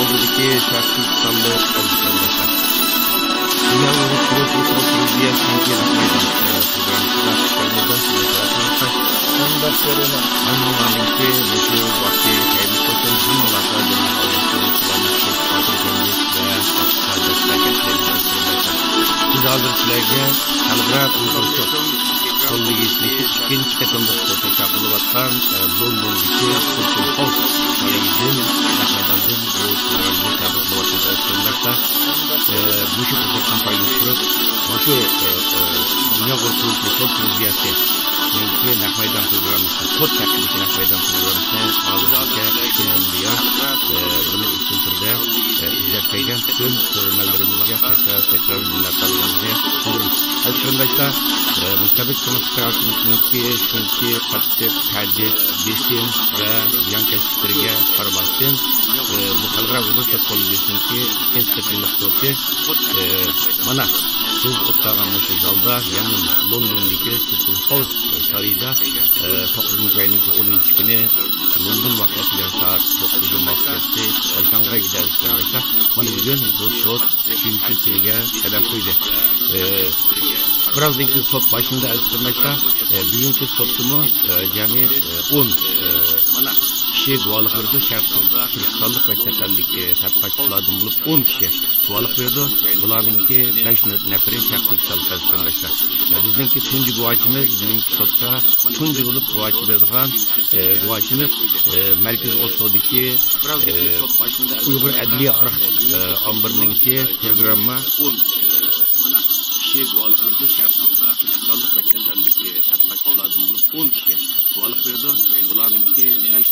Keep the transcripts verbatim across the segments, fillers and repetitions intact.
بۇدىكى شەرقىي تاللىق ئەزىز قېرىنداشلار. بۇلار ئۇيغۇر تۇرۇپ، ئۇيغۇر تۇرۇپ دېيەسىنىكى نەق مەيدان، ئە، پروگراممىسىدا ئىشتىرىك ئېتىمىز. شۇنداق كۆرۈنە. مەن مۇنىڭكى مۇشۇ ۋاقتى تەيىنلىك بولسۇن، ھەممىڭلارغا جاناب ئاللاھ سالامەتلىك ۋە سائادەت بەرىكەت تىلەيمەن. بىز ھازىر سىلەرگە خەلقئارا ئۇيغۇر سوت كوللېگىيىسىدىكى ئىككىنچى قېتىملىق سوتقا چاقىرىلىۋاتقان، ئە، لوندوندىكى سوتتىن قول سارىيىدىن، نەق مەيداندىن بۇ پروگراممىنى تەبرىكلەۋاتىمىز، ئەزىز قېرىنداشلار. ئە، مۇشۇ پۇرسەتتىن پايدىلىنىپ تۇرۇپ، مۇشۇ، ئە، ئە، دۇنيا ئۇيغۇر قۇرۇلتىيى سوت كومىتېتىنىڭكى نەق مەيدان پروگراممىسى، سوت ھەققىدىكى نەق مەيدان پروگراممىسى ھازىرغىچە شۇندىن بۇيان، ئە، بۇنى ئۈستۈن تۈردە، ئە، ئىزدەپ كەلگەن پۈتۈن كۆرۈرمەنلىرىمىزگە تەكرار، تەكرار مىننەتدارلىقىمىزنى بىلدۈرىمىز. ئەزىز قېرىنداشلار، ئە، مۇستەبىت كوممۇنىست ھاكىمىيىتىنىڭكى شۇنچە قاتتىق تەھدىت، بېسىم ۋە زىيانكەشلىكلىرىگە قارىماستىن، ئە، بۇ خەلقئارا ئۇيغۇر سوت كوللېگىيىسىنىڭكى ئىككىنچى قېتىملىق سوتى، ئە، مانا، بىز ئولتۇرغان مۇشۇ زالدا، يەنى لوندوندىكى سوت سارىيىدا، ئە، توققۇزىنچى ئاينىڭ ئونىنچى كۈنى لوندون ۋاقتى بىلەن سائەت توققۇزدىن مۇۋەپپەقىيەتلىك باشلانغان ئىدى، ئەزىز قېرىنداشلار. مانا بۈگۈن بۇ سوت ئۈچىنچى كۈنىگە قەدەم قويدى. ئە، بىرازدىن كېيىن سوت باشلىنىدۇ، ئەزىز قېرىنداشلار. ئە، بۈگۈنكى سوتتىمۇ، ئە، جەمئىي، ئە، ئون، ئە، كىشى گۇۋاھلىق بېرىدۇ، شەرقىي تۈركىستانلىق ۋە چەت ئەلدىكى تەتقىقاتچىلاردىن بولۇپ ئون كىشى گۇۋاھلىق بېرىدۇ. بۇلارنىڭكى بەش نەپىرى شەرقىي تۈركىستانلىق، ئەزىز قېرىنداشلار. ئە، بىزنىڭكى تۇنجى گۇۋاھچىمىز بۈگۈنكى سوتتا تۇنجى بولۇپ گۇۋاھچى بېرىدىغان، ئە، گۇۋاھچىمىز، ئە، مەركىزىي ئوتتۇرىدىكى، ئە، ئۇيغۇر ئەدلىيە ئارخىپ، ئە، ئامبىرىنىڭكى پروگرامما كىشى گۇۋاھلىق بېرىدۇ، شەرقىي تۈركىستانلىق ۋە چەت ئەلدىكى تەتقىقاتچىلاردىن بولۇپ ئون كىشى گۇۋاھلىق بېرىدۇ. بۇلارنىڭكى بەش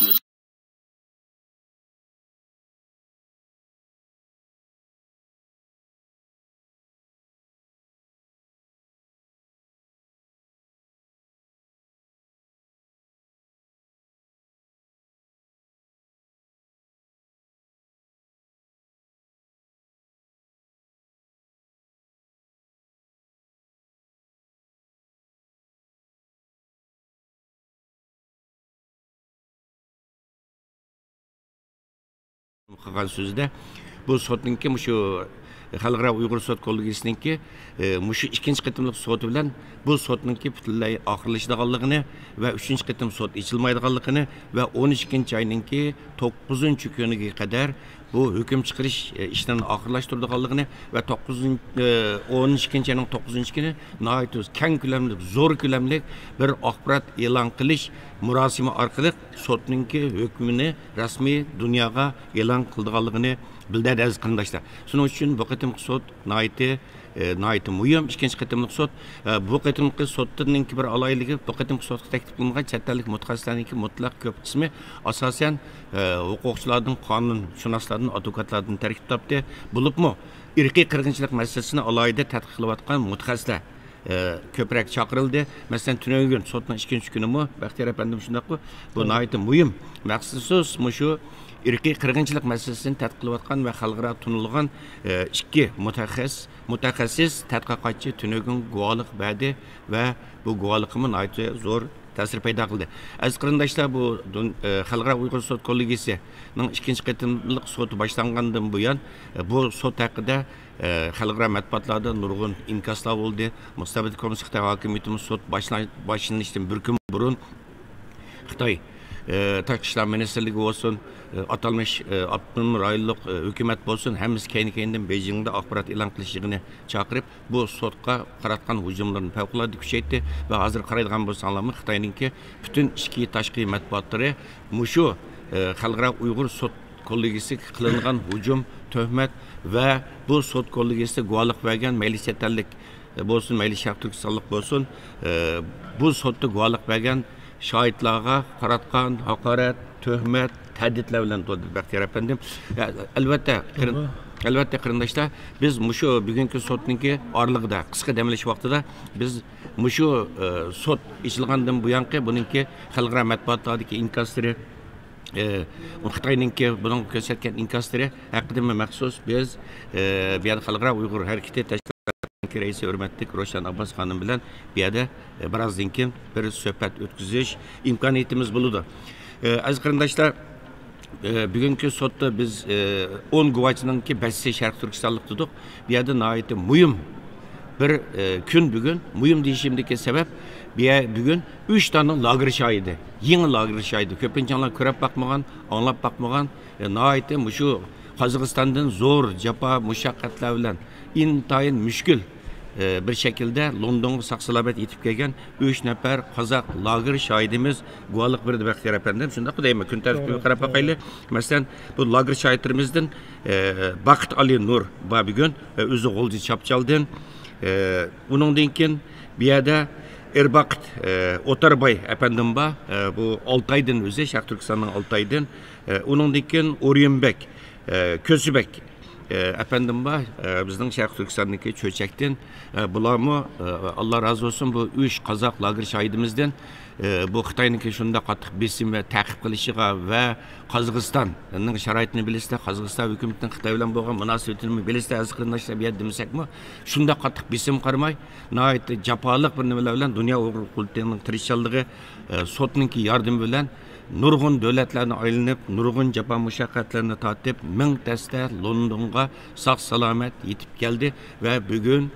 قىلغان سۆزىدە، بۇ سوتنىڭكى مۇشۇ خەلقئارا ئۇيغۇر سوت كوللېگىيىسىنىڭكى، ئە، مۇشۇ ئىككىنچى قېتىملىق سوتى بىلەن بۇ سوتنىڭكى پۈتۈنلەي ئاخىرلىشىدىغانلىقىنى ۋە ئۈچىنچى قېتىم سوت ئېچىلمايدىغانلىقىنى ۋە ئون ئىككىنچى ئاينىڭكى توققۇزىنچى كۈنىگە قەدەر بۇ ھۆكۈم چىقىرىش، ئە، ئىشلىرىنى ئاخىرلاشتۇرىدىغانلىقىنى ۋە توققۇزىنچى، ئە، ئون ئىككىنچى ئاينىڭ توققۇزىنچى كۈنى ناھايىتى كەڭ كۆلەملىك، زور كۆلەملىك بىر ئاخبارات ئېلان قىلىش مۇراسىمى ئارقىلىق سوتنىڭكى ھۆكمىنى رەسمىي دۇنياغا ئېلان قىلىدىغانلىقىنى بىلدۈردى، ئەزىز قېرىنداشلار. شۇنىڭ ئۈچۈن بۇ قېتىمقى سوت ناھايىتى، ئە، ناھايىتى مۇھىم، ئىككىنچى قېتىملىق سوت. ئە، بۇ قېتىمقى سوتنىڭكى بىر ئالاھىدىلىكى، بۇ قېتىمقى سوتقا تەكلىپ قىلىنغان چەت ئەللىك مۇتەخەسسىسلەرنىڭكى مۇتلەق كۆپ قىسمى ئاساسەن، ئە، ھوقۇقچىلاردىن، قانۇنشۇناسلاردىن، ئادۋوكاتلاردىن تەركىب تاپتى. بولۇپمۇ ئىرقىي قىرغىنچىلىق مەسىلىسىنى ئالاھىدە تەتقىق قىلىۋاتقان مۇتەخەسسىسلەر، ئە، كۆپرەك چاقىرىلدى. مەسىلەن، تۈنۈگۈن سوتنىڭ ئىككىنچى كۈنىمۇ، بەختىيار ئەپەندىم، شۇنداققۇ؟ بۇ ناھايىتى مۇھىم. مەخسۇس مۇشۇ ئىرقىي قىرغىنچىلىق مەسىلىسىنى تەتقىق قىلىۋاتقان ۋە خەلقئارا تونۇلغان، ئە، ئىككى مۇتەخەسسىس، مۇتەخەسسىس تەتقىقاتچى تۈنۈگۈن گۇۋاھلىق بەردى ۋە بۇ گۇۋاھلىقىمۇ ناھايىتى زور تەسىر پەيدا قىلدى. ئەزىز قېرىنداشلار، بۇ دۇن-، ئە، خەلقئارا ئۇيغۇر سوت كوللېگىيىسىنىڭ ئىككىنچى قېتىملىق سوتى باشلانغاندىن بۇيان، ئە، بۇ سوت ھەققىدە، ئە، خەلقئارا مەتبۇئاتلاردا نۇرغۇن ئىنكاسلار بولدى. مۇستەبىت كوممۇنىست خىتاي ھاكىمىيىتىمۇ سوت باشلا-، باشلىنىشتىن بىر كۈن بۇرۇن خىتاي، ئە، تاشقى ئىشلار مىنىستىرلىكى بولسۇن، ئە، ئاتالمىش، ئە، ئاپتونوم رايونلۇق، ئە، ھۆكۈمەت بولسۇن، ھەممىسى كەينى-كەينىدىن بېيجىڭدا ئاخبارات ئېلان قىلىش يىغىنى چاقىرىپ، بۇ سوتقا قاراتقان ھۇجۇملىرىنى پەۋقۇلئاددە كۈچەيتتى ۋە ھازىر قارايدىغان بولساڭلارمۇ، خىتاينىڭكى پۈتۈن ئىچكى، تاشقى مەتبۇئاتلىرى مۇشۇ، ئە، خەلقئارا ئۇيغۇر سوت كوللېگىيىسىگە قىلىنغان ھۇجۇم، تۆھمەت ۋە بۇ سوت كوللېگىيىسىدە گۇۋاھلىق بەرگەن مەيلى چەت ئەللىك، ئە، بولسۇن، مەيلى شەرقىي تۈركىستانلىق بولسۇن، ئە، بۇ سوتتا گۇۋاھلىق بەرگەن شاھىتلارغا قاراتقان ھاقارەت، تۆھمەت، تەھدىتلەر بىلەن تولدى، بەختىيار ئەپەندىم. ئە، ئەلۋەتتە، قېرىن-، ئەلۋەتتە، قېرىنداشلار، بىز مۇشۇ بۈگۈنكى سوتنىڭكى ئارىلىقىدا، قىسقا دەم ئېلىش ۋاقتىدا بىز مۇشۇ، ئە، سوت ئېچىلغاندىن بۇيانقى بۇنىڭكى خەلقئارا مەتبۇئاتلاردىكى ئىنكاسلىرى، ئە، خىتاينىڭكى بۇنىڭغا كۆرسەتكەن ئىنكاسلىرى ھەققىدىمۇ مەخسۇس بىز، ئە، بۇ يەردە خەلقئارا ئۇيغۇر ھەرىكىتى تەشكىلاتىنىڭكى رەئىسى ھۆرمەتلىك روشەن ئابباس خانىم بىلەن بۇ يەردە، ئە، بىرازدىن كېيىن بىر سۆھبەت ئۆتكۈزۈش ئىمكانىيىتىمىز بولىدۇ. ئە، ئەزىز قېرىنداشلار، ئە، بۈگۈنكى سوتتا بىز، ئە، ئون گۇۋاچىنىڭكى بەشسى شەرقىي تۈركىستانلىق دېدۇق. بۇ يەردە ناھايىتى مۇھىم بىر، ئە، كۈن بۈگۈن. مۇھىم دېيىشىمدىكى سەۋەب، بۇ يەر بۈگۈن ئۈچ دانە لاگېر شاھىدى، يېڭى لاگېر شاھىدى. كۆپىنچىڭلار كۆرۈپ باقمىغان، ئاڭلاپ باقمىغان، ئە، ناھايىتى مۇشۇ قازاقىستاندىن زور جاپا، مۇشەققەتلەر بىلەن ئىنتايىن مۈشكۈل، ئە، بىر شەكىلدە لوندونغا ساق-سالامەت يېتىپ كەلگەن ئۈچ نەپەر قازاق لاگېر شاھىدىمىز گۇۋاھلىق بېرىدۇ، بەختىيار ئەپەندىم. شۇنداققۇ دەيمەن، كۈن تەرتىپىگە قاراپ باقايلى. مەسىلەن، بۇ لاگېر شاھىتلىرىمىزدىن، ئە، باقىت ئالى نۇر بار بۈگۈن، ئە، ئۆزى غۇلجا چاپچالدىن. ئە، ئۇنىڭدىن كېيىن بۇ يەردە ئېرباقىت، ئە، ئوتارباي ئەپەندىم بار. ئە، بۇ ئالتايدىن ئۆزى، شەرقىي تۈركىستاننىڭ ئالتايدىن. ئە، ئۇنىڭدىن كېيىن ئوريۇنبەك، ئە، كۆسىبەك، ئە، ئەپەندىم بار، ئە، بىزنىڭ شەرقىي تۈركىستاندىكى چۆچەكتىن. ئە، بۇلارمۇ، ئە، ئاللا رازى بولسۇن، بۇ ئۈچ قازاق لاگېر شاھىدىمىزدىن، ئە، بۇ خىتاينىڭكى شۇنداق قاتتىق بېسىم ۋە تەقىب قىلىشىغا ۋە قازاقىستاننىڭ شارائىتىنى بىلىسىلەر، قازاقىستان ھۆكۈمىتىنىڭ خىتاي بىلەن بولغان مۇناسىۋىتىنى بىلىسىلەر، ئەزىز قېرىنداشلار، بۇ يەردە دېمىسەكمۇ، شۇنداق قاتتىق بېسىم قارىماي، ناھايىتى جاپالىق بىر نېمىلەر بىلەن دۇنيا ئۇيغۇر قۇرۇلتىيىنىڭ تىرىشچانلىقى، ئە، سوتنىڭكى ياردىمى بىلەن نۇرغۇن دۆلەتلەرنى ئايلىنىپ، نۇرغۇن جاپا مۇشەققەتلەرنى تارتىپ، مىڭ تەستە لوندونغا ساق-سالامەت يېتىپ كەلدى ۋە بۈگۈن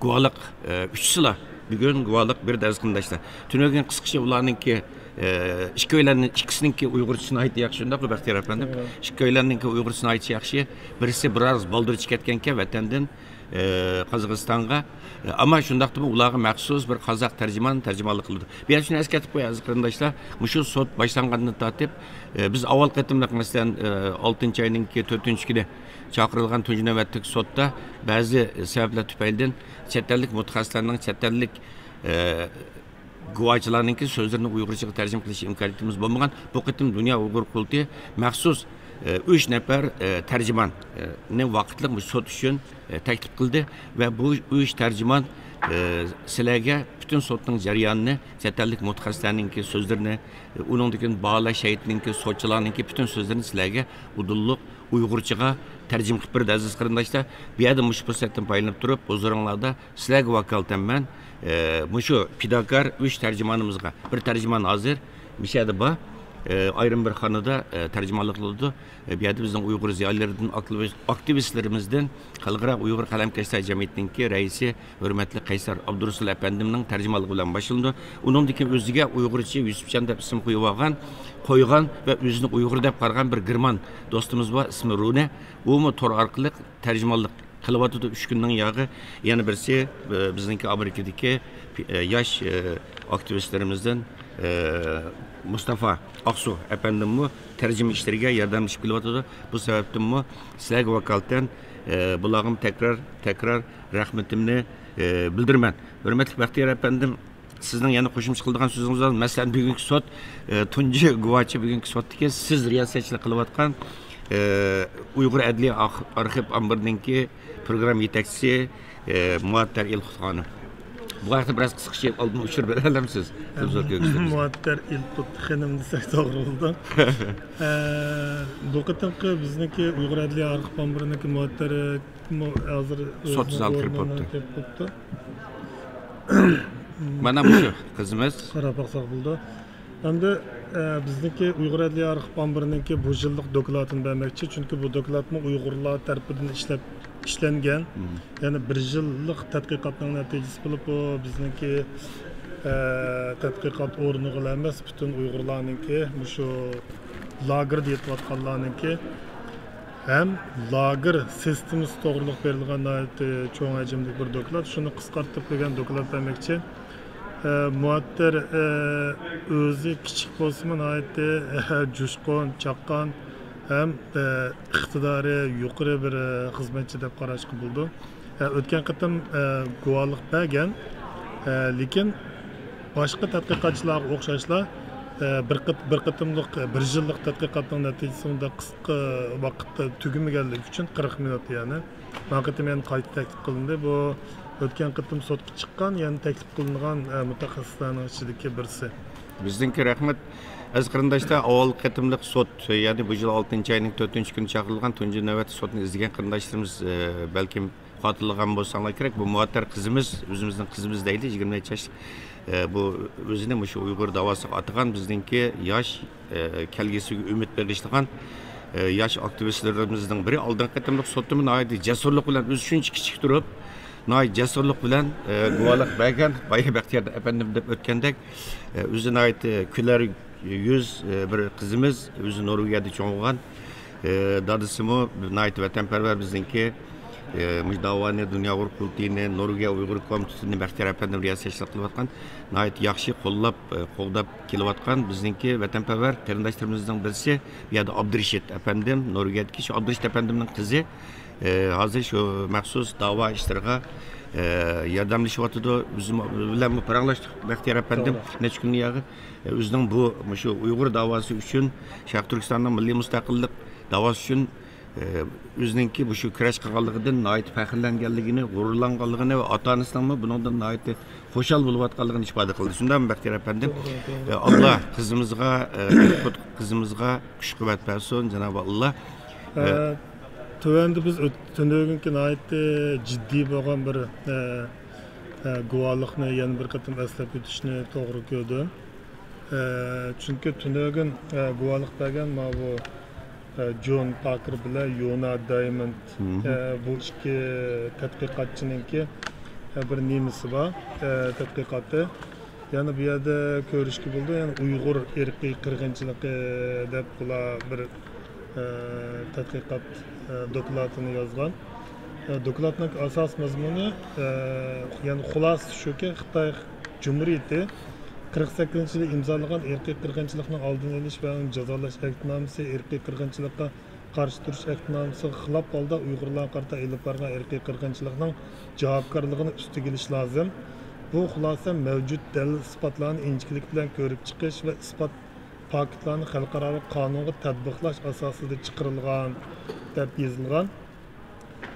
گۇۋاھلىق، ئە، ئۈچىسىلا بۈگۈن گۇۋاھلىق بېرىدۇ، ئەزىز قېرىنداشلار. تۈنۈگۈن قىسقىچە ئۇلارنىڭكى، ئە، ئىككىيلەننىڭ-، ئىككىسىنىڭكى ئۇيغۇرچىسى ناھايىتى ياخشى، شۇنداقمۇ بەختىيار ئەپەندىم؟ توغرا. ئىككىيلەننىڭكى ئۇيغۇرچىسى ناھايىتى ياخشى. بىرسى بىراز بالدۇر چىقىپ كەتكەنكەن ۋەتەندىن، ئە، قازاقىستانغا. ئە، ئەمما شۇنداقتىمۇ ئۇلارغا مەخسۇس بىر قازاق تەرجىمان تەرجىمانلىق قىلىدۇ. بۇ يەردە شۇنى ئەسكەرتىپ قوياي، ئەزىز قېرىنداشلار، مۇشۇ سوت باشلانغاندىن تارتىپ، ئە، بىز ئاۋۋال قېتىملىق، مەسىلەن، ئە، ئالتىنچى ئاينىڭكى تۆتىنچى كۈنى چاقىرىلغان تۇنجى نۆۋەتلىك سوتتا بەزى سەۋەبلەر تۈپەيلىدىن چەت ئەللىك مۇتەخەسسىسلەرنىڭ، چەت ئەللىك، ئە، گۇۋاچىلارنىڭكى سۆزلىرىنى ئۇيغۇرچىغا تەرجىمە قىلىش ئىمكانىيىتىمىز بولمىغان. بۇ قېتىم دۇنيا ئۇيغۇر قۇرۇلتىيى مەخسۇس، ئە، ئۈچ نەپەر، ئە، تەرجىماننى ۋاقىتلىق مۇشۇ سوت ئۈچۈن، ئە، تەكلىپ قىلدى ۋە بۇ ئۈچ تەرجىمان، ئە، سىلەرگە پۈتۈن سوتنىڭ جەريانىنى، چەت ئەللىك مۇتەخەسسىسلەرنىڭكى سۆزلىرىنى، ئۇنىڭدىن كېيىن باھالاش ھەيئىتىنىڭكى، سوتچىلارنىڭكى پۈتۈن سۆزلىرىنى سىلەرگە ئۇدۇللۇق ئۇيغۇرچىغا تەرجىمە قىلىپ بېرىدۇ، ئەزىز قېرىنداشلار. بۇ يەردە مۇشۇ پۇرسەتتىن پايدىلىنىپ تۇرۇپ، ھۇزۇرۇڭلاردا سىلەرگە ۋاكالىتەن مەن، ئە، مۇشۇ پىداكار ئۈچ تەرجىمانىمىزغا، بىر تەرجىمان ھازىر مىشەدە بار، ئە، ئايرىم بىر خانىدا، ئە، تەرجىمانلىق قىلىدۇ. ئە، بۇ يەردە بىزنىڭ ئۇيغۇر زىيالىيلىرىدىن، ئاكتىۋىس-، ئاكتىۋىستلىرىمىزدىن، خەلقئارا ئۇيغۇر قەلەمكەشلەر جەمئىيىتىنىڭكى رەئىسى ھۆرمەتلىك قەيسەر ئابدۇرۇسۇل ئەپەندىمنىڭ تەرجىمانلىقى بىلەن باشلىنىدۇ. ئۇنىڭدىن كېيىن ئۆزىگە ئۇيغۇرچە يۈسۈپجان دەپ ئىسىم قويۇۋالغان، قويغان ۋە ئۆزىنى ئۇيغۇر دەپ قارىغان بىر گېرمان دوستىمىز بار، ئىسمى رۇنە. ئۇمۇ تور ئارقىلىق تەرجىمانلىق قىلىۋاتىدۇ. ئۈچ كۈننىڭ ياغى. يەنە بىرسى، ئە، بىزنىڭكى ئامېرىكىدىكى، ئە، ياش، ئە، ئاكتىۋىستلىرىمىزدىن، ئە، مۇستافا ئاقسۇ ئەپەندىممۇ تەرجىمە ئىشلىرىگە ياردەملىشىپ كېلىۋاتىدۇ. بۇ سەۋەبتىنمۇ سىلەرگە ۋاكالىتەن، ئە، بۇلارغىمۇ تەكرار، تەكرار رەھمىتىمنى، ئە، بىلدۈرىمەن. ھۆرمەتلىك بەختىيار ئەپەندىم، سىزنىڭ يەنە قوشۇمچە قىلىدىغان سۆزىڭىز بار؟ مەسىلەن، بۈگۈنكى سوت، ئە، تۇنجى گۇۋاچى بۈگۈنكى سوتتىكى سىز رىياسەتچىلىك قىلىۋاتقان، ئە، ئۇيغۇر ئەدلىيە ئاخ-، ئارخىپ ئامبىرىنىڭكى پروگرامما يېتەكچىسى، ئە، مۇئەتتەر ئىلقۇت خانىم. بۇ ھەقتە بىراز قىسقىچە ئالدىن ئۇچۇر بېرەلەمسىز؟ تېلېۋىزور كۆرگۈچىلىرىمىزگە. مۇئەتتەر ئىلقۇت خېنىم دېسەك توغرا بولىدۇ. ئە، بۇ قېتىمقى بىزنىڭكى ئۇيغۇر ئەدلىيە ئارخىپ ئامبىرىنىڭكى مۇئەتتەر مۇ-، ھازىر سوت ئۆزىنىڭ زالىغا كىرىپ ئورنىنى بوپتۇ. كىرىپ بوپتۇ. مانا مۇشۇ قىزىمىز. قاراپ باقساق بولىدۇ. ئەمدى، ئە، بىزنىڭكى ئۇيغۇر ئەدلىيە ئارخىپ ئامبىرىنىڭكى بۇ يىللىق دوكلاتىنى بەرمەكچى، چۈنكى بۇ دوكلاتمۇ ئۇيغۇرلار تەرىپىدىن ئىشلەپ، ئىشلەنگەن. مم. يەنى بىر يىللىق تەتقىقاتنىڭ نەتىجىسى بولۇپ، بۇ بىزنىڭكى، ئە، تەتقىقات ئورنىغىلا ئەمەس، پۈتۈن ئۇيغۇرلارنىڭكى مۇشۇ لاگېردا يېتىۋاتقانلارنىڭكى ھەم لاگېر سىستېمىسى توغرىلىق بېرىلغان ناھايىتى چوڭ ھەجىملىك بىر دوكلات. شۇنى قىسقارتىپ بىر دوكلات بەرمەكچى. ئە، مۇئەتتەر، ئە، ئۆزى كىچىك بولسىمۇ ناھايىتى، ئە، جۇشقۇن، چاققان ھەم، ئە، ئىقتىدارى يۇقىرى بىر، ئە، خىزمەتچى دەپ قاراشقا بولىدۇ. ئە، ئۆتكەن قېتىم، ئە، گۇۋاھلىق بەرگەن، ئە، لېكىن باشقا تەتقىقاتچىلارغا ئوخشاشلا، ئە، بىر قېت-، بىر قېتىملىق، ئە، بىر يىللىق تەتقىقاتنىڭ نەتىجىسى ئۇنداق قىسقا ۋاقىتتا تۈگىمىگەنلىكى ئۈچۈن، قىرىق مىنۇت يەنى. ما قېتىم يەنە قايتا تەكلىپ قىلىندى. بۇ ئۆتكەن قېتىم سوتقا چىققان، يەنە تەكلىپ قىلىنغان، ئە، مۇتەخەسسىسلەرنىڭ ئىچىدىكى بىرسى. بىزنىڭكى رەھمەت. ئەزىز قېرىنداشلار، ئاۋۋالقى قېتىملىق سوت، يەنى بۇ يىل ئالتىنچى ئاينىڭ تۆتىنچى كۈنى چاقىرىلغان تۇنجى نۆۋەتتە سوتنى ئىزدىگەن قېرىنداشلىرىمىز، ئە، بەلكىم خاتىرىلىغان بولساڭلار كېرەك، بۇ مۇئەتتەر قىزىمىز، ئۆزىمىزنىڭ قىزىمىز دەيلى، يىگىرمە نەچچە ياشلىق. ئە، بۇ ئۆزىنى مۇشۇ ئۇيغۇر داۋاسىغا ئاتىغان بىزنىڭكى ياش، ئە، كەلگۈسىگە ئۈمىد بېغىشلىغان، ئە، ياش ئاكتىۋىستلىرىمىزنىڭ بىرى. ئالدىنقى قېتىملىق سوتتىمۇ ناھايىتى جەسۇرلۇق بىلەن، ئۆزى شۇنچە كىچىك تۇرۇپ، ناھايىتى جەسۇرلۇق بىلەن، ئە، گۇۋاھلىق بەرگەن. بايا بەختىيار ئەپەندىم دەپ ئۆتكەندەك، ئە، ئۆزى ناھايىتى كۈلەر يۈز، ئە، بىر قىزىمىز، ئۆزى نورۋېگىيەدە چوڭ بولغان. ئە، دادىسىمۇ ناھايىتى ۋەتەنپەرۋەر بىزنىڭكى. ئە، مۇشۇ داۋانى دۇنيا ئۇيغۇر قۇرۇلتىيىنى، نورۋېگىيە ئۇيغۇر كومىتېتىنى بەختىيار ئەپەندىم رىياسەتچىلىك قىلىۋاتقان، ناھايىتى ياخشى قوللاپ، ئە، قوغداپ كېلىۋاتقان بىزنىڭكى ۋەتەنپەرۋەر قېرىنداشلىرىمىزنىڭ بىرسى. بۇ يەردە ئابدۇرېشىت ئەپەندىم، نورۋېگىيەدىكى شۇ ئابدۇرېشىت ئەپەندىمنىڭ قىزى. ئە، ھازىر شۇ مەخسۇس داۋا ئىشلىرىغا، ئە، ياردەملىشىۋاتىدۇ. ئۆزىمۇ بىلەنمۇ پاراڭلاشتۇق بەختىيار ئەپەندىم، توغرا، نەچچە كۈندىن ياقى. ئە، ئۆزىنىڭ بۇ، مۇشۇ ئۇيغۇر داۋاسى ئۈچۈن، شەرقىي تۈركىستاننىڭ مىللىي مۇستەقىللىق داۋاسى ئۈچۈن، ئە، ئۆزىنىڭكى مۇشۇ كۈرەش قىلغانلىقىدىن ناھايىتى پەخىرلەنگەنلىكىنى، غۇرۇرلانغانلىقىنى ۋە ئاتا-ئانىسىنىڭمۇ بۇنىڭدىن ناھايىتى خۇشال بولۇۋاتقانلىقىنى ئىپادە قىلدى. شۇنداقمۇ بەختىيار ئەپەندىم؟ توغرا، توغرا. ئە، ئاللا قىزىمىزغا، ئە، قىزىمىزغا كۈچ-قۇۋۋەت بەرسۇن، جانابى ئاللا. ئە، ئە، تۆۋەندە بىز ئۆت-، تۈنۈگۈنكى ناھايىتى جىددىي بولغان بىر، ئە، ئە، گۇۋاھلىقنى يەنە بىر قېتىم ئەسلەپ ئۆتۈشنى توغرا كۆردۈم. ئە، چۈنكى تۈنۈگۈن، ئە، گۇۋاھلىق بەرگەن ماۋۇ، ئە، جون پاكېر بىلەن يونا دايموند، مم، ئە، بۇ ئىككى تەتقىقاتچىنىڭكى، ئە، بىر نېمىسى بار، ئە، تەتقىقاتى. يەنى بۇ يەردە كۆرۈشكە بولىدۇ، يەنى ئۇيغۇر ئىرقىي قىرغىنچىلىقى دەپ بۇلار بىر، ئە، تەتقىقات، ئە، دوكلاتىنى يازغان. ئە، دوكلاتنىڭ ئاساسىي مەزمۇنى، ئە، يەنى خۇلاسىسى شۇكى، خىتاي جۇمھۇرىيىتى قىرىق سەككىزىنچى يىلى ئىمزالىغان ئىرقىي قىرغىنچىلىقنىڭ ئالدىنى ئېلىش ۋە ئۇنى جازالاش ئەھدىنامىسى ئىرقىي قىرغىنچىلىققا قارشى تۇرۇش ئەھدىنامىسىغا خىلاپ ھالدا ئۇيغۇرلارغا قارىتا ئېلىپ بارغان ئىرقىي قىرغىنچىلىقنىڭ جاۋابكارلىقىنى ئۈستىگە ئېلىش لازىم. بۇ خۇلاسە مەۋجۇت دەلىل-ئىسپاتلارنى ئىنچىكىلىك بىلەن كۆرۈپ چىقىش ۋە ئىسپات پاكىتلارنى خەلقئارالىق قانۇنغا تەتبىقلاش ئاساسىدا چىقىرىلغان، دەپ يېزىلغان.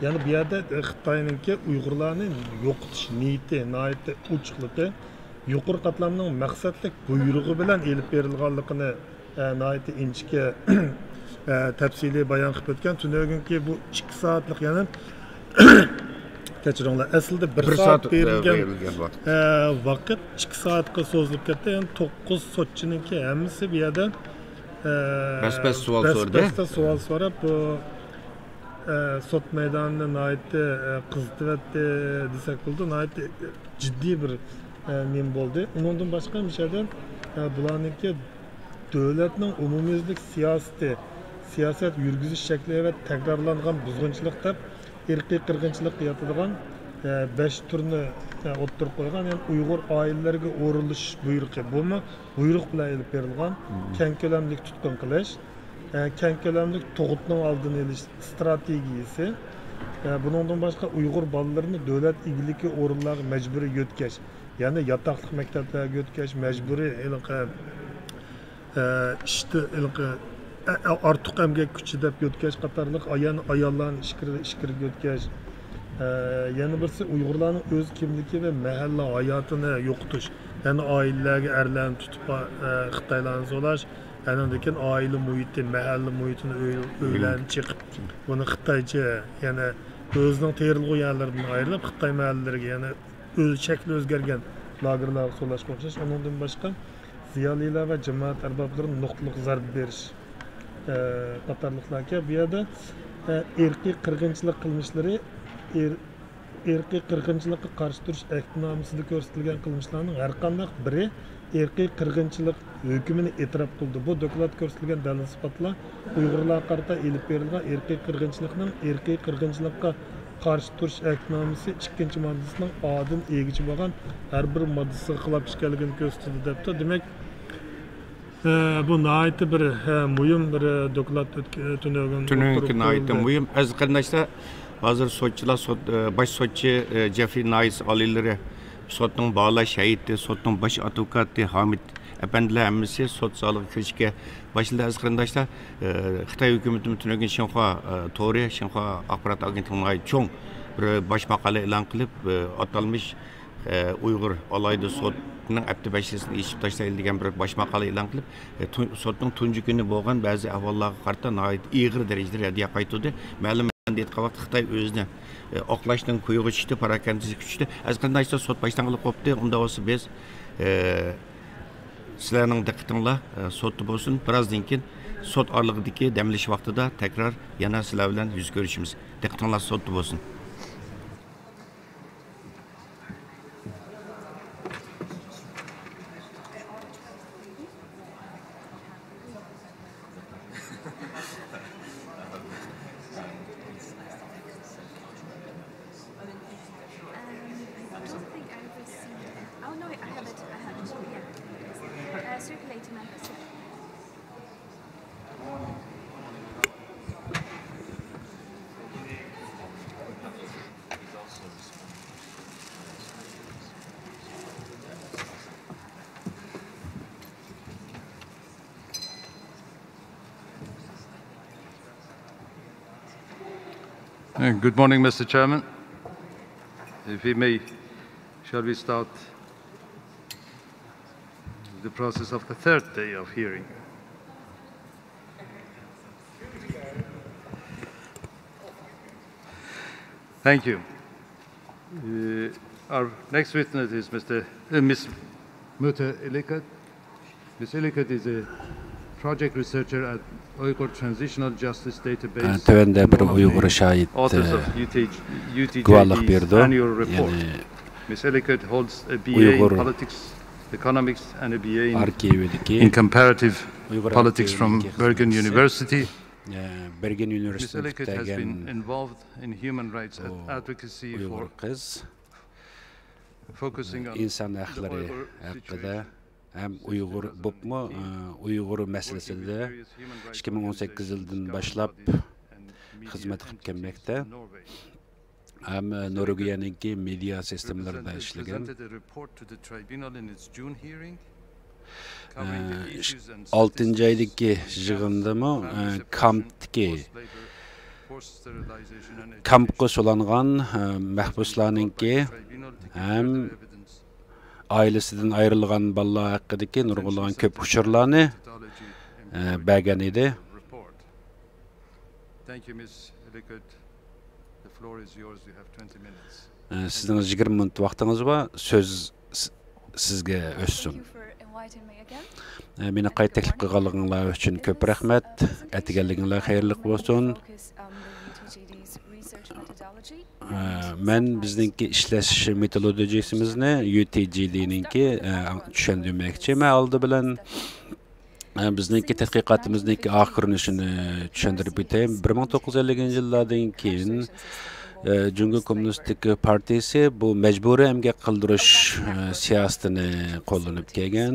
يەنى بۇ يەردە خىتاينىڭكى ئۇيغۇرلارنى يوقىتىش نىيىتى، ناھايىتى ئوچۇقلۇقى، يۇقىرى قاتلامنىڭ مەقسەتلىك بۇيرۇقى بىلەن ئېلىپ بېرىلغانلىقىنى، ئە، ناھايىتى ئىنچىكە، ئە، تەپسىلىي بايان قىلىپ ئۆتكەن. تۈنۈگۈنكى بۇ ئىككى سائەتلىك، يەنى، كەچۈرۈڭلار، ئەسلىدە بىر بىر سائەت سائەت، ئە، بېرىلگەن، بېرىلگەن ۋاقىت. ئە، ۋاقىت ئىككى سائەتقا سوزۇلۇپ كەتتى. يەنى توققۇز سوتچىنىڭكى ھەممىسى بۇ يەردە، ئە، بەس بەس سوئال بەس سورىدى. بەستە سوئال سوراپ، بۇ ئە، سوت مەيدانىنى ناھايىتى، ئە، قىزىتىۋەتتى دېسەك بولىدۇ. ناھايىتى جىددىي بىر، ئە، نېمە بولدى. ئۇنىڭدىن باشقا، مۇشۇ يەردە، ئە، بۇلارنىڭكى دۆلەتنىڭ ئومۇميۈزلۈك سىياسىتى، سىياسەت يۈرگۈزۈش شەكلى ۋە تەكرارلانغان بۇزغۇنچىلىق دەپ ئىرقىي قىرغىنچىلىق دېيەتىدىغان، ئە، بەش تۈرنى، ئە، ئوتتۇرىغا قويغان. يەنى ئۇيغۇر ئائىلىلىرىگە ئورۇنلىشىش بۇيرۇقى، بۇمۇ بۇيرۇق بىلەن ئېلىپ بېرىلغان. مم. كەڭ كۆلەملىك تۇتقۇن قىلىش، ئە، كەڭ كۆلەملىك تۇغۇتنىڭ ئالدىنى ئېلىش ئىستراتېگىيىسى، ئە، بۇنىڭدىن باشقا ئۇيغۇر بالىلىرىنى دۆلەت ئىگىلىكى ئورۇنلارغا مەجبۇرىي يۆتكەش، يەنى ياتاقلىق مەكتەپلەرگە يۆتكەش، مەجبۇرىي ھېلىقى، ئە، ئىشتا ھېلىقى، ئە، ئە، ئارتۇق ئەمگەك كۈچى دەپ يۆتكەش قاتارلىق ئايان-، ئاياللارنى ئىچكىرى-، ئىچكىرىگە يۆتكەش، ئە، يەنە بىرسى ئۇيغۇرلارنىڭ ئۆز كىملىكى ۋە مەھەللە ھاياتىنى يوقىتىش، يەنى ئائىلىلەرگە ئەرلەرنى تۇتۇپ، ئە، خىتايلارنى سولاش، ئانىڭدىن كېيىن ئائىلە مۇھىتى، مەھەللە مۇھىتىنى، ئۆي-، ئۆيلەرنى چېقىپ، بۇنى خىتايچە، يەنى ئۆزىنىڭ تېرىلغۇ يەرلىرىدىن ئايرىلىپ، خىتاي مەھەللىلىرىگە، يەنى ئۆز شەكلى ئۆزگەرگەن لاگېرلارغا سولاشقا ئوخشاش. ئۇنىڭدىن باشقا، زىيالىيلار ۋە جامائەت ئەربابلىرىغا نۇقتىلىق زەربە بېرىش، ئە، قاتارلىقلاركەن. بۇ يەردە، ئە، ئىرقىي قىرغىنچىلىق قىلمىشلىرى، ئىر-، ئىرقىي قىرغىنچىلىققا قارشى تۇرۇش ئەھدىنامىسىدا كۆرسىتىلگەن قىلمىشلارنىڭ ھەرقانداق بىرى ئىرقىي قىرغىنچىلىق ھۆكمىنى ئېتىراپ قىلىدۇ. بۇ دوكلاتتا كۆرسىتىلگەن دەلىل-ئىسپاتلار ئۇيغۇرلارغا قارىتا ئېلىپ بېرىلغان ئىرقىي قىرغىنچىلىقنىڭ ئىرقىي قىرغىنچىلىققا قارشى تۇرۇش ئەھدىنامىسى ئىككىنچى ماددىسىنىڭ ئادىن ئىگىچە بولغان ھەر بىر ماددىسىغا خىلاپ ئىكەنلىكىنى كۆرسىتىدۇ، دەپتۇ. دېمەك، ئە، بۇ ناھايىتى بىر، ئە، مۇھىم بىر، ئە، دوكلات ئۆتك-، ئە، تۈنۈگۈن تۈنۈگۈنكى ئوتتۇرىغا ناھايىتى قويۇلدى. مۇھىم. ئەزىز قېرىنداشلار، ھازىر سوتچىلار سوت، ئە، باش سوتچى، ئە، جېفرى نايس ئالىيلىرى، سوتنىڭ باھالاش ھەيئىتى، سوتنىڭ باش ئادۋوكاتى ھامىت ئەپەندىلەر ھەممىسى سوت زالىغا كىرىشكە باشلىدى. ئەزىز قېرىنداشلار، ئە، خىتاي ھۆكۈمىتىمۇ تۈنۈگۈن شىنخۇا، ئە، تورى، شىنخۇا ئاخبارات ئاگېنتلىقى ناھايىتى چوڭ بىر باش ماقالە ئېلان قىلىپ، ئە، ئاتالمىش ئۇيغۇر ئالاھىدە سوتىنىڭ ئەپتى بەشىسىنى ئېچىپ تاشلايلى دېگەن بىر باش ماقالە ئېلان قىلىپ، سوتنىڭ تۇنجى كۈنى بولغان بەزى ئەھۋاللارغا قارىتا ناھايىتى ئېغىر دەرىجىدە رەددىيە قايتۇردى. مەلۇم دېيىتقان ۋاقىتتا خىتاي ئۆزىنى، ئە، ئاقلاشتىن كويغا چۈشتى، پاراكەندىچىلىككە چۈشتى. ھەرقانداق ئىشتا سوت باشلانغىلى قوپتى. ئۇندا بولسا بىز، ئە، سىلەرنىڭ دىققىتىڭلار، ئە، سوتتا بولسۇن. بىرازدىن كېيىن سوت ئارىلىقىدىكى دەم ئېلىش ۋاقتىدا تەكرار يەنە سىلەر بىلەن يۈز كۆرۈشىمىز. دىققىتىڭلار سوتتا بولسۇن. Um, I don't think I've ever seen it. Oh, no, I have it. I have it. Yeah. Uh, circulating members. Uh, Good morning, Mister Chairman. If we may, shall we start the process of the third day of hearing? Thank you. Uh, our next witness is Mister uh, Miss Mute Ilikat. Miss Ilikat is a project researcher at Uyghur Transitional Justice Database. تۆۋەندە بىر ئۇيغۇر شاھىت، ئە، گۇۋاھلىق بېرىدۇ. يەنى Miss Ilikat holds a B A in ئۇيغۇر politics, economics and a B A in ئاركىۋىدىكى in comparative ئۇيغۇر politics from ئاركىۋىدىكى Bergen خىزمەتچىسى. University. ئە، بېرگېن ئۇنىۋېرسىتېتىدىن پۈتتۈرگەن ئۇ ئۇيغۇر قىز، ئە، ئىنسان ھەقلىرى ھەققىدە ھەم ئۇيغۇر بولۇپمۇ، ئە، ئۇيغۇر مەسىلىسىدە ئىككى مىڭ ئون سەككىز يىلىدىن باشلاپ خىزمەت قىلىپ كەلمەكتە. ھەم نورۋېگىيەنىڭكى مېدىيا سىستېمىلىرىدا ئىشلىگەن. ئالتىنچى ئايدىكى يىغىندىمۇ، ئە، كامپتىكى، كامپقا سولانغان، ئە، مەھبۇسلارنىڭكى ھەم ئائىلىسىدىن ئايرىلغان بالىلار ھەققىدىكى نۇرغۇنلىغان كۆپ ئۇچۇرلارنى، ئە، بەرگەن ئىدى. ئە، سىزنىڭ يىگىرمە مىنۇت ۋاقتىڭىز بار. سۆز س-، سىزگە ئۆتسۇن. ئە، مېنى قايتا تەكلىپ قىلغانلىقىڭلار ئۈچۈن كۆپ رەھمەت. ئەتىگەنلىكىڭلار خەيرلىك بولسۇن. ئە، مەن بىزنىڭكى ئىشلەش مېتودولوگىيىسىمىزنى يۇ تى جى دىنىڭكى، ئە، چۈشەندۈرمەكچى. مەن ئالدى بىلەن ئە، بىزنىڭكى تەتقىقاتىمىزنىڭكى ئاخىرلىنىشىنى چۈشەندۈرۈپ ئۆتەي. بىر مىڭ توققۇز يۈز ئەللىكىنچى يىللاردىن كېيىن، ئە، جۇڭگو كوممۇنىستىك پارتىيىسى بۇ مەجبۇرىي ئەمگەك قىلدۇرۇش، ئە، سىياسىتىنى قوللىنىپ كەلگەن.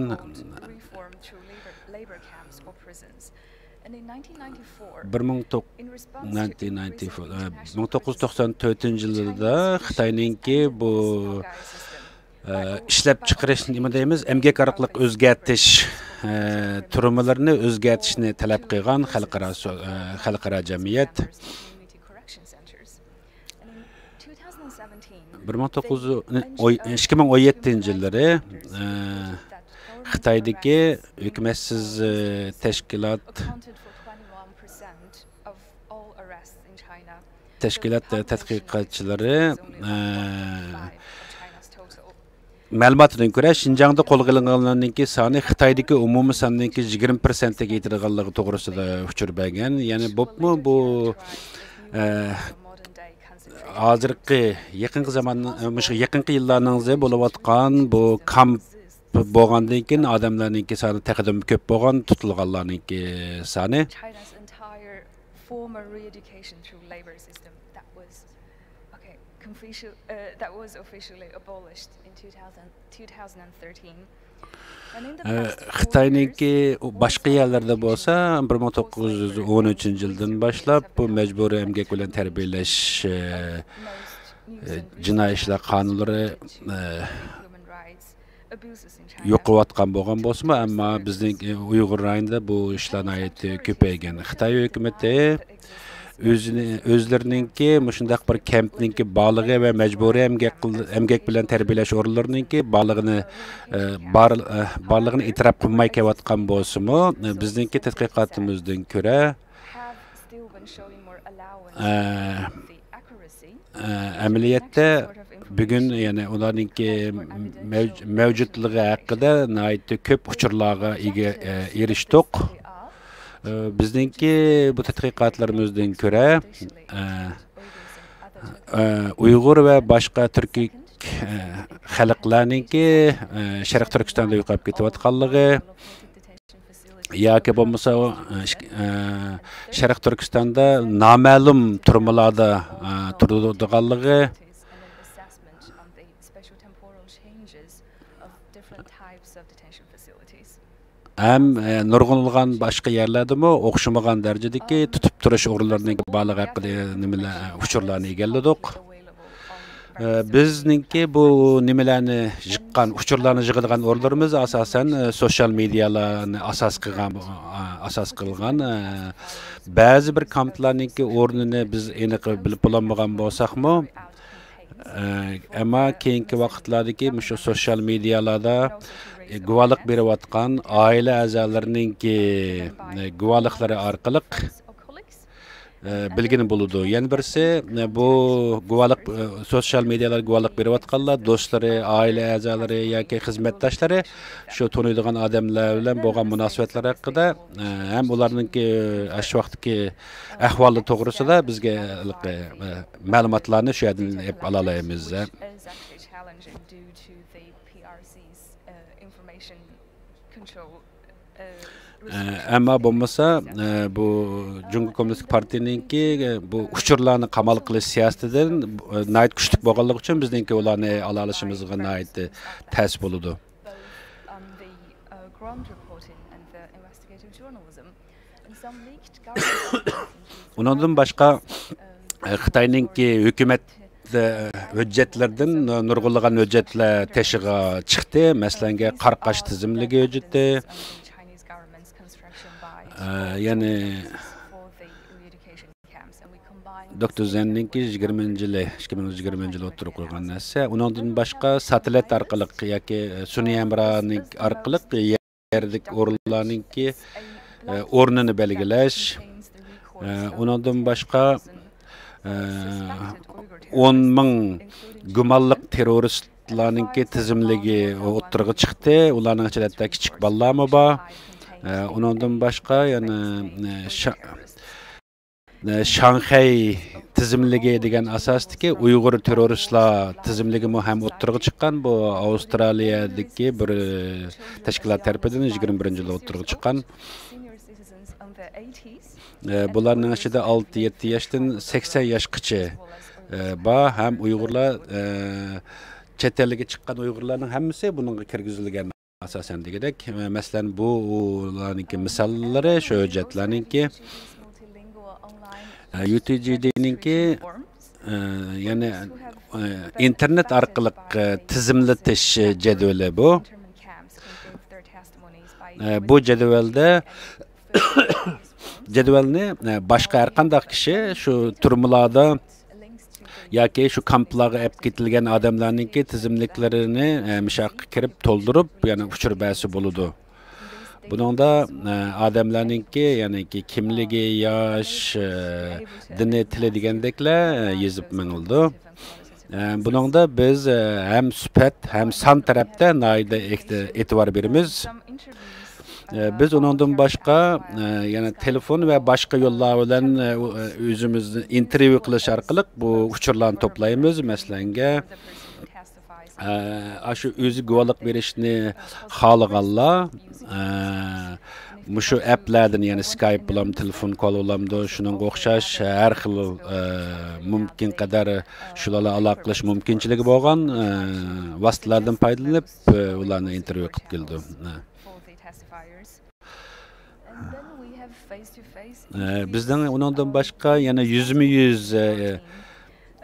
بىر مىڭ توق-، نايىنتىن نايىنتى فور، ئە، مىڭ توققۇز يۈز توقسان تۆتىنچى يىلدا خىتاينىڭكى بۇ ئە، ئىشلەپچىقىرىش، نېمە دەيمىز، ئەمگەك ئارقىلىق ئۆزگەرتىش، ئە، تۈرمىلىرىنى ئۆزگەرتىشنى تەلەپ قىلغان خەلقئارا سو-، ئە، خەلقئارا جەمئىيەت. بىر مىڭ توققۇز يۈز، ئىككى مىڭ ئون يەتتىنچى يىللىرى، ئە، خىتايدىكى ھۆكۈمەتسىز، ئە، تەشكىلات تەشكىلات تەتقىقاتچىلىرى، ئە، مەلۇماتىدىن كۆرە، شىنجاڭدا قولغا ئېلىنغانلارنىڭكى سانى خىتايدىكى ئومۇمىي ساننىڭكى يىگىرمە پىرسەنتىگە يېتىدىغانلىقى توغرىسىدا ئۇچۇر بەرگەن. يەنى بولۇپمۇ بۇ، ئە، ھازىرقى يېقىنقى زامان، مۇشۇ يېقىنقى يىللارنىڭ بولۇۋاتقان بۇ كامپ بولغاندىن كېيىن ئادەملەرنىڭكى سانى تېخىدىنمۇ كۆپ بولغان، تۇتۇلغانلارنىڭكى سانى. China's entire formal re-education through labor system that was, okay, Confucius, uh, that was officially abolished in two thousand, two thousand and thirteen. And in the ئە، past four خىتاينىڭكى years, باشقا يەرلەردە بولسا، بىر مىڭ توققۇز يۈز ئون ئۈچىنچى يىلدىن باشلاپ بۇ مەجبۇرىي ئەمگەك بىلەن تەربىيەلەش، ئە، ئە، جىنايى ئىشلار قانۇنلىرى، ئە، يوقىلىۋاتقان بولغان بولسىمۇ، ئەمما بىزنىڭ، ئۇيغۇر رايونىدا بۇ ئىشلار ناھايىتى كۆپەيگەن. خىتاي ھۆكۈمىتى ئۆزىنى، ئۆزلىرىنىڭكى مۇشۇنداق بىر كەمپنىڭكى بارلىقى ۋە مەجبۇرىي ئەمگەك قىل-، ئەمگەك بىلەن تەربىيەلەش ئورۇنلىرىنىڭكى بارلىقىنى، ئە، بار-، ئە، بارلىقىنى ئېتىراپ قىلماي كېلىۋاتقان بولسىمۇ، بىزنىڭكى تەتقىقاتىمىزدىن كۆرە، have still been showing more allowance ئە، ئە، ئەمەلىيەتتە بۈگۈن يەنە ئۇلارنىڭكى مەۋج-، مەۋجۇتلۇقى ھەققىدە ناھايىتى كۆپ ئۇچۇرلارغا ئىگە، ئە، ئېرىشتۇق. ئە، بىزنىڭكى بۇ تەتقىقاتلىرىمىزدىن كۆرە، ئە، ئە، ئۇيغۇر ۋە باشقا تۈركىي، ئە، خەلقلەرنىڭكى، ئە، شەرقىي تۈركىستاندا يوقاپ كېتىۋاتقانلىقى، ياكى بولمىسا، ئۇ، ئىش-، ئە، شەرقىي تۈركىستاندا نامەلۇم تۈرمىلاردا، ئە، تۇرىدىغانلىقى ھەم، ئە، نۇرغۇنلىغان باشقا يەرلەردىمۇ ئوخشىمىغان دەرىجىدىكى تۇتۇپ تۇرۇش ئورۇنلىرىنىڭ بارلىقى ھەققىدە نېمىلەر، ئۇچۇرلارنى ئىگىلىدۇق. ئە، بىزنىڭكى بۇ نېمىلەرنى يىغقان، ئۇچۇرلارنى يىغىدىغان ئورۇنلىرىمىز ئاساسەن، ئە، سوشيال مېدىيالارنى ئاساس قىلغان، ئە، ئاساس قىلغان، ئە، بەزى بىر كامپلارنىڭكى ئورنىنى بىز ئېنىق بىلىپ بولالمىغان بولساقمۇ، ئە، ئەمما كېيىنكى ۋاقىتلاردىكى مۇشۇ سوشيال مېدىيالاردا، ئە، گۇۋاھلىق بېرىۋاتقان ئائىلە ئەزالىرىنىڭكى، ئە، گۇۋاھلىقلىرى ئارقىلىق ئە، بىلگىلى بولىدۇ. يەنە بىرسى، ئە، بۇ گۇۋاھلىق، ئە، سوشيال مېدىيالاردا گۇۋاھلىق بېرىۋاتقانلار، دوستلىرى، ئائىلە ئەزالىرى ياكى خىزمەتداشلىرى شۇ تونۇيدىغان ئادەملەر بىلەن بولغان مۇناسىۋەتلەر ھەققىدە، ئە، ھەم ئۇلارنىڭكى ئاشۇ ۋاقىتتىكى ئەھۋالى توغرىسىدا بىزگە ھېلىقى، ئە، مەلۇماتلارنى شۇ يەردىن ئېلىپ ئالالايمىز. ئە، ئەمما بولمىسا، ئە، بۇ جۇڭگو كوممۇنىستىك پارتىيىنىڭكى، ئە، بۇ ئۇچۇرلارنى قامال قىلىش سىياسىتىدىن، ئە، ناھايىتى كۈچلۈك بولغانلىقى ئۈچۈن بىزنىڭكى ئۇلارنى ئالاقىلىشىمىزغا ناھايىتى تەس بولىدۇ. ئۇنىڭدىن باشقا، ئە، خىتاينىڭكى ھۆكۈمەت ھۆججەتلىرىدىن نۇرغۇنلىغان ھۆججەتلەر تېشىغا چىقتى. مەسىلەنگە، قاراقاش تىزىملىكى ھۆججىتى، ئە، يەنى دوكتور زەننىڭكى يىگىرمىنچى يىلى، ئىككى مىڭ يىگىرمىنچى يىلى ئوتتۇرىغا قويغان نەرسە. ئۇنىڭدىن باشقا، ساتېلىت ئارقىلىق ياكى سۈنئىي ھەمراھنىڭ ئارقىلىق يەرلىك ئورۇنلارنىڭكى، ئە، ئورنىنى بەلگىلەش. ئە، ئۇنىڭدىن باشقا، ئە، ئون مىڭ گۇمانلىق تېررورىستلارنىڭكى تىزىملىكى ئوتتۇرىغا چىقتى. ئۇلارنىڭ ئىچىدە ھەتتا كىچىك بالىلارمۇ بار. ئە، ئۇنىڭدىن باشقا يەنە، ئە، شا-، ئە، شاڭخەي تىزىملىكى دېگەن ئاساستىكى ئۇيغۇر تېررورىستلار تىزىملىكىمۇ ھەم ئوتتۇرىغا چىققان. بۇ ئاۋسترالىيەدىكى بىر، ئە، تەشكىلات تەرىپىدىن يىگىرمە بىرىنچى يىلى ئوتتۇرىغا چىققان. ئە، بۇلارنىڭ ئىچىدە ئالتە، يەتتە ياشتىن سەكسەن ياشقىچە، ئە، بار ھەم ئۇيغۇرلار، ئە، چەت ئەلگە چىققان ئۇيغۇرلارنىڭ ھەممىسى بۇنىڭغا كىرگۈزۈلگەن. ئاساسەن دېگۈدەك، مەسىلەن، بۇ ئۇلارنىڭكى مىساللىرى، شۇ ھۆججەتلەرنىڭكى، ئە، يۇ تى جى دىنىڭكى، ئە، يەنى، ئە، ئىنتېرنېت ئارقىلىق، ئە، تىزىملىتىش جەدۋىلى بۇ. ئە، بۇ جەدۋەلدە، جەدۋەلنى، ئە، باشقا ھەر قانداق كىشى شۇ تۈرمىلاردا ياكى شۇ كامپلارغا ئەپ كېتىلگەن ئادەملەرنىڭكى تىزىملىكلىرىنى، ئە، مۇشۇ ياققا كىرىپ تولدۇرۇپ، يەنە ئۇچۇر بەرسە بولىدۇ. بۇنىڭدا، ئە، ئادەملەرنىڭكى، يەنىكى كىملىكى، ياش، ئە، دىنى، تىلى دېگەندەكلەر، ئە، يېزىپ مېڭىلىدۇ. ئە، بۇنىڭدا بىز، ئە، ھەم سۈپەت، ھەم سان تەرەپتە ناھايىتى ئېتىبار بېرىمىز. ئە، بىز ئۇنىڭدىن باشقا، ئە، يەنە تېلېفون ۋە باشقا يوللار بىلەن، ئە، ئۆ-، ئۆزىمىز ئىنتېرۋيۇ قىلىش ئارقىلىق بۇ ئۇچۇرلارنى توپلايمىز. مەسىلەنگە، ئە، ئاشۇ ئۆزى گۇۋاھلىق بېرىشنى خالىغانلار، ئە، مۇشۇ ئەپلەردىن، يەنى سكايپ بولامدۇ، تېلېفون كول بولامدۇ، شۇنىڭغا ئوخشاش ھەر خىل، ئە، مۇمكىن قەدەر شۇلارلا ئالاقىلىشىش مۇمكىنچىلىكى بولغان، ئە، ۋاسىتىلەردىن پايدىلىنىپ، ئە، ئۇلارنى ئىنتېرۋيۇ قىلىپ كېلىدۇ. ئە، بىزنىڭ ئۇنىڭدىن باشقا يەنە يۈزمۇ يۈز، ئە،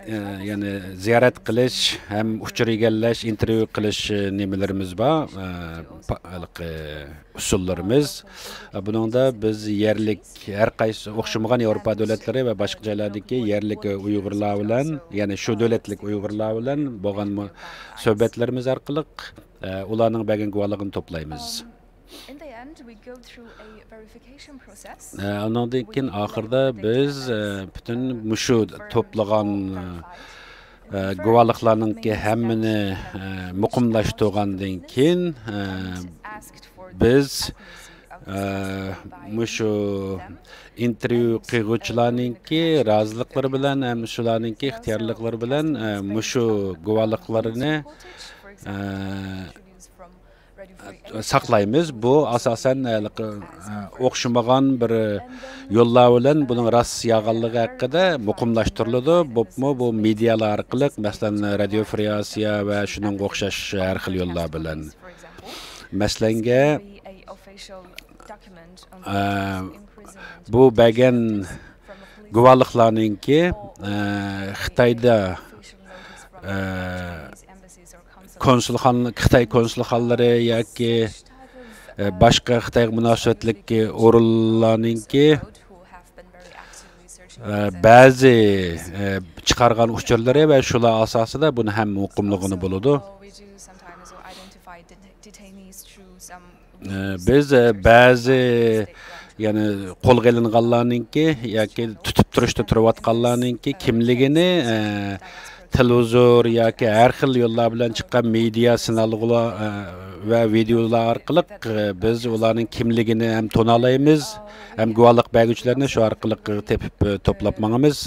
ئە، يەنى زىيارەت قىلىش ھەم ئۇچۇر ئىگىلەش، ئىنتېرۋيۇ قىلىش، ئە، نېمىلىرىمىز بار، ئە، پا-، ھېلىقى ئۇسۇللىرىمىز. ئە، بۇنىڭدا بىز يەرلىك، ھەر قايسى ئوخشىمىغان ياۋروپا دۆلەتلىرى ۋە باشقا جايلاردىكى يەرلىك ئۇيغۇرلار بىلەن، يەنى شۇ دۆلەتلىك ئۇيغۇرلار بىلەن بولغان مۇ-، سۆھبەتلىرىمىز ئارقىلىق، ئە، ئۇلارنىڭ بەرگەن گۇۋاھلىقىنى توپلايمىز. ئە، ئۇنىڭدىن كېيىن ئاخىردا بىز، ئە، پۈتۈن مۇشۇ توپلىغان، ئە، گۇۋاھلىقلارنىڭكى ھەممىنى، ئە، مۇقىملاشتۇرغاندىن كېيىن، ئە، بىز، ئە، مۇشۇ ئىنتېرۋيۇ قىلغۇچىلارنىڭكى رازىلىقلىرى بىلەن ھەم شۇلارنىڭكى ئىختىيارلىقلىرى بىلەن، ئە، مۇشۇ گۇۋاھلىقلىرىنى، ئە، ساقلايمىز. بۇ ئاساسەن، ھېلىقى، ئوخشىمىغان بىر يوللار بىلەن بۇنىڭ راست يالغانلىقى ھەققىدە مۇقىملاشتۇرۇلىدۇ. بولۇپمۇ بۇ مېدىيالار ئارقىلىق، مەسىلەن، رادىيو فرانسىيە ۋە شۇنىڭغا ئوخشاش ھەر خىل يوللار بىلەن. مەسىلەنگە، ئە، بۇ بەرگەن گۇۋاھلىقلارنىڭكى، ئە، خىتايدا، ئە، كونسۇلخان-، خىتاي كونسۇلخانىلىرى ياكى، ئە، باشقا خىتايغا مۇناسىۋەتلىك ئورۇنلارنىڭكى، ئە، بەزى، ئە، چىقارغان ئۇچۇرلىرى ۋە شۇلار ئاساسىدا بۇنى ھەم مۇقىملىغىلى بولىدۇ. ئە، بىز، ئە، بەزى، يەنى قولغا ئېلىنغانلارنىڭكى ياكى تۇتۇپ تۇرۇشتا تۇرۇۋاتقانلارنىڭكى كىملىكىنى، ئە، تېلېۋىزور ياكى ھەر خىل يوللار بىلەن چىققان مېدىيا سىنالغۇلار، ئە، ۋە ۋىدېئولار ئارقىلىق، ئە، بىز ئۇلارنىڭ كىملىكىنى ھەم تونۇۋالايمىز، ھەم گۇۋاھلىق بەرگۈچىلەرنى شۇ ئارقىلىق تېپىپ، ئە، توپلاپ ماڭىمىز.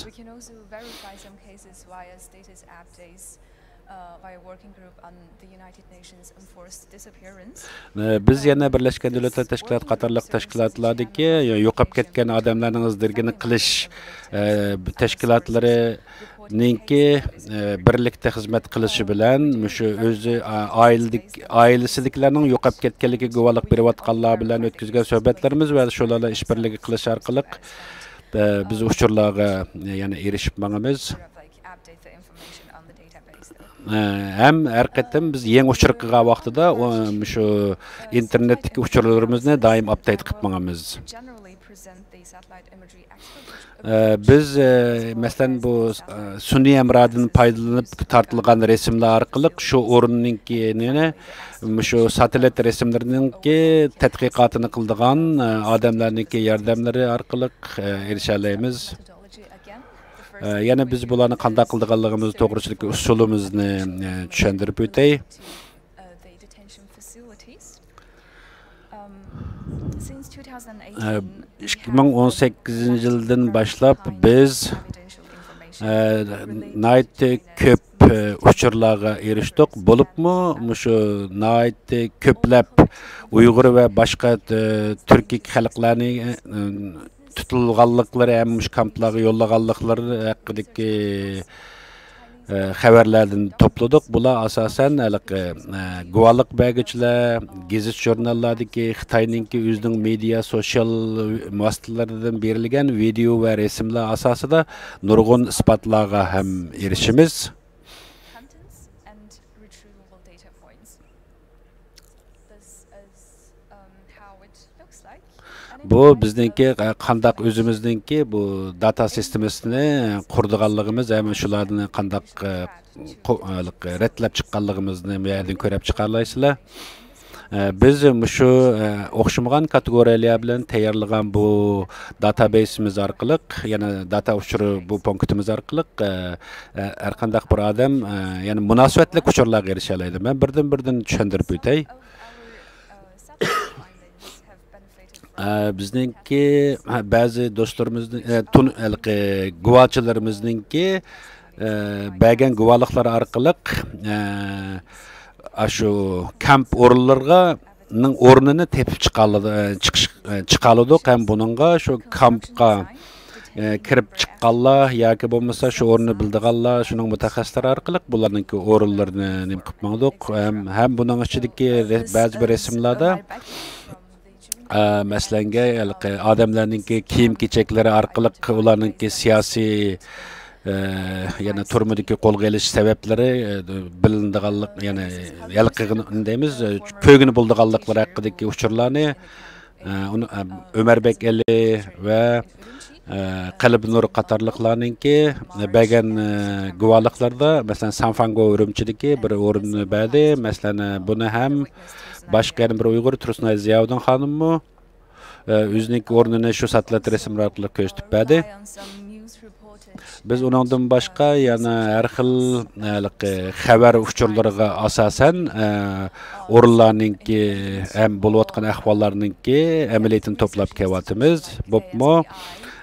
ئە، بىز يەنە بىرلەشكەن دۆلەتلەر تەشكىلاتى قاتارلىق تەشكىلاتلاردىكى يوقاپ كەتكەن ئادەملەرنىڭ ئىز دېرىكىنى قىلىش، ئە، تەشكىلاتلىرىنىڭكى، ئە، بىرلىكتە خىزمەت قىلىشى بىلەن مۇشۇ ئۆزى، ئا-، ئائىلىدىك-، ئائىلىسىدىكىلەرنىڭ يوقاپ كەتكەنلىكىگە گۇۋاھلىق بېرىۋاتقانلار بىلەن ئۆتكۈزگەن سۆھبەتلىرىمىز ۋە شۇلار بىلەن ئىش بىرلىكى قىلىش ئارقىلىق، ئە، بىز ئۇچۇرلارغا يەنە ئېرىشىپ ماڭىمىز. ئە، ھەم ھەر قېتىم بىز يېڭى ئۇچۇر قىلغان ۋاقتىدا، ئۇ، مۇشۇ ئىنتېرنېتتىكى ئۇچۇرلىرىمىزنى دائىم ئاپدېيت قىلىپ ماڭىمىز. ئە، بىز، ئە، مەسىلەن، بۇ، ئە، سۈنئىي ھەمراھدىن پايدىلىنىپ تارتىلغان رەسىملەر ئارقىلىق شۇ ئورۇننىڭكىنى، مۇشۇ ساتېلىت رەسىملىرىنىڭكى تەتقىقاتىنى قىلىدىغان، ئە، ئادەملەرنىڭكى ياردەملىرى ئارقىلىق، ئە، ئېرىشەلەيمىز. ئە، يەنە بىز بۇلارنى قانداق قىلىدىغانلىقىمىز توغرىسىدىكى ئۇسۇلىمىزنى، ئە، چۈشەندۈرۈپ ئۆتەي. ئە، ئىككى مىڭ ئون سەككىزىنچى يىلدىن باشلاپ بىز، ئە، ناھايىتى كۆپ، ئە، ئۇچۇرلارغا ئېرىشتۇق. بولۇپمۇ مۇشۇ ناھايىتى كۆپلەپ ئۇيغۇر ۋە باشقا، ئە، تۈركىي خەلقلەرنى، ئە، تۇتۇلغانلىقلىرى ھەم مۇشۇ كامپلارغا يوللىغانلىقلىرى ھەققىدىكى، ئە، خەۋەرلەردىن توپلىدۇق. بۇلار ئاساسەن ھېلىقى، ئە، گۇۋاھلىق بەرگۈچىلەر، گېزىت-ژۇرناللاردىكى خىتاينىڭكى ئۆزىنىڭ مېدىيا، سوشال ۋاسىتىلىرىدىن بېرىلگەن ۋىدېئو ۋە رەسىملەر ئاساسىدا نۇرغۇن ئىسپاتلارغا ھەم ئېرىشىمىز. بۇ بىزنىڭكى، ئە، قانداق ئۆزىمىزنىڭكى بۇ داتا سىستېمىسىنى قۇرىدىغانلىقىمىز ھەم شۇلارنى قانداق، ئە، قۇ-، ئە، رەتلەپ چىققانلىقىمىزنى بۇ يەردىن كۆرۈپ چىقالايسىلەر. ئە، بىز مۇشۇ، ئە، ئوخشىمىغان كاتېگورىيەلەر بىلەن تەييارلىغان بۇ داتابەيسىمىز ئارقىلىق، يەنى داتا ئۇچۇرى بۇ پونكىتىمىز ئارقىلىق، ئە، ئە، ھەر قانداق بىر ئادەم، ئە، يەنى مۇناسىۋەتلىك ئۇچۇرلارغا ئېرىشەلەيدۇ. مەن بىردىن-بىردىن چۈشەندۈرۈپ ئۆتەي. ئە، بىزنىڭكى، ھە، بەزى دوستلىرىمىزنىڭ، ئە، تون-، ھېلىقى گۇۋاچىلىرىمىزنىڭكى، ئە، بەرگەن گۇۋاھلىقلىرى ئارقىلىق، ئە، ئاشۇ كامپ ئورۇنلىرىغا، نىڭ ئورنىنى تېپىپ چىقالىدۇ-، ئە، چىقىش-، ئە، چىقالىدۇق ھەم بۇنىڭغا شۇ كامپقا، ئە، كىرىپ چىققانلار ياكى بولمىسا شۇ ئورنىنى بىلىدىغانلار، شۇنىڭ مۇتەخەسسىسلىرى ئارقىلىق بۇلارنىڭكى ئورۇنلىرىنى نېمە قىلىپ ماڭدۇق. ھەم، ھەم بۇنىڭ ئىچىدىكى رە-، بەزى بىر رەسىملەردە، ئە، مەسىلەنگە، ھېلىقى ئادەملەرنىڭكى كىيىم-كېچەكلىرى ئارقىلىق ئۇلارنىڭكى سىياسىي، ئە، يەنە تۈرمىدىكى قولغا ئېلىش سەۋەبلىرى، ئە، بىلىنىدىغانلىق، يەنى ھېلىقى نېمە دەيمىز، ئە، كۆرگىلى بولىدىغانلىقلىرى ھەققىدىكى ئۇچۇرلارنى، ئە، ئۇنى، ئە، ئۆمەربەك ئەلى ۋە، ئە، قەلبىنۇر قاتارلىقلارنىڭكى بەرگەن، ئە، گۇۋاھلىقلىرىدا، مەسىلەن، سانفاڭگو ئۈرۈمچىدىكى بىر ئورۇننى بەردى. مەسىلەن، ئە، بۇنى ھەم باشقا يەنە بىر ئۇيغۇر تۇرسۇنئاي زىياۋۇدۇن خانىممۇ، ئە، ئۆزىنىڭكى ئورنىنى شۇ ساتلىتى رەسىملەر ئارقىلىق كۆرسىتىپ بەردى. بىز ئۇنىڭدىن باشقا يەنە ھەر خىل، ھېلىقى خەۋەر ئۇچۇرلىرىغا ئاساسەن، ئە، ئورۇنلارنىڭكى ھەم بولۇۋاتقان ئەھۋاللارنىڭكى ئەمەلىيىتىنى توپلاپ كېلىۋاتىمىز. بولۇپمۇ،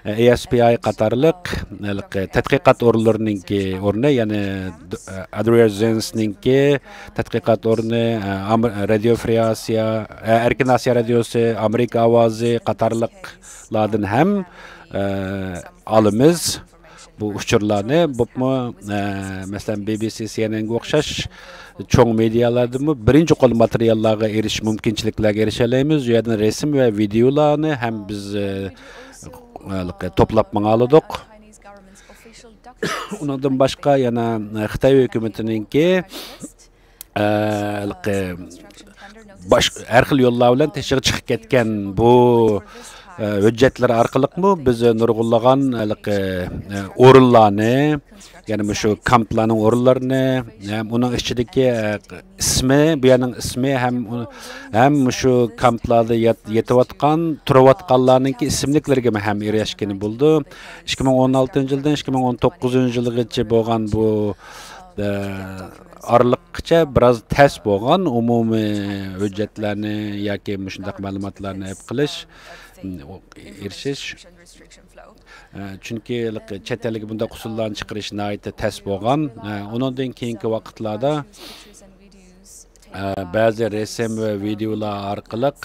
ئە، ئېي ئېس پىي ئاي قاتارلىق ھېلىقى تەتقىقات ئورۇنلىرىنىڭكى ئورنى، يەنى، ئە، ئادرىيا زېنسنىڭكى تەتقىقات ئورنى، ئە، ئام-، رادىيو فرېي ئاسىيا، ئە، ئەركىن ئاسىيا رادىيوسى، ئامېرىكا ئاۋازى قاتارلىقلاردىن ھەم، ئە، ئالىمىز بۇ ئۇچۇرلارنى. بولۇپمۇ، ئە، مەسىلەن، بى بى سى، سى ئېن ئېنگە ئوخشاش چوڭ مېدىيالاردىنمۇ بىرىنچى قول ماتېرىياللارغا ئېرىشىش مۇمكىنچىلىكلەرگە ئېرىشەلەيمىز. ئۇ يەردىن رەسىم ۋە ۋىدېئولارنى ھەم بىز، ئە، ھېلىقى توپلاپ ماڭالىدۇق. ئۇنىڭدىن باشقا يەنە، ئە، خىتاي ھۆكۈمىتىنىڭكى، ئە، ھېلىقى باش-، ھەر خىل يوللار بىلەن تېشىغا چىقىپ كەتكەن بۇ، ئە، ھۆججەتلەر ئارقىلىقمۇ بىز نۇرغۇنلىغان ھېلىقى، ئە، ئورۇنلارنى، يەنى مۇشۇ كامپلارنىڭ ئورۇنلىرىنى، ھەم ئۇنىڭ ئىچىدىكى، ئە، ئىسمى، بۇ يەرنىڭ ئىسمى ھەم ئۇ-، ھەم مۇشۇ كامپلاردا يات-، يېتىۋاتقان، تۇرۇۋاتقانلارنىڭكى ئىسىملىكلىرىگىمۇ ھەم ئېرىشكىلى بولىدۇ. ئىككى مىڭ ئون ئالتىنچى يىلدىن ئىككى مىڭ ئون توققۇزىنچى يىلغىچە بولغان بۇ، ئە، ئارىلىققىچە بىراز تەس بولغان ئومۇمىي ھۆججەتلەرنى ياكى مۇشۇنداق مەلۇماتلارنى ئېلىپ قېلىش، ئېرىشىش. ئە، چۈنكى چەت ئەلگە بۇنداق ئۇسۇللارنى چىقىرىش ناھايىتى تەس بولغان. ئە، ئۇنىڭدىن كېيىنكى ۋاقىتلاردا، ئە، بەزى رەسىم ۋە ۋىدېئولار ئارقىلىق،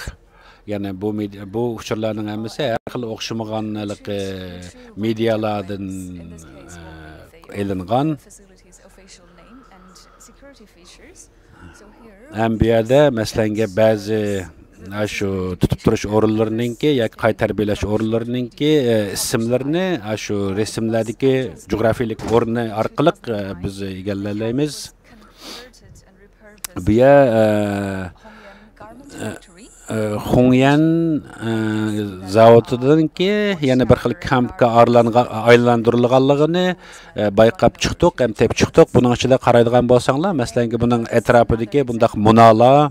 يەنى بۇ مېدىيا، بۇ ئۇچۇرلارنىڭ ھەممىسى ھەر خىل ئوخشىمىغان ھېلىقى مېدىيالاردىن، ئە، ئېلىنغان. ھەم بۇ يەردە، مەسىلەنگە، بەزى، ئە، شۇ تۇتۇپ تۇرۇش ئورۇنلىرىنىڭكى ياكى قايتا تەربىيەلەش ئورۇنلىرىنىڭكى، ئە، ئىسىملىرىنى، ئە، شۇ رەسىملەردىكى جۇغراپىيەلىك ئورنى ئارقىلىق، ئە، بىز ئىگىلىيەلەيمىز. بۇ يەر، ئە، ئە، ئە، خۇڭيەن، ئە، زاۋۇتىدىنكى يەنە بىر خىل كامپقا ئارىلانغا-، ئايلاندۇرۇلغانلىقىنى، ئە، بايقاپ چىقتۇق ھەم تېپىپ چىقتۇق. بۇنىڭ ئىچىدە قارايدىغان بولساڭلار، مەسىلەنكى، بۇنىڭ ئەتراپىدىكى بۇنداق مۇنارلار،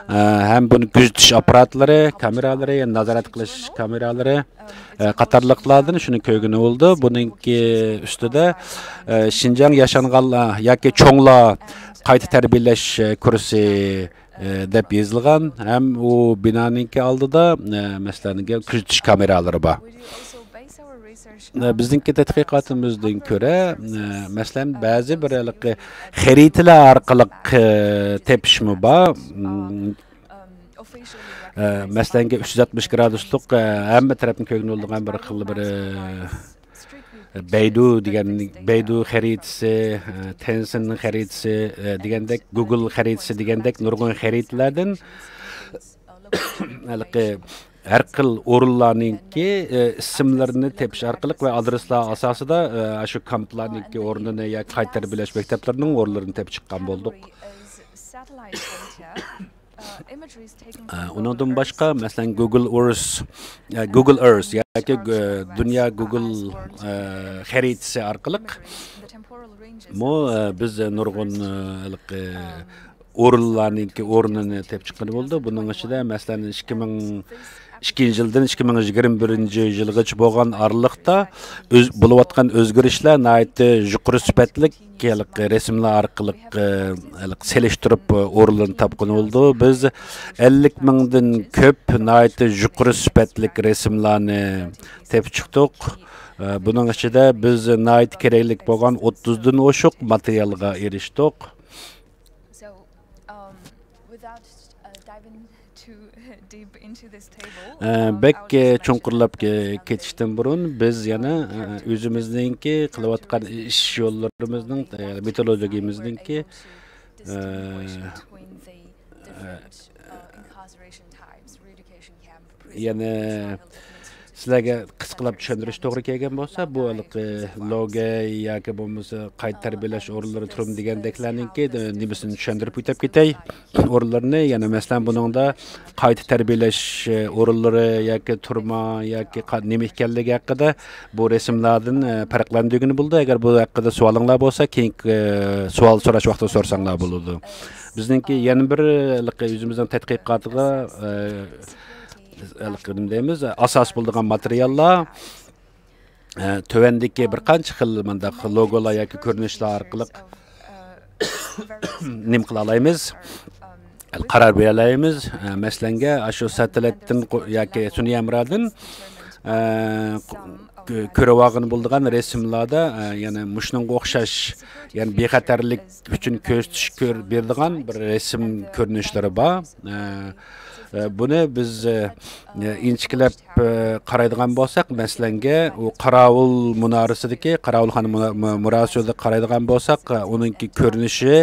ئە، ھەم بۇنى كۆزىتىش ئاپپاراتلىرى، كامېرالىرى، يەنى نازارەت قىلىش كامېرالىرى، ئە، قاتارلىقلاردىن شۇنى كۆرگىلى بولىدۇ. بۇنىڭكى ئۈستىدە، ئە، شىنجاڭ ياشانغانلار ياكى چوڭلار قايتا تەربىيەلەش، ئە، كۇرسى، ئە، دەپ يېزىلغان ھەم ئۇ بىنانىڭكى ئالدىدا، ئە، مەسىلەن، كۆزىتىش كامېرالىرى بار. ئە، بىزنىڭكى تەتقىقاتىمىزدىن كۆرە، ئە، مەسىلەن، بەزى بىر ھېلىقى خەرىتىلەر ئارقىلىق، ئە، تېپىشمۇ بار. ئە، مەسىلەنگە، ئۈچ يۈز ئاتمىش گرادۇسلۇق، ئە، ھەممە تەرەپنى كۆرگىلى بولىدىغان بىر خىل بىر، ئە، بەيدۇ دېگەن، بەيدۇ خەرىتىسى، ئە، تېنسىننىڭ خەرىتىسى، ئە، دېگەندەك، گۇگل خەرىتىسى دېگەندەك نۇرغۇن خەرىتىلەردىن ھېلىقى ھەر خىل ئورۇنلارنىڭكى، ئە، ئىسىملىرىنى تېپىش ئارقىلىق ۋە ئادرېسلار ئاساسىدا، ئە، شۇ كامپلارنىڭكى ئورنىنى ياكى قايتا تەربىيەلەش مەكتەپلىرىنىڭ ئورۇنلىرىنى تېپىپ چىققان بولدۇق. ئە، ئۇنىڭدىن باشقا، مەسىلەن، گۇگل ئۇرس، ئە، گۇگل ئەرس ياكى، ئە، دۇنيا گۇگل، ئە، خەرىتىسى ئارقىلىق مۇ، ئە، بىز نۇرغۇن، ئە، ھېلىقى ئورۇنلارنىڭكى ئورنىنى تېپىپ چىققىلى بولىدۇ. بۇنىڭ ئىچىدە، مەسىلەن، ئىككى مىڭ ئىككىنچى يىلدىن ئىككى مىڭ يىگىرمە بىرىنچى يىلغىچە بولغان ئارىلىقتا ئۆز-، بولۇۋاتقان ئۆزگىرىشلەر ناھايىتى يۇقىرى سۈپەتلىك ھېلىقى رەسىملەر ئارقىلىق، ئە، ھېلىقى سېلىشتۇرۇپ، ئە، ئورۇنلىرىنى تاپقىلى بولىدۇ. بىز ئەللىك مىڭدىن كۆپ ناھايىتى يۇقىرى سۈپەتلىك رەسىملەرنى تېپىپ چىقتۇق. ئە، بۇنىڭ ئىچىدە بىز ناھايىتى كېرەكلىك بولغان ئوتتۇزدىن ئوشۇق ماتېرىيالغا ئېرىشتۇق. ئە، بەك، ئە، چوڭقۇرلاپ كېتىشتىن بۇرۇن، بىز يەنە، ئە، ئۆزىمىزنىڭكى قىلىۋاتقان ئىش يوللىرىمىزنىڭ، ئە، مېتودولوگىيىمىزنىڭكى، ئە، ئە، يەنە سىلەرگە قىسقىلاپ چۈشەندۈرۈش توغرا كەلگەن بولسا، بۇ ھېلىقى لوگەي ياكى بولمىسا قايتا تەربىيەلەش ئورۇنلىرى، تۇرما دېگەندەكلەرنىڭكى، ئە، نېمىسىنى چۈشەندۈرۈپ ئۆتۈپ كېتەي. ئورۇنلىرىنى، يەنە مەسىلەن، بۇنىڭدا قايتا تەربىيەلەش، ئە، ئورۇنلىرى ياكى تۈرمە ياكى قا-، نېمە ئىكەنلىكى ھەققىدە بۇ رەسىملاردىن، ئە، پەرقلەندۈرگىلى بولىدۇ. ئەگەر بۇ ھەققىدە سوئالىڭلار بولسا، كېيىنكى، ئە، سوئال سوراش ۋاقتىدا سورىساڭلار بولىدۇ. بىزنىڭكى يەنە بىر، ئە، ئۆزىمىزنىڭ تەتقىقاتىغا، ئە، نېمە دەيمىز، ئاساس بولىدىغان ماتېرىياللار، ئە، تۆۋەندىكى بىر قانچە خىل مۇنداق لوگولار ياكى كۆرۈنۈشلەر ئارقىلىق نېمە قىلالايمىز؟ قارار بېرەلەيمىز. ئە، مەسىلەنگە، ئاشۇ ساتېلىتتىن قو-، ياكى سۈنئىي ھەمراھدىن، ئە، قو-، كۆ-، كۆرۈۋالغىلى بولىدىغان رەسىملەردە، ئە، يەنە مۇشۇنىڭغا ئوخشاش، يەنى بىخەتەرلىك ئۈچۈن كۆرسىتىش كۆر-، بېرىدىغان بىر رەسىم كۆرۈنۈشلىرى بار. ئە، ئە، بۇنى بىز، ئە، ئىنچىكىلەپ، ئە، قارايدىغان بولساق، مەسىلەنگە، ئۇ قاراۋۇل مۇنارىسىدىكى، قاراۋۇلخانا مۇنا-، مۇ-، مۇنارىسىدا قارايدىغان بولساق، ئە، ئۇنىڭكى كۆرۈنۈشى،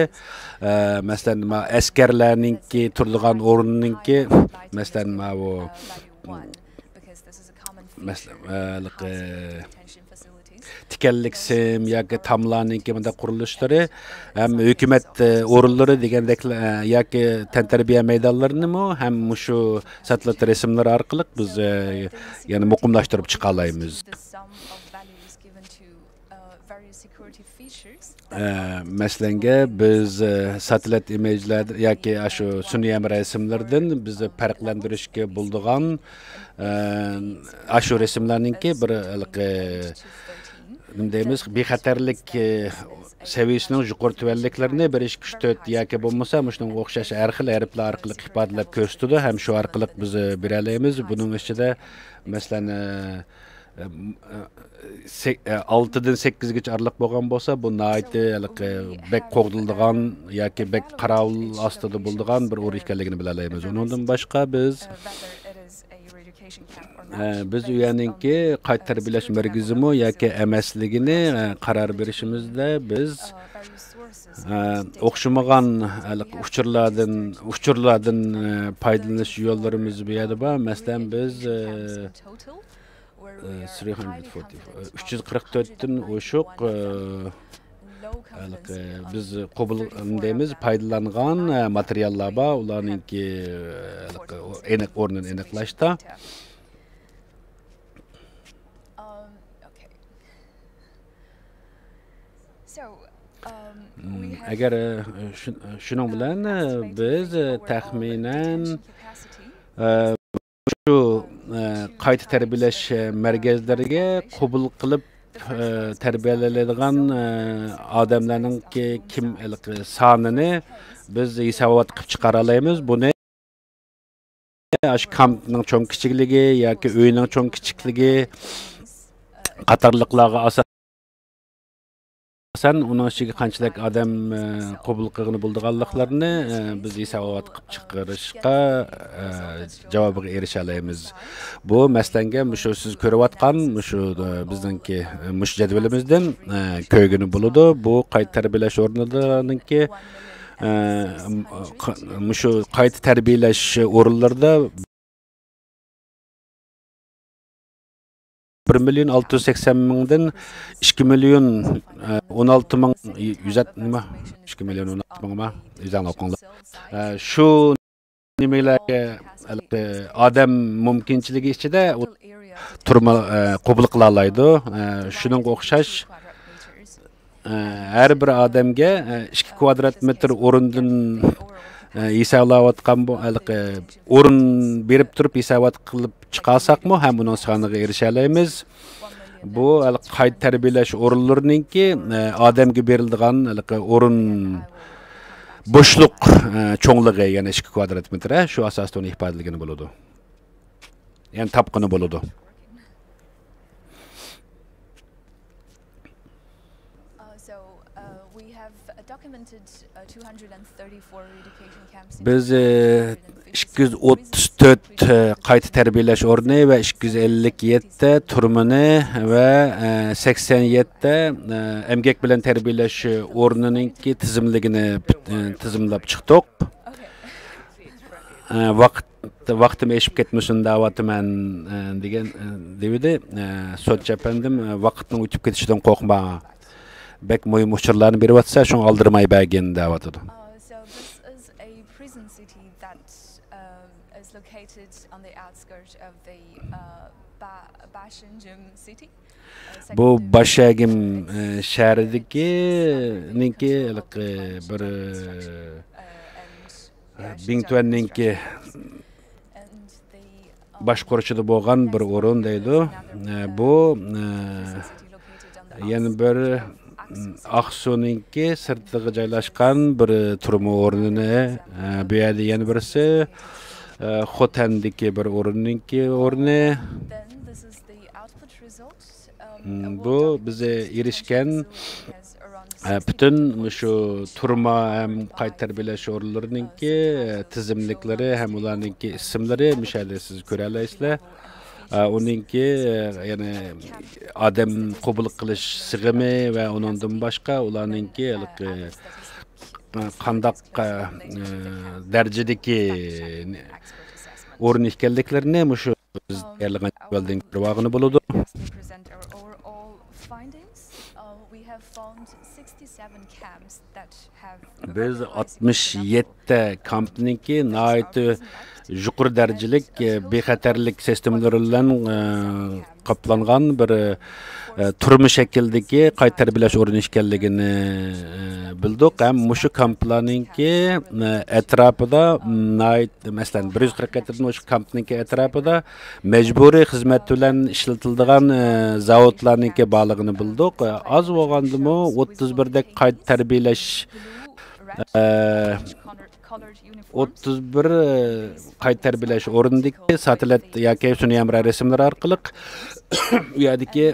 ئە، مەسىلەن، ما-، ئەسكەرلەرنىڭكى تۇرىدىغان ئورنىنىڭكى، مەسىلەن، ماۋۇ، مەسىلەن، ئە، ھېلىقى تىكەنلىك سىم ياكى تاملارنىڭكى مۇنداق قۇرۇلۇشلىرى ھەم ھۆكۈمەت، ئە، ئورۇنلىرى دېگەندەك، ئە، ياكى تەنتەربىيە مەيدانلىرىنىمۇ ھەم مۇشۇ ساتېلىت رەسىملىرى ئارقىلىق بىز، ئە، يەنە مۇقىملاشتۇرۇپ چىقالايمىز. ئە، مەسىلەنگە، بىز، ئە، ساتېلىت ئىمېجلەر ياكى ئاشۇ سۈنئىي ھەمراھ رەسىملىرىدىن بىز پەرقلەندۈرۈشكە بولىدىغان، ئە، ئاشۇ رەسىملەرنىڭكى بىر ھېلىقى، نېمە دەيمىز، بىخەتەرلىك، ئە، سەۋىيەسىنىڭ يۇقىرى تۆۋەنلىكلىرىنى بىر، ئىككى، ئۈچ، تۆت ياكى بولمىسا مۇشۇنىڭغا ئوخشاش ھەر خىل ھەرپلەر ئارقىلىق ئىپادىلەپ كۆرسىتىدۇ ھەم شۇ ئارقىلىق بىز، ئە، بېرەلەيمىز. بۇنىڭ ئىچىدە، مەسىلەن، ئە، ئە، سەك-، ئە، ئالتىدىن سەككىزگىچە ئارىلىق بولغان بولسا، بۇ ناھايىتى ھېلىقى بەك قوغدىلىدىغان ياكى بەك قاراۋۇل ئاستىدا بولىدىغان بىر ئورۇن ئىكەنلىكىنى بىلەلەيمىز. ئۇنىڭدىن باشقا بىز، ئە، بىز ئۇ يەرنىڭكى قايتا تەربىيەلەش مەركىزىمۇ ياكى ئەمەسلىكىنى، ئە، قارار بېرىشىمىزدە بىز، ئە، ئوخشىمىغان ھېلىقى ئۇچۇرلاردىن، ئۇچۇرلاردىن، ئە، پايدىلىنىش يوللىرىمىز بۇ يەردە بار. مەسىلەن، بىز، ئە، ئە، ئۈچ يۈز قىرىق تۆتتىن ئوشۇق، ئە، ھېلىقى بىز قوبۇل دەيمىز، پايدىلانغان، ئە، ماتېرىياللار بار. ئۇلارنىڭكى، ئە، ھېلىقى ئېنىق ئورنىنى ئېنىقلاشتا. ئەگەر، ئە، شۇ-، شۇنىڭ بىلەن، ئە، بىز، ئە، تەخمىنەن، ئە، شۇ، ئە، قايتا تەربىيەلەش، ئە، مەركەزلىرىگە قوبۇل قىلىپ، ئە، تەربىيەلەنگەن، ئە، ئادەملەرنىڭكى كىم، ھېلىقى سانىنى بىز ھېسابات قىلىپ چىقارالايمىز. بۇنى ئاشۇ كامپنىڭ چوڭ كىچىكلىكى ياكى ئۆينىڭ چوڭ كىچىكلىكى قاتارلىقلارغا ئاساسەن، ئۇنىڭ ئىچىگە قانچىلىك ئادەم، ئە، قوبۇل قىلغىلى بولىدىغانلىقلىرىنى، ئە، بىز ھېسابات قىلىپ چىقىرىشقا، ئە، جاۋابىغا ئېرىشەلەيمىز. بۇ، مەسىلەنگە، مۇشۇ سىز كۆرۈۋاتقان مۇشۇ، ئە، بىزنىڭكى، ئە، مۇشۇ جەدۋىلىمىزدىن، ئە، كۆرگىلى بولىدۇ. بۇ قايتا تەربىيەلەش ئورنىنىڭكى، ئە، م-، ق-، مۇشۇ قايتا تەربىيەلەش ئورۇنلىرىدا بىر مىليون ئالتە يۈز سەكسەن مىڭدىن ئىككى مىليون، ئە، ئون ئالتە مىڭ يۈز، نېمە؟ ئىككى مىليون ئون ئالتە مىڭ ما؟ ئۆزۈڭلار ئوقۇڭلار. ئە، شۇ نېمىلەرگە، ئادەم مۇمكىنچىلىكى ئىچىدە ئۇ تۈرمە، ئە، قوبۇل قىلالايدۇ. ئە، شۇنىڭغا ئوخشاش، ئە، ھەر بىر ئادەمگە، ئە، ئىككى كۋادرات مېتىر ئورۇندىن، ئە، ھېسابلاۋاتقان بۇ ھېلىقى ئورۇن بېرىپ تۇرۇپ ھېسابات قىلىپ چىقارساقمۇ ھەم ئۇنىڭ سانىغا ئېرىشەلەيمىز. بۇ ھېلىقى قايتا تەربىيەلەش ئورۇنلىرىنىڭكى، ئە، ئادەمگە بېرىلىدىغان ھېلىقى ئورۇن بوشلۇق، ئە، چوڭلۇقى، يەنى ئىككى كۋادرات مېتىر، ئە، شۇ ئاساستا ئۇنى ئىپادىلىگىلى بولىدۇ. يەنى تاپقىلى بولىدۇ. بىز، ئە، ئىككى يۈز ئوتتۇز تۆت، ئە، قايتا تەربىيەلەش ئورنى ۋە ئىككى يۈز ئەللىك يەتتە تۈرمىنى ۋە، ئە، سەكسەن يەتتە، ئە، ئەمگەك بىلەن تەربىيەلەش ئورنىنىڭكى تىزىملىكىنى، ئە، تىزىملاپ چىقتۇق. ئە، ۋاقىت ۋاقتىم ئېشىپ كەتمىسۇن دەۋاتىمەن، ئە، دېگەن، ئە، دېۋىدى. ئە، سوتچى ئەپەندىم، ئە، ۋاقىتنىڭ ئۆتۈپ كېتىشىدىن قورقما. بەك مۇھىم ئۇچۇرلارنى بېرىۋاتىسەن، شۇڭا ئالدىرىماي بەرگىن دەۋاتىدۇ. Uh, so this is a prison city that, um, is located on the outskirts of the, uh, Ba-, Bashanjim city. بۇ باشەگىم، ئە، شەھىرىدىكى نىڭكى ھېلىقى بىر، ئە، بىڭتۈەننىڭكى باشقۇرۇشىدا بولغان بىر ئورۇن دەيدۇ. ئە، بۇ، ئە، يەنە بىر، ئاقسۇنىڭكى سىرتىغا جايلاشقان بىر تۈرمە ئورنىنى، ئە، بۇ يەردە يەنە بىرسى، ئە، خوتەندىكى بىر ئورۇننىڭكى ئورنى. بۇ بىز ئېرىشكەن، ئە، پۈتۈن مۇشۇ تۈرمە ھەم قايتا تەربىيەلەش ئورۇنلىرىنىڭكى، ئە، تىزىملىكلىرى ھەم ئۇلارنىڭكى ئىسىملىرى مۇشۇ يەردە سىز كۆرەلەيسىلەر. ئە، ئۇنىڭكى، ئە، يەنى ئادەم قوبۇل قىلىش سىغىمى ۋە ئۇنىڭدىن باشقا ئۇلارنىڭكى ھېلىقى، ئە، قانداق، ئە، ئە، دەرىجىدىكى ئورۇن ئىكەنلىكلىرىنى مۇشۇ بىز تەييارلىغان جەدۋەلدىن كۆرۈۋالغىلى بولىدۇ. بىز ئاتمىش يەتتە كامپنىڭكى ناھايىتى يۇقىرى دەرىجىلىك، ئە، بىخەتەرلىك سىستېمىلىرى بىلەن، ئە، قاپلانغان بىر، ئە، تۈرمە شەكلىدىكى قايتا تەربىيەلەش ئورنى ئىكەنلىكىنى، ئە، بىلدۇق. ھەم مۇشۇ كامپلارنىڭكى، ئە، ئەتراپىدا ناھايىتى، مەسىلەن، بىر يۈز قىرىق يەتتىدىن ئوشۇق كامپنىڭكى ئەتراپىدا مەجبۇرىي خىزمەت بىلەن ئىشلىتىلىدىغان، ئە، زاۋۇتلارنىڭكى بارلىقىنى بىلدۇق. ئە، ئاز بولغاندىمۇ ئوتتۇز بىردەك قايتا تەربىيەلەش، ئە، ئوتتۇز بىر، ئە، قايتا تەربىيەلەش ئورنىدىكى ساتېلىت ياكى سۈنئىي ھەمراھ رەسىملىرى ئارقىلىق ئۇ يەردىكى،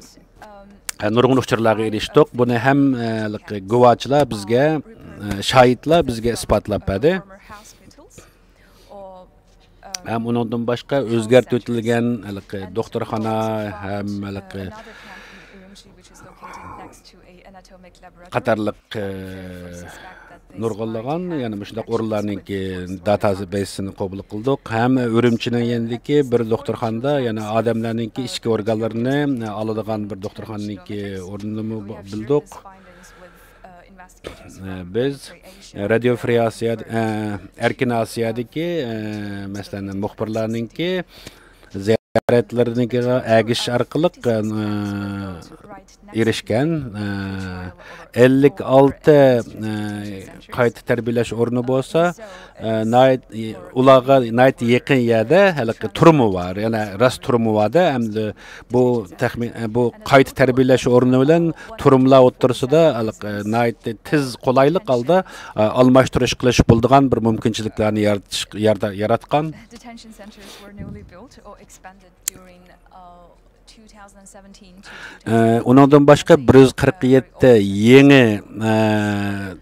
ئە، نۇرغۇن ئۇچۇرلارغا ئېرىشتۇق. بۇنى ھەم، ئە، گۇۋاچىلار بىزگە، ئە، شاھىتلار بىزگە ئىسپاتلاپ بەردى. ھەم ئۇنىڭدىن باشقا ئۆزگەرتىۋېتىلگەن ھېلىقى دوختۇرخانا ھەم ھېلىقى قاتارلىق، ئە، نۇرغۇنلىغان يەنە مۇشۇنداق ئورۇنلارنىڭكى داتابېيسىنى قوبۇل قىلدۇق. ھەم ئۈرۈمچىنىڭ يېنىدىكى بىر دوختۇرخانىدا يەنە ئادەملەرنىڭكى ئىچكى ئورگانلىرىنى ئالىدىغان بىر دوختۇرخانىنىڭكى ئورنىنىمۇ بىلدۇق. ئە، بىز رادىيو فرى ئاسىيا، ئە، ئەركىن ئاسىيادىكى، ئە، مەسىلەن، مۇخبىرلارنىڭكى زىيارەتلىرىنىڭكىگە ئەگىشىش ئارقىلىق، ئە، ئېرىشكەن، ئە، ئەللىك ئالتە، ئە، قايتا تەربىيەلەش ئورنى بولسا، ئە، ناھايىت-، ئۇلارغا ناھايىتى يېقىن يەردە ھېلىقى تۈرمە بار، يەنە راست تۈرمە بار-دە، ئەمدى بۇ تەخمىن، بۇ قايتا تەربىيەلەش ئورنى بىلەن تۈرمىلەر ئوتتۇرىسىدا ھېلىقى ناھايىتى تېز، قولايلىق ھالدا، ئە، ئالماشتۇرۇش قىلىش بولىدىغان بىر مۇمكىنچىلىكلەرنى يارىتىش، يارىتا-، ياراتقان. Detention centers were newly built or expanded during, uh, two thousand seventeen to ئە، ئۇنىڭدىن باشقا بىر يۈز قىرىق يەتتە يېڭى، ئە،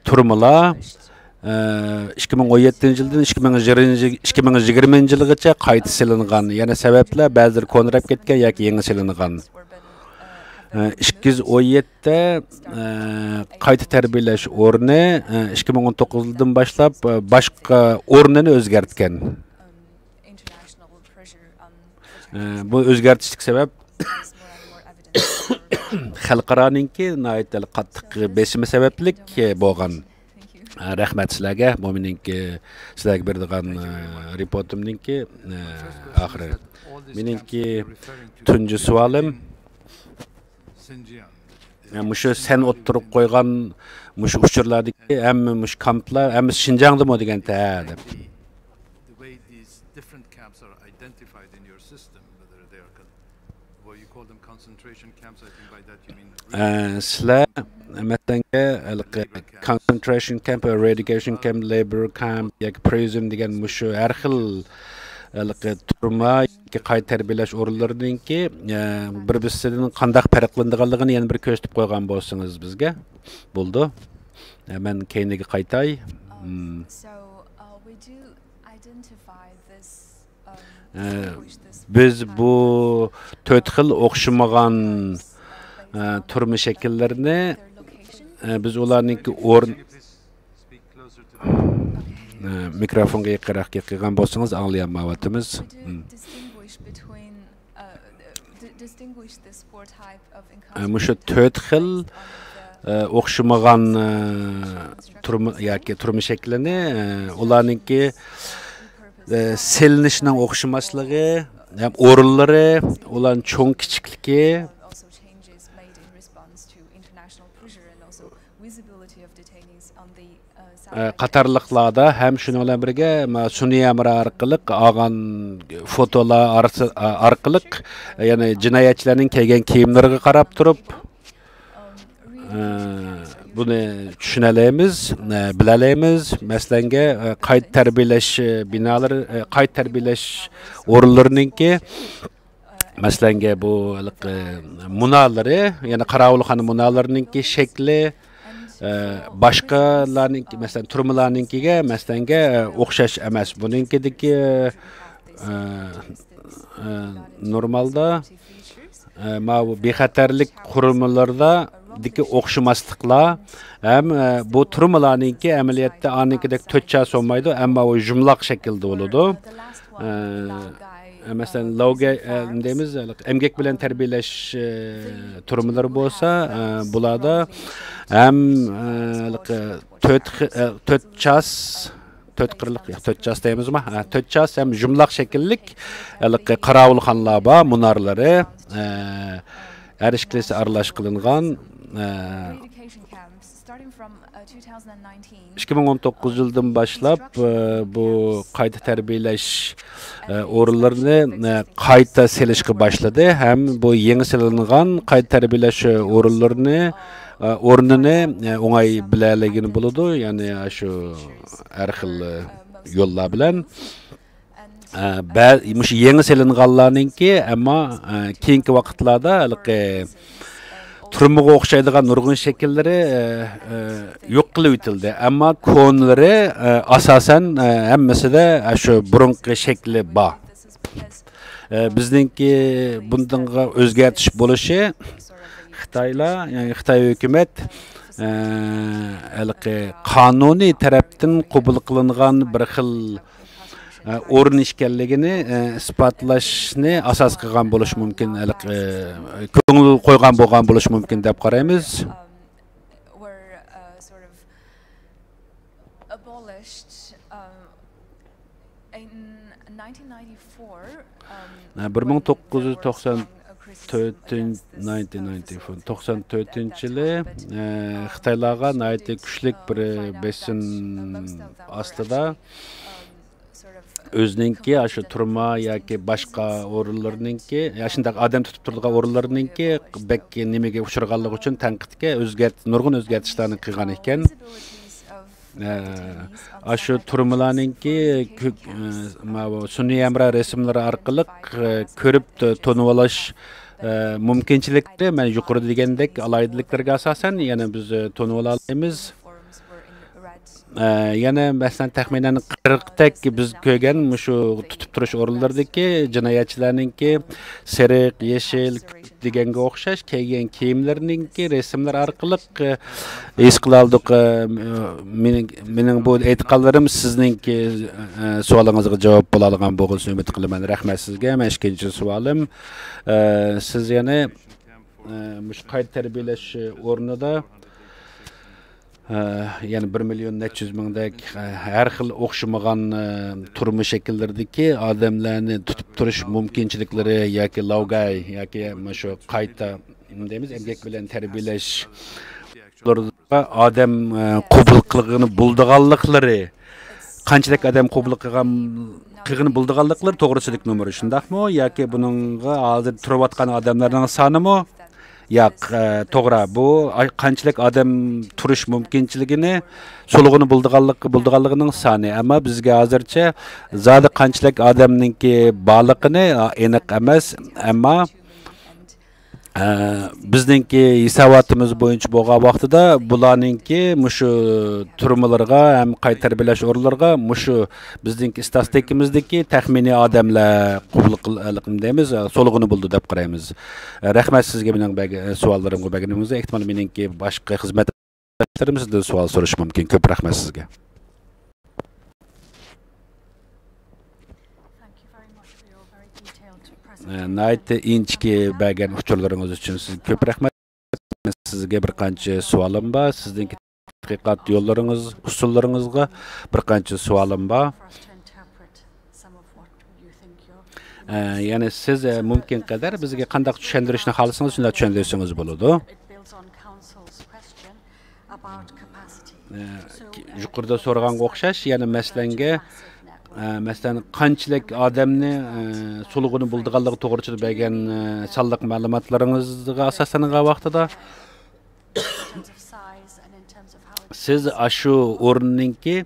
تۈرمىلەر، ئىككى مىڭ ئون يەتتىنچى يىلدىن ئىككى مىڭ يىگىرمىنچى، ئىككى مىڭ يىگىرمىنچى يىلغىچە قايتا سېلىنغان. يەنە سەۋەبلەر، بەزىلىرى كونىراپ كەتكەن ياكى يېڭى سېلىنغان. ئىككى يۈز ئون يەتتە قايتا تەربىيەلەش ئورنى ئىككى مىڭ ئون توققۇزىنچى يىلدىن باشلاپ باشقا ئورنىنى ئۆزگەرتكەن. بۇ ئۆزگەرتىشلىك سەۋەب خەلقئارانىڭكى ناھايىتى قاتتىق بېسىمى سەۋەبلىك بولغان. ئە، رەھمەت سىلەرگە. بۇ مېنىڭكى سىلەرگە بېرىدىغان، ئە، رېپورتۇمنىڭكى، ئە، ئاخىرى. مېنىڭكى تۇنجى سوئالىم، ئە، مۇشۇ سەن ئوتتۇرىغا قويغان مۇشۇ ئۇچۇرلاردىكى ھەممە مۇشۇ كامپلار ھەممىسى شىنجاڭدىمۇ دېگەن تەدە. ئە، سىلەر، مەسىلەن، ھېلىقى concentration camp، re-education camp، labor camp ياكى prison دېگەن مۇشۇ ھەر خىل ھېلىقى تۈرمە ياكى قايتا تەربىيەلەش ئورۇنلىرىنىڭكى، ئە، بىر-بىرسىدىن قانداق پەرقلىنىدىغانلىقىنى يەنە بىر كۆرسىتىپ قويغان بولسىڭىز بىزگە بولىدۇ. ئە، مەن كەينىگە قايتاي. ئە، بىز بۇ تۆت خىل ئوخشىمىغان، ئە، تۈرمە شەكىللىرىنى، ئە، بىز ئۇلارنىڭكى ئورن-، ئە، مىكروفونغا يېقىنراق گەپ قىلغان بولسىڭىز، ئاڭلىيالمايۋاتىمىز. مم. ئە، مۇشۇ تۆت خىل، ئە، ئوخشىمىغان، ئە، تۈرمە ياكى تۈرمە شەكلىنى، ئە، ئۇلارنىڭكى، ئە، سېلىنىشنىڭ ئوخشىماسلىقى، ھەم ئورۇنلىرى، ئۇلارنىڭ چوڭ كىچىكلىكى، ئە، قاتارلىقلاردا ھەم شۇنىڭ بىلەن بىرگە، ما، سۈنئىي ھەمراھ ئارقىلىق ئالغان فوتولار ئارسى-، ئارقىلىق، يەنى جىنايەتچىلەرنىڭ كىيگەن كىيىملىرىگە قاراپ تۇرۇپ، ئە، بۇنى چۈشىنەلەيمىز، ئە، بىلەلەيمىز. مەسىلەنگە، ئە، قايتا تەربىيەلەش، ئە، بىنالىرى، ئە، قايتا تەربىيەلەش ئورۇنلىرىنىڭكى، مەسىلەنگە، بۇ ھېلىقى مۇنارلىرى، يەنى قاراۋۇلخانا مۇنارلىرىنىڭكى شەكلى، ئە، باشقىلارنىڭكى، مەسىلەن، تۈرمىلەرنىڭكىگە، مەسىلەنگە، ئە، ئوخشاش ئەمەس. بۇنىڭكىدىكى، ئە، ئە، نورمالدا، ئە، ماۋۇ بىخەتەرلىك قۇرۇلمىلىرىدىكى ئوخشىماسلىقلار ھەم، ئە، بۇ تۈرمىلەرنىڭكى ئەمەلىيەتتە ئانىڭكىدەك تۆت چاس بولمايدۇ، ئەمما ئۇ يۇمىلاق شەكىلدە بولىدۇ. ئە، ئە، مەسىلەن، لوگە، ئە، دەيمىز، ئەمگەك بىلەن تەربىيەلەش، ئە، تۈرمىلىرى بولسا، ئە، بۇلاردا ھەم، ئە، تۆت خى-، ئە، تۆت چاس، تۆت قىرلىق، ياق، تۆت چاس دەيمىزما؟ ھە، تۆت چاس ھەم يۇمىلاق شەكىللىك، ھېلىقى قاراۋۇلخانىلار بار، مۇنارلىرى، ئە، ھەر ئىككىلىسى ئارىلاش قىلىنغان، ئە، ئىككى مىڭ ئون توققۇز يىلدىن باشلاپ، ئە، بۇ قايتا تەربىيەلەش، ئە، ئورۇنلىرىنى، ئە، قايتا سېلىشقا باشلىدى ھەم بۇ يېڭى سېلىنغان قايتا تەربىيەلەش ئورۇنلىرىنى، ئە، ئورنىنى، ئە، ئوڭاي بىلەلىگىلى بولىدۇ. يەنى شۇ ھەر خىل يوللار بىلەن، ئە، بە-، مۇشۇ يېڭى سېلىنغانلارنىڭكى، ئەمما، ئە، كېيىنكى ۋاقىتلاردا ھېلىقى تۈرمىگە ئوخشايدىغان نۇرغۇن شەكىللىرى، ئە، ئە، يوق قىلىۋېتىلدى. ئەمما كونىلىرى، ئە، ئاساسەن، ئە، ھەممىسىدە، ئە، شۇ بۇرۇنقى شەكلى بار. ئە، بىزنىڭكى بۇندىنغا ئۆزگەرتىش بولۇشى خىتايلار، يەنى خىتاي ھۆكۈمەت، ئە، ھېلىقى قانۇنىي تەرەپتىن قوبۇل قىلىنغان بىر خىل، ئە، ئورۇن ئىكەنلىكىنى، ئە، ئىسپاتلاشنى ئاساس قىلغان بولۇشى مۇمكىن، ھېلىقى، ئە، كۆڭۈل قويغان بولغان بولۇشى مۇمكىن دەپ قارايمىز. بىر مىڭ توققۇز يۈز توقسان تۆتىنچى، نايىنتىن نايىنتى فور، توقسان تۆتىنچى يىلى، ئە، خىتايلارغا ناھايىتى كۈچلۈك بىر بېسىم ئاستىدا ئۆزىنىڭكى ئاشۇ تۈرمە ياكى باشقا ئورۇنلىرىنىڭكى، يا شۇنداق ئادەم تۇتۇپ تۇرىدىغان ئورۇنلىرىنىڭكى بەك نېمىگە ئۇچرىغانلىقى ئۈچۈن تەنقىدكە ئۆزگەرت-، نۇرغۇن ئۆزگەرتىشلەرنى قىلغان ئىكەن. ئە، ئاشۇ تۈرمىلەرنىڭكى كۆك-، ئە، ماۋۇ سۈنئىي ھەمراھ رەسىملىرى ئارقىلىق، ئە، كۆرۈپ تونۇۋېلىش، ئە، مۇمكىنچىلىكلىرى، مەن يۇقىرىدا دېگەندەك، ئالاھىدىلىكلىرىگە ئاساسەن، يەنە بىز، ئە، تونۇۋالالايمىز. ئە، يەنە مەسىلەن، تەخمىنەن قىرىقتەك بىز كۆرگەن مۇشۇ تۇتۇپ تۇرۇش ئورۇنلىرىدىكى جىنايەتچىلەرنىڭكى سېرىق، يېشىل، دېگەنگە ئوخشاش كىيگەن كىيىملىرىنىڭكى رەسىملىرى ئارقىلىق، ئە، ھېس قىلالدۇق. ئە، مېنىڭ، مېنىڭ بۇ ئېيتقانلىرىم سىزنىڭكى، ئە، سوئالىڭىزغا جاۋاب بولالىغان بولغۇسىنى ئۈمىد قىلىمەن. رەھمەت سىزگە. مەن ئىككىنچى سوئالىم، ئە، سىز يەنە، ئە، مۇشۇ قايتا تەربىيەلەش ئورنىدا، ئە، يەنە بىر مىليون نەچچە يۈز مىڭدەك، ئە، ھەر خىل ئوخشىمىغان، ئە، تۈرمە شەكىللىرىدىكى ئادەملەرنى تۇتۇپ تۇرۇش مۇمكىنچىلىكلىرى ياكى لاۋگاي ياكى مۇشۇ قايتا، نېمە دەيمىز، ئەمگەك بىلەن تەربىيەلەش ئادەم، ئە، قوبۇل قىلغىنى بولىدىغانلىقلىرى، قانچىلىك ئادەم قوبۇل قىلغان، قىلغىنى بولىدىغانلىقلىرى توغرىسىدىكى نومۇر، شۇنداقمۇ؟ ياكى بۇنىڭغا ھازىر تۇرۇۋاتقان ئادەملەرنىڭ سانىمۇ؟ ياق، ئە، توغرا. بۇ ئاي-، قانچىلىك ئادەم تۇرۇش مۇمكىنچىلىكىنى، سولىغىنى بولىدىغانلىق-، بولىدىغانلىقىنىڭ سانى. ئەمما بىزگە ھازىرچە زادى قانچىلىك ئادەمنىڭكى بارلىقىنى، ئا، ئېنىق ئەمەس. ئەمما، ئە، بىزنىڭكى ھېساباتىمىز بويىچە بولغان ۋاقتىدا بۇلارنىڭكى مۇشۇ تۈرمىلىرىغا ھەم قايتا تەربىيەلەش ئورۇنلىرىغا مۇشۇ بىزنىڭكى ئىستاتىستىكىمىزدىكى تەخمىنىي ئادەملەر قوبۇل قىل-، دەيمىز، سولىغىنى بولىدۇ دەپ قارايمىز. رەھمەت سىزگە مېنىڭ بەگ-، سوئاللىرىمغا بەرگىنىڭىزگە. ئېھتىمال، مېنىڭكى باشقا خىزمەتداشلىرىم سىزدىن سوئال سورىشى مۇمكىن. كۆپ رەھمەت سىزگە. ئە، ناھايىتى ئىنچىكە بەرگەن ئۇچۇرلىرىڭىز ئۈچۈن سىزگە كۆپ رەھمەت. سىزگە بىر قانچە سوئالىم بار. سىزنىڭكى تەتقىقات يوللىرىڭىز، ئۇسۇللىرىڭىزغا بىر قانچە سوئالىم بار. ئە، يەنى سىز، ئە، مۇمكىن قەدەر بىزگە قانداق چۈشەندۈرۈشنى خالىسىڭىز، شۇنداق چۈشەندۈرسىڭىز بولىدۇ. ئە، يۇقىرىدا سورىغانغا ئوخشاش، يەنى مەسىلەنگە، ئە، مەسىلەن، قانچىلىك ئادەمنى، ئە، سولىغۇنى بولىدىغانلىقى توغرىسىدا بەرگەن، ئە، سانلىق مەلۇماتلىرىڭىزغا ئاساسلانغان ۋاقتىدا، سىز ئاشۇ ئورۇننىڭكى،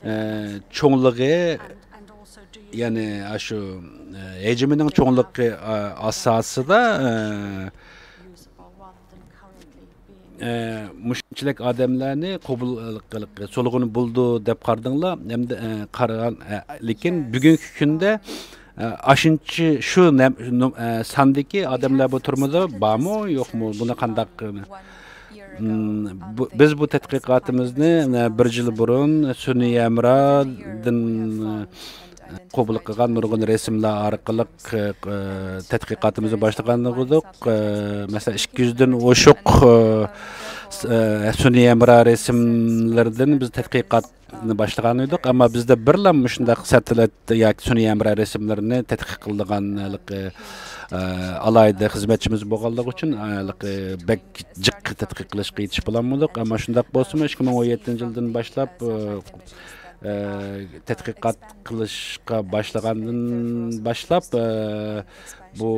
ئە، چوڭلۇقى، يەنى ئاشۇ، ئە، ھەجمىنىڭ چوڭلۇقى، ئە، ئاساسىدا، ئە، ئە، مۇشۇنچىلىك ئادەملەرنى قوبۇل، ئە، سولىغىنى بولىدۇ دەپ قارىدىڭلار. ھەمدە، ئە، قارىغان، ئە، لېكىن بۈگۈنكى كۈندە، ئە، ئاشۇنچە شۇ نەم-، نۇ-، ئە، ساندىكى ئادەملەر بۇ تۈرمىدە بارمۇ، يوقمۇ؟ بۇنى قانداق، ئىم، بۇ، بىز بۇ تەتقىقاتىمىزنى، ئە، بىر يىل بۇرۇن سۈنئىي ھەمراھدىن، ئە، قوبۇل قىلغان نۇرغۇن رەسىملەر ئارقىلىق، ئە، تەتقىقاتىمىزنى باشلىغان ئىدۇق. ئە، مەسىلەن، ئىككى يۈزدىن ئوشۇق، ئە، س-، ئە، سۈنئىي ھەمراھ رەسىملىرىدىن بىز تەتقىقات باشلىغان ئىدۇق، ئەمما بىزدە بىرلا مۇشۇنداق ساتېلىت ياكى سۈنئىي ھەمراھ رەسىملىرىنى تەتقىق قىلىدىغان ھېلىقى، ئە، ئالاھىدە خىزمەتچىمىز بولغانلىقى ئۈچۈن، ئە، ھېلىقى بەك جىق تەتقىق قىلىشقا يېتىشىپ بولالمىدۇق. ئەمما شۇنداق بولسىمۇ، ئىككى مىڭ ئون يەتتىنچى يىلدىن باشلاپ، ئە، ئە، تەتقىقات قىلىشقا باشلىغاندىن باشلاپ، ئە، بۇ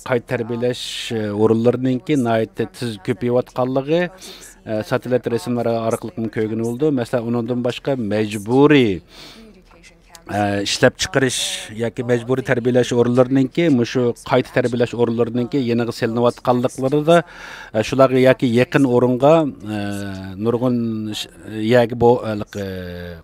قايتا تەربىيەلەش ئورۇنلىرىنىڭكى ناھايىتى تېز كۆپىيىۋاتقانلىقى، ئە، ساتېلىت رەسىملەر ئارقىلىقمۇ كۆرگىلى بولىدۇ. مەسىلەن، ئۇنىڭدىن باشقا مەجبۇرىي، ئە، ئىشلەپچىقىرىش ياكى مەجبۇرىي تەربىيەلەش ئورۇنلىرىنىڭكى، مۇشۇ قايتا تەربىيەلەش ئورۇنلىرىنىڭكى يېڭىغا سېلىنىۋاتقانلىقلىرىدا، ئە، شۇلارغا ياكى يېقىن ئورۇنغا، ئە، نۇرغۇن ش-، يەرگە بۇ، ھېلىقى،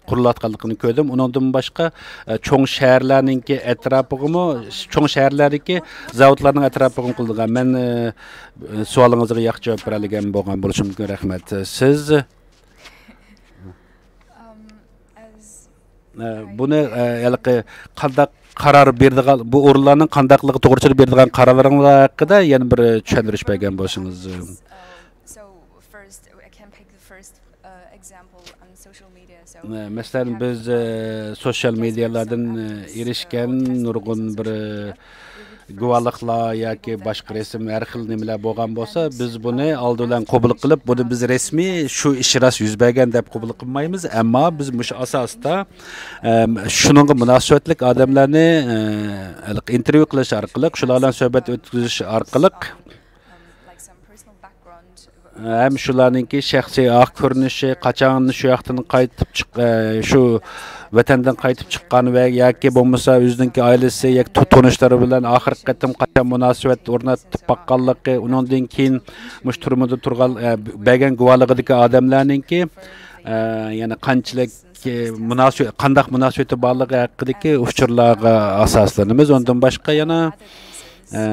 قۇرۇلۇۋاتقانلىقىنى كۆردۈم. ئۇنىڭدىن باشقا، ئە، چوڭ شەھەرلەرنىڭكى ئەتراپىغىمۇ، چوڭ شەھەرلەردىكى زاۋۇتلارنىڭ ئەتراپىغىمۇ قۇرۇلغان. مەن، ئە، سوئالىڭىزغا ياخشى جاۋاب بېرەلىگەن بولغان بولۇشۇم مۇمكىن. رەھمەت. سىز، ئە، بۇنى، ئە، ھېلىقى قانداق قارار بېرىدىغان، بۇ ئورۇنلارنىڭ قانداقلىقى توغرىسىدا بېرىدىغان قارارلىرىڭلار ھەققىدە يەنە بىر چۈشەندۈرۈش بەرگەن بولسىڭىز. مەسىلەن، بىز، ئە، سوشيال مېدىيالاردىن، ئە، ئېرىشكەن نۇرغۇن بىر، ئە، گۇۋاھلىقلار ياكى باشقا رەسىم، ھەر خىل نېمىلەر بولغان بولسا، بىز بۇنى ئالدى بىلەن قوبۇل قىلىپ، بۇنى بىز رەسمىي شۇ ئىش راست يۈز بەرگەن دەپ قوبۇل قىلمايمىز. ئەمما بىز مۇشۇ ئاساستا، ئەم، شۇنىڭغا مۇناسىۋەتلىك ئادەملەرنى، ئە، ھېلىقى ئىنتېرۋيۇ قىلىش ئارقىلىق، شۇلار بىلەن سۆھبەت ئۆتكۈزۈش ئارقىلىق، ھەم شۇلارنىڭكى شەخسىي ئارقا كۆرۈنۈشى، قاچان شۇ ياقتىن قايتىپ چىق-، ئە، شۇ ۋەتەندىن قايتىپ چىققان ۋە ياكى بولمىسا ئۆزىنىڭكى ئائىلىسى ياكى تو-، تونۇشلىرى بىلەن ئاخىرقى قېتىم قاچان مۇناسىۋەت ئورناتتۇپ باققانلىقى، ئۇنىڭدىن كېيىن مۇشۇ تۈرمىدە تۇرغان، ئە، بەرگەن گۇۋاھلىقىدىكى ئادەملەرنىڭكى، ئە، يەنە قانچىلىك، ئە، مۇناسىۋەت، قانداق مۇناسىۋىتى بارلىقى ھەققىدىكى ئۇچۇرلارغا ئاساسلىنىمىز. ئۇنىڭدىن باشقا يەنە، ئە،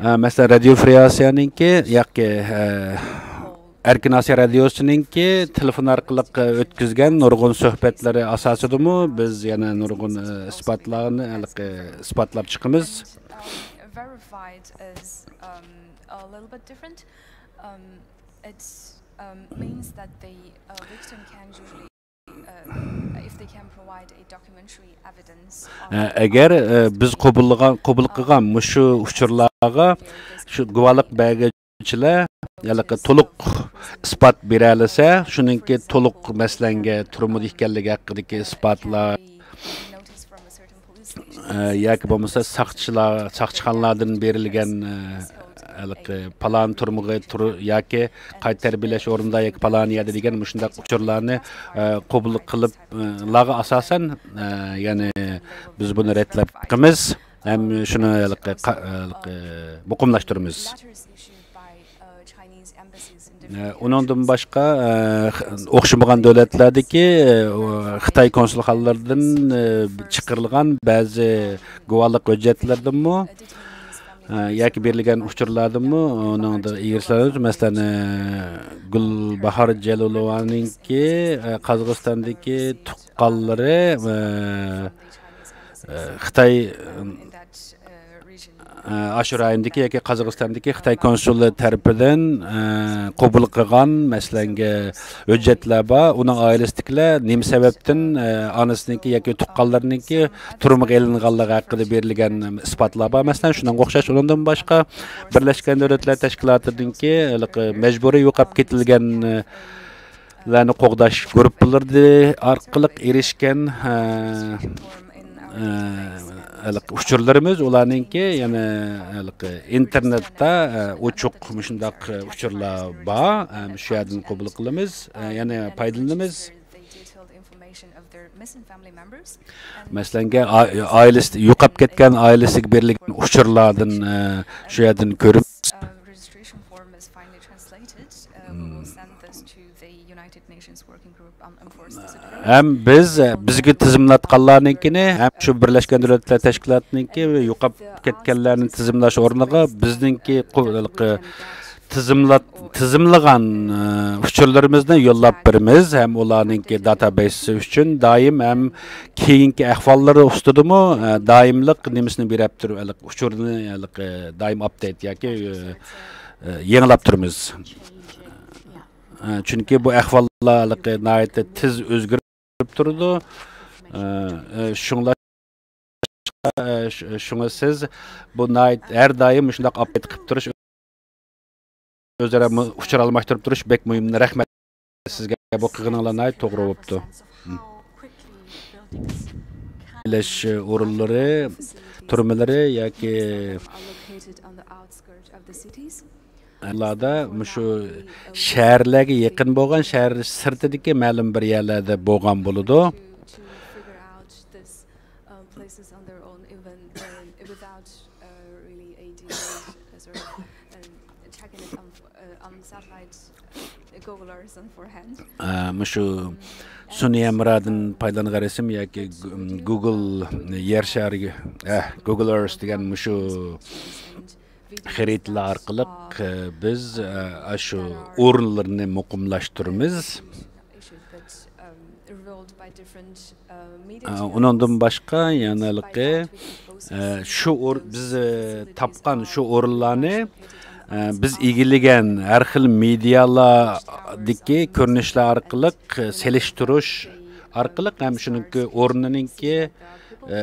ئە، مەسىلەن، رادىيو فرىي ئاسىيانىڭكى ياكى، ئە، ئەركىن ئاسىيا رادىيوسىنىڭكى تېلېفون ئارقىلىق، ئە، ئۆتكۈزگەن نۇرغۇن سۆھبەتلىرى ئاساسىدىمۇ بىز يەنە نۇرغۇن، ئە، ئىسپاتلارنى ھېلىقى ئىسپاتلاپ چىقىمىز. ئە، ئەگەر، ئە، بىز قوبۇللىغان، قوبۇل قىلغان مۇشۇ ئۇچۇرلارغا شۇ گۇۋاھلىق بەرگۈچىلەر ھېلىقى تولۇق ئىسپات بېرەلىسە، شۇنىڭكى تولۇق مەسىلەنگە تۈرمىدە ئىكەنلىكى ھەققىدىكى ئىسپاتلار، ئە، ياكى بولمىسا ساقچىلار، ساقچىخانىلاردىن بېرىلگەن، ئە، ھېلىقى پالان تۈرمىگە تۇر-، ياكى قايتا تەربىيەلەش ئورنىدا ياكى پالان يەردە دېگەن مۇشۇنداق ئۇچۇرلارنى، ئە، قوبۇل قىلىپ، ئە، لارغا ئاساسەن، ئە، يەنى بىز بۇنى رەتلەپ چىقىمىز ھەم شۇنى ھېلىقى قا-، ھېلىقى مۇقىملاشتۇرىمىز. ئە، ئۇنىڭدىن باشقا، ئە، خ-، ئوخشىمىغان دۆلەتلەردىكى، ئە، خىتاي كونسۇلخانىلىرىدىن، ئە، چىقىرىلغان بەزى گۇۋاھلىق ھۆججەتلىرىدىنمۇ، ئە، ياكى بېرىلگەن ئۇچۇرلاردىنمۇ ئۇنىڭدا ئىگىلىشلەر، مەسىلەن، ئە، گۈلباھار جەلىلوۋانىڭكى، ئە، قازاقىستاندىكى تۇغقانلىرى، ئە، ئە، خىتاي، ئە، ئاشۇ رايوندىكى ياكى قازاقىستاندىكى خىتاي كونسۇلى تەرىپىدىن، ئە، قوبۇل قىلغان، مەسىلەن، ھۆججەتلەر بار. ئۇنىڭ ئائىلىسىدىكىلەر نېمە سەۋەبتىن، ئە، ئانىسىنىڭكى ياكى تۇغقانلىرىنىڭكى تۈرمىگە ئېلىنغانلىقى ھەققىدە بېرىلگەن ئىسپاتلار بار. مەسىلەن، شۇنىڭغا ئوخشاش، ئۇنىڭدىن باشقا بىرلەشكەن دۆلەتلەر تەشكىلاتىدىكى ھېلىقى مەجبۇرىي يوقاپ كېتىلگەن، ئە، لەرنى قوغداش گۇرۇپپىلىرى ئارقىلىق ئېرىشكەن، ئە، ئە، ھېلىقى ئۇچۇرلىرىمىز، ئۇلارنىڭكى يەنە ھېلىقى ئىنتېرنېتتا، ئە، ئوچۇق مۇشۇنداق ئۇچۇرلار بار. ئە، شۇ يەردىن قوبۇل قىلىمىز، ئە، يەنە پايدىلىنىمىز. مەسىلەنگە، ئا-، ئائىلىسى، يوقاپ كەتكەن ئائىلىسىگە بېرىلگەن ئۇچۇرلاردىن، ئە، شۇ يەردىن كۆرۈپ، ھەم بىز، بىزگە تىزىملاتقانلارنىڭكىنى ھەم شۇ بىرلەشكەن دۆلەتلەر تەشكىلاتىنىڭكى يوقاپ كەتكەنلەرنى تىزىملاش ئورنىغا بىزنىڭكى قۇ-، تىزىملات-، تىزىملىغان، ئە، ئۇچۇرلىرىمىزنى يوللاپ بېرىمىز ھەم ئۇلارنىڭكى داتابەيسى ئۈچۈن دائىم ھەم كېيىنكى ئەھۋاللىرى ئۈستىدىمۇ، ئە، دائىملىق نېمىسىنى بېرەپ تۇرۇپ، ئۇچۇرنى، ئە، دائىم ئاپدېيت ياكى، ئە، ئە، يېڭىلاپ تۇرىمىز. ئە، چۈنكى بۇ ئەھۋاللار ھېلىقى ناھايىتى تېز ئۆزگىرىپ تۇرىدۇ. ئە، ئە، شۇڭلاشقا، ئە، ش-، شۇڭا سىز بۇ ناھايىتى ھەر دائىم مۇشۇنداق ئاپدېيت قىلىپ تۇرۇش، ئۆزئارا مۇ-، ئۇچۇر ئالماشتۇرۇپ تۇرۇش بەك مۇھىم. رەھمەت سىزگە، بۇ قىلغىنىڭلار ناھايىتى توغرا بوپتۇ. ئىلەش ئورۇنلىرى، تۈرمىلىرى ياكى لاردا مۇشۇ شەھەرلەرگە يېقىن بولغان، شەھەر سىرتىدىكى مەلۇم بىر يەرلەردە بولغان بولىدۇ. ئە، مۇشۇ سۈنئىي ھەمراھدىن پايدىلانغان رەسىم ياكى گۇ-، گۇگل يەر شارى، ئە، گۇگل ئېرس دېگەن مۇشۇ خەرىتىلەر ئارقىلىق، ئە، بىز، ئە، ئاشۇ ئورۇنلىرىنى مۇقىملاشتۇرىمىز. ئە، ئۇنىڭدىن باشقا يەنە ھېلىقى، ئە، شۇ ئور-، بىز، ئە، تاپقان شۇ ئورۇنلارنى، ئە، بىز ئىگىلىگەن ھەر خىل مېدىيالاردىكى كۆرۈنۈشلەر ئارقىلىق، ئە، سېلىشتۇرۇش ئارقىلىق ھەم شۇنىڭكى ئورنىنىڭكى، ئە،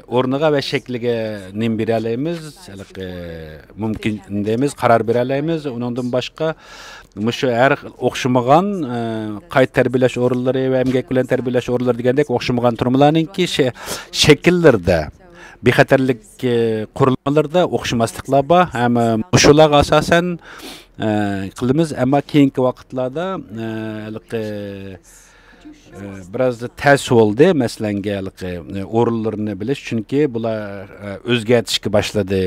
ئورنىغا ۋە شەكلىگە نېمە بېرەلەيمىز، ھېلىقى مۇمكىن دەيمىز، قارار بېرەلەيمىز. ئۇنىڭدىن باشقا مۇشۇ ھەر خىل ئوخشىمىغان، ئە، قايتا تەربىيەلەش ئورۇنلىرى ۋە ئەمگەك بىلەن تەربىيەلەش ئورۇنلىرى دېگەندەك ئوخشىمىغان تۈرمىلەرنىڭكى شە-، شەكىللىرىدە، بىخەتەرلىك، ئە، قۇرۇلمىلىرىدا ئوخشىماسلىقلار بار. ھەم، ئە، مۇشۇلارغا ئاساسەن، ئە، قىلىمىز. ئەمما كېيىنكى ۋاقىتلاردا، ئە، ھېلىقى، ئە، بىراز تەس بولدى، مەسىلەنگە ھېلىقى، ئە، ئورۇنلىرىنى بىلىش، چۈنكى بۇلار، ئە، ئۆزگەرتىشكە باشلىدى.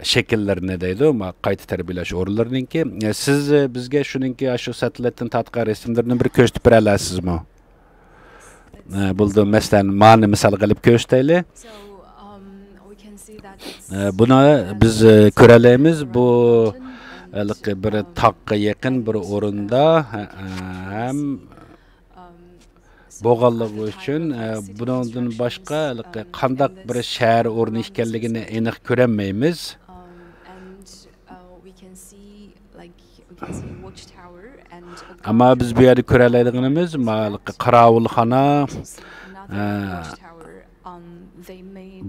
شەكىللىرىنى دەيدۇ، ما-، قايتا تەربىيەلەش ئورۇنلىرىنىڭكى. ئە، سىز، ئە، بىزگە شۇنىڭكى ئاشۇ ساتېلىتتىن تارتقان رەسىملىرىنى بىر كۆرسىتىپ بېرەلەيسىزمۇ؟ ئە، بولدى، مەسىلەن، مانى مىسالغا ئېلىپ كۆرسىتەيلى. ئە، بۇنى بىز، ئە، كۆرەلەيمىز، بۇ ھېلىقى بىر تاغقا يېقىن بىر ئورۇندا، ھە، ھەم بولغانلىقى ئۈچۈن، ئە، بۇنىڭدىن باشقا ھېلىقى قانداق بىر شەھەر ئورنى ئىكەنلىكىنى ئېنىق كۆرەلمەيمىز. ئەمما بىز بۇ يەردە كۆرەلەيدىغىنىمىز، ما-، قاراۋۇلخانا، ئە،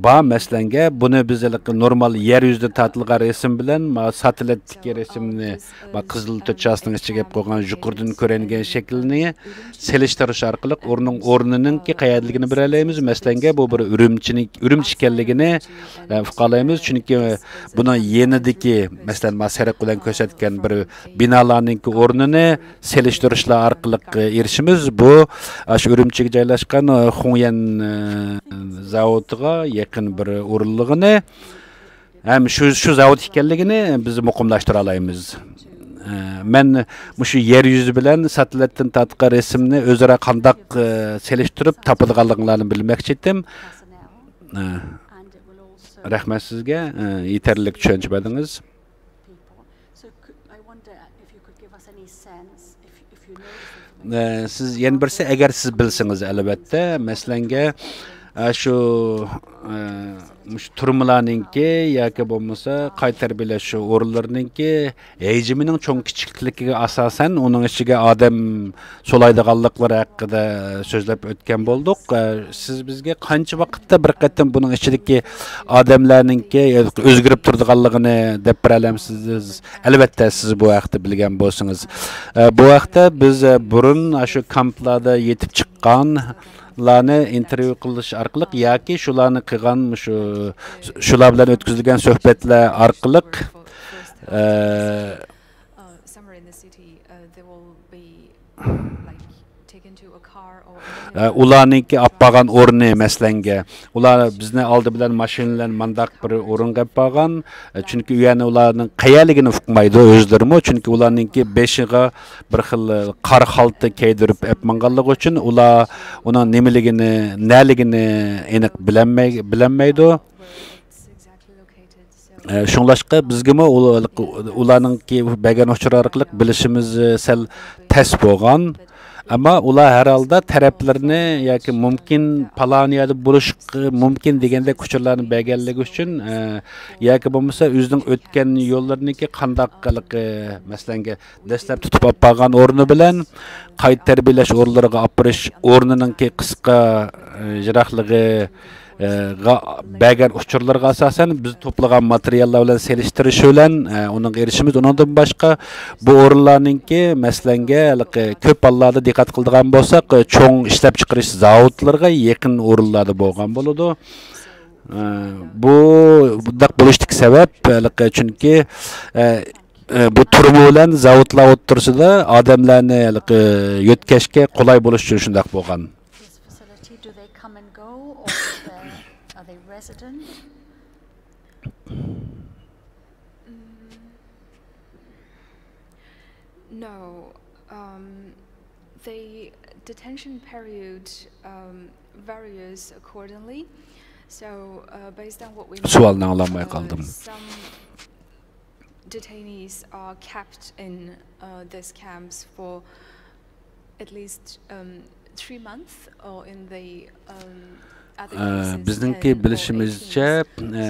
بار. مەسىلەنگە، بۇنى بىز ھېلىقى نورمال يەر يۈزىدە تارتىلغان رەسىم بىلەن، ما، ساتېلىتتىكى رەسىمنى، ما، قىزىل تۆت چاسىنىڭ ئىچىگە ئېلىپ قويغان يۇقىرىدىن كۆرۈنگەن شەكىلنى سېلىشتۇرۇش ئارقىلىق ئورنىنىڭ، ئورنىنىڭكى قەيەردىلىكىنى بىلەلەيمىز. مەسىلەنگە، بۇ بىر ئۈرۈمچىنىڭ، ئۈرۈمچى ئىكەنلىكىنى، ئە، ئۇقالايمىز. چۈنكى، ئە، بۇنىڭ يېنىدىكى، مەسىلەن، ما سېرىق بىلەن كۆرسەتكەن بىر بىنالارنىڭكى ئورنىنى سېلىشتۇرۇشلار ئارقىلىق، ئە، ئېرىشىمىز. بۇ، ئاشۇ ئۈرۈمچىگە جايلاشقان، ئە، خۇڭيەن، ئە، زاۋۇتىغا يېقىن بىر ئورۇنلۇقىنى ھەم شۇ، شۇ زاۋۇت ئىكەنلىكىنى بىز مۇقىملاشتۇرالايمىز. ئە، مەن مۇشۇ يەر يۈزى بىلەن ساتېلىتتىن تارتقان رەسىمنى ئۆزئارا قانداق، ئە، سېلىشتۇرۇپ تاپىدىغانلىقىڭلارنى بىلمەكچى ئىدىم. ئە، رەھمەت سىزگە، ئە، يېتەرلىك چۈشەنچە بەردىڭىز. ئە، سىز يەنە بىرسى، ئەگەر سىز بىلسىڭىز، ئەلۋەتتە، مەسىلەنگە، ئە، شۇ، ئە، مۇشۇ تۈرمىلەرنىڭكى ياكى بولمىسا قايتا تەربىيەلەش شۇ ئورۇنلىرىنىڭكى ھەجمىنىڭ چوڭ كىچىكلىكىگە ئاساسەن، ئۇنىڭ ئىچىگە ئادەم سولايدىغانلىقلىرى ھەققىدە سۆزلەپ ئۆتكەن بولدۇق. ئە، سىز بىزگە قانچە ۋاقىتتا بىر قېتىم بۇنىڭ ئىچىدىكى ئادەملەرنىڭكى ئۆزگىرىپ تۇرىدىغانلىقىنى دەپ بېرەلەمسىز؟ ئەلۋەتتە، سىز بۇ ھەقتە بىلگەن بولسىڭىز. ئە، بۇ ھەقتە بىز، ئە، بۇرۇن ئاشۇ كامپلاردا يېتىپ چىققانلارنى ئىنتېرۋيۇ قىلىش ئارقىلىق ياكى شۇلارنى قىلغان، شۇ، شۇلار بىلەن ئۆتكۈزۈلگەن سۆھبەتلەر ئارقىلىق، ئە، ئە، ئۇلارنىڭكى ئاپ بارغان ئورنى، مەسىلەنگە، ئۇلار بىزنى ئالدى بىلەن ماشىنا بىلەن مانداق بىر ئورۇنغا ئەپ بارغان. ئە، چۈنكى ئۇ يەرنى ئۇلارنىڭ قەيەرلىكىنى ئۇقمايدۇ ئۆزلىرىمۇ. چۈنكى ئۇلارنىڭكى بېشىغا بىر خىل، ئە، قارا خالتا كىيدۈرۈپ ئەپ ماڭغانلىقى ئۈچۈن ئۇلار ئۇنىڭ نېمىلىكىنى، نەلىكىنى ئېنىق بىلەلمەي-، بىلەلمەيدۇ. ئە، شۇڭلاشقا بىزگىمۇ ئۇ-، ئۇلارنىڭكى بەرگەن ئۇچۇر ئارقىلىق بىلىشىمىز، ئە، سەل تەس بولغان. ئەمما ئۇلار ھەر ھالدا تەرەپلىرىنى ياكى مۇمكىن پالان يەردە بولۇشقا مۇمكىن دېگەندەك ئۇچۇرلارنى بەرگەنلىكى ئۈچۈن، ئە، ياكى بولمىسا ئۆزىنىڭ ئۆتكەن يوللىرىنىڭكى قانداق، ئە، مەسىلەنگە، دەسلەپ تۇتۇپ ئاپ بارغان ئورنى بىلەن قايتا تەربىيەلەش ئورۇنلىرىغا ئاپىرىش ئورنىنىڭكى قىسقا، ئە، يىراقلىقى، ئە، غا-، بەرگەن ئۇچۇرلىرىغا ئاساسەن، بىز توپلىغان ماتېرىياللار بىلەن سېلىشتۇرۇش بىلەن، ئە، ئۇنىڭغا ئېرىشىمىز. ئۇنىڭدىن باشقا، بۇ ئورۇنلارنىڭكى، مەسىلەنگە، ھېلىقى كۆپ ھاللاردا دىققەت قىلىدىغان بولساق، ئە، چوڭ ئىشلەپچىقىرىش زاۋۇتلىرىغا يېقىن ئورۇنلاردا بولغان بولىدۇ. ئە، بۇ، بۇنداق بولۇشتىكى سەۋەب، ھېلىقى، چۈنكى، ئە، ئە، بۇ تۈرمە بىلەن زاۋۇتلار ئوتتۇرىسىدا ئادەملەرنى، ھېلىقى، يۆتكەشكە قولاي بولۇش ئۈچۈن شۇنداق بولغان. This facility, do they come and go, or is there, are they resident? No. Um, the detention period, um, varies accordingly. So, uh, based on what we know, سوئالنى ئاڭلىماي قالدىم. Some detainees are kept in, uh, these camps for at least, um, three months, or in the, um, ئە، بىزنىڭكى بىلىشىمىزچە، ئە،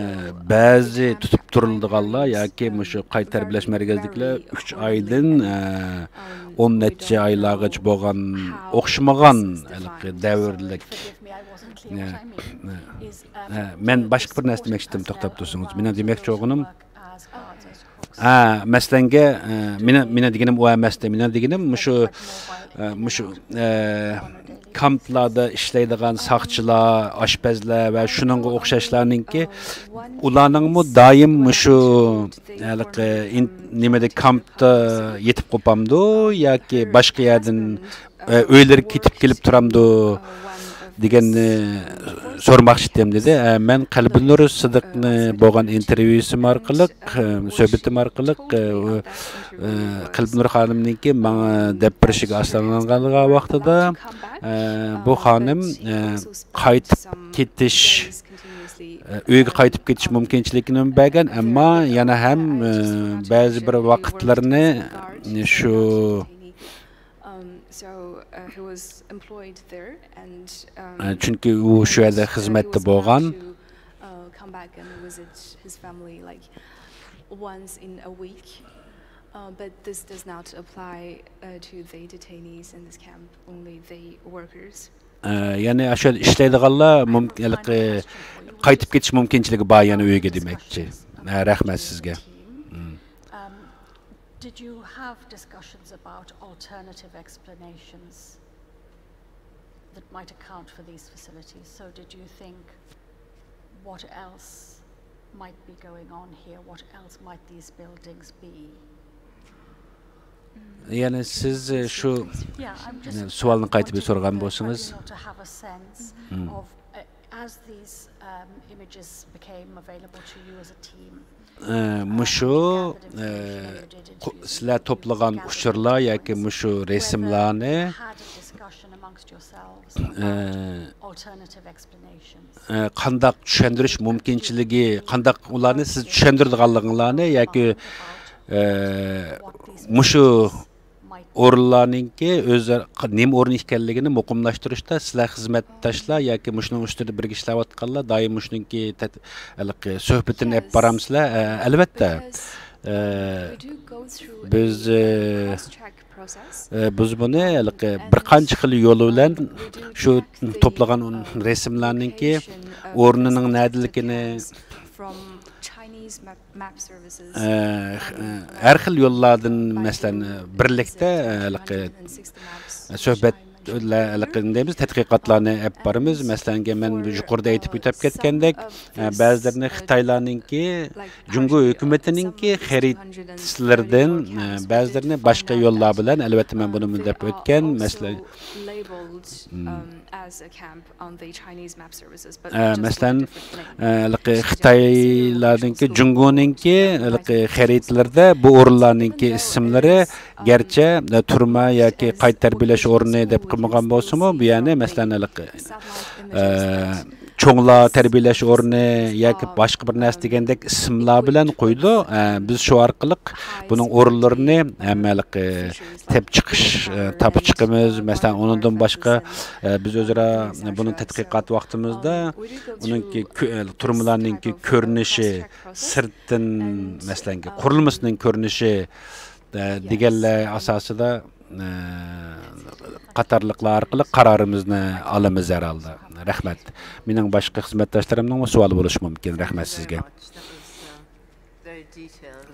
بەزى تۇتۇپ تۇرۇلىدىغانلار ياكى مۇشۇ قايتا تەربىيەلەش مەركىزىدىكىلەر ئۈچ ئايدىن، ئە، ئون نەچچە ئايلارغىچە بولغان ئوخشىمىغان ھېلىقى دەۋرلىك. ئە، ئە، ئە، مەن باشقا بىر نەرسە دېمەكچى ئىدىم، توختاپ تۇرسىڭىز. مېنىڭ دېمەكچى بولغىنىم، ھە، مەسىلەنگە، ئە، مېنىڭ، مېنىڭ دېگىنىم ئۇ ئەمەستى. مېنىڭ دېگىنىم مۇشۇ، ئە، مۇشۇ، ئە، كامپلاردا ئىشلەيدىغان ساقچىلار، ئاشپەزلەر ۋە شۇنىڭغا ئوخشاشلارنىڭكى، ئۇلارنىڭمۇ دائىم مۇشۇ، ھېلىقى ئىن-، نېمىدە، كامپتا يېتىپ قوپامدۇ ياكى باشقا يەردىن ئە، ئۆيلىرىگە كېتىپ كېلىپ تۇرامدۇ دېگەننى سورىماقچى ئىدىم، دېدى. ئە، مەن قەلبىنۇر سىدىقنى بولغان ئىنتېرۋيۇسىم ئارقىلىق، ئە، سۆھبىتىم ئارقىلىق، ئە، ئۇ، ئە، قەلبىنۇر خانىمنىڭكى ماڭا دەپ بېرىشىگە ئاساسلانغان ۋاقتىدا، ئە، بۇ خانىم، ئە، قايتىپ كېتىش، ئە، ئۆيگە قايتىپ كېتىش مۇمكىنچىلىكىنى بەرگەن، ئەمما يەنە ھەم، ئە، بەزى بىر ۋاقىتلىرىنى شۇ ئە، چۈنكى ئۇ شۇ يەردە خىزمەتتە بولغان. ئە، يەنى ئاشۇ يەردە ئىشلەيدىغانلار مۇمكىن، ھېلىقى قايتىپ كېتىش مۇمكىنچىلىكى بار يەنە ئۆيگە دېمەكچى. ئە، رەھمەت سىزگە. Did you have discussions about alternative explanations that might account for these facilities? So, did you think, what else might be going on here? What else might these buildings be? يەنى سىز، ئە، شۇ، ئە، سوئالنى قايتا بىر سورىغان بولسىڭىز. ئە، مۇشۇ، ئە، قو-، سىلەر توپلىغان ئۇچۇرلار ياكى مۇشۇ رەسىملەرنى، ئە، ئە، قانداق چۈشەندۈرۈش مۇمكىنچىلىكى، قانداق ئۇلارنى سىز چۈشەندۈرىدىغانلىقىڭلارنى ياكى، ئە، مۇشۇ ئورۇنلارنىڭكى ئۆزى نېمە ئورۇن ئىكەنلىكىنى مۇقىملاشتۇرۇشتا سىلەر خىزمەتداشلار ياكى مۇشۇنىڭ ئۈستىدە بىرگە ئىشلەۋاتقانلار دائىم مۇشۇنىڭكى تەت-، ھېلىقى سۆھبىتىنى ئېلىپ بارامسىلەر؟ ئە، ئەلۋەتتە. ئە، بىز، ئە، ئە، بىز بۇنى ھېلىقى بىر قانچە خىل يول بىلەن شۇ توپلىغان رەسىملەرنىڭكى ئورنىنىڭ نەدىلىكىنى، ئە، ھەر خىل يوللاردىن، مەسىلەن، بىرلىكتە، ئە، ھېلىقى سۆھبەت ھېلىقى نېمە دەيمىز، تەتقىقاتلارنى ئېلىپ بارىمىز. مەسىلەنگە، مەن يۇقىرىدا ئېيتىپ ئۆتۈپ كەتكەندەك، ئە، بەزىلىرىنى خىتايلارنىڭكى، جۇڭگو ھۆكۈمىتىنىڭكى خەرىتىلىرىدىن، ئە، بەزىلىرىنى باشقا يوللار بىلەن، ئەلۋەتتە، مەن بۇنى مۇندەپ ئۆتكەن، مەسىلەن، ئە، مەسىلەن، ئە، ھېلىقى خىتايلارنىڭكى، جۇڭگونىڭكى ھېلىقى خەرىتىلىرىدە بۇ ئورۇنلارنىڭكى ئىسىملىرى گەرچە، ئە، تۈرمە ياكى قايتا تەربىيەلەش ئورنى دەپ قىلمىغان بولسىمۇ، بۇ يەرنى، مەسىلەن، ھېلىقى، ئە، چوڭلار تەربىيەلەش ئورنى ياكى باشقا بىر نەرسە دېگەندەك ئىسىملار بىلەن قويىدۇ. ئە، بىز شۇ ئارقىلىق بۇنىڭ ئورۇنلىرىنى ھەممە ھېلىقى تېپىپ چىقىش، ئە، تاپىپ چىقىمىز. مەسىلەن، ئۇنىڭدىن باشقا، ئە، بىز ئۆزئارا بۇنىڭ تەتقىقات ۋاقتىمىزدا ئۇنىڭكى كۆ-، ئە، تۈرمىلەرنىڭكى كۆرۈنۈشى، سىرتتىن، مەسىلەنكى، قۇرۇلمىسىنىڭ كۆرۈنۈشى، ئە، دېگەنلەر ئاساسىدا، ئە، قاتارلىقلار ئارقىلىق قارارىمىزنى ئالىمىز ھەرھالدا. رەھمەت. مېنىڭ باشقا خىزمەتداشلىرىمنىڭمۇ سوئالى بولۇشى مۇمكىن. رەھمەت سىزگە.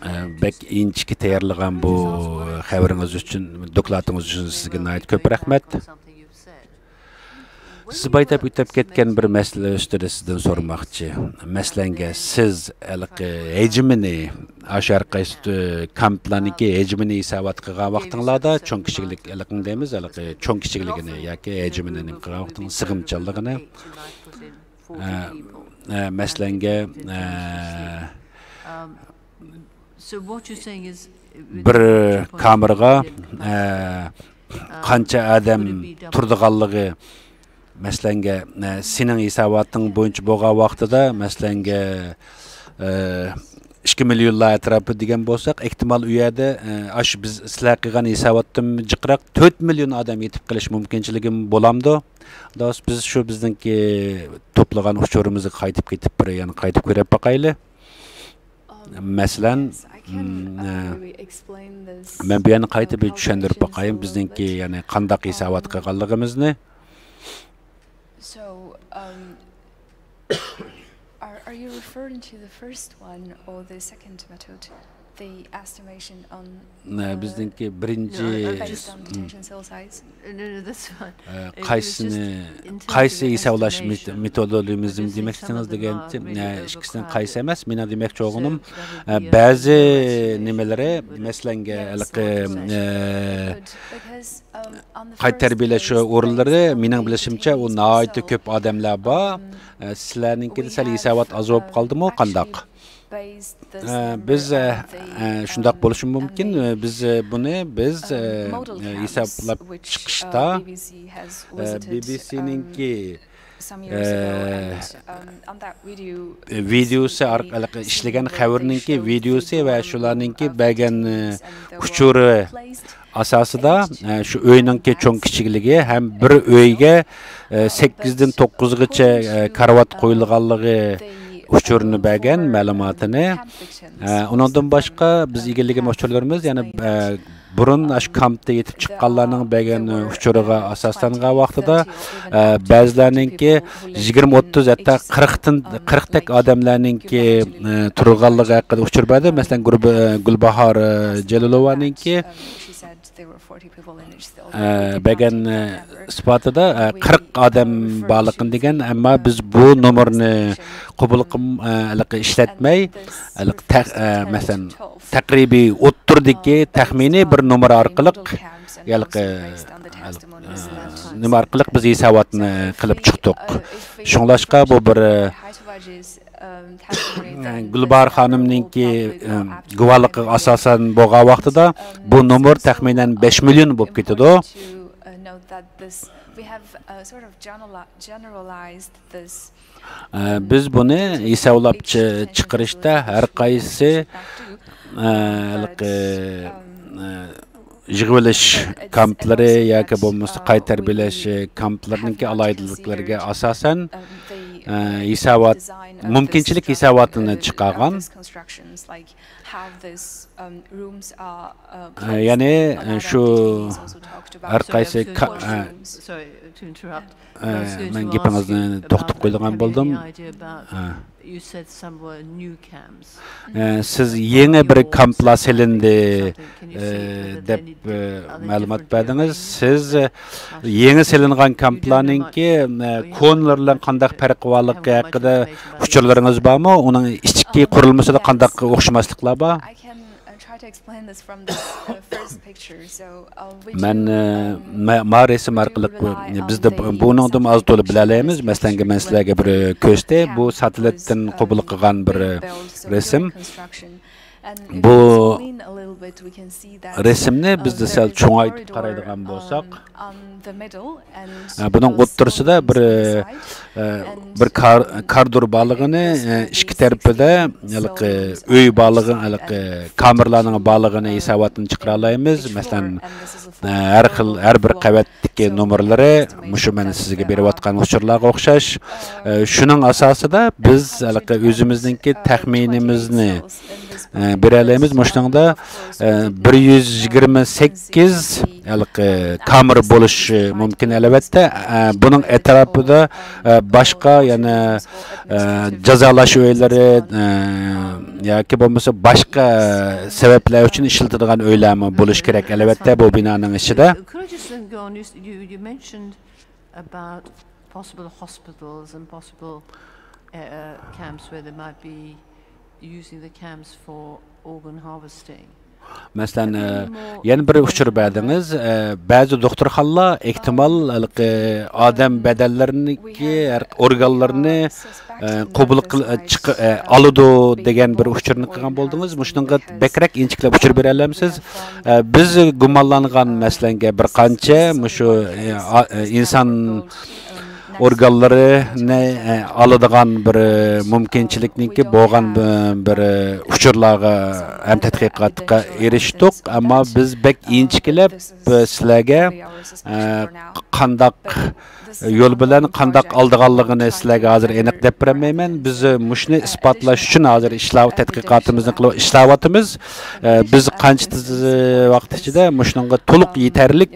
ئە، بەك ئىنچىكە تەييارلىغان بۇ خەۋىرىڭىز ئۈچۈن، دوكلاتىڭىز ئۈچۈن سىزگە ناھايىتى كۆپ رەھمەت. سىز بايا دەپ ئۆتۈپ كەتكەن بىر مەسىلە ئۈستىدە سىزدىن سورىماقچى. مەسىلەنگە، سىز ھېلىقى ھەجمىنى، ئاشۇ ھەر قايسى، ئە، كامپلارنىڭكى ھەجمىنى ھېسابات قىلغان ۋاقتىڭلاردا، چوڭ كىچىكلىك، ھېلىقى دەيمىز، ھېلىقى چوڭ كىچىكلىكىنى ياكى ھەجمىنى نېمە قىلغان ۋاقتىڭ سىغىمچانلىقىنى، ئە، ئە، مەسىلەنگە، ئە، بىر كامېرغا، ئە، قانچە ئادەم تۇرىدىغانلىقى، مەسىلەنگە، ئە، سېنىڭ ھېساباتىڭ بويىچە بولغان ۋاقتىدا، مەسىلەنگە، ئە، ئىككى مىليونلار ئەتراپى دېگەن بولساق، ئېھتىمال ئۇ يەردە، ئە، ئاشۇ بىز سىلەر قىلغان ھېساباتتىن جىقراق تۆت مىليون ئادەم يېتىپ قېلىش مۇمكىنچىلىكىمۇ بولامدۇ؟ دوست، بىز شۇ بىزنىڭكى توپلىغان ئۇچۇرىمىزغا قايتىپ كېتىپ، بىر يەنە قايتىپ كۆرۈپ باقايلى. مەسىلەن، مم، ئە، مەن بۇ يەرنى قايتا بىر چۈشەندۈرۈپ باقايىن، بىزنىڭكى، يەنى، قانداق ھېسابات قىلغانلىقىمىزنى. So, um, are, are you referring to the first one or the second method? The estimation on, ئە، uh, بىزنىڭكى بىرىنچى، No, I, I just, مم. Detention cell size. ئە، قايسىنى، قايسى ھېسابلاش مېت-، مېتودولوگىيىمىزنى دېمەكچىسىڭىز دېگەنچە، ئە، ئىككىسىنىڭ قايسى ئەمەس، مېنىڭ دېمەكچى بولغىنىم، ئە، بەزى نېمىلىرى، مەسىلەنگە، ھېلىقى، ئە، قايتا تەربىيەلەش ئورۇنلىرى، مېنىڭ بىلىشىمچە، ئۇ ناھايىتى كۆپ ئادەملەر بار. ئە، سىلەرنىڭكىدە سەل ھېسابات ئاز بولۇپ قالدىمۇ، قانداق؟ ئە، بىز، ئە، ئە، شۇنداق بولۇشى مۇمكىن. ئە، بىز، ئە، بۇنى بىز، ئە، ئە، ھېسابلاپ چىقىشتا، ئە، بى بى سىنىڭكى، ئە، ۋىدېوسى ئارقىلىق ئىشلىگەن خەۋىرىنىڭكى ۋىدېوسى ۋە شۇلارنىڭكى بەرگەن، ئە، ئۇچۇرى ئاساسىدا، ئە، شۇ ئۆينىڭكى چوڭ كىچىكلىكى ھەم بىر ئۆيگە، ئە، سەككىزدىن توققۇزغىچە، ئە، كارىۋات قويۇلغانلىقى ئۇچۇرىنى بەرگەن مەلۇماتىنى. ئە، ئۇنىڭدىن باشقا بىز ئىگىلىگەن ئۇچۇرلىرىمىز يەنە، ئە، بۇرۇن ئاشۇ كامپتا يېتىپ چىققانلارنىڭ بەرگەن ئۇچۇرىغا ئاساسلانغان ۋاقتىدا، ئە، بەزىلەرنىڭكى يىگىرمە، ئوتتۇز، ھەتتا قىرىقتىن، قىرىقتەك ئادەملەرنىڭكى، ئە، تۇرغانلىقى ھەققىدە ئۇچۇر بەردى. مەسىلەن، گۇربا-، گۈلباھار، ئە، جېلىلوۋانىڭكى، ئە، بەرگەن، ئە، ئىسپاتىدا، ئە، قىرىق ئادەم بارلىقىنى دېگەن، ئەمما بىز بۇ نومۇرنى قوبۇل قىلم-، ئە، ھېلىقى ئىشلەتمەي، ھېلىقى تەق-، ئە، مەسىلەن، تەقرىبىي ئوتتۇرىدىكى تەخمىنىي بىر نومۇر ئارقىلىق، ھېلىقى، ئە، نېمە ئارقىلىق بىز ھېساباتنى قىلىپ چىقتۇق. شۇڭلاشقا بۇ بىر، ئە، گۈلباھار خانىمنىڭكى، ئە، گۇۋاھلىقىغا ئاساسەن بولغان ۋاقتىدا بۇ نومۇر تەخمىنەن بەش مىليون بولۇپ كېتىدۇ. Know that this, we have, uh, sort of generali-, generalized this, ئە، بىز بۇنى ھېسابلاپ چى-، چىقىرىشتا ھەر قايسى، ئە، ھېلىقى، ئە، يىغىۋېلىش كامپلىرى ياكى بولمىسا قايتا تەربىيەلەش كامپلىرىنىڭكى ئالاھىدىلىكلىرىگە ئاساسەن، ئە، ھېسابات، مۇمكىنچىلىك ھېساباتىنى چىقارغان. ئە، يەنى، ئە، شۇ ھەر قايسى كا-، ئە، ئە، مەن گېپىڭىزنى توختىتىپ قويىدىغان بولدۇم. ئە. ئە، سىز يېڭى بىر كامپلار سېلىندى، ئە، دەپ، ئە، مەلۇمات بەردىڭىز. سىز، ئە، يېڭى سېلىنغان كامپلارنىڭكى، ئە، كونىلار بىلەن قانداق پەرقى بارلىقى ھەققىدە ئۇچۇرلىرىڭىز بارمۇ؟ ئۇنىڭ ئىچكى قۇرۇلمىسىدا قانداق ئوخشىماسلىقلار بار؟ مەن، ئە، مە-، ما، ما رەسىم ئارقىلىق بۇ، بىز دە بۇ، بۇنىڭدىن ئاز تولا بىلەلەيمىز. مەسىلەن، مەن سىلەرگە بىر كۆرسىتەي. بۇ ساتېلىتتىن قوبۇل قىلغان بىر رەسىم. بۇ رەسىمنى بىز دە سەل چوڭايتىپ قارايدىغان بولساق، ئە، بۇنىڭ ئوتتۇرىسىدا بىر، ئە، بىر كار-، كارىدور بارلىقىنى، ئە، ئىككى تەرىپىدە ھېلىقى ئۆي بارلىقى، ھېلىقى كامېرلارنىڭ بارلىقىنى ھېساباتتىن چىقىرالايمىز. مەسىلەن، ئە، ھەر خىل، ھەر بىر قەۋەتتىكى نومۇرلىرى مۇشۇ مەن سىزگە بېرىۋاتقان ئۇچۇرلارغا ئوخشاش. ئە، شۇنىڭ ئاساسىدا بىز ھېلىقى ئۆزىمىزنىڭكى تەخمىنىمىزنى، ئە، بېرەلەيمىز. مۇشۇنىڭدا، ئە، بىر يۈز يىگىرمە سەككىز ھېلىقى كامېر بولۇشى مۇمكىن، ئەلۋەتتە. ئە، بۇنىڭ ئەتراپىدا، ئە، باشقا يەنە، ئە، جازالاش ئۆيلىرى، ئە، ياكى بولمىسا باشقا سەۋەبلەر ئۈچۈن ئىشلىتىدىغان ئۆيلەرمۇ بولۇشى كېرەك، ئەلۋەتتە، بۇ بىنانىڭ ئىچىدە. Could I just then go on? You, you, you mentioned about possible hospitals and possible, uh, uh, camps where they might be using the camps for organ harvesting. مەسىلەن، ئە، يەنە بىر ئۇچۇر بەردىڭىز. ئە، بەزى دوختۇرخانىلار ئېھتىمال ھېلىقى ئادەم بەدەنلىرىنىڭكى ھەر ئورگانلىرىنى، ئە، قوبۇل قىل-، ئە، چىق-، ئە، ئالىدۇ دېگەن بىر ئۇچۇرنى قىلغان بولدىڭىز. مۇشۇنىڭغا بەكرەك ئىنچىكىلەپ ئۇچۇر بېرەلەمسىز؟ ئە، بىز گۇمانلانغان، مەسىلەنگە، بىر قانچە مۇشۇ، ئە، ئا-، ئە، ئىنسان ئورگانلىرىنى، ئە، ئالىدىغان بىر، ئە، مۇمكىنچىلىكنىڭكى بولغان بىر، بىر، ئە، ئۇچۇرلارغا ھەم تەتقىقاتقا ئېرىشتۇق. ئەمما بىز بەك ئىنچىكىلەپ، ئە، سىلەرگە، ئە، قانداق يول بىلەن قانداق ئالىدىغانلىقىنى سىلەرگە ھازىر ئېنىق دەپ بېرەلمەيمەن. بىز، ئە، مۇشۇنى ئىسپاتلاش ئۈچۈن ھازىر ئىشلەپ، تەتقىقاتىمىزنى قىلىپ ئىشلەۋاتىمىز. ئە، بىز قانچە تېز ۋاقىت ئىچىدە مۇشۇنىڭغا تولۇق يېتەرلىك،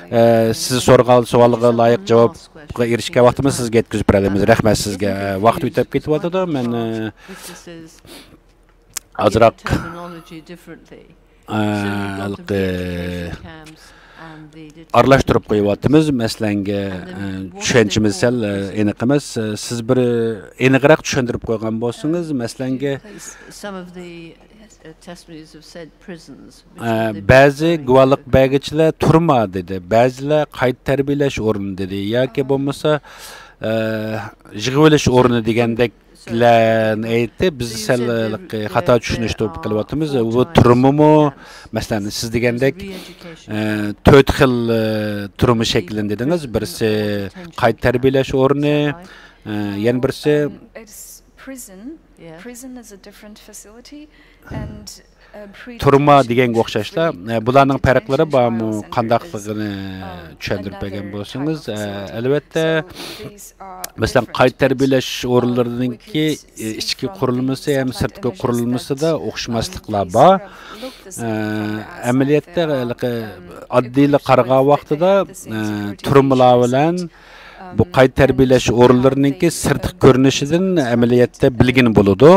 ئە، سىز سورىغان سوئالغا لايىق جاۋاب ئېرىشكەن ۋاقتىمىز سىزگە يەتكۈزۈپ بېرەلەيمىز. رەھمەت سىزگە. ۋاقىت ئۆتۈپ كېتىۋاتىدۇ. مەن، ئە، ئازراق، ئە، ھېلىقى ئارىلاشتۇرۇپ قويۇۋاتىمىز. مەسىلەنگە، ئە، چۈشەنچىمىز سەل، ئە، ئېنىق ئەمەس. ئە، سىز بىر ئېنىقراق چۈشەندۈرۈپ قويغان بولسىڭىز، مەسىلەنگە، ئە، بەزى گۇۋاھلىق بەرگۈچىلەر تۈرمە دېدى، بەزىلەر قايتا تەربىيەلەش ئورنى دېدى ياكى بولمىسا، ئە، يىغىۋېلىش ئورنى دېگەندەكلەرنى ئېيتتى. بىز سەل خاتا چۈشىنىش قىلىۋاتىمىز. بۇ تۈرمىمۇ، مەسىلەن، سىز دېگەندەك، ئە، تۆت خىل، ئە، تۈرمە شەكلىنى دېدىڭىز. بىرسى قايتا تەربىيەلەش ئورنى، ئە، يەنە بىرسى تۈرمە دېگەنگە ئوخشاشلا، ئە، بۇلارنىڭ پەرقلىرى بارمۇ؟ قانداقلىقىنى چۈشەندۈرۈپ بەرگەن بولسىڭىز. ئە، ئەلۋەتتە، مەسىلەن، قايتا تەربىيەلەش ئورۇنلىرىنىڭكى، ئە، ئىچكى قۇرۇلمىسى ھەم سىرتقى قۇرۇلمىسىدا ئوخشىماسلىقلار بار. ئە، ئەمەلىيەتتە، ھېلىقى ئاددىيلا قارىغان ۋاقتىدا، ئە، تۈرمىلەر بىلەن بۇ قايتا تەربىيەلەش ئورۇنلىرىنىڭكى سىرتقى كۆرۈنۈشىدىن ئەمەلىيەتتە بىلگىلى بولىدۇ.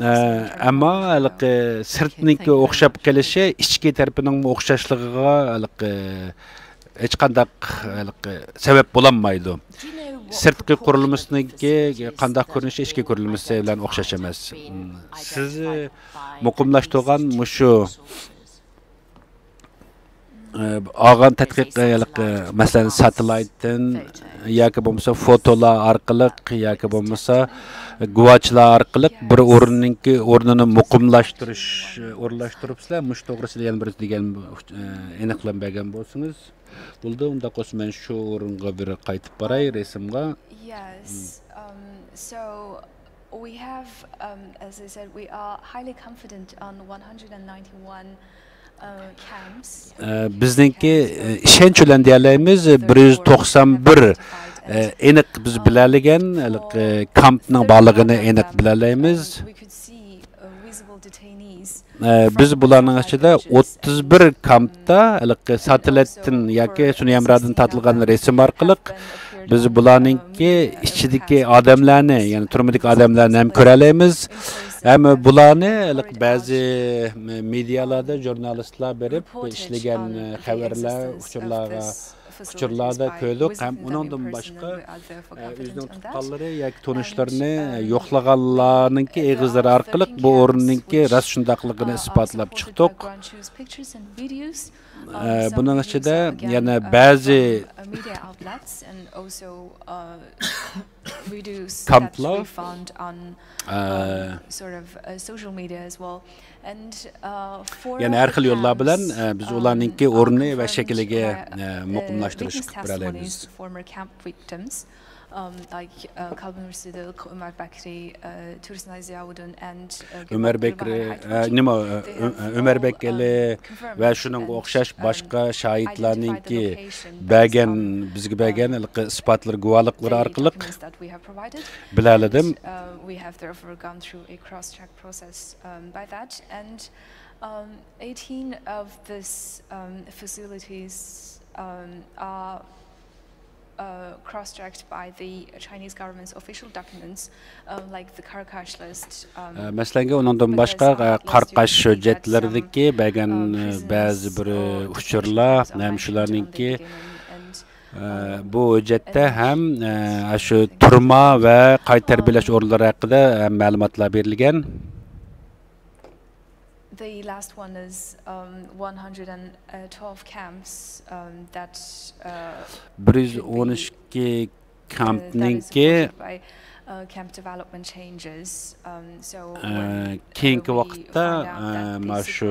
ئە، ئەمما ھېلىقى سىرتنىڭكى ئوخشاپ قېلىشى ئىچكى تەرىپىنىڭمۇ ئوخشاشلىقىغا ھېلىقى ھېچقانداق ھېلىقى سەۋەب بولالمايدۇ. سىرتقى قۇرۇلمىسىنىڭكى قانداق كۆرۈنۈشى ئىچكى قۇرۇلمىسى بىلەن ئوخشاش ئەمەس. سىز مۇقىملاشتۇرغان مۇشۇ ئالغان تەتقىق، مەسىلەن، ساتېلايتتىن ياكى بولمىسا فوتولار ئارقىلىق ياكى بولمىسا گۇۋاچىلار ئارقىلىق بىر ئورۇننىڭكى ئورنىنى مۇقىملاشتۇرۇش، ئورۇنلاشتۇرۇپسىلەر. مۇشۇ توغرىسىدا يەنە بىر دېگەن، ئېنىقلام بەرگەن بولسىڭىز بولىدۇ. ئۇنداق بولسا مەن شۇ ئورۇنغا بىر قايتىپ باراي، رەسىمغا. Yes. Um, so we have, um, as I said, we are highly confident on one hundred ninety-one, uh, camps. ئە، بىزنىڭكى، ئە، ئىشەنچ بىلەن دېيەلەيمىز، بىر يۈز توقسان بىر، ئە، ئېنىق بىز بىلەلىگەن، ھېلىقى، كامپنىڭ بارلىقىنى ئېنىق بىلەلەيمىز. ئە، بىز بۇلارنىڭ ئىچىدە ئوتتۇز بىر كامپتا ھېلىقى ساتېلايتتىن ياكى سۈنئىي ھەمراھدىن تارتىلغان رەسىم ئارقىلىق بىز بۇلارنىڭكى ئىچىدىكى ئادەملەرنى، يەنى تۈرمىدىكى ئادەملەرنى ھەم كۆرەلەيمىز. ھەم بۇلارنى ھېلىقى بەزى مېدىيالاردا ژۇرنالىستلار بېرىپ ئىشلىگەن خەۋەرلەر، ئۇچۇرلارغا ئۇچۇرلاردا كۆردۇق ھەم ئۇنىڭدىن باشقا، ئە، ئۆزىنىڭ تۇغقانلىرى ياكى تونۇشلىرىنى يوقلىغانلارنىڭكى ئېغىزلىرى ئارقىلىق بۇ ئورۇننىڭكى راست شۇنداقلىقىنى ئىسپاتلاپ چىقتۇق. ئە، بۇنىڭ ئىچىدە يەنە بەزى كامپلار، ئە، يەنە ھەر خىل يوللار بىلەن، ئە، بىز ئۇلارنىڭكى ئورنى ۋە شەكلىگە، ئە، مۇقىملاشتۇرۇش قىلىپ بېرەلەيمىز. ئۆمەر بەكرى، ئە، نېمە، ئۆ-، ئۆ-، ئۆمەر بەكرى ۋە شۇنىڭغا ئوخشاش باشقا شاھىتلارنىڭكى بەرگەن، بىزگە بەرگەن ھېلىقى ئىسپاتلىرى، گۇۋاھلىقلىرى ئارقىلىق بىلەلىدىم. ئە، مەسىلەنگە، ئۇنىڭدىن باشقا، ئە، قاراقاش ھۆججەتلىرىدىكى بەرگەن، ئە، بەزى بىر، ئە، ئۇچۇرلار ھەم شۇلارنىڭكى، ئە، بۇ ھۆججەتتە ھەم، ئە، شۇ تۈرمە ۋە قايتا تەربىيەلەش ئورۇنلىرى ھەققىدە، ئە، مەلۇماتلار بېرىلگەن. بىر يۈز ئون ئىككى كامپنىڭكى، ئە، كېيىنكى ۋاقىتتا، ئە، مانا شۇ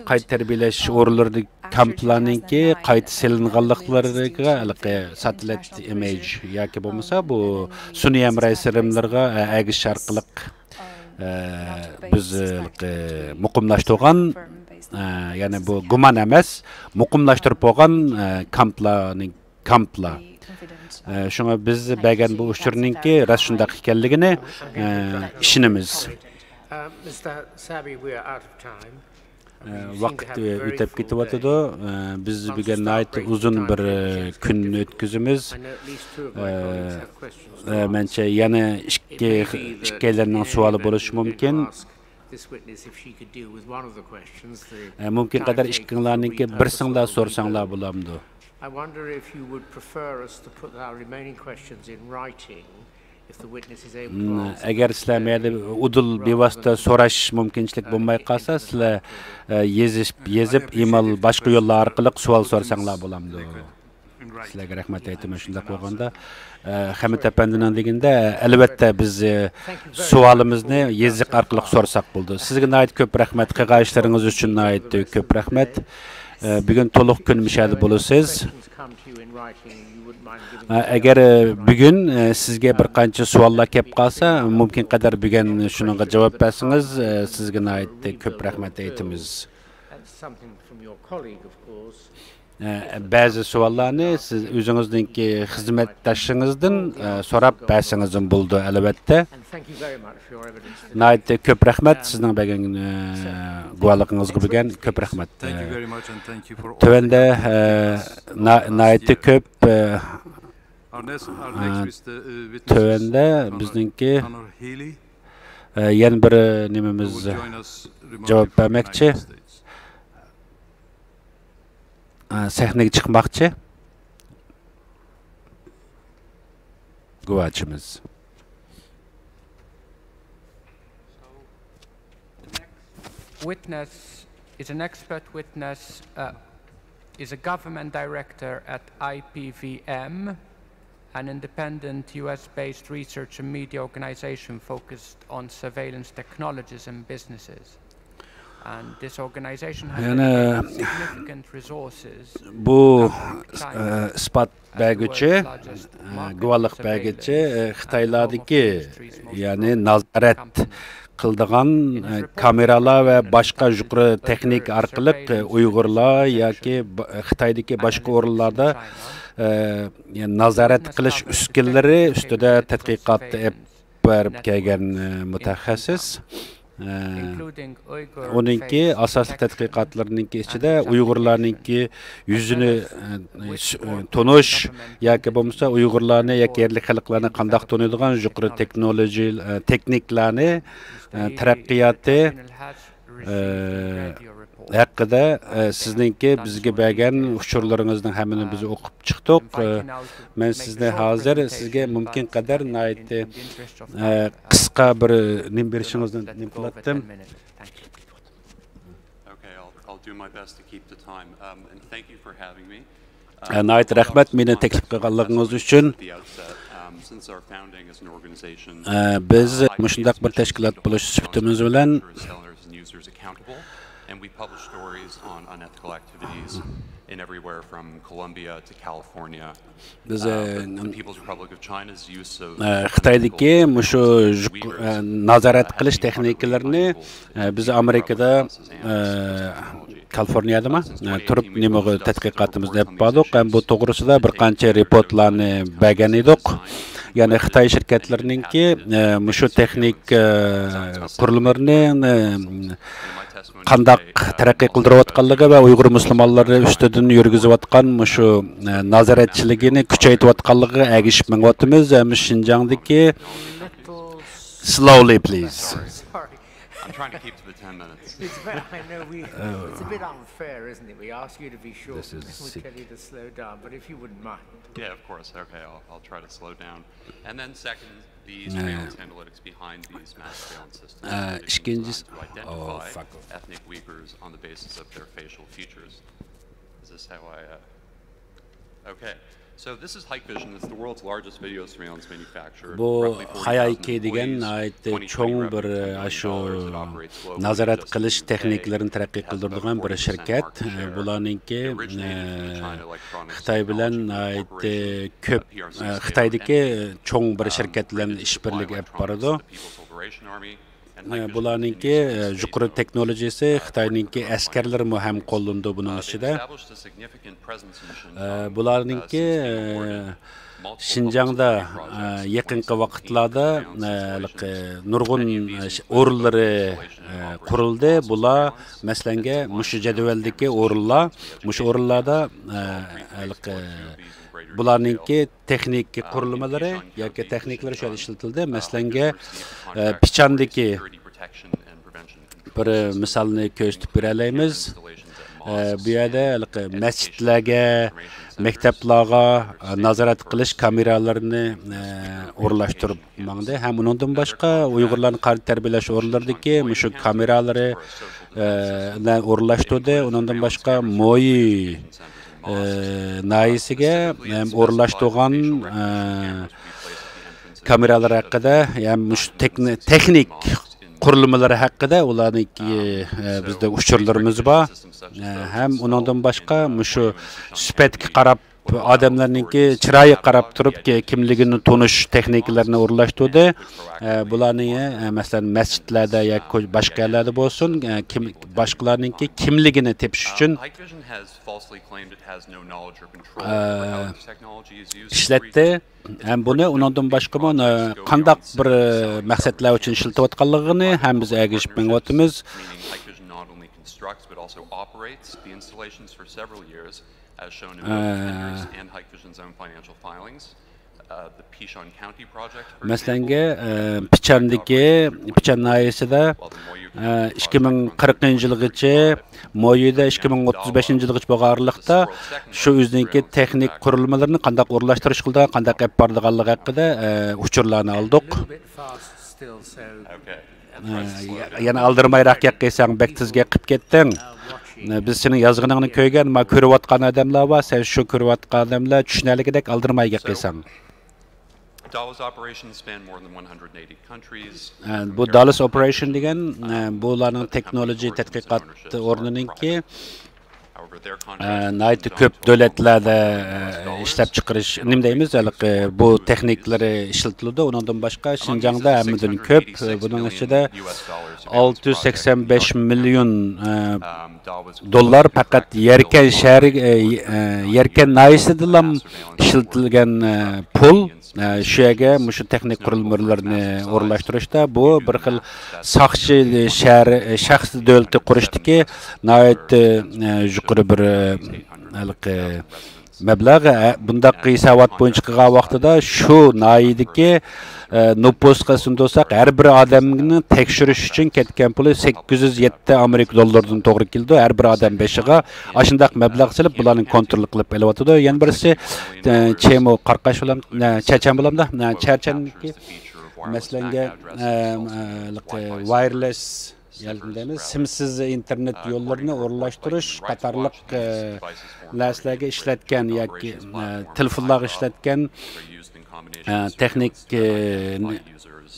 قايتا تەربىيەلەش ئورۇنلىرىدىكى كامپلارنىڭكى قايتا سېلىنغانلىقلىرىغا ھېلىقى ساتېلايت ئىمېج ياكى بولمىسا بۇ سۈنئىي ھەمراھ رەسىملىرىغا، ئە، ئەگىشىش ئارقىلىق، ئە، بىز ھېلىقى مۇقىملاشتۇرغان، ئە، يەنى بۇ گۇمان ئەمەس، مۇقىملاشتۇرۇپ بولغان، ئە، كامپلارنىڭ كامپلار. ئە، شۇڭا بىز بەرگەن بۇ ئۇچۇرنىڭكى راست شۇنداق ئىكەنلىكىنى، ئە، ئىشىنىمىز. ئە، ۋاقىت، ئە، ئۆتۈپ كېتىۋاتىدۇ. ئە، بىز بۈگۈن ناھايىتى ئۇزۇن بىر، ئە، كۈننى ئۆتكۈزىمىز. ئە، ئە، مەنچە يەنە ئىككى، ئىككىيلەننىڭ سوئالى بولۇشى مۇمكىن. ئە، مۇمكىن قەدەر ئىككىڭلارنىڭكى بىرسىڭلار سورىساڭلار بولامدۇ؟ ئەگەر سىلەر مەيلى ئۇدۇل بىۋاسىتە سوراش مۇمكىنچىلىك بولماي قالسا، سىلەر، ئە، يېزىش، يېزىپ، ئىمېل، باشقا يوللار ئارقىلىق سوئال سورىساڭلار بولامدۇ؟ سىلەرگە رەھمەت ئېيتىمەن. شۇنداق بولغاندا، ئە، خەمىت ئەپەندىنىڭ دېگىنىدە، ئەلۋەتتە، بىز، ئە، سوئالىمىزنى يېزىق ئارقىلىق سورىساق بولىدۇ. سىزگە ناھايىتى كۆپ رەھمەت، قىلغان ئىشلىرىڭىز ئۈچۈن ناھايىتى كۆپ رەھمەت. ئە، بۈگۈن تولۇق كۈن مۇشۇ يەردە بولىسىز. ئە، ئەگەر، ئە، بۈگۈن، ئە، سىزگە بىر قانچە سوئاللار كەپ قالسا، مۇمكىن قەدەر بۈگۈن شۇنىڭغا جاۋاب بەرسىڭىز، ئە، سىزگە ناھايىتى كۆپ رەھمەت ئېيتىمىز. ئە، بەزى سوئاللارنى سىز ئۆزىڭىزنىڭكى خىزمەتداشىڭىزدىن، ئە، سوراپ بەرسىڭىزمۇ بولىدۇ، ئەلۋەتتە. ناھايىتى كۆپ رەھمەت سىزنىڭ بەرگەن، ئە، گۇۋاھلىقىڭىزغا بۈگۈن. كۆپ رەھمەت. تۆۋەندە، ئە، نا-، ناھايىتى كۆپ، ئە، ئە، تۆۋەندە بىزنىڭكى، ئە، يەنە بىر نېمىمىز جاۋاب بەرمەكچى. ئە، سەھنىگە چىقماقچى گۇۋاچىمىز. Witness is an expert witness, uh, is a government director at I P V M, an independent U S-based research and media organization focused on surveillance technologies in businesses. And this organization has dedicated significant resources بۇ، ئە، ئىسپات بەرگۈچى، ئە، گۇۋاھلىق بەرگۈچى، ئە، خىتايلاردىكى، يەنى نازارەت قىلىدىغان، ئە، كامېرالار ۋە باشقا يۇقىرى تېخنىكا ئارقىلىق، ئە، ئۇيغۇرلار ياكى ب-، خىتايدىكى باشقا ئورۇنلاردا، ئە، نازارەت قىلىش ئۈسكۈنىلىرى ئۈستىدە تەتقىقات ئېلىپ بېرىپ كەلگەن، ئە، مۇتەخەسسىس. ئە، ئۇنىڭكى ئاساسلىق تەتقىقاتلىرىنىڭكى ئىچىدە ئۇيغۇرلارنىڭكى يۈزىنى، ئە، ش-، ئە، تونۇش ياكى بولمىسا ئۇيغۇرلارنى ياكى يەرلىك خەلقلەرنى قانداق تونۇيدىغان يۇقىرى تېخنولوگىيە، ئە، تېخنىكىلارنى، ئە، تەرەققىياتى، ئە، ھەققىدە، ئە، سىزنىڭكى بىزگە بەرگەن ئۇچۇرلىرىڭىزنىڭ ھەممىنى بىز ئوقۇپ چىقتۇق. ئە، مەن سىزنى ھازىر سىزگە مۇمكىن قەدەر ناھايىتى، ئە، قىسقا بىر نېمە بېرىشىڭىزنى نېمە قىلاتتىم. Okay, I'll, I'll do my best to keep the time. Um, and thank you for having me. ئە، ناھايىتى رەھمەت مېنى تەكلىپ قىلغانلىقىڭىز ئۈچۈن. ئە، بىز مۇشۇنداق بىر تەشكىلات بولۇش سۈپىتىمىز بىلەن بىز، ئە، ئە، خىتايدىكى مۇشۇ يۇق-، ئە، نازارەت قىلىش تېخنىكىلىرىنى، ئە، بىز ئامېرىكىدا، ئە، كالىفورنىيەدىمۇ، ئە، تۇرۇپ نېمىغا تەتقىقاتىمىزنى ئېلىپ باردۇق ھەم بۇ توغرىسىدا بىر قانچە رېپورتلارنى بەرگەن ئىدۇق. يەنى خىتاي شىركەتلىرىنىڭكى، ئە، مۇشۇ تېخنىك، ئە، قۇرۇلمىلىرىنى، ئە، قانداق تەرەققىي قىلدۇرۇۋاتقانلىقى ۋە ئۇيغۇر مۇسۇلمانلىرى ئۈستىدىن يۈرگۈزۈۋاتقان مۇشۇ، ئە، نازارەتچىلىكىنى كۈچەيتىۋاتقانلىقىغا ئەگىشىپ مېڭىۋاتىمىز. ھەم شىنجاڭدىكى، slowly, please. I'm trying to keep to the ten minutes. It's a bit, I know we, it's a bit unfair, isn't it? We ask you to be short, and then we tell you to slow down, but if you wouldn't mind. Yeah, of course. Okay, I'll, I'll try to slow down. And then second, the surveillance analytics behind these mass surveillance systems. ئىككىنچىسى، ethnic Uyghurs on the basis of their facial features. Is this how I, uh, Okay. So this is Hikvision. It's the world's largest video surveillance manufacturer. بۇ ھايايكى دېگەن ناھايىتى چوڭ بىر، ئاشۇ نازارەت قىلىش تېخنىكىلىرىنى تەرەققىي قىلدۇرىدىغان بىر شىركەت. ئە، بۇلارنىڭكى، ئە، خىتاي بىلەن ناھايىتى كۆپ، ئە، خىتايدىكى چوڭ بىر شىركەت بىلەن ئىش بىرلىكى ئېلىپ بارىدۇ. ئە، بۇلارنىڭكى، ئە، يۇقىرى تېخنولوگىيىسى خىتاينىڭكى ئەسكەرلىرىمۇ ھەم قوللىنىدۇ بۇنىڭ ئىچىدە. ئە، بۇلارنىڭكى، ئە، شىنجاڭدا، ئە، يېقىنقى ۋاقىتلاردا، ئە، ھېلىقى نۇرغۇن، ئە، ئورۇنلىرى، ئە، قۇرۇلدى. بۇلار، مەسىلەنگە، مۇشۇ جەدۋەلدىكى ئورۇنلار، مۇشۇ ئورۇنلاردا، ئە، ھېلىقى بۇلارنىڭكى تېخنىكا قۇرۇلمىلىرى ياكى تېخنىكىلىرى شۇ يەردە ئىشلىتىلدى. مەسىلەنگە، ئە، پىچاندىكى بىر مىسالنى كۆرسىتىپ بېرەلەيمىز. ئە، بۇ يەردە ھېلىقى مەسچىتلەرگە، مەكتەپلەرگە، ئە، نازارەت قىلىش كامېرالىرىنى، ئە، ئورۇنلاشتۇرۇپ ماڭدى. ھەم ئۇنىڭدىن باشقا ئۇيغۇرلارنى قانۇن تەربىيەلەش ئورۇنلىرىدىكى مۇشۇ كامېرالىرى، ئە، ئورۇنلاشتۇردى. ئۇنىڭدىن باشقا مويى، ئە، ناھىيەسىگە، ئە، ئورۇنلاشتۇرغان، ئە، كامېرالار ھەققىدە، يەنى مۇشۇ تېخنىك قۇرۇلمىلىرى ھەققىدە ئۇلارنىڭكى، ئە، بىزدە ئۇچۇرلىرىمىز بار. ئە، ھەم ئۇنىڭدىن باشقا مۇشۇ سۈپەتكە قاراپ، ئادەملەرنىڭكى چىرايىغا قاراپ تۇرۇپ كى-، كىملىكىنى تونۇش تېخنىكىلىرىنى ئورۇنلاشتۇردى. ئە، بۇلارنى، ئە، مەسىلەن، مەسچىتلەردە ياكى باشقا يەرلەردە بولسۇن، ئە، كىم، باشقىلارنىڭكى كىملىكىنى تېپىش ئۈچۈن، ئە، ئىشلەتتى. ھەم بۇنى ئۇنىڭدىن باشقىمۇ، ئە، قانداق بىر، ئە، مەقسەتلەر ئۈچۈن ئىشلىتىۋاتقانلىقىنى ھەم بىز ئەگىشىپ مېڭىۋاتىمىز. ئە، مەسىلەنگە، ئە، پىچاندىكى، پىچان ناھىيەسىدە، ئە، ئىككى مىڭ قىرىقىنچى يىلغىچە، مويۈدە ئىككى مىڭ ئوتتۇز بەشىنچى يىلغىچە بولغان ئارىلىقتا شۇ ئۆزىنىڭكى تېخنىك قۇرۇلمىلىرىنى قانداق ئورۇنلاشتۇرۇش قىلىدىغان، قانداق ئېلىپ بارىدىغانلىقى ھەققىدە، ئە، ئۇچۇرلارنى ئالدۇق. ئە، يەنە ئالدىرىمايراق گەپ قىلساڭ، بەك تېز گەپ قىلىپ كەتتىڭ. بىز سېنىڭ يازغىنىڭنى كۆرگەن، ما كۆرۈۋاتقان ئادەملەر بار، سەن شۇ كۆرۈۋاتقان ئادەملەر چۈشىنەلىگىدەك ئالدىرىماي گەپ قىلساڭ. بۇ داللاس ئوپېراتسىيە دېگەن، بۇلارنىڭ تېخنولوگىيە تەتقىقات ئورنىنىڭكى، ناھايىتى كۆپ دۆلەتلەردە ئىشلەپ چىقىرىش، نېمە دەيمىز، ھېلىقى بۇ تېخنىكىلىرى ئىشلىتىلىدۇ. ئۇنىڭدىن باشقا شىنجاڭدا ھەممىدىن كۆپ، بۇنىڭ ئىچىدە ئالتە يۈز سەكسەن بەش مىليون دوللار پەقەت يەركەن شەھىرى، يەركەن ناھىيەسىدىلا ئىشلىتىلگەن پۇل. شۇ يەرگە مۇشۇ تېخنىك قۇرۇلمىلىرىنى ئورۇنلاشتۇرۇشتا بۇ بىر خىل ساقچى شەھەر، شەخس دۆلىتى قۇرۇشتىكى ناھايىتى يۇقىرى بىر ھېلىقى مەبلەغ. بۇنداق ھېسابات بويىچە قىلغان ۋاقتىدا شۇ ناھىيەدىكى نوپۇسقا ئېسىمدە بولساق، ھەر بىر ئادەمنى تەكشۈرۈش ئۈچۈن كەتكەن پۇلى سەككىز يۈز يەتتە ئامېرىكا دوللىرىدىن توغرا كېلىدۇ. ھەر بىر ئادەم بېشىغا ئاشۇنداق مەبلەغ سېلىپ، بۇلارنى كونترول قىلىپ ئېلىۋاتىدۇ. يەنە بىرسى، ئە، چېمو قارقاش بولام-، ئە، چەچەن بولامدا، ئە، چەچەننىكى، مەسىلەنگە، ئە، ئە، ۋايرلېس، يەنى دەيمىز، سىمسىز ئىنتېرنېت يوللىرىنى ئورۇنلاشتۇرۇش قاتارلىق، ئە، نەرسىلەرگە ئىشلەتكەن ياكى، ئە، تېلېفونلارغا ئىشلەتكەن، ئە، تېخنىك، ئە،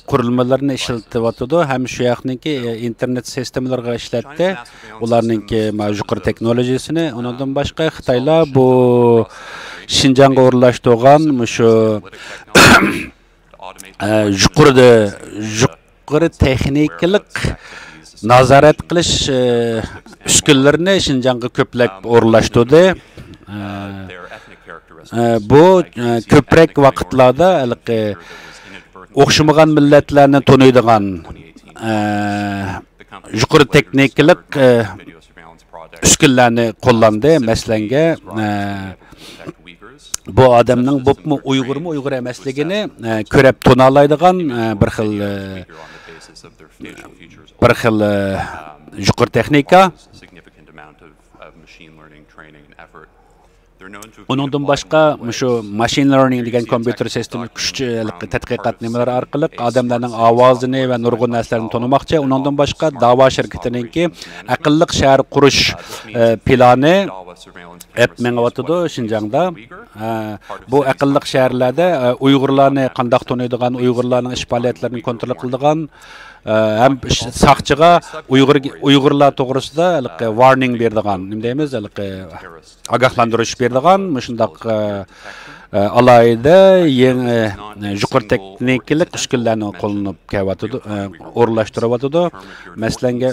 قۇرۇلمىلىرىنى ئىشلىتىۋاتىدۇ ھەم شۇ ياقنىڭكى، ئە، ئىنتېرنېت سىستېمىلىرىغا ئىشلەتتى. ئۇلارنىڭكى، ما، يۇقىرى تېخنولوگىيىسىنى، ئۇنىڭدىن باشقا خىتايلار بۇ شىنجاڭغا ئورۇنلاشتۇرغان مۇشۇ، ئە، يۇقىرىدا، يۇقىرى تېخنىكىلىق نازارەت قىلىش، ئە، ئۈسكۈنىلىرىنى شىنجاڭغا كۆپلەپ ئورۇنلاشتۇردى. ئە، ئە، بۇ، ئە، كۆپرەك ۋاقىتلاردا ھېلىقى ئوخشىمىغان مىللەتلەرنى تونۇيدىغان، ئە، يۇقىرى تېخنىكىلىق، ئە، ئۈسكۈنىلەرنى قوللاندى. مەسىلەنگە، ئە، بۇ ئادەمنىڭ بولۇپمۇ ئۇيغۇرمۇ ئۇيغۇر ئەمەسلىكىنى، ئە، كۆرۈپ تونۇالايدىغان، ئە، بىر خىل، ئە، بىر خىل، ئە، يۇقىرى تېخنىكا. ئۇنىڭدىن باشقا، مۇشۇ ماشىن لېرنىڭ دېگەن كومپيۇتېر سىستېما كۈچ، ئە، تەتقىقات نېمىلىرى ئارقىلىق ئادەملەرنىڭ ئاۋازىنى ۋە نۇرغۇن نەرسىلەرنى تونۇماقچى. ئۇنىڭدىن باشقا، داۋا شىركىتىنىڭكى ئەقىللىق شەھەر قۇرۇش، ئە، پىلانى ئېپ مېڭىۋاتىدۇ شىنجاڭدا. ئە، بۇ ئەقىللىق شەھەرلەردە، ئە، ئۇيغۇرلارنى قانداق تونۇيدىغان، ئۇيغۇرلارنىڭ ئىش پائالىيەتلىرىنى كونترول قىلىدىغان، ئە، ھەم ش-، ساقچىغا ئۇيغۇر، ئۇيغۇرلار توغرىسىدا ھېلىقى ۋارنىڭ بېرىدىغان، نېمە دەيمىز، ھېلىقى ئاگاھلاندۇرۇش بېرىدىغان مۇشۇنداق، ئە، ئە، ئالاھىدە يېڭى، ئە، يۇقىرى تېخنىكىلىق ئۈسكۈنىلەرنى قوللىنىپ كېلىۋاتىدۇ، ئە، ئورۇنلاشتۇرۇۋاتىدۇ. مەسىلەنگە،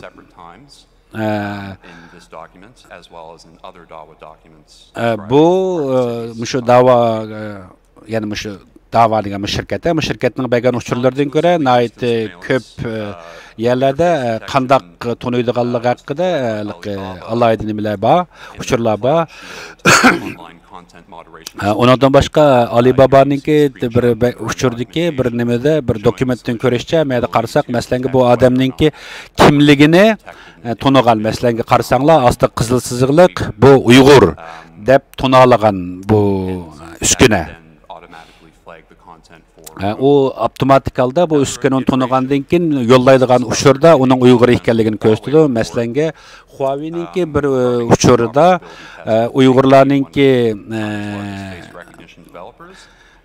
ئە، ئە، بۇ، ئە، مۇشۇ داۋا، ئە، يەنە مۇشۇ داۋا دېگەن مۇشۇ شىركەت، مۇشۇ شىركەتنىڭ بەرگەن ئۇچۇرلىرىدىن كۆرە، ناھايىتى كۆپ، ئە، يەرلەردە، ئە، قانداق تونۇيدىغانلىقى ھەققىدە، ئە، ئالاھىدە نېمىلەر بار، ئۇچۇرلار بار. ئە، ئۇنىڭدىن باشقا، ئالىبابانىڭكى بىر بە-، ئۇچۇردىكى بىر نېمىدە، بىر دوكۇمېنتتىن كۆرۈشچە، مەيدە قارىساق، مەسىلەنگە، بۇ ئادەمنىڭكى كىملىكىنى، ئە، تونۇغان. مەسىلەنگە، قارىساڭلار، ئاستى قىزىل سىزىقلىق، بۇ ئۇيغۇر دەپ تونۇلغان بۇ ئۈسكۈنە. ئە، ئۇ ئاپتوماتىك ھالدا بۇ ئۈسكۈنىنى تونۇغاندىن كېيىن يوللايدىغان ئۇچۇردا ئۇنىڭ ئۇيغۇر ئىكەنلىكىنى كۆرسىتىدۇ. مەسىلەنگە، خۇاۋېينىڭكى بىر، ئە، ئۇچۇرىدا، ئە، ئۇيغۇرلارنىڭكى، ئە،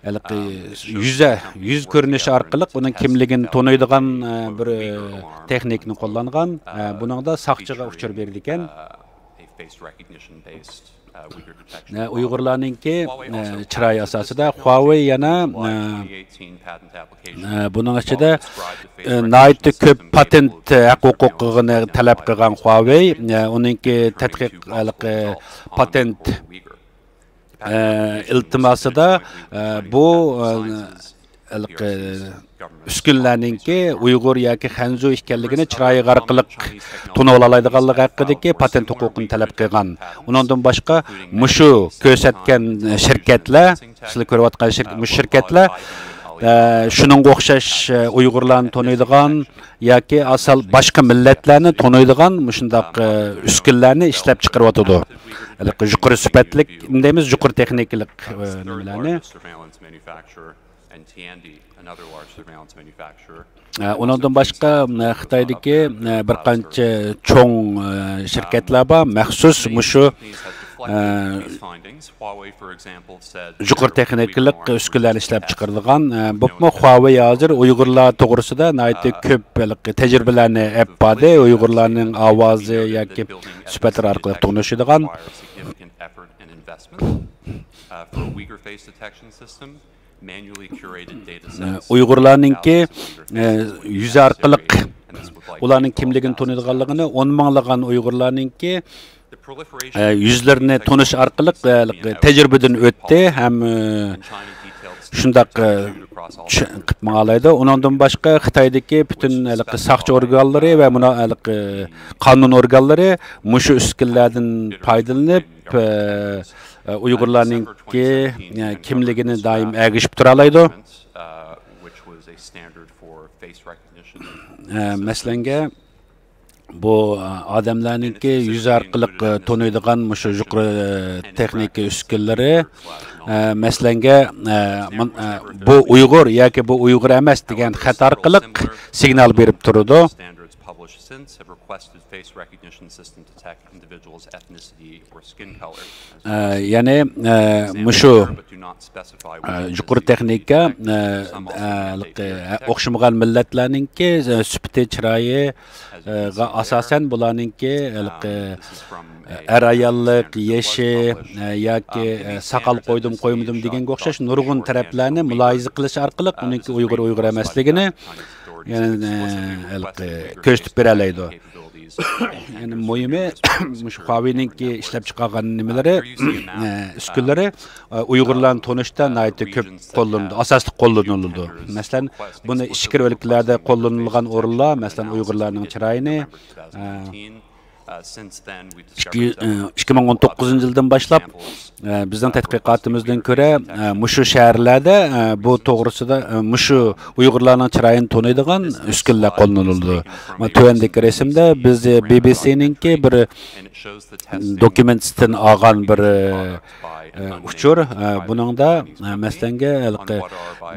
ھېلىقى يۈزە، يۈز كۆرۈنۈشى ئارقىلىق ئۇنىڭ كىملىكىنى تونۇيدىغان، ئە، بىر، ئە، تېخنىكىنى قوللانغان. ئە، بۇنىڭدا ساقچىغا ئۇچۇر بېرىدىكەن. ئە، ئۇيغۇرلارنىڭكى، ئە، چىرايى ئاساسىدا خۇاۋېي يەنە، ئە، ئە، بۇنىڭ ئىچىدە، ئە، ناھايىتى كۆپ پاتېنت ھەق ھوقۇقىنى تەلەپ قىلغان خۇاۋېي، ئە، ئۇنىڭكى تەتقىق، ھېلىقى پاتېنت، ئە، ئىلتىماسىدا، ئە، بۇ، ئە، ھېلىقى ئۈسكۈنىلەرنىڭكى ئۇيغۇر ياكى خەنزۇ ئىكەنلىكىنى چىرايى ئارقىلىق تونۇۋالالايدىغانلىقى ھەققىدىكى پاتېنت ھوقۇقىنى تەلەپ قىلغان. ئۇنىڭدىن باشقا، مۇشۇ كۆرسەتكەن شىركەتلەر، سىلەر كۆرۈۋاتقان شىر-، مۇشۇ شىركەتلەر، ئە، شۇنىڭغا ئوخشاش، ئە، ئۇيغۇرلارنى تونۇيدىغان ياكى ئاسان باشقا مىللەتلەرنى تونۇيدىغان مۇشۇنداق، ئە، ئۈسكۈنىلەرنى ئىشلەپ چىقىرىۋاتىدۇ. ھېلىقى يۇقىرى سۈپەتلىك، دەيمىز، يۇقىرى تېخنىكىلىق، ئە، نېمىلەرنى. ئە، ئۇنىڭدىن باشقا، ئە، خىتايدىكى، ئە، بىر قانچە چوڭ، ئە، شىركەتلەر بار، مەخسۇس مۇشۇ، ئە، يۇقىرى تېخنىكىلىق ئۈسكۈنىلەرنى ئىشلەپ چىقىرىدىغان، ئە، بولۇپمۇ خۇاۋېي ھازىر ئۇيغۇرلار توغرىسىدا ناھايىتى كۆپ ھېلىقى تەجرىبىلەرنى ئېلىپ باردى. ئۇيغۇرلارنىڭ ئاۋازى ياكى سۈپەتلىرى ئارقىلىق تونۇشىدىغان. ئۇيغۇرلارنىڭكى، ئە، يۈزى ئارقىلىق ئۇلارنىڭ كىملىكىنى تونۇيدىغانلىقىنى، ئون مىڭلىغان ئۇيغۇرلارنىڭكى، ئە، يۈزلىرىنى تونۇش ئارقىلىق، ئە، تەجرىبىدىن ئۆتتى ھەم، ئە، شۇنداق، ئە، چۈ-، قىلىپ ماڭالايدۇ. ئۇنىڭدىن باشقا خىتايدىكى پۈتۈن ھېلىقى ساقچى ئورگانلىرى ۋە مۇنا-، ھېلىقى قانۇن ئورگانلىرى مۇشۇ ئۈسكۈنىلەردىن پايدىلىنىپ، ئە، ئە، ئۇيغۇرلارنىڭكى، ئە، كىملىكىنى دائىم ئەگىشىپ تۇرالايدۇ. ئە، مەسىلەنگە، بۇ، ئە، ئادەملەرنىڭكى يۈز ئارقىلىق، ئە، تونۇيدىغان مۇشۇ يۇقىرى، ئە، تېخنىكا ئۈسكۈنىلىرى، ئە، مەسىلەنگە، ئە، مۇن-، ئە، بۇ ئۇيغۇر ياكى بۇ ئۇيغۇر ئەمەس دېگەن خەت ئارقىلىق سىگنال بېرىپ تۇرىدۇ. ئە، يەنى، ئە، مۇشۇ، ئە، يۇقىرى تېخنىكا، ئە، ئە، ھېلىقى، ئە، ئوخشىمىغان مىللەتلەرنىڭكى، ئە، سۈپىتى، چىرايى، ئە، غا ئاساسەن بۇلارنىڭكى ھېلىقى، ئە، ئەر-ئاياللىق، يېشى، ئە، ياكى، ئە، ساقال قويدۇم، قويمىدىم دېگەنگە ئوخشاش نۇرغۇن تەرەپلەرنى مۇلاھىزە قىلىش ئارقىلىق ئۇنىڭكى ئۇيغۇر، ئۇيغۇر ئەمەسلىكىنى يەنە، ئە، ھېلىقى كۆرسىتىپ بېرەلەيدۇ. يەنى مۇھىمى، مۇشۇ خۇاۋېينىڭكى ئىشلەپ چىقارغان نېمىلىرى، ئە، ئۈسكۈنىلىرى، ئە، ئۇيغۇرلارنى تونۇشتا ناھايىتى كۆپ قوللىنىدۇ، ئاساسلىق قوللىنىلىدۇ. مەسىلەن، بۇنى ئىچكىرى ئۆلكىلەردە قوللىنىلغان ئورۇنلار، مەسىلەن، ئۇيغۇرلارنىڭ چىرايىنى، ئە، ئىككى، ئە، ئىككى مىڭ ئون توققۇزىنچى يىلدىن باشلاپ، ئە، بىزنىڭ تەتقىقاتىمىزدىن كۆرە، ئە، مۇشۇ شەھەرلەردە، ئە، بۇ توغرىسىدا، ئە، مۇشۇ ئۇيغۇرلارنىڭ چىرايىنى تونۇيدىغان ئۈسكۈنىلەر قوللىنىلىدۇ. مانا تۆۋەندىكى رەسىمدە بىز، ئە، بى بى سىنىڭكى بىر دوكۇمېنتىستىن ئالغان بىر، ئە، ئۇچۇر. ئە، بۇنىڭدا، ئە، مەسىلەنگە، ھېلىقى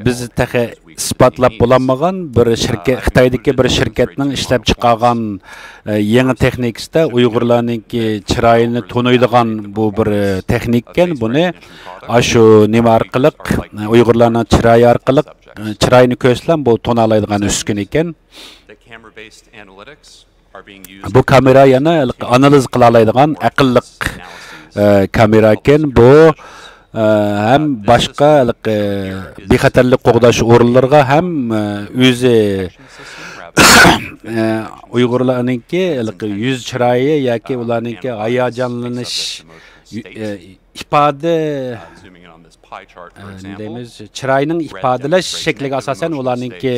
بىز تېخى ئىسپاتلاپ بولالمىغان بىر شىركەت، خىتايدىكى بىر شىركەتنىڭ ئىشلەپ چىقارغان، ئە، يېڭى تېخنىكىسىدا ئۇيغۇرلارنىڭكى چىرايىنى تونۇيدىغان بۇ بىر، ئە، تېخنىكىكەن. بۇنى ئاشۇ نېمە ئارقىلىق، ئە، ئۇيغۇرلارنىڭ چىرايى ئارقىلىق، ئە، چىرايىنى كۆرسىلەم بۇ تونالايدىغان ئۈسكۈنە ئىكەن. بۇ كامېرا يەنە ئانالىز قىلالايدىغان ئەقىللىق، ئە، كامېرا ئىكەن. بۇ، ئە، ھەم باشقا ھېلىقى بىخەتەرلىك قوغداش ئورۇنلىرىغا ھەم، ئە، ئۆزى، ئە، ئۇيغۇرلارنىڭكى ھېلىقى يۈز چىرايى ياكى ئۇلارنىڭكى ھاياجانلىنىش، ئە، ئىپادە، ئە، نېمە دەيمىز، چىراينىڭ ئىپادىلەش شەكلىگە ئاساسەن ئۇلارنىڭكى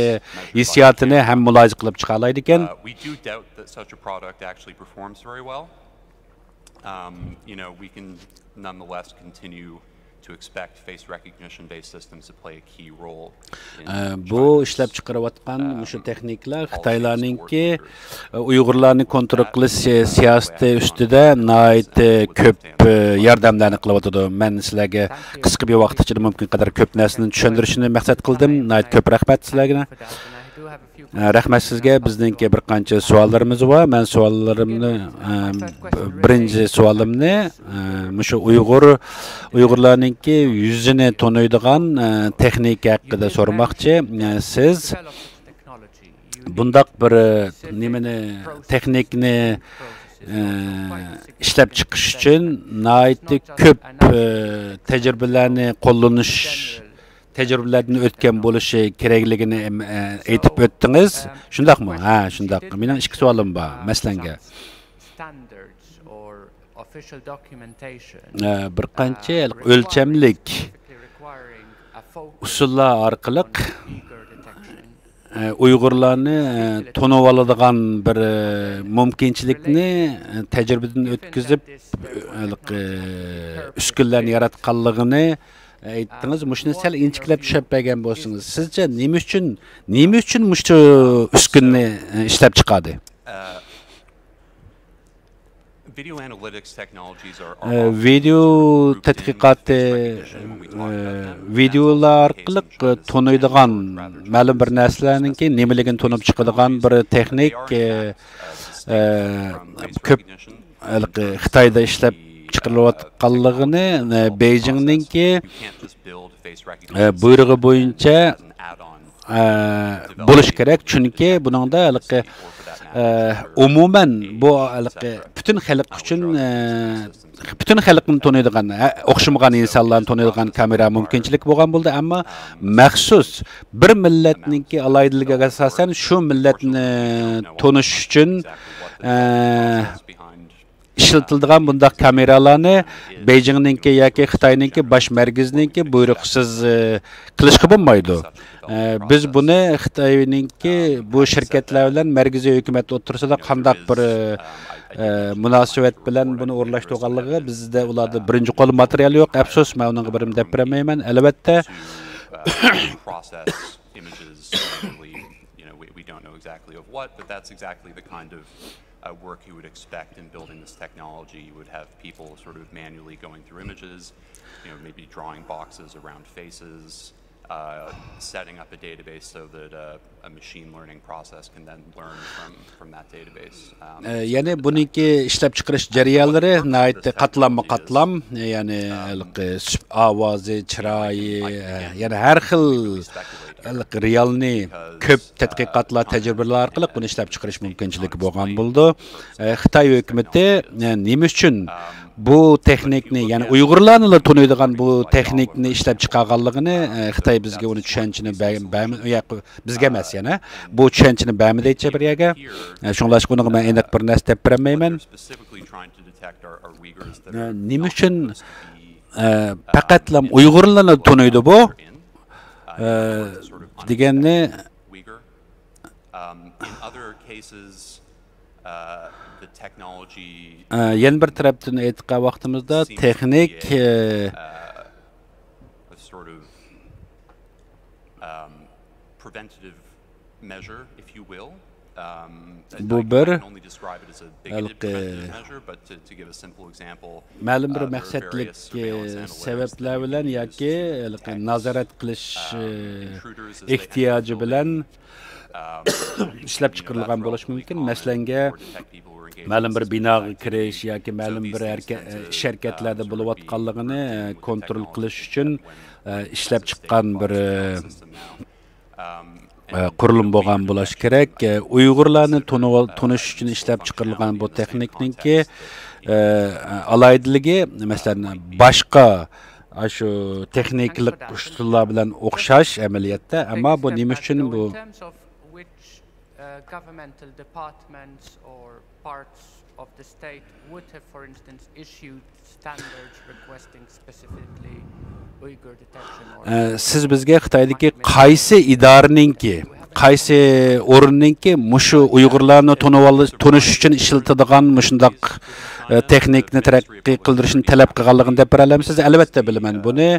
ھېسسىياتىنى ھەم مۇلاھىزە قىلىپ چىقالايدىكەن. ئە، بۇ ئىشلەپ چىقىرىۋاتقان مۇشۇ تېخنىكىلار خىتايلارنىڭكى، ئە، ئۇيغۇرلارنى كونترول قىلىش سىياسىتى ئۈستىدە ناھايىتى كۆپ، ئە، ياردەملەرنى قىلىۋاتىدۇ. مەن سىلەرگە قىسقا بىر ۋاقىت ئىچىدە مۇمكىن قەدەر كۆپ نەرسىنى چۈشەندۈرۈشنى مەقسەت قىلدىم. ناھايىتى كۆپ رەھمەت سىلەرگە. ئە، رەھمەت سىزگە. بىزنىڭكى بىر قانچە سوئاللىرىمىز بار. مەن سوئاللىرىمنى، ئە، بىرىنچى سوئالىمنى، ئە، مۇشۇ ئۇيغۇر، ئۇيغۇرلارنىڭكى يۈزىنى تونۇيدىغان، ئە، تېخنىكا ھەققىدە سورىماقچى. ئە، سىز بۇنداق بىر، ئە، نېمىنى، تېخنىكىنى، ئە، ئىشلەپ چىقىش ئۈچۈن ناھايىتى كۆپ، ئە، تەجرىبىلەرنى قوللىنىش، تەجرىبىلەردىن ئۆتكەن بولۇشى كېرەكلىكىنى، ئە، ئېيتىپ ئۆتتىڭىز. شۇنداقمۇ؟ ھە، شۇنداق. مېنىڭ ئىككى سوئالىم بار، مەسىلەنگە. ئە، بىر قانچە ئۆلچەملىك ئۇسۇللار ئارقىلىق، ئە، ئۇيغۇرلارنى، ئە، تونۇۋالىدىغان بىر، ئە، مۇمكىنچىلىكنى، ئە، تەجرىبىدىن ئۆتكۈزۈپ، ئە، ھېلىقى ئۈسكۈنىلەرنى ياراتقانلىقىنى ئېيتتىڭىز، مۇشۇنى سەل ئىنچىكىلەپ چۈشەپ بەرگەن بولسىڭىز، سىزچە نېمە ئۈچۈن، نېمە ئۈچۈن مۇشۇ ئۈسكۈنىنى، ئە، ئىشلەپ چىقاردى؟ ۋىدېئو تەتقىقاتى، ۋىدېئولار ئارقىلىق تونۇيدىغان مەلۇم بىر نەرسىلەرنىڭكى نېمىلىكىنى تونۇپ چىقىدىغان بىر تېخنىك، كۆپ خىتايدا ئىشلەپ چىقىرىلىۋاتقانلىقىنى، بېيجىڭنىڭكى بۇيرۇقى بويىچە بولۇش كېرەك، چۈنكى بۇنىڭدا ھېلىقى ئومۇمەن بۇ ھېلىقى پۈتۈن خەلق ئۈچۈن، پۈتۈن خەلقنى تونۇيدىغان، ئوخشىمىغان ئىنسانلارنى تونۇيدىغان كامېرا مۇمكىنچىلىك بولغان بولدى، ئەمما مەخسۇس بىر مىللەتنىڭكى ئالاھىدىلىكىگە ئاساسەن شۇ مىللەتنى تونۇش ئۈچۈن ئىشلىتىلىدىغان بۇنداق كامېرالارنى بېيجىڭنىڭكى ياكى خىتاينىڭكى باش مەركىزىنىڭكى بۇيرۇقسىز قىلىشقا بولمايدۇ. بىز بۇنى خىتاينىڭكى بۇ شىركەتلەر بىلەن مەركىزىي ھۆكۈمەت ئوتتۇرىسىدا قانداق بىر مۇناسىۋەت بىلەن بۇنى ئورۇنلاشتۇرغانلىقىغا بىزدە ئۇلاردا بىرىنچى قول ماتېرىيال يوق. ئەپسۇس، مەن ئۇنىڭغا بىرىمۇ دەپ بېرەلمەيمەن. ئەلۋەتتە، uh, work you would expect in building this technology. You would have people sort of manually going through images, you know, maybe drawing boxes around faces, uh, setting up a database so that uh, a machine learning process can then learn from, from that database. Um, يەنى بۇنىڭكى ئىشلەپچىقىرىش جەريانلىرى ناھايىتى قاتلاممۇ قاتلام، يەنى ھېلىقى ئاۋازى، چىرايى، يەنى ھەر خىل ھېلىقى رېئالنى كۆپ تەتقىقاتلار، تەجرىبىلەر ئارقىلىق بۇنى ئىشلەپچىقىرىش مۇمكىنچىلىكى بولغان بولىدۇ. خىتاي ھۆكۈمىتى نېمە ئۈچۈن بۇ تېخنىكنى، يەنى ئۇيغۇرلارنىلا تونۇيدىغان بۇ تېخنىكنى ئىشلەپ چىقارغانلىقىنى، خىتاي بىزگە ئۇنى چۈشەنچىنى بەرمە، بىزگە ئەمەس يەنە، بۇ چۈشەنچىنى بەرمىدى ھېچ بىر يەرگە. شۇڭلاشقا ئۇنىڭغا مەن ئېنىق بىر نەرسە دەپ بېرەلمەيمەن. نېمە ئۈچۈن پەقەتلا ئۇيغۇرلارنى تونۇيدۇ بۇ دېگەننى يەنە بىر تەرەپتىن ئېيتقان ۋاقتىمىزدا تېخنىك بۇ بىر ھېلىقى مەلۇم بىر مەقسەتلىك سەۋەبلەر بىلەن ياكى ھېلىقى نازارەت قىلىش ئېھتىياجى بىلەن ئىشلەپچىقىرىلغان بولۇشى مۇمكىن. مەسىلەنگە، مەلۇم بىر بىناغا كىرىش ياكى مەلۇم بىر ئىش ھەرىكەتلەردە بولۇۋاتقانلىقىنى كونترول قىلىش ئۈچۈن ئىشلەپ چىققان بىر قۇرۇلما بولغان بولۇشى كېرەك. ئۇيغۇرلارنى تونۇش ئۈچۈن ئىشلەپ چىقىرىلغان بۇ تېخنىكنىڭكى ئالاھىدىلىكى، مەسىلەن، باشقا ئاشۇ تېخنىكىلىق ئۇسۇللار بىلەن ئوخشاش ئەمەلىيەتتە، ئەمما بۇ نېمە ئۈچۈن بۇ uh, governmental departments or parts of the state would have, for instance, issued standards requesting specifically Uyghur detection or سىز بىزگە خىتايدىكى قايسى ئىدارىنىڭكى، قايسى ئورۇننىڭكى مۇشۇ ئۇيغۇرلارنى تونۇۋال-، تونۇش ئۈچۈن ئىشلىتىدىغان مۇشۇنداق تېخنىكنى تەرەققىي قىلدۇرۇشنى تەلەپ قىلغانلىقىنى دەپ بېرەلەمسىز؟ ئەلۋەتتە بىلىمەن بۇنى.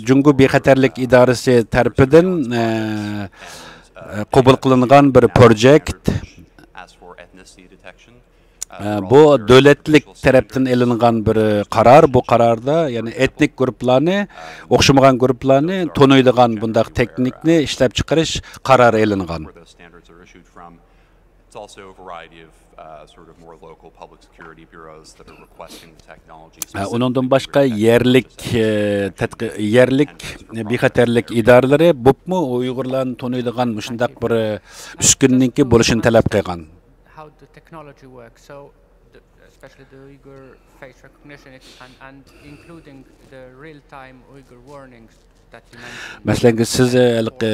جۇڭگو بىخەتەرلىك ئىدارىسى تەرىپىدىن قوبۇل قىلىنغان بىر پروجېكت. بۇ دۆلەتلىك تەرەپتىن ئېلىنغان بىر قارار. بۇ قاراردا يەنى ئېتنىك گۇرۇپپىلارنى، ئوخشىمىغان گۇرۇپپىلارنى تونۇيدىغان بۇنداق تېخنىكنى ئىشلەپ چىقىرىش قارارى ئېلىنغان. ئۇنىڭدىن باشقا يەرلىك، يەرلىك بىخەتەرلىك ئىدارىلىرى بولۇپمۇ ئۇيغۇرلارنى تونۇيدىغان مۇشۇنداق بىر ئۈسكۈنىنىڭكى بولۇشىنى تەلەپ قىلغان. How the technology works. So, the, especially the Uyghur face recognition, it's, and, and including the real-time Uyghur warnings. مەسىلەن، سىز ھېلىقى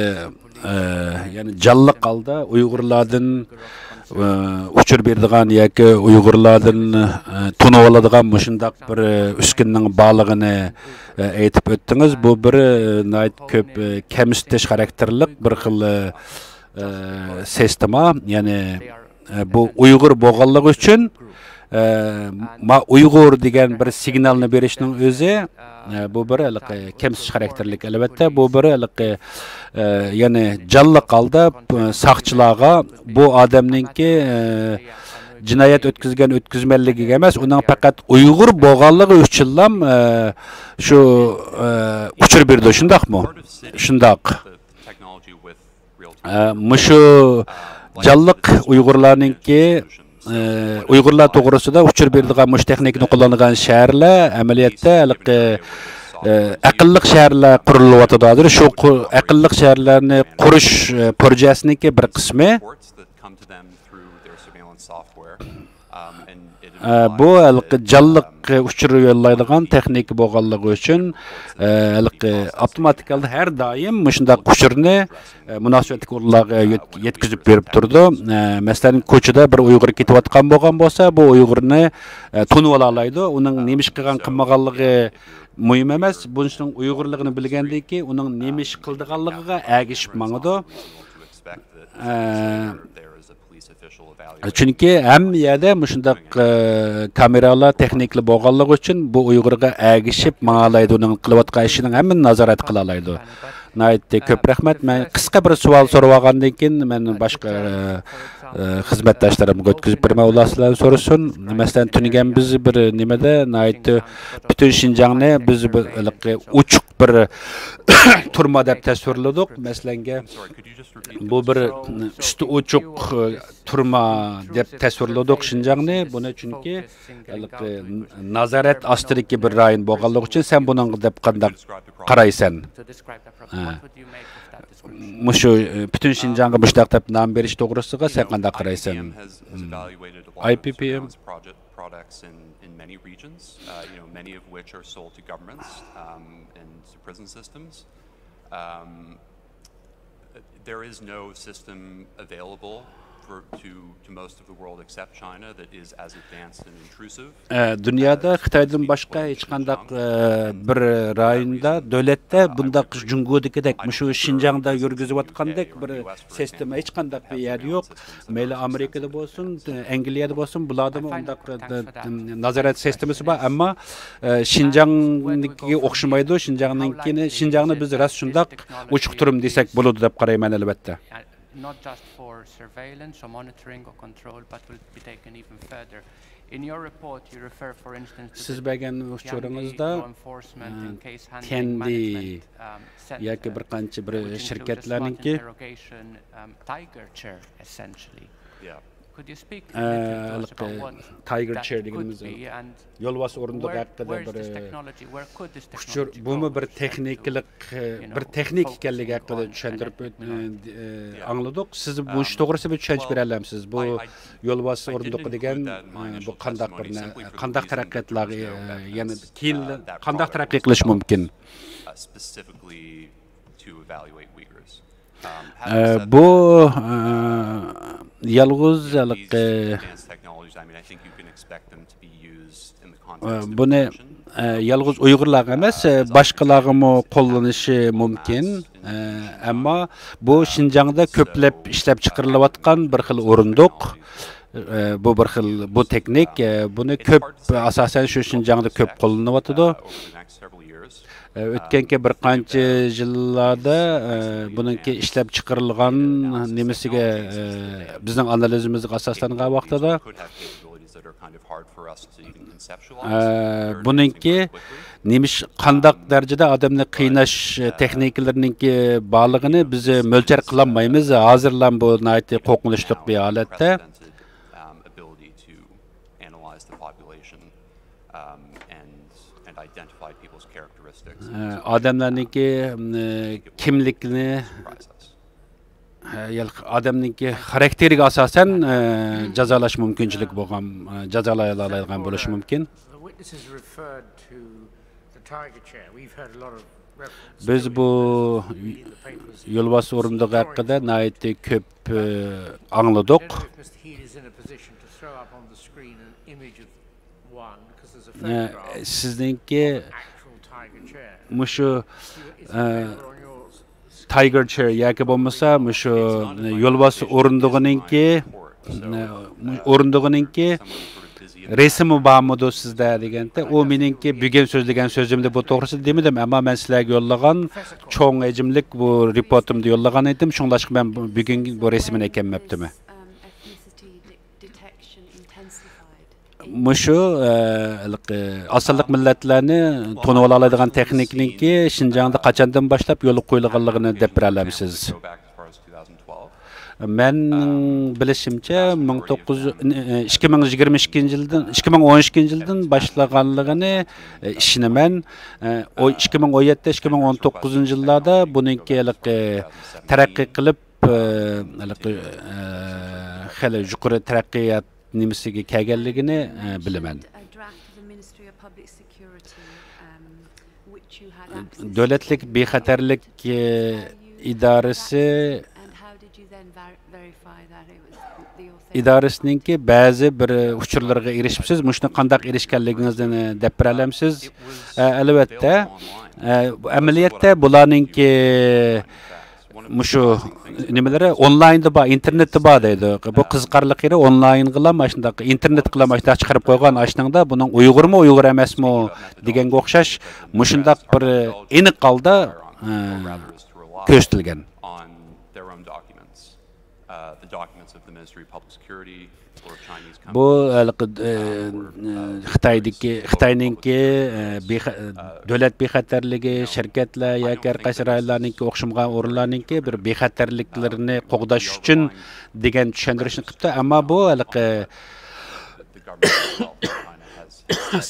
يەنى جانلىق ھالدا ئۇيغۇرلاردىن ئۇچۇر بېرىدىغان ياكى ئۇيغۇرلاردىن تونۇۋالىدىغان مۇشۇنداق بىر ئۈسكۈنىنىڭ بارلىقىنى ئېيتىپ ئۆتتىڭىز. بۇ بىر ناھايىتى كۆپ كەمسىتىش خاراكتېرلىق بىر خىل سىستېما، يەنى بۇ ئۇيغۇر بولغانلىقى ئۈچۈن ما ئۇيغۇر دېگەن بىر سىگنالنى بېرىشنىڭ ئۆزى بۇ بىر ھېلىقى كەمسىتىش خاراكتېرلىك. ئەلۋەتتە، بۇ بىر ھېلىقى يەنى جانلىق ھالدا ساقچىلارغا بۇ ئادەمنىڭكى جىنايەت ئۆتكۈزگەن ئۆتكۈزمەنلىكىگە ئەمەس، ئۇنىڭ پەقەت ئۇيغۇر بولغانلىقى ئۈچۈنلام، ئە، شۇ، ئە، ئۇچۇر بېرىدۇ، شۇنداقمۇ؟ شۇنداق. ئە، مۇشۇ جانلىق ئۇيغۇرلارنىڭكى، ئە، ئۇيغۇرلار توغرىسىدا ئۇچۇر بېرىدىغان مۇشۇ تېخنىكىنى قوللانغان شەھەرلەر ئەمەلىيەتتە ھېلىقى، ئە، ئەقىللىق شەھەرلەر قۇرۇلۇۋاتىدۇ ھازىر. شۇ قۇ-، ئەقىللىق شەھەرلەرنى قۇرۇش، ئە، پروژەسىنىڭكى بىر قىسمى. ئە، بۇ ھېلىقى جانلىق ئۇچۇر يوللايدىغان تېخنىكا بولغانلىقى ئۈچۈن، ئە، ھېلىقى ئاپتوماتىك ھالدا ھەر دائىم مۇشۇنداق ئۇچۇرنى، ئە، مۇناسىۋەتلىك ئورۇنلارغا يۆت-، يەتكۈزۈپ بېرىپ تۇرىدۇ. ئە، مەسىلەن، كوچىدا بىر ئۇيغۇر كېتىۋاتقان بولغان بولسا، بۇ ئۇيغۇرنى، ئە، تونۇۋالالايدۇ. ئۇنىڭ نېمە ئىش قىلغان، قىلمىغانلىقى مۇھىم ئەمەس. بۇنىڭ ئۇيغۇرلۇقىنى بىلگەندىن كېيىن، ئۇنىڭ نېمە ئىش قىلىدىغانلىقىغا ئەگىشىپ ماڭىدۇ. ئە، چۈنكى ھەممە يەردە مۇشۇنداق، ئە، كامېرالار، تېخنىكىلار بولغانلىقى ئۈچۈن بۇ ئۇيغۇرغا ئەگىشىپ ماڭالايدۇ، ئۇنىڭ قىلىۋاتقان ئىشىنىڭ ھەممىنى نازارەت قىلالايدۇ. ناھايىتى كۆپ رەھمەت. مەن قىسقا بىر سوئال سورىۋالغاندىن كېيىن، مەن باشقا، ئە، ئە، خىزمەتداشلىرىمغا ئۆتكۈزۈپ بېرىمەن، ئۇلار سىلەرنى سورىسۇن. مەسىلەن، تۈنۈگۈن بىز بىر نېمىدە ناھايىتى پۈتۈن شىنجاڭنى بىز بىر ھېلىقى ئوچۇق بىر تۈرمە دەپ تەسۋىرلىدۇق. مەسىلەنگە، بۇ بىر ئۈستى ئوچۇق، ئە، تۈرمە دەپ تەسۋىرلىدۇق شىنجاڭنى. بۇنى چۈنكى ھېلىقى نازارەت ئاستىدىكى بىر رايون بولغانلىقى ئۈچۈن سەن بۇنىڭغا دەپ قانداق قارايسەن؟ ھە. مۇشۇ، ئە، پۈتۈن شىنجاڭغا مۇشۇنداق دەپ نام بېرىش توغرىسىغا سەن قانداق قارايسەن؟ ئاي پى پى ئېم. Products in, in many regions, uh, you know, many of which are sold to governments, um, and to prison systems. Um, there is no system available for, to, to most of the world except China that is as advanced and intrusive. ئە، دۇنيادا خىتايدىن باشقا ھېچقانداق، ئە، بىر رايوندا، دۆلەتتە بۇنداق جۇڭگودىكىدەك مۇشۇ شىنجاڭدا يۈرگۈزۈۋاتقاندەك بىر سىستېما ھېچقانداق بىر يەردە يوق. مەيلى ئامېرىكىدا بولسۇن، ئەنگلىيەدە بولسۇن، بۇلاردا ئۇنداق، ئە، نازارەت سىستېمىسى بار. ئەمما، ئە، شىنجاڭنىڭكىگە ئوخشىمايدۇ. شىنجاڭنىڭكىنى، شىنجاڭنى بىز راست شۇنداق ئوچۇق تۈرمە دېسەك بولىدۇ دەپ قارايمەن، ئەلۋەتتە. Not just for surveillance or monitoring or control, but will be taken even further. In your report, you refer, for instance, to سىز the بەرگەن ئۇچۇرىڭىزدا، Tiandi law enforcement ئە، and case handling تيەندى management, um, ياكى center, بىر قانچە بىر which includes a smart شىركەتلەرنىڭكى، interrogation, um, tiger chair, essentially. ئە، ھېلىقى تايگېر چېير دېگىنىمىز يولۋاس ئورۇندۇقى ھەققىدە بىر ئۇچۇر، بۇمۇ بىر تېخنىكىلىق، بىر تېخنىك ئىكەنلىكى ھەققىدە چۈشەندۈرۈپ ئۆت-، ئاڭلىدۇق. سىز مۇشۇ توغرىسىدا بىر چۈشەنچە بېرەلەمسىز؟ بۇ يولۋاس ئورۇندۇقى دېگەن، بۇ قانداق بىر نە-، قانداق تەرەققىياتلارغا، يەنە كېيىن قانداق تەرەققىي قىلىشى مۇمكىن؟ ئە، بۇ، ئە، يالغۇز ھېلىقى، ئە، بۇنى، ئە، يالغۇز ئۇيغۇرلارغا ئەمەس، ئە، باشقىلارغىمۇ قوللىنىشى مۇمكىن. ئە، ئەمما بۇ شىنجاڭدا كۆپلەپ ئىشلەپچىقىرىلىۋاتقان بىر خىل ئورۇندۇق. ئە، بۇ بىر خىل، بۇ تېخنىك، ئە، بۇنى كۆپ، ئاساسەن شۇ شىنجاڭدا كۆپ قوللىنىۋاتىدۇ. ئە، ئۆتكەنكى بىر قانچە يىللاردا، ئە، بۇنىڭكى ئىشلەپچىقىرىلغان نېمىسىگە، ئە، بىزنىڭ ئانالىزىمىزغا ئاساسلانغان ۋاقتىدا، ئە، بۇنىڭكى نېمىش-، قانداق دەرىجىدە ئادەمنى قىيناش تېخنىكىلىرىنىڭكى بارلىقىنى بىز مۆلچەر قىلالمايمىز. ھازىرلا بۇ ناھايىتى قورقۇنچلۇق بىر ھالەتتە. ئە، ئادەملەرنىڭكى، ئە، كىملىكىنى، ئە، يا ئادەمنىڭكى خاراكتېرىگە ئاساسەن، ئە، جازالاش مۇمكىنچىلىكى بولغان، ئە، جازالايالالايدىغان بولۇشى مۇمكىن. بىز بۇ يولۋاس ئورۇندۇقى ھەققىدە ناھايىتى كۆپ، ئە، ئاڭلىدۇق. ئە، سىزنىڭكى مۇشۇ، ئە، تايگېر چېير ياكى بولمىسا مۇشۇ يولۋاس ئورۇندۇقىنىڭكى، ئورۇندۇقىنىڭكى رەسىمى بارمىدۇ سىزدە دېگەندە، ئۇ مېنىڭكى بۈگۈن سۆزلىگەن سۆزۈمدە بۇ توغرىسىدا دېمىدىم، ئەمما مەن سىلەرگە يوللىغان چوڭ ھەجىملىك بۇ رېپورتۇمدا يوللىغان ئىدىم، شۇڭلاشقا مەن بۈگۈن بۇ رەسىمىنى ئەكەلمەپتىمەن. مۇشۇ ئاز سانلىق مىللەتلەرنى تونۇۋالالايدىغان تېخنىكىنىڭكى شىنجاڭدا قاچاندىن باشلاپ يولغا قويۇلغانلىقىنى دەپ بېرەلەمسىز؟ مەن بىلىشىمچە، مىڭ توققۇز يۈز، ئىككى مىڭ يىگىرمە ئىككىنچى يىلدىن، ئىككى مىڭ ئون ئىككىنچى يىلدىن باشلىغانلىقىنى ئىشىنىمەن. ئىككى مىڭ ئون يەتتە، ئىككى مىڭ ئون توققۇزىنچى يىللاردا بۇنىڭكى ھېلىقى تەرەققىي قىلىپ، ھېلىقى خېلى يۇقىرى تەرەققىيات نېمىسىگە كەلگەنلىكىنى بىلىمەن. دۆلەتلىك بىخەتەرلىك ئىدارىسى، ئىدارىسىنىڭكى بەزى بىر ئۇچۇرلىرىغا ئېرىشىپسىز. مۇشۇنى قانداق ئېرىشكەنلىكىڭىزنى دەپ بېرەلەمسىز؟ ئەلۋەتتە. ئەمەلىيەتتە بۇلارنىڭكى مۇشۇ نېمىلىرى ئونلايندا بار، ئىنتېرنېتتا بار دەيدۇ. بۇ قىزىقارلىق يېرى، ئونلاينغىلا ماشۇنداق، ئىنتېرنېتقىلا ماشۇنداق چىقىرىپ قويغان، ئاشنىڭدا بۇنىڭ ئۇيغۇرمۇ، ئۇيغۇر ئەمەسمۇ دېگەنگە ئوخشاش مۇشۇنداق بىر ئېنىق ھالدا كۆرسىتىلگەن. بۇ ھېلىقى خىتايدىكى، خىتاينىڭكى دۆلەت بىخەتەرلىكى، شىركەتلەر ياكى ھەر قايسى رايونلارنىڭكى، ئوخشىمىغان ئورۇنلارنىڭكى بىر بىخەتەرلىكلىرىنى قوغداش ئۈچۈن دېگەن چۈشەندۈرۈشنى قىپتۇ. ئەمما بۇ ھېلىقى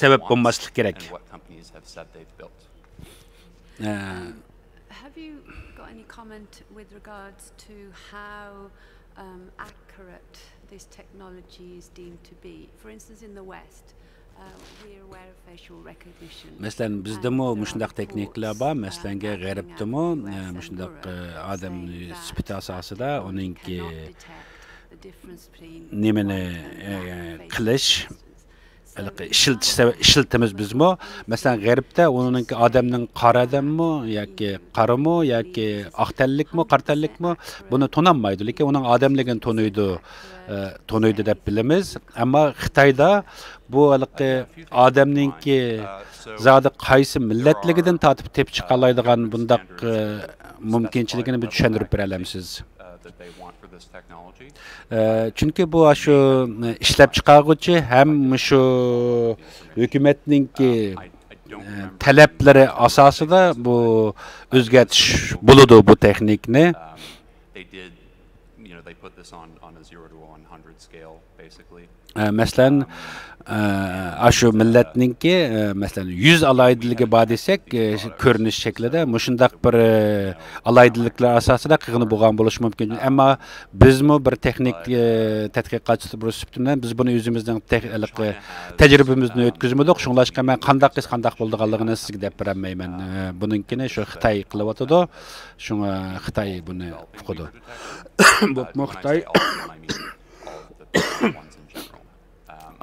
سەۋەب بولماسلىقى كېرەك. Have you got any comment with regards to how um, accurate this technology is deemed to be? For instance, in the West, uh, we're aware of facial recognition. مەسىلەن، بىزدىمۇ مۇشۇنداق تېخنىكىلار بار. مەسىلەنگە، غەربتىمۇ مۇشۇنداق ئادەم سۈپىتى ئاساسىدا ئۇنىڭكى نېمىنى قىلىش، ھېلىقى ئىشلىتىش سەۋە-، ئىشلىتىمىز بىزمۇ. مەسىلەن، غەربتە ئۇنىڭكى ئادەمنىڭ قارا ئادەممۇ ياكى قارىمۇ ياكى ئاق تەنلىكمۇ، قارا تەنلىكمۇ، بۇنى تونالمايدۇ، لېكىن ئۇنىڭ ئادەملىكىنى تونۇيدۇ، ئە، تونۇيدۇ دەپ بىلىمىز. ئەمما خىتايدا بۇ ھېلىقى ئادەمنىڭكى زادى قايسى مىللەتلىكىدىن تارتىپ تېپىپ چىقالايدىغان بۇنداق، ئە، مۇمكىنچىلىكىنى بىر چۈشەندۈرۈپ بېرەلەمسىز؟ ئە، چۈنكى بۇ ئاشۇ ئىشلەپچىقارغۇچى ھەم مۇشۇ ھۆكۈمەتنىڭكى، ئە، تەلەپلىرى ئاساسىدا بۇ ئۆزگەرتىش بولىدۇ بۇ تېخنىكنى. ئە، مەسىلەن، ئە، ئاشۇ مىللەتنىڭكى، ئە، مەسىلەن، يۈز ئالاھىدىلىكى بار دېسەك، ئە، كۆرۈنۈش شەكلىدە مۇشۇنداق بىر، ئە، ئالاھىدىلىكلەر ئاساسىدا قىلغىنى بولغان بولۇشى مۇمكىن. ئەمما بىزمۇ بىر تېخنىك، ئە، تەتقىقاتچى بولۇش سۈپىتىمدىن بىز بۇنى ئۆزىمىزنىڭ تېخ-، ھېلىقى تەجرىبىمىزدىن ئۆتكۈزمىدۇق. شۇڭلاشقا مەن قانداق قىلسا قانداق بولىدىغانلىقىنى سىزگە دەپ بېرەلمەيمەن. ئە، بۇنىڭكىنى شۇ خىتاي قىلىۋاتىدۇ. شۇڭا خىتاي بۇنى ئۇقىدۇ. بولۇپمۇ خىتاي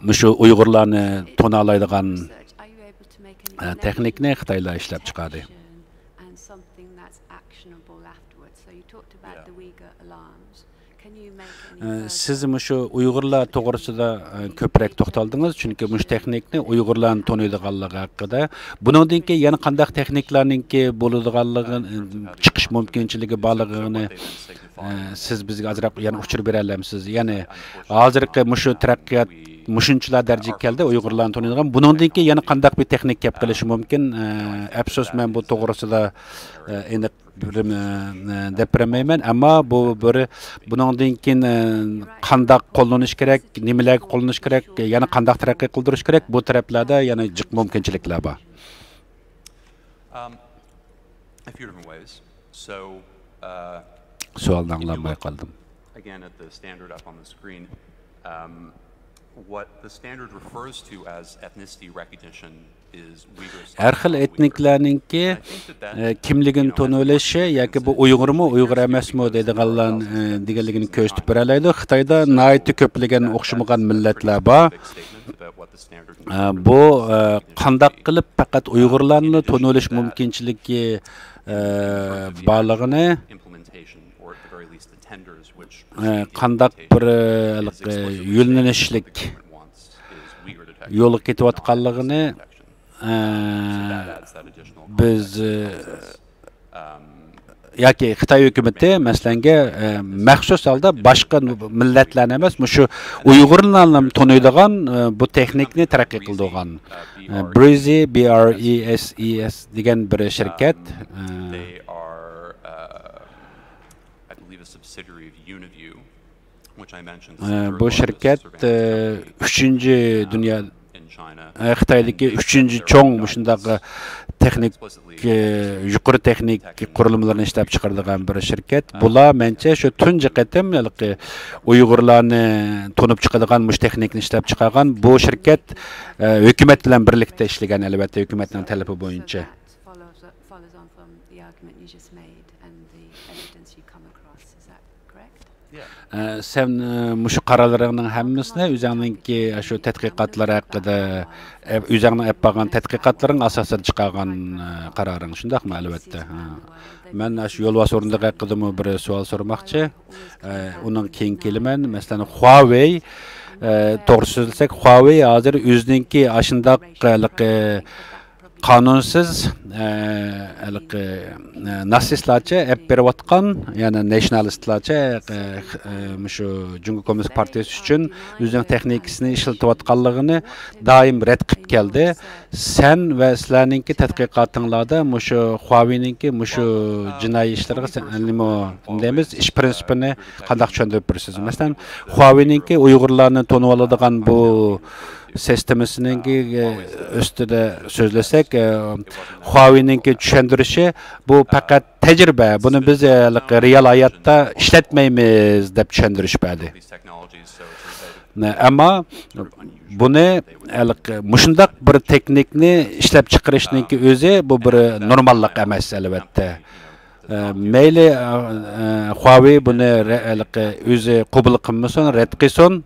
مۇشۇ ئۇيغۇرلارنى تونالايدىغان، ئە، تېخنىكنى خىتايلار ئىشلەپ چىقاردى. ئە، سىز مۇشۇ ئۇيغۇرلار توغرىسىدا، ئە، كۆپرەك توختالدىڭىز، چۈنكى مۇشۇ تېخنىكنى ئۇيغۇرلارنى تونۇيدىغانلىقى ھەققىدە. بۇنىڭدىن كېيىن يەنە قانداق تېخنىكلارنىڭكى بولىدىغانلىقى، ئە، چىقىش مۇمكىنچىلىكى بارلىقىنى، ئە، سىز بىزگە ئازراق يەنە ئۇچۇر بېرەلەمسىز؟ يەنى ھازىرقى مۇشۇ تەرەققىيات مۇشۇنچىلا دەرىجىگە كەلدى، ئۇيغۇرلارنى تونۇيدىغان. بۇنىڭدىن كېيىن يەنە قانداق بىر تېخنىك كەپ قېلىشى مۇمكىن؟ ئە، ئەپسۇس، مەن بۇ توغرىسىدا، ئە، ئېنىق بىر، ئە، دەپ بېرەلمەيمەن. ئەمما بۇ بىر، بۇنىڭدىن كېيىن، ئە، قانداق قوللىنىش كېرەك، نېمىلەرگە قوللىنىش كېرەك، يەنە قانداق تەرەققىي قىلدۇرۇش كېرەك، بۇ تەرەپلەردە يەنە جىق مۇمكىنچىلىكلەر بار. Um, a few different ways. So, uh, سوئالنى ئاڭلالماي قالدىم. Again, at the standard up on the screen, um, what the standard refers to as ethnicity recognition is Uyghur sign language. ھەر خىل ئېتنىكلارنىڭكى، ئە، كىملىكىنى تونۇۋېلىشى ياكى بۇ ئۇيغۇرمۇ، ئۇيغۇر ئەمەسمۇ دەيدىغانلار، ئە، دېگەنلىكىنى كۆرسىتىپ بېرەلەيدۇ. خىتايدا ناھايىتى كۆپلىگەن ئوخشىمىغان مىللەتلەر بار. ئە، بۇ، ئە، قانداق قىلىپ پەقەت ئۇيغۇرلارنى تونۇۋېلىش مۇمكىنچىلىكى، ئە، بارلىقىنى، ئە، قانداق بىر، ئە، ھېلىقى يۆنىلىشلىك يولغا كېتىۋاتقانلىقىنى، ئە، بىز، ئە، ياكى خىتاي ھۆكۈمىتى، مەسىلەنگە، ئە، مەخسۇس ھالدا باشقا مىللەتلەرنى ئەمەس، مۇشۇ ئۇيغۇرلارنىمۇ تونۇيدىغان، ئە، بۇ تېخنىكنى تەرەققىي قىلدۇرغان. ئە، برېزى، بى ئار ئى ئېس ئى ئېس دېگەن بىر شىركەت. ئە، ئە، بۇ شىركەت، ئە، ئۈچىنچى دۇنيا، ئە، خىتايدىكى ئۈچىنچى چوڭ مۇشۇنداق، ئە، تېخنىك، ئە، يۇقىرى تېخنىك قۇرۇلمىلىرىنى ئىشلەپ چىقىرىدىغان بىر شىركەت. بۇلار مەنچە شۇ تۇنجى قېتىم ھېلىقى ئۇيغۇرلارنى تونۇپ چىقىدىغان مۇشۇ تېخنىكنى ئىشلەپ چىقارغان. بۇ شىركەت، ئە، ھۆكۈمەت بىلەن بىرلىكتە ئىشلىگەن، ئەلۋەتتە، ھۆكۈمەتنىڭ تەلىپى بويىچە. Follows on from the argument you just made and the evidence you come across. Is that correct? ئە، سەن، ئە، مۇشۇ قارارلىرىڭنىڭ ھەممىسىنى ئۆزۈڭنىڭكى شۇ تەتقىقاتلار ھەققىدە، ئە، ئۆزۈڭنىڭ ئېلىپ بارغان تەتقىقاتلىرىڭ ئاساسىدا چىقارغان، ئە، قارارىڭ، شۇنداقمۇ؟ ئەلۋەتتە. ھە. مەن شۇ يولۋاس ئورۇندۇق ھەققىدىمۇ بىر سوئال سورىماقچى. ئە، ئۇنىڭ كېيىن كېلىمەن. مەسىلەن، خۇاۋېي، ئە، توغرا سۆزلىسەك، خۇاۋېي ھازىر ئۆزىنىڭكى ئاشۇنداق ھېلىقى قانۇنسىز، ئە، ھېلىقى، ئە، ناتسىستلارچە ئەپ بېرىۋاتقان، يەنى ناتسىيونالىستلارچە، ئە، ئە، مۇشۇ جۇڭگو كوممۇنىست پارتىيىسى ئۈچۈن ئۆزىنىڭ تېخنىكىسىنى ئىشلىتىۋاتقانلىقىنى دائىم رەت قىلىپ كەلدى. سەن ۋە سىلەرنىڭكى تەتقىقاتىڭلاردا مۇشۇ خۇاۋېينىڭكى مۇشۇ جىنايى ئىشلىرىغا سەن نېمە دەيمىز، ئىش پىرىنسىپىنى قانداق چۈشەندۈرۈپ بېرىسىز؟ مەسىلەن، خۇاۋېينىڭكى ئۇيغۇرلارنى تونۇۋالىدىغان بۇ سىستېمىسىنىڭكى، ئە، ئۈستىدە سۆزلىسەك، ئە، خۇاۋېينىڭكى چۈشەندۈرۈشى، بۇ پەقەت تەجرىبە، بۇنى بىز، ئە، رېئال ھاياتتا ئىشلەتمەيمىز، دەپ چۈشەندۈرۈش بەردى. ئەمما بۇنى، ھېلىقى، مۇشۇنداق بىر تېخنىكنى ئىشلەپ چىقىرىشنىڭكى ئۆزى، بۇ بىر نورماللىق ئەمەس، ئەلۋەتتە. ئە، مەيلى، ئە، ئە، خۇاۋېي بۇنى رە-، ھېلىقى، ئۆزى قوبۇل قىلمىسۇن، رەت قىلسۇن.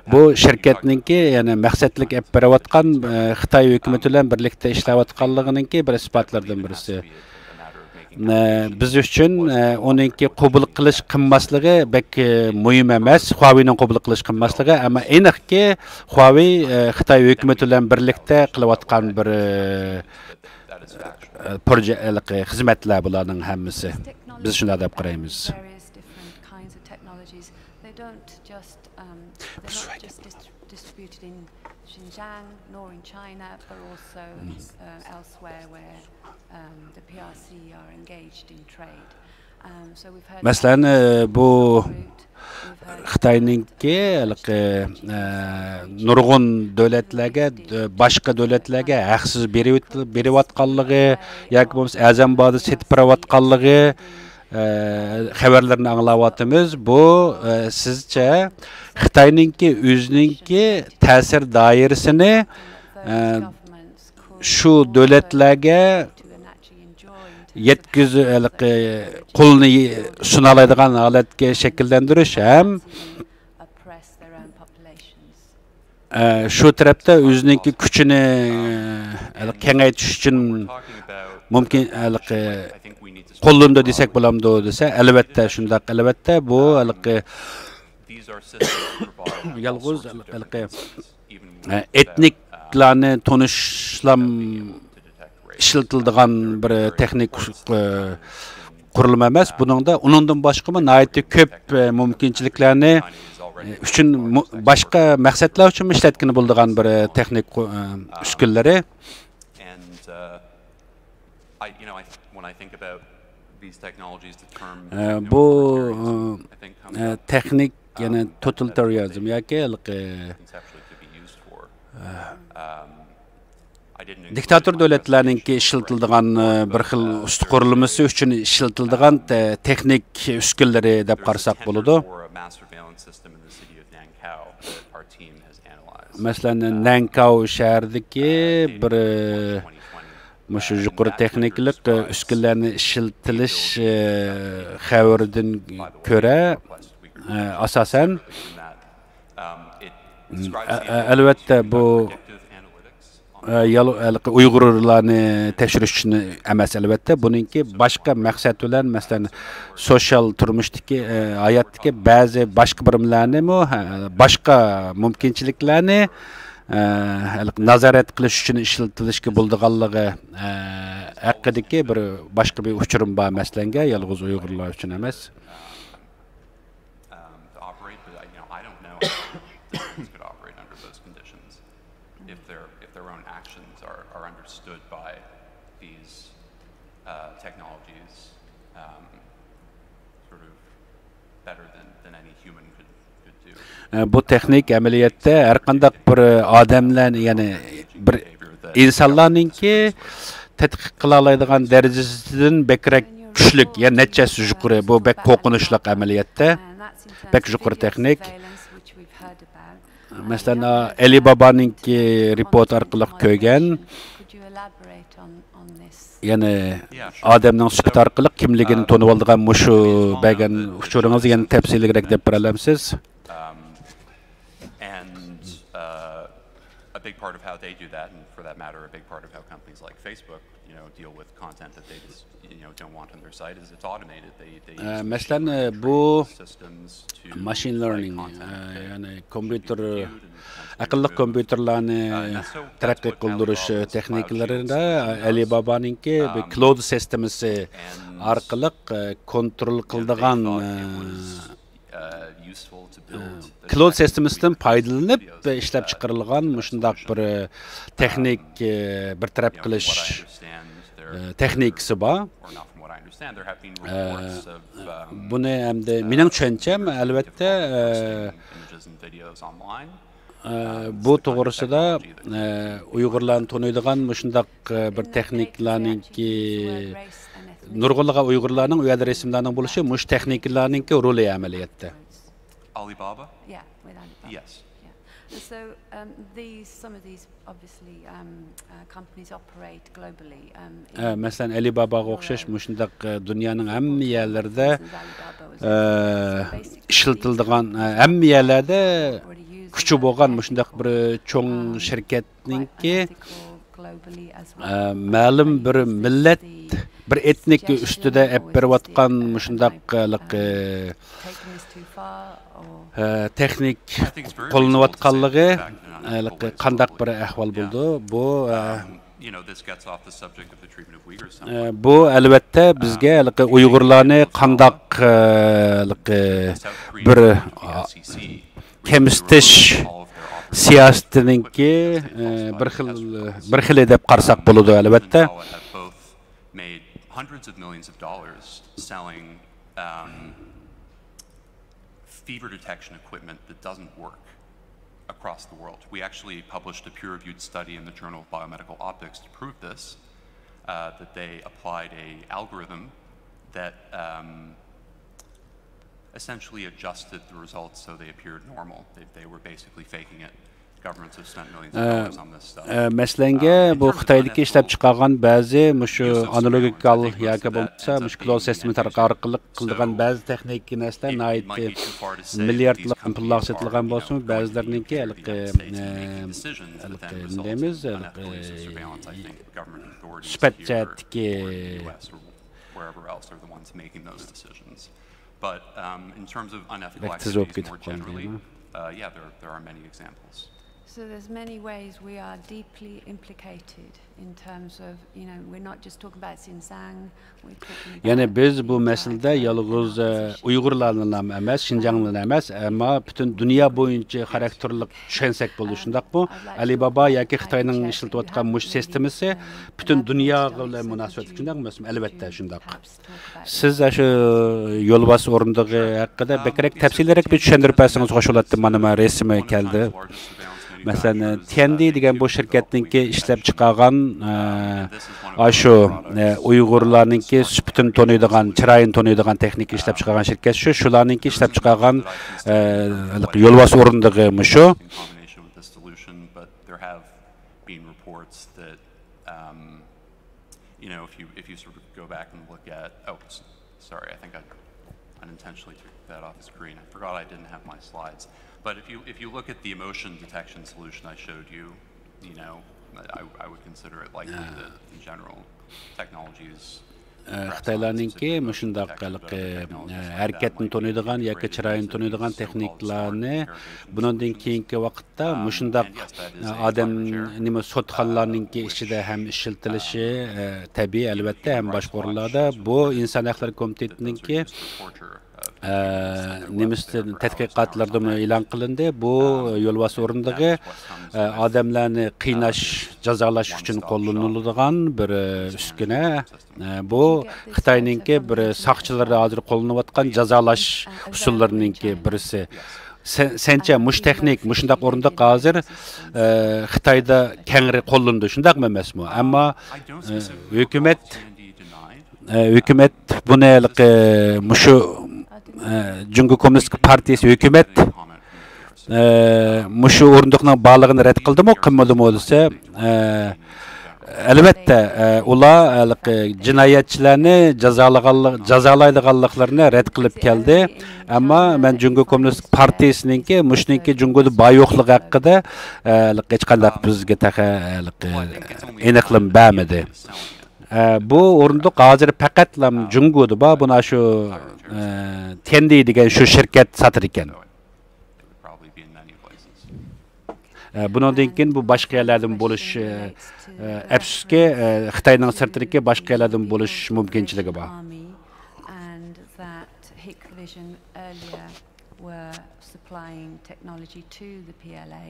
بۇ شىركەتنىڭكى، يەنى مەقسەتلىك ئېلىپ بېرىۋاتقان، ئە، خىتاي ھۆكۈمىتى بىلەن بىرلىكتە ئىشلەۋاتقانلىقىنىڭكى بىر ئىسپاتلىرىدىن بىرسى. ئە، بىز ئۈچۈن، ئە، ئۇنىڭكى قوبۇل قىلىش قىلماسلىقى بەك، ئە، مۇھىم ئەمەس، خۇاۋېينىڭ قوبۇل قىلىش قىلماسلىقى، ئەمما ئېنىقكى، خۇاۋېي، ئە، خىتاي ھۆكۈمىتى بىلەن بىرلىكتە قىلىۋاتقان بىر، ئە، ئە، پروژە-، ھېلىقى خىزمەتلەر بۇلارنىڭ ھەممىسى. بىز شۇنداق دەپ قارايمىز. Various different kinds of technologies. They don't just, um, they're not just dis-, distributed in Xinjiang nor in China, but also, uh, elsewhere where, um, the P R C are engaged in trade. مەسىلەن، ئە، بۇ خىتاينىڭكى ھېلىقى، ئە، نۇرغۇن دۆلەتلەرگە، ئە، باشقا دۆلەتلەرگە ھەقسىز بېرىۋېت-، بېرىۋاتقانلىقى ياكى بولمىسا ئەرزان باھادا سېتىپ بېرىۋاتقانلىقى، ئە، خەۋەرلىرىنى ئاڭلاۋاتىمىز. بۇ، ئە، سىزچە خىتاينىڭكى ئۆزىنىڭكى تەسىر دائىرىسىنى، ئە، شۇ دۆلەتلەرگە يەتكۈز-، ھېلىقى قولىنى سۇنالايدىغان ھالەتكە شەكىللەندۈرۈش ھەم، ئە، شۇ تەرەپتە ئۆزىنىڭكى كۈچىنى، ئە، كېڭەيتىش ئۈچۈن مۇمكىن، ھېلىقى قوللىنىدۇ دېسەك بولامدۇ دېسە، ئەلۋەتتە شۇنداق، ئەلۋەتتە بۇ ھېلىقى يالغۇز ھېلىقى، ئە، ئېتنىكلارنى تونۇشلام ئىشلىتىلىدىغان بىر تېخنىك، ئە، قۇرۇلما ئەمەس. بۇنىڭدا ئۇنىڭدىن باشقىمۇ ناھايىتى كۆپ، ئە، مۇمكىنچىلىكلەرنى، ئە، ئۈچۈن مۇ-، باشقا مەقسەتلەر ئۈچۈنمۇ ئىشلەتكىلى بولىدىغان بىر، ئە، تېخنىك، ئە، ئۈسكۈنىلىرى. ئە، بۇ، ئە، تېخنىك، يەنى توتالىتارىيەنىزم ياكى ھېلىقى، ئە، دىكتاتور دۆلەتلەرنىڭكى ئىشلىتىلىدىغان، ئە، بىر خىل ئۇستا قۇرۇلمىسى ئۈچۈن ئىشلىتىلىدىغان تە-، تېخنىك ئۈسكۈنىلىرى دەپ قارىساق بولىدۇ. مەسىلەن، نەنكاۋ شەھىرىدىكى بىر، ئە، مۇشۇ يۇقىرى تېخنىكىلىق، ئە، ئۈسكۈنىلەرنى ئىشلىتىلىش، ئە، خەۋىرىدىن كۆرە، ئە، ئاساسەن، ئە، ئە، ئەلۋەتتە، بۇ ئە، يال-، ھېلىقى ئۇيغۇرلارنى تەكشۈرۈش ئۈچۈن ئەمەس، ئەلۋەتتە. بۇنىڭكى باشقا مەقسەت بىلەن، مەسىلەن، سوشال تۇرمۇشتىكى، ئە، ھاياتتىكى بەزى باشقا بىرىملەرنىمۇ، ھە، باشقا مۇمكىنچىلىكلەرنى، ئە، ھېلىقى نازارەت قىلىش ئۈچۈن ئىشلىتىلىشكە بولىدىغانلىقى، ئە، ھەققىدىكى بىر باشقا بىر ئۇچۇرۇم بار، مەسىلەنگە، يالغۇز ئۇيغۇرلار ئۈچۈن ئەمەس. Um, to operate, but you know, I don't know how citizens could operate under those conditions if their if their own actions are, are understood by these uh, technologies um, sort of better than, than any human could, could do. ئە، بۇ تېخنىك ئەمەلىيەتتە ھەر قانداق بىر ئادەملەر، يەنى بىر ئىنسانلارنىڭكى تەتقىق قىلالايدىغان دەرىجىسىدىن بەكرەك كۈچلۈك، يەنى نەچچە ھەسسە يۇقىرى. بۇ بەك قورقۇنچلۇق ئەمەلىيەتتە. بەك يۇقىرى تېخنىك. مەسىلەن، ئەلى بابانىڭكى رېپورت ئارقىلىق كۆرگەن، يەنى ئادەمنىڭ سۈپىتى ئارقىلىق كىملىكىنى تونۇۋالىدىغان مۇشۇ بەرگەن ئۇچۇرىڭىزنى يەنە تەپسىلىيرەك دەپ بېرەلەمسىز؟ And uh, a big part of how they do that, and for that matter, a big part of how companies like Facebook, you know, deal with content that they just, you know, don't want on their site is it's automated. They, they use مەسىلەن، machine بۇ learning systems to ماشىن flag لېرنىڭ، content that يەنى should be كومپيۇتېر، reviewed and should be ئەقىللىق removed. كومپيۇتېرلارنى Uh, and that's so that's تەرەققىي what Alibaba قىلدۇرۇش and Cloud Shield تېخنىكىلىرىدا solution does. ئەلى بابانىڭكى بىر Um, كلاود سىستېمىسى and ئارقىلىق ئە، كونترول you know, they قىلىدىغان thought ئە، it was uh, useful to build the كلاود tech سىستېمىسىدىن suite of پايدىلىنىپ videos, ئىشلەپ uh, چىقىرىلغان uh, مۇشۇنداق solution. بىر تېخنىك ئە، بىر تەرەپ You know, from قىلىش what I understand, they're, ئە، تېخنىكىسى بار. or not from what I understand, there have been ئە، reports of um, بۇنى ئەمدى uh, مېنىڭ چۈشەنچەم، Uyghurs ئەلۋەتتە، ئە، difficulty posting images and videos online. ئە، بۇ توغرىسىدا ئە، ئۇيغۇرلارنى تونۇيدىغان مۇشۇنداق ئە، بىر تېخنىكلارنىڭكى نۇرغۇنلىغان ئۇيغۇرلارنىڭ ئۇ يەردە رەسىملەرنىڭ بولۇشى مۇشۇ تېخنىكلارنىڭكى رولى ئەمەلىيەتتە. Alibaba? Yeah, with Alibaba. Yes. Yeah. And so um, these, some of these, obviously, um, uh, companies operate globally. Um, ئە، in مەسىلەن، ئەلى باباغا ئوخشاش مۇشۇنداق ئە، دۇنيانىڭ ھەممە يەرلىرىدە ئە، ئىشلىتىلىدىغان، ئە، ھەممە يەرلەردە كۈچى بولغان مۇشۇنداق بىر چوڭ شىركەتنىڭكى ئە، مەلۇم بىر مىللەت، بىر ئېتنىك ئۈستىدە ئەپ بېرىۋاتقان مۇشۇنداق ھېلىقى ئە، تېخنىك قوللىنىۋاتقانلىقى ھېلىقى قانداق بىر ئەھۋال بولىدۇ؟ بۇ ئە، You know, this gets off the subject of the treatment of Uyghurs ئە، somewhat. بۇ ئەلۋەتتە بىزگە ھېلىقى ئۇيغۇرلارنى قانداق ئە، ھېلىقى بىر ئە، كەمسىتىش سىياسىتىنىڭكى ئە، بىر خىل بىر خىلى دەپ قارىساق بولىدۇ ئەلۋەتتە. Have both made hundreds of millions of dollars selling um, fever detection equipment that doesn't work across the world. We actually published a peer-reviewed study in the Journal of Biomedical Optics to prove this, uh, that they applied a algorithm that um, essentially adjusted the results so they appeared normal. They, they were basically faking it. Governments have spent millions of dollars on this stuff. ئە، مەسىلەنگە، بۇ خىتايدىكى ئىشلەپ چىقارغان بەزى مۇشۇ ئانالوگىكال ياكى بولمىسا مۇشۇ كلاود سىستېما ئارقىلىق قىلىدىغان بەزى تېخنىكىك نەرسىلەر ناھايىتى مىلياردلىق پۇللار سېتىلغان بولسىمۇ، بەزىلىرىنىڭكى ھېلىقى ئە، ھېلىقى نېمە دەيمىز، ھېلىقى سۈپەت جەھەتتىكى Wherever else are the ones making those decisions. But um, in terms of unethical بەك تېز بولۇپ activities كېتىپ more قالدى generally, يەنە. Uh, yeah, there, there are many examples. So there's many ways we are deeply implicated in terms of, you know, we're not just talking about Xinjiang, we're talking about يەنى بىز بۇ the مەسىلىدە entire يالغۇز ئە، organization. ئۇيغۇرلارنىلا ئەمەس، شىنجاڭلا ئەمەس، ئەمما پۈتۈن دۇنيا بويىچە خاراكتېرلىق چۈشەنسەك بولىدۇ، شۇنداقمۇ؟ ئەلى بابا ياكى خىتاينىڭ ئىشلىتىۋاتقان مۇشۇ سىستېمىسى پۈتۈن دۇنياغا بىلەن مۇناسىۋەتلىك، شۇنداقمۇ؟ ئەلۋەتتە شۇنداق. سىز ئاشۇ يولۋاس ئورۇندۇقى ھەققىدە بەكرەك تەپسىلىيرەك بىر چۈشەندۈرۈپ بەرسىڭىز خوش بولاتتى. مانا، مانا رەسىمى كەلدى. مەسىلەن، تيەندى دېگەن بۇ شىركەتنىڭكى ئىشلەپ چىقارغان، ئە، ئاشۇ، ئە، ئۇيغۇرلارنىڭكى سۈپىتىنى تونۇيدىغان، چىرايىنى تونۇيدىغان تېخنىكا ئىشلەپ چىقارغان شىركەت شۇ. شۇلارنىڭكى ئىشلەپ چىقارغان، ئە، يولۋاس ئورۇندۇقى مۇشۇ. In combination with this solution, but there have been reports that, um, you know, if you if you sort of go back and look at, oh, s- sorry, I think I unintentionally took that off the screen. I forgot I didn't have my slides. But if you if you look at the emotion detection solution I showed you, you know, I, I would consider it likely that in general, technologies ئە، خىتايلارنىڭكى مۇشۇنداق ھېلىقى، ئە، ھەرىكەتنى تونۇيدىغان ياكى چىرايىنى تونۇيدىغان تېخنىكلارنى بۇنىڭدىن كېيىنكى ۋاقىتتا مۇشۇنداق، ئە، ئادەم، نېمە، سوتخانىلارنىڭكى ئىچىدە ھەم ئىشلىتىلىشى، ئە، تەبىئىي، ئەلۋەتتە، ھەم باشقا ئورۇنلاردا. بۇ ئىنسان ھەقلىرى كومىتېتىنىڭكى، ئە، نېمىسى، تەتقىقاتلىرىدىمۇ ئېلان قىلىندى. بۇ يولۋاس ئورۇندۇقى، ئە، ئادەملەرنى قىيناش، جازالاش ئۈچۈن قوللىنىلىدىغان بىر، ئە، ئۈسكۈنە. ئە، بۇ خىتاينىڭكى بىر ساقچىلىرى ھازىر قوللىنىۋاتقان جازالاش ئۇسۇللىرىنىڭكى بىرسى. سەن، سەنچە مۇشۇ تېخنىك، مۇشۇنداق ئورۇندۇق ھازىر، ئە، خىتايدا كەڭرى قوللىنىدۇ، شۇنداقمۇ ئەمەسمۇ؟ ئەمما، ئە، ھۆكۈمەت، ئە، ھۆكۈمەت بۇنى ھېلىقى مۇشۇ، ئە، جۇڭگو كوممۇنىست پارتىيىسى ھۆكۈمەت ئە، مۇشۇ ئورۇندۇقنىڭ بارلىقىنى رەت قىلدىمۇ، قىلمىدىمۇ دېسە، ئە، ئەلۋەتتە، ئە، ئۇلار ھېلىقى جىنايەتچىلەرنى جازالىغانلىق-، جازالايدىغانلىقلىرىنى رەت قىلىپ كەلدى. ئەمما مەن جۇڭگو كوممۇنىست پارتىيىسىنىڭكى مۇشۇنىڭكى جۇڭگودا بار يوقلۇقى ھەققىدە، ئە، ھېلىقى ھېچقانداق بىزگە تېخى، ھېلىقى ئېنىقلىما بەرمىدى. ئە، بۇ ئورۇندۇق ھازىر پەقەتلا جۇڭگودا بار، بۇنى شۇ، ئە، تيەندې دېگەن شۇ شىركەت ساتىدىكەن. ئە، بۇنىڭدىن كېيىن بۇ باشقا يەرلەردىمۇ بولۇش، ئە، ئە، ئەپسۇسكى، ئە، خىتاينىڭ سىرتىدىكى باشقا يەرلەردىمۇ بولۇش مۇمكىنچىلىكى بار. And that Hikvision earlier were supplying technology to the P L A.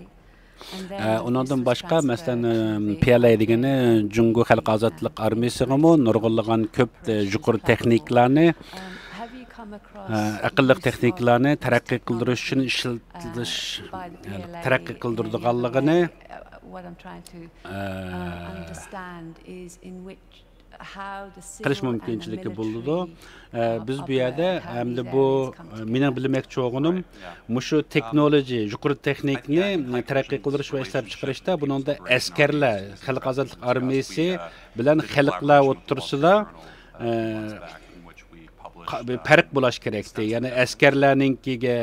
ئە، ئۇنىڭدىن باشقا، مەسىلەن، ئە، پى ئەل ئەي دېگىنى جۇڭگو خەلق ئازادلىق ئارمىيىسىغىمۇ نۇرغۇنلىغان كۆپ، ئە، يۇقىرى تېخنىكىلارنى، ئە، ئەقىللىق تېخنىكىلارنى تەرەققىي قىلدۇرۇش ئۈچۈن ئىشلىتىلىش، تەرەققىي قىلدۇرىدىغانلىقىنى، ئە، قىلىش مۇمكىنچىلىكى بولىدۇ. ئە، بىز بۇ يەردە ئەمدى بۇ، ئە، مېنىڭ بىلمەكچى بولغىنىم، مۇشۇ تېخنولوگىيە، يۇقىرى تېخنىكىنى تەرەققىي قىلدۇرۇش ۋە ئىشلەپچىقىرىشتا بۇنىڭدا ئەسكەرلەر، خەلق ئازادلىق ئارمىيىسى بىلەن خەلقلەر ئوتتۇرىسىدا، ئە، قا-، بىر پەرق بولۇش كېرەكتى. يەنى ئەسكەرلەرنىڭكىگە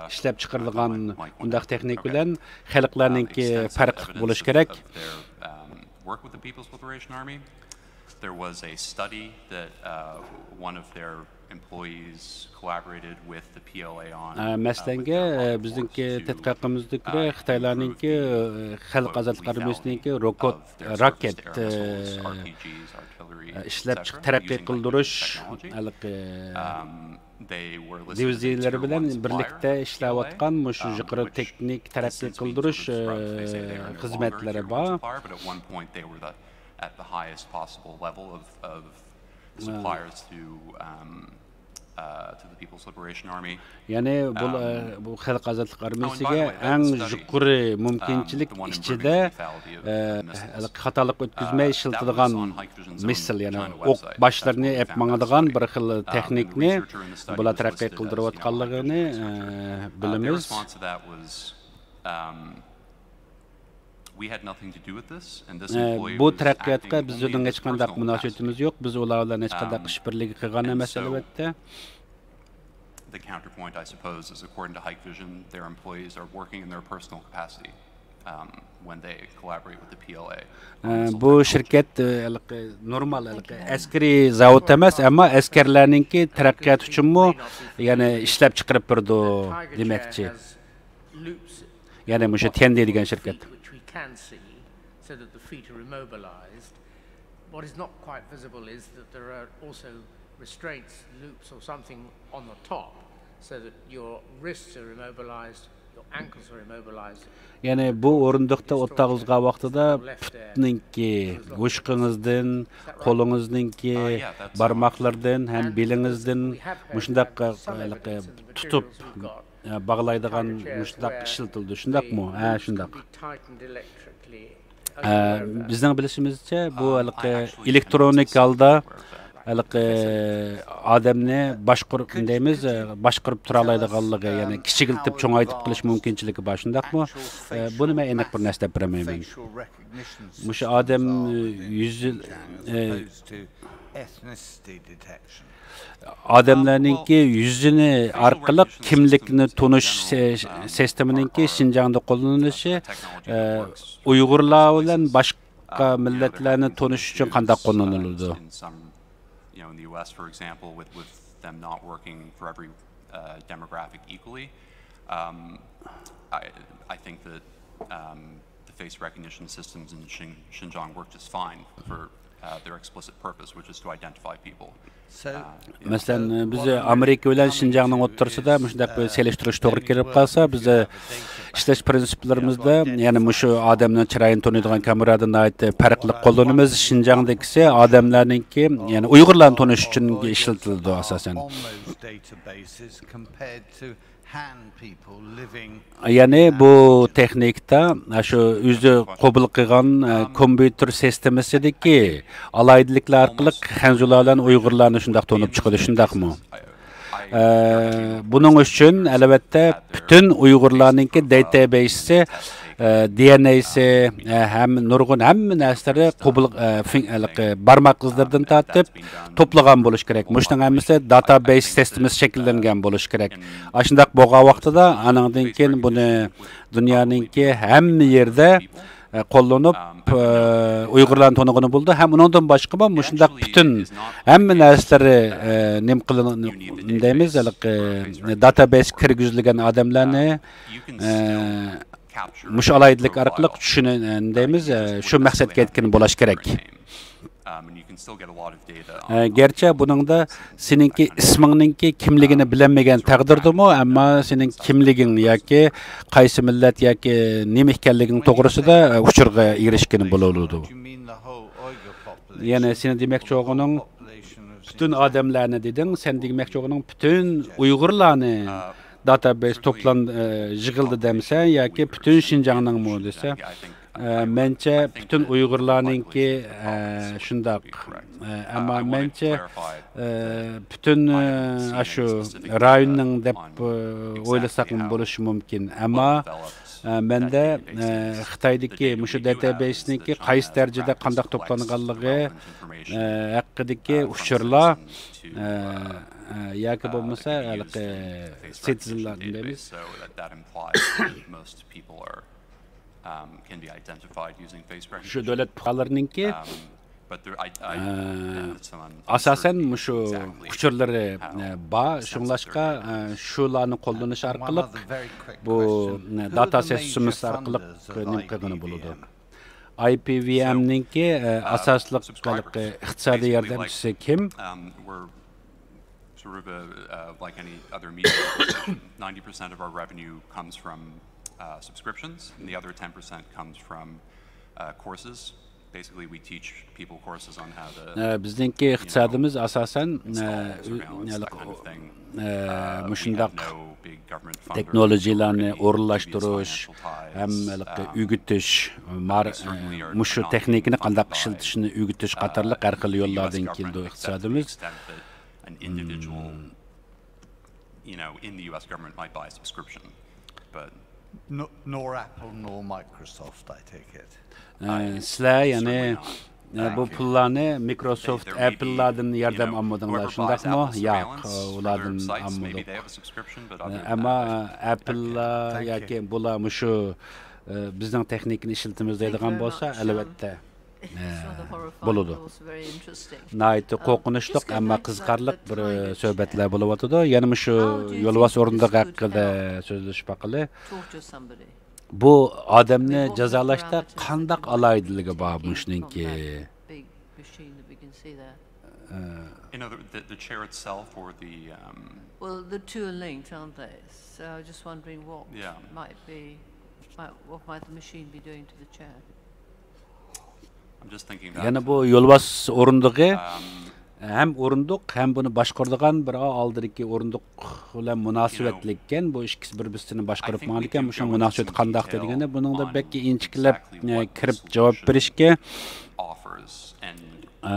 ئىشلەپچىقىرىلغان ئۇنداق تېخنىكا بىلەن خەلقلەرنىڭكى پەرقلىق بولۇش كېرەك. Work with the People's Liberation Army. There was a study that, uh, one of their employees collaborated with the P L A on, ئە، uh, مەسىلەنگە، ئە، بىزنىڭكى تەتقىقاتىمىزدا كۆرە، خىتايلارنىڭكى، ئە، خەلق ئازادلىق ئارمىيىسىنىڭكى روكوت، راكېت، ئە، ئىشلەپ چىق-، تەرەققىي قىلدۇرۇش ھېلىقى دىۋىزىيىلىرى بىلەن بىرلىكتە ئىشلەۋاتقان مۇشۇ يۇقىرى تېخنىك تەرەققىي قىلدۇرۇش، ئە، خىزمەتلىرى بار. At the highest possible level of, of suppliers to, um, uh, to the People's Liberation Army. يەنى بۇ، ئە، بۇ خەلق ئازادلىق ئارمىيىسىگە ئەڭ يۇقىرى مۇمكىنچىلىك ئىچىدە، ئە، خاتالىق ئۆتكۈزمەي ئىشلىتىدىغان مىسسىل، يەنى ئوق باشلىرىنى ئېلىپ ماڭىدىغان بىر خىل تېخنىكنى بۇلار تەرەققىي قىلدۇرۇۋاتقانلىقىنى، ئە، بىلىمىز. ئە، بۇ تەرەققىياتقا بىزنىڭ ھېچقانداق مۇناسىۋىتىمىز يوق. بىز ئۇلار بىلەن ھېچقانداق ئىش بىرلىكى قىلغان ئەمەس، ئەلۋەتتە. The counterpoint, I suppose, is according to Hikvision, their employees are working in their personal capacity, um, when they collaborate with the P L A. ئە، بۇ شىركەت، ئە، ھېلىقى نورمال، ھېلىقى ئەسكىرىي زاۋۇت ئەمەس، ئەمما ئەسكەرلەرنىڭكى تەرەققىيات ئۈچۈنمۇ، يەنى ئىشلەپ چىقىرىپ بېرىدۇ دېمەكچى. يەنى مۇشۇ تيەندې دېگەن شىركەت. What is not quite visible is that there are also restraints, loops or something on the top, so that your wrists are immobilized, your ankles are immobilized. يەنى بۇ ئورۇندۇقتا ئولتۇرغۇزغان ۋاقتىدا پۇتنىڭكى، ھوشقىڭىزدىن، قولىڭىزنىڭكى بارماقلىرىدىن ھەم بېلىڭىزدىن مۇشۇنداق، ھېلىقى تۇتۇپ، ئە، باغلايدىغان مۇشۇنداق ئىشلىتىلىدۇ، شۇنداقمۇ؟ ھە، شۇنداق. ئە، بىزنىڭ بىلىشىمىزچە، بۇ ھېلىقى ئېلېكترونىك ھالدا ھېلىقى ئادەمنى باشقۇرۇپ، دەيمىز، ئە، باشقۇرۇپ تۇرالايدىغانلىقى، يەنى كىچىكلىتىپ، چوڭايتىپ قىلىش مۇمكىنچىلىكى بار، شۇنداقمۇ؟ ئە، بۇنى مەن ئېنىق بىر نەرسە دەپ بېرەلمەيمەن. مۇشۇ ئادەم يۈز يىل، ئە، ethnicity detection. ئادەملەرنىڭكى يۈزىنى ئارقىلىق كىملىكنى تونۇش سىستېمىنىڭكى شىنجاڭدا قوللىنىلىشى ئۇيغۇرلار بىلەن باشقا مىللەتلەرنى تونۇش ئۈچۈن قانداق قوللىنىلىدۇ؟ You know, in the U S, for example, with, with them not working for every uh, demographic equally, um, I, I think that um, the face recognition systems in Xin, Xinjiang work just fine for uh, their explicit purpose, which is to identify people. مەسىلەن، بىز ئامېرىكا بىلەن شىنجاڭنىڭ ئوتتۇرىسىدا مۇشۇنداق بىر سېلىشتۇرۇش توغرا كېلىپ قالسا، بىز ئىشلەش پرىنسىپلىرىمىزدا، يەنى مۇشۇ ئادەمنىڭ چىرايىنى تونۇيدىغان كامېرادىن ناھايىتى پەرقلىق قوللىنىمىز. شىنجاڭدىكىسى ئادەملەرنىڭكى، يەنى ئۇيغۇرلارنى تونۇش ئۈچۈن ئىشلىتىلىدۇ ئاساسەن. يەنى بۇ تېخنىكىدا شۇ ئۆزى قوبۇل قىلغان كومپيۇتېر سىستېمىسىدىكى ئالاھىدىلىكلەر ئارقىلىق خەنزۇلار بىلەن ئۇيغۇرلارنى شۇنداق تونۇپ چىقىدۇ، شۇنداقمۇ؟ بۇنىڭ ئۈچۈن ئەلۋەتتە پۈتۈن ئۇيغۇرلارنىڭكى داتابەيسى، دىئېنئېيسى، ھەم نۇرغۇن ھەممە نەرسىلىرى قوبۇل، بارماق ئىزلىرىدىن تارتىپ توپلىغان بولۇش كېرەك. مۇشۇنىڭ ھەممىسى داتابەيس سىستېمىسى شەكىللەنگەن بولۇش كېرەك. ئاشۇنداق بولغان ۋاقتىدا ئانىڭدىن كېيىن بۇنى دۇنيانىڭكى ھەممە يېرىدە قوللىنىپ، ئۇيغۇرلارنى تونۇغىلى بولىدۇ. ھەم ئۇنىڭدىن باشقىمۇ مۇشۇنداق پۈتۈن ھەممە نەرسىلىرى نېمە قىلىن دەيمىز، ھېلىقى داتابەيسكە كىرگۈزۈلگەن ئادەملەرنى مۇشۇ ئالاھىدىلىك ئارقىلىق چۈشىنە دەيمىز، شۇ مەقسەتكە يەتكىلى بولۇش كېرەك. گەرچە بۇنىڭدا سېنىڭكى ئىسمىڭنىڭكى كىملىكىنى بىلەلمىگەن تەقدىردىمۇ، ئەمما سېنىڭ كىملىكىڭ ياكى قايسى مىللەت ياكى نېمە ئىكەنلىكىڭ توغرىسىدا ئۇچۇرغا ئېرىشكىلى بولىدۇ. يەنى سېنىڭ دېمەكچى بولغىنىڭ پۈتۈن ئادەملەرنى دېدىڭ، سەن دېمەكچى بولغىنىڭ پۈتۈن ئۇيغۇرلارنى داتابەيس توپلان يىغىلدى دەمسەن ياكى پۈتۈن شىنجاڭنىڭمۇ دېسە، مەنچە پۈتۈن ئۇيغۇرلارنىڭكى شۇنداق. ئەمما مەنچە پۈتۈن ئاشۇ رايوننىڭ دەپ ئويلىساقمۇ بولۇشى مۇمكىن. ئەمما مەندە خىتايدىكى مۇشۇ داتابەيسنىڭكى قايسى دەرىجىدە قانداق توپلانغانلىقى ھەققىدىكى ئۇچۇرلار ياكى بولمىسا ھېلىقى سىتىزېنلار دەيمىز. شۇ دۆلەت پۇقرالىرىنىڭكى ئاساسەن مۇشۇ ئۇچۇرلىرى بار. شۇڭلاشقا شۇلارنى قوللىنىش ئارقىلىق بۇ داتا سىستېمىسى ئارقىلىق نېمە قىلغىلى بولىدۇ. ئاي پى ۋى ئېمنىڭكى ئاساسلىق ھېلىقى ئىقتىسادىي ياردەمچىسى كىم؟ Sort of a, uh, like any other media, ninety percent of our revenue comes from uh, subscriptions, and the other ten percent comes from uh, courses. Basically, we teach people courses on how to. بىزنىڭكى ئىقتىسادىمىز ئاساسەن مۇشۇنداق تېخنولوگىيىلارنى ئورۇنلاشتۇرۇش ھەم ئۆگىتىش، مۇشۇ تېخنىكىنى قانداق ئىشلىتىشنى ئۆگىتىش قاتارلىق ھەر خىل يوللاردىن كېلىدۇ ئىقتىسادىمىز. An individual, you know, in the U S government might buy a subscription, but No, nor Apple nor Microsoft, I take it. سىلەر يەنى بۇ پۇللارنى مىكروسوفت، ئەپپللاردىن ياردەم ئالمىدىڭلار، شۇنداقمۇ؟ ياق، ئۇلاردىن ئالمىدۇق. ئەمما ئەپپللار ياكى بۇلار مۇشۇ بىزنىڭ تېخنىكىنى ئىشلىتىمىز دەيدىغان بولسا، ئەلۋەتتە. بولىدۇ. ناھايىتى قورقۇنچلۇق، ئەمما قىزىقارلىق بىر سۆھبەتلەر بولۇۋاتىدۇ. يەنە مۇشۇ يولۋاس ئورۇندۇق ھەققىدە سۆزلىشىپ باقىلى. بۇ ئادەمنى جازالاشتا قانداق ئالاھىدىلىكى بار مۇشۇنىڭكى؟ In other, the, the chair itself or the um, Well, the two are linked, aren't they? So I was just wondering what Yeah. might be, might, what might the machine be doing to the chair? I'm just thinking about. يەنە بۇ يولۋاس ئورۇندۇقى Um, ھەم ئورۇندۇق ھەم بۇنى باشقۇرىدىغان بىر ئالدىدىكى ئورۇندۇق بىلەن مۇناسىۋەتلىككەن. بۇ ئىككىسى بىر بىرسىنى باشقۇرۇپ ماڭىدىكەن. مۇشۇ مۇناسىۋىتى قانداق دېگەندە بۇنىڭدا بەك ئىنچىكىلەپ كىرىپ جاۋاب بېرىشكە offers and ئە،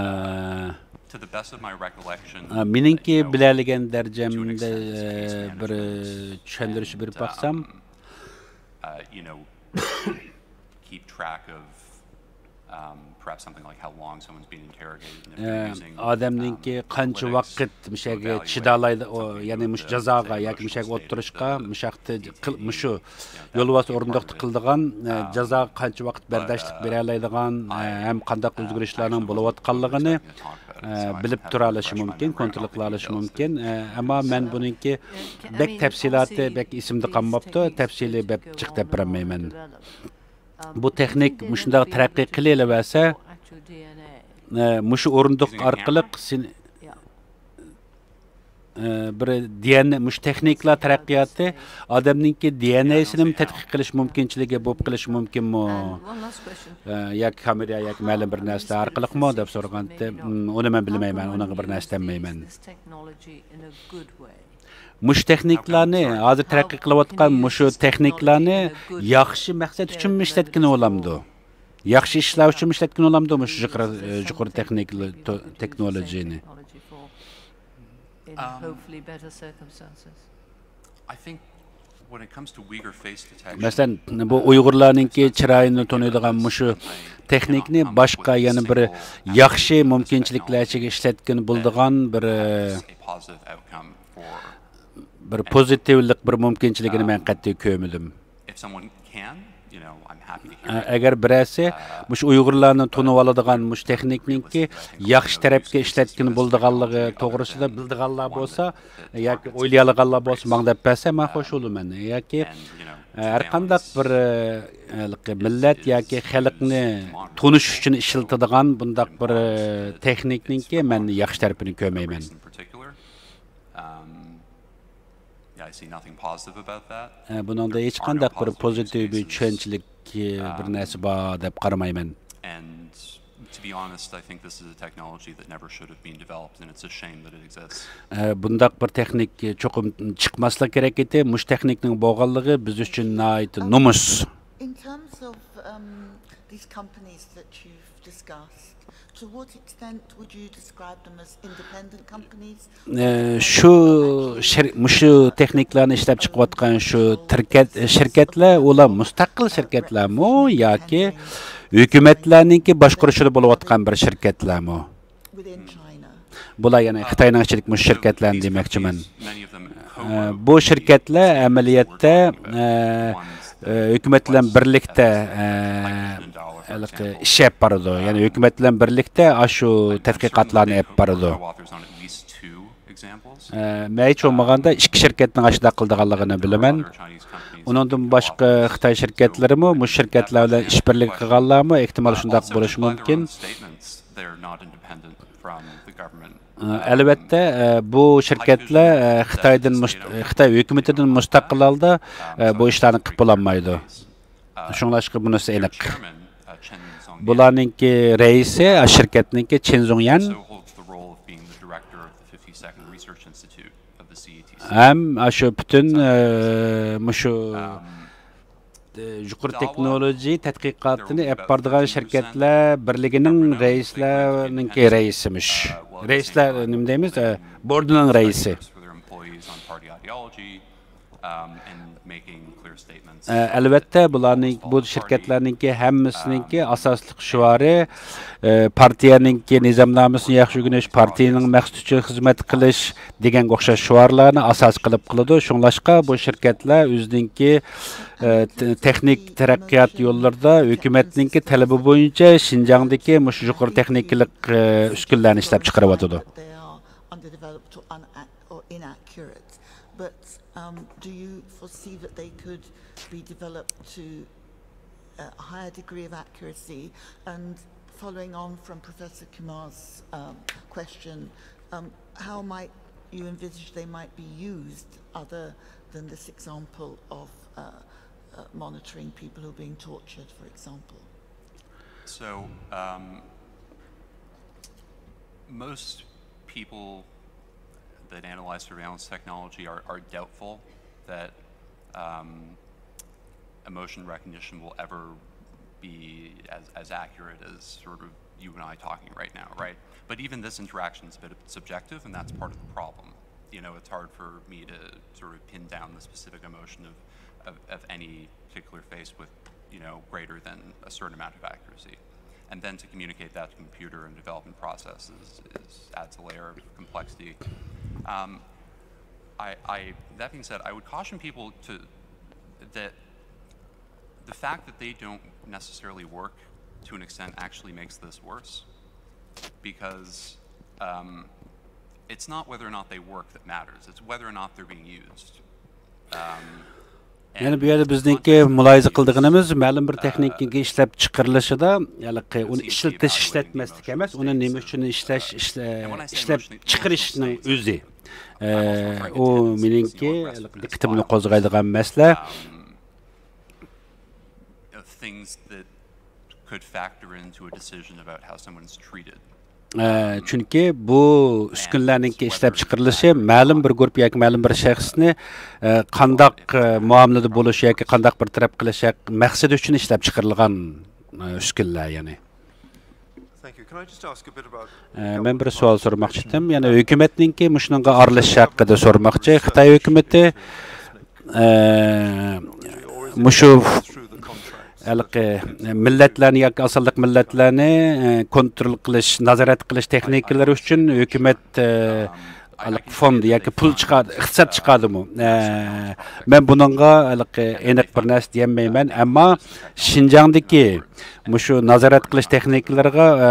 to the best of my recollection, ئە، مېنىڭكى بىلەلىگەن دەرىجەمدە ئە، بىر چۈشەندۈرۈش بېرىپ باقسام. Uh, you know, keep track of Um, perhaps something like how long someone's been interrogated and if they're ئە، using, ئادەمنىڭكى um, قانچە analytics ۋاقىت مۇشەگە چىدالايدۇ، ئۇ، يەنى مۇشۇ جازاغا ياكى مۇشەگە ئولتۇرۇشقا، مۇشاقتا قىل-، مۇشۇ يولۋاس ئورۇندۇقتا قىلىدىغان، ئە، جازاغا قانچە ۋاقىت بەرداشلىق بېرەلەيدىغان، ئە، ھەم قانداق ئۆزگىرىشلەرنىڭ بولۇۋاتقانلىقىنى، ئە، بىلىپ تۇرالىشى مۇمكىن، كونترول قىلالىشى مۇمكىن. ئە، ئەمما مەن بۇنىڭكى بەك تەپسىلاتى بەك ئېسىمدە قالماپتۇ، تەپسىلىي بەك جىق دەپ بېرەلمەيمەن. بۇ تېخنىك مۇشۇنداق تەرەققىي قىلىۋەرسە، ئە، مۇشۇ ئورۇندۇق ئارقىلىق سېنى، ئە، بىر دى ئېن ئېي، مۇشۇ تېخنىكىلار تەرەققىياتى ئادەمنىڭكى دى ئېن ئېيسىنىمۇ تەتقىق قىلىش مۇمكىنچىلىكى بولۇپ قېلىشى مۇمكىنمۇ؟ ئە، ياكى كامېرا ياكى مەلۇم بىر نەرسىلەر ئارقىلىقمۇ دەپ سورىغانتى، ئۇنى مەن بىلمەيمەن، ئۇنىڭغا بىر نەرسە دېمەيمەن. مۇشۇ تېخنىكىلارنى، ھازىر تەرەققىي قىلىۋاتقان مۇشۇ تېخنىكىلارنى ياخشى مەقسەت ئۈچۈنمۇ ئىشلەتكىلى بولامدۇ؟ ياخشى ئىشلار ئۈچۈنمۇ ئىشلەتكىلى بولامدۇ مۇشۇ يۇقىرى، يۇقىرى تېخنىكىلار، تېخنولوجىنى؟ مەسىلەن، بۇ ئۇيغۇرلارنىڭكى چىرايىنى تونۇيدىغان مۇشۇ تېخنىكنى باشقا يەنە بىر ياخشى مۇمكىنچىلىكلەر ئىچىگە ئىشلەتكىلى بولىدىغان بىر، بىر پوزىتىۋلىق بىر مۇمكىنچىلىكىنى مەن قەتئىي كۆرمىدىم. ئە، ئەگەر بىرەرسى مۇشۇ ئۇيغۇرلارنى تونۇۋالىدىغان مۇشۇ تېخنىكنىڭكى ياخشى تەرەپكە ئىشلەتكىلى بولىدىغانلىقى توغرىسىدا بىلىدىغانلار بولسا ياكى ئويلىيالىغانلار بولسا، ماڭا دەپ بەرسە، مەن خوش بولىمەن. ياكى، ئە، ھەر قانداق بىر، ئە، مىللەت ياكى خەلقنى تونۇش ئۈچۈن ئىشلىتىدىغان بۇنداق بىر، ئە، تېخنىكنىڭكى مەن ياخشى تەرىپىنى كۆرمەيمەن. ئە، بۇنىڭدا ھېچقانداق بىر پوزىتىۋىي چۈشەنچىلىك، ئە، بىر نەرسە بار دەپ قارىمايمەن. ئە، بۇنداق بىر تېخنىك چوقۇم چىقماسلىق كېرەك ئىدى. مۇشۇ تېخنىكنىڭ بولغانلىقى بىز ئۈچۈن ناھايىتى نومۇس. In terms of, um, these companies that you've discussed, to what extent would you describe them as independent companies? ئە، شۇ شىر-، مۇشۇ تېخنىكلارنى ئىشلەپ چىقىۋاتقان شۇ تىركەت-، شىركەتلەر، ئۇلار مۇستەقىل شىركەتلەرمۇ ياكى ھۆكۈمەتلەرنىڭكى باشقۇرۇشىدا بولۇۋاتقان بىر شىركەتلەرمۇ؟ بۇلار يەنە خىتاينىڭ ئىچىدىكى مۇشۇ شىركەتلەرنى دېمەكچىمەن. ئە، بۇ شىركەتلەر ئەمەلىيەتتە، ئە، ئە، ھۆكۈمەت بىلەن بىرلىكتە، ئە، ھېلىقى ئىش ئېلىپ بارىدۇ. يەنى ھۆكۈمەت بىلەن بىرلىكتە ئاشۇ تەتقىقاتلارنى ئېلىپ بارىدۇ. ئە، مەن ھېچ بولمىغاندا ئىككى شىركەتنىڭ ئاشۇنداق قىلىدىغانلىقىنى بىلىمەن. ئۇنىڭدىن باشقا خىتاي شىركەتلىرىمۇ مۇشۇ شىركەتلەر بىلەن ئىشبىرلىكى قىلغانلارمۇ ئېھتىمال شۇنداق بولۇشى مۇمكىن. ئە، ئەلۋەتتە، ئە، بۇ شىركەتلەر، ئە، خىتايدىن مۇست-، خىتاي ھۆكۈمىتىدىن مۇستەقىل ھالدا، ئە، بۇ ئىشلارنى قىلىپ بولالمايدۇ. شۇڭلاشقا بۇنىسى ئېنىق. بۇلارنىڭكى رەئىسى، ئە، شىركەتنىڭكى چېن زۇڭيەن. ھەم، ئە، شۇ پۈتۈن، ئە، مۇشۇ، ئە، يۇقىرى تېخنولوگىيە تەتقىقاتىنى ئېلىپ بارىدىغان شىركەتلەر بىرلىكىنىڭ رەئىسلەرنىڭكى رەئىسىمىش. رەئىسلەر نېمە دەيمىز؟ ئە، بوردىنىڭ رەئىسى. ئە، ئەلۋەتتە، بۇلارنىڭ، بۇ شىركەتلەرنىڭكى ھەممىسىنىڭكى ئاساسلىق شوئارى، ئە، پارتىيەنىڭكى نىزامنامىسىنى ياخشى ئۆگىنىش، پارتىيەنىڭ مەقسىتى ئۈچۈن خىزمەت قىلىش دېگەنگە ئوخشاش شوئارلارنى ئاساس قىلىپ قىلىدۇ. شۇڭلاشقا بۇ شىركەتلەر ئۆزىنىڭكى، ئە، ت-، تېخنىك تەرەققىيات يوللىرىدا ھۆكۈمەتنىڭكى تەلىپى بويىچە شىنجاڭدىكى مۇشۇ يۇقىرى تېخنىكىلىق، ئە، ئۈسكۈنىلەرنى ئىشلەپ چىقىرىۋاتىدۇ. But, um, do you foresee that they could be developed to a higher degree of accuracy? And following on from Professor Kumar's, um, question, um, how might you envisage they might be used other than this example of, uh, uh, monitoring people who are being tortured, for example? So, um, most people that analyze surveillance technology are, are doubtful that, um, emotion recognition will ever be as, as accurate as sort of you and I talking right now, right? But even this interaction is a bit subjective, and that's part of the problem. You know, it's hard for me to sort of pin down the specific emotion of, of, of any particular face with, you know, greater than a certain amount of accuracy. And then to communicate that to computer and development processes is, adds a layer of complexity. Um, I, I, that being said, I would caution people to that the fact that they don't necessarily work to an extent actually makes this worse, because um, it's not whether or not they work that matters, it's whether or not they're being used. Um, يەنى بۇ يەردە بىزنىڭكى مۇلاھىزە قىلىدىغىنىمىز، مەلۇم بىر تېخنىكىنىڭ ئىشلەپ چىقىرىلىشىدا ھېلىقى ئۇنى ئىشلىتىش، ئىشلەتمەسلىك ئەمەس، ئۇنى نېمە ئۈچۈن ئىشلەش، ئىشلە-، ئىشلەپ چىقىرىشنىڭ ئۆزى. ئۇ مېنىڭكى دىققىتىمنى قوزغايدىغان مەسىلە. Things that could factor into a decision about how someone's treated. ئە، چۈنكى بۇ ئۈسكۈنىلەرنىڭكى ئىشلەپ چىقىرىلىشى مەلۇم بىر گۇرۇپپا ياكى مەلۇم بىر شەخسنى، ئە، قانداق، ئە، مۇئامىلىدە بولۇش ياكى قانداق بىر تەرەپ قىلىش ھەق-، مەقسىتى ئۈچۈن ئىشلەپ چىقىرىلغان، ئە، ئۈسكۈنىلەر، يەنى. ئە، مەن بىر سوئال سورىماقچى ئىدىم. يەنە ھۆكۈمەتنىڭكى مۇشۇنىڭغا ئارىلىشىشى ھەققىدە سورىماقچى. خىتاي ھۆكۈمىتى، ئە، مۇشۇ ھېلىقى مىللەتلەرنى ياكى ئاز سانلىق مىللەتلەرنى، ئە، كونترول قىلىش، نازارەت قىلىش تېخنىكىلىرى ئۈچۈن ھۆكۈمەت، ئە، ھېلىقى فوند ياكى پۇل چىقار-، ئىقتىساد چىقاردىمۇ؟ ئە، مەن بۇنىڭغا ھېلىقى ئېنىق بىر نەرسە دېيەلمەيمەن، ئەمما شىنجاڭدىكى مۇشۇ نازارەت قىلىش تېخنىكىلىرىغا، ئە،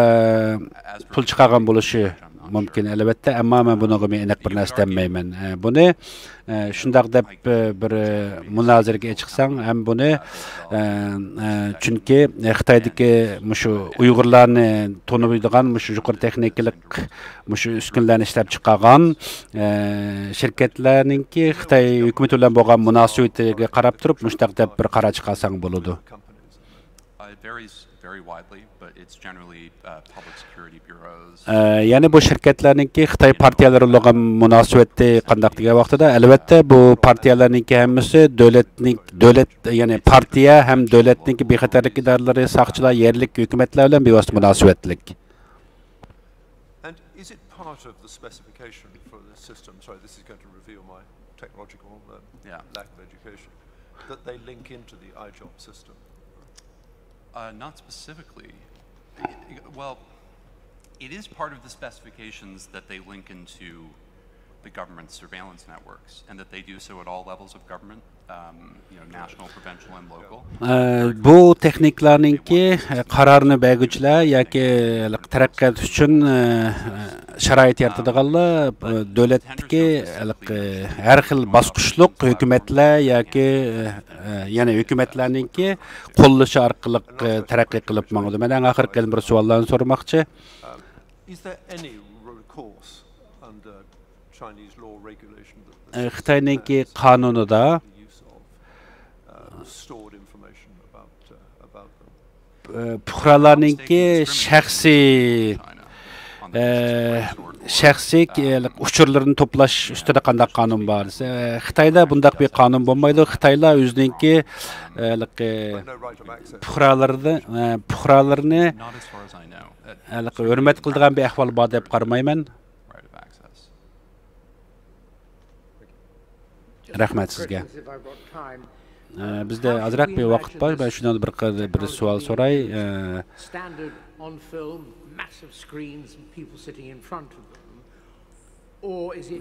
پۇل چىقارغان بولۇشى مۇمكىن، ئەلۋەتتە، ئەمما مەن بۇنىڭغا ئېنىق بىر نەرسە دېيەلمەيمەن. ئە، بۇنى، ئە، شۇنداق دەپ، ئە، بىر، ئە، مۇنازىرىگە چىقساڭ ھەم بۇنى، ئە، ئە، چۈنكى، ئە، خىتايدىكى مۇشۇ ئۇيغۇرلارنى تونۇيدىغان مۇشۇ يۇقىرى تېخنىكىلىق مۇشۇ ئۈسكۈنىلەرنى ئىشلەپ چىقارغان، ئە، شىركەتلەرنىڭكى خىتاي ھۆكۈمىتى بىلەن بولغان مۇناسىۋىتىگە قاراپ تۇرۇپ، مۇشۇنداق دەپ بىر قارار چىقارساڭ بولىدۇ. Uh, it varies very widely, but it's generally, uh, public security bureaus. ئە، يەنى بۇ شىركەتلەرنىڭكى خىتاي پارتىيەلىرى بولغان مۇناسىۋىتى قانداق دېگەن ۋاقتىدا، ئەلۋەتتە، بۇ پارتىيەلەرنىڭكى ھەممىسى دۆلەتنىڭ، دۆلەت، يەنى پارتىيە ھەم دۆلەتنىڭكى بىخەتەرلىك ئىدارىلىرى، ساقچىلار، يەرلىك ھۆكۈمەتلەر بىلەن بىۋاسىتە مۇناسىۋەتلىك. And is it part of the specification for the system? Sorry, this is going to reveal my technological, uh, yeah, lack of education. That they link into the iJob system? Uh, not specifically. It, it, well, it is part of the specifications that they link into the government's surveillance networks, and that they do so at all levels of government. ئە، بۇ تېخنىكلارنىڭكى، ئە، قارارنى بەرگۈچىلەر ياكى تەرەققىيات ئۈچۈن، ئە، شارائىت يارىتىدىغانلار، ئە، دۆلەتتىكى، ئە، ھەر خىل باسقۇچلۇق ھۆكۈمەتلەر ياكى، ئە، يەنە ھۆكۈمەتلەرنىڭكى قوللىشى ئارقىلىق، ئە، تەرەققىي قىلىپ ماڭىدۇ. مەن ئەڭ ئاخىرقى يەنە بىر سوئاللارنى سورىماقچى. ئە، خىتاينىڭكى قانۇنىدا، ئە، پۇقرالارنىڭكى شەخسىي، ئە، شەخسىي، ئە، ئۇچۇرلىرىنى توپلاش ئۈستىدە قانداق قانۇن بار دېسە، ئە، خىتايدا بۇنداق بىر قانۇن بولمايدۇ. خىتايلار ئۆزىنىڭكى، ئە، پۇقرالىرىنى، ئە، پۇقرالىرىنى، ئە، ھۆرمەت قىلىدىغان بىر ئەھۋال بار دەپ قارىمايمەن. رەھمەت سىزگە. ئە، بىزدە ئازراق بىر ۋاقىت بار. مەن شۇنىڭدا بىر قىز-، بىر سوئال سوراي. ئە،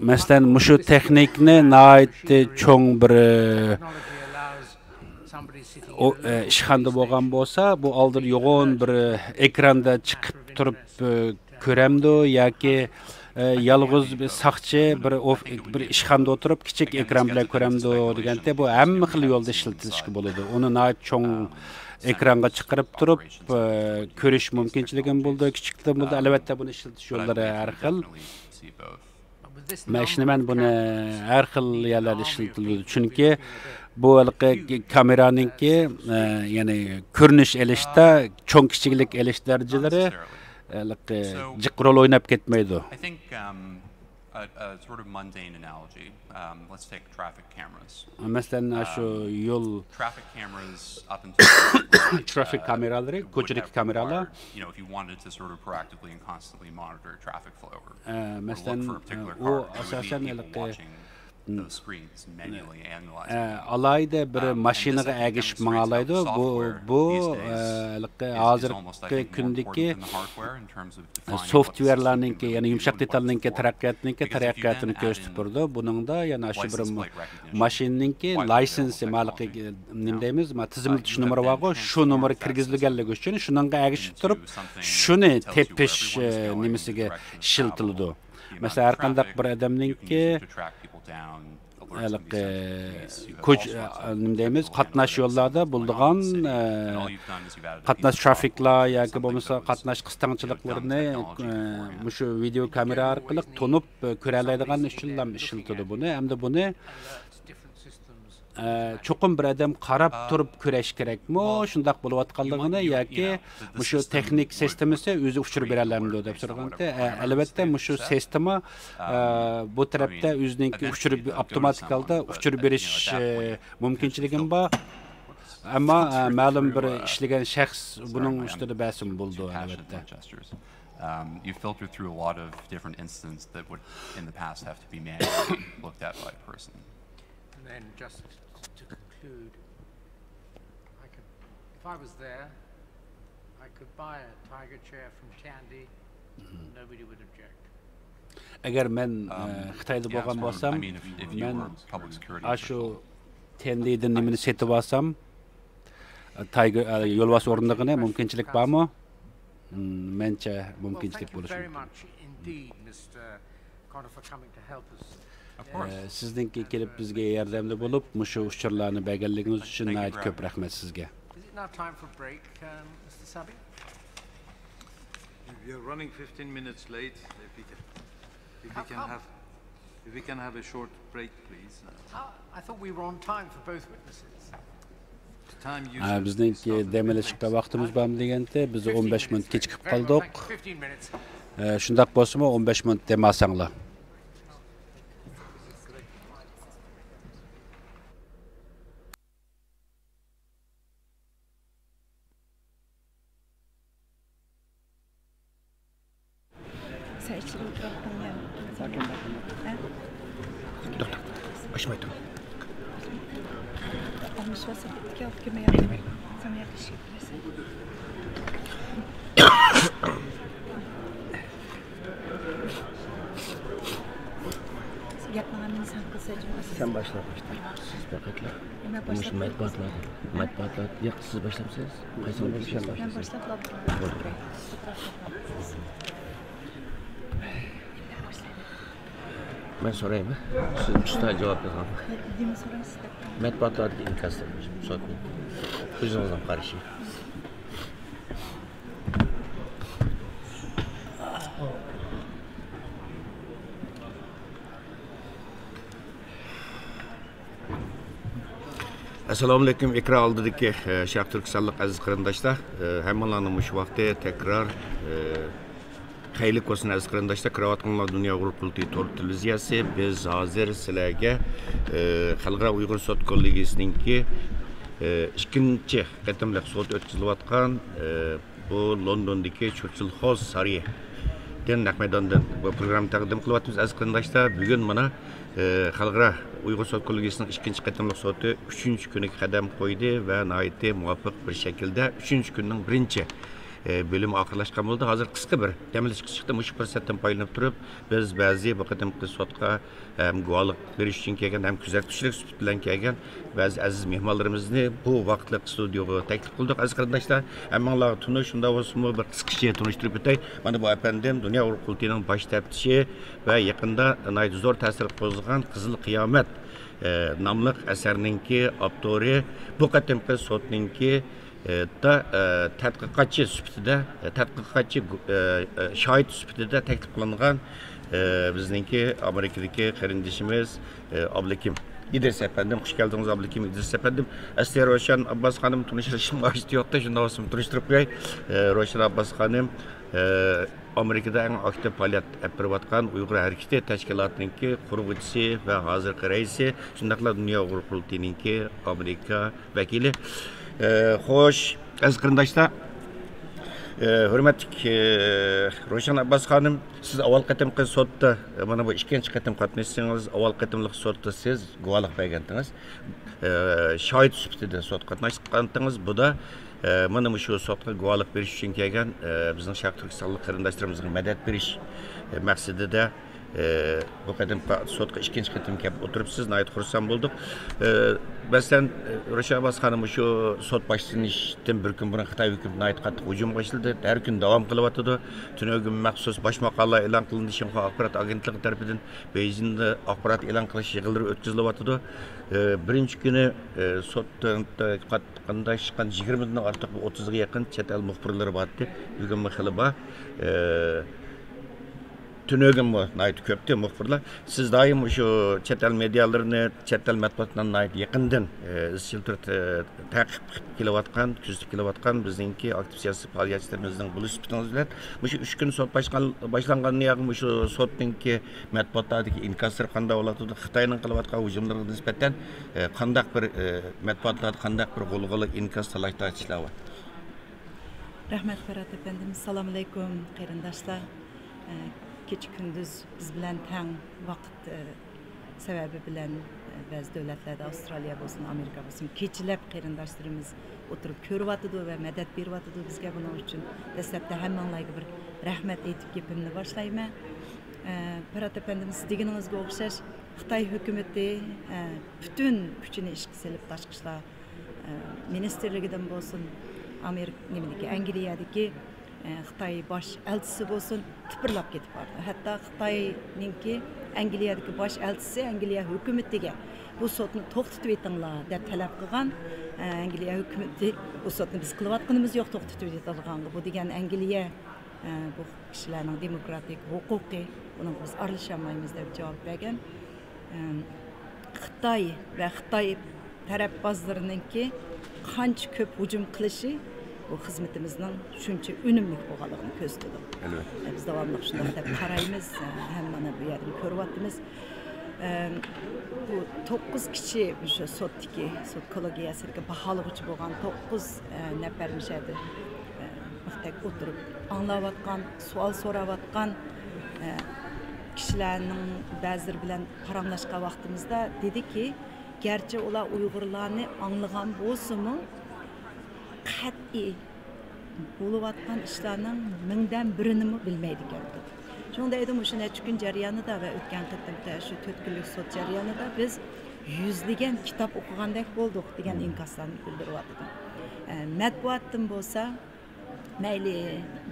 مەسىلەن، مۇشۇ تېخنىكنى ناھايىتى چوڭ بىر، ئە، ئىشخانىدا بولغان بولسا، بۇ ئالدىدا يوغان بىر ئېكراندا چىقىپ تۇرۇپ، ئە، كۆرەمدۇ ياكى، ئە، يالغۇز بىر ساقچى بىر ئوف-، بىر ئىشخانىدا ئولتۇرۇپ كىچىك ئېكران بىلەن كۆرەمدۇ دېگەندە، بۇ ھەممە خىل يولدا ئىشلىتىلىشكە بولىدۇ. ئۇنى ناھايىتى چوڭ ئېكرانغا چىقىرىپ تۇرۇپ، ئە، كۆرۈش مۇمكىنچىلىكىمۇ بولىدۇ، كىچىكلىكىمۇ بولىدۇ. ئەلۋەتتە، بۇنى ئىشلىتىش يوللىرى ھەر خىل. مەن ئىشىنىمەن، بۇنى ھەر خىل يەرلەردە ئىشلىتىلىدۇ. چۈنكى بۇ ھېلىقى كامېرانىڭكى، ئە، يەنى كۆرۈنۈش ئېلىشتا، چوڭ كىچىكلىك ئېلىش دەرىجىلىرى ھېلىقى جىق رول ئويناپ كەتمەيدۇ. I think, um, a, a sort of mundane analogy. Um, let's take traffic cameras. مەسىلەن، شۇ يول، traffic cameras up until ترافىك كامېرالىرى، كوچىدىكى كامېرالار. You know, if you wanted to sort of proactively and constantly monitor traffic flow or, ئە، مەسىلەن، ئۇ ئاساسەن ھېلىقى those screens manually annualized. ئە، ئالاھىدە بىر ماشىنىغا ئەگىشىپ ماڭالايدۇ. بۇ، بۇ، ئە، ھېلىقى ھازىرقى كۈندىكى سوفتۋېرلارنىڭكى، يەنى يۇمشاق دېتالنىڭكى تەرەققىياتنىڭكى تەرەققىياتىنى كۆرسىتىپ بېرىدۇ. بۇنىڭدا يەنى شۇ بىر ماشىنىنىڭكى لايسېنسى، مالىقى، نېمە دەيمىز، ما، تىزىملىتىش نومۇرى بارغۇ، شۇ نومۇر كىرگۈزۈلگەنلىكى ئۈچۈن شۇنىڭغا ئەگىشىپ تۇرۇپ، شۇنى تېپىش، ئە، نېمىسىگە ئىشلىتىلىدۇ. مەسىلەن، ھەر قانداق بىر ئادەمنىڭكى، ھېلىقى، كوچ-، نېمە دەيمىز، قاتناش يوللاردا بولىدىغان، ئە، قاتناش ترافىكلار ياكى بولمىسا قاتناش قىستاڭچىلىقلىرىنى، ئە، مۇشۇ ۋىدېو كامېرا ئارقىلىق تونۇپ، ئە، كۆرەلەيدىغان ئۈچۈنلا ئىشلىتىدۇ بۇنى. ئەمدى بۇنى ئە، چوقۇم بىر ئادەم قاراپ تۇرۇپ كۆرۈش كېرەكمۇ، شۇنداق بولۇۋاتقانلىقىنى ياكى مۇشۇ تېخنىك سىستېمىسى ئۆزى ئۇچۇر بېرەلەمدۇ دەپ سورىغانتى. ئە، ئەلۋەتتە، مۇشۇ سىستېما، ئە، بۇ تەرەپتە ئۆزىنىڭكى ئۇچۇر، ئاپتوماتىك ھالدا ئۇچۇر بېرىش، ئە، مۇمكىنچىلىكىمۇ بار. ئەمما، ئە، مەلۇم بىر ئىشلىگەن شەخس بۇنىڭ ئۈستىدە بەرسىمۇ بولىدۇ، ئەلۋەتتە. Um, you filter through a lot of different incidents that would, in the past, have to be manually looked at by a person. And then just to conclude, I could, if I was there, I could buy a Tiger chair from Tandy, and nobody would object. ئەگەر مەن، ئە، خىتايدا بولغان بولسام، مەن ئاشۇ تەندىدىن نېمىنى سېتىپ ئالسام، تايگېر، ئە، يولۋاس ئورنىغىنى مۇمكىنچىلىك بارمۇ؟ مم، مەنچە مۇمكىنچىلىك بولۇشى مۇمكىن. ئە، سىزنىڭكى كېلىپ بىزگە ياردەمدە بولۇپ، مۇشۇ ئۇچۇرلارنى بەرگەنلىكىڭىز ئۈچۈن ناھايىتى كۆپ رەھمەت سىزگە. Is it now time for a break, um, Mister Sabi? We are running fifteen minutes late. If we can, if we can have, if we can have a short break, please. Uh, I thought we were on time for both witnesses. The time you ئە، بىزنىڭكى دەم ئېلىشقا ۋاقتىمىز بارمۇ دېگەنتى، بىز ئون بەش مىنۇت كېچىكىپ قالدۇق. ئە، شۇنداق بولسىمۇ، ئون بەش مىنۇت دەم ئالساڭلار. سەن ئىچىدە ئولتۇرۇۋاتقىنىڭ يەنە. ساكىن، ساكىن. ھە؟ توختا، توختا. ئاچماي تۇر. ئالمىشىۋالسا بىتتىكەن، ئاپىكىم ياقتى. سەن ياقلىشىپ كېلىسەن. گەپنى ئاندىن سەن قىلسا جۇمۇ. سەن باشلا، باشلا. سىز پەقەتلا مەن مۇشۇ باشلاپ مەتبۇئاتلار، مەتبۇئاتلار، ياق، سىز باشلامسىز؟ قايسى مەن باشلاپ بولدى. مەن سورايمەن. سىز ئۇستا جاۋاب بېرىڭ. نېمە سورايسىز دەپ؟ مەتبۇئاتلاردىكى ئىنكاسلار، سوتنى. ئۆزىڭىزنىڭ قارىشى. ئەسسالامۇئەلەيكۇم، ئېكران ئالدىدىكى، ئە، شەرقىي تۈركىستانلىق ئەزىز قېرىنداشلار، ئە، ھەممىڭلارنى مۇشۇ ۋاقتى تەكرار، ئە، خەيرلىك بولسۇن ئەزىز قېرىنداشلار. كۆرۈۋاتقىنىڭلار دۇنيا ئۇيغۇر قۇرۇلتىيى تور تېلېۋىزىيەسى. بىز ھازىر سىلەرگە، ئە، خەلقئارا ئۇيغۇر سوت كوللېگىيىسىنىڭكى، ئە، ئىككىنچى قېتىملىق سوت ئۆتكۈزۈلۈۋاتقان، ئە، بۇ لوندوندىكى چۇرچىل خولس سارىيىدىن، نەق مەيداندىن بۇ پروگرامما تەقدىم قىلىۋاتىمىز، ئەزىز قېرىنداشلار. بۈگۈن مانا، ئە، خەلقئارا ئۇيغۇر سوت كوللېگىيىسىنىڭ ئىككىنچى قېتىملىق سوتى ئۈچىنچى كۈنىگە قەدەم قويدى ۋە ناھايىتى مۇۋاپىق بىر شەكىلدە ئۈچىنچى كۈننىڭ بىرىنچى، ئە، بۆلۈمى ئاخىرلاشقان بولدى. ھازىر قىسقا بىر دەم ئېلىش چىقتى. مۇشۇ پۇرسەتتىن پايدىلىنىپ تۇرۇپ، بىز بەزى بۇ قېتىمقى سوتقا ھەم گۇۋاھلىق بېرىش ئۈچۈن كەلگەن ھەم كۆزەتكۈچىلىك سۈپىتى بىلەن كەلگەن بەزى ئەزىز مېھمانلىرىمىزنى بۇ ۋاقىتلىق ستۇدىيوغا تەكلىپ قىلدۇق. ئەزىز قېرىنداشلار، ھەممىڭلارغا تونۇش، شۇنداق بولسىمۇ بىر قىسقىچە تونۇشتۇرۇپ ئۆتەي. مانا بۇ ئەپەندىم دۇنيا ئۇيغۇر قۇرۇلتىيىنىڭ باش تەپتىشى ۋە يېقىندا ناھايىتى زور تەسىر قوزغىغان قىزىل قىيامەت، ئە، ناملىق ئەسەرنىڭكى ئاپتورى، بۇ قېتىمقى سوتنىڭكى ئە، دا، ئە، تەتقىقاتچى سۈپىتىدە، ئە، تەتقىقاتچى، ئە، ئە، شاھىت سۈپىتىدە تەكلىپ قىلىنغان، ئە، بىزنىڭكى ئامېرىكىدىكى قېرىندىشىمىز، ئە، ئابلىكىم ئىدرىس ئەپەندىم. خۇش كەلدىڭىز، ئابلىكىم ئىدرىس ئەپەندىم. ئەسلى روشەن ئابباس خانىم تونۇشتۇرۇشنىڭ ھاجىتى يوقتى، شۇنداق بولسىمۇ تونۇشتۇرۇپ قوياي. ئە، روشەن ئابباس خانىم، ئە، ئامېرىكىدا ئەڭ ئاكتىپ پائالىيەت ئېلىپ بېرىۋاتقان ئۇيغۇر ھەرىكىتى تەشكىلاتىنىڭكى قۇرغۇچىسى ۋە ھازىرقى رەئىسى، شۇنداقلا دۇنيا ئۇيغۇر قۇرۇلتىيىنىڭكى ئامېرىكا ۋەكىلى. ئە، خوش، ئەزىز قېرىنداشلار، ئە، ھۆرمەتلىك، ئە، روشەن ئابباس خانىم، سىز ئاۋۋال قېتىمقى سوتتا، ئە، مانا بۇ ئىككىنچى قېتىم قاتنىشىسىڭىز، ئاۋۋال قېتىملىق سوتتا سىز گۇۋاھلىق بەرگەنتىڭىز. ئە، شاھىت سۈپىتىدە سوتقا قاتناشقانتىڭىز. بۇدا، ئە، مانا مۇشۇ سوتقا گۇۋاھلىق بېرىش ئۈچۈن كەلگەن، ئە، بىزنىڭ شەرقىي تۈركىستانلىق قېرىنداشلىرىمىزغا مەدەت بېرىش، ئە، مەقسىتىدە ئە، بۇ قېتىمقى سوتقا ئىككىنچى قېتىم كەپ ئولتۇرۇپسىز، ناھايىتى خۇرسەن بولدۇق. ئە، مەسىلەن، ئە، روشەن ئابباس خانىم، مۇشۇ سوت باشلىنىشتىن بىر كۈن بۇرۇن خىتاي ھۆكۈمىتى ناھايىتى قاتتىق ھۇجۇم باشلىدى. ھەر كۈنى داۋام قىلىۋاتىدۇ. تۈنۈگۈن مەخسۇس باش ماقالىلەر ئېلان قىلىندى. شىنخۇا ئاخبارات ئاگېنتلىقى تەرىپىدىن بېيجىڭدا ئاخبارات ئېلان قىلىش يىغىنلىرى ئۆتكۈزۈلۈۋاتىدۇ. ئە، بىرىنچى كۈنى، ئە، سوتتا قات-، قاتناشقان يىگىرمىدىن ئارتۇق، بۇ ئوتتۇزغا يېقىن چەت ئەل مۇخبىرلىرى بارتتى. بۈگۈنمۇ خېلى بار. ئە، تۈنۈگۈنمۇ ناھايىتى كۆپتى مۇخبىرلار. سىز دائىم مۇشۇ چەت ئەل مېدىيالىرىنى، چەت ئەل مەتبۇئاتلىرىنى ناھايىتى يېقىندىن، ئە، ئىزچىل تۈردە تەقىب قىلىپ كېلىۋاتقان، كۆزىتىپ كېلىۋاتقان بىزنىڭكى ئاكتىپ سىياسىي پائالىيەتچىلىرىمىزنىڭ بولۇش سۈپىتىڭىز بىلەن، مۇشۇ ئۈچ كۈن سوت باشلان-، باشلانغاندىن ياقى مۇشۇ سوتنىڭكى مەتبۇئاتلاردىكى ئىنكاسلىرى قانداق بولۇۋاتىدۇ؟ خىتاينىڭ قىلىۋاتقان ھۇجۇملىرىغا نىسبەتەن، ئە، قانداق بىر، ئە، مەتبۇئاتلاردا قانداق بىر غۇلغۇلا، ئىنكاس، تالاش-تارتىشلار بار؟ رەھمەت، پەرھات ئەپەندىم. سالام ئەلەيكۇم، قېرىنداشلار. ئە، كېچە-كۈندۈز بىز بىلەن تەڭ ۋاقىت، ئە، سەۋەبى بىلەن، ئە، بەزى دۆلەتلەردە، ئاۋسترالىيە بولسۇن، ئامېرىكا بولسۇن، كېچىلەپ قېرىنداشلىرىمىز ئولتۇرۇپ كۆرۈۋاتىدۇ ۋە مەدەت بېرىۋاتىدۇ بىزگە. بۇنىڭ ئۈچۈن دەسلەپتە ھەممىڭلارغا بىر رەھمەت ئېيتىپ گېپىمنى باشلايمەن. ئە، پەرھات ئەپەندىم، سىز دېگىنىڭىزگە ئوخشاش، خىتاي ھۆكۈمىتى، ئە، پۈتۈن كۈچىنى ئىشقا سېلىپ، تاشقى ئىشلار ئە، مىنىستىرلىكىدىن بولسۇن، ئامېرىك-، نېمىدىكى، ئەنگلىيەدىكى، ئە، خىتاي باش ئەلچىسى بولسۇن، تىپىرلاپ كېتىپ بارىدۇ. ھەتتا خىتاينىڭكى ئەنگلىيەدىكى باش ئەلچىسى ئەنگلىيە ھۆكۈمىتىگە بۇ سوتنى توختىتىۋېتىڭلار دەپ تەلەپ قىلغان. ئە، ئەنگلىيە ھۆكۈمىتى بۇ سوتنى بىز قىلىۋاتقىنىمىز يوق، توختىتىۋېتىدىغانغا. بۇ دېگەن ئەنگلىيە، ئە، بۇ كىشىلەرنىڭ دېموكراتىك ھوقۇقى، بۇنىڭغا بىز ئارىلىشالمايمىز دەپ جاۋاب بەرگەن. ئەم، خىتاي ۋە خىتاي تەرەپبازلىرىنىڭكى قانچە كۆپ ھۇجۇم قىلىشى بۇ خىزمىتىمىزنىڭ شۇنچە ئۈنۈملۈك بولغانلىقىنى كۆرسىتىدۇ. ئەلۋەتتە. بىز داۋاملىق شۇنداق دەپ قارايمىز، ھەم مانا بۇ يەردىن كۆرۈۋاتىمىز. ئەم، بۇ توققۇز كىشى مۇشۇ سوتتىكى، سوت كوللېگىيەسىدىكى باھالىغۇچى بولغان توققۇز، ئە، نەپەر مۇشۇ يەردە، ئە، مىختەك ئولتۇرۇپ ئاڭلاۋاتقان، سوئال سوراۋاتقان، ئە، كىشىلەرنىڭ بەزىلىرى بىلەن پاراڭلاشقان ۋاقتىمىزدا دېدىكى، گەرچە ئۇلار ئۇيغۇرلارنى ئاڭلىغان بولسىمۇ، قەتئىي بولۇۋاتقان ئىشلارنىڭ مىڭدىن بىرىنىمۇ بىلمەيدىكەن. شۇنىڭ دەيدۇ، مۇشۇ نەچچە كۈن جەريانىدا ۋە ئۆتكەن قېتىمقى شۇ تۆت كۈنلۈك سوت جەريانىدا بىز يۈزلىگەن كىتاب ئوقۇغاندەك بولدۇق دېگەن ئىنكاسلارنى بىلدۈرۈۋاتىدۇ. ئە، مەتبۇئاتتىن بولسا، مەيلى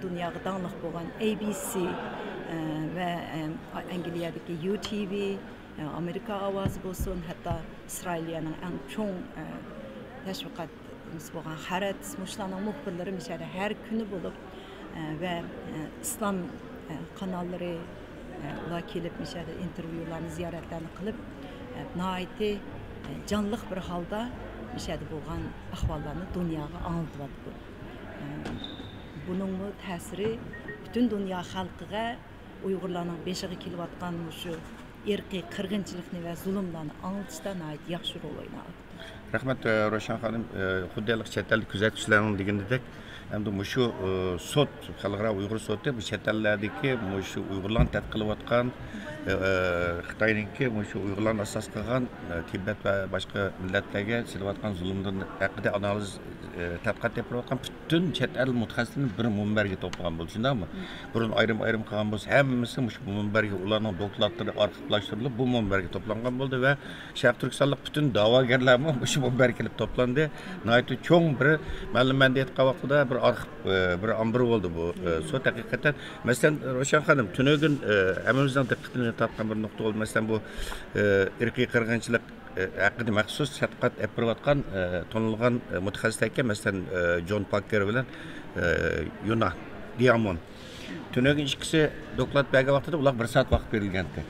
دۇنياغا داڭلىق بولغان ئەي بى سى، ئە، ۋە، ئە، ئەنگلىيەدىكى يۇ تى ۋى، ئە، ئامېرىكا ئاۋازى بولسۇن، ھەتتا ئىسرائىلىيەنىڭ ئەڭ چوڭ، ئە، تەشۋىقات نېمىسى بولغان ھارەتس، مۇشۇلارنىڭ مۇخبىرلىرى مۇشۇ يەردە ھەر كۈنى بولۇپ، ئە، ۋە، ئە، ئىسلام، ئە، قاناللىرى، ئە، ئۇلار كېلىپ مۇشۇ يەردە ئىنتېرۋيۇلارنى، زىيارەتلەرنى قىلىپ، ئە، ناھايىتى، ئە، جانلىق بىر ھالدا مۇشۇ يەردە بولغان ئەھۋاللارنى دۇنياغا ئاڭلىتىۋاتىدۇ. ئە، بۇنىڭمۇ تەسىرى پۈتۈن دۇنيا خەلقىگە ئۇيغۇرلارنىڭ بېشىغا كېلىۋاتقان مۇشۇ ئىرقىي قىرغىنچىلىقنى ۋە زۇلۇملارنى ئاڭلىتىشتا ناھايىتى ياخشى رول ئويناۋاتىدۇ. رەھمەت، ئە، روشەن خانىم. ئە، خۇددى ھېلىقى چەت ئەل كۆزەتكۈچىلەرنىڭ دېگىنىدەك، ئەمدى مۇشۇ، ئە، سوت، خەلقئارا ئۇيغۇر سوتى بۇ چەت ئەللەردىكى مۇشۇ ئۇيغۇرلارنى تەتقىق قىلىۋاتقان، ئە، ئە، خىتاينىڭكى مۇشۇ ئۇيغۇرلارنى ئاساس قىلغان، ئە، تىبەت ۋە باشقا مىللەتلەرگە سېلىۋاتقان زۇلۇملىرى ھەققىدە ئانالىز، ئە، تەتقىقات ئېلىپ بېرىۋاتقان پۈتۈن چەت ئەل مۇتەخەسسىسلىرىنى بىر مۇنبەرگە توپلىغان بولدى، شۇنداقمۇ؟ بۇرۇن ئايرىم-ئايرىم قىلغان بولسا، ھەممىسى مۇشۇ مۇنبەرگە، ئۇلارنىڭ دوكلاتلىرى ئارخىپلاشتۇرۇلۇپ، بۇ مۇنبەرگە توپلانغان بولدى ۋە شەرقىي تۈركىستانلىق پۈتۈن دەۋاگەرلەرمۇ مۇشۇ مۇنبەرگە كېلىپ توپلاندى. ناھايىتى چوڭ بىر، مەلۇم مەن دېيىتقان ۋاقتىدا بىر ئارخىپ، ئە، بىر ئامبىر بولدى بۇ، ئە، سوت ھەقىقەتەن. مەسىلەن، روشەن خانىم، تۈنۈگۈن، ئە، ھەممىمىزنىڭ دىققىتىنى تارتقان بىر نۇقتا بولدى. مەسىلەن، بۇ، ئە، ئىرقىي قىرغىنچىلىق ئە، ھەققىدە مەخسۇس تەتقىقات ئېلىپ بېرىۋاتقان، ئە، تونۇلغان، ئە، مۇتەخەسسىسلەركەن، مەسىلەن، ئە، جون پاككېر بىلەن، ئە، يۇنا دىيامون. تۈنۈگۈن ئىككىسى دوكلات بەرگەن ۋاقتىدا ئۇلارغا بىر سائەت ۋاقىت بېرىلگەنتى.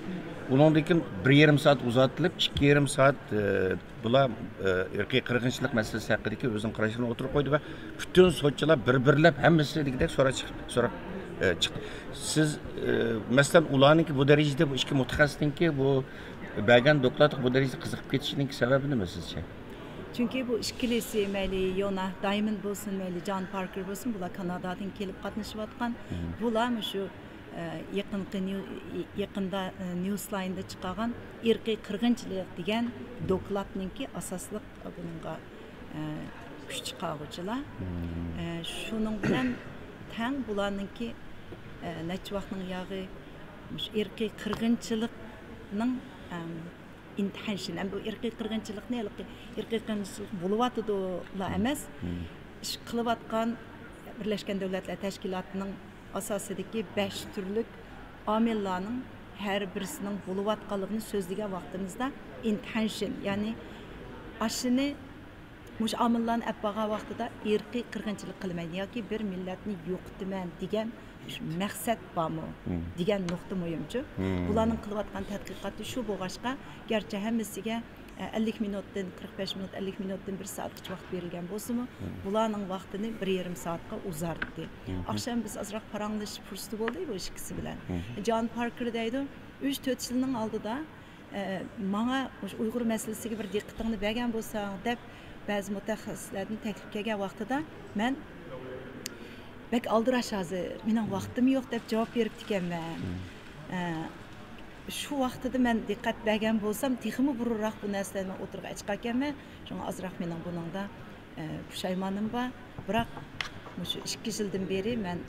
ئۇنىڭدىن كېيىن بىر يېرىم سائەت ئۇزارتىلىپ، ئىككى يېرىم سائەت، ئە، بۇلار، ئە، ئىرقىي قىرغىنچىلىق مەسىلىسى ھەققىدىكى ئۆزىنىڭ قاراشلىرىنى ئوتتۇرىغا قويدى ۋە پۈتۈن سوتچىلار بىر-بىرلەپ ھەممىسى دېگۈدەك سوراق چىقىپ، سوراق، ئە، چىقتى. سىز، ئە، مەسىلەن، ئۇلارنىڭكى بۇ دەرىجىدە بۇ ئىككى مۇتەخەسسىسنىڭكى بۇ بەرگەن دوكلاتقا بۇ دەرىجىدە قىزىقىپ كېتىشىنىڭ سەۋەبى نېمە سىزچە؟ چۈنكى بۇ ئىككىلىسى، مەيلى يونا دايموند بولسۇن، مەيلى جان پاركېر بولسۇن، بۇلار كانادادىن كېلىپ قاتنىشىۋاتقان. بۇلار مۇشۇ، ئە، يېقىنقى نيۇ-، يېقىندا، ئە، نيۇسلايندا چىقارغان ئىرقىي قىرغىنچىلىق دېگەن دوكلاتنىڭكى ئاساسلىق بۇنىڭغا، ئە، كۈچ چىقارغۇچىلار. ئە، شۇنىڭ بىلەن تەڭ بۇلارنىڭكى، ئە، نەچچە ۋاقىتنىڭ ياغى مۇشۇ ئىرقىي قىرغىنچىلىقنىڭ، ئەم، ئىنتېنشن، ئەمدى بۇ ئىرقىي قىرغىنچىلىقنى ھېلىقى ئىرقىي قىرغىنچىلىق بولۇۋاتىدۇلا ئەمەس، ئىش قىلىۋاتقان بىرلەشكەن دۆلەتلەر تەشكىلاتىنىڭ ئاساسىدىكى بەش تۈرلۈك ئامىللارنىڭ ھەر بىرسىنىڭ بولۇۋاتقانلىقىنى سۆزلىگەن ۋاقتىمىزدا، ئىنتېنشن، يەنى ئاشۇنى، مۇشۇ ئامىللارنى ئەپ بارغان ۋاقتىدا ئىرقىي قىرغىنچىلىق قىلىمەن ياكى بىر مىللەتنى يوقىتىمەن دېگەن مەقسەت بارمۇ دېگەن نۇقتا مۇھىمچۇ. بۇلارنىڭ قىلىۋاتقان تەتقىقاتى شۇ بولغاچقا، گەرچە ھەممىسىگە، ئە، ئەللىك مىنۇتتىن، قىرىق بەش مىنۇت، ئەللىك مىنۇتتىن بىر سائەتكىچە ۋاقىت بېرىلگەن بولسىمۇ، بۇلارنىڭ ۋاقتىنى بىر يېرىم سائەتقا ئۇزارتتى. ئاخشام بىز ئازراق پاراڭلىشىش پۇرسىتى بولدى بۇ ئىككىسى بىلەن. جان پاركېر دەيدۇ، ئۈچ تۆت يىلنىڭ ئالدىدا، ئە، ماڭا مۇشۇ ئۇيغۇر مەسىلىسىگە بىر دىققىتىڭنى بەرگەن بولساڭ دەپ، بەزى مۇتەخەسسىسلەردىن تەكلىپ كەلگەن ۋاقتىدا، مەن بەك ئالدىراش ھازىر، مېنىڭ ۋاقتىم يوق دەپ جاۋاب بېرىپتىكەنمەن. ئە، شۇ ۋاقتىدا مەن دىققەت بەرگەن بولسام، تېخىمۇ بۇرۇنراق بۇ نەرسىلەرنى مەن ئوتتۇرىغا ئەچىقاركەنمەن. شۇڭا ئازراق مېنىڭ بۇنىڭدا، ئە، پۇشايمانىم بار. بىراق، مۇشۇ ئىككى يىلدىن بېرى مەن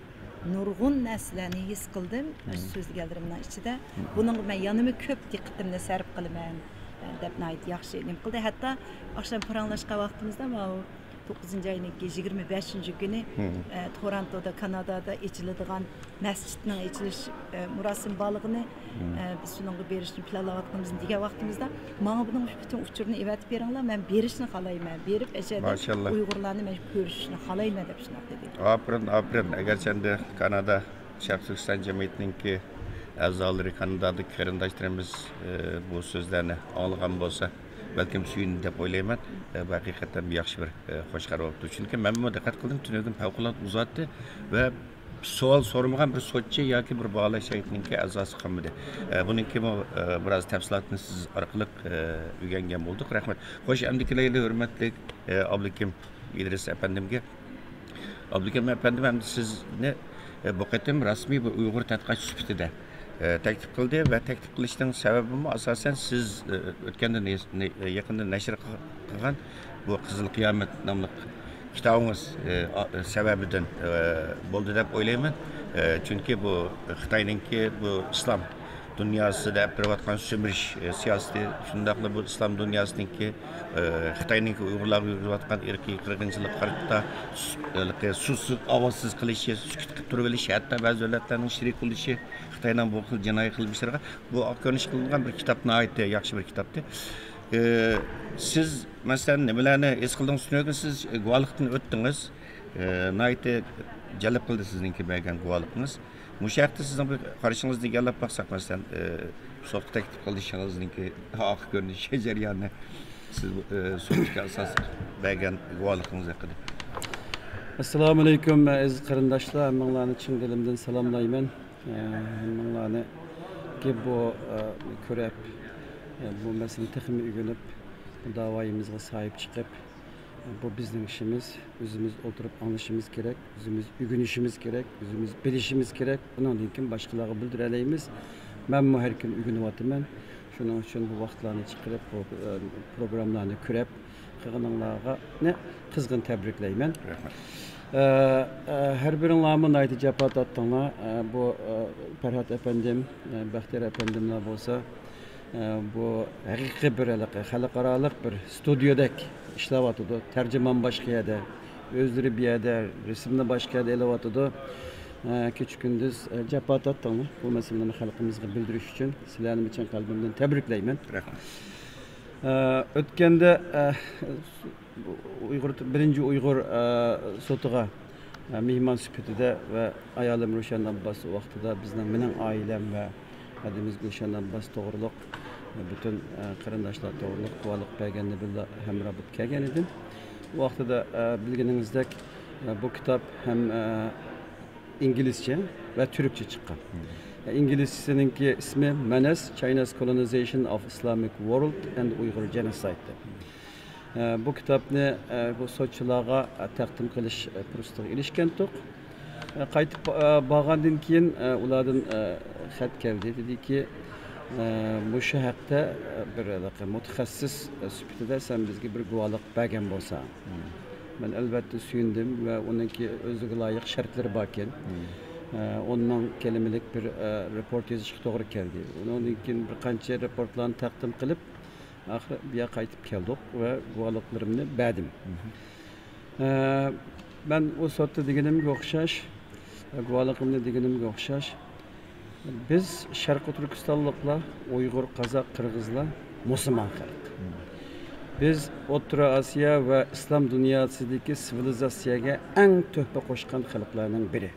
نۇرغۇن نەرسىلەرنى ھېس قىلدىم، مۇشۇ سۆزلىگەنلىرىمنىڭ ئىچىدە. بۇنىڭغا مەن يەنىمۇ كۆپ دىققىتىمنى سەرپ قىلىمەن، ئە، دەپ ناھايىتى ياخشى نېمە قىلدى. ھەتتا ئاخشام پاراڭلاشقان ۋاقتىمىزدا ماۋۇ توققۇزىنچى ئاينىڭكى يىگىرمە بەشىنچى كۈنى، ئە، تورونتودا، كانادادا ئېچىلىدىغان مەسچىتنىڭ ئېچىلىش، ئە، مۇراسىمى بارلىقىنى، ئە، بىز شۇنىڭغا بېرىشنى پىلانلاۋاتقىنىمىزنى دېگەن ۋاقتىمىزدا، ماڭا بۇنىڭ پۈتۈن ئۇچۇرىنى ئەۋەتىپ بېرىڭلار، مەن بېرىشنى خالايمەن، بېرىپ ئەشەدە ئۇيغۇرلارنى مەن كۆرۈشۈشنى خالايمەن دەپ شۇنداق دېدى. ئاپىرىن، ئاپىرىن. ئەگەرچە ئەمدى كانادا شەرقىي تۈركىستان جەمئىيىتىنىڭكى ئەزالىرى، كانادادىكى قېرىنداشلىرىمىز، ئە، بۇ سۆزلەرنى ئاڭلىغان بولسا، بەلكىم سۆيۈنىدۇ دەپ ئويلايمەن. ئە، بۇ ھەقىقەتەن بىر ياخشى بىر، ئە، خوش خەۋەر بوپتۇ. چۈنكى مەنمۇ دىققەت قىلدىم، تۈنۈگۈن پەۋقۇلئاددە ئۇزاتتى ۋە سوئال سورىمىغان بىر سوتچى ياكى بىر باھالاش ھەيئىتىنىڭكى ئەزاسى قالمىدى. ئە، بۇنىڭكىمۇ، ئە، بىراز تەپسىلاتىنى سىز ئارقىلىق، ئە، ئۆگەنگەن بولدۇق. رەھمەت. خوش، ئەمدى كېلەيلى ھۆرمەتلىك، ئە، ئابلىكىم ئىدرىس ئەپەندىمگە. ئابلىكىم ئەپەندىم ئەمدى سىزنى، ئە، بۇ قېتىم رەسمىي بىر ئۇيغۇر تەتقىقاتچى سۈپىتىدە، ئە، تەكلىپ قىلدى ۋە تەكلىپ قىلىشنىڭ سەۋەبىمۇ ئاساسەن سىز، ئە، ئۆتكەندە نەش-، نە-، يېقىندا نەشر قىلغان بۇ قىزىل قىيامەت ناملىق كىتابىڭىز، ئە، ئا-، سەۋەبىدىن، ئە، بولدى دەپ ئويلايمەن. ئە، چۈنكى بۇ خىتاينىڭكى بۇ ئىسلام دۇنياسىدا ئەپ بېرىۋاتقان سۈمۈرۈش، ئە، سىياسىتى، شۇنداقلا بۇ ئىسلام دۇنياسىنىڭكى، ئە، خىتاينىڭكى ئۇيغۇرلارغا يۈرگۈزۈۋاتقان ئىرقىي قىرغىنچىلىققا قارىتا سۇ-، ھېلىقى سۇسىز، ئاۋازسىز قىلىشى، سۈكۈت قىلىپ تۇرۇۋېلىشى، ھەتتا بەزى دۆلەتلەرنىڭ شېرىك بولۇشى خىتاينىڭ بۇ خىل جىنايى قىلمىشلىرىغا، بۇ ئاق كۆرۈنۈش قىلىنغان بىر كىتاب، ناھايىتى ياخشى بىر كىتابتى. ئە، سىز، مەسىلەن، نېمىلەرنى ھېس قىلدىڭىز؟ تۈنۈگۈن سىز گۇۋاھلىقتىن ئۆتتىڭىز. ئە، ناھايىتى جەلپ قىلدى سىزنىڭكى بەرگەن گۇۋاھلىقىڭىز. مۇشۇ ھەقتە سىزنىڭ بىر قارىشىڭىزنى ئىگىلەپ باقساق، مەسىلەن، ئە، سوتقا تەكلىپ قىلىشىڭىزنىڭكى ئاخىر كۆرۈنۈشى جەريانى، سىز، ئە، سوتتىكى ئاساسلىق بەرگەن گۇۋاھلىقىڭىز ھەققىدە. ئەسسالامۇ ئەلەيكۇم، ئەزىز قېرىنداشلار، ھەممىڭلارنى چىن دىلىمدىن سالاملايمەن. ئە، ھەممىڭلارنى بۇ، ئە، كۆرۈپ، ئە، بۇ مەسىلىنى تېخىمۇ ئۆگىنىپ، بۇ داۋايىمىزغا ساھىب چىقىپ، بۇ بىزنىڭ ئىشىمىز، ئۆزىمىز ئولتۇرۇپ ئاڭلىشىمىز كېرەك، ئۆزىمىز ئۆگىنىشىمىز كېرەك، ئۆزىمىز بىلىشىمىز كېرەك. ئۇنىڭدىن كېيىن باشقىلارغا بىلدۈرەلەيمىز. مەنمۇ ھەر كۈنى ئۆگىنىۋاتىمەن. شۇنىڭ ئۈچۈن بۇ ۋاقىتلارنى چىقىرىپ، بۇ، ئە، پروگراممىلارنى كۆرۈپ، قىلغىنىڭلارنى قىزغىن تەبرىكلەيمەن. رەھمەت. ئە، ئە، ھەر بىرىڭلارمۇ ناھايىتى جاپا تارتتىڭلار. ئە، بۇ، ئە، پەرھات ئەپەندىم، ئە، بەختىيار ئەپەندىملار بولسا، ئە، بۇ ھەقىقىي بىر ھېلىقى خەلقئارالىق بىر ستۇدىيودەك ئىشلەۋاتىدۇ. تەرجىمان باشقا يەردە، ئۆزلىرى بۇ يەردە، رەسىمنى باشقا يەردە ئېلىۋاتىدۇ. ئە، كېچە كۈندۈز، ئە، جاپا تارتتىڭلار بۇ مەسىلىنى خەلقىمىزغا بىلدۈرۈش ئۈچۈن. سىلەرنىمۇ چىن قەلبىمدىن تەبرىكلەيمەن. رەھمەت. ئە، ئۆتكەندە، ئە، ئۇيغۇر، بىرىنچى ئۇيغۇر، ئە، سوتىغا، ئە، مېھمان سۈپىتىدە ۋە ئايالىم روشەن ئابباس ۋاقتىدا بىزنىڭ، مېنىڭ ئائىلەم ۋە ھەدىمىز گۈلشەن ئابباس توغرۇلۇق، پۈتۈن، ئە، قېرىنداشلار توغرۇلۇق گۇۋاھلىق بەرگەندە بىللە ھەمراھ بولۇپ كەلگەن ئىدىم. ئۇ ۋاقتىدا، ئە، بىلگىنىڭىزدەك، ئە، بۇ كىتاب ھەم، ئە، ئىنگلىزچە ۋە تۈركچە چىققان. ئە، ئىنگلىزچىسىنىڭكى ئىسمى مەنەس، China's Colonization of Islamic World and Uyghur Genocide دەپ. ئە، بۇ كىتابنى، ئە، بۇ سوتچىلارغا، ئە، تەقدىم قىلىش، ئە، پۇرسىتىگە ئېرىشكەنتۇق. ئە، قايتىپ، ئە، بارغاندىن كېيىن، ئە، ئۇلاردىن، ئە، خەت كەلدى. دېدىكى، ئە، مۇشۇ ھەقتە، ئە، بىر ھېلىقى مۇتەخەسسىس، ئە، سۈپىتىدە سەن بىزگە بىر گۇۋاھلىق بەرگەن بولساڭ. مەن ئەلۋەتتە سۆيۈندۈم ۋە ئۇنىڭكى ئۆزىگە لايىق شەرتلىرى باركەن. ئە، ئونمىڭ كەلىمىلىك بىر، ئە، رېپورت يېزىشقا توغرا كەلدى. ئۇنىڭدىن كېيىن بىر قانچە رېپورتلارنى تەقدىم قىلىپ، ئاخىرى بۇ يەرگە قايتىپ كەلدۇق ۋە گۇۋاھلىقلىرىمنى بەردىم. ئە، مەن ئۇ سوتتا دېگىنىمگە ئوخشاش، گۇۋاھلىقىمنى دېگىنىمگە ئوخشاش، بىز شەرقىي تۈركىستانلىقلار، ئۇيغۇر، قازاق، قىرغىزلار مۇسۇلمان خەلق. بىز ئوتتۇرا ئاسىيا ۋە ئىسلام دۇنياسىدىكى سىۋىلىزاتسىيەگە ئەڭ تۆھپە قوشقان خەلقلەرنىڭ بىرى.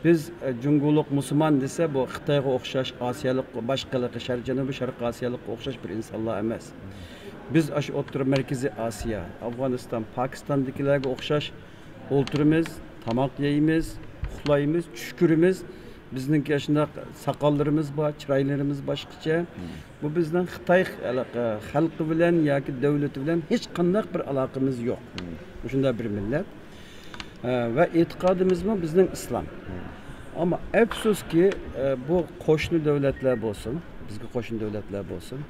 بىز، ئە، جۇڭگولۇق مۇسۇلمان دېسە، بۇ خىتايغا ئوخشاش، ئاسىيالىق، باشقا ھېلىقى شەرق، جەنۇبىي شەرقىي ئاسىيالىققا ئوخشاش بىر ئىنسانلار ئەمەس. بىز ئاشۇ ئوتتۇرا مەركىزىي ئاسىيا، ئافغانىستان، پاكىستاندىكىلەرگە ئوخشاش ئولتۇرىمىز، تاماق يەيمىز، ئۇخلايمىز، چۈش كۆرىمىز. بىزنىڭكى ئاشۇنداق ساقاللىرىمىز بار، چىرايلىرىمىز باشقىچە. بۇ بىزنىڭ خىتاي خەلقى، خەلقى بىلەن ياكى دۆلىتى بىلەن ھېچقانداق بىر ئالاقىمىز يوق. مۇشۇنداق بىر مىللەت. ئە، ۋە ئېتىقادىمىزمۇ بىزنىڭ ئىسلام. ئەمما ئەپسۇسكى، ئە، بۇ قوشنا دۆلەتلەر بولسۇن، بىزگە قوشنا دۆلەتلەر بولسۇن،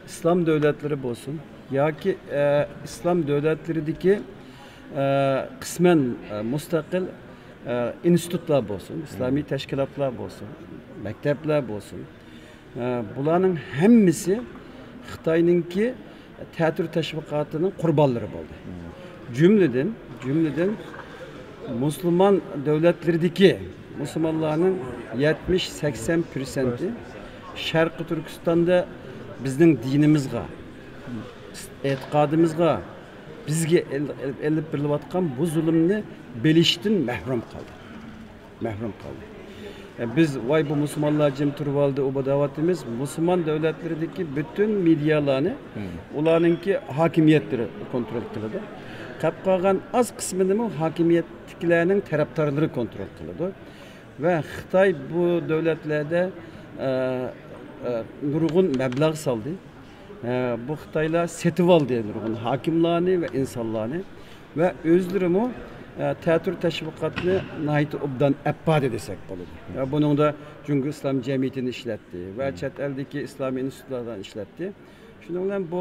ئىسلام دۆلەتلىرى بولسۇن ياكى، ئە، ئىسلام دۆلەتلىرىدىكى، ئە، قىسمەن، ئە، مۇستەقىل، ئە، ئىنستىتۇتلار بولسۇن، ئىسلامىي تەشكىلاتلار بولسۇن، مەكتەپلەر بولسۇن، ئە، بۇلارنىڭ ھەممىسى خىتاينىڭكى تەتۈر تەشۋىقاتىنىڭ قۇربانلىرى بولدى. جۈملىدىن، جۈملىدىن مۇسۇلمان دۆلەتلىرىدىكى مۇسۇلمانلارنىڭ يەتمىش سەكسەن پىرسەنتى شەرقىي تۈركىستاندا بىزنىڭ دىنىمىزغا، ئېتىقادىمىزغا، بىزگە ئېل-، ئېل-، ئېلىپ بېرىلىۋاتقان بۇ زۇلۇمنى بىلىشتىن مەھرۇم قالدى. مەھرۇم قالدى. ئە، بىز، ۋاي، بۇ مۇسۇلمانلار جىم تۇرۇۋالدى، ئۇ بۇ دەۋاتىمىز. مۇسۇلمان دۆلەتلىرىدىكى پۈتۈن مېدىيالارنى ئۇلارنىڭكى ھاكىمىيەتلىرى كونترول قىلىدۇ. قاپ قالغان ئاز قىسمىنىمۇ ھاكىمىيەتتىكىلەرنىڭ تەرەپدارلىرى كونترول قىلىدۇ. ۋە خىتاي بۇ دۆلەتلەردە، ئە، ئە، نۇرغۇن مەبلەغ سالدى. ئە، بۇ خىتايلار سېتىۋالدى نۇرغۇن ھاكىملارنى ۋە ئىنسانلارنى. ۋە ئۆزلىرىمۇ، ئە، تەتۈر تەشۋىقاتنى ناھايىتى ئوبدان ئەپ باردى دېسەك بولىدۇ. ۋە بۇنىڭدا جۇڭگو ئىسلام جەمئىيىتىنى ئىشلەتتى ۋە چەت ئەلدىكى ئىسلامىي ئىنستىتۇتلاردىن ئىشلەتتى. شۇنىڭ بىلەن بۇ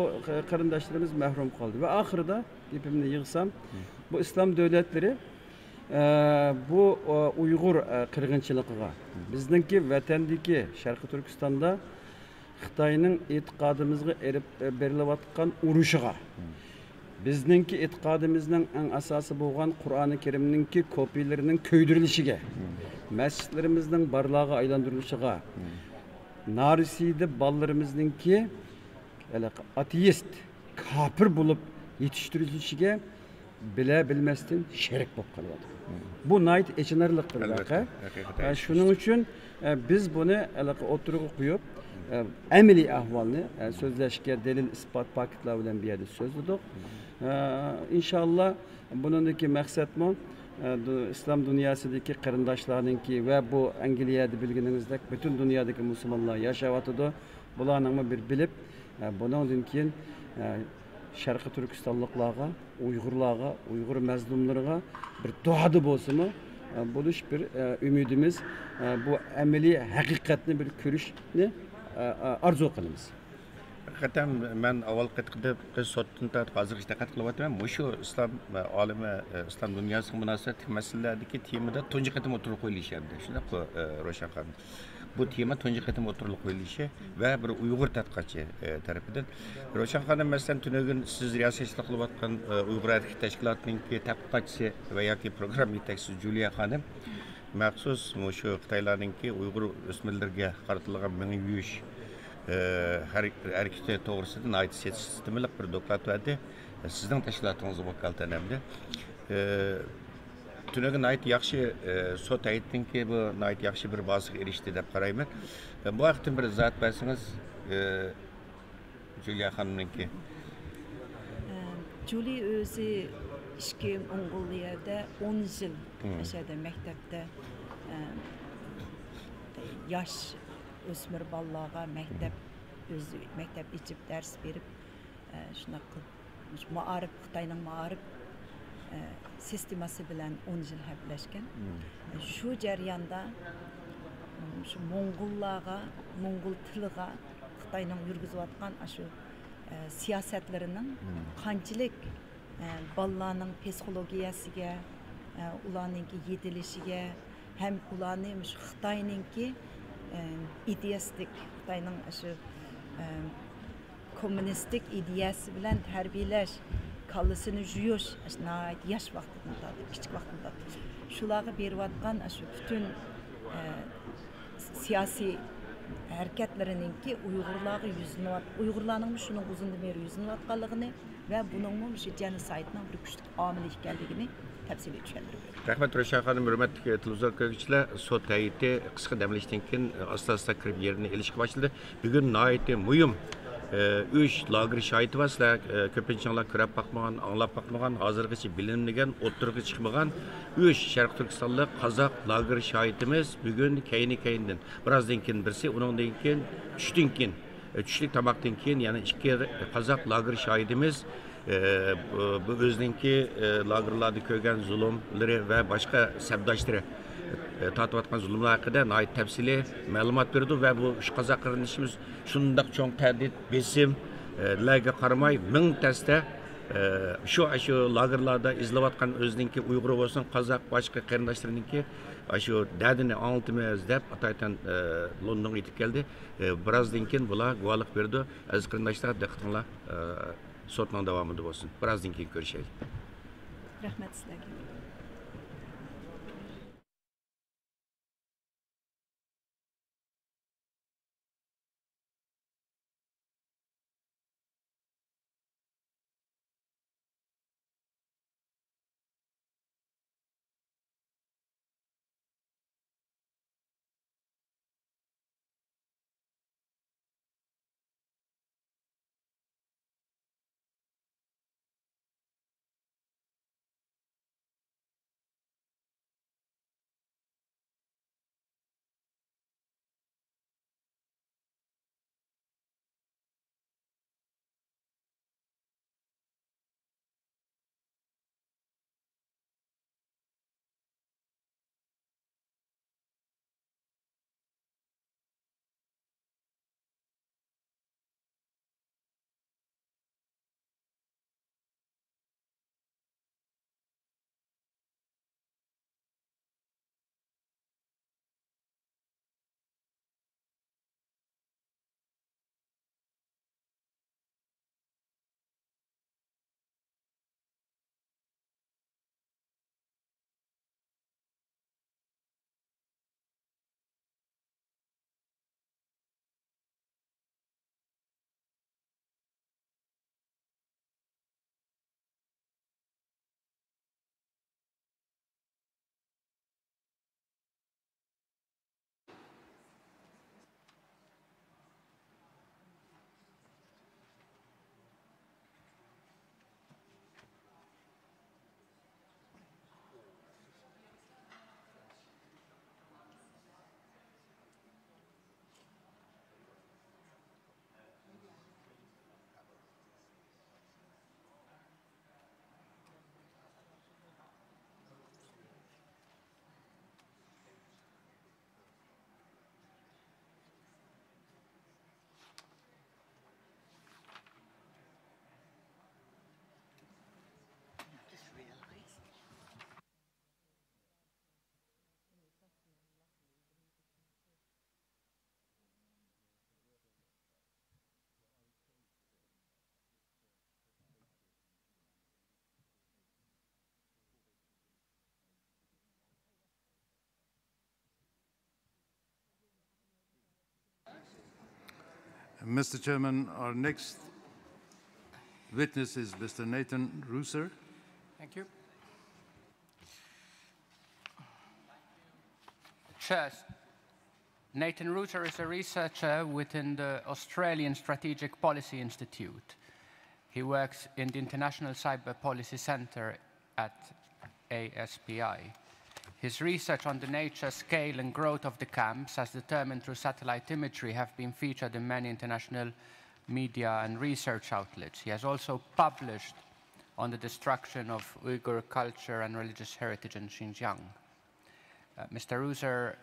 قېرىنداشلىرىمىز مەھرۇم قالدى. ۋە ئاخىرىدا گېپىمنى يىغسام، بۇ ئىسلام دۆلەتلىرى، ئە، بۇ، ئە، ئۇيغۇر، ئە، قىرغىنچىلىقىغا، بىزنىڭكى ۋەتەندىكى شەرقىي تۈركىستاندا خىتاينىڭ ئېتىقادىمىزغا ئېلىپ بېرىلىۋاتقان ئۇرۇشىغا، بىزنىڭكى ئېتىقادىمىزنىڭ ئەڭ ئاساسى بولغان قۇرئانى كەرىمنىڭكى كوپىيلىرىنىڭ كۆيدۈرۈلۈشىگە، مەسچىتلىرىمىزنىڭ بارلارغا ئايلاندۇرۇلۇشىغا، نارسىدە بالىلىرىمىزنىڭكى ھېلىقى ئاتېئىست، كاپىر بولۇپ يېتىشتۈرۈلۈشىگە بىلە بىلمەستىن شېرىك بولۇپ قېلىۋاتىدۇ. بۇ ناھايىتى ئېچىنارلىق بىر ۋەقە. ھەقىقەتەن. ئە، شۇنىڭ ئۈچۈن، ئە، بىز بۇنى ھېلىقى ئوتتۇرىغا قويۇپ، ئە، ئەمەلىي ئەھۋالنى، ئە، سۆزلەشكە دەلىل، ئىسپات، پاكىتلار بىلەن بۇ يەردە سۆزلىدۇق. ئە، ئىنشاللا بۇنىڭدىكى مەقسەتمۇ، ئە، دۇ-، ئىسلام دۇنياسىدىكى قېرىنداشلارنىڭكى ۋە بۇ ئەنگلىيەدە بىلگىنىڭىزدەك پۈتۈن دۇنيادىكى مۇسۇلمانلار ياشاۋاتىدۇ. بۇلارنىڭمۇ بىر بىلىپ، ئە، بۇنىڭدىن كېيىن، ئە، شەرقىي تۈركىستانلىقلارغا، ئۇيغۇرلارغا، ئۇيغۇر مەزلۇملىرىغا بىر دۇئادا بولسىمۇ، ئە، بولۇش بىر، ئە، ئۈمىدىمىز، ئە، بۇ ئەمەلىي ھەقىقەتنى بىر كۆرۈشنى، ئە، ئە، ئارزۇ قىلىمىز. ھەقىقەتەن مەن ئاۋۋالقى قېتىمقى سوتتىن تارتىپ ھازىرغىچە دىققەت قىلىۋاتىمەن. مۇشۇ ئىسلام، ئە، ئالىمى، ئە، ئىسلام دۇنياسىغا مۇناسىۋەتلىك مەسىلىلەردىكى تېمىدا تۇنجى قېتىم ئوتتۇرىغا قويۇلۇشى ئەمدى. شۇنداققۇ، ئە، روشەن خانىم؟ بۇ تېما تۇنجى قېتىم ئوتتۇرىغا قويۇلۇشى ۋە بىر ئۇيغۇر تەتقىقاتچى، ئە، تەرىپىدىن. روشەن خانىم، مەسىلەن، تۈنۈگۈن سىز رىياسەتچىلىك قىلىۋاتقان، ئە، ئۇيغۇر ھەرىكىتى تەشكىلاتىنىڭكى تەتقىقاتچىسى ۋە ياكى پروگرامما يېتەكچىسى جۇلىيا خانىم مەخسۇس مۇشۇ خىتايلارنىڭكى ئۇيغۇر ئۆسمۈرلىرىگە قارىتىلغان مېڭە يۇيۇش، ئە، ھەر-، ھەرىكىتى توغرىسىدا ناھايىتى سىستېمىلىق بىر دوكلات بەردى. سىزنىڭ تەشكىلاتىڭىزغا ۋاكالىتەن ئەمدى. ئە، تۈنۈگۈن ناھايىتى ياخشى، ئە، سوت ھەيئىتىنىڭكى بۇ ناھايىتى ياخشى بىر بازىغا ئېرىشتى دەپ قارايمەن. ئە، بۇ ھەقتىن بىر ئىزاھات بەرسىڭىز، ئە، جۇلىيا خانىمنىڭكى. ئە، جۇلى ئۆزى ئىككى موڭغۇلىيەدە ئون يىل مم. ئەشەدە مەكتەپتە، ئە، ياش ئۆسمۈر بالىلارغا مەكتەپ، ئۆزى مەكتەپ ئېچىپ دەرس بېرىپ، ئە، شۇنداق قىلىپ مۇشۇ مائارىپ، خىتاينىڭ مائارىپ، ئە، سىستېمىسى بىلەن ئون يىل ھەپىلەشكەن. شۇ جەرياندا، م، شۇ موڭغۇللارغا، موڭغۇل تىلىغا خىتاينىڭ يۈرگۈزۈۋاتقان ئاشۇ، ئە، سىياسەتلىرىنىڭ قانچىلىك، ئە، بالىلارنىڭ پسىخولوگىيەسىگە، ئە، ئۇلارنىڭكى يېتىلىشىگە ھەم ئۇلارنى مۇشۇ خىتاينىڭكى، ئە، ئىدىيەسىدىك، خىتاينىڭ شۇ، ئە، كوممۇنىستىك ئىدىيەسى بىلەن تەربىيەلەش، كاللىسىنى يۇيۇش، ئاشۇ ناھايىتى ياش ۋاقتىدىن تارتىپ، كىچىك ۋاقتىدىن تارتىپ شۇلارغا بېرىۋاتقان ئاشۇ پۈتۈن، ئە، سىياسىي ھەرىكەتلىرىنىڭكى ئۇيغۇرلارغا يۈزلىنىۋات-، ئۇيغۇرلارنىڭمۇ شۇنىڭ ئۇزۇندىن بېرى يۈزلىنىۋاتقانلىقىنى ۋە بۇنىڭمۇ مۇشۇ جېنوسايدنىڭ بىر كۈچلۈك ئامىلى ئىكەنلىكىنى تەپسىلىي چۈشەندۈرۈپ بېرىڭ. رەھمەت، روشەن خانىم. ھۆرمەتلىك تېلېۋىزور كۆرگۈچىلەر، سوت ھەيئىتى قىسقا دەم ئېلىشتىن كېيىن، ئاستا-ئاستا كىرىپ يېرىنى ئېلىشقا باشلىدى. بۈگۈن ناھايىتى مۇھىم، ئە، ئۈچ لاگېر شاھىتى بار. سىلەر، ئە، كۆپىنچىڭلار كۆرۈپ باقمىغان، ئاڭلاپ باقمىغان، ھازىرغىچە بىلىنمىگەن، ئوتتۇرىغا چىقمىغان ئۈچ شەرقىي تۈركىستانلىق قازاق لاگېر شاھىتىمىز بۈگۈن كەينى-كەينىدىن، بىرازدىن كېيىن بىرسى، ئۇنىڭدىن كېيىن، چۈشتىن كېيىن، ئە، چۈشلۈك تاماقتىن كېيىن يەنە ئىككى قازاق لاگېر شاھىتىمىز، ئە، بۇ، بۇ ئۆزىنىڭكى، ئە، لاگېرلاردا كۆرگەن زۇلۇملىرى ۋە باشقا سەپداشلىرى، ئە، تارتىۋاتقان زۇلۇملار ھەققىدە ناھايىتى تەپسىلىي مەلۇمات بېرىدۇ ۋە بۇ ئۈچ قازاق قېرىندىشىمىز شۇنداق چوڭ تەھدىت، بېسىم، ئە، لەرگە قارىماي، مىڭ تەستە، ئە، شۇ، شۇ لاگېرلاردا ئىزدەۋاتقان ئۆزىنىڭكى ئۇيغۇرى بولسۇن، قازاق، باشقا قېرىنداشلىرىنىڭكى شۇ دەردىنى ئاڭلىتىمىز دەپ، ئاتايتەن، ئە، لوندونغا يېتىپ كەلدى. ئە، بىرازدىن كېيىن بۇلار گۇۋاھلىق بېرىدۇ. ئەزىز قېرىنداشلار، دىققىتىڭلار، ئە، سوتنىڭ داۋامىدا بولسۇن. بىرازدىن كېيىن كۆرۈشەيلى. رەھمەت سىلەرگە. Mister Chairman, our next witness is Mister Nathan Ruser. Thank you. Chairs, Nathan Ruter is a researcher within the Australian Strategic Policy Institute. He works in the International Cyber Policy Centre at A S P I. His research on the nature, scale and growth of the camps, as determined through satellite imagery, have been featured in many international media and research outlets. He has also published on the destruction of Uyghur culture and religious heritage in Xinjiang. Uh, Mister Ruzer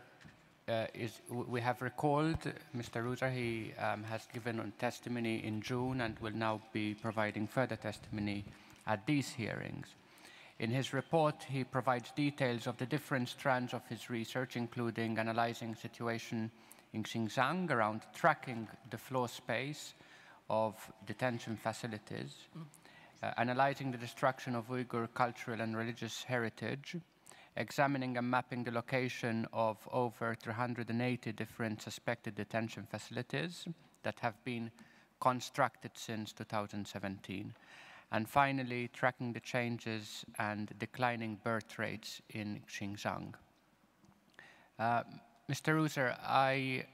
uh, is, w- we have recalled Mister Ruzer. He um, has given testimony in June and will now be providing further testimony at these hearings. In his report, he provides details of the different strands of his research, including analyzing situation in Xinjiang around tracking the floor space of detention facilities, uh, analyzing the destruction of Uyghur cultural and religious heritage, examining and mapping the location of over three hundred and eighty different suspected detention facilities that have been constructed since two thousand seventeen, and finally tracking the changes and declining birth rates in Xinjiang. Uh, Mister Ruzer, I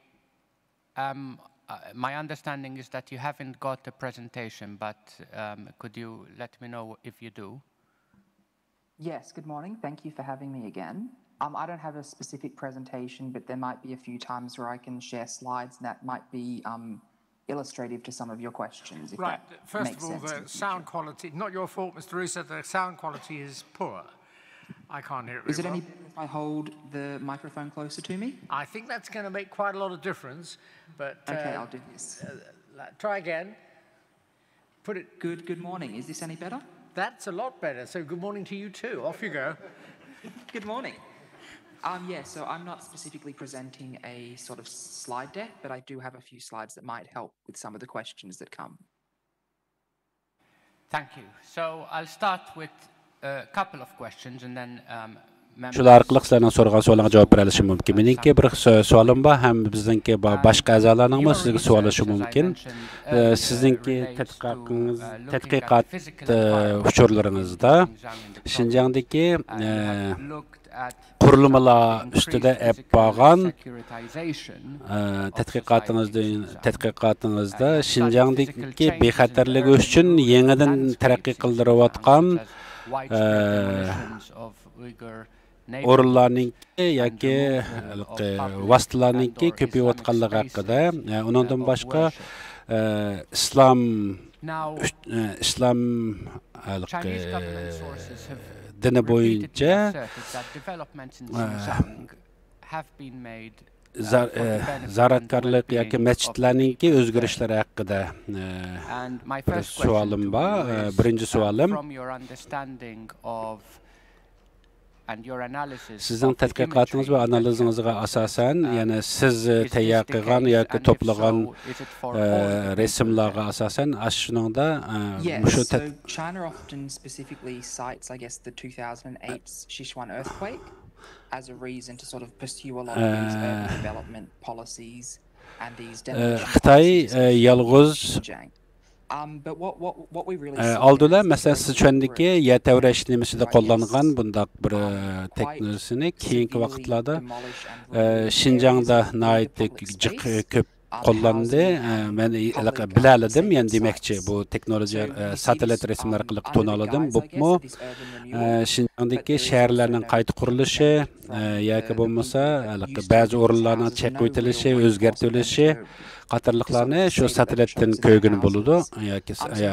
am, uh, my understanding is that you haven't got a presentation, but um, could you let me know if you do? Yes, good morning. Thank you for having me again. Um, I don't have a specific presentation, but there might be a few times where I can share slides that might be um, illustrative to some of your questions. If Right. that First makes of all, sense in the the sound future. Quality, not your fault, Mister Ruzer, the sound quality is poor. I can't hear it Is it very any well. better if I hold the microphone closer to me? I think that's going to make quite a lot of difference, but Okay, uh, I'll do this. uh, la- try again. Put it, Good, good morning. Is this any better? That's a lot better. So good morning to you too. Off you go. Good morning. Um, yeah, so I'm not specifically presenting a sort of slide deck, but I do have a few slides that might help with some of the questions that come. Thank you. So I'll start with a couple of questions and then um, members شۇلار ئارقىلىق سىلەرنىڭ سورىغان سوئالىڭىزغا جاۋاب بېرەلىشىم مۇمكىن. مېنىڭكى بىر سو- سوئالىم بار ھەم بىزنىڭكى با- باشقا ئەزالارنىڭمۇ سىزگە سوئاللىشى مۇمكىن. ئە، سىزنىڭكى تەتقىقاتىڭىز، تەتقىقات ئە، ئۇچۇرلىرىڭىزدا شىنجاڭدىكى ئە، قۇرۇلمىلار ئۈستىدە ئېلىپ بارغان ئە، تەتقىقاتىڭىزدا، تەتقىقاتىڭىزدا شىنجاڭدىكى بىخەتەرلىكى ئۈچۈن يېڭىدىن تەرەققىي قىلدۇرۇۋاتقان ئە، ئورۇنلارنىڭكى ياكى ھېلىقى ۋاسىتىلارنىڭكى كۆپىيىۋاتقانلىقى ھەققىدە، ئە، ئۇنىڭدىن باشقا ئە، ئىسلام ئۈچ- ئە، ئىسلام ھېلىقى دىنى بويىچە ئە، زا- ئە، زىيارەتكارلىق ياكى مەسچىتلەرنىڭكى ئۆزگىرىشلىرى ھەققىدە ئە، بىر سوئالىم بار. ئە، بىرىنچى سوئالىم، سىزنىڭ تەتقىقاتىڭىز ۋە ئانالىزىڭىزغا ئاساسەن، يەنى سىز تەييار قىلغان ياكى توپلىغان ئە، رەسىملارغا ئاساسەن، ئاشۇنىڭدا ئە، Yes, مۇشۇ so تەت- China often specifically cites, I guess, the two thousand eight Sichuan earthquake as a reason to sort of pursue a lot of these urban development policies and these ئە، demolition خىتاي policies ئە، in يالغۇز Xinjiang. Um, but what, what, what we really ئە، see ئالدى here بىلەن is مەسىلەن the سىچۈەندىكى يەر تەۋرەش نېمىسىدە قوللانغان بۇنداق بىر ئە، تېخنىكىنى كېيىنكى ۋاقىتلاردا ئە، شىنجاڭدا ناھايىتى جىق كۆپ قوللاندى. ئە، مەن ھېلىقى بىلەلىدىم، يەنى دېمەكچى، بۇ تېخنولوگىيە ئە، ساتېلىت رەسىملەر ئارقىلىق تونۇلىدىم. بولۇپمۇ ئە، شىنجاڭدىكى شەھەرلەرنىڭ قايتا قۇرۇلۇشى ئە، ياكى بولمىسا ھېلىقى بەزى ئورۇنلارنىڭ چېقىۋېتىلىشى، ئۆزگەرتىۋېلىشى قاتارلىقلارنى شۇ ساتېلىتتىن كۆرگىلى بولىدۇ ياكى س- ئە،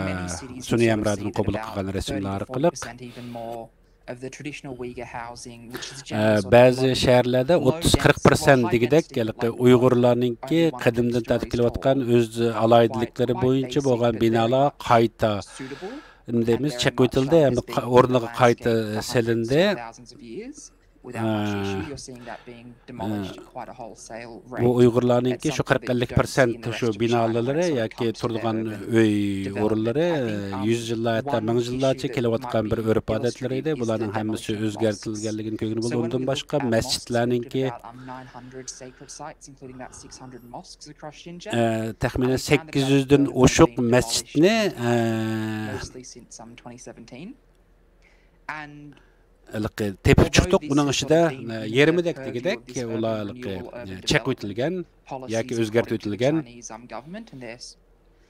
سۈنئىي ھەمراھدىن قوبۇل قىلغان رەسىملەر ئارقىلىق. ئە، بەزى شەھەرلەردە ئوتتۇز قىرىق پىرسەنت دېگۈدەك ھېلىقى ئۇيغۇرلارنىڭكى قەدىمدىن تارتىپ كېلىۋاتقان ئۆز ئالاھىدىلىكلىرى بويىچە بولغان بىنالار قايتا، نېمە دەيمىز، چېقىۋېتىلدى ھەم قا- ئورنىغا قايتا سېلىندى. بۇ ئۇيغۇرلارنىڭكى شۇ قىرىق ئەللىك پىرسەنت شۇ بىنالىرى ياكى تۇرىدىغان ئۆي ئورۇنلىرى يۈز يىللار، ھەتتا مىڭ يىللارچە كېلىۋاتقان بىر ئۆرپ ئادەتلىرى ئىدى. بۇلارنىڭ ھەممىسى ئۆزگەرتىلگەنلىكىنى كۆرگىلى بولىدۇ. ئۇنىڭدىن باشقا مەسچىتلەرنىڭكى ئە، تەخمىنەن سەككىز يۈزدىن ئوشۇق مەسچىتنى ئە، ھېلىقى تېپىپ چىقتۇق. ئۇنىڭ ئىچىدە ئە، يېرىمىدەك دېگۈدەك ئۇلار ھېلىقى ئە، چېقىۋېتىلگەن ياكى ئۆزگەرتىۋېتىلگەن.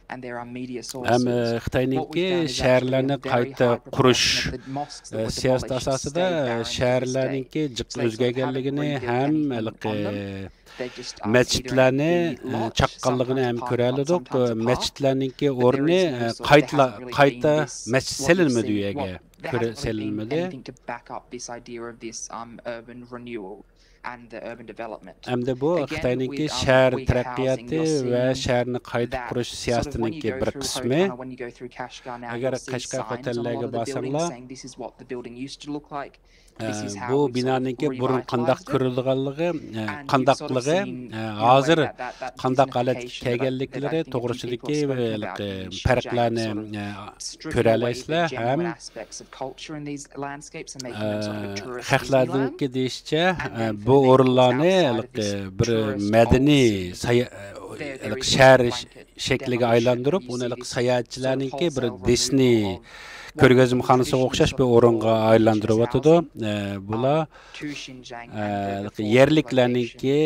ھەم خىتاينىڭكى شەھەرلەرنى قايتا قۇرۇش سىياسىتى ئاساسىدا شەھەرلەرنىڭكى جىق ئۆزگەرگەنلىكىنى ھەم ھېلىقى مەسچىتلەرنى چاققانلىقىنى ھەم كۆرەلىدۇق. مەسچىتلەرنىڭكى ئورنى قايتا قايتا مەسچىت سېلىنمىدى، ئۇ يەرگە كۆرە سېلىنمىدى. ئەمدى بۇ خىتاينىڭكى شەھەر تەرەققىياتى ۋە شەھەرنى قايتا قۇرۇش سىياسىتىنىڭكى بىر قىسمى. ئەگەر قەشقەر خوتەنلەرگە بارساڭلار، بۇ بىنانىڭكى بۇرۇن قانداق كۆرۈلىدىغانلىقى، قانداقلىقى، ھازىر قانداق ھالەتكە كەلگەنلىكلىرى توغرىسىدىكى پەرقلەرنى كۆرەلەيسىلەر ھەم خەقلەرنىڭكى دېيىشىچە، بۇ ئورۇنلارنى بىر مەدەنىي سايا-، شەھەر شەكلىگە ئايلاندۇرۇپ، ئۇنى ساياھەتچىلەرنىڭكى بىر دىسنېي كۆرگەزمىخانىسىغا ئوخشاش بىر ئورۇنغا ئايلاندۇرۇۋاتىدۇ. بۇلار يەرلىكلەرنىڭكى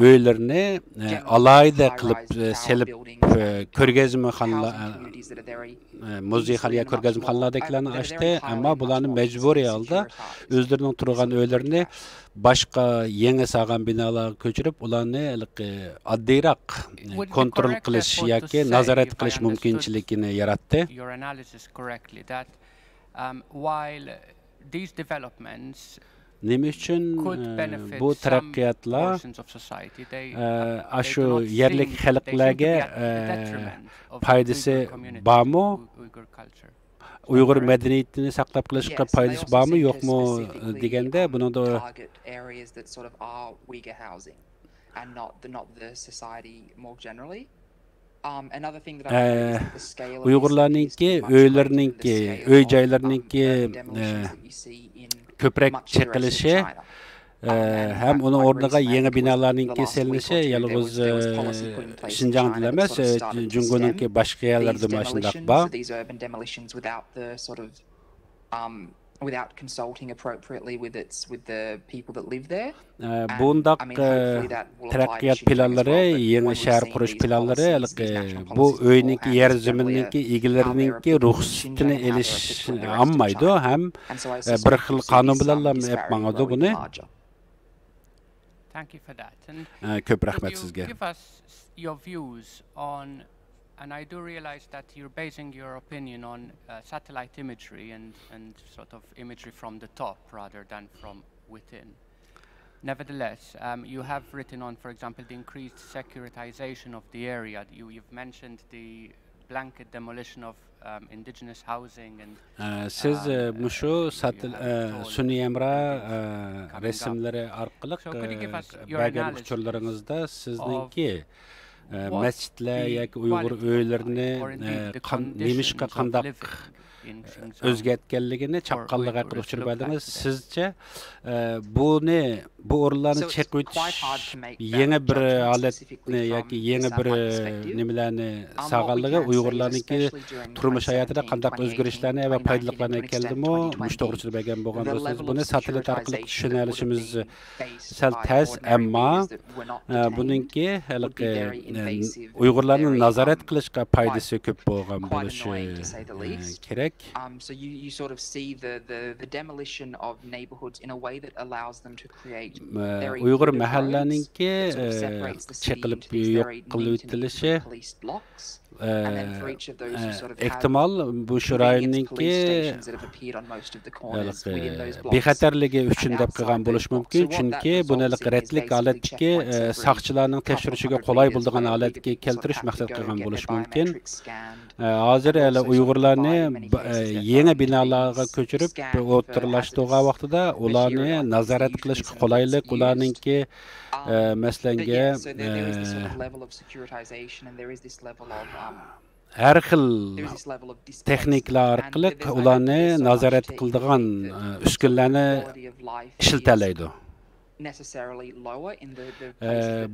ئۆيلىرىنى ئالاھىدە قىلىپ سېلىپ، كۆرگەزمىخانىلار، مۇزېيخانا يا كۆرگەزمىخانىلاردىكىلەرنى ئاچتى، ئەمما بۇلارنى مەجبۇرىي ھالدا ئۆزلىرىنىڭ تۇرغان ئۆيلىرىنى باشقا يېڭى سالغان بىنالارغا كۆچۈرۈپ، ئۇلارنى ھېلىقى ئاددىيراق كونترول قىلىش ياكى نازارەت قىلىش مۇمكىنچىلىكىنى ياراتتى. نېمە ئۈچۈن بۇ تەرەققىياتلار ئاشۇ يەرلىك خەلقلەرگە پايدىسى بارمۇ؟ ئۇيغۇر مەدەنىيىتىنى ساقلاپ قېلىشقا پايدىسى بارمۇ يوقمۇ دېگەندە، بۇنىڭدا ئۇيغۇرلارنىڭكى ئۆيلىرىنىڭكى، ئۆي جايلىرىنىڭكى كۆپرەك چېقىلىشى ھەم ئۇنىڭ ئورنىغا يېڭى بىنالارنىڭكى سېلىنىشى يالغۇز شىنجاڭدىلا ئەمەس، جۇڭگونىڭكى باشقا يەرلىرىدىمۇ ئاشۇنداق بار. بۇنداق تەرەققىيات پىلانلىرى، يېڭى شەھەر قۇرۇش پىلانلىرى، ھېلىقى بۇ ئۆينىڭكى، يەر زېمىننىڭكى ئىگىلىرىنىڭكى رۇخسىتىنى ئېلىش ئالمايدۇ ھەم بىر خىل قانۇن بىلەنلا ئېلىپ ماڭىدۇ بۇنى. كۆپ رەھمەت سىزگە. And I do realize that you're basing your opinion on uh, satellite imagery and, and sort of imagery from the top rather than from within. Nevertheless, um, you have written on, for example, the increased securitization of the area. You, you've mentioned the blanket demolition of um, indigenous housing and سىز مۇشۇ سۈنئىي ھەمراھ رەسىملىرى ئارقىلىق بەرگەن ئۇچۇرلىرىڭىزدا سىزنىڭكى مەسچىتلەر ياكى ئۇيغۇر ئۆيلىرىنى نېمىشقا، قانداق ئۆزگەرتكەنلىكىنى، چاققانلىقى ھەققىدە ئۇچۇر بەردىڭىز. سىزچە بۇنى، بۇ ئورۇنلارنى چېقىۋېتىش يېڭى بىر ھالەتنى ياكى يېڭى بىر نېمىلەرنى سالغانلىقى ئۇيغۇرلارنىڭكى تۇرمۇش ھاياتىدا قانداق ئۆزگىرىشلەرنى ۋە پايدىلىقلارنى ئەكەلدىمۇ؟ مۇشۇ توغرىسىدا بەرگەن بولغان بولسىڭىز، بۇنى ساتېلىت ئارقىلىق چۈشىنەلىشىمىز سەل تەس، ئەمما بۇنىڭكى ھېلىقى ئۇيغۇرلارنى نازارەت قىلىشقا پايدىسى كۆپ بولغان بولۇشى كېرەك. ئۇيغۇر مەھەللىنىڭكى چېقىلىپ يوق قىلىۋېتىلىشى، ئېھتىمال بۇ شۇ رايوننىڭكى بىخەتەرلىكى ئۈچۈن دەپ قىلغان بولۇشى مۇمكىن، چۈنكى بۇنى رەتلىك ھالەتتىكى ساقچىلارنىڭ تەكشۈرۈشىگە قولاي بولىدىغان ھالەتكە كەلتۈرۈش مەقسەت قىلغان بولۇشى مۇمكىن. ھازىر ئۇيغۇرلارنى يېڭى بىنالارغا كۆچۈرۈپ ئوتتۇرىلاشتۇرغان ۋاقتىدا ئۇلارنى نازارەت قىلىشقا قولايلىق، ئۇلارنىڭكى مەسىلەنگە ھەر خىل تېخنىكىلار ئارقىلىق ئۇلارنى نازارەت قىلىدىغان ئۈسكۈنىلەرنى ئىشلىتەلەيدۇ. ئە،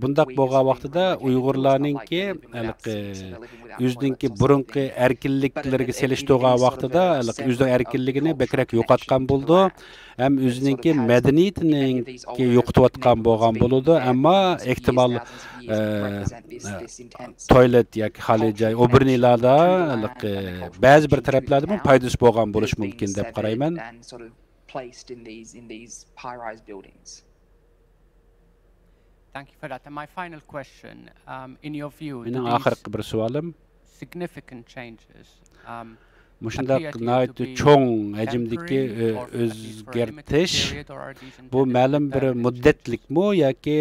بۇنداق بولغان ۋاقتىدا ئۇيغۇرلارنىڭكى ھېلىقى ئۆزىنىڭكى بۇرۇنقى ئەركىنلىكلىرىگە سېلىشتۇرغان ۋاقتىدا ھېلىقى ئۆزىنىڭ ئەركىنلىكىنى بەكرەك يوقاتقان بولىدۇ. ھەم ئۆزىنىڭكى مەدەنىيىتىنىڭكى يوقىتىۋاتقان بولغان بولىدۇ. ئەمما ئېھتىمال، ئە، ئە، تويلېت ياكى خالىي جاي، ئوبىرنىيلاردا ھېلىقى بەزى بىر تەرەپلەردىمۇ پايدىسى بولغان بولۇشى مۇمكىن دەپ قارايمەن. Thank you for that. And my final question, um, in your view, do مېنىڭ these ئاخىرقى بىر سوئالىم، significant changes, um, مۇشۇنداق appear to you to ناھايىتى be چوڭ ھەجىمدىكى، temporary ئۆ، or at least for a limited ئۆزگەرتىش، period, or are these بۇ intended to مەلۇم بىر permanent? مۇددەتلىكمۇ ياكى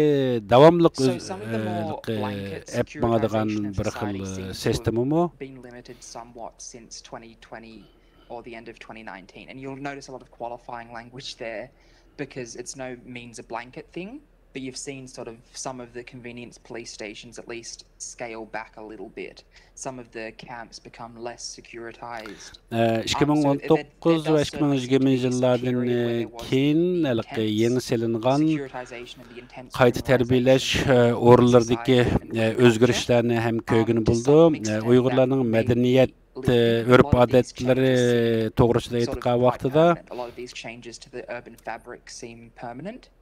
داۋاملىق So ئۆز-، some of the ئە، more ھېلىقى blanket ئەپ ماڭىدىغان securitization بىر خىل، society ئە، seems to have سىستېمىمۇ؟ Been limited somewhat since twenty twenty or the end of twenty nineteen. And you'll notice a lot of qualifying language there because it's no means a blanket thing. But you've seen sort of some of the convenience police stations at least scale back a little bit. Some of the camps become less securitized. ئىككى مىڭ ئون توققۇز ۋە ئىككى مىڭ يىگىرمە يىللاردىن كېيىن ھېلىقى يېڭى سېلىنغان قايتا تەربىيەلەش ئورۇنلىرىدىكى ئۆزگىرىشلەرنى ھەم كۆرگىلى بولىدۇ. ئۇيغۇرلارنىڭ مەدەنىيەت، ئۆرپ-ئادەتلىرى توغرىسىدا ئېيتقان ۋاقتىدا،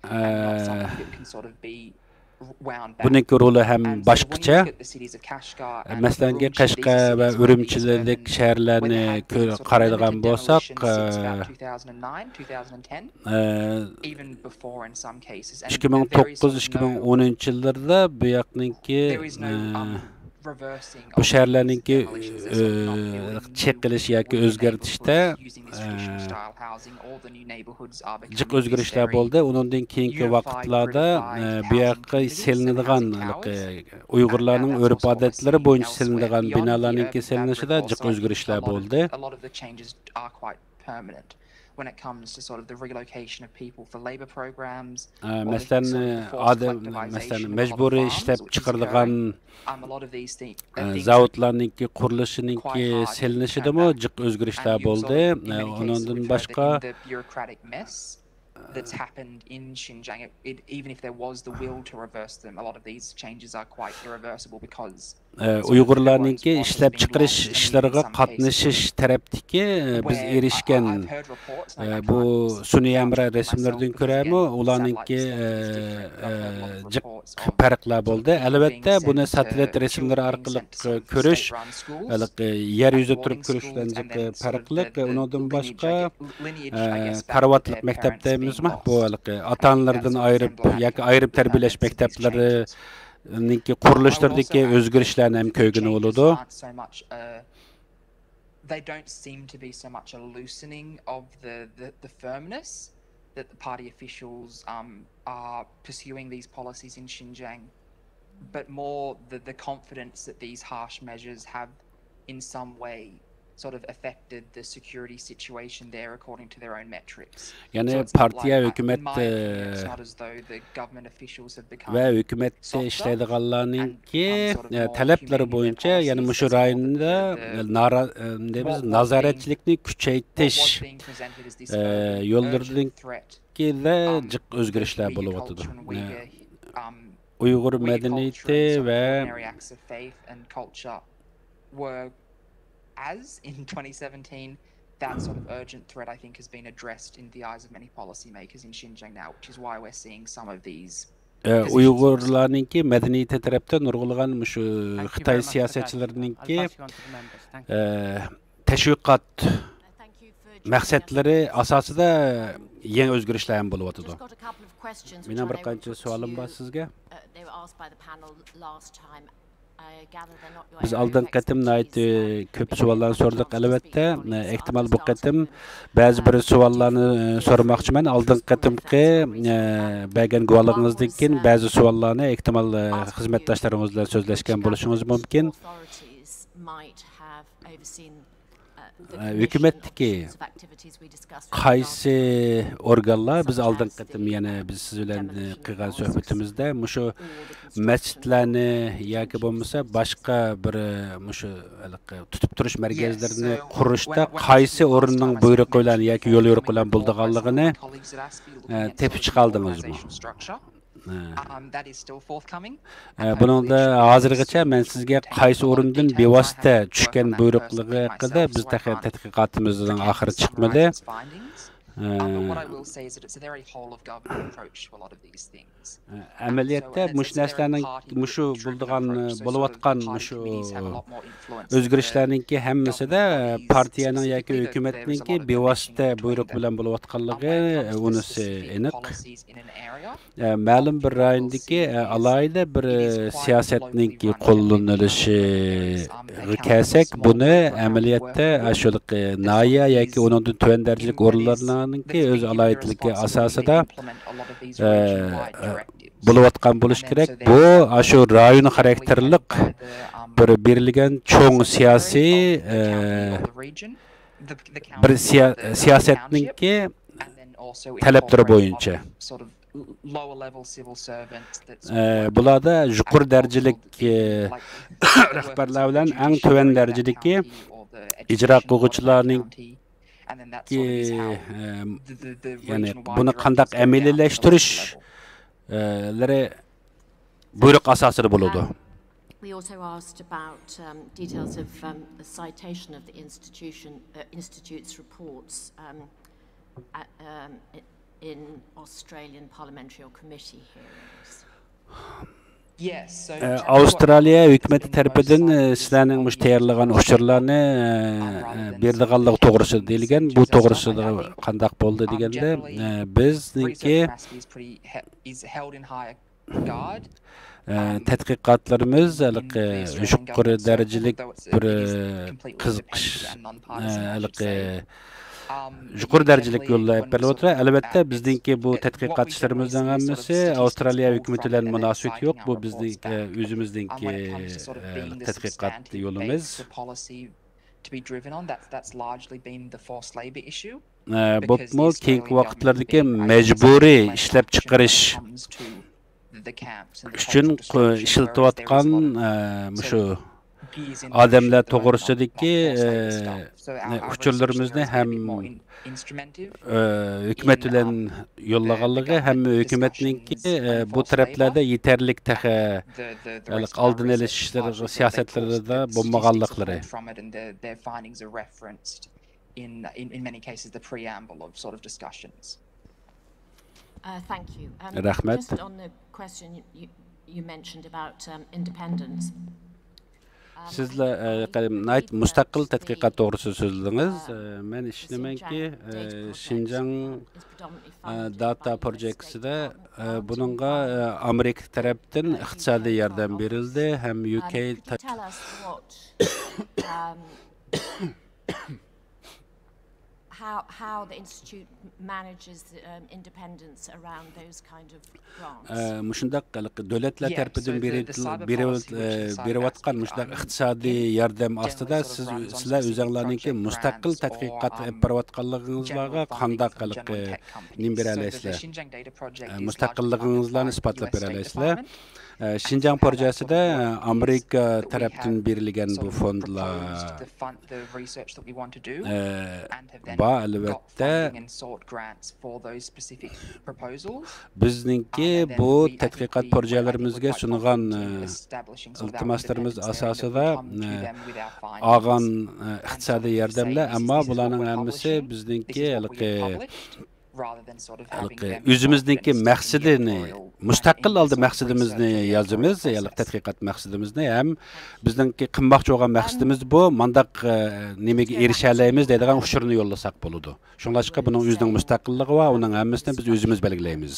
ئە، بۇنىڭكى رولى ھەم باشقىچە. مەسىلەنكى، قەشقەر ۋە ئۈرۈمچىلىك شەھەرلەرنى كۆ-، قارايدىغان بولساق، ئە، ئە، ئىككى مىڭ توققۇز، ئىككى مىڭ ئونىنچى يىللىرىدا بۇ ياقنىڭكى، ئە، بۇ شەھەرلەرنىڭكى، ئە، چېقىلىش ياكى ئۆزگەرتىشتە، ئە، جىق ئۆزگىرىشلەر بولدى. ئۇنىڭدىن كېيىنكى ۋاقىتلاردا، ئە، بۇ ياققا سېلىنىدىغان، ھېلىقى ئۇيغۇرلارنىڭ ئۆرپ-ئادەتلىرى بويىچە سېلىنىدىغان بىنالارنىڭكى سېلىنىشىدا جىق ئۆزگىرىشلەر بولدى. ئە، مەسىلەن، ئادەم، مەسىلەن، مەجبۇرىي ئىشلەپ چىقىرىدىغان، ئە، زاۋۇتلارنىڭكى قۇرۇلۇشىنىڭكى سېلىنىشىدىمۇ جىق ئۆزگىرىشلەر بولدى. ئە، ئۇنىڭدىن باشقا، ئە، ئۇيغۇرلارنىڭكى ئىشلەپچىقىرىش ئىشلىرىغا قاتنىشىش تەرەپتىكى، ئە، بىز ئېرىشكەن، ئە، بۇ سۈنئىي ھەمراھ رەسىملىرىدىن كۆرەمۇ، ئۇلارنىڭكى، ئە، ئە، جىق پەرقلەر بولدى. ئەلۋەتتە، بۇنى ساتېلىت رەسىملىرى ئارقىلىق كۆرۈش، ھېلىقى يەر يۈزىدە تۇرۇپ كۆرۈش بىلەن جىق پەرقلىق. ئۇنىڭدىن باشقا، ئە، كارىۋاتلىق مەكتەپ دەيمىزمۇ؟ بۇ ھېلىقى ئاتا-ئانىلىرىدىن ئايرىپ ياكى ئايرىپ تەربىيەلەش مەكتەپلىرى نىڭكى قۇرۇلۇشلىرىدىكى ئۆزگىرىشلەرنى ھەم كۆرگىلى بولىدۇ. They don't seem to be so much a loosening of the, the, the firmness that the party officials, um, are pursuing these policies in Xinjiang, but more the, the confidence that these harsh measures have in some way sort of affected the security situation there according to their own metrics. يەنى پارتىيە، ھۆكۈمەت، ئە، ۋە ھۆكۈمەتتە ئىشلەيدىغانلارنىڭكى، ئە، تەلەپلىرى بويىچە يەنە مۇشۇ رايوندا نارا-، ئە، نېمە دەيمىز، نازارەتچىلىكنى كۈچەيتىش، ئە، يوللىرىدىكىلا جىق ئۆزگىرىشلەر بولۇۋاتىدۇ. ئە، ئۇيغۇر مەدەنىيىتى ۋە were as in twenty seventeen, that sort of urgent threat, I think, has been addressed in the eyes of many policymakers in Xinjiang now, which is why we're seeing some of these ئە، ئۇيغۇرلارنىڭكى مەدەنىيىتى تەرەپتە نۇرغۇنلىغان مۇشۇ خىتاي سىياسەتچىلىرىنىڭكى، ئە، تەشۋىقات مەقسەتلىرى ئاساسىدا يېڭى ئۆزگىرىشلەر ھەم بولۇۋاتىدۇ. مېنىڭ بىر قانچە سوئالىم بار سىزگە. بىز ئالدىنقى قېتىم ناھايىتى كۆپ سوئاللارنى سورىدۇق، ئەلۋەتتە. ئە، ئېھتىمال بۇ قېتىم بەزى بىر سوئاللارنى، ئە، سورىماقچىمەن. ئالدىنقى قېتىمقى، ئە، بەرگەن گۇۋاھلىقىڭىزدىن كېيىن بەزى سوئاللارنى ئېھتىمال، ئە، خىزمەتداشلىرىڭىز بىلەن سۆزلەشكەن بولۇشىڭىز مۇمكىن. ئە، ھۆكۈمەتتىكى قايسى ئورگانلار، بىز ئالدىنقى قېتىم يەنە بىز سىز بىلەن قىلغان سۆھبىتىمىزدە مۇشۇ مەسچىتلەرنى ياكى بولمىسا باشقا بىر مۇشۇ ھېلىقى تۇتۇپ تۇرۇش مەركەزلىرىنى قۇرۇشتا قايسى ئورۇننىڭ بۇيرۇقى بىلەن ياكى يول يورۇقى بىلەن بولىدىغانلىقىنى تېپىپ چىقالدىڭىزمۇ؟ بۇنىڭدا ھازىرغىچە مەن سىزگە قايسى ئورۇندىن بىۋاسىتە چۈشكەن بۇيرۇقلىرى ھەققىدە بىز تېخى تەتقىقاتىمىزنىڭ ئاخىرى چىقمىدى. ئەمەلىيەتتە مۇشۇ نەرسىلەرنىڭ، مۇشۇ بولىدىغان، بولۇۋاتقان مۇشۇ ئۆزگىرىشلەرنىڭكى ھەممىسىدە پارتىيەنىڭ ياكى ھۆكۈمەتنىڭكى بىۋاسىتە بۇيرۇق بىلەن بولۇۋاتقانلىقى ئۇنىسى ئېنىق. مەلۇم بىر رايوندىكى ئالاھىدە بىر سىياسەتنىڭكى قوللىنىلىشىغا كەلسەك، بۇنى ئەمەلىيەتتە ئاشۇ ناھىيە ياكى ئۇنىڭدىن تۆۋەن دەرىجىلىك ئورۇنلارنىڭكى ئۆز ئالاھىدىلىكى ئاساسىدا بولۇۋاتقان بولۇش كېرەك. بۇ ئاشۇ رايون خاراكتېرلىق بىر بېرىلگەن چوڭ سىياسىي، بىر سىيا-، سىياسەتنىڭكى تەلەپلىرى بويىچە. بۇلاردا يۇقىرى دەرىجىلىك رەھبەرلەر بىلەن ئەڭ تۆۋەن دەرىجىدىكى ئىجرا قىلغۇچىلارنىڭكى، يەنى بۇنى قانداق ئەمەلىيلەشتۈرۈشلىرى بۇيرۇق ئاساسىدا بولىدۇ. We also asked about um, details of um, the citation of the institution, uh, institute's reports um, at, um, i- in Australian parliamentary or committee hearings. ئاۋسترالىيە ھۆكۈمىتى تەرىپىدىن سىلەرنىڭ مۇشۇ تەييارلىغان ئۇچۇرلارنى بېرىدىغانلىقى توغرىسىدا دېيىلگەن. بۇ توغرىسىدا قانداق بولدى دېگەندە، بىزنىڭكى تەتقىقاتلىرىمىز ھېلىقى يۇقىرى دەرىجىلىك بىر قىزىقىش، ھېلىقى يۇقىرى دەرىجىلىك يولدا ئېلىپ بېرىلىۋاتىدۇ. ئەلۋەتتە، بىزنىڭكى بۇ تەتقىقات ئىشلىرىمىزنىڭ ھەممىسى ئاۋسترالىيە ھۆكۈمىتى بىلەن مۇناسىۋىتى يوق. بۇ بىزنىڭ ئۆزىمىزنىڭكى تەتقىقات يولىمىز. بولۇپمۇ كېيىنكى ۋاقىتلاردىكى مەجبۇرىي ئىشلەپچىقىرىش ئۈچۈن ئىشلىتىۋاتقان مۇشۇ ئادەملەر توغرىسىدىكى ئۇچۇرلىرىمىزنى ھەم ھۆكۈمەت بىلەن يوللىغانلىقى، ھەم ھۆكۈمەتنىڭكى بۇ تەرەپلەردە يېتەرلىك تېخى ئالدىنى ئېلىش سىياسەتلىرىدە بولمىغانلىقلىرى. In, in, in many cases, the preamble of sort of discussions. Uh, thank you. Um, رەھمەت. Just on the question you, you mentioned about um, independence. سىزلەر ناھايىتى مۇستەقىل تەتقىقات توغرىسىدا سۆزلىدىڭىز. مەن ئىشىنىمەنكى، شىنجاڭ داتا پروجېكتىسىدە بۇنىڭغا ئامېرىكا تەرەپتىن ئىقتىسادىي ياردەم بېرىلدى ھەم يۇ كەي how, how the institute manages the, um, independence around those kind of grants. مۇشۇنداق دۆلەتلەر تەرىپىدىن بېرىۋاتقان مۇشۇنداق ئىقتىسادىي ياردەم ئاستىدا سىز، سىلەر ئۆزۈڭلارنىڭكى مۇستەقىل تەتقىقات ئېلىپ بېرىۋاتقانلىقىڭىزلارغا قانداق نېمە بېرەلەيسىلەر؟ مۇستەقىللىقىڭىزلارنى ئىسپاتلاپ بېرەلەيسىلەر. شىنجاڭ پروژېسىدە ئامېرىكا تەرەپتىن بېرىلگەن بۇ فوندلار بار، ئەلۋەتتە. بىزنىڭكى بۇ تەتقىقات پروژېلىرىمىزگە سۇنغان ئىلتىماسلىرىمىز ئاساسىدا ئالغان ئىقتىسادىي ياردەملەر، ئەمما بۇلارنىڭ ھەممىسى بىزنىڭكى ھېلىقى ھېلىقى ئۆزىمىزنىڭكى مەقسىتىنى، مۇستەقىل ھالدا مەقسىتىمىزنى يازىمىز، ھېلىقى تەتقىقات مەقسىتىمىزنى ھەم بىزنىڭكى قىلماقچى بولغان مەقسىتىمىز بۇ، مانداق نېمىگە ئېرىشەلەيمىز دەيدىغان ئۇچۇرنى يوللىساق بولىدۇ. شۇڭلاشقا بۇنىڭ ئۆزىنىڭ مۇستەقىللىقى بار، ئۇنىڭ ھەممىسىنى بىز ئۆزىمىز بەلگىلەيمىز.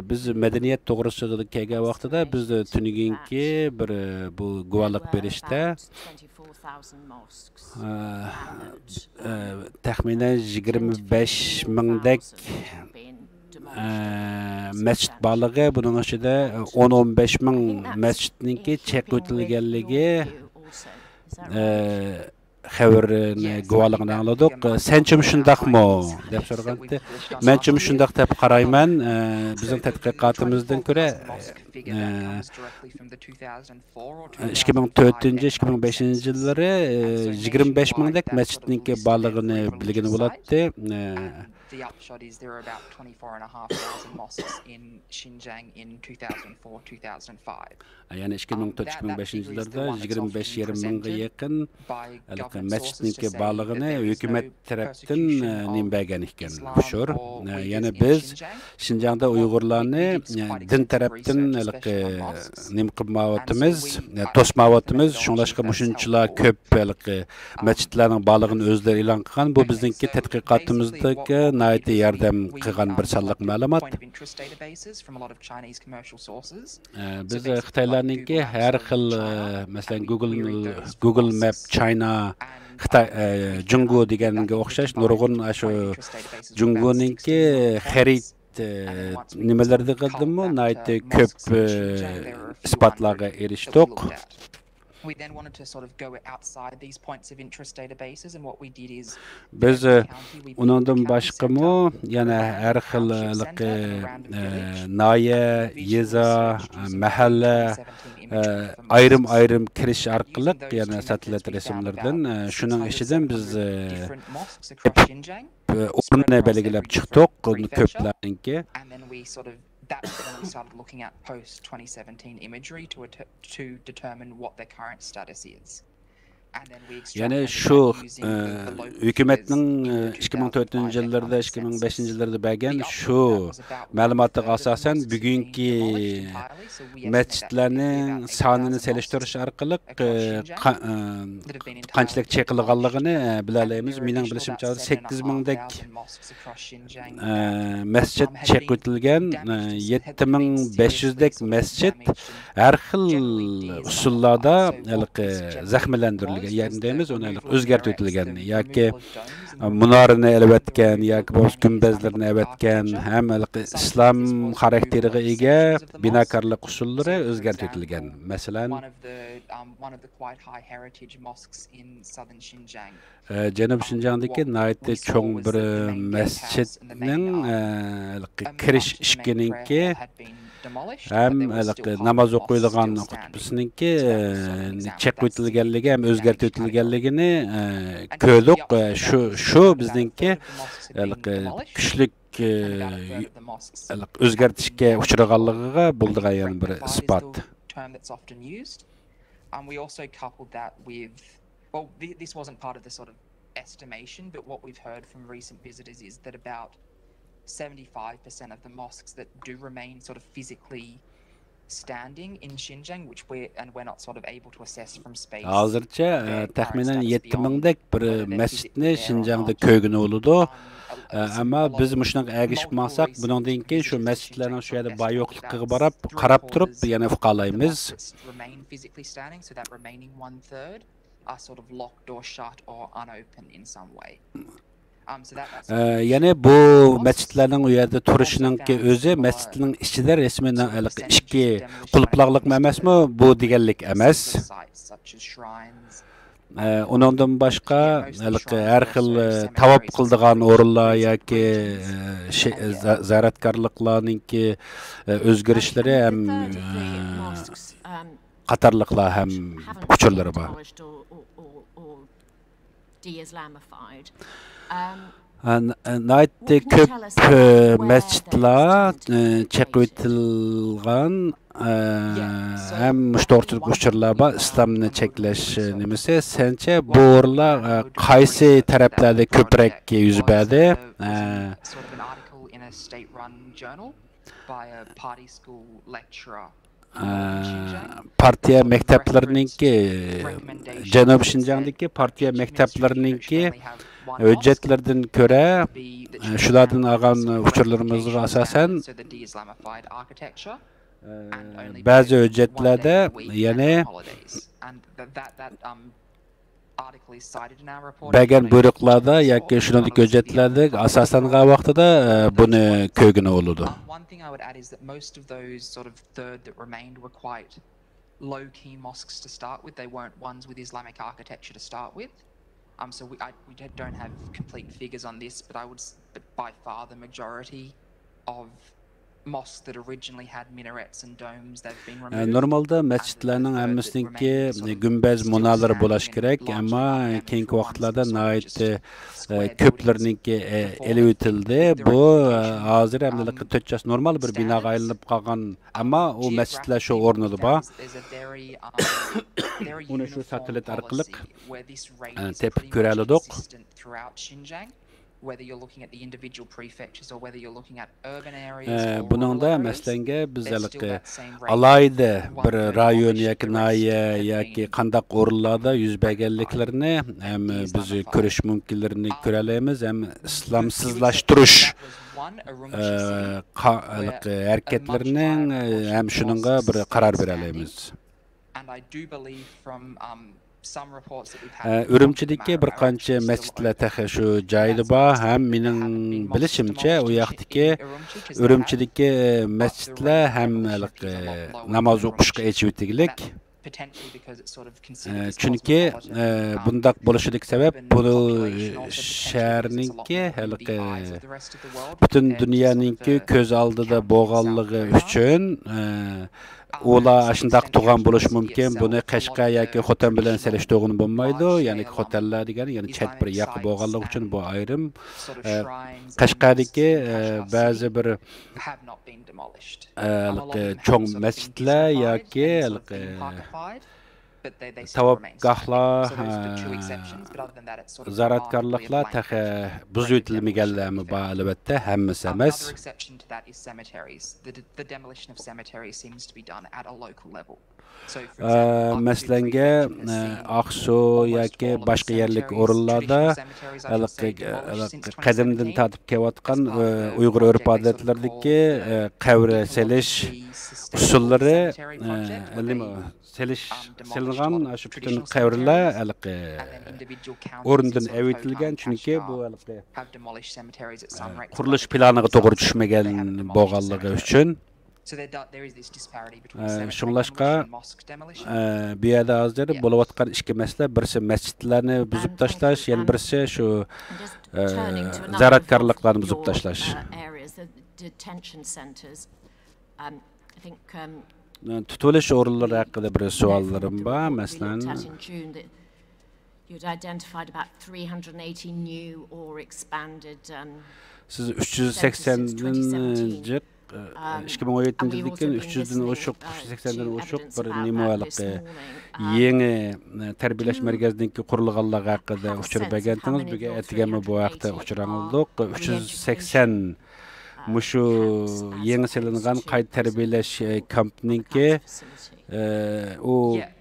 بىز مەدەنىيەت توغرىسىدا كەلگەن ۋاقتىدا بىز تۈنۈگۈنكى بىر بۇ گۇۋاھلىق بېرىشتە تەخمىنەن يىگىرمە بەش مىڭدەك ئە، مەسچىت بارلىقى، بۇنىڭ ئىچىدە ئون، ئون بەش مىڭ مەسچىتنىڭكى چېقىۋېتىلگەنلىكى، ئە، خەۋىرىنى، گۇۋاھلىقىنى ئاڭلىدۇق. سەنچىمۇ شۇنداقمۇ؟ دەپ سورىغانتى. مەنچىمۇ شۇنداق دەپ قارايمەن. ئە، بىزنىڭ تەتقىقاتىمىزدىن كۆرە، ئە، ئىككى مىڭ تۆتىنچى، ئىككى مىڭ بەشىنچى يىللىرى، ئە، يىگىرمە بەش مىڭدەك مەسچىتنىڭكى بارلىقىنى بىلگىلى بولاتتى. ئە، يەنى ئىككى مىڭ تۆت، ئىككى مىڭ بەشىنچى يىللاردا يىگىرمە بەش يېرىم مىڭغا يېقىن ھېلىقى مەسچىتنىڭكى بارلىقىنى ھۆكۈمەت تەرەپتىن، ئە، نېمە بەرگەن ئىكەن، ئۇچۇر. ئە، يەنى بىز شىنجاڭدا ئۇيغۇرلارنى، ئە، دىن تەرەپتىن ھېلىقى نېمە قىلمايۋاتىمىز، ئە، توسمايۋاتىمىز. شۇڭلاشقا مۇشۇنچىلا كۆپ ھېلىقى مەسچىتلەرنىڭ بارلىقىنى ئۆزلىرى ئېلان قىلغان. بۇ بىزنىڭكى تەتقىقاتىمىزدىكى ناھايىتى ياردەم قىلغان بىر سانلىق مەلۇمات. ئە، بىز، ئە، خىتايلارنىڭكى ھەر خىل، ئە، مەسىلەن، گۇگل، گۇگل مەپ چاينا، خىتاي، ئە، جۇڭگو دېگەنگە ئوخشاش نۇرغۇن ئاشۇ جۇڭگونىڭكى خەرىت، ئە، نېمىلىرىدىمۇ ناھايىتى كۆپ، ئە، ئىسپاتلارغا ئېرىشتۇق. بىز، ئە، ئۇنىڭدىن باشقىمۇ يەنە ھەر خىل ھېلىقى، ئە، ناھىيە، يېزا، ئە، مەھەللە، ئە، ئايرىم-ئايرىم كىرىش ئارقىلىق يەنە ساتېلىت رەسىملىرىدىن، ئە، شۇنىڭ ئىچىدىن بىز، ئە، ئورنىنى بەلگىلەپ چىقتۇق، كۆپلەرنىڭكى. يەنى شۇ، ئە، ھۆكۈمەتنىڭ، ئە، ئىككى مىڭ تۆتىنچى يىللىرىدا، ئىككى مىڭ بەشىنچى يىللىرىدا بەرگەن شۇ مەلۇماتىغا ئاساسەن، بۈگۈنكى مەسچىتلەرنىڭ سانىنى سېلىشتۇرۇش ئارقىلىق، ئە، قا-، ئە، قانچىلىك چېقىلغانلىقىنى، ئە، بىلەلەيمىز. مېنىڭ بىلىشىمچە، سەككىز مىڭدەك ئە، مەسچىت چېقىۋېتىلگەن، ئە، يەتتە مىڭ بەش يۈزدەك مەسچىت ھەر خىل ئۇسۇللاردا ھېلىقى زەخىملەندۈرۈلگەن، يەنى دەيمىز، ئۇنى ھېلىقى ئۆزگەرتىۋېتىلگەن ياكى، ئە، مۇنارىنى ئېلىۋەتكەن ياكى بولمىسا گۈمبەزلىرىنى ئەۋەتكەن ھەم ھېلىقى ئىسلام خاراكتېرىغا ئىگە بىناكارلىق ئۇسۇللىرى ئۆزگەرتىۋېتىلگەن. مەسىلەن، ئە، جەنۇبىي شىنجاڭدىكى ناھايىتى چوڭ بىر مەسچىتنىڭ، ئە، ھېلىقى كىرىش ئىشىكىنىڭكى ھەم ھېلىقى ناماز ئوقۇيدىغان خۇتبىسىنىڭكى، ئە، چېقىۋېتىلگەنلىكى ھەم ئۆزگەرتىۋېتىلگەنلىكىنى، ئە، كۆردۇق. ئە، شۇ، شۇ بىزنىڭكى ھېلىقى كۈچلۈك، ئە، ھېلىقى ئۆزگەرتىشكە ئۇچرىغانلىقىغا بولىدىغان يەنە بىر ئىسپات. Um, we also coupled that with, well, th- this wasn't part of the sort of estimation, but what we've heard from recent visitors is that about seventy-five percent of the mosques that do remain sort of physically standing in Xinjiang, which we're, and we're not sort of able to assess from space. ھازىرچە، ئە، تەخمىنەن يەتتە مىڭدەك بىر مەسچىتنى شىنجاڭدا كۆرگىلى بولىدۇ. ئە، ئەمما بىز مۇشۇنىڭغا ئەگىشىپ ماڭساق، بۇنىڭدىن كېيىن شۇ مەسچىتلەرنىڭ شۇ يەردە بار يوقلۇقىغا باراپ، قاراپ تۇرۇپ، يەنە ئۇقالايمىز. ئە، يەنى بۇ مەسچىتلەرنىڭ ئۇ يەردە تۇرۇشىنىڭكى ئۆزى مەسچىتنىڭ ئىچىدە رەسمىي ھېلىقى ئىككى قۇلۇپلاغلىقمۇ ئەمەسمۇ؟ بۇ دېگەنلىك ئەمەس. ئە، ئۇنىڭدىن باشقا، ھېلىقى ھەر خىل، ئە، تاۋاپ قىلىدىغان ئورۇنلار ياكى، ئە، شى-، زە-، زىيارەتكارلىقلارنىڭكى، ئە، ئۆزگىرىشلىرى ھەم، ئە، قاتارلىقلار ھەم ئۇچۇرلىرى بار. ئە، ن-، ئە، ناھايىتى كۆپ، ئە، مەسچىتلار، ئە، چېقىۋېتىلغان، ئە، ھەم مۇشۇ توغرىسىدىكى ئۇچۇرلار بار، ئىسلامنى چەكلەش، ئە، نېمىسى. سەنچە بۇ ئورۇنلار، ئە، قايسى تەرەپلەردە كۆپرەك يۈز بەردى؟ ئە، ئە، پارتىيە مەكتەپلىرىنىڭكى، جەنۇبىي شىنجاڭدىكى پارتىيە مەكتەپلىرىنىڭكى ھۆججەتلىرىدىن كۆرە، ئە، شۇلاردىن ئالغان ئۇچۇرلىرىمىزغا ئاساسەن، ئە، بەزى ھۆججەتلەردە، يەنى بەرگەن بۇيرۇقلاردا ياكى شۇنىڭدىكى ھۆججەتلەردە ئاساسلانغان ۋاقتىدا، ئە، بۇنى كۆرگىلى بولىدۇ. Um, one thing I would add is that most of those sort of third that remained were quite low-key mosques to start with. They weren't ones with Islamic architecture to start with. Um, so we, I, we don't have complete figures on this, but I would, s- but by far the majority of mosques that originally had minarets and domes, they've been removed. نورمالدا مەسچىتلەرنىڭ ھەممىسىنىڭكى گۈمبەز، مۇنارلىرى بولۇش كېرەك، ئەمما كېيىنكى ۋاقىتلاردا ناھايىتى، ئە، كۆپلىرىنىڭكى، ئە، ئېلىۋېتىلدى. بۇ، ئە، ھازىر ھەمدە تۆت چاس نورمال بىر بىناغا ئايلىنىپ قالغان، ئەمما ئۇ مەسچىتلەر شۇ ئورنىدا بار. ئۇنى شۇ ساتېلىت ئارقىلىق، ئە، تېپىپ كۆرەلىدۇق. Whether you're looking at the individual prefectures or whether you're looking at urban areas ئە، or بۇنىڭدا rural areas, مەسىلەنگە بىز ھېلىقى ئالاھىدە بىر رايون ياكى ناھىيە ياكى قانداق ئورۇنلاردا يۈز بەرگەنلىكلىرىنى ھەم بىز كۆرۈش مۇمكىنلىرىنى كۆرەلەيمىز، ھەم ئىسلامسىزلاشتۇرۇش، ئە، قا- ھېلىقى ھەرىكەتلىرىنىڭ، ئە، ھەم شۇنىڭغا بىر قارار بېرەلەيمىز. ئە، ئۈرۈمچىدىكى بىر قانچە مەسچىتلەر تېخى شۇ جايدا بار ھەم مېنىڭ بىلىشىمچە ئۇ ياقتىكى ئۈرۈمچىدىكى مەسچىتلەر ھەم ھېلىقى ناماز ئوقۇشقا ئېچىۋېتىگلىك. ئە، چۈنكى، ئە، بۇنداق بولۇشىدىكى سەۋەب بۇ شەھەرنىڭكى ھېلىقى پۈتۈن دۇنيانىڭكى كۆز ئالدىدا بولغانلىقى ئۈچۈن، ئە، ئۇلار ئاشۇنداق تۇرغان بولۇشى مۇمكىن. بۇنى قەشقەر ياكى خوتەن بىلەن سېلىشتۇرغىلى بولمايدۇ. يەنى خوتەنلەر دېگەن، يەنى چەت بىر ياق بولغانلىقى ئۈچۈن بۇ ئايرىم. ئە، قەشقەردىكى، ئە، بەزى بىر، ئە، ھېلىقى چوڭ مەسچىتلەر ياكى ھېلىقى تاۋاپگاھلار، ئە، زىيارەتكارلىقلار تېخى بۇزۇۋېتىلمىگەنلەرمۇ بار، ئەلۋەتتە، ھەممىسى ئەمەس. ئە، مەسىلەنگە، ئە، ئاقسۇ ياكى باشقا يەرلىك ئورۇنلاردا ھېلىقى، ھېلىقى قەدىمدىن تارتىپ كېلىۋاتقان، ئە، ئۇيغۇر ئۆرپ-ئادەتلىرىدىكى، ئە، قەبرە سېلىش ئۇسۇللىرى، ئە، نېمە، سېلىش، سېلىنغان شۇ پۈتۈن قەبرىلەر ھېلىقى ئورنىدىن ئەۋېتىلگەن، چۈنكى بۇ ھېلىقى، ئە، قۇرۇلۇش پىلانىغا توغرا چۈشمىگەن بولغانلىقى ئۈچۈن. ئە، شۇڭلاشقا، ئە، بۇ يەردە ھازىر بولۇۋاتقان ئىككى مەسىلە، بىرسى مەسچىتلەرنى بۇزۇپ تاشلاش، يەنە بىرسى شۇ، ئە، زىيارەتكارلىقلارنى بۇزۇپ تاشلاش. ئە، تۇتۇۋېلىش ئورۇنلىرى ھەققىدە بىر سوئاللىرىم بار، مەسىلەن. You'd identified about three hundred and eighty new or expanded, um, سىز ئۈچ يۈز سەكسەندىن جىق، ئىككى مىڭ ئون يەتتىنچى يىلدىن كېيىن ئۈچ يۈزدىن ئوشۇق، ئۈچ يۈز سەكسەندىن ئوشۇق بىر نېمە ھېلىقى يېڭى، ئە، تەربىيەلەش مەركەزىنىڭكى قۇرۇلغانلىقى ھەققىدە ئۇچۇر بەرگەنتىڭىز. بۈگۈن ئەتىگەنمۇ بۇ ھەقتە ئۇچۇر ئاڭلىدۇق. ئۈچ يۈز سەكسەن مۇشۇ يېڭى سېلىنغان قايتا تەربىيەلەش، ئە، كامپىنىڭكى، ئە، ئۇ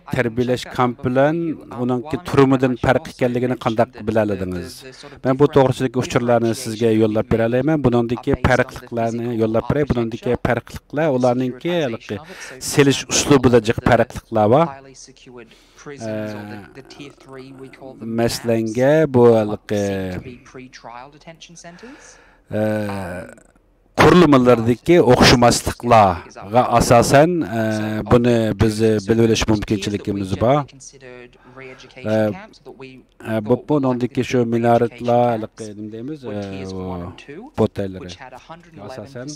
تەربىيەلەش كامپى بىلەن ئۇنىڭكى تۈرمىدىن پەرق ئىكەنلىكىنى قانداق بىلەلىدىڭىز؟ مەن بۇ توغرىسىدىكى ئۇچۇرلارنى سىزگە يوللاپ بېرەلەيمەن. بۇنىڭدىكى پەرقلىقلارنى يوللاپ بېرەي. بۇنىڭدىكى پەرقلىقلار ئۇلارنىڭكى ھېلىقى سېلىش ئۇسلۇبىدا جىق پەرقلىقلار بار. ئە، مەسىلەنگە بۇ ھېلىقى، ئە، قۇرۇلمىلىرىدىكى ئوخشىماسلىقلارغا ئاساسەن، ئە، بۇنى بىز بىلىۋېلىش مۇمكىنچىلىكىمىز بار. ئە، ئە، بۇ، بۇنىڭدىكى شۇ مىنارېتلار، ھېلىقى نېمە دەيمىز، ئە، ئۇ بوتەيلىرى ئاساسەن.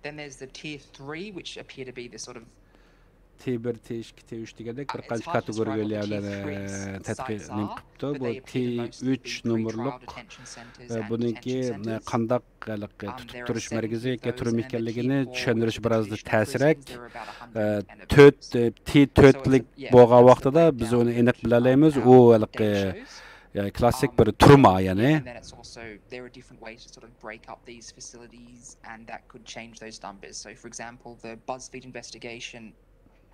Then there's the tier three, which appear to be the sort of تى بىر، تى ئىككى، تى ئۈچ دېگەندەك بىر قانچە كاتېگورىيەلەر بىلەن، ئە، تەتقىق نېمە قىپتۇ. بۇ تى ئۈچ نومۇرلۇق، ئە، بۇنىڭكى، ئە، قانداق ھېلىقى تۇتۇپ تۇرۇش مەركىزى ياكى تۈرمە ئىكەنلىكىنى چۈشەندۈرۈش بىر ئاز تەسرەك. ئە، تۆت، ئە، تى تۆتلۈك بولغان ۋاقتىدا بىز ئۇنى ئېنىق بىلەلەيمىز. ئۇ ھېلىقى، ئە، كلاسسىك بىر تۈرمە، يەنى. And then it's also, there are different ways to sort of break up these facilities, and that could change those numbers. So, for example, the BuzzFeed investigation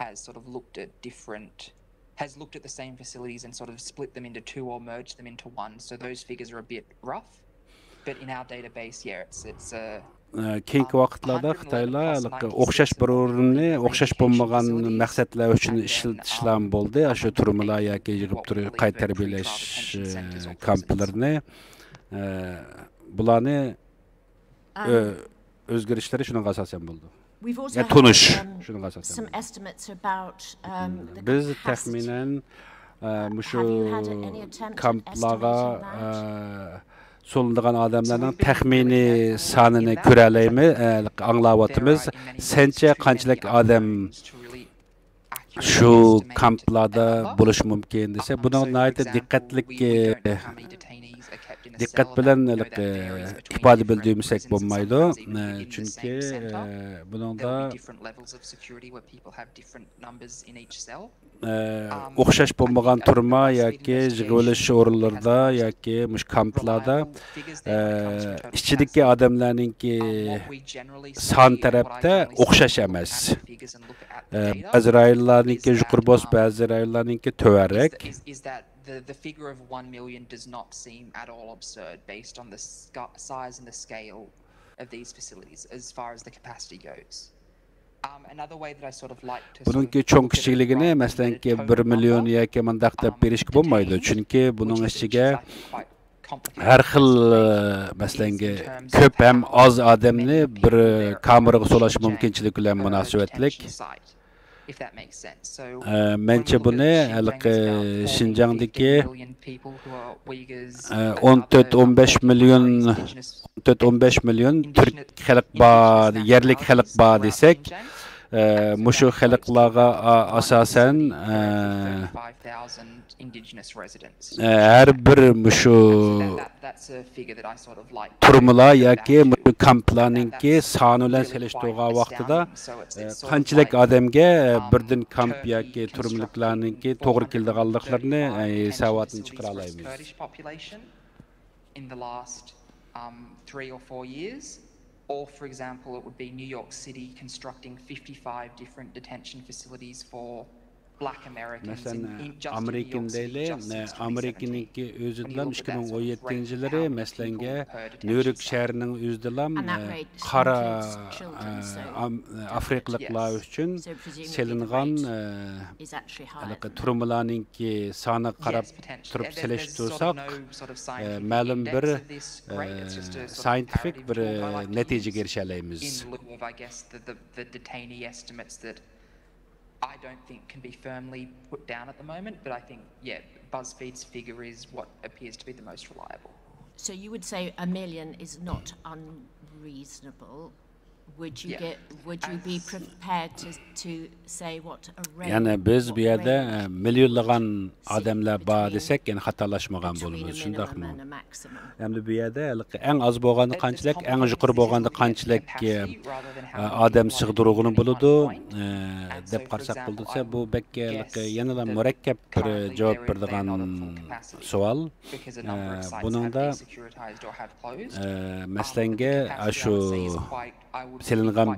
has sort of looked at different, has looked at the same facilities and sort of split them into two or merged them into one. So those figures are a bit rough. But in our database, yeah, it's, it's, uh, ئە، كېيىنكى ۋاقىتلاردا خىتايلار ھېلىقى ئوخشاش بىر ئورۇننى ئوخشاش بولمىغان مەقسەتلەر ئۈچۈن ئىشلىتىشلارمۇ بولدى. ئاشۇ تۈرمىلەر ياكى يىغىپ تۇرۇپ قايتا تەربىيەلەش، ئە، كامپلىرىنى، ئە، بۇلارنى، ئۆ-، ئۆزگىرىشلىرى شۇنىڭغا ئاساسەن بولىدۇ. يا تونۇش شۇنىڭغا ئاساسەن بولىدۇ. بىز تەخمىنەن، ئە، مۇشۇ كامپلارغا، ئە، سولىنىدىغان ئادەملەرنىڭ تەخمىنىي سانىنى كۆرەلەيمىز، ئە، ئاڭلاۋاتىمىز. سەنچە قانچىلىك ئادەم شۇ كامپلاردا بولۇشى مۇمكىن دېسە، بۇنىڭ ناھايىتى دىققەتلىك، ئە، دىققەت بىلەن، ئە، ئىپادە بىلدۈرمىسەك بولمايدۇ. ئە، چۈنكى، ئە، بۇنىڭدا ئە، ئوخشاش بولمىغان تۈرمە ياكى يىغىۋېلىش ئورۇنلىرىدا ياكى مۇشۇ كامپلاردا، ئە، ئىچىدىكى ئادەملەرنىڭكى سان تەرەپتە ئوخشاش ئەمەس. ئە، بەزى رايونلارنىڭكى يۇقىرى بولسا، بەزى رايونلارنىڭكى تۆۋەنرەك. The, the figure of one million does not seem at all absurd based on the sca- size and the scale of these facilities as far as the capacity goes. Um, another way that I sort of like to sort of بۇنىڭكى چوڭ كىچىكلىكىنى، مەسىلەنكى، بىر مىليون ياكى مانداق دەپ بېرىشكە بولمايدۇ. چۈنكى بۇنىڭ ئىچىگە ھەر خىل، ئە، مەسىلەنكى، كۆپ ھەم ئاز ئادەمنى بىر كامېرغا سولاش مۇمكىنچىلىكى بىلەن مۇناسىۋەتلىك. ئە، مەنچە بۇنى ھېلىقى شىنجاڭدىكى، ئە، ئون تۆت، ئون بەش مىليون، ئون تۆت، ئون بەش مىليون تۈرك خەلق بار، يەرلىك خەلق بار دېسەك، ئە، مۇشۇ خەلقلەرگە ئا-، ئاساسەن، ئە، ئە، ھەر بىر مۇشۇ تۈرمىلەر ياكى مۇشۇ كامپلارنىڭكى سانى بىلەن سېلىشتۇرغان ۋاقتىدا، ئە، قانچىلىك ئادەمگە، ئە، بىردىن كامپ ياكى تۈرمىلىكلەرنىڭكى توغرا كېلىدىغانلىقلىرىنى، ئە، ھېساباتنى چىقىرالايمىز. In the last, um, three or four years, or for example, it would be New York City constructing fifty-five different detention facilities for مەسىلەن، ئامېرىكىنى دەيلى، ئامېرىكىنىڭكى ئۆزىدىلا ئىككى مىڭ ئون يەتتىنچى يىللىرى، مەسىلەنگە، نيۇ يورك شەھىرىنىڭ ئۆزىدىلا، قارا، ئافرىقىلىقلار ئۈچۈن سېلىنغان، ھېلىقى تۈرمىلارنىڭكى سانىغا قاراپ تۇرۇپ سېلىشتۇرساق، مەلۇم بىر، سايېنتىفىك بىر نەتىجىگە ئېرىشەلەيمىز. I don't think can be firmly put down at the moment, but I think, yeah, BuzzFeed's figure is what appears to be the most reliable. So you would say a million is not unreasonable. Would you get, would you be prepared to, to say what a range, يەنى بىز بۇ يەردە، ئە، مىليونلىغان ئادەملەر بار دېسەك، يەنە خاتالاشمىغان بولىمىز، شۇنداقمۇ؟ ئەمدى بۇ يەردە ھېلىقى ئەڭ ئاز بولغاندا قانچىلىك، ئەڭ يۇقىرى بولغاندا قانچىلىك، ئە، ئادەم سىغدۇرغىلى بولىدۇ، ئە، دەپ قارىساق بولىدۇ دېسە، بۇ بەك ھېلىقى يەنىلا مۇرەككەپ بىر جاۋاب بېرىدىغان سوئال. ئە، بۇنىڭدا، ئە، مەسىلەنگە، ئاشۇ سېلىنغان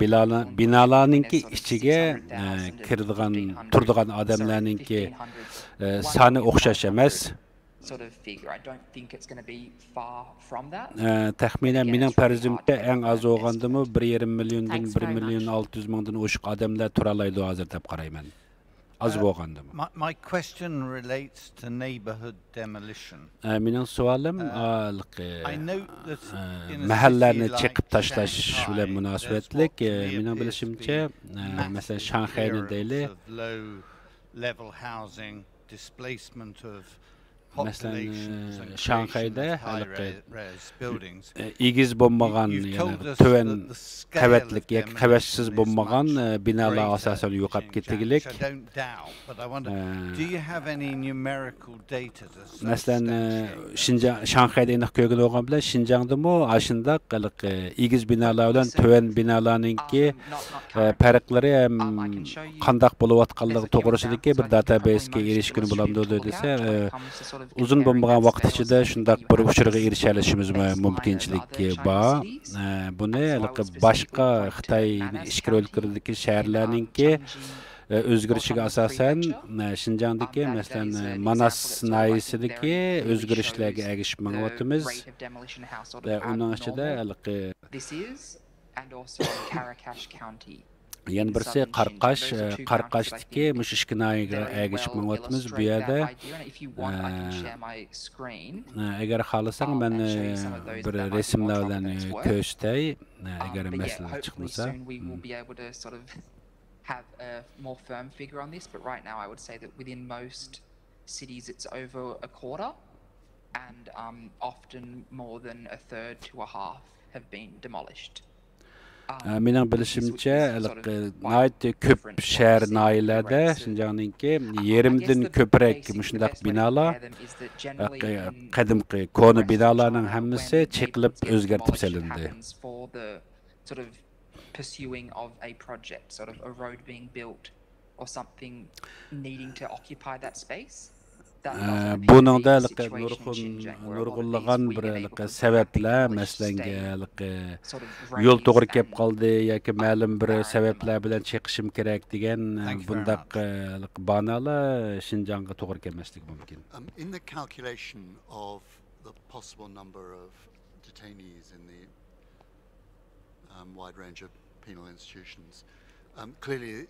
بىنالارنىڭكى ئىچىگە، ئە، كىرىدىغان، تۇرىدىغان ئادەملەرنىڭكى، ئە، سانى ئوخشاش ئەمەس. ئە، تەخمىنەن مېنىڭ پەرىزىمچە ئەڭ ئاز بولغاندىمۇ بىر يېرىم مىليوندىن، بىر مىليون ئالتە يۈز مىڭدىن ئوشۇق ئادەملەر تۇرالايدۇ ھازىر دەپ قارايمەن. ئاز بولغاندىمۇ. ئە، مېنىڭ سوئالىم، ئە، مەھەللىلەرنى چېقىپ تاشلاش بىلەن مۇناسىۋەتلىك. ئە، مېنىڭ بىلىشىمچە، ئە، مەسىلەن، شاڭخەينى دەيلى. مەسىلەن، شاڭخەيدە ھېلىقى، ئېگىز بولمىغان، يەنى تۆۋەن قەۋەتلىك ياكى قەۋەتسىز بولمىغان، بىنالار ئاساسەن يوقاپ كېتىگلىك. مەسىلەن، شىنجاڭ، شاڭخەيدە ئېنىق كۆرگىلى بولغان بىلەن شىنجاڭدىمۇ ئاشۇنداق ھېلىقى ئېگىز بىنالار بىلەن تۆۋەن بىنالارنىڭكى، پەرقلىرى ھەم قانداق بولۇۋاتقانلىقى توغرىسىدىكى بىر داتابەيسكە ئېرىشكىلى بولامدۇ دېسە، ئۇزۇن بولمىغان ۋاقىت ئىچىدە شۇنداق بىر ئۇچۇرغا ئېرىشەلىشىمىز مۇمكىنچىلىكى بار. بۇنى ھېلىقى باشقا خىتاي ئىچكىرى ئۆلكىلىرىدىكى شەھەرلەرنىڭكى ئۆزگىرىشىگە ئاساسەن، شىنجاڭدىكى، مەسىلەن، ماناس ناھىيەسىدىكى ئۆزگىرىشلەرگە ئەگىشىپ مېڭىۋاتىمىز. ئۇنىڭ ئىچىدە ھېلىقى، and also on Karakash County. يەنە بىرسى قاراقاش، ئە، قاراقاشتىكى مۇشۇ ئىككى ناھىيەگە ئەگىشىپ مېڭىۋاتىمىز. بۇ يەردە، ئە، ئە، ئەگەر خالىساڭ، مەن، ئە، بىر رەسىملەر بىلەن كۆرسىتەي، ئە، ئەگەر مەسىلە چىقمىسا. Have a more firm figure on this, but right now I would say that within most cities it's over a quarter, and um, often more than a third to a half have been demolished. ئە، مېنىڭ بىلىشىمچە، ھېلىقى ناھايىتى كۆپ شەھەر، ناھىيەلەردە شىنجاڭنىڭكى يېرىمدىن كۆپرەك مۇشۇنداق بىنالار، ھېلىقى قەدىمكى كونا بىنالارنىڭ ھەممىسى چېقىلىپ ئۆزگەرتىپ سېلىندى. Pursuing of a project, sort of a road being built or something needing to occupy that space. ئە، بۇنىڭدا ھېلىقى نۇرغۇن، نۇرغۇنلىغان بىر ھېلىقى سەۋەبلەر، مەسىلەن، ھېلىقى يول توغرا كەپ قالدى ياكى مەلۇم بىر سەۋەبلەر بىلەن چېقىشىم كېرەك دېگەن، ئە، بۇنداق، ئە، ھېلىقى بانالار شىنجاڭغا توغرا كەلمەسلىكى مۇمكىن. Um, in the calculation of the possible number of detainees in the um, wide range of penal institutions. Um, clearly,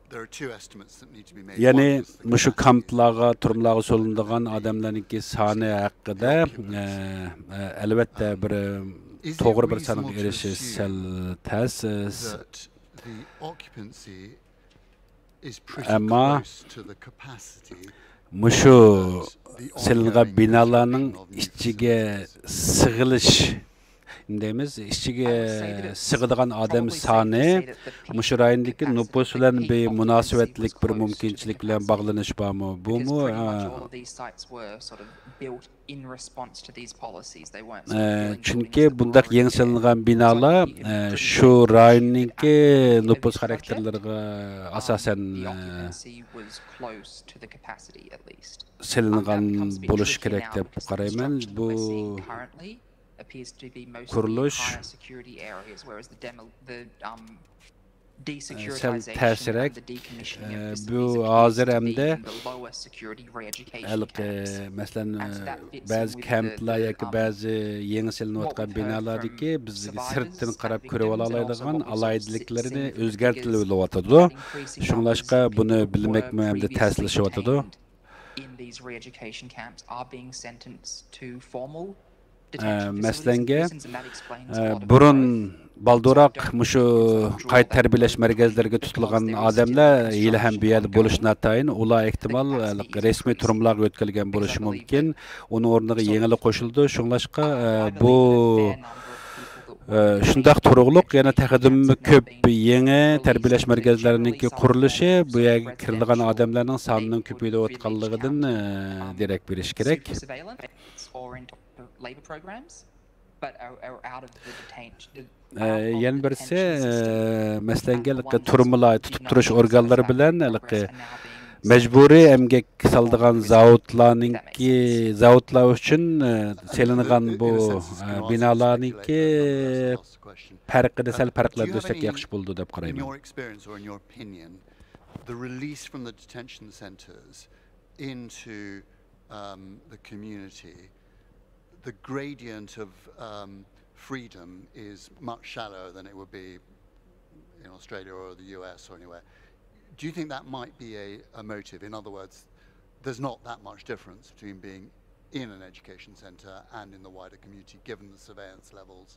there are two estimates that need to be made. يەنى مۇشۇ كامپلارغا، تۈرمىلەرگە سولىنىدىغان ئادەملەرنىڭكى سانى ھەققىدە، ئە، ئە، ئەلۋەتتە، بىر، ئە، توغرا بىر سانغا ئېرىشىش سەل تەس. ئەمما مۇشۇ سېلىنغان بىنالارنىڭ ئىچىگە سىغىلىش، نېمە دەيمىز، ئىچىگە سىغىدىغان ئادەم سانى مۇشۇ رايوندىكى نوپۇس بىلەن بىر مۇناسىۋەتلىك بىر مۇمكىنچىلىك بىلەن باغلىنىش بارمۇ؟ بۇمۇ، ئە، ئە، چۈنكى بۇنداق يېڭى سېلىنغان بىنالار، ئە، شۇ رايوننىڭكى نوپۇس خاراكتېرلىرىغا ئاساسەن، ئە، سېلىنغان بولۇشى كېرەك دەپ قارايمەن. بۇ قۇرۇلۇش سەل تەسرەك. ئە، بۇ ھازىر ھەمدە ھېلىقى، مەسىلەن، بەزى كەمپلار ياكى بەزى يېڭى سېلىنىۋاتقان بىنالاردىكى بىز سىرتتىن قاراپ كۆرۈۋالالايدىغان ئالاھىدىلىكلىرىنى ئۆزگەرتىۋېلىۋاتىدۇ. شۇڭلاشقا بۇنى بىلمەكمۇ ھەمدە تەسلىشىۋاتىدۇ. ئە، مەسىلەنگە، ئە، بۇرۇن بالدۇرراق مۇشۇ قايتا تەربىيەلەش مەركەزلىرىگە تۇتۇلغان ئادەملەر ھېلىھەم بۇ يەردە بولۇشى ناتايىن. ئۇلار ئېھتىمال، ئە، رەسمىي تۈرمىلەرگە يۆتكەلگەن بولۇشى مۇمكىن. ئۇنىڭ ئورنىغا يېڭىلار قوشۇلىدۇ. شۇڭلاشقا، ئە، بۇ، ئە، شۇنداق تۇرۇقلۇق يەنە تېخىدىنمۇ كۆپ يېڭى تەربىيەلەش مەركەزلىرىنىڭكى قۇرۇلۇشى بۇ يەرگە كىرىدىغان ئادەملەرنىڭ سانىنىڭ كۆپىيىۋاتقانلىقىدىن، ئە، دېرەك بېرىشى كېرەك. ئە، يەنە بىرسى، ئە، مەسىلەنگە، تۈرمىلار، تۇتۇپ تۇرۇش ئورگانلىرى بىلەن ھېلىقى مەجبۇرىي ئەمگەك سالىدىغان زاۋۇتلارنىڭكى، زاۋۇتلار ئۈچۈن، ئە، سېلىنغان بۇ، ئە، بىنالارنىڭكى پەرقىنى سەل پەرقلەندۈرسەك ياخشى بولىدۇ دەپ قارايمەن. Your experience or in your opinion, the release from the detention centres into um, the community, the gradient of um, freedom is much shallower than it would be in Australia or the U S or anywhere. Do you think that might be a, a motive? In other words, there's not that much difference between being in an education centre and in the wider community, given the surveillance levels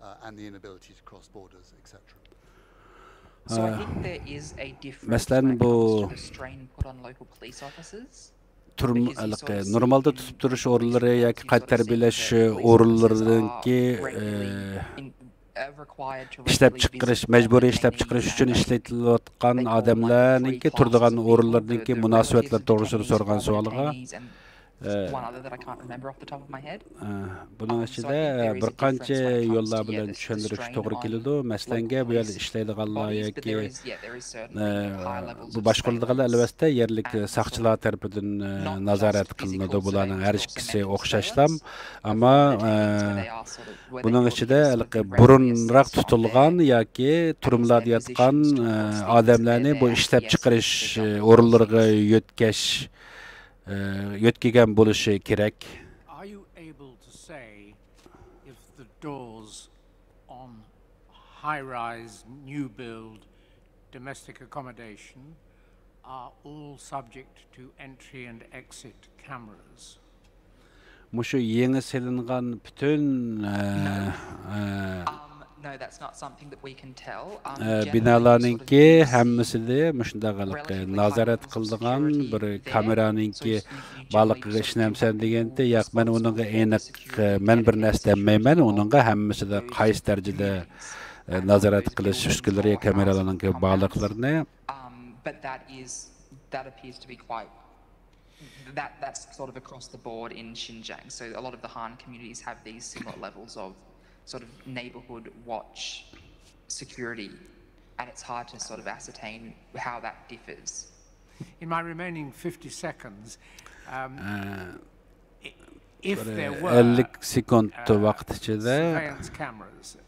uh, and the inability to cross borders, et cetera. So I think there is a difference when it comes to the strain put on local police officers. تۈرم-، ھېلىقى نورمالدا تۇتۇپ تۇرۇش ئورۇنلىرى ياكى قايتا تەربىيەلەش ئورۇنلىرىنىڭكى، ئە، ئىشلەپچىقىرىش، مەجبۇرىي ئىشلەپچىقىرىش ئۈچۈن ئىشلىتىلىۋاتقان ئادەملەرنىڭكى تۇرىدىغان ئورۇنلىرىنىڭكى مۇناسىۋەتلىرى توغرىسىدا سورىغان سوئالغا، ئە، ئە، بۇنىڭ ئىچىدە بىر قانچە يوللار بىلەن چۈشەندۈرۈش توغرا كېلىدۇ. مەسىلەنگە، بۇ يەردە ئىشلەيدىغانلار ياكى، ئە، بۇ باشقۇرۇلىدىغانلار ئەلۋەتتە يەرلىك ساقچىلار تەرىپىدىن، ئە، نازارەت قىلىنىدۇ. بۇلارنىڭ ھەر ئىككىسى ئوخشاشلا. ئەمما، ئە، بۇنىڭ ئىچىدە ھېلىقى بۇرۇنراق تۇتۇلغان ياكى تۈرمىلەردە ياتقان، ئە، ئادەملەرنى بۇ ئىشلەپچىقىرىش، ئە، ئورۇنلىرىغا يۆتكەش، ئە، يۆتكىگەن بولۇشى كېرەك. Are you able to say if the doors on high-rise new build domestic accommodation are all subject to entry and exit cameras. مۇشۇ يېڭى سېلىنغان پۈتۈن، ئە، ئە، Um, no, that's not something that we can tell. Um, ئە، generally, بىنالارنىڭكى sort of ھەممىسى دە مۇشۇنداق ھېلىقى نازارەت قىلىدىغان بىر كامېرانىڭكى بارلىقىغا ئىشىنەمسەن دېگەندە، ياق، مەن ئۇنىڭغا ئېنىق، ئە، مەن بىر نەرسە دېمەيمەن، ئۇنىڭغا ھەممىسىدە قايسى دەرىجىدە، ئە، نازارەت قىلىش ئۈسكۈنىلىرى، كامېرالارنىڭكى بارلىقلىرىنى. Um, but that is, that appears to be quite, that, that's sort of across the board in Xinjiang. So a lot of the Han communities have these similar levels of sort of neighborhood watch security, and it's hard to sort of ascertain how that differs. In my remaining fifty seconds, um, ئە، i-, if there were, ئەللىك سېكۇنت ۋاقىت ئىچىدە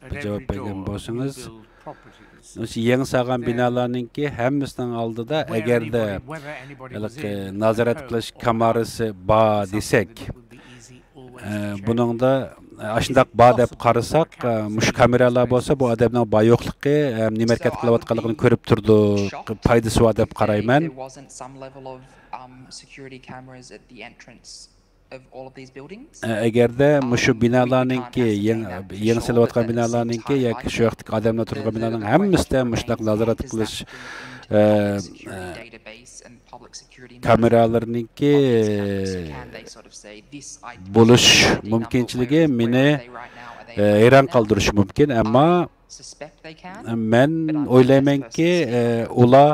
بىر جاۋاب بەرگەن بولسىڭىز، مۇشۇ يېڭى سالغان بىنالارنىڭكى ھەممىسىنىڭ ئالدىدا، ئەگەردە ھېلىقى نازارەت قىلىش كامېرىسى بار دېسەك، ئە، بۇنىڭدا، ئە، ئاشۇنداق بار دەپ قارىساق، ئە، مۇشۇ كامېرالار بولسا بۇ ئادەمنىڭ بار يوقلۇقى، ئە، نېمە ھەرىكەت قىلىۋاتقانلىقىنى كۆرۈپ تۇرىدۇ، پايدىسى بار دەپ قارايمەن. There wasn't some level of, um, security cameras at the entrance of all of these buildings. ئە، ئەگەردە مۇشۇ بىنالارنىڭكى، يېڭى، يېڭى سېلىۋاتقان بىنالارنىڭكى ياكى شۇ ياقتىكى ئادەملەر تۇرىدىغان بىنالارنىڭ ھەممىسىدە مۇشۇنداق نازارەت قىلىش، ئە، ئە، كامېرالىرىنىڭكى بولۇش مۇمكىنچىلىكى مېنى، ئە، ھەيران قالدۇرۇشى مۇمكىن، ئەمما مەن ئويلايمەنكى، ئە، ئۇلار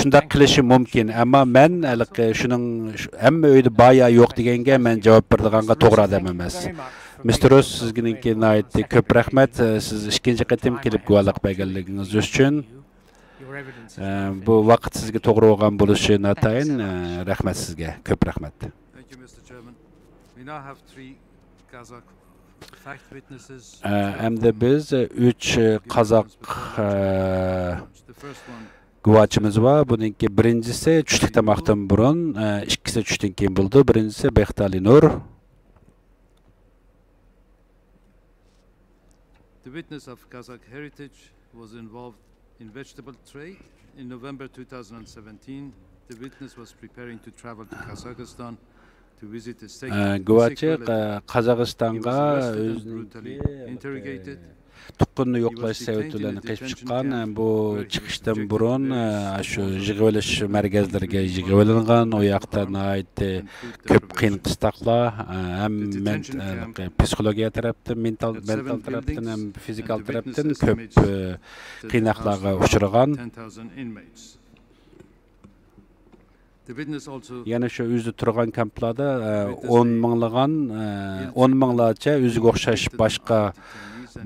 شۇنداق قىلىشى مۇمكىن، ئەمما مەن ھېلىقى شۇنىڭ، شۇ، ھەممە ئۆيدە بار يا يوق دېگەنگە مەن جاۋاب بېرىدىغانغا توغرا ئادەم ئەمەس. مىستېر روس، سىزگىنىڭكى ناھايىتى كۆپ رەھمەت. ئە، سىز ئىككىنچى قېتىم كېلىپ گۇۋاھلىق بەرگەنلىكىڭىز ئۈچۈن. ئە، بۇ ۋاقىت سىزگە توغرا بولغان بولۇشى ناتايىن. ئە، رەھمەت سىزگە، كۆپ رەھمەت. Thank you, Mister Chairman. We now have three Kazakh fact witnesses. ئە، ئەمدى بىز ئۈچ قازاق، ئە، The first one گۇۋاچىمىز بار. بۇنىڭكى بىرىنچىسى چۈشلۈك تاماقتىن بۇرۇن، ئە، ئىككىسى چۈشتىن كېيىن بولىدۇ. بىرىنچىسى بېختالى نۇر. The witness of Kazakh heritage was involved in vegetable trade. In November two thousand seventeen, the witness was preparing to travel to Kazakhstan to visit the sect. ئە، گۇۋاچى، ئە، قازاقىستانغا ئۆزىنىڭكى تۇغقىنىنى يوقلاش سەۋەبى بىلەن قېچىپ چىققان. ئە، بۇ چىقىشتىن بۇرۇن، ئە، شۇ يىغىۋېلىش مەركەزلىرىگە يىغىۋېلىنغان. ئۇ ياقتا ناھايىتى كۆپ قىيىن قىستاقلار، ئە، ھەم مەن-، ئە، پسىخولوگىيە تەرەپتىن، مېنتال، مېنتال تەرەپتىن، ھەم فىزىكال تەرەپتىن كۆپ، ئە، قىيناقلارغا ئۇچرىغان. يەنە شۇ ئۆزى تۇرغان كامپلاردا، ئە، ئون مىڭلىغان، ئە، ئون مىڭلارچە ئۆزىگە ئوخشاش باشقا،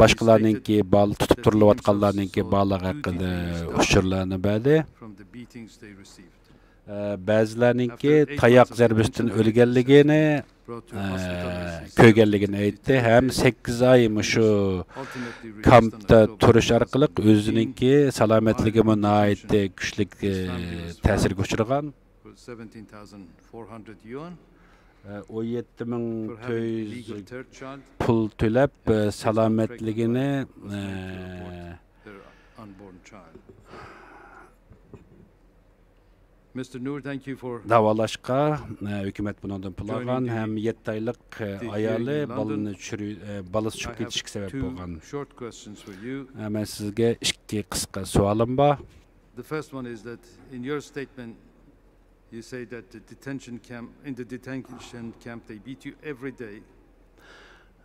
باشقىلارنىڭكى بال-، تۇتۇپ تۇرۇلۇۋاتقانلارنىڭكى بالىلىرى ھەققىدە ئۇچۇرلارنى بەردى. ئە، بەزىلەرنىڭكى تاياق زەربىسىدىن ئۆلگەنلىكىنى، ئە، كۆرگەنلىكىنى ئېيتتى ھەم سەككىز ئاي مۇشۇ كامپتا تۇرۇش ئارقىلىق ئۆزىنىڭكى سالامەتلىكىمۇ ناھايىتى كۈچلۈك، ئە، تەسىرگە ئۇچرىغان. ئە، ئون يەتتە مىڭ تۆت يۈز پۇل تۆلەپ، ئە، سالامەتلىكىنى، ئە، داۋالاشقا، ئە، ھۆكۈمەت بۇنىڭدىن پۇل ئالغان ھەم يەتتە ئايلىق، ئە، ئايالى بالىنى چۈشۈرۈ-، ئە، بالىسى چۈشۈپ كېتىشكە سەۋەب بولغان. ئە، مەن سىزگە ئىككى قىسقا سوئالىم بار. The first one is that in your statement, you say that the detention camp, in the detention camp, they beat you every day.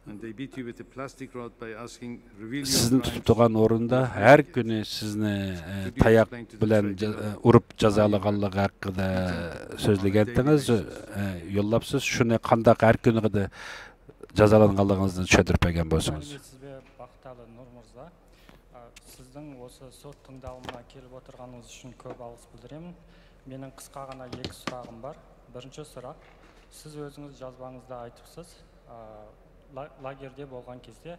And they beat you with a plastic rod by asking, "Reveal your crimes." سىزنى تۇتۇپ تۇرغان ئورۇندا ھەر كۈنى سىزنى، ئە، تاياق بىلەن جا-، ئە، ئۇرۇپ جازالىغانلىقى ھەققىدە سۆزلىگەنتىڭىز، ئە، يوللاپسىز. شۇنى قانداق ھەر كۈنى جازالانغانلىقىڭىزنى چۈشەندۈرۈپ بەرگەن بولسىڭىز. سىزگە باختىيار نۇرمۇرزا. ئا، سىزنىڭ ئوسۇ سوت تىڭداۋىنا كېلىپ ئولتۇرغىنىڭىز ئۈچۈن كۆپ ئالغىس بىلدۈرىمەن. مېنىڭ قىسقاغىنا ئېكى سوراغىم بار. بىرىنچى سوراق، سىز ئۆزىڭىز جازباڭىزدا ئېيتىپسىز، ئا، لا-، لاگېردا بولغان كېزىدە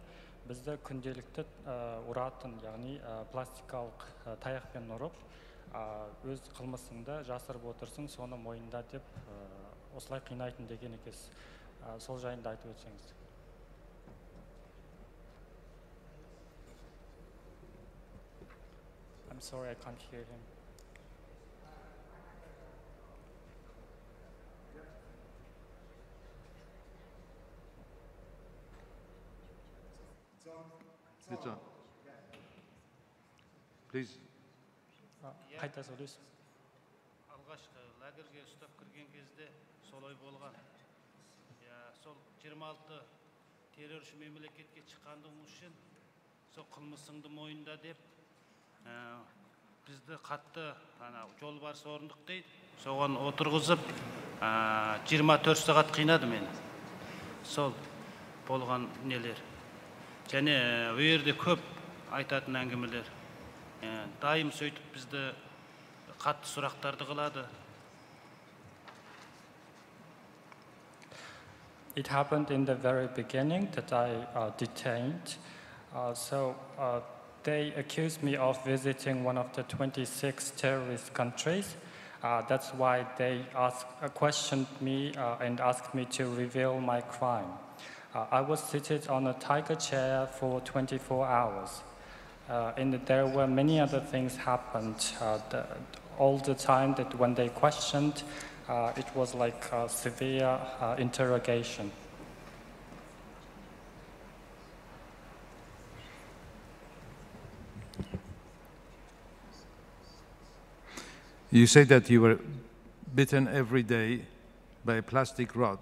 بىزدە كۈندىلىكتە، ئا، ئۇراتىن، يەنى، ئا، پلاستىكالىق، ئا، تاياق بىلەن ئۇرۇپ، ئا، ئۆز قىلمىشىڭدا جاسىرىپ ئولتۇرساڭ، سوڭا موينىڭدا دەپ، ئا، ئوسۇلاي قىينايتىن دېگەن ئىكەنسىز. ئا، سول جايىندا ئېيتىپ ئۆتسەڭىز. Sorry, I can't hear him. It's on. Please. А, қайта сөйлейсіз. Алғашқы лагерьге ұстап кірген кезде солай болған. Иә, сол жиырма алты терроршы мемлекетке шыққандығың үшін сол қылмысыңды мойында деп, ә, бізді қатты, ана, жолбарыс орындық дейді, соған отырғызып, ә, жиырма төрт сағат қинады мені. Сол болған нелер. Және, ә, ол жерде көп айтатын әңгімелер. Ә, дайым сөйтіп бізді қатты сұрақтарды қылады. It happened in the very beginning that I uh, detained. Uh, so uh, they accused me of visiting one of the twenty-six terrorist countries. Uh, that's why they asked, uh, questioned me uh, and asked me to reveal my crime. Uh, I was seated on a tiger chair for twenty-four hours. Uh, and there were many other things happened uh, the, all the time that when they questioned, uh, it was like a severe uh, interrogation. You say that you were bitten every day by a plastic rod.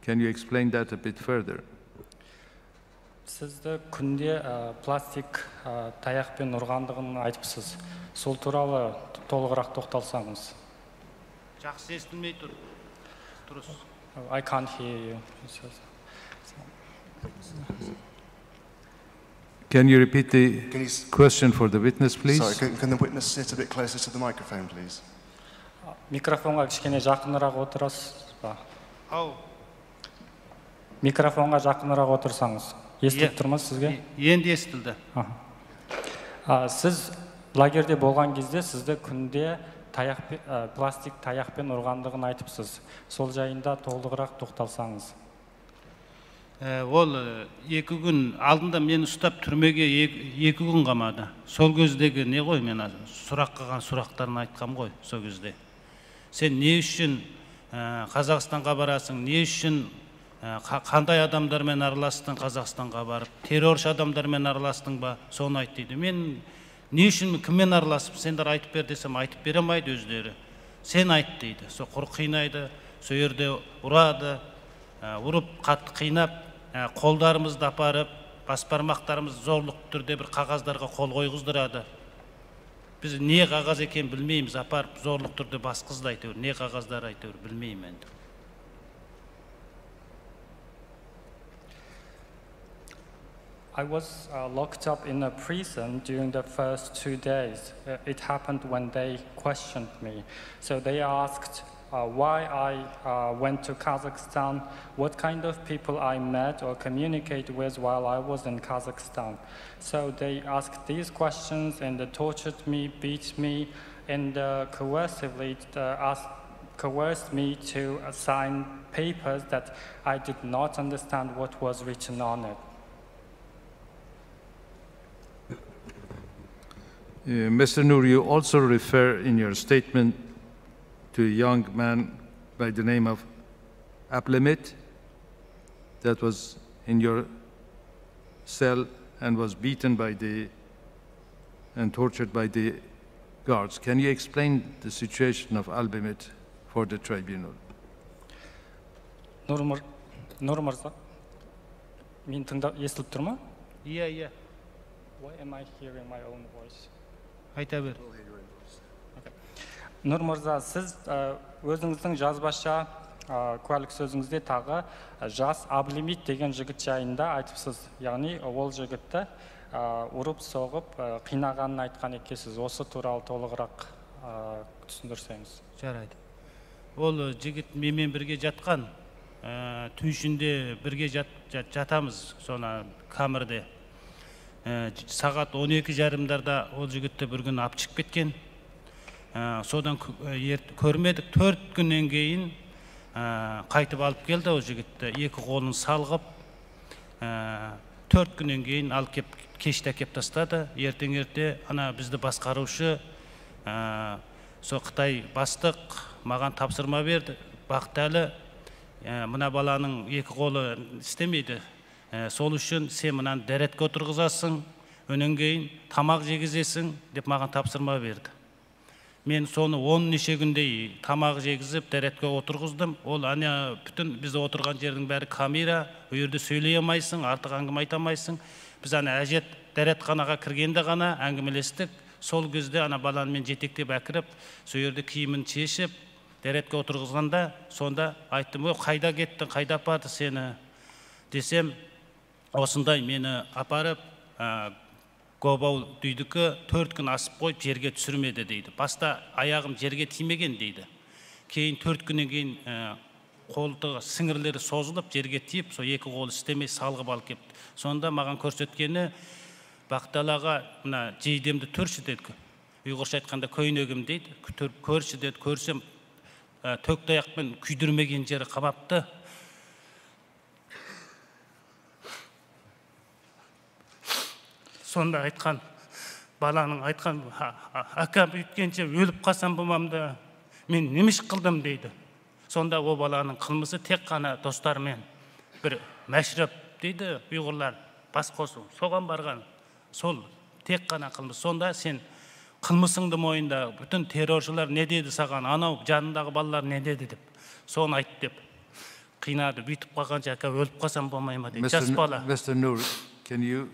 Can you explain that a bit further? Сізді күнде ә, пластик ә, таяқпен ұрғандығын айтыпсыз. Сол туралы толығырақ тоқталсаңыз. Жақсы естілмей тұр. Дұрыс. I can't hear you. He says. Can you repeat the Can you s- question for the witness, please? Sorry, can, can the witness sit a bit closer to the microphone, please? Микрофонға кішкене жақынырақ отырасыз ба? Ау, Микрофонға жақынырақ отырсаңыз. Естіліп Е- тұр ма сізге? Енді естілді. Аха. А, сіз лагерьде болған кезде сізді күнде таяқ пе- ә, пластик таяқпен ұрғандығын айтыпсыз. Сол жайында толығырақ тоқталсаңыз. Ә, ол ә, екі күн алдында мені ұстап түрмеге екі, екі күн қамады. Сол кездегі не ғой, мен сұрап қалған сұрақтарын айтқам ғой сол кезде. Сен не үшін ә, Қазақстанға барасың, не үшін ә, қа- қандай адамдармен араластың Қазақстанға барып, терроршы адамдармен араластың ба, соны айт дейді. Мен не үшін, кіммен араласып, сендер айтып бер десем, айтып бере алмайды өздері. Сен айт дейді. Сол құр қинайды, сол жерде ұрады, ә, ұрып қатты қинап, ә, қолдарымызды апарып, бас бармақтарымызды зорлық түрде бір қағаздарға қол қойғыздырады. Біз не қағаз екенін білмейміз, апарып зорлық түрде басқызды әйтеуір, не қағаздар әйтеуір, білмеймін енді. I was uh, locked up in a prison during the first two days. Uh, it happened when they questioned me. So they asked uh, why I uh, went to Kazakhstan, what kind of people I met or communicate with while I was in Kazakhstan. So they asked these questions and they tortured me, beat me, and uh, coercively uh, asked, coerced me to uh, sign papers that I did not understand what was written on it. Uh, Mister Noor, you also refer in your statement to a young man by the name of Ablemit that was in your cell and was beaten by the and tortured by the guards. Can you explain the situation of Ablemit for the tribunal? Нур, Нур мырза, мені тыңдап естіліп тұр ма? Иә, иә. Why am I hearing my own voice? Айта бер. Нур мырза, сіз ә, өзіңіздің жазбаша ә, куәлік сөзіңізде тағы ә, жас Аблимит деген жігіт жайында айтыпсыз. Яғни ол жігітті ә, ұрып соғып ә, қинағанын айтқан екенсіз. Осы туралы толығырақ ә, түсіндірсеңіз. Жарайды. Ол жігіт менімен бірге жатқан, ә, түн ішінде бірге жат, жат, жатамыз соны камерде. Ә, сағат он екі жарымдарда ол жігітті бір күні алып шығып кеткен. Ә, содан кө- ә, ерт- көрмедік. Төрт күннен кейін ә, қайтып алып келді ол жігітті. Екі қолын салғып, ә, تۆت كۈندىن كېيىن ئالا كېلىپ، كەچتە ئەكەپ تاشلىدى. ئېرتەڭ ئېرتە ئانا بىزنى باسقۇرۇشى، ئە، سو خىتاي باستىق، ماڭا تاپسۇرما بەردى. باقتى ئەلى، ئە، مانا بالانىڭ ئىككى قولى ئىشلىمەيدۇ. ئە، سول ئۈچۈن سەن مۇنى دەرەتكە ئولتۇرغۇزاسىڭ، ئۇنىڭ كېيىن تاماق يېگۈزەسىڭ، دەپ ماڭا تاپسۇرما بەردى. مەن سوڭا ئون نەچچە كۈندە تاماق يېگۈزۈپ، دەرەتكە ئولتۇرغۇزدۇم. ئۇ ئانا پۈتۈن بىز ئولتۇرغان يەرنىڭ بەرى كامېرا، ئۇ يەردە سۆزلىيەلمەيسىڭ، ئارتۇق ئەڭگىمە ئېيتالمايسىڭ. بىز ئانا ھاجەت دەرەتخانىغا كىرگەندە ئانا ئەڭگىمىلەشتۇق. سول كۈزدە ئانا بالىنى مەن يېتەكلەپ ئەكىرىپ، شۇ يەردە كىيىمىنى چېچىپ، دەرەتكە ئولتۇرغۇزغاندا، سوندا ئېيتتىم، ۋوي، قايدا كەتتىڭ، قايدا ئاپاردى سېنى؟ دېسەم، ئاشۇنداي مېنى ئاپىرىپ، ئە، گوباۋ دېدىكى، تۆت كۈن ئاسىپ قويۇپ، يەرگە چۈشۈرمىدى دەيدۇ. باشتا ئاياغىم يەرگە تىيمىگەن دەيدۇ. كېيىن تۆت كۈندىن كېيىن، ئە، قولتۇقى سىڭىرلىرى سوزۇلۇپ، يەرگە تىيىپ، سو ئىككى قولى ئىشلىمەي سالغا بالا كەپتۇ. سوندا ماڭا كۆرسەتكىنى، باقتالاغا، مانا، جىدىمدە تۇرشى دېدى. ئۇيغۇرچە ئېيتقاندا، كۆينىگىم دەيدۇ. تۇرۇپ كۆرشى دېدى. كۆرسەم، ئە، تۆك تاياق بىلەن كۆيدۈرمىگەن يېرى قاماپتۇ. سوندا ئېيتقان، بالانىڭ ئېيتقان، ھا، ھا، ئاكام ئۆتكەنچە ئۆلۈپ قالسام بولمامدۇ؟ مەن نېمە ئىش قىلدىم دەيدۇ. سوندا ئۇ بالانىڭ قىلمىشى تېخى ئانا دوستلار مەن بىر مەشرەپ دەيدۇ ئۇيغۇرلار، باسقۇرۇش، سوغان بارغان. سول، تېخى ئانا قىلمىشى. سوندا سەن قىلمىشىڭنى موينىدا، پۈتۈن تېررورچىلار نە دېدى ساڭا، ئاناۋ جانىداغى بالىلار نە دېدى دەپ. سونى ئېيت دەپ. قىيناپ، بېتىپ قالغانچە ئاكا ئۆلۈپ قالسام بولمايمۇ دەيدۇ. جاس بالا. Mister Nur, can you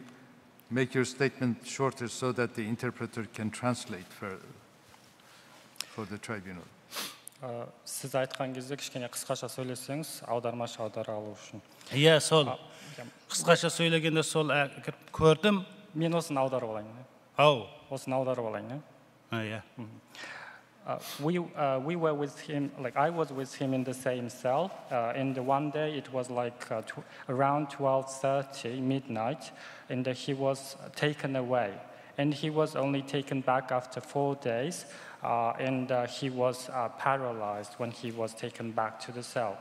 make your statement shorter so that the interpreter can translate for, for the tribunal? ئا، سىز ئېيتقان گېزىدە كىچىككىنە قىسقىچە سۆزلىسىڭىز، ئاغدارماش ئاغدارالىغۇ ئۈچۈن. يە، سول. ئا، يە. قىسقىچە سۆزلىگەندە سول، ئە، كۆردۈم. مەن ئۇنى ئاغدارىۋالايمۇ؟ ئاۋۇ. ئۇنى ئاغدارىۋالايمۇ؟ ئا، يە. Uh, we, uh, we were with him, like, I was with him in the same cell. Uh, and one day it was, like, uh, tw-, around twelve thirty midnight, and he was taken away. And he was only taken back after four days, uh, and, uh, he was, uh, paralyzed when he was taken back to the cell.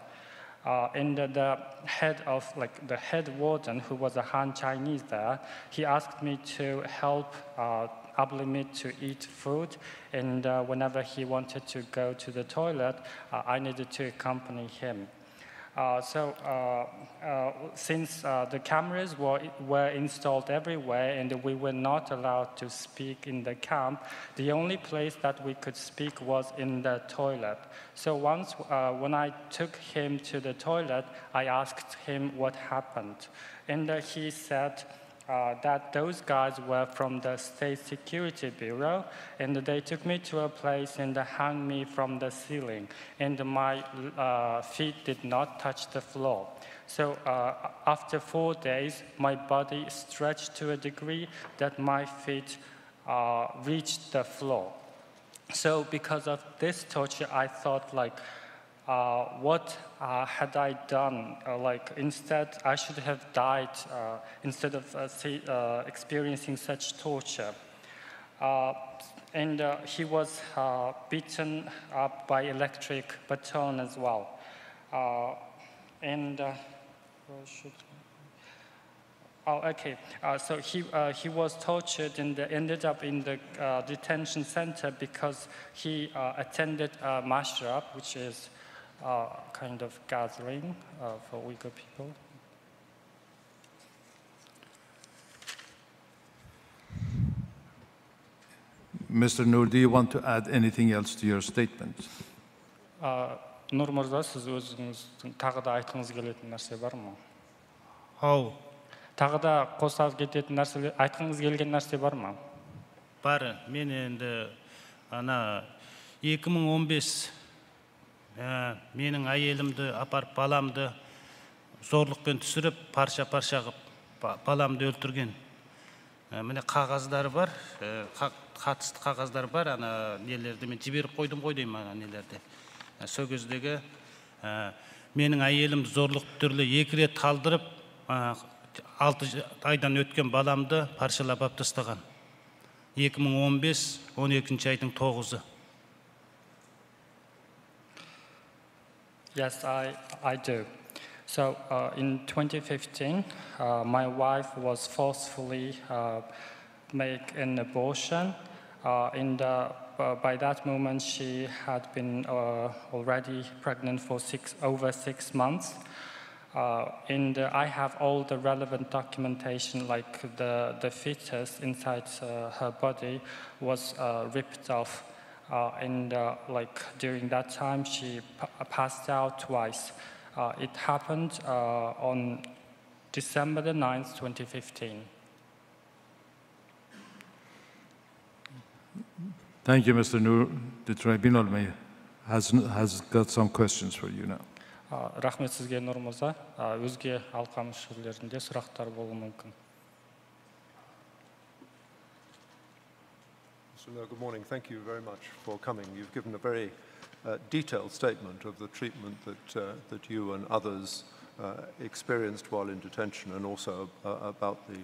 Uh, and the, the head of, like, the head warden, who was a Han Chinese there, he asked me to help, uh, Ablimit to eat food, and, uh, whenever he wanted to go to the toilet, uh, I needed to accompany him. Uh, so, uh, uh, since, uh, the cameras were, were installed everywhere and we were not allowed to speak in the camp, the only place that we could speak was in the toilet. So once, uh, when I took him to the toilet, I asked him what happened. And, uh, he said, uh, that those guys were from the State Security Bureau, and they took me to a place and hung me from the ceiling, and my, uh, feet did not touch the floor. So, uh, after four days, my body stretched to a degree that my feet, uh, reached the floor. So because of this torture, I thought, like, uh, what, uh, had I done? Uh, like, instead, I should have died, uh, instead of, uh, see, uh, experiencing such torture. Uh, and, uh, he was, uh, beaten up by electric baton as well. Uh, and, uh, where should Oh, okay. Uh, so he, uh, he was tortured and ended up in the, uh, detention center because he, uh, attended a mashrab, which is, uh, kind of gathering, uh, for Uyghur people. Mister Nur, do you want to add anything else to your statement? ئا، نۇر مۇرزا، سىز ئۆزىڭىزنىڭ تاغدا ئېيتقىڭىز كېلىدىغان نەرسە بارمۇ؟ ھاۋ. تاغدا قوشساڭىز كېتىدىغان نەرسە، ئېيتقىڭىز كېلىدىغان نەرسە بارمۇ؟ بار. مەن ئەمدى ئانا ئىككى مىڭ ئون بەش، ئە، مېنىڭ ئايالىمنى ئاپىرىپ، بالامنى زورلۇق بىلەن چۈشۈرۈپ، پارچە-پارچە قىلىپ، با-، بالامنى ئۆلتۈرگەن. ئە، مانا قەغەزلەر بار، ئە، قا-، قاتىستا قەغەزلەر بار، ئانا نېلەردە مەن جىبىرىپ قويدۇم غوي دەيمەن، ئانا نېلەردە. ئە، سۆگۈزدىگە، ئە، مېنىڭ ئايالىمنى زورلۇق تۈرلە ئىككى رەت تالدۇرۇپ، ئە، ئالتە ئايدىن ئۆتكەن بالامنى پارچىلاپ ئاپتۇ تاشلىغان. ئىككى مىڭ ئون بەش، ئون ئىككىنچى ئاينىڭ توققۇزى. Yes, I, I do. So uh, in twenty fifteen, uh, my wife was forcefully uh, make an abortion. Uh, in the, uh, by that moment, she had been uh, already pregnant for six over six months. Uh, and uh, I have all the relevant documentation, like the, the fetus inside uh, her body was uh, ripped off. Uh, and uh, like during that time, she p- passed out twice. Uh, it happened uh, on December the ninth, twenty fifteen. Thank you, Mister Noor. The tribunal may has has got some questions for you now. Рахмет сізге, Нурмырза. Өзге алқа мүшелерінде сұрақтар болуы мүмкін. Mister Noor, good morning. Thank you very much for coming. You've given a very uh, detailed statement of the treatment that, uh, that you and others uh, experienced while in detention, and also uh, about the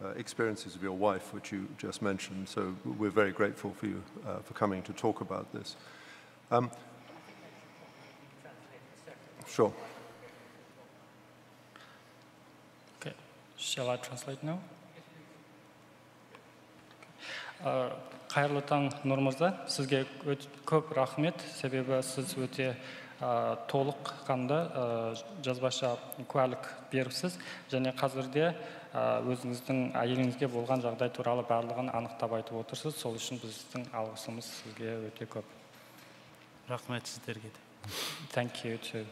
uh, experiences of your wife, which you just mentioned. So we're very grateful for you uh, for coming to talk about this. Um, sure. Okay. Shall I translate now? Ә, қайырлы таң, Нурмырза. Сізге өт- көп рахмет, себебі сіз өте ә, толыққанды ә, жазбаша куәлік беріпсіз. Және қазірде ә, өзіңіздің әйеліңізге болған жағдай туралы барлығын анықтап айтып отырсыз. Сол үшін біздің алғысымыз сізге өте көп. Рахмет сіздерге де. Thank you too.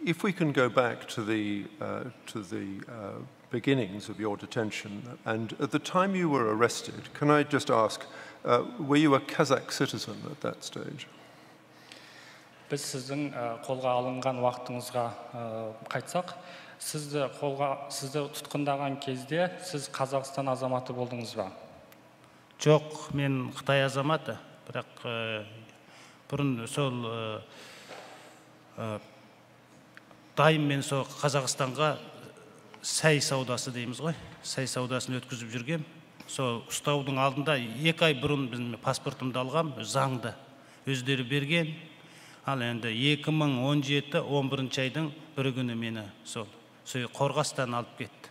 If we can go back to the, uh, to the uh, beginnings of your detention, and at the time you were arrested, can I just ask, uh, were you a Kazakh citizen at that stage? Біз сіздің ә, қолға алынған уақытыңызға ә, қайтсақ, сізді қолға сізді тұтқындаған кезде сіз Қазақстан азаматы болдыңыз ба? Жоқ, мен Қытай азаматы, бірақ ә, бұрын сол ә, ә, дайым мен сол Қазақстанға сәй саудасы дейміз ғой, сәй саудасын өткізіп жүргем. Сол ұстаудың алдында екі ай бұрын біздің паспортымды алғам, заңды өздері берген. Ал енді екі мың он жеті он бірінші айдың бір күні мені сол сол қорғастан алып кетті.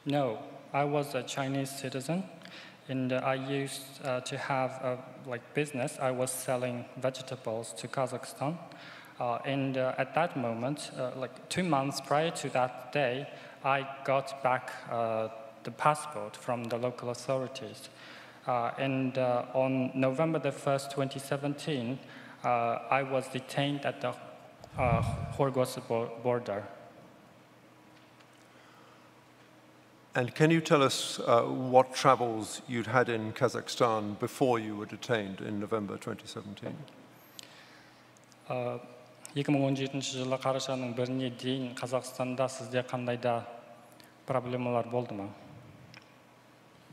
No, I was a Chinese citizen, and uh, I used uh, to have a like business. I was selling vegetables to Kazakhstan, uh, and uh, at that moment, uh, like two months prior to that day, I got back uh, the passport from the local authorities. Uh, and uh, on November the first, twenty seventeen, uh, I was detained at the uh, Horgosa border. And can you tell us uh, what travels you'd had in Kazakhstan before you were detained in November twenty seventeen? Екі мың он жетінші жылы қарашаның біріне дейін Қазақстанда сізде қандай да проблемалар болды ма?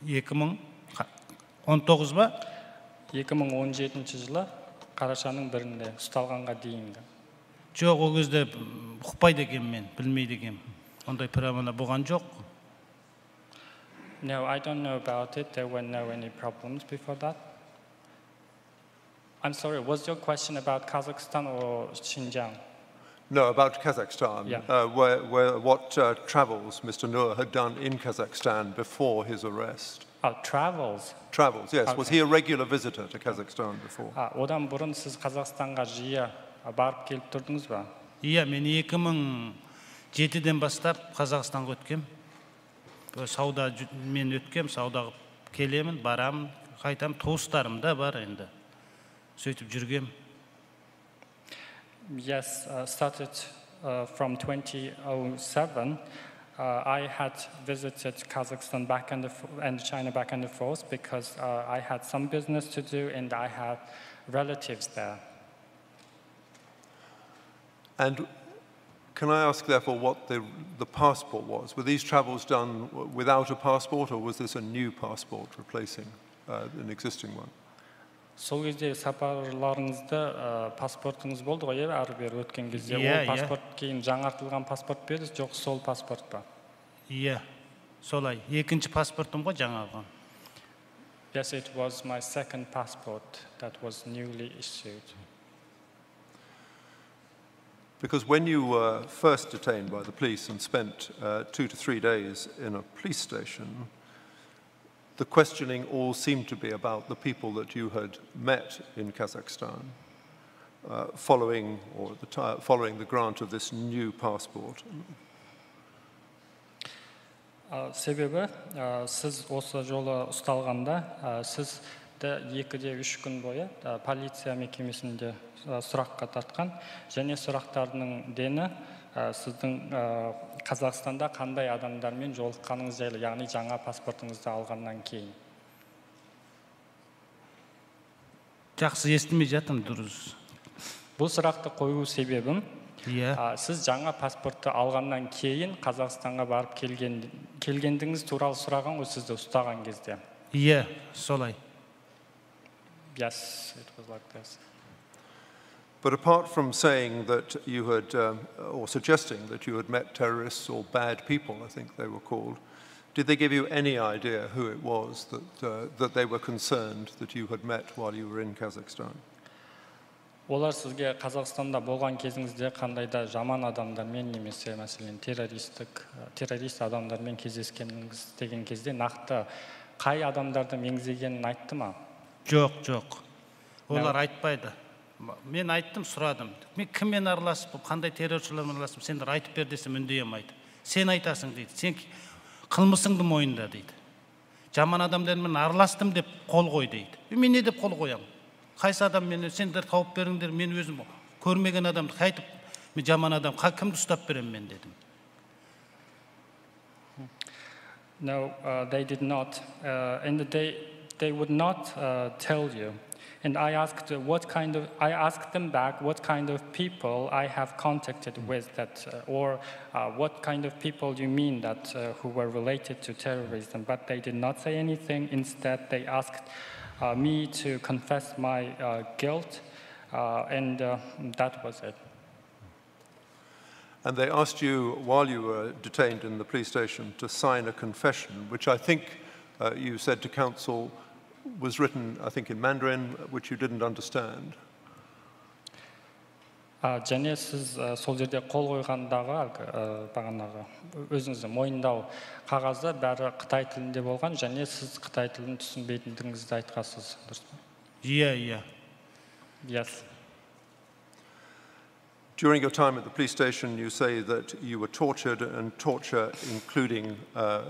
Екі мың он тоғыз ба? Екі мың он жетінші жылы қарашаның бірінде ұсталғанға дейінгі. Жоқ, ол кезде м, ұқпайды екенмін мен, білмейді екенмін. Ондай проблема болған жоқ. No, I don't know about it. There were no any problems before that. I'm sorry, was your question about Kazakhstan or Xinjiang? No, about Kazakhstan. Yeah. Uh, where, where, what uh, travels Mister Noor had done in Kazakhstan before his arrest? Oh, travels. Travels, yes. Was Okay. He a regular visitor to Kazakhstan before? А, одан бұрын сіз Қазақстанға жиі а, барып келіп тұрдыңыз ба? Иә, мен екі мың жетіден бастап Қазақстанға өткем. Сауда мен өткем, сауда қылып келемін, барамын, қайтамын. Туыстарым да бар енді. Сөйтіп жүргем. Yes, uh, started uh, from twenty oh seven. Uh, I had visited Kazakhstan back and, the, and China back and forth because uh, I had some business to do and I had relatives there. And can I ask, therefore, what the, the passport was? Were these travels done without a passport, or was this a new passport replacing uh, an existing one? Сол кезде сапарларыңызда ә, паспортыңыз болды ғой иә, әрі бері өткен кезде. Иә, Ол паспорт кейін жаңартылған паспорт па еді, жоқ сол паспорт па? Иә, солай. Екінші паспортым ғой жаңағы. Yes, it was my second passport that was newly issued. Because when you were first detained by the police and spent uh, two to three days in a police station, the questioning all seemed to be about the people that you had met in Kazakhstan uh, following, or the ti- following the grant of this new passport. Ә, себебі ә, сіз осы жолы ұсталғанда ә, сізді екі де үш күн бойы ә, полиция мекемесінде ә, сұраққа тартқан. Және сұрақтардың дені ә, сіздің ә, Қазақстанда қандай адамдармен жолыққаныңыз жайлы, яғни жаңа паспортыңызды алғаннан кейін. Жақсы естімей жатырмын дұрыс. Бұл сұрақты қою себебім Иә. ә, сіз жаңа паспортты алғаннан кейін Қазақстанға барып келген келгендігіңіз туралы сұраған ғой сізді ұстаған кезде. Иә, солай. Yes, it was like this. But apart from saying that you had, um, or suggesting that you had met terrorists or bad people, I think they were called, did they give you any idea who it was that, uh, that they were concerned that you had met while you were in Kazakhstan? Олар сізге Қазақстанда болған кезіңізде қандай да жаман адамдармен немесе мәселен террористік ә, террорист адамдармен кездескеніңіз деген кезде нақты қай адамдарды меңзегенін айтты ма? Жоқ, жоқ. Олар айтпайды. Мен айттым, сұрадым. Мен кіммен араласып, қандай терроршылармен араластым, сендер айтып бер десем, үндей алмайды. Сен айтасың, дейді. Сен қылмысыңды мойында, дейді. Жаман адамдармен араластым деп қол қой, дейді. Мен не деп қол қоямын? Қайсы адам мені, сендер тауып беріңдер, мен өзім көрмеген адамды қайтіп, мен жаман адам, қа- кімді ұстап беремін мен, дедім. No, uh, they did not. Uh, and they, they would not uh, tell you. And I asked what kind of, I asked them back what kind of people I have contacted with that, uh, or uh, what kind of people you mean that uh, who were related to terrorism. But they did not say anything. Instead, they asked uh, me to confess my uh, guilt, uh, and uh, that was it. And they asked you, while you were detained in the police station, to sign a confession, which I think uh, you said to counsel was written, I think, in Mandarin, which you didn't understand. Ә, және сіз ә, сол жерде қол қойғандағы әлгі, ә, бағанағы өзіңізді мойындау қағазы бәрі қытай тілінде болған, және сіз қытай тілін түсінбейтіндігіңізді айтқансыз, дұрыс па? Иә, иә. Yes. During your time at the police station, you say that you were tortured, and torture including uh,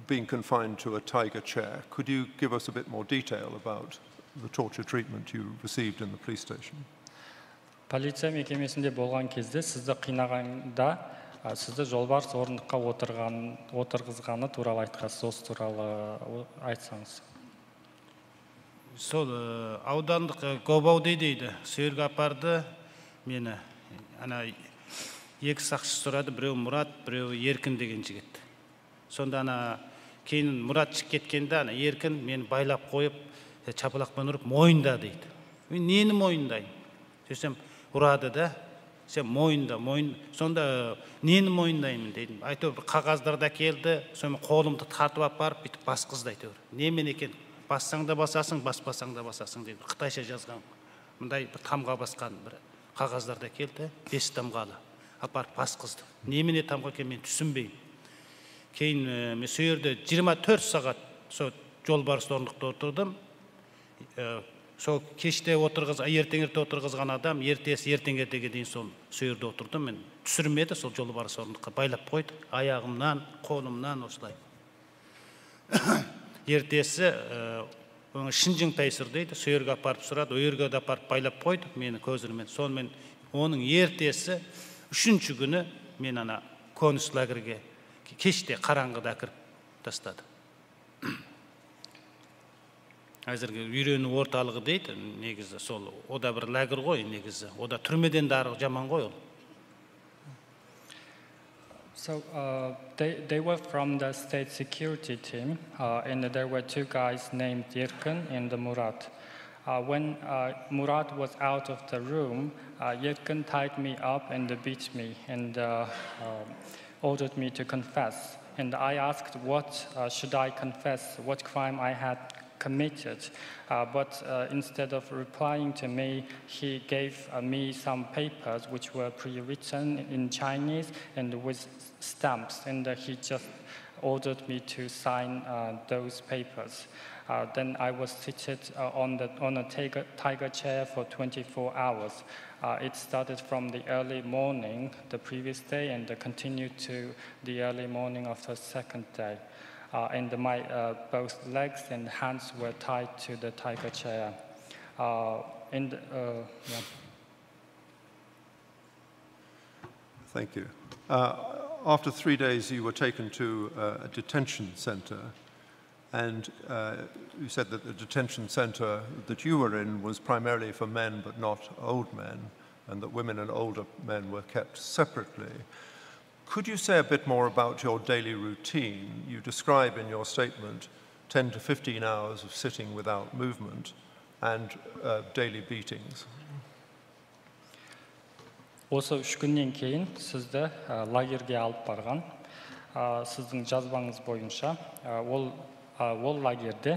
being confined to a tiger chair. Could you give us a bit more detail about the torture treatment you received in the police station? Полиция мекемесінде болған кезде сізді қинағанда ә, сізді жолбарыс орындыққа отырған, отырғызғаны туралы айтқансыз, осы туралы о- айтсаңыз. Сол ә, аудандық ә, Гобаудей дейді, сол жерге апарды мені. Ана екі сақшы сұрады, біреу Мұрат, біреу Еркін деген жігіт. Сонда ана кейін Мұрат шығып кеткенде ана Еркін мені байлап қойып, ә, шапалақпен ұрып, мойында, дейді. Мен нені мойындайын? Сөйтсем, ұрады да, сен мойында, мойын. Сонда ә, нені мойындаймын, дедім. Әйтеуір бір қағаздарды әкелді, сонымен қолымды тартып алып барып бүйтіп басқызды әйтеуір. Немен екен? Бассаң да басасың, баспасаң да басасың, деді. Қытайша жазған мындай бір тамға басқан бір қағаздарды әкелді, бес тамғалы. Апарып басқызды. Немене тамға екен, мен түсінбеймін. Кейін ә, мен сол жерде жиырма төрт сағат сол жолбарыс орындықта отырдым. Ә, сол кеште отырғыз ертең ерте отырғызған адам ертесі ертең ертеңге дейін сол сол жерде отырдым мен. Түсірмеді, сол жолбарыс орындыққа байлап қойды, аяғымнан, қолымнан осылай. Ертесі ә, оны Шынжың Тайсыр дейді, сол жерге апарып сұрады, ол жерге де апарып байлап қойды мені көзірмен. Сонымен оның ертесі үшінші күні мен ана концлагерьге кеште қараңғыда әкіріп тастады. Әзірге үйрену орталығы дейді негізі, сол о да бір лагерь ғой негізі, о да түрмеден де арғы жаман ғой ол. So uh, they, they were from the state security team, uh, and there were two guys named Yerkin and Murat. Uh, when uh, Murat was out of the room, uh, Yerkin tied me up and beat me and uh, uh, ordered me to confess. And I asked, what uh, should I confess? What crime I had committed. Uh, but uh, instead of replying to me, he gave uh, me some papers which were pre-written in Chinese and with stamps, and uh, he just ordered me to sign uh, those papers. Uh, then I was seated uh, on, the, on a tiger, tiger chair for twenty-four hours. Uh, it started from the early morning the previous day and uh, continued to the early morning of the second day. Uh, and my uh, both legs and hands were tied to the tiger chair. Uh, and uh, yeah. Thank you. Uh, after three days, you were taken to uh, a detention center, and uh, you said that the detention center that you were in was primarily for men but not old men, and that women and older men were kept separately. Could you say a bit more about your daily routine? You describe in your statement ten to fifteen hours of sitting without movement and uh, daily beatings. Осы үш күннен кейін сізді ә, лагерьге алып барған. Ә, сіздің жазбаңыз бойынша ә, ол ә, ол лагерьде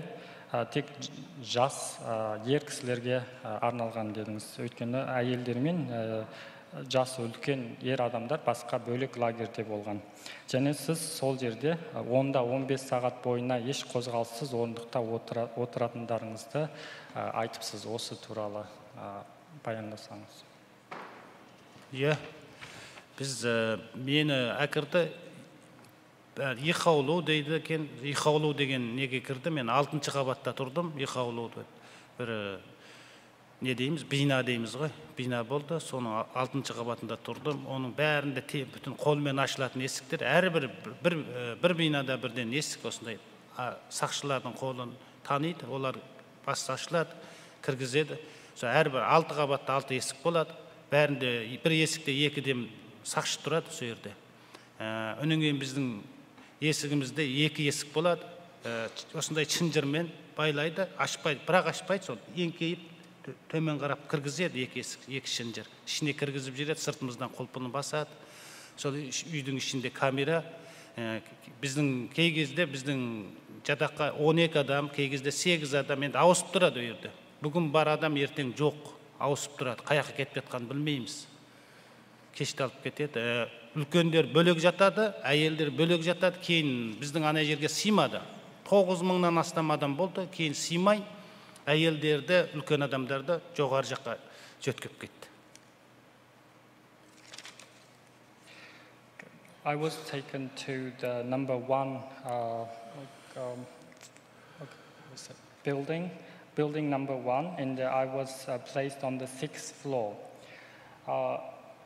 ә, тек ж- жас ә, ер кісілерге ә, арналған дедіңіз. Өйткені әйелдер мен ә, жасы үлкен ер адамдар басқа бөлек лагерьде болған. Және сіз сол жерде ә, он да он бес сағат бойына еш қозғалыссыз орындықта отыра, отыратындарыңызды ә, айтыпсыз. Осы туралы ә, баяндасаңыз. Иә, біз ә, мені әкірді ә, Ихаулу дейді екен. Ихаулу деген неге кірді? Мен алтыншы қабатта тұрдым. Ихаулу деп бір ә, не дейміз, бина дейміз ғой. Бина болды. Соның алтыншы қабатында тұрдым. Оның бәрінде те, бүтін қолмен ашылатын есіктер. Әрбір бір, ә, бір бинада бірден есік осындай. А, сақшылардың қолын таниды, олар бас ашылады, кіргізеді. Сол әрбір алты қабатта алты есік болады. Бәрінде бір есікте екіден сақшы тұрады сол жерде. Ә, Онан кейін біздің есігімізде екі есік болады. Ә, Осындай шынжырмен байлайды, ашпайды, бірақ ашпайды, сол еңкейіп тө- төмен қарап кіргізеді екі есік, екі шынжыр. Ішіне кіргізіп жібереді, сыртымыздан құлпын басады. Сол үш- үйдің ішінде камера. Ә, Біздің кей кезде біздің жатаққа он екі адам, кей кезде сегіз адам енді ауысып тұрады ол жерде. Бүгін бар адам, ертең жоқ, ауысып тұрады. Қай жаққа кетіп жатқанын білмейміз. Кеште алып кетеді. Ә, Үлкендер бөлек жатады, әйелдер бөлек жатады. Кейін біздің ана жерге сыймады. Тоғыз мыңнан астам адам болды. Кейін сыймай, әйелдерді, үлкен адамдарды жоғары жаққа жөткеп кетті. I was taken to the number one uh, um, what's it, building, building number one, and uh, I was uh, placed on the sixth floor. Uh,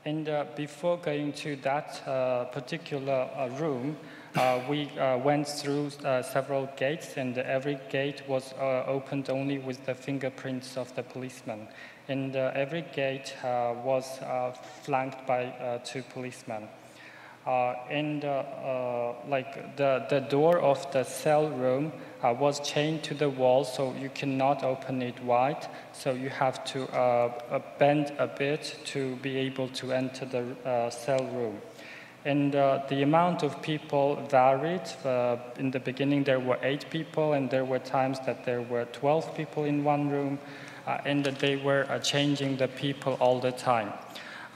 and uh, before going to that uh, particular uh, room, uh, we uh, went through uh, several gates, and every gate was uh, opened only with the fingerprints of the policeman. And uh, every gate uh, was uh, flanked by uh, two policemen. Uh, and uh, uh, like the, the door of the cell room uh, was chained to the wall, so you cannot open it wide. So you have to uh, uh, bend a bit to be able to enter the uh, cell room. And uh, the amount of people varied. Uh, in the beginning, there were eight people, and there were times that there were twelve people in one room, uh, and that they were uh, changing the people all the time.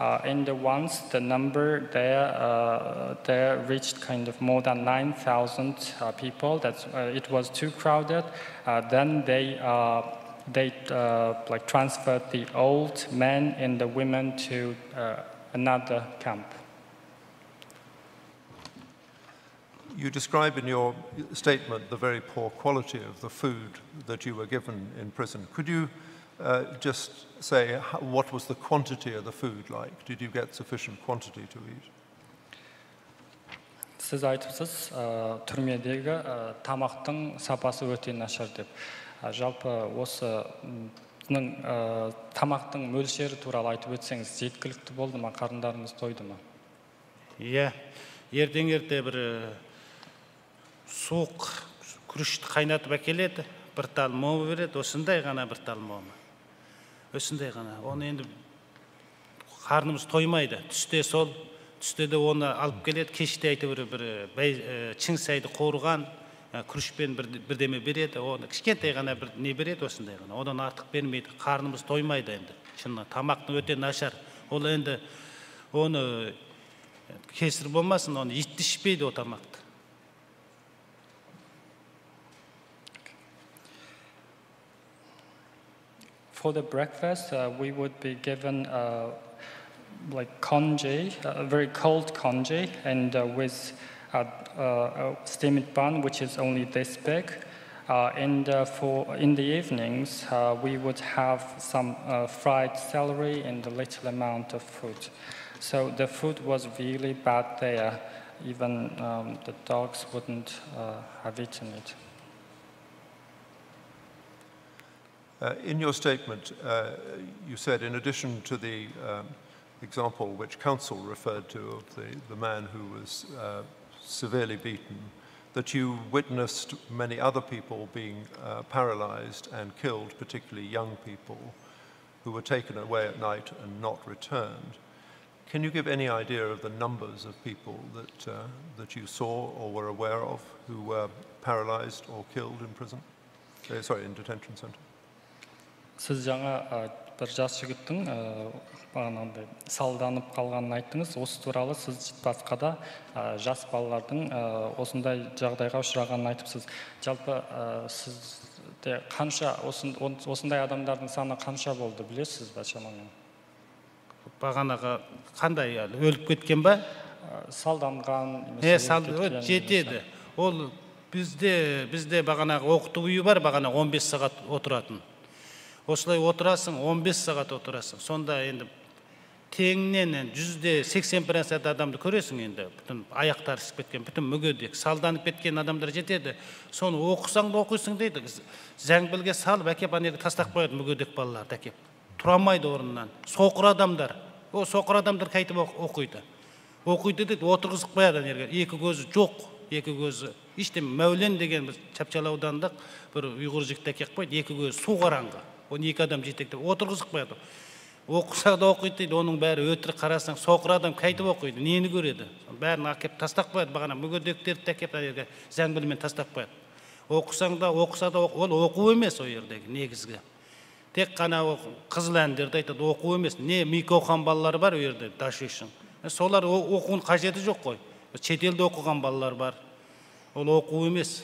Uh, and once the number there, uh, there reached kind of more than nine thousand uh, people, that uh, it was too crowded, uh, then they, uh, they uh, like transferred the old men and the women to uh, another camp. You describe in your statement the very poor quality of the food that you were given in prison. Could you uh, just say what was the quantity of the food like? Did you get sufficient quantity to eat? Сіз айтыпсыз ә, түрмедегі ә, тамақтың сапасы өте нашар деп. Ә, жалпы осы м, сіздің ә, тамақтың мөлшері туралы айтып өтсеңіз, жеткілікті болды ма, қарындарыңыз тойды ма? Иә, ертең ерте бір ә, суық күрішті қайнатып әкеледі, бір тал мол береді, осындай ғана бір тал мол. Осындай ғана. Оны енді қарнымыз тоймайды. Түсте сол, түсте де оны алып келеді, кеште әйтеуір бір бәй, ә, чиңсайды қуырған, كرۇشپېن بىر، بىردەمە بېرەتتى، ئۇ كىچكەنتەي غەنە بىر نېمە بېرەتتى، ئۇشۇنداي غەنە. ئۇدىن ئارتۇق بەرمەيدۇ، قارنىمىز تويمايدۇ ئەمدى. شۇنداق، تاماقنى ئۆتە ناشار. ئۇ ئەمدى ئۇنى كەسىر بولماسۇن، ئۇنى يېتىشمەيدۇ ئۇ تاماقتا. For the breakfast, uh, we would be given uh, like congee, a very cold congee, and uh, with a, a steamed bun, which is only this big. Uh, and uh, for in the evenings, uh, we would have some uh, fried celery and a little amount of fruit. So the food was really bad there. Even um, the dogs wouldn't uh, have eaten it. Uh, in your statement, uh, you said, in addition to the um, example which counsel referred to of the, the man who was uh, severely beaten, that you witnessed many other people being uh, paralyzed and killed, particularly young people, who were taken away at night and not returned. Can you give any idea of the numbers of people that, uh, that you saw or were aware of who were paralyzed or killed in prison? Uh, sorry, in detention center. Сіз жаңа ә, бір жас жігіттің ә, бағанағыдай салданып қалғанын айттыңыз. Осы туралы сіз басқа да ә, жас балалардың ә, осындай жағдайға ұшырағанын айтыпсыз. Жалпы ә, сізде қанша осын- он- осындай адамдардың саны қанша болды, білесіз бе шамамен? Бағанағы қандай әлі өліп кеткен ба? Ә, Салданған Е, немесе сал өліп кеткен жетеді. Ол бізде бізде бағанағы оқыту үйі бар, бағанағы он бес сағат отыратын. Осылай отырасың, он бес сағат отырасың. Сонда енді теңнен жүзде сексен процент адамды көресің енді. Бүтін аяқтары ісіп кеткен, бүтін мүгедек, салданып кеткен адамдар жетеді. Соны оқысаң да оқисың дейді. Зәңбілге салып әкеп ана жерге тастап қояды мүгедек балаларды әкеп. Тұра алмайды орнынан. Соқыр адамдар. Ол соқыр адамдар қайтіп оқиды. Оқиды дейді, отырғызып қояды ана жерге. Екі көзі жоқ, екі көзі. Ештеме. Мәулен деген біз Чапчал аудандық бір ұйғыр жігітті әкеліп қойды. Екі көзі су қараңғы. Он екі адам жетектеп отырғызып қояды. Оқыса да оқиды дейді, оның бәрі өтірік. Қарасаң, соқыр адам қайтіп оқиды, нені көреді? Бәрін әкеп тастап қояды, бағана мүгедектерді әкеп ана жерге зәңбілмен тастап қояды. Оқысаң да, оқыса да, ол оқу емес ол жердегі негізгі. Тек қана ол қызыл әндерді айтады, оқу емес. Не мико хан балалары бар ол жерде, дашишың. Солар оқуын қажеті жоқ қой. Шетелде оқыған балалар бар. Ол оқу емес.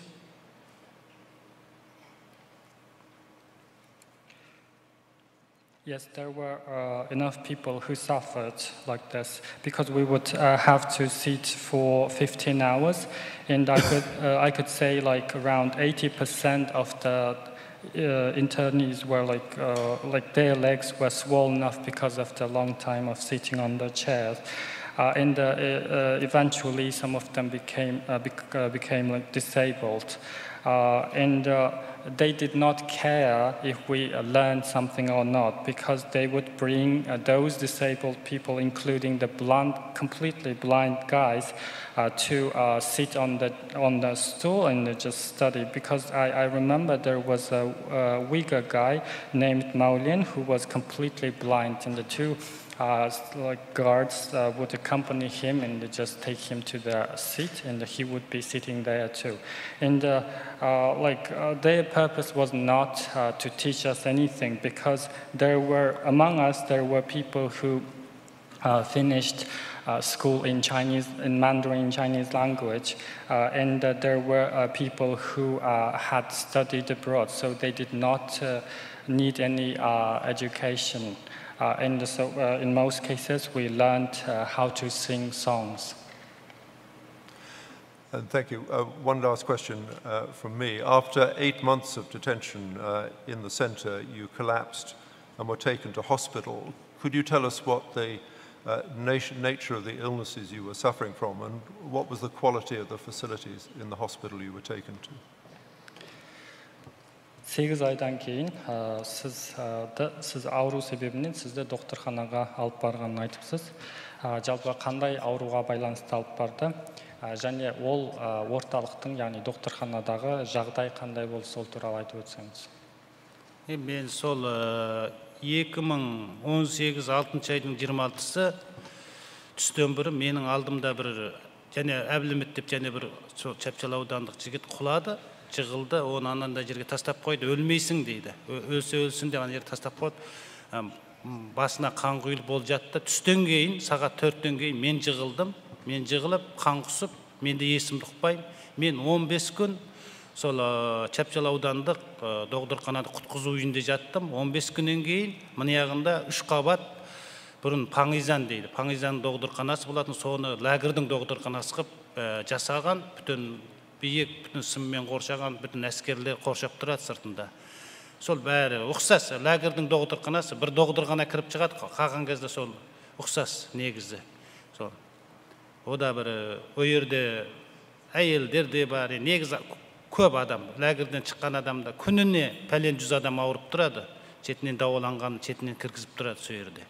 Yes, there were uh, enough people who suffered like this because we would uh, have to sit for fifteen hours, and I could uh, I could say like around eighty percent of the uh, internees were like uh, like their legs were swollen up because of the long time of sitting on the chairs. Uh, and uh, uh, eventually, some of them became uh, bec- uh, became like disabled, uh, and uh, they did not care if we uh, learned something or not, because they would bring uh, those disabled people, including the blind, completely blind guys, uh, to uh, sit on the on the stool and just study. Because I, I remember there was a, a Uyghur guy named Maulin who was completely blind, and the two uh, like guards uh, would accompany him and just take him to the seat, and he would be sitting there too. And uh, uh, like uh, their purpose was not uh, to teach us anything, because there were among us there were people who uh, finished uh, school in Chinese, in Mandarin Chinese language, uh, and uh, there were uh, people who uh, had studied abroad, so they did not uh, need any uh, education. Uh, and so, uh, in most cases, we learned uh, how to sing songs. And thank you. Uh, one last question uh, from me. After eight months of detention uh, in the center, you collapsed and were taken to hospital. Could you tell us what the uh, nat- nature of the illnesses you were suffering from and what was the quality of the facilities in the hospital you were taken to? сегіз айдан кейін ә, сіз ә, ді- сіз ауру себебінен сізді докторханаға алып барғанын айтыпсыз. Ә, жалпы қандай ауруға байланысты алып барды? Ә, және ол ә, орталықтың, яғни докторханадағы жағдай қандай болды, сол туралы айтып өтсеңіз. Е, мен сол екі мың он сегіз алтыншы айдың жиырма алтысы түстен бері менің алдымда бір يەنە ئەبلىمىت دەپ يەنە بىر شۇ چەپچال ئاۋۇداندىق يىگىت قۇلادى، جىغىلدى، ئۇنى ئاندىن يەرگە تاشلاپ قويدى، ئۆلمەيسىڭ دەيدۇ. ئۆ-، ئۆلسە ئۆلسۇن دەپ ئانا يەرگە تاشلاپ قويدى. ئەم، باشىنا قان قۇيۇلۇپ بولجاتتى. تۈستىن كېيىن، سائەت تۆتتىن كېيىن مەن جىغىلدىم. مەن جىغىلىپ، قان قۇسۇپ، مەندە ھېسىملىق باي. مەن ئون بەش كۈن شۇ، ئا، چەپچال ئاۋۇداندىق، ئا، دوغدۇرخانادا قۇتقۇزۇۋ ئۆيىندە جاتتىم. ئون بەش كۈندىن كېيىن مانا ياغىندا ئۈچ قابات بۇرۇن پاڭيىزەن دەيدۇ. پاڭيىزەن دوغدۇرخاناسى بولاتتى، سونى لاگېرنىڭ دوغدۇرخاناسى قىلىپ، ئە، جاساغان، پۈتۈن بېيىك، پۈتۈن سىم بىلەن قورشىغان، پۈتۈن ئەسكەرلەر قورشاپ تۇراتتى سىرتىندا. سول بەرى ئوخشاش، لاگېرنىڭ دوغدۇرخاناسى، بىر دوغدۇرخانا كىرىپ چىقاتتى، قالغان گەزدە سول ئوخشاش نېگىزى. سول. ئۇدا بىر، ئۇ يەردە ئەيەل دېرى بار، نېگىزى كۆپ ئادەم. لاگېردىن چىققان ئادەمدە كۈنىنى پەلەن يۈز ئادەم ئاغرىپ تۇرىدۇ. چېتىنى داۋالانغان، چېتىنى كىرگۈزۈپ تۇرىدۇ شۇ يەردە.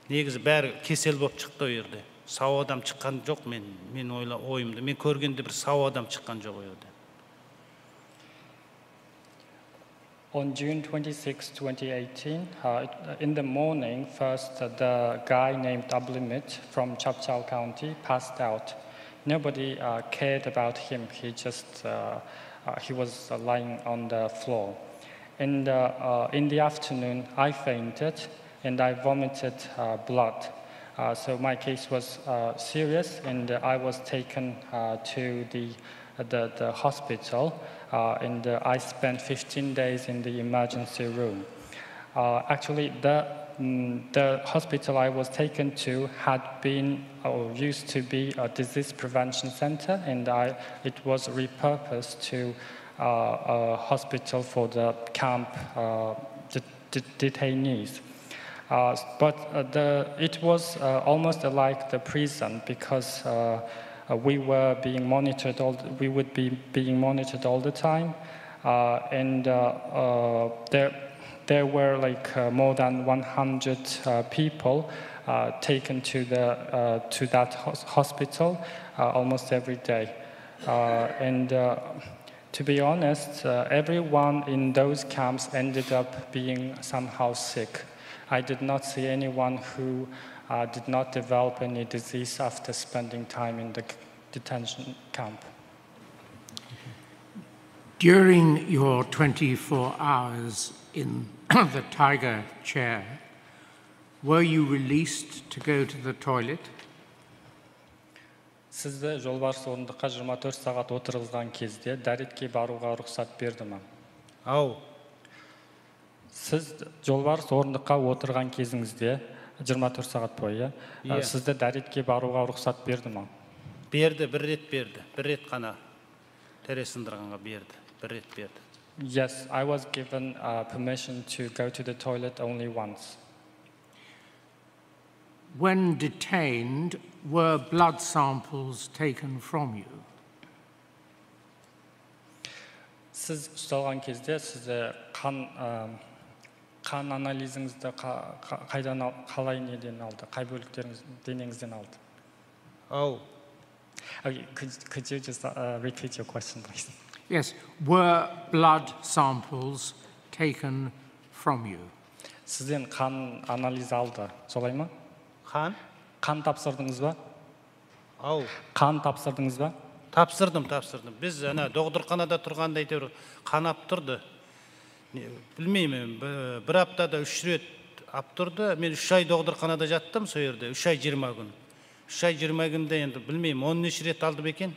نېگىزى بەرى كېسەل بولۇپ چىقتى ئۇ يەردە. ساغ ئادەم چىققان جوق، مەن، مەن ئويلا-، ئويۇمدا. مەن كۆرگەندە بىر ساغ ئادەم چىققان جوق ئۇ يەردە. On June twenty-sixth, twenty eighteen, uh, in the morning, first uh, the guy named Ablimit from Chapchal County passed out. Nobody uh, cared about him. He just uh, uh, he was uh, lying on the floor. In the uh, in the afternoon, I fainted and I vomited uh, blood. Uh, so my case was uh, serious, and I was taken uh, to the the, the hospital, uh, and uh, I spent fifteen days in the emergency room. Uh, actually, the, mm, the hospital I was taken to had been or used to be a disease prevention center, and I, it was repurposed to uh, a hospital for the camp uh, the, the detainees. Uh, but uh, the, it was uh, almost like the prison because uh, uh, we were being monitored all. We would be being monitored all the time, uh, and uh, uh, there there were like uh, more than one hundred uh, people uh, taken to the uh, to that hos- hospital uh, almost every day, uh, and. Uh, to be honest, uh, everyone in those camps ended up being somehow sick. I did not see anyone who uh, did not develop any disease after spending time in the c- detention camp. During your twenty-four hours in the tiger chair, were you released to go to the toilet? Сизди жолбарыс орындыкка жыйырма төрт сагат отургузган кезде даритке барууга уруксат бердими? Ау. Сиз жолбарыс орындыкка отурган кезиңизде жыйырма төрт сагат бою, э, Иә. Сизди даритке барууга уруксат бердими? Берди, бир рет берди. Бир рет гана. Тере сындырганга берди. Бир рет берди. Yes, I was given uh, permission to go to the toilet only once. When detained, were blood samples taken from you? Сиз уставган кезде сизди кан э, кан анализиңизди ка- ка- кайдан ал- калай неден алды? Кай бөлүктөрүңүз денеңизден алды? Ау. Okay, could, could you just uh, repeat your question, please? Yes. Were blood samples taken from you? Сизден кан анализи алды, солаймы? Хан? Кан тапсырдыңызбы? Ау. Кан тапсырдыңызбы? Тапсырдым, тапсырдым. Биз ана доғдурханада турганда әйтеуір қан ап турды. Не, билмеймін, бі- бір аптада үш рет ап турды. Мен үш ай доғдурханада жаттым сол жерде, үш ай жиырма күн. Үш ай жиырма күнде енді білмеймін, он неше рет алды ма екен?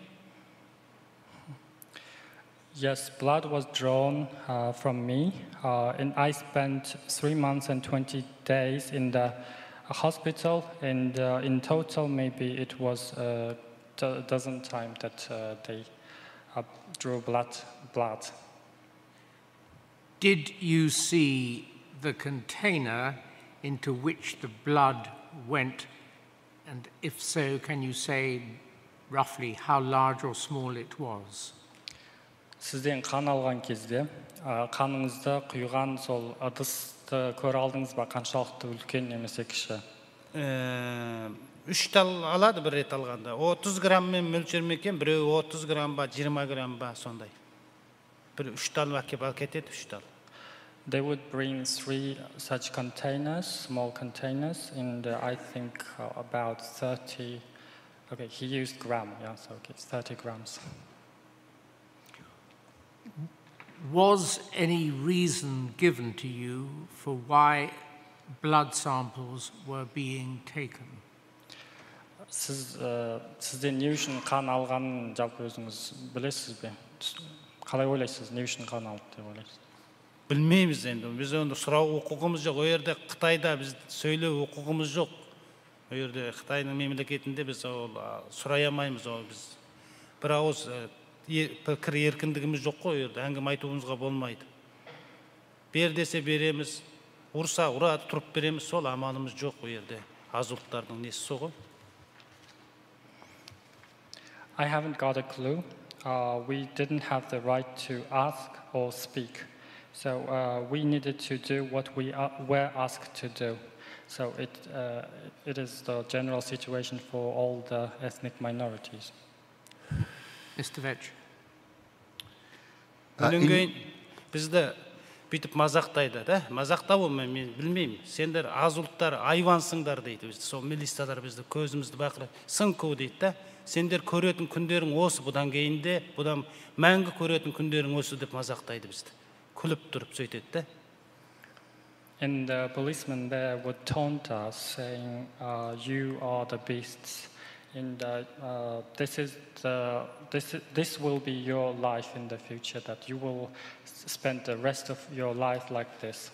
Yes, blood was drawn uh, from me, uh, and I spent three months and twenty days in the hospital, and uh, in total, maybe it was a do- dozen times that uh, they uh, drew blood. Blood. Did you see the container into which the blood went? And if so, can you say roughly how large or small it was? Сизден қан алған кезде, а, каныңызды құйған сол ыдысты көре алдыңыз ба, қаншалықты үлкен немесе кіші? Ә, үш тал алады бір рет алғанда. Отыз грамммен мөлшермен екен, біреуі отыз грамм ба, жиырма грамм ба, сондай. Бір үш тал әкеп әкетеді, үш тал. They would bring three such containers, small containers, in the, I think, uh, about thirty. Okay, he used gram, yeah, so okay, it's thirty grams. Was any reason given to you for why blood samples were being taken? Сіз ә, сізден не үшін қан алғанын жалпы өзіңіз білесіз бе? Қалай ойлайсыз, не үшін қан алды деп ойлайсыз? Bilmeymiz endi. Biz onu sorav huququmuz yok. O yerde Xitayda biz söylüv huququmuz yok. O yerde Xitayning мемлекетінде biz ол а, сұрай алмаймыз оны biz. Bir ауыз ә, е- пікір еркіндігіміз жоқ қой ол жерде әңгіме айтуымызға болмайды. Бер десе береміз, ұрса ұрады тұрып береміз, сол амалымыз жоқ ол жерде. Аз ұлттардың несі сол ғой. I haven't got a clue. Uh, we didn't have the right to ask or speak. So uh, we needed to do what we uh, were asked to do. So it, uh, it is the general situation for all the ethnic minorities. Mister Vetch. Одан кейін бізді бүйтіп мазақтайды да, мазақтау ол мен мен білмеймін. Сендер аз ұлттар, айуансыңдар дейді бізді. Сол милициялар бізді көзімізді бақырып сыңку дейді да. Сендер көретін күндерің осы, бұдан кейін де, бұдан мәңгі көретін күндерің осы деп мазақтайды бізді. Күліп тұрып сөйтеді да. And the policemen there would taunt us, saying, uh, "You are the beasts." And uh, uh, this is the this is, this will be your life in the future. That you will s- spend the rest of your life like this.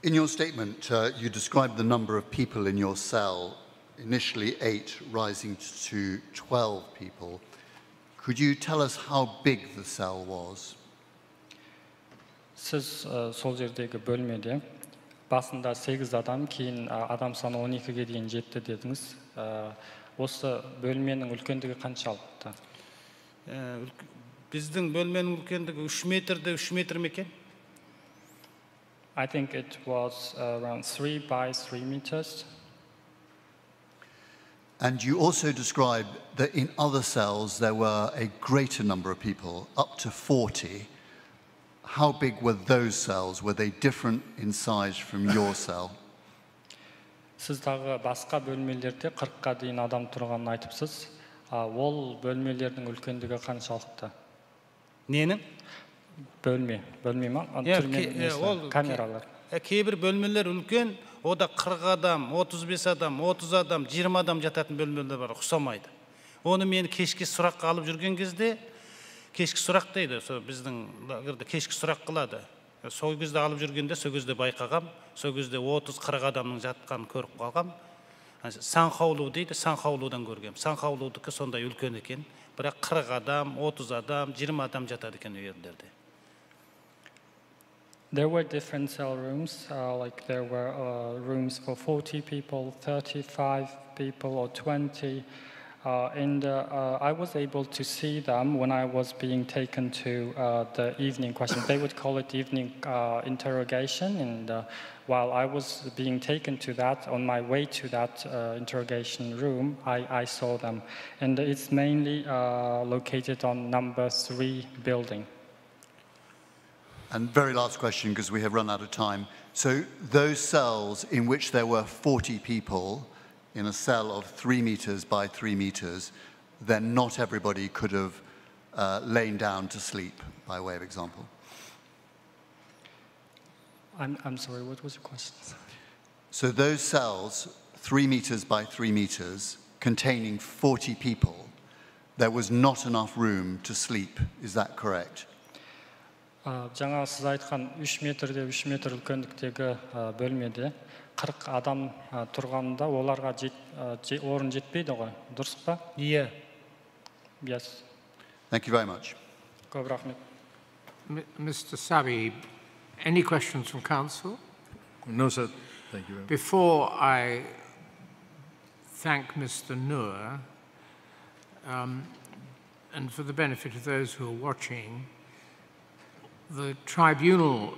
In your statement, uh, you described the number of people in your cell, initially eight, rising to twelve people. Could you tell us how big the cell was? Сіз ә, сол жердегі бөлмеде басында сегіз адам, кейін ә, адам саны он екіге дейін жетті дедіңіз. Ә, осы бөлменің үлкендігі қаншалықты? Ә, үлк- біздің бөлменің үлкендігі үш метрде үш метр ме екен? I think it was around three by three meters. And you also described that in other cells there were a greater number of people, up to forty. How big were those cells? Were they different in size from your cell? Сіз тағы басқа бөлмелерде қырыққа дейін адам тұрғанын айтыпсыз. А, ол бөлмелердің үлкендігі қаншалықты? Ненің? Бөлме, бөлме ма? А, Иә, түрме ке- иә, несі, ол камералар. Ә, кейбір бөлмелер үлкен, ода қырық адам, отыз бес адам, отыз адам, жиырма адам жататын бөлмелер бар, ұқсамайды. Оны мені кешкі сұраққа алып жүрген кезде, кешкі сұрақ дейді, сол біздің лагерьде кешкі сұрақ қылады. Сол кезде алып жүргенде сол кезде байқағам, сол кезде отыз қырық адамның жатқанын көріп қалғам. Санхаулу дейді, Санхаулудан көргем. Санхаулудікі сондай үлкен екен, бірақ қырық адам, отыз адам, жиырма адам жатады екен ол жерлерде. There were different cell rooms, uh, like there were uh, rooms for forty people, thirty-five people, or twenty. Uh, and uh, uh, I was able to see them when I was being taken to uh, the evening question. They would call it evening uh, interrogation. And uh, while I was being taken to that, on my way to that uh, interrogation room, I, I saw them. And it's mainly uh, located on number three building. And very last question, because we have run out of time. So, those cells in which there were forty people in a cell of three meters by three meters, then not everybody could have uh, lain down to sleep, by way of example. I'm, I'm sorry, what was your question? So, those cells, three meters by three meters, containing forty people, there was not enough room to sleep. Is that correct? А, жаңа сіз айтқан үш метрде үш метр үлкендіктегі ә, бөлмеде қырық адам ә, тұрғанда оларға жет, ә, же- орын жетпейді ғой, дұрыс па? Иә. Yes. Thank you very much. Көп рахмет. M- Mister Sabi, any questions from Council? No, sir. Thank you very much. Before I thank Mister Noor, um, and for the benefit of those who are watching, the tribunal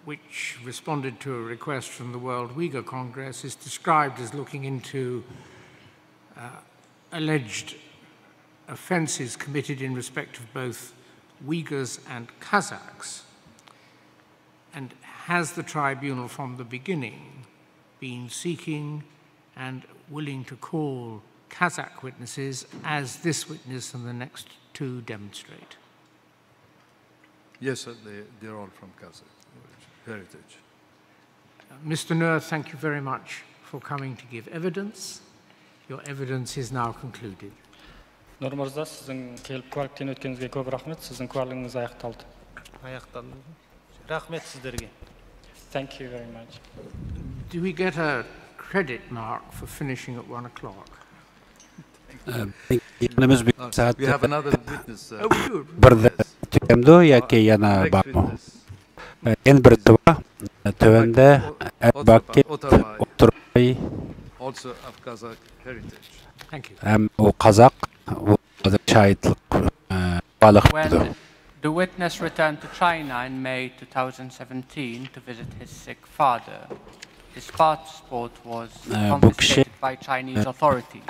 which responded to a request from the World Uyghur Congress is described as looking into uh, alleged offences committed in respect of both Uyghurs and Kazakhs? And has the tribunal from the beginning been seeking and willing to call Kazakh witnesses, as this witness and the next two demonstrate? Yes, sir, they, they're all from Kazakh heritage. Mister Nur, thank you very much for coming to give evidence. Your evidence is now concluded. Нур мырза, сіздің келіп куәліктен өткеніңізге көп рахмет. Сіздің куәлігіңіз аяқталды. Аяқталды. Рахмет сіздерге. Thank you very much. Do we get a credit mark for finishing at one o'clock? Ee, Yayınımız bir saat We have another witness. Uh, Oh, we do. Birde tükemdi ya ki yana next bak. Witness, Ee, En bir dua, tövende, Ottawa, Bakit, Ottawa, Oturay, also of Kazakh heritage. Thank you. Hem o Kazak, o Kazak şahitlik, e, balık When the witness returned to China in May two thousand seventeen to visit his sick father, his passport was Ee, bu confiscated kişi- by Chinese authorities.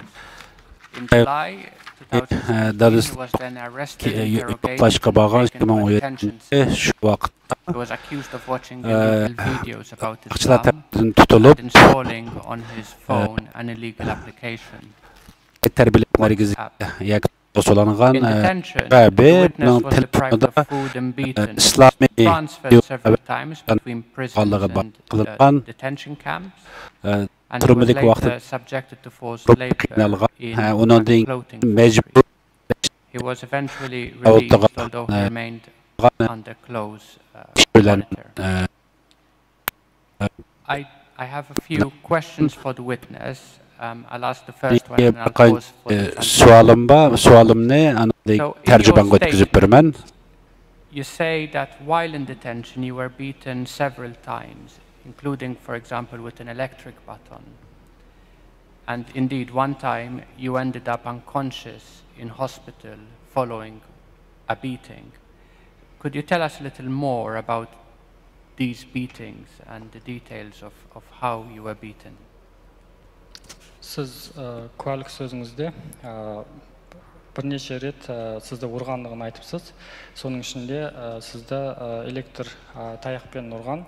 In July e, two thousand seventeen, Dadus- he was then arrested, e, interrogated, Başka and bağın taken to a detention Şubat center. şu vakıtta He was accused of watching e, illegal videos about Akçılar Islam tarafından tutulup and installing on his phone an illegal application. terbiye merkezi yakın solanğan In detention, Rabi the witness bunun was deprived telefonunda of food and beaten, İslami transferred several times between prisons Allah'a and bakılgan uh, detention camps, e, and he was durumundaki later vakti subjected to forced çok labor kıyınalgan. in Ha, onun a değil clothing mecbur factory. He was eventually released, although he remained under close uh, Sürülen monitor. I, I have a few questions for the witness. Um, I'll ask the Bir first one and I'll birkaç pause for e, the translation. sualım var. Sualım ne? Anı So, in tercüban your götürüp vermen. You say that while in detention you were beaten several times, including, for example, with an electric baton. And indeed, one time you ended up unconscious in hospital following a beating. Could you tell us a little more about these beatings and the details of, of how you were beaten? Сіз ә, куәлік сөзіңізде ә, бірнеше рет ә, сізді ұрғандығын айтыпсыз. Соның ішінде ә, сізді ә, электр ә, таяқпен ұрған.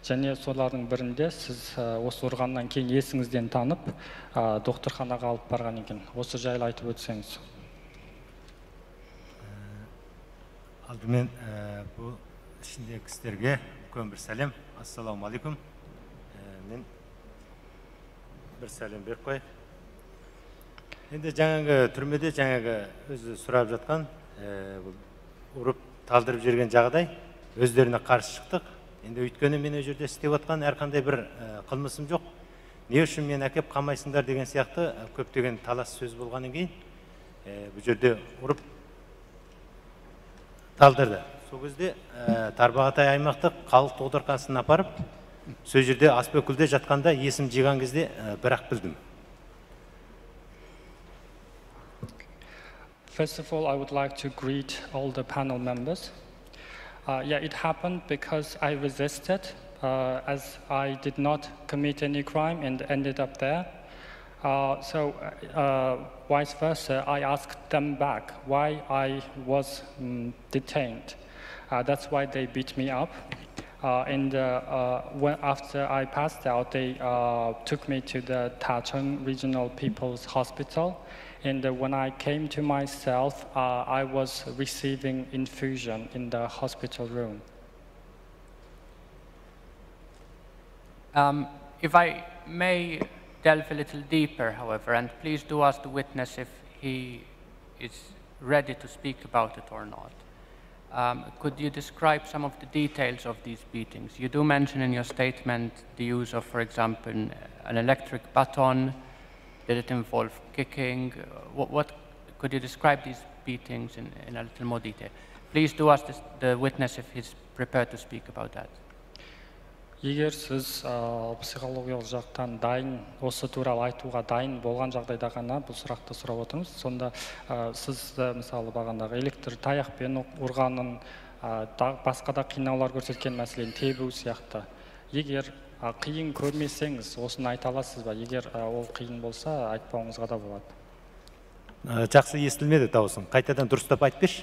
Және солардың бірінде сіз ә, осы ұрғаннан кейін есіңізден танып ә, докторханаға алып барған екен. Осы жайлы айтып өтсеңіз. Алдымен ә, бұл ішіндегі кісілерге үлкен бір сәлем. Ассалаумағалейкум. Ә, мен бір сәлем беріп қояйын. Енді жаңағы түрмеде жаңағы өзі сұрап жатқан ә, бұл ұрып талдырып жіберген жағдай, өздеріне қарсы шықтық. Енді өйткені мен ол жерде істеп жатқан әрқандай бір ә, қылмысым жоқ. Не үшін мені әкеп қамайсыңдар деген сияқты ә, көптеген талас сөз болғаннан кейін ә, бұл жерде ұрып талдырды. Сол кезде ә, тарбағатай аймақтық халық докторханасына апарып, сол жерде аспекүлде жатқанда есім жиған кезде ә, бірақ білдім. First of all, I would like to greet all the panel members. Uh, yeah, it happened because I resisted, uh, as I did not commit any crime and ended up there. Uh, so, uh, vice versa, I asked them back why I was mm, detained. Uh, that's why they beat me up. Uh, and uh, uh, when, after I passed out, they uh, took me to the Tachung Regional People's Hospital. And uh, when I came to myself, uh, I was receiving infusion in the hospital room. Um, if I may delve a little deeper, however, and please do ask the witness if he is ready to speak about it or not. Um, could you describe some of the details of these beatings? You do mention in your statement the use of, for example, an electric baton. Did it involve kicking? Uh, What, what could you describe these beatings in, in a little more detail? Please do ask this, the witness if he's prepared to speak about that. Егер сіз ә, психологиялық жақтан дайын, осы туралы айтуға дайын болған жағдайда ғана бұл сұрақты сұрап отырмыз. Сонда ә, сіз ә, мысалы бағанағы электр таяқпен ұрғанын, ә, та- басқа да қинаулар көрсеткен, мәселен тебу сияқты. Егер ә, қиын көрмесеңіз, осыны айта аласыз ба? Егер ә, ол қиын болса, айтпауыңызға да болады. Жақсы естілмеді дауысың. Қайтадан дұрыстап айтып берші.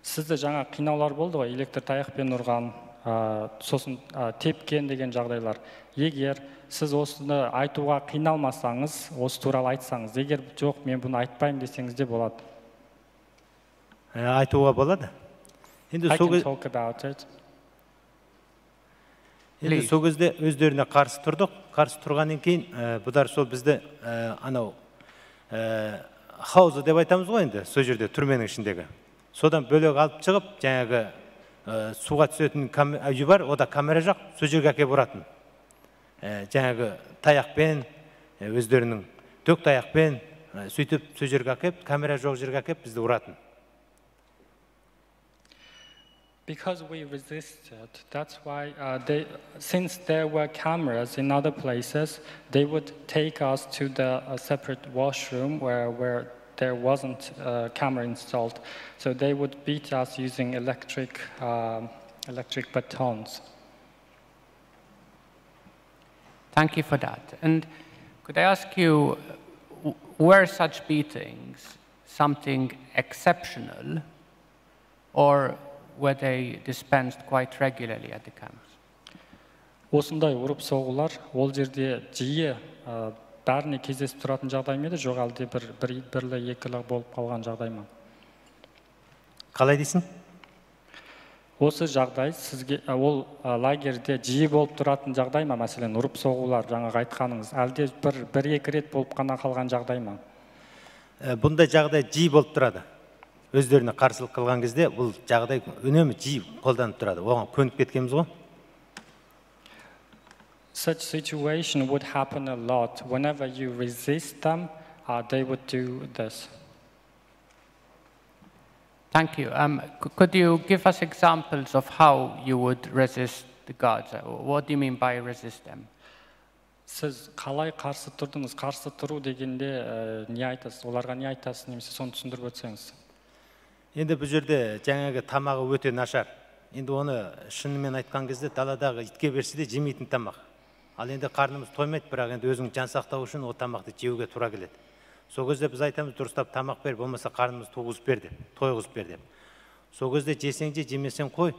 Сізді жаңа қинауlar болды ғой, электр таяқпен ұрған, ә, сосын ә, тепкен деген жағдайлар. Егер сіз осыны айтуға қиналмасаңыз, осы туралы айтсаңыз, егер жоқ, мен бұны айтпаймын десеңіз де болады. Ә, айтуға болады. Енді I сол can кез- talk about it. енді Please. сол кезде өздеріне қарсы тұрдық. Қарсы тұрғаннан кейін ә, бұлар сол бізді ә, анау ә, хаузы деп айтамыз ғой енді сол жерде түрменің ішіндегі. Содан бөлек алып шығып жаңағы ә, суға түсетін кам- үй бар, ода камера жоқ, сол жерге әкеп ұратын. Ә, жаңағы таяқпен, ә, өздерінің дөк таяқпен ә, сөйтіп сол жерге әкеп, камера жоқ жерге әкеп бізді ұратын. Because we resisted, that's why uh, they, since there were cameras in other places, they would take us to the uh, separate washroom where, where there wasn't a camera installed. So they would beat us using electric, um, electric batons. Thank you for that. And could I ask you, w- were such beatings something exceptional, or were they dispensed quite regularly at the camps? Осындай ұрып соғулар ол жерде жиі ә, бәріне кездесіп тұратын жағдай ма еді, жоқ әлде бір, бір бірлі екілі болып қалған жағдай ма? Қалай дейсің? Осы жағдай сізге ә, ол ә, лагерьде жиі болып тұратын жағдай ма? Мәселен, ұрып соғулар, жаңағы айтқаныңыз, әлде бір, бір екі рет болып қана қалған жағдай ма? Ә, бұндай жағдай жиі болып тұрады. Өздеріне қарсылық қылған кезде бұл жағдай үнемі жиі қолданып тұрады. Оған көніп кеткенбіз ғой. Such situation would happen a lot. Whenever you resist them, uh, they would do this. Thank you. Um, c- could you give us examples of how you would resist the guards? Uh, What do you mean by resist them? Сіз қалай қарсы тұрдыңыз? Қарсы тұру дегенде ә, не айтасыз? Оларға не айтасыз? Немесе соны түсіндіріп өтсеңіз. Енді бұл жерде жаңағы тамағы өте нашар. Енді оны шынымен айтқан кезде даладағы итке берсе де жемейтін тамақ. Ал енді қарнымыз тоймайды, бірақ енді өзің жан сақтау үшін ол тамақты жеуге тура келеді. Сол кезде біз айтамыз, дұрыстап тамақ бер, болмаса қарнымызды туғызып бер деп, тойғызып бер деп. Сол кезде жесең же, жемесең қой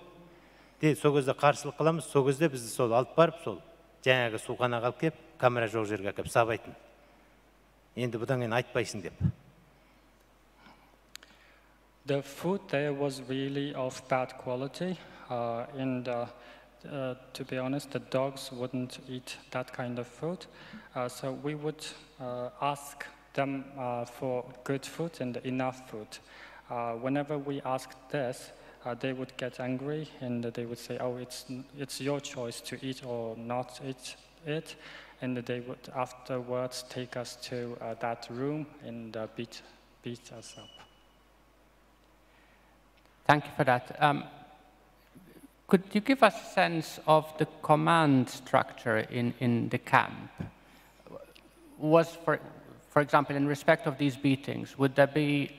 деп, сол кезде қарсылық қыламыз. Сол кезде бізді сол алып барып сол жаңағы суғханаға алып келіп, камера жоқ жерге әкеліп сабайтын. Енді бұдан кейін айтпайсың деп. The food there was really of bad quality, uh, and uh, uh, to be honest, the dogs wouldn't eat that kind of food. Uh, so we would uh, ask them uh, for good food and enough food. Uh, whenever we asked this, uh, they would get angry and they would say, "Oh, it's it's your choice to eat or not eat it," and they would afterwards take us to uh, that room and uh, beat beat us up. Thank you for that. Um, could you give us a sense of the command structure in, in the camp? Was, for, for example, in respect of these beatings, would there be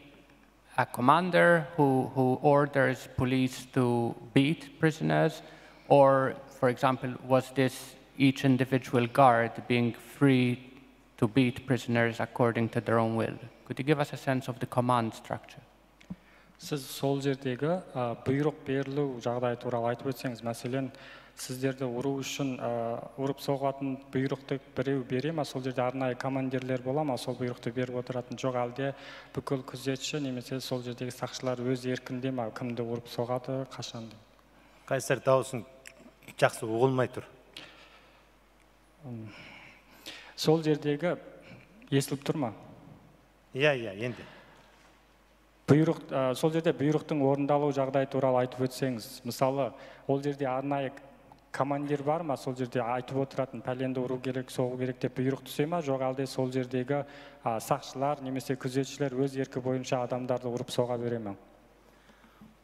a commander who, who orders police to beat prisoners? Or, for example, was this each individual guard being free to beat prisoners according to their own will? Could you give us a sense of the command structure? Сіз сол жердегі ә, бұйрық берілу жағдайы туралы айтып өтсеңіз, мәселен, сіздерді ұру үшін ә, ұрып соғатын бұйрықты біреу бере ма? Сол жерде арнайы командирлер бола ма? Сол бұйрықты беріп отыратын, жоқ әлде бүкіл күзетші немесе сол жердегі сақшылар өз еркінде ма? Кімді ұрып соғады, қашан деп? Қайсар, дауысың жақсы ұғылмай тұр. Сол жердегі, естіліп тұр ма? Иә, иә, енді. Бұйрық ә, сол жерде бұйрықтың орындалу жағдайы туралы айтып өтсеңіз, мысалы, ол жерде арнайы командир бар ма? Сол жерде айтып отыратын, пәленді ұру керек, соғу керек деп бұйрық түсе ма? Жоқ әлде сол жердегі ә, сақшылар немесе күзетшілер өз еркі бойынша адамдарды ұрып соға бере ма?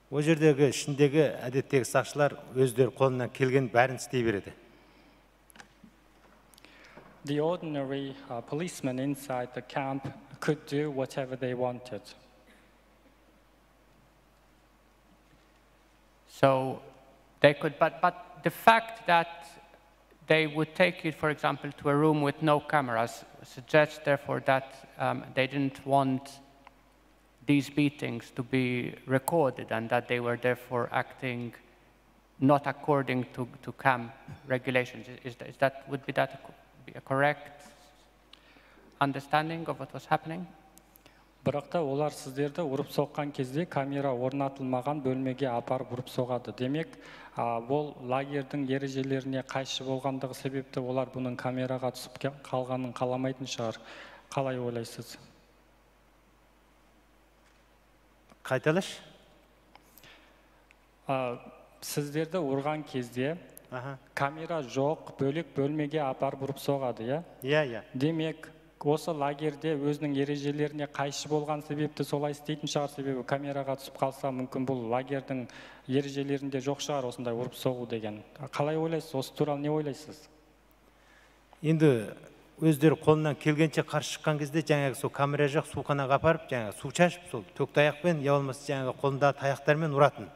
Ол жердегі ішіндегі әдеттегі сақшылар өздері қолынан келген бәрін істей береді. The ordinary uh, policemen inside the camp could do whatever they wanted. So they could, but, but the fact that they would take you, for example, to a room with no cameras, suggests therefore that um, they didn't want these beatings to be recorded and that they were therefore acting not according to, to camp regulations. Is, is that, would be that a, co- be a correct understanding of what was happening? Бірақ та олар сіздерді ұрып соққан кезде камера орнатылмаған бөлмеге апарып ұрып соғады. Демек, а, ол лагерьдің ережелеріне қайшы болғандығы себепті олар бұның камераға түсіп ке- қалғанын қаламайтын шығар. Қалай ойлайсыз? Қайталашы. А, сіздерді ұрған кезде Аха. камера жоқ, бөлек бөлмеге апарып ұрып соғады, иә? Иә, иә. Демек, осы лагерьде өзінің ережелеріне қайшы болған себепті солай істейтін шығар, себебі камераға түсіп қалса, мүмкін бұл лагерьдің ережелерінде жоқ шығар осындай ұрып соғу деген. Қалай ойлайсыз? Осы туралы не ойлайсыз? Енді өздері қолынан келгенше қарсы шыққан кезде жаңағы сол камера жоқ, суықханаға апарып жаңағы су шашып сол төк таяқпен я болмаса жаңағы қолындағы таяқтармен ұратын.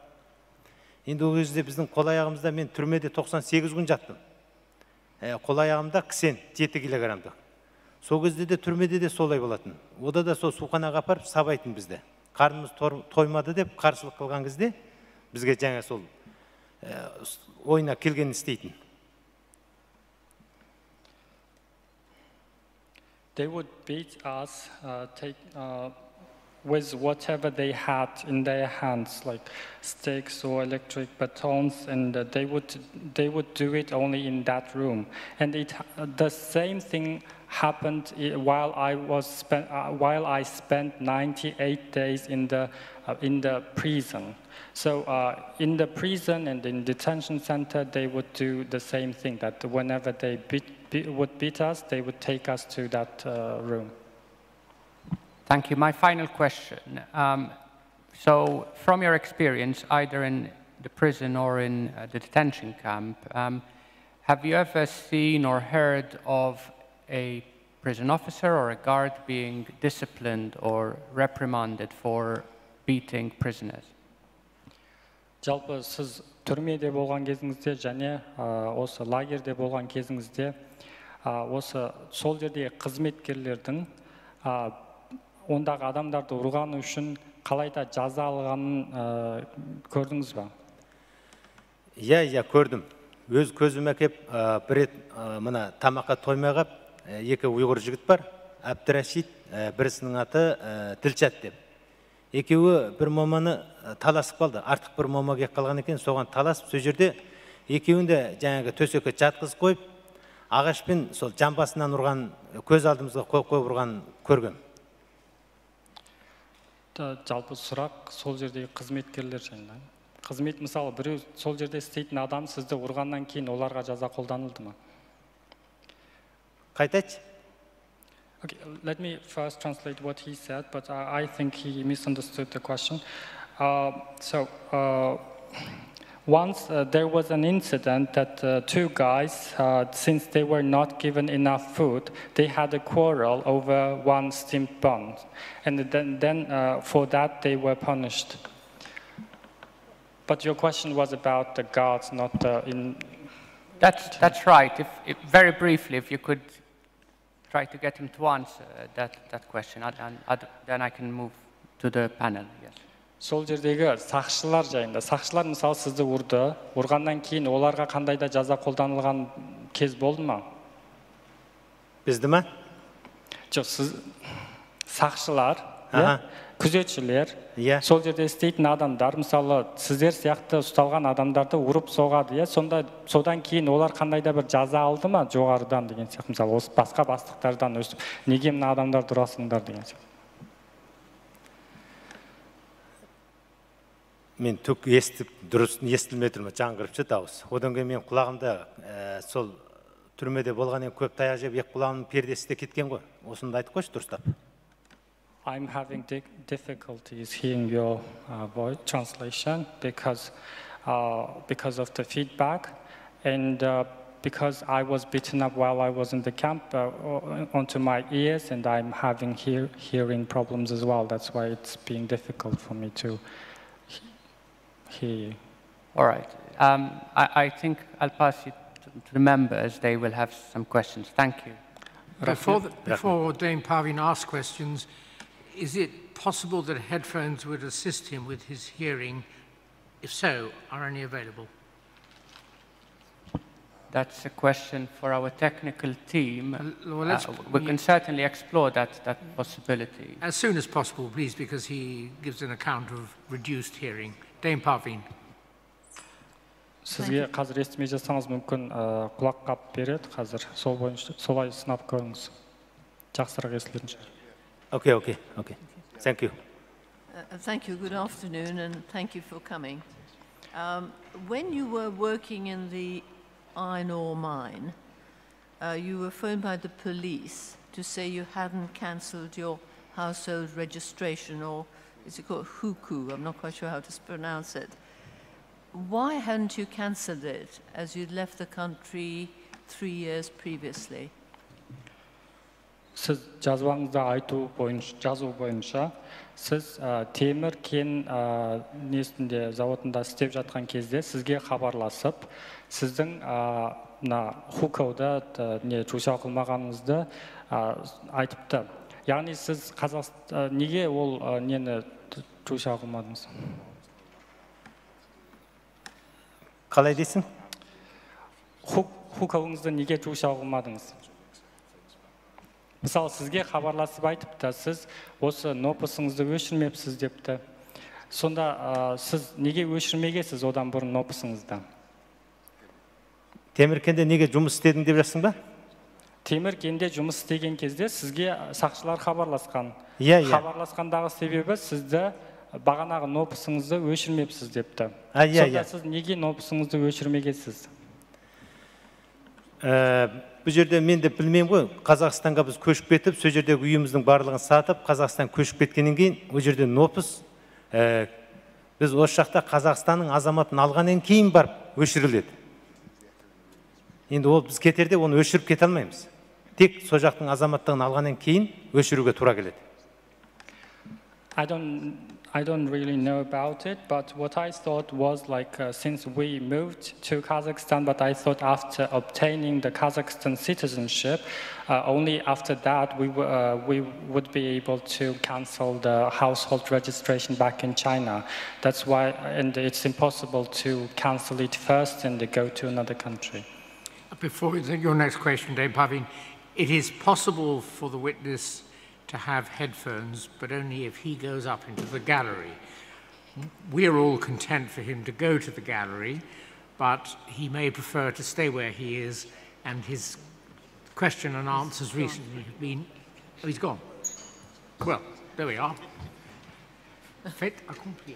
Енді ол кезде біздің қол аяғымызда, мен түрмеде тоқсан сегіз күн жаттым. Ә, қол аяғымда кісен жеті килограммдық. Сол кезде де түрмеде де солай болатын. Ода да сол суықханаға апарып сабайтын бізді. Қарнымыз тор- тоймады деп қарсылық қылған кезде бізге жаңа сол ә, ойына келгенін істейтін. They would beat us, uh, take uh, with whatever they had in their hands, like sticks or electric batons, and uh, they would they would do it only in that room. And it the same thing happened while I was spent uh, while I spent ninety-eight days in the uh, in the prison. So uh, in the prison and in detention center, they would do the same thing. That whenever they beat, be, would beat us, they would take us to that uh, room. Thank you. My final question. Um, so, from your experience, either in the prison or in uh, the detention camp, um, have you ever seen or heard of a prison officer or a guard being disciplined or reprimanded for beating prisoners? Жалпы сіз түрмеде болған кезіңізде және ә, осы лагерьде болған кезіңізде ә, осы сол жердегі қызметкерлердің ә, ондағы адамдарды ұрғаны үшін қалай да жаза алғанын ә, көрдіңіз ба? Иә, иә, көрдім. Өз көзіме әкеп ә, бір рет ә, мына тамаққа тоймай қап ә, екі ұйғыр жігіт бар, әбдірашид ә, бірісінің аты ә, ділшат деп. Екеуі бір моманы ә, таласып қалды. Артық бір мома келіп қалған екен, соған таласып сол жерде екеуін де жаңағы төсекке жатқызып қойып, ағашпен сол жамбасынан ұрған, көз алдымызға қойып қойып ұрған көргем. Жалпы сұрақ сол жердегі қызметкерлер жайында. Қызмет, мысалы, біреу сол жерде істейтін адам сізді ұрғаннан кейін оларға жаза қолданылды ма? Қайта айтшы. Okay, let me first translate what he said, but I, I think he misunderstood the question. Uh, so, uh, once uh, there was an incident that uh, two guys, uh, since they were not given enough food, they had a quarrel over one steamed bun. And then, then uh, for that, they were punished. But your question was about the guards, not the in. That's, that's right. If, if, very briefly, if you could try to get him to answer that, that question, and, and then I can move to the panel. Yes. Сол жердегі сақшылар жайында. Сақшылар, мысалы, сізді ұрды. Ұрғаннан кейін оларға қандай да жаза қолданылған кез болды ма? Бізді ма? Жоқ, сіз сақшылар, иә? Күзетшілер, иә. Сол жерде істейтін адамдар, мысалы, сіздер сияқты ұсталған адамдарды ұрып соғады, иә? Сонда содан кейін олар қандай да бір жаза алды ма жоғарыдан деген сияқты, мысалы, осы басқа бастықтардан өстіп, неге мына адамдарды ұрасыңдар деген сияқты. Мен түк естіп, дұрыс естілмей тұрмын, жаңғырып шы дауыс. Одан кейін мен құлағымда ә, сол түрмеде болғаннан көп таяқ жеп, екі құлағымның пердесі де кеткен ғой. Осыны да айтып қойшы дұрыстап. I'm having di- difficulties hearing your uh, voice translation because uh, because of the feedback and uh, because I was beaten up while I was in the camp uh, o- onto my ears, and I'm having hear- hearing problems as well. That's why it's being difficult for me to he- hear you. All right. Um, I, I think I'll pass it to the members, they will have some questions. Thank you. Before, the, before Dame Parveen asks questions, is it possible that headphones would assist him with his hearing? If so, are any available? That's a question for our technical team. Well, uh, we can certainly explore that, that possibility. As soon as possible, please, because he gives an account of reduced hearing. Dame Parveen. Сізге қазір естімей жатсаңыз мүмкін ә, құлақ қап береді қазір сол бойынша солай сынап көріңіз. Жақсырақ естілетін шығар. Okay, okay, okay. Thank you. Uh, thank you. Good afternoon, and thank you for coming. Um, when you were working in the iron ore mine, uh, you were phoned by the police to say you hadn't cancelled your household registration, or is it called hukou? I'm not quite sure how to pronounce it. Why hadn't you cancelled it, as you'd left the country three years previously? Сіз жазбаңызда айту бойынша, жазу бойынша сіз ә, темір кен ә, несінде зауытында істеп жатқан кезде сізге хабарласып, сіздің ә, мына хукоуда ә, не чучао қылмағаныңызды ә, айтыпты. Яғни сіз Қазақстан ә, неге ол ә, нені чучао қылмадыңыз? Қалай дейсің? Хукоуыңызды неге чучао қылмадыңыз? Мысалы, сізге хабарласып айтыпты, сіз осы нопусыңызды өшірмепсіз депті. Сонда ә, сіз неге өшірмегенсіз одан бұрын нопусыңызды? Темір кенде неге жұмыс істедің деп жазсың ба? Темір кенде жұмыс істеген кезде сізге сақшылар хабарласқан. Иә, иә. Хабарласқандағы себебі сізді бағанағы нопусыңызды өшірмепсіз депті. А, иә, иә. Сіз неге нопусыңызды өшірмегенсіз? Ә, бұл жерде мен де білмеймін ғой, Қазақстанға біз көшіп кетіп, сол жердегі үйіміздің барлығын сатып, Қазақстан көшіп кеткеннен кейін ол жерде нопус ә, біз осы жақта Қазақстанның азаматын алғаннан кейін барып өшіріледі. Енді ол біз кетерде оны өшіріп кете алмаймыз. Тек сол жақтың азаматтығын алғаннан кейін өшіруге тура келеді. I don't, I don't really know about it, but what I thought was like uh, since we moved to Kazakhstan, but I thought after obtaining the Kazakhstan citizenship, uh, only after that we, w- uh, we would be able to cancel the household registration back in China. That's why, and it's impossible to cancel it first and go to another country. Before your next question, Dame Parveen, it is possible for the witness to have headphones, but only if he goes up into the gallery. We're all content for him to go to the gallery, but he may prefer to stay where he is, and his question and answers recently have been. Oh, he's gone. Well, there we are. Fait accompli.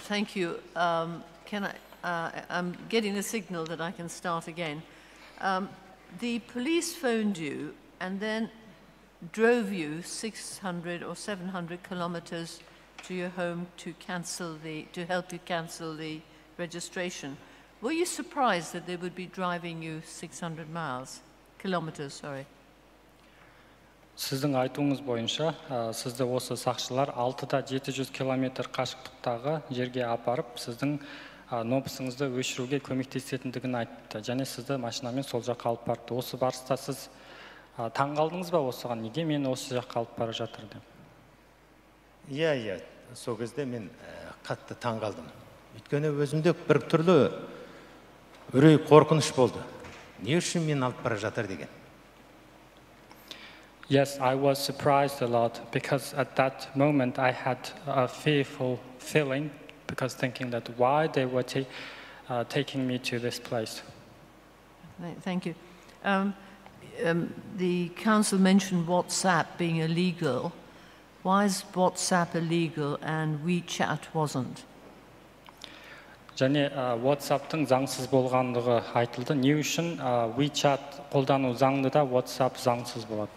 Thank you. Um, can I, uh, I'm getting a signal that I can start again. Um, the police phoned you and then drove you six hundred or seven hundred kilometers to your home to cancel the, to help you cancel the registration. Were you surprised that they would be driving you six hundred miles, kilometers, sorry? Сіздің айтуыңыз бойынша ә, сізді осы сақшылар алты да жеті жүз километр қашықтықтағы жерге апарып сіздің ә, нопусыңызды өшіруге көмектесетіндігін айтты және сізді машинамен сол жаққа алып барды. Осы барыста сіз ә, таң қалдыңыз ба осыған, неге мені осы жаққа алып бара жатыр деп? Иә, иә, сол кезде мен ә, қатты таң қалдым. Өйткені өзімде бір түрлі үрей қорқыныш болды. Ne üçün meni alıp bara jatır degen. Yes, I was surprised a lot because at that moment I had a fearful feeling because thinking that why they were ta- uh, taking me to this place. Thank you. Um, um, the council mentioned WhatsApp being illegal. Why is WhatsApp illegal and WeChat wasn't? және ә, WhatsApp-тың заңсыз болғандығы айтылды. Не үшін ә, WeChat қолдану заңды да WhatsApp заңсыз болады?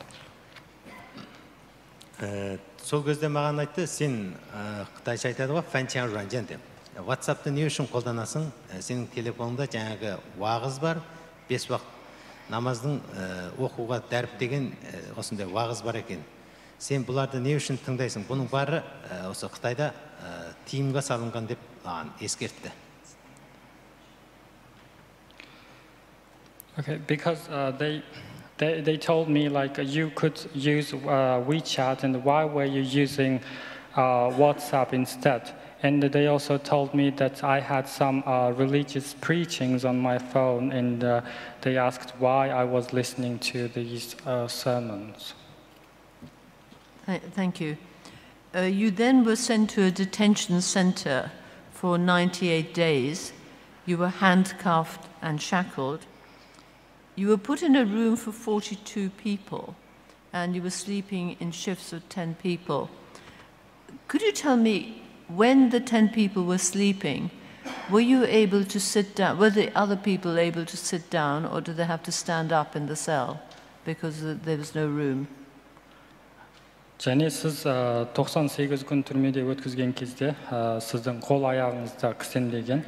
Ә, сол кезде маған айтты, сен ә, қытайша айтады ғой, фэнчян жуанжан деп. WhatsApp-ты не үшін қолданасың? Ә, сенің телефоныңда жаңағы уағыз бар, бес уақыт намаздың ә, оқуға дәріптеген ә, осындай уағыз бар екен. Сен бұларды не үшін тыңдайсың? Бұның бәрі ә, осы Қытайда ә, тыйымға салынған деп маған ескертті. Okay, because uh, they, they they told me like you could use uh, WeChat, and why were you using uh, WhatsApp instead? And they also told me that I had some uh, religious preachings on my phone, and uh, they asked why I was listening to these uh, sermons. Thank you. Uh, you then were sent to a detention center for ninety-eight days. You were handcuffed and shackled. You were put in a room for forty-two people, and you were sleeping in shifts of ten people. Could you tell me, when the ten people were sleeping, were you able to sit down? Were the other people able to sit down, or did they have to stand up in the cell because there was no room? және сіз ә, тоқсан сегіз күн түрмеде өткізген кезде ә, сіздің қол аяғыңызда кісенделген,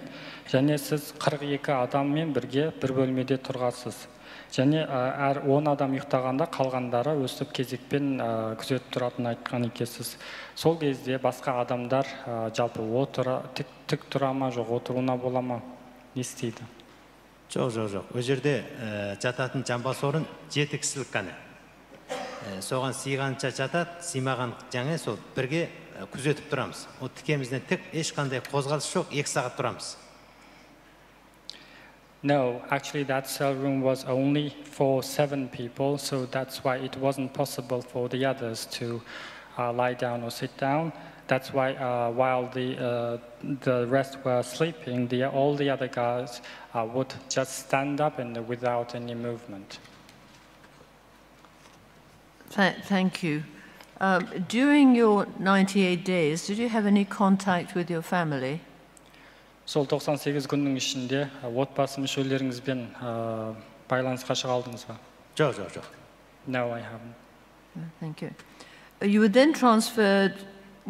және сіз қырық екі адаммен бірге бір бөлмеде тұрғансыз. Және ә, әр он адам ұйықтағанда, қалғандары өстіп кезекпен ә, күзетіп тұратынын айтқан екенсіз. Сол кезде басқа адамдар ә, жалпы отыра тік, тік тұра ма, жоқ, отыруына бола ма, не істейді? Жоқ, жоқ, жоқ. Ол жерде ә, жататын жамбас орын жеті кісілік қана. Ә, соған сыйғанша жатады, сыймаған жаңа сол бірге ә, күзетіп тұрамыз. Ол тікемізден тік, ешқандай қозғалыс жоқ, екі сағат тұрамыз. No, actually, that cell room was only for seven people, so that's why it wasn't possible for the others to uh, lie down or sit down. That's why, uh, while the uh, the rest were sleeping, the all the other guys uh, would just stand up and without any movement. Th- thank you. Um, during your ninety-eight days, did you have any contact with your family? сол тоқсан сегіз күннің ішінде отбасы мүшелеріңізбен байланысқа шыға алдыңыз ба? Жоқ, жоқ, жоқ. No, I haven't. Thank you. You were then transferred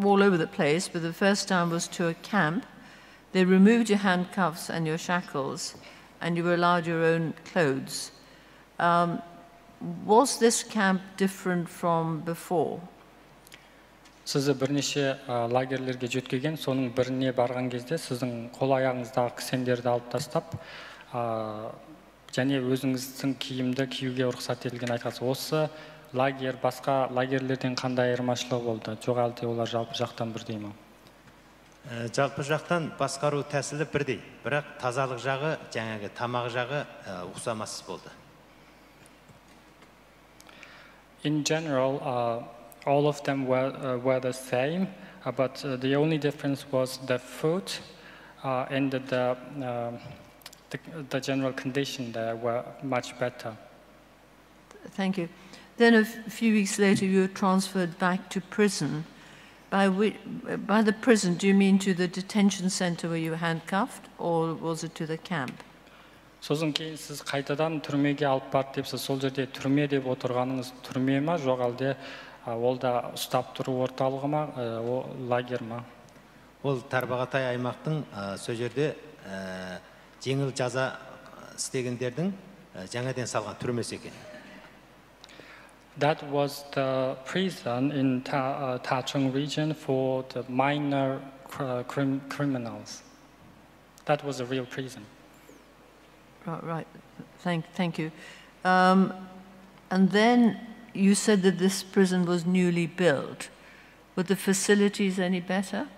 all over the place, but the first time was to a camp. They removed your handcuffs and your shackles, and you were allowed your own clothes. Um, was this camp different from before? Сізді бірнеше ә, лагерлерге жеткізген, соның біріне барған кезде сіздің қол аяғыңыздағы кісендерді алып тастап, ә, және өзіңіздің киімді киюге рұқсат етілгенін айтқансыз. Осы лагерь басқа лагерлерден қандай айырмашылығы болды? Жоқ, әлде олар жалпы жақтан бірдей ме? Ә, жалпы жақтан басқару тәсілі бірдей, бірақ тазалық жағы, жаңағы тамақ жағы ә, ұқсамас болды. In general, uh, all of them were, uh, were the same, uh, but uh, the only difference was the food uh, and the, uh, the, the general condition there were much better. Thank you. Then a f- few weeks later, you were transferred back to prison. By, whi- by the prison, do you mean to the detention center where you were handcuffed, or was it to the camp? Сосын кейін сіз қайтадан түрмеге алып барды депсіз. Сол жерде түрме деп отырғаныңыз түрме ма, жоқ әлде а, ол да ұстап тұру орталығы ма, ә, о- лагерь ма? Ол тарбағатай аймақтың ә, сол жерде ә, жеңіл жаза істегендердің ә, жаңадан салған түрмесі екен. That was the prison in Ta- uh, Tachung region for the minor cr- crim- criminals. That was a real prison. Right, right. Thank, thank you. Um, and then you said that this prison was newly built. Were the facilities any better?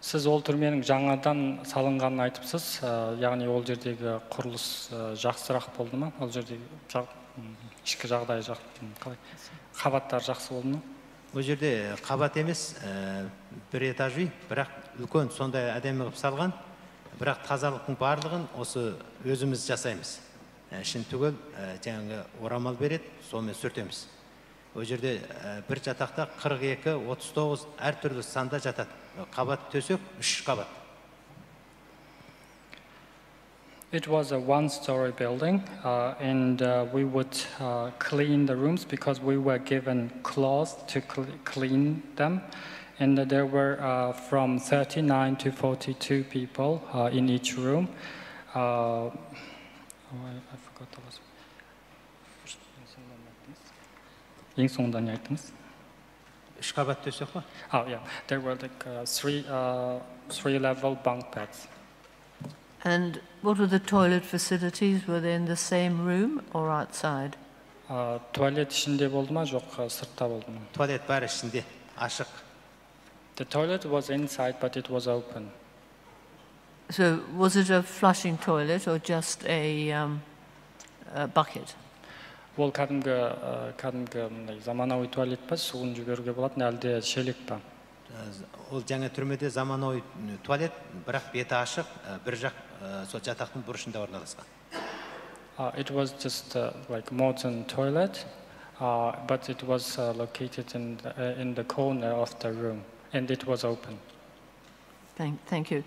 سىز ئول تۈرمىنىڭ جاڭادان سالىنغانىنى ئېيتىپسىز، ئە، يەنى ئول جېردىگى قۇرۇلۇش، ئە، جاقسىراق بولدىمۇ؟ ئول جېردىگى جاق-، ئىچكى جاغداي جاق-، قالاي؟ قاباتلار جاقسى بولدىمۇ؟ ئۇ يەردە قابات ئەمەس، ئە، بىر ئېتاژ ئۆي، بىراق ئۈلكەن سونداي ئادەمنى قىلىپ سالغان، بىراق تازىلىقنىڭ بارلىقىنى ئوسۇ ئۆزىمىز جاسايمىز. ئە، شۇنى تۈگۈل، ئە، جەڭگە ئورامال بېرىپ، سومى سۈرتىمىز. ئۇ يەردە، ئە، بىر چاتاقتا قىرىق ئىككى، ئوتتۇز توغۇز ھەر تۈرلۈك ساندا چاتاق، قابات تۆسەك، ئۈچ قابات. It was a one-story building, uh, and uh, we would uh, clean the rooms because we were given cloths to cl- clean them. And there were uh, from thirty-nine to forty-two people uh, in each room. Uh, oh, I, I forgot the last one. First, eng so'ngdan aytdingiz. Eng so'ngdan aytdingiz. Ishqobat to'siq. Oh, yeah. There were like uh, three, uh, three level bunk beds. And what were the toilet facilities? Were they in the same room or outside? Uh, tualet ishinde bo'ldimi, yo'q, uh, sirtda bo'ldimi? Tualet bar ishinde, ochiq. The toilet was inside, but it was open. So, was it a flushing toilet or just a, um, a bucket? Ол кәдімгі, ә, кәдімгі мындай заманауи туалет па, суын жіберуге болатын, әлде шелек па? Ол жаңа түрмеде заманауи туалет, бірақ беті ашық, ә, бір жақ, ә, сол жатақтың бұрышында орналасқан. Uh, it was just uh, like modern toilet, uh, but it was uh, located in the, uh, in the corner of the room, and it was open. Thank, thank you.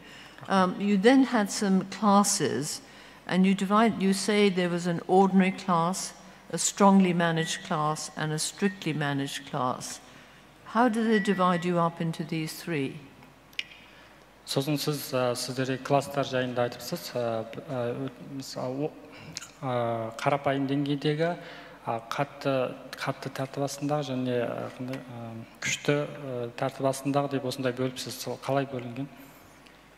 Um, you then had some classes, and you divide. You say there was an ordinary class, a strongly managed class, and a strictly managed class. How do they divide you up into these three? Сосын сіз ә, сіздерге класстар жайында айтыпсыз. Ә, ә, мыс- а, о- ә, қарапайым деңгейдегі, ә, қатты қатты тәртіп астындағы және ә, қандай, ә, күшті ә, тәртіп астындағы деп осындай бөліпсіз. Сол қалай бөлінген?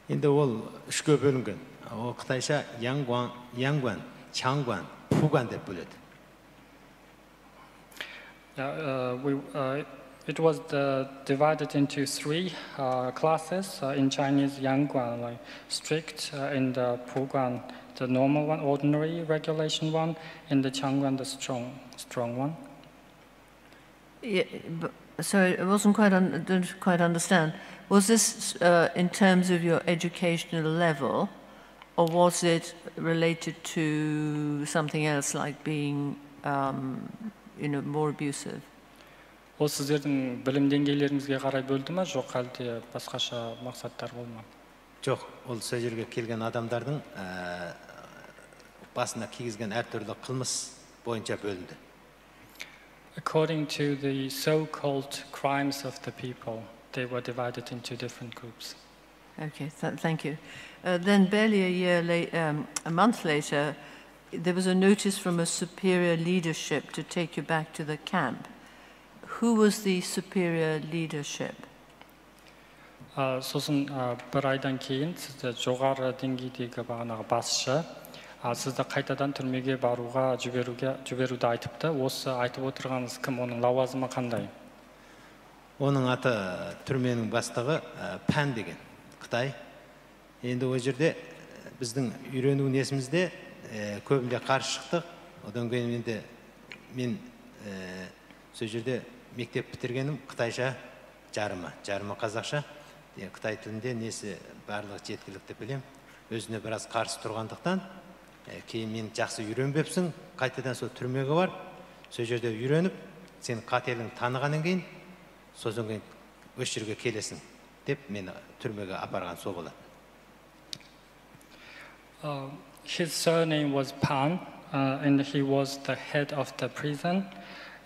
Енді ол үшке бөлінген. Ол қытайша яңгуан, яңгуан, чаңгуан, пугуан деп бөледі. Yeah, uh, we, uh, it was the, divided into three uh, classes uh, in Chinese, yangguan, like strict, uh, in the puguan, the normal one, ordinary regulation one, in the changguan, the strong, strong one. Yeah, but, sorry, I wasn't quite un- didn't quite understand. Was this uh, in terms of your educational level, or was it related to something else, like being, um, you know, more abusive? Ол сіздердің білім деңгейлеріңізге қарай бөлді ма, жоқ әлде басқаша мақсаттар болды ма? Жоқ, ол сол жерге келген адамдардың ә, басына кигізген әртүрлі қылмыс бойынша бөлінді. According to the so-called crimes of the people, they were divided into different groups. Okay, th- thank you. Uh, then, barely a year late, um, a month later, there was a notice from a superior leadership to take you back to the camp. Who was the superior leadership? Ә, сосын ә, бір айдан кейін сізді жоғары деңгейдегі бағанағы басшы ә, сізді қайтадан түрмеге баруға жіберуге жіберуді айтыпты. Осы айтып отырғаныңыз кім, оның лауазымы қандай? Оның аты түрменің бастығы ә, Пән деген, Қытай. Енді ол жерде біздің үйрену несімізде ә, көбінде қарсы шықтық. Одан кейін енді мен ә, сол жерде мектеп бітіргенім қытайша, жарымы жарымы қазақша. Ә, қытай тілінде несі барлығы жеткілікті білем. Өзіне біраз қарсы тұрғандықтан ә, кейін мен жақсы үйренбепсің, қайтадан сол түрмеге бар, сол жерде үйреніп, сен қателігіңді танығаннан кейін сосын кейін осы жерге келесің деп мені түрмеге апарған сол болатын. Uh, his surname was Pan, uh, and he was the head of the prison.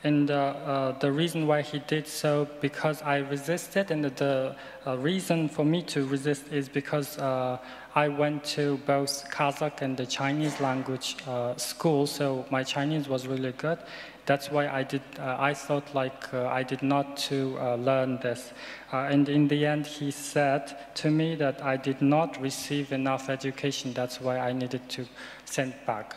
And uh, uh, the reason why he did so, because I resisted, and the uh, reason for me to resist is because uh, I went to both Kazakh and the Chinese language uh, school, so my Chinese was really good. That's why I did. Uh, I thought like uh, I did not to uh, learn this. Uh, and in the end, he said to me that I did not receive enough education. That's why I needed to send back.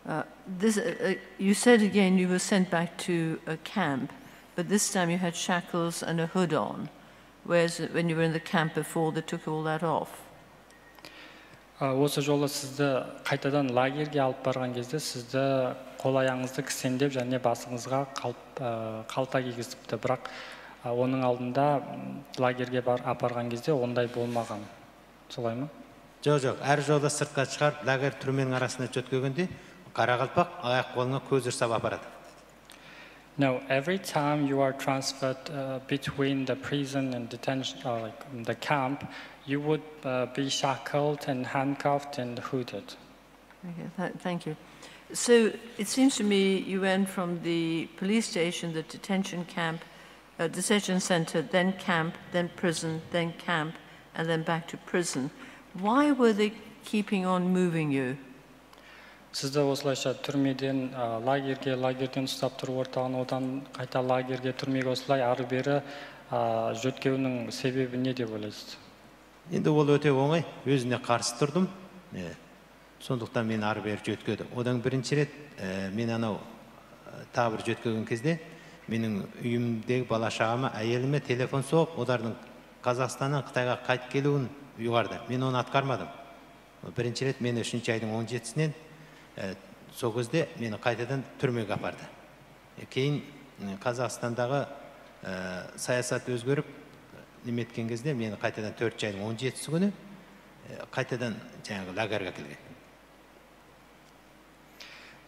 Uh, this, uh, uh, you said again you were sent back to a camp, but this time you had shackles and a hood on. Whereas when you were in the camp before, they took all that off. ئا، ئوسا جولا سىزنى قايتىدىن لاگېرگە ئېلىپ بارغان كېزىدە سىزنى قول ئاياغىڭىزنى كىسەندۈرۈپ، يەنى باسىڭىزغا قالتا كىيگۈزۈپتۇ. بىراق، ئا، ئۇنىڭ ئالدىدا، م، لاگېرگە ئاپارغان كېزىدە ئۇنداق بولمىغان. شۇنداقمۇ؟ جوق، جوق. ھەر جولا سىرتقا چىقارىپ، لاگېر تۈرمىنىڭ ئارىسىدا چۆتكىگەندە، قاراقالپاق ئاياق قولىنى كۆزدۈرسەپ ئاپىرىدۇ. No, every time you are transferred, uh, between the prison and detention, uh, like, the camp, you would, uh, be shackled and handcuffed and hooded. Okay, th- thank you. So it seems to me you went from the police station, the detention camp, uh, detention center, then camp, then prison, then camp, and then back to prison. Why were they keeping on moving you? سىزنى ئوسۇلايشا تۈرمىدىن، ئا، لاگېرگە، لاگېردىن ئۇستاپ تۇرۇۋاتقان، ئۇدان قايتا لاگېرگە، تۈرمىگە ئوسۇلاي ئارا بېرى، ئا، جۆتكەۋنىڭ سەۋەبى نېدە دەپ ئويلايسىز؟ ئەمدى ئۇ ئۆتە ئوڭاي، ئۆزىنى قارشى تۇردۇم. ئە، شۇنداقتان مېنى ئارا بېرى جۆتكەۋدى. ئۇدان بىرىنچى رەت، ئە، مېنى ئاناۋ، ئە، تابىر جۆتكەۋگەن كېزىدە مېنىڭ ئۆيۈمدىكى بالا شاغىمە، ئايالىمە تېلېفون سوغۇپ، ئۇلارنىڭ قازاقىستاندىن خىتايغا قايتىپ كېلىۋىنى يۇغاردى. مېنى ئۇنى ئاتقارمادىم. بىرىنچى رەت مېنى ئۈچىنچى ئاينىڭ ئون يەتتىسىنى، ئە، سوغۇزدى، مېنى قايتىدىن تۈرمىگە ئاپاردى. كېيىن، ئە، قازاقىستانداغا، ئە، ساياسەت ئۆزگىرىپ، نېمە ئەتكەن كېزىدە مېنى قايتىدىن تۆتىنچى ئاينىڭ ئون يەتتىسى كۈنى، ئە، قايتىدىن جەڭگە لاگېرگە كەلگەن.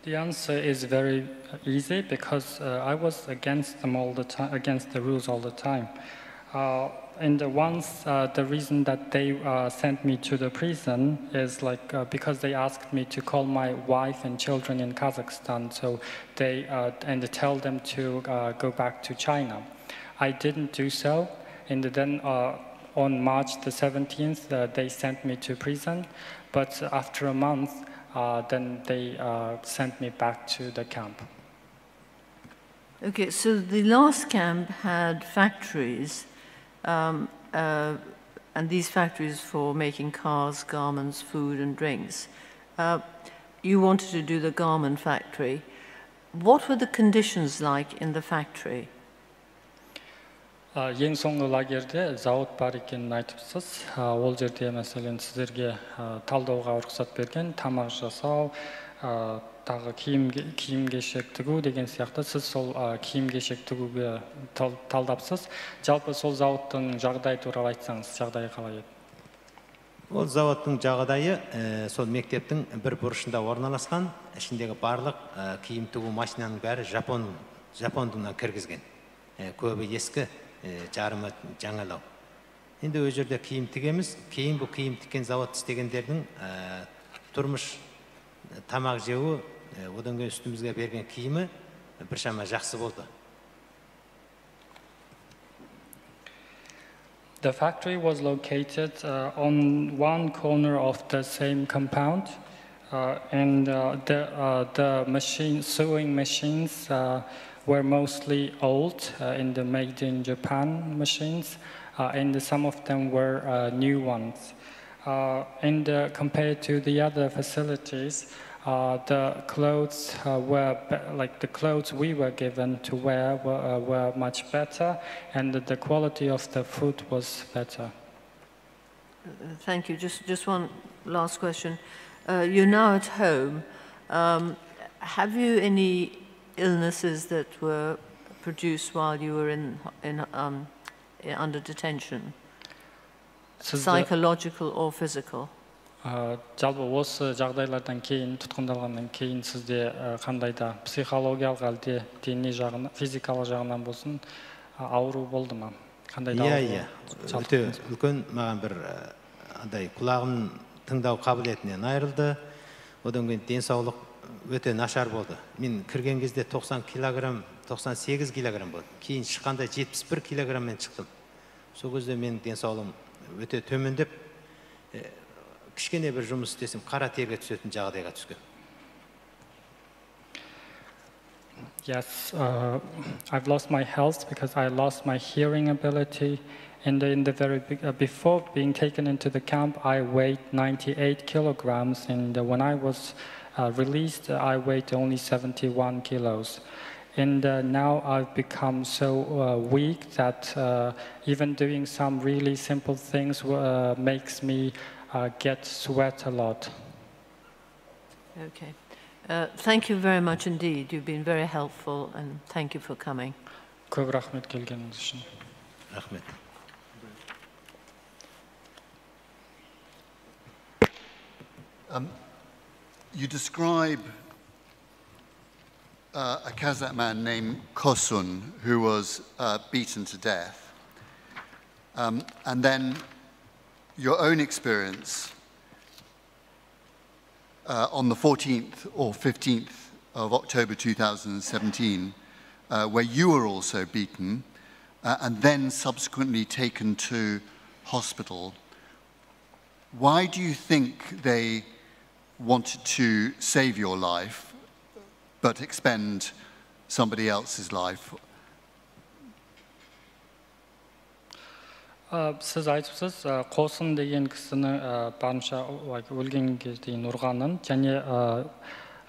The answer is very easy because, uh, I was against them all the time, against the rules all the time. Uh, and the once, uh, the reason that they, uh, sent me to the prison is like, uh, because they asked me to call my wife and children in Kazakhstan, so they, uh, and tell them to, uh, go back to China. I didn't do so, and then, uh, on March the seventeenth, uh, they sent me to prison. But after a month, uh, then they, uh, sent me back to the camp. Okay, so the last camp had factories, um, uh, and these factories for making cars, garments, food, and drinks. Uh, you wanted to do the garment factory. What were the conditions like in the factory? ئا، ئەڭ سوڭقى لاگېردا زاۋۇت بار ئىكەنىنى ئېيتىپسىز. ئا، ئۇ يەردە، مەسىلەن، سىزلەرگە، ئا، تاللىۋالغا رۇخسەت بەرگەن، تاماق ياساۋ، ئا، تاغى كىيىم، كىيىم-كېچەك تىكىۋ دېگەن سىياقتا سىز سول، ئا، كىيىم-كېچەك تىكىۋگە تال-، تاللاپسىز. جالپى سول زاۋۇتنىڭ جاغدايى توغرا ئايتساڭىز، جاغدايى قالاي ئىدى؟ ئۇ زاۋۇتنىڭ جاغدايى، ئە، سول مەكتەپنىڭ بىر بۇرۇشىدا ئورۇنلاشقان. ئىچىندىكى بارلىق، ئە، كىيىم تىكىۋ ماشىنىنىڭ بارى ژاپون، ژاپوندىن كىرگۈزگەن. ئە، كۆبى ئەسكى، ئە، جارما جاڭگالو. ئەمدى ئۇ يەردە كىيىم تىكىمىز. كېيىن بۇ كىيىم تىككەن زاۋۇتتا ئىشلىگەنلەرنىڭ، ئە، تۇرمۇش، تاماق جېۋى، ئە، ئۇدىن كېيىن ئۈستىمىزگە بەرگەن كىيىمى بىر شاما ياخشى بولدى. The factory was located, uh, on one corner of the same compound, uh, and, uh, the, uh, the machine, sewing machines, uh, were mostly old, uh, in the made in Japan machines, uh, and some of them were, uh, new ones. Uh, and, uh, compared to the other facilities, uh, the clothes, uh, were be-, like, the clothes we were given to wear were, uh, were much better, and the quality of the food was better. Uh, Thank you. Just, just one last question. Uh, you're now at home. Um, have you any illnesses that were produced while you were in, in, um, under detention? Sizde Psychological or physical? Ә, жалпы осы жағдайлардан кейін, тұтқындалғаннан кейін сізде, ә, қандай да психологиялық әлде дене жағынан, физикалық жағынан болсын, ә, ауру болды ма? Қандай да иә ауру иә жалпы өте үлкен маған бір ә, андай құлағым тыңдау қабілетінен айырылды. Одан кейін денсаулық өте нашар болды. Мен кірген кезде тоқсан килограмм, тоқсан сегіз килограмм болдым. Кейін шыққанда жетпіс бір килограмммен шықтым. Сол кезде менің денсаулығым өте төмендеп ә, кішкене бір жұмыс істесем қара терге түсетін жағдайға түскем. Yes, uh, I've lost my health because I lost my hearing ability. In the, in the very be- uh, before being taken into the camp, I weighed ninety-eight kilograms, and uh, when I was uh, released, uh, I weighed only seventy-one kilos. And uh, now I've become so uh, weak that uh, even doing some really simple things uh, makes me uh, get sweat a lot. Okay. Uh, thank you very much indeed. You've been very helpful, and thank you for coming. Көп рахмет келгеніңіз үшін. Рахмет. Um, you describe uh, a Kazakh man named Kosun who was uh, beaten to death. Um, and then your own experience uh, on the fourteenth or fifteenth of October two thousand seventeen, uh, where you were also beaten uh, and then subsequently taken to hospital. Why do you think they wanted to save your life but expend somebody else's life? Ә, сіз айтыпсыз, ә, Қосын деген кісіні ә, барынша like, өлгенге дейін ұрғанын және ә,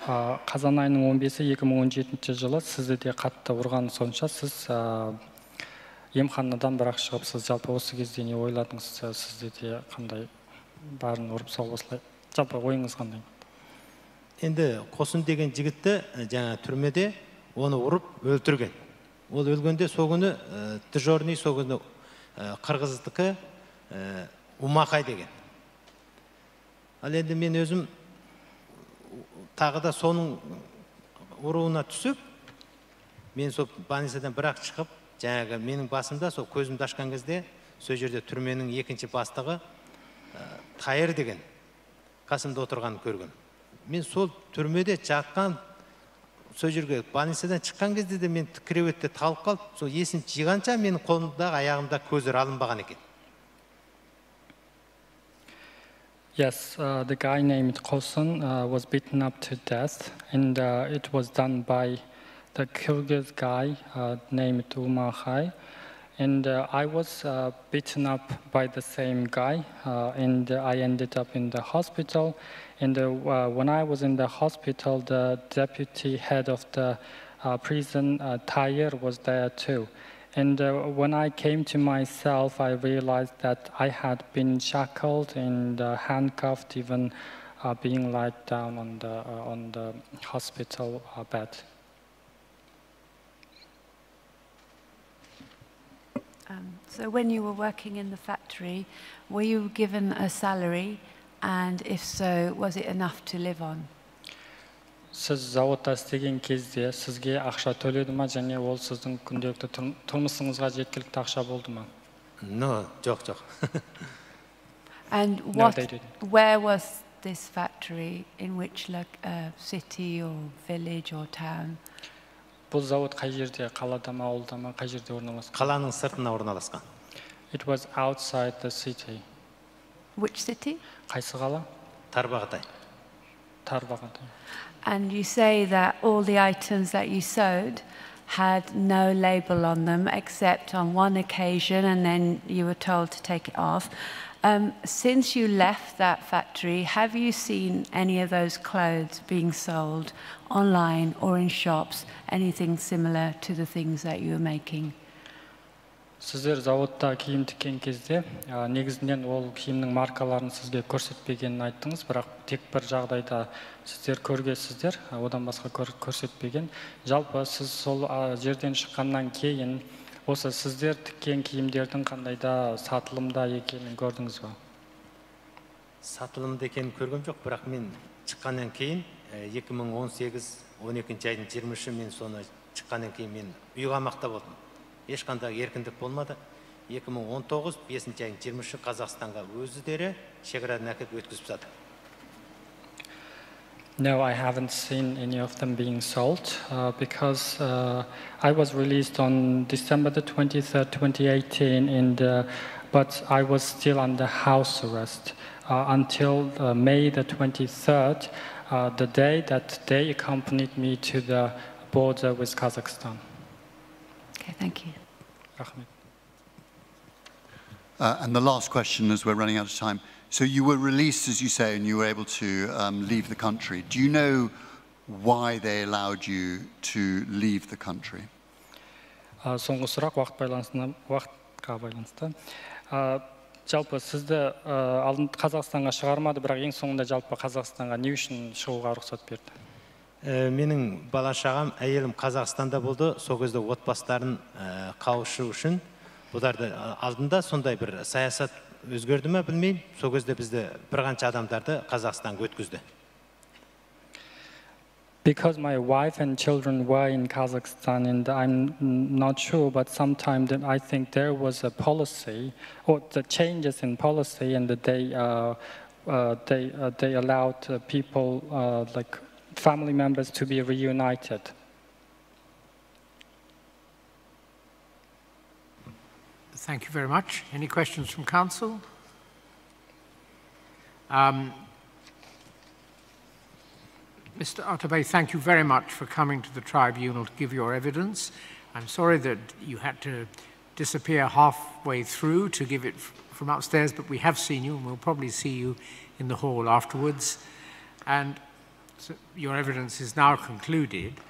ә, қазан айының он бесі екі мың он жетінші жылы сізді де қатты ұрғаны сонша сіз ә, емханадан бірақ шығыпсыз. Жалпы осы кезде не ойладыңыз? Ә, сізде де қандай барын ұрып соғып осылай? Жалпы ойыңыз қандай? Енді Қосын деген жігітті жаңа түрмеде оны ұрып өлтірген. Ол өлгенде сол күні ә, дежурный сол күні ә, қырғыздікі ә, Умахай деген. Ал енді мен өзім тағы да соның ұрыуына түсіп, мен сол больницадан бірақ шығып, жаңағы менің басымда сол көзімді ашқан кезде сол жерде түрменің екінші бастығы ә, Тайыр деген қасымда отырғанын көргем. Мен сол түрмеде жатқан сол жерге больницадан шыққан кезде де мен креветте талып қалып, сол есім жиғанша менің қолымдағы аяғымда көздері алынбаған екен. Yes, uh, the guy named Kosun uh, was beaten up to death, and uh, it was done by the Kyrgyz guy uh, named Umahai. And uh, I was uh, beaten up by the same guy, uh, and I ended up in the hospital. And uh, uh, when I was in the hospital, the deputy head of the uh, prison, uh, Tayir, was there too. And uh, when I came to myself, I realized that I had been shackled and uh, handcuffed, even uh, being laid down on the uh, on the hospital uh, bed. Um, so when you were working in the factory, were you given a salary, and if so, was it enough to live on? Сіз зауытта істеген кезде сізге ақша төледі ма және ол сіздің күнделікті тұрмысыңызға жеткілікті ақша болды ма? No, жоқ, жоқ. And what, where was this factory, in which uh, city or village or town? Бұл зауыт қай жерде, қалада ма, ауылда ма, қай жерде орналасқан? Қаланың сыртына орналасқан. It was outside the city. Which city? Қайсы қала? Тарбағатай. Тарбағатай. And you say that all the items that you sewed had no label on them except on one occasion, and then you were told to take it off. Um, since you left that factory, have you seen any of those clothes being sold online or in shops, anything similar to the things that you were making? Сіздер зауытта киім тіккен кезде негізінен ол киімнің маркаларын сізге көрсетпегенін айттыңыз, бірақ тек бір жағдайда сіздер көргенсіздер, одан басқа көрсетпеген. Жалпы сіз сол жерден шыққаннан кейін осы сіздер тіккен киімдердің қандай да сатылымда екенін көрдіңіз бе? Сатылымда екенін көргем жоқ, бірақ мен шыққаннан кейін екі мың он сегіз он екінші айдың жиырма үші мен соны шыққаннан кейін мен үйге амақта болдым. Ешқандай еркіндік болмады. Екі мың он тоғыз бесінші айдың жиырма үші Қазақстанға өздері шекарадан әкеліп өткізіп тастады. No, I haven't seen any of them being sold uh, because uh, I was released on December the twenty-third, twenty eighteen, and, uh, but I was still under house arrest uh, until uh, May the twenty-third, uh, the day that they accompanied me to the border with Kazakhstan. Okay, thank you. رحمت. Uh, and the last question, as we're running out of time. So you were released, as you say, and you were able to um, leave the country. Do you know why they allowed you to leave the country. Ә, соңғы сұрақ вақыт байланысына, вақытқа байланысты. Ә, жалпы сізді ә, алдын Қазақстанға шығармады, бірақ ең соңында жалпы Қазақстанға не үшін шығуға рұқсат берді? Ә, менің бала шағам, әйелім Қазақстанда болды, сол кезде отбасыларын ә, қауышу үшін. Бұларды ә, алдында сондай бір саясат өзгерді ме білмеймін, сол кезде бізді бір қанша адамдарды Қазақстанға өткізді. Because my wife and children were in Kazakhstan, and I'm not sure, but sometime that I think there was a policy, or the changes in policy, and that they uh, uh, they uh, they allowed uh, people uh, like family members to be reunited. Thank you very much. Any questions from Council? Um, Mr Atabey, thank you very much for coming to the tribunal to give your evidence. I'm sorry that you had to disappear halfway through to give it from upstairs, but we have seen you and we'll probably see you in the hall afterwards. And so your evidence is now concluded.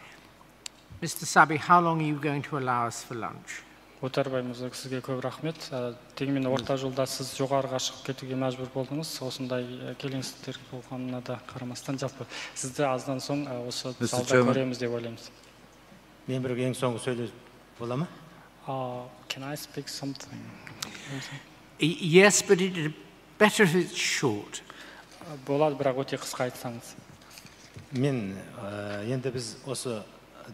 Mr Sabi, how long are you going to allow us for lunch? Отарбай Мырза, сізге көп рахмет. Ә, дегенмен орта жолда сіз жоғарыға шығып кетуге мәжбүр болдыңыз. Осындай ә, келеңсіздіктер болғанына да қарамастан, жалпы сізді аздан соң ә, осы залда көреміз деп ойлаймыз. Мен бір ең соңғы сөйлес бола ма? Uh, can I speak something? Yes, but it better if it's short. Болады, бірақ өте қысқа айтсаңыз. Мен ә, енді біз осы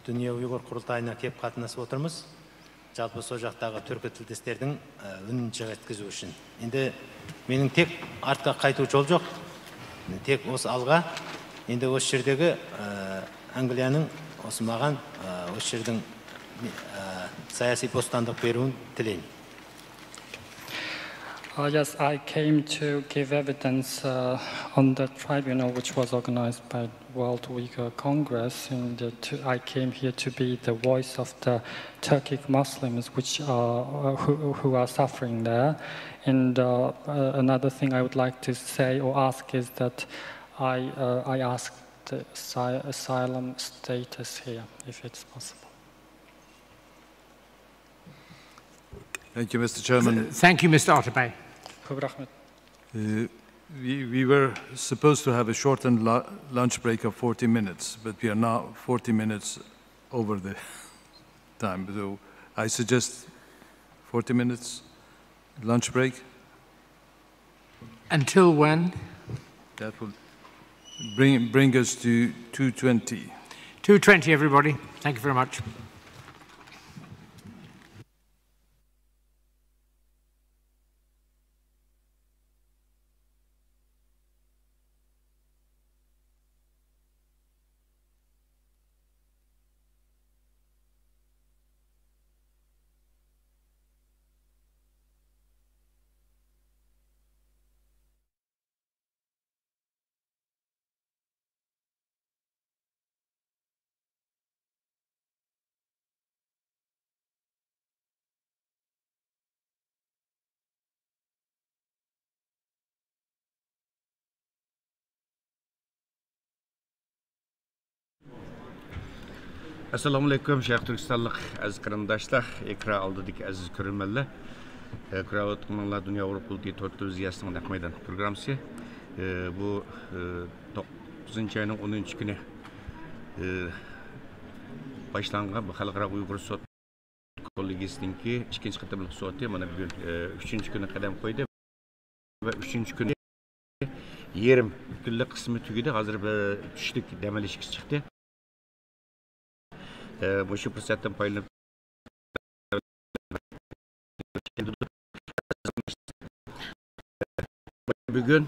дүние ұйғыр құрылтайына келіп қатынасып отырмыз. Жалпы сол жақтағы түркі тілдестердің ә, үнін жеткізу үшін. Енді менің тек артқа қайту жол жоқ. Тек осы алға. Енді осы жердегі ә, Англияның осы маған ә, осы жердің ә, саяси бостандық беруін тілеймін. Uh, yes, I came to give evidence uh, on the tribunal which was organized by World Uyghur Congress. And uh, to, I came here to be the voice of the Turkic Muslims which are, uh, who, who are suffering there. And uh, uh, another thing I would like to say or ask is that I, uh, I asked the asy- asylum status here, if it's possible. Thank you, Mister Chairman. Thank you, Mister Atabey. Көп рахмет. Uh, we, we were supposed to have a shortened lu- lunch break of forty minutes, but we are now forty minutes over the time. So I suggest forty minutes lunch break. Until when? That will bring, bring us to two twenty. Two twenty, everybody. Thank you very much. ئەسسالامۇئەلەيكۇم، شەرقىي تۈركىستانلىق ئەزىز قېرىنداشلار، ئېكران ئالدىدىكى ئەزىز كۆرۈرمەنلەر. ئە، كۆرۈۋاتقىنىڭلار دۇنيا ئۇيغۇر قۇرۇلتىيى تور تېلېۋىزىيەسىنىڭ نەق مەيدان پروگراممىسى. ئە، بۇ، ئە، توققۇزىنچى ئاينىڭ ئونىنچى كۈنى، ئە، باشلانغان بۇ خەلقئارا ئۇيغۇر سوت كوللېگىيىسىنىڭكى ئىككىنچى قېتىملىق سوتى مانا بۈگۈن، ئە، ئۈچىنچى كۈنى قەدەم قويدى ۋە ئۈچىنچى كۈنى يېرىم كۈنلۈك قىسمى تۈگىدى. ھازىر بىر چۈشلۈك دەم ئېلىشقا چىقتى. ئە، مۇشۇ پۇرسەتتىن پايدىلىنىپ، بۈگۈن،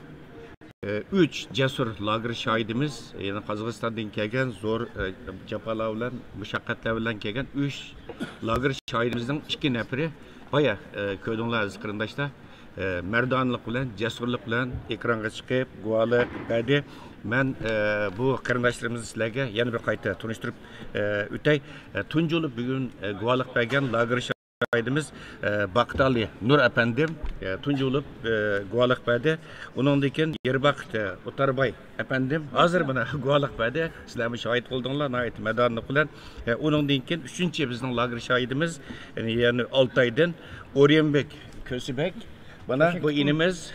ئە، ئۈچ جەسۇر لاگېر شاھىتىمىز، يەنى قازاقىستاندىن كەلگەن زور، ئە، جاپالار بىلەن، مۇشەققەتلەر بىلەن كەلگەن ئۈچ لاگېر شاھىتىمىزنىڭ ئىككى نەپىرى بايا، ئە، كۆردۈڭلار ئەزىز قېرىنداشلار، ئە، مەردانىلىق بىلەن، جەسۇرلۇق بىلەن ئېكرانغا چىقىپ گۇۋاھلىق بەردى. مەن، ئە، بۇ قېرىنداشلىرىمىزنى سىلەرگە يەنە بىر قايتا تونۇشتۇرۇپ، ئە، ئۆتەي. ئە، تۇنجى بولۇپ بۈگۈن، ئە، گۇۋاھلىق بەرگەن لاگېر شاھىتىمىز، ئە، باقتالى نۇر ئەپەندىم، ئە، تۇنجى بولۇپ، ئە، گۇۋاھلىق بەردى. ئۇنىڭدىن كېيىن يېرباقىت، ئە، ئوتارباي ئەپەندىم ھازىر مانا گۇۋاھلىق بەردى. سىلەرمۇ شاھىت بولدۇڭلار، ناھايىتى مەدانىلىق بىلەن. ئە، ئۇنىڭدىن كېيىن ئۈچىنچى بىزنىڭ لاگېر شاھىتىمىز، يەنى، يەنى ئالتايدىن ئوريانبېك كۆسىبەك. مانا بۇ ئىنىمىز،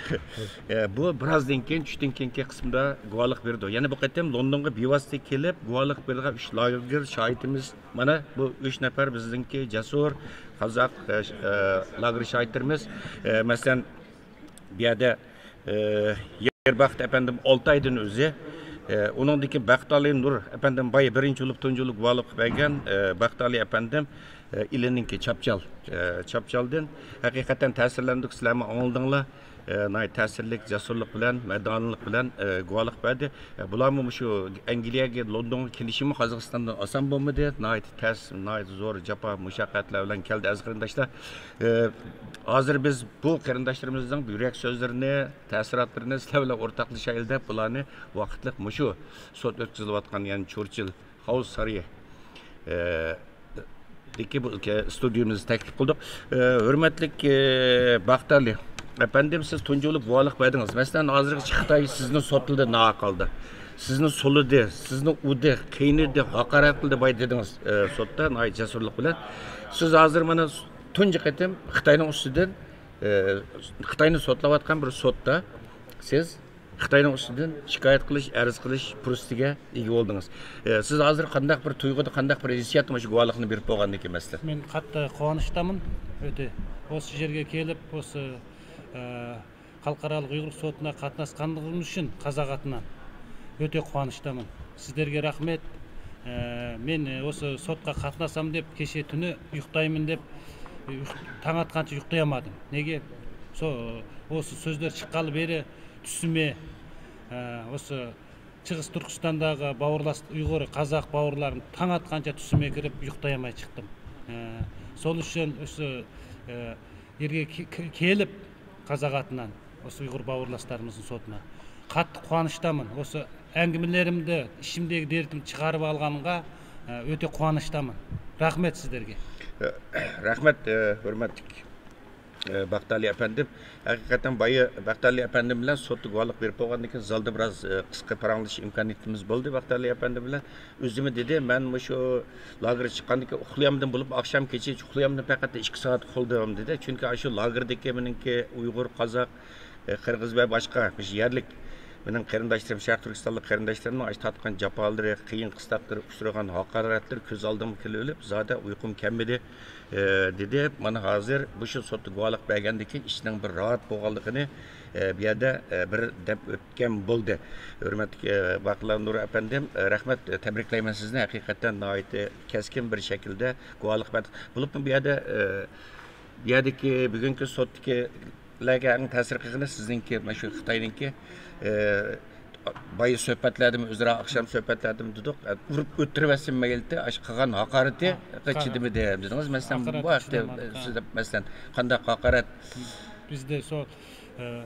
ئە، بۇ بىرازدىن كېيىن، چۈشتىن كېيىنكى قىسمىدا گۇۋاھلىق بېرىدۇ. يەنە بۇ قېتىم لوندونغا بىۋاسىتە كېلىپ گۇۋاھلىق بېرىدىغان ئۈچ لاگېر شاھىتىمىز. مانا بۇ ئۈچ نەپەر بىزنىڭكى جەسۇر قازاق، ئە، ش-، ئە، لاگېر شاھىتلىرىمىز. ئە، مەسىلەن، بۇ يەردە، ئە، يېرباخت ئەپەندىم ئالتايدىن ئۆزى، ئە، ئۇنىڭدىن كېيىن باقتالى نۇر ئەپەندىم بايا بىرىنچى بولۇپ تۇنجى بولۇپ گۇۋاھلىق بەرگەن، ئە، باقتالى ئەپەندىم، ئە، ئىلىنىڭكى چاپچال، ئە، چاپچالدىن. ھەقىقەتەن تەسىرلەندۇق، سىلەرمۇ ئاڭلىدىڭلار. ئە، ناھايىتى تەسىرلىك، جەسۇرلۇق بىلەن، مەردانىلىق بىلەن، ئە، گۇۋاھلىق بەردى. ئە، بۇلارمۇ مۇشۇ ئەنگلىيەگە، لوندونغا كېلىشىمۇ قازاقىستاندىن ئاسان بولمىدى. ناھايىتى تەس، ناھايىتى زور جاپا، مۇشەققەتلەر بىلەن كەلدى، ئەزىز قېرىنداشلار. ئە، ھازىر بىز بۇ قېرىنداشلىرىمىزنىڭ يۈرەك سۆزلىرىنى، تەسىراتلىرىنى سىلەر بىلەن ئورتاقلىشايلى دەپ، بۇلارنى ۋاقىتلىق مۇشۇ سوت ئۆتكۈزۈلۈۋاتقان، يەنى چورچىل ھاۋۇز سارىيى، ئە، دىكى بۇ كە-، ستۇدىيىمىزدا تەكلىپ قىلدۇق. ئە، ھۆرمەتلىك، ئە، باختىيارلى ئەپەندىم، سىز تۇنجى بولۇپ گۇۋاھلىق بەردىڭىز. مەسىلەن، ھازىرغىچە خىتاي سىزنى سوتلىدى، ناھەق ھالدا. سىزنى سولىدى، سىزنى ئۇردى، قىينىدى، ھاقارەت قىلدى، باي دېدىڭىز، ئە، سوتتا ناھايىتى جەسۇرلۇق بىلەن. سىز ھازىر مانا تۇنجى قېتىم خىتاينىڭ ئۈستىدىن، ئە، خىتاينى سوتلاۋاتقان بىر سوتتا سىز خىتاينىڭ ئۈستىدىن شىكايەت قىلىش، ئەرز قىلىش پۇرسىتىگە ئىگە بولدىڭىز. ئە، سىز ھازىر قانداق بىر تۇيغۇدا، قانداق بىر ھېسسىياتتا مۇشۇ گۇۋاھلىقنى بېرىپ بولغاندىن كېيىن، مەسىلەن؟ مەن قاتتىق قۇۋانىشتامەن. ئۆتە، ئۇ شۇ يەرگە كېلىپ، ئۇ، ئە، خەلقئارالىق ئۇيغۇر سوتىنا قاتناشقانلىقىم ئۈچۈن قازاق ئاتىنان ئۆتە قۇۋانىشتامەن. سىزلەرگە رەھمەت. ئە، مەن، ئە، ئۇ سوتقا قاتناشسام دەپ، كېچە تۈنى يۇقتايمەن دەپ، ئە، تاڭ ئاتقانچە يۇقتايالمىدىم. نېگە؟ سو-، ئۇ سۆزلەر چىققانلى بېرى تۈسۈمى، ئە، ئۇ چىغىس تۈركىستانداغا باۋۇرلاس ئۇيغۇر، قازاق باۋۇرلارنى تاڭ ئاتقانچە تۈسۈمگە كىرىپ يۇقتايالماي چىقتىم. ئە، سول ئۈچۈن ئۇ، ئە، يەرگە كې-، كې-، كېلىپ، قازاق ئاتىنان، ئۇ ئۇيغۇر باۋۇرلاشلىرىمىزنى سوتىنا قاتتىق قۇۋانىشتامەن. ئۇ ئەڭگىمىلىرىمدە ئىچىمدىكى دەردىمنى چىقىرىپ ئالغانغا، ئە، ئۆتە قۇۋانىشتامەن. رەھمەت سىزلەرگە. رەھمەت، ئە، ھۆرمەتلىك، ئە، باختىيارلى ئەپەندىم. ھەقىقەتەن بايا باختىيارلى ئەپەندىم بىلەن سوتتا گۇۋاھلىق بېرىپ بولغاندىن كېيىن زالدا بىراز، ئە، قىسقا پاراڭلىشىش ئىمكانىيىتىمىز بولدى باختىيارلى ئەپەندىم بىلەن. ئۆزىمۇ دېدى، مەن مۇشۇ لاگېر چىققاندىن كېيىن ئۇخلىيالمىدىم، بولۇپ ئاخشام كېچە ئۇخلىيالمىدىم، پەقەت ئىككى سائەت ئۇخلىدىم دېدى. چۈنكى ئاشۇ لاگېردىكى مېنىڭكى ئۇيغۇر، قازاق، ئە، قىرغىز ۋە باشقا مۇشۇ يەرلىك مېنىڭ قېرىنداشلىرىم، شەرقىي تۈركىستانلىق قېرىنداشلىرىمنىڭ ئاشۇ تارتقان جاپالىرى، قىيىن قىستاقلىرى، ئۇچرىغان ھاقارەتلىرى كۆز ئالدىمغا كېلىۋېلىپ، زادى ئۇيقۇم كەلمىدى. ئە، دېدى. مانا ھازىر مۇشۇ سوتتا گۇۋاھلىق بەرگەندىن كېيىن ئىچىنىڭ بىر راھەت بولغانلىقىنى، ئە، بۇ يەردە، ئە، بىر دەپ ئۆتكەن بولدى. ھۆرمەتلىك، ئە، باقىلار نۇر ئەپەندىم، ئە، رەھمەت، ئە، تەبرىكلەيمەن سىزنى. ھەقىقەتەن ناھايىتى كەسكىن بىر شەكىلدە گۇۋاھلىق بەردى. بولۇپمۇ بۇ يەردە، ئە، بۇ يەردىكى بۈگۈنكى سوتتىكىلەرگە ئەڭ تەسىر قىلغىنى سىزنىڭكى مانا شۇ خىتاينىڭكى، ئە، بايا سۆھبەتلەردىمۇ، ئۆزئارا ئاخشام سۆھبەتلەردىمۇ دېدۇق، ئۇرۇپ ئۆلتۈرۈۋەتسۇن مەيلىتى، ئاشۇ قىلغان ھاقارىتىگە چىدىمىدى دېدىڭىز. مەسىلەن، بۇ ھەقتە، ئە، سىز، مەسىلەن، قانداق ھاقارەت؟ بىزدە شۇ، ئە،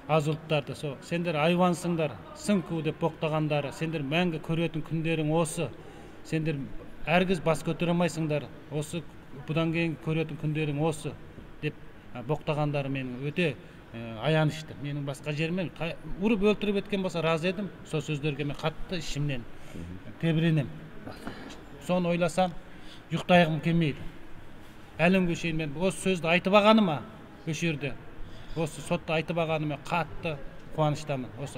ئازۇلتلاردا شۇ، سەندەر ھايۋانسىڭدار، سىڭكۇ دەپ بوقتىغاندار، سەندەر مەڭگۈ كۆرۈۋەتكەن كۈنلىرىڭ ئولسۇ، سەندەر ھەرگىز باس كۆتۈرەلمەيسىڭدار، ئولسۇ، بۇدان كېيىن كۆرۈۋەتكەن كۈنلىرىڭ ئولسۇ دەپ، ئە، بوقتىغاندار مېنى ئۆتە ئە، ئايان ئىشتا. مېنىڭ باشقا يېرىم يوق. تا-، ئۇرۇپ ئۆلتۈرۈپ ئۆتكەن بولسا رازى ئىدىم. شۇ سۆزلەرگە مەن قاتتىق ئىچىمدىن تەبرىنىم. سوڭ ئويلىسام، يۇقتايغۇم كەلمەيدۇ. ھەلىمگە شېرىن مەن بۇ سۆزنى ئېيتىپ ئالغىنىما، ئۆشۇ يەردە. بۇ سوتتا ئېيتىپ ئالغىنىما قاتتىق قۇۋانىشتامەن. بۇ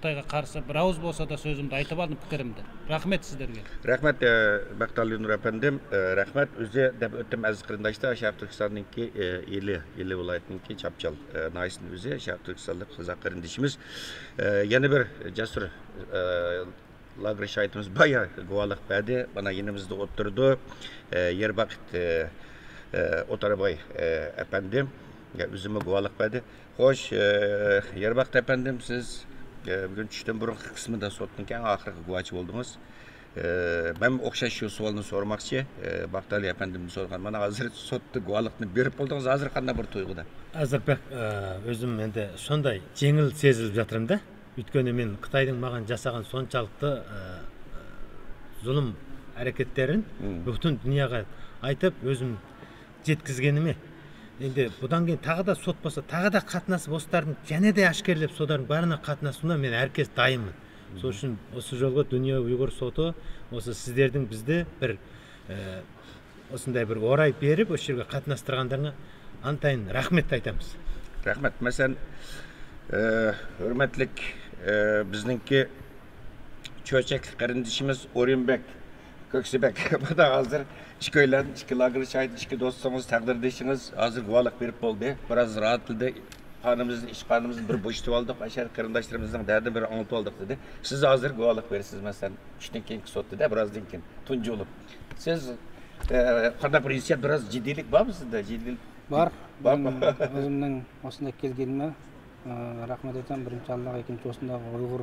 خىتايغا قارىسا بىر ئاۋۇز بولسا دا سۆزۈمنى ئېيتىپ ئالدىم پىكرىمنى. رەھمەت سىزلەرگە. رەھمەت، ئە، باختىيارلى نۇر ئەپەندىم، ئە، رەھمەت. ئۆزى دەپ ئۆتتۈم ئەزىز قېرىنداشلار، شەرقىي تۈركىستاننىڭكى، ئە، ئىلى، ئىلى ۋىلايىتىنىڭكى چاپچال، ئە، ناھىيەسىنىڭ ئۆزى، شەرقىي تۈركىستانلىق قازاق قېرىندىشىمىز. ئە، يەنە بىر جەسۇر، ئە، لاگېر شاھىتىمىز بايا گۇۋاھلىق بەردى. مانا يېنىمىزدا ئولتۇرىدۇ. ئە، يېرباقىت، ئە، ئە، ئوتارباي، ئە، ئەپەندىم، ئە، ئۆزىمۇ گۇۋاھلىق بەردى. خوش، ئە، يېرباقىت ئەپەندىم، سىز، ئە، بۈگۈن چۈشتىن بۇرۇنقى قىسمىدا سوتنىڭكى ئەڭ ئاخىرقى گۇۋاھچى بولدىڭىز. ئە، مەنمۇ ئوخشاش شۇ سوئالنى سورىماقچى. ئە، باختىيارلى ئەپەندىمدىن سورىغان. مانا ھازىر سوتتا گۇۋاھلىقنى بېرىپ بولدىڭىز. ھازىر قانداق بىر تۇيغۇدا؟ ھازىر بەك، ئە، ئۆزۈم ئەمدى شۇنداق يېڭىل سېزىلىپ ياتىمەن-دە. ئۆيتكەنكى مەن خىتاينىڭ ماڭا جاسىغان سونچىلىك، ئە، زۇلۇم ھەرىكەتلىرىنى پۈتۈن دۇنياغا ئېيتىپ، ئۆزۈم جەتكۈزگىنىمى. ئەمدى بۇندىن كېيىن تاغىدا سوت بولسا، تاغىدا قاتناس بوستارنىڭ يەنە دە ئاشكارىلاپ سوتلارنىڭ بارىنى قاتناس بۇنى مەن ھەرگىز دايىمەن. شۇنىڭ ئۈچۈن ئۇ شۇ يولغا دۇنيا ئۇيغۇر سوتى بولسا سىزلەردىن بىزدە بىر ئۇشۇنداق بىر ئوراي بېرىپ، ئۇ يەرگە قاتناشتۇرغانلىرىغا ئانتايىن رەھمەت ئېيتىمىز. رەھمەت. مەسىلەن، ھۆرمەتلىك بىزنىڭكى چۆچەكلىك قېرىندىشىمىز ئورۇنبەك كۆكسىبەك. بۇ ھازىر ئىككىيلەن، ئىككى لاگېر شاھىت، ئىككى دوستىڭىز، تەقدىردىشىڭىز ھازىر گۇۋاھلىق بېرىپ بولدى. بىراز راھەتلىدى. خانىمىزنى، ئىشخانىمىزنى بىر بوشىتىۋالدۇق، ئاشۇ قېرىنداشلىرىمىزنىڭ دەردىنى بىر ئاڭلىتىۋالدۇق دېدى. سىز ھازىر گۇۋاھلىق بېرىسىز، مەسىلەن، چۈشتىن كېيىنكى سوتتا، بىرازدىن كېيىن تۇنجى بولۇپ. سىز قانداق بىر ھېسسىيات، بىراز جىددىيلىك بارمۇ سىزدە؟ جىددىيلىك بار. بارمۇ؟ مەن ئۆزۈمنىڭ ئۇشۇنداق كەلگىنىمە رەھمەت ئېيتىمەن، بىرىنچى ئاللاغا، ئىككىنچى ئۇشۇنداق ئۇيغۇر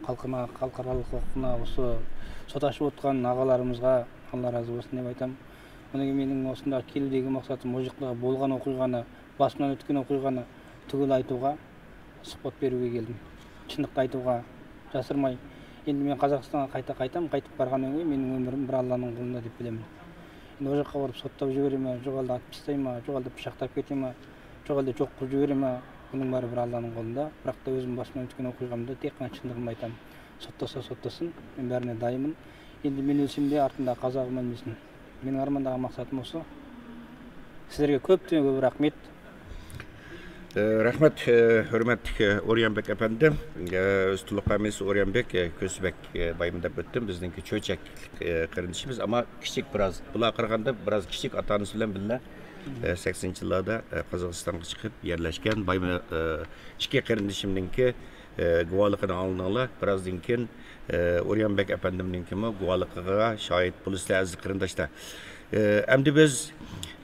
خەلقىما، خەلقئارالىق ھوقۇقنا ئۇشۇ سوتلاشىۋاتقان ئاغىلىرىمىزغا ئاللا رازى بولسۇن دەپ ئېيتىمەن. ئۇنىڭ مېنىڭ ئۇشۇنداق كېلىپ دېگەن مەقسەت مۇشۇ بولغان ئوقۇيغاننى، باشىمدىن ئۆتكەن ئوقۇيغاننى تۈگۈل ئېيتىۋغا سۇھبەت بېرىۋگە كەلدىم. چىنلىقنى ئېيتىۋغا، ياشىرماي. ئەمدى مەن قازاقىستانغا قايتا قايتام، قايتىپ بارغاندىن كېيىن مېنىڭ ئۆمرۈم بىر ئاللانىڭ قولىدا دەپ بىلىمەن. ئەمدى ئۇ ياققا بارىپ سوتلاپ يۈرىمەن، شۇ ھالدا ئېتىپ تاشلايمەن، شۇ ھالدا پىچاقلاپ كېتىمەن، شۇ ھالدا چوقۇپ يۈرىمەن. بۇنىڭ بارى بىر ئاللانىڭ قولىدا. بىراق تا ئۆزۈم باشىمدىن ئۆتكەن ئوقۇيغاندا تېخى چىنلىقىمنى ئېيتام. سوتلىسا سوتلىسۇن، مەن بەرىنى دايىمەن. ئەمدى مېنى ئۆلسەمدە ئارتىمدا قازا قىلماي مېنى. مېنىڭ ئارماندىغان مەقسەتىم بولسا، سىلەرگە كۆپتىن كۆپ رەھمەت. ئە، رەھمەت، ئە، ھۆرمەتلىك، ئە، ئوريانبېك ئەپەندىم. ئە، ئۆز تولۇق پەمىسى ئوريانبېك، ئە، كۆسىبەك، ئە، بايمۇ دەپ ئۆتتۈم. بىزنىڭكى چۆچەكلىك، ئە، قېرىندىشىمىز، ئەمما كىچىك بىراز. بۇلارغا قارىغاندا بىراز كىچىك، ئاتا-ئانىسى بىلەن بىللە، ئە، سەكسىنىنچى يىللاردا، ئە، قازاقىستانغا چىقىپ يەرلەشكەن بايمۇ، ئە، ئىككى قېرىندىشىمنىڭكى ئە، گۇۋاھلىقىنى ئاڭلىدىڭلار. بىرازدىن كېيىن، ئە، ئوريانبېك ئەپەندىمنىڭكىمۇ گۇۋاھلىقىغا شاھىت بولىسىلەر، ئەزىز قېرىنداشلار. ئە، ئەمدى بىز،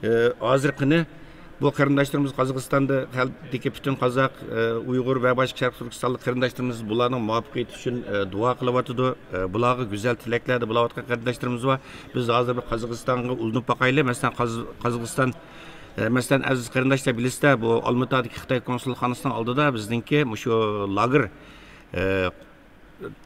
ئە، ھازىر قېنى بۇ قېرىنداشلىرىمىز قازاقىستاندا، خەلقتىكى پۈتۈن قازاق، ئە، ئۇيغۇر ۋە باشقا شەرقىي تۈركىستانلىق قېرىنداشلىرىمىز بۇلارنىڭ مۇۋەپپەقىيىتى ئۈچۈن، ئە، دۇئا قىلىۋاتىدۇ. ئە، بۇلارغا گۈزەل تىلەكلەردە بولۇۋاتقان قېرىنداشلىرىمىز بار. بىز ھازىر بىر قازاقىستانغا ئۇلىنىپ باقايلى. مەسىلەن، قاز-، قازاقىستان ئە، مەسىلەن، ئەزىز قېرىنداشلار، بىلىسىلەر، بۇ ئالمۇتادىكى خىتاي كونسۇلخانىسىنىڭ ئالدىدا بىزنىڭكى مۇشۇ لاگېر، ئە،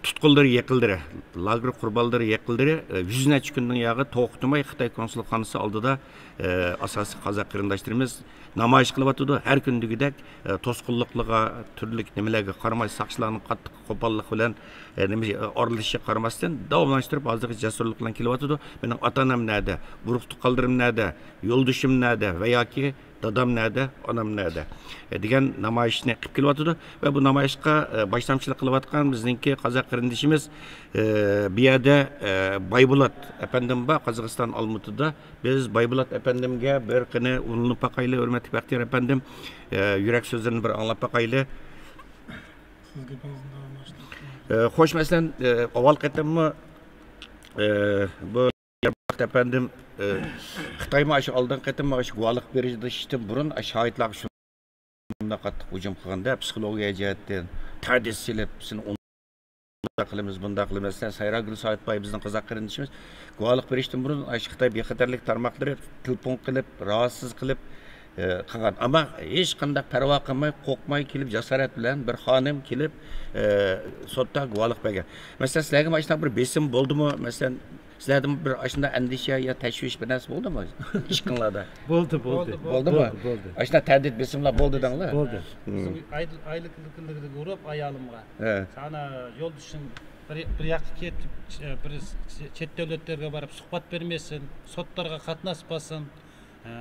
تۇتقۇنلىرى يېقىنلىرى، لاگېر قۇربانلىرى يېقىنلىرى، ئە، يۈز نەچچە كۈندىن ياغى توختىماي خىتاي كونسۇلخانىسى ئالدىدا، ئە، ئاساسىي قازاق قېرىنداشلىرىمىز نامايىش قىلىۋاتىدۇ. ھەر كۈندىكىدەك، ئە، توسقۇنلۇقلىرىغا، تۈرلۈك نېمىلەرگە قارىماي، ساقچىلارنىڭ قاتتىق قوپاللىق بىلەن، ئە، نېمە، ئە، ئارىلىشىشىغا قارىماستىن، داۋاملاشتۇرۇپ ھازىرغىچە جەسۇرلۇق بىلەن كېلىۋاتىدۇ. مېنىڭ ئاتا-ئانام نەدە؟ ئۇرۇق-تۇغقانلىرىم نەدە؟ يولدىشىم نەدە ۋە ياكى دادام نەدە، ئانام نەدە، دېگەن نامايىشنى قىلىپ كېلىۋاتىدۇ. ۋە بۇ نامايىشقا، ئە، باشلامچىلىق قىلىۋاتقان بىزنىڭكى قازاق قېرىندىشىمىز، ئە، بۇ يەردە، ئە، بايبولات ئەپەندىم بار، قازاقىستان ئالمۇتىدا. بىز بايبولات ئەپەندىمگە بىر قېنى ئۇلىنىپ باقايلى، ھۆرمەتلىك بەختىيار ئەپەندىم. ئە، يۈرەك سۆزلىرىنى بىر ئاڭلاپ باقايلى. سىز گېپىڭىزنى داۋاملاشتۇرۇڭ. ئە، خوش، مەسىلەن، ئە، ئاۋۋال قېتىممۇ، ئە، بۇ يارماقتا ئەپەندىم، ئى، خىتايمۇ ئاشۇ ئالدىنقى قېتىم ئاشۇ گۇۋاھلىق بېرىشتىن بۇرۇن، ئاشۇ شاھىتلارغا شۇنداق قاتتىق ھۇجۇم قىلغاندا، پسىخولوگىيە جەھەتتىن تەھدىت سېلىپ، سېنى ئۇنداق قىلىمىز، بۇنداق قىلىمىز. مەسىلەن، سايراگۈل سايىتباي بىزنىڭ قازاق قېرىندىشىمىز گۇۋاھلىق بېرىشتىن بۇرۇن، ئاشۇ خىتاي بىخەتەرلىك تارماقلىرى تېلېفون قىلىپ، راھەتسىز قىلىپ، ئى، قىلغان. ئەمما ھېچقانداق پەرۋا قىلماي، قورقماي كېلىپ، جاسارەت بىلەن بىر خانىم كېلىپ، ئى، سوتتا گۇۋاھلىق بەرگەن. مەسىلەن، سىلەرگىمۇ ئاشۇنداق بىر بېسىم بولدىمۇ؟ مەسىلەن، سىلەردىمۇ بىر ئاشۇنداق ئەندىشە يا تەشۋىش بىر نەرسە بولدىمۇ ئىشقىڭلاردا؟ بولدى، بولدى. بولدىمۇ؟ بولدى، بولدى. ئاشۇنداق تەھدىت، بېسىملار بولدى دەڭلار. بولدى. مم. بىزنىڭ ئايدىل، ئايلىق كۈنلىرىدە ئۇرۇپ ئايالىمغا. ھە. سانا يولدىشىڭ بىر، بىر ياققا كېتىپ، بىر چەت دۆلەتلەرگە بارىپ سۇھبەت بەرمەسسىن، سوتلارغا قاتناشماسسىن. ئە،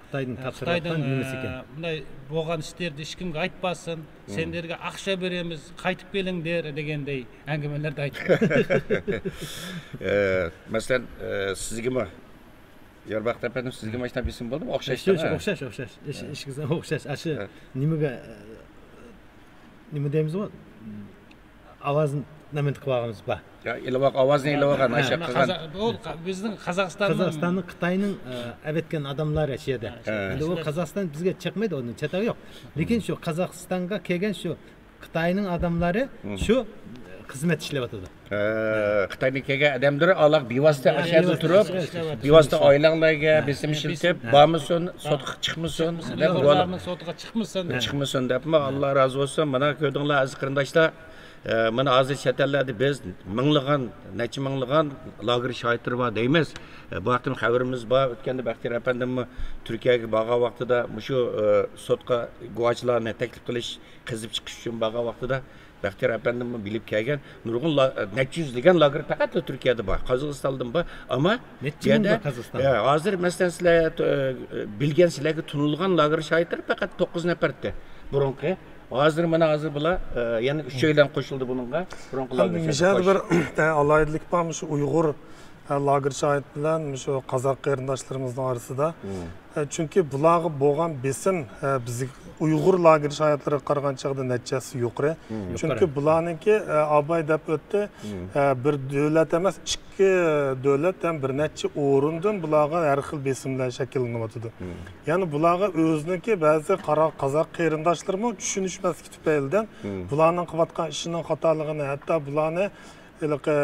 خىتايدىن ئە، تاپشۇرۇۋاتقان خىتايدىن، نېمىسى ئىكەن؟ ئە، بۇنداي بولغان ئىشلارنى ھېچكىمگە ئايتماسسىن، مم. سەن دەرگە ئاقچا بېرىمىز، قايتىپ كېلىڭدەر دېگەندەي ئەڭگىمىلەردە ئېيتىپ. ئە، مەسىلەن، ئە، سىزگىمۇ، يارباقىت ئەپەندىم، سىزگىمۇ ئاشۇنداق بېسىم بولدىمۇ؟ ئوخشاش، ئوخشاش، ئوخشاش، ئوخشاش. ئىش، ھە. ئىشىكىزگە ئوخشاش. ئاشۇ، ھە. نېمىگە، ئە، نېمە دەيمىزغۇ؟ ئاۋازنى نېمە قىلىۋالغىنىمىز بار. يا، ئېلىۋال-، ئاۋازنى ئېلىۋالغان، ھە. ئاشۇ قىلغان. قازا-، بۇ قا-، بىزنىڭ قازاقىستاننىڭ، قازاقىستاننىڭ خىتاينىڭ، ئە، ئەۋەتكەن ئادەملىرى شۇ يەردە. ھە. ئەمدى ئۇ قازاقىستان بىزگە چىقمايدۇ، ئۇنىڭ چاتاقى يوق. لېكىن شۇ قازاقىستانغا كەلگەن شۇ خىتاينىڭ ئادەملىرى شۇ خىزمەت ئىشلەۋاتىدۇ. ھە، خىتايدىن كەلگەن ئادەملىرى ئالاق بىۋاسىتە ئاشۇ يەردە تۇرۇپ، بىۋاسىتە ئائىلەڭلارگە بېسىم ئىشلىتىپ، بارمىسۇن، سوتقا چىقمىسۇن، دەپ، ئۇلارنىڭ سوتىغا چىقمىسۇن. چىقمىسۇن دەپمۇ، ئاللا رازى بولسۇن. مانا كۆردۈڭلار، ئەزىز قېرىنداشلار. ئە، مانا ھازىر چەت ئەللەردە بىز مىڭلىغان، نەچچە مىڭلىغان لاگېر شاھىتلىرى بار دەيمىز. ئە، بۇ ھەقتە خەۋىرىمىز بار. ئۆتكەندە بەختىيار ئەپەندىممۇ تۈركىيەگە بارغان ۋاقتىدا مۇشۇ، ئە، سوتقا گۇۋاچىلارنى تەكلىپ قىلىش، قېزىپ چىقىش ئۈچۈن بارغان ۋاقتىدا بەختىيار ئەپەندىممۇ بىلىپ كەلگەن نۇرغۇن لا-، نەچچە يۈزلىگەن لاگېر پەقەت تۈركىيەدە بار، قازاقىستاندا بار. ئەمما نەچچە مىڭ بۇ يەردە، بار قازاقىستاندا؟ ئە، ھازىر مەسىلەن سىلەر، ئە، بىلگەن، سىلەرگە تونۇلغان لاگېر شاھىتلىرى پەقەت توققۇز نەپەردى بۇرۇنقى. ھازىر مانا ھازىر بۇلار، ئە، يەنە ئۈچەيلەن قوشۇلدى بۇنىڭغا. بۇرۇنقى ھەم لاگېر مۇشۇ يەردە شاھىتلار بىر، ئە، ئالاھىدىلىك بار، مۇشۇ ئۇيغۇر، ئە، لاگېر شاھىتى بىلەن مۇشۇ قازاق قېرىنداشلىرىمىزنىڭ ئارىسىدا. مم. ئە، چۈنكى بۇلارغا بولغان بېسىم، ئە، بىز ئۇيغۇر لاگېر شاھىتلىرىغا قارىغان چاغدا نەچچە ھەسسە يۇقىرى. مم. چۈنكى يۇقىرى. بۇلارنىڭكى، ئە، ئاباي دەپ ئۆتتى، مم. ئە، بىر دۆلەت ئەمەس، ئىككى دۆلەت ھەم بىر نەچچە ئورۇندىن بۇلارغا ھەر خىل بېسىملەر شەكىللىنىۋاتىدۇ. مم. يەنى بۇلارغا ئۆزىنىڭكى بەزى قارا-، قازاق قېرىنداشلىرىمۇ چۈشىنىشمەسلىكى تۈپەيلىدىن مم. بۇلارنىڭ قىلىۋاتقان ئىشىنىڭ خاتالىقىنى، ھەتتا بۇلارنى ھېلىقى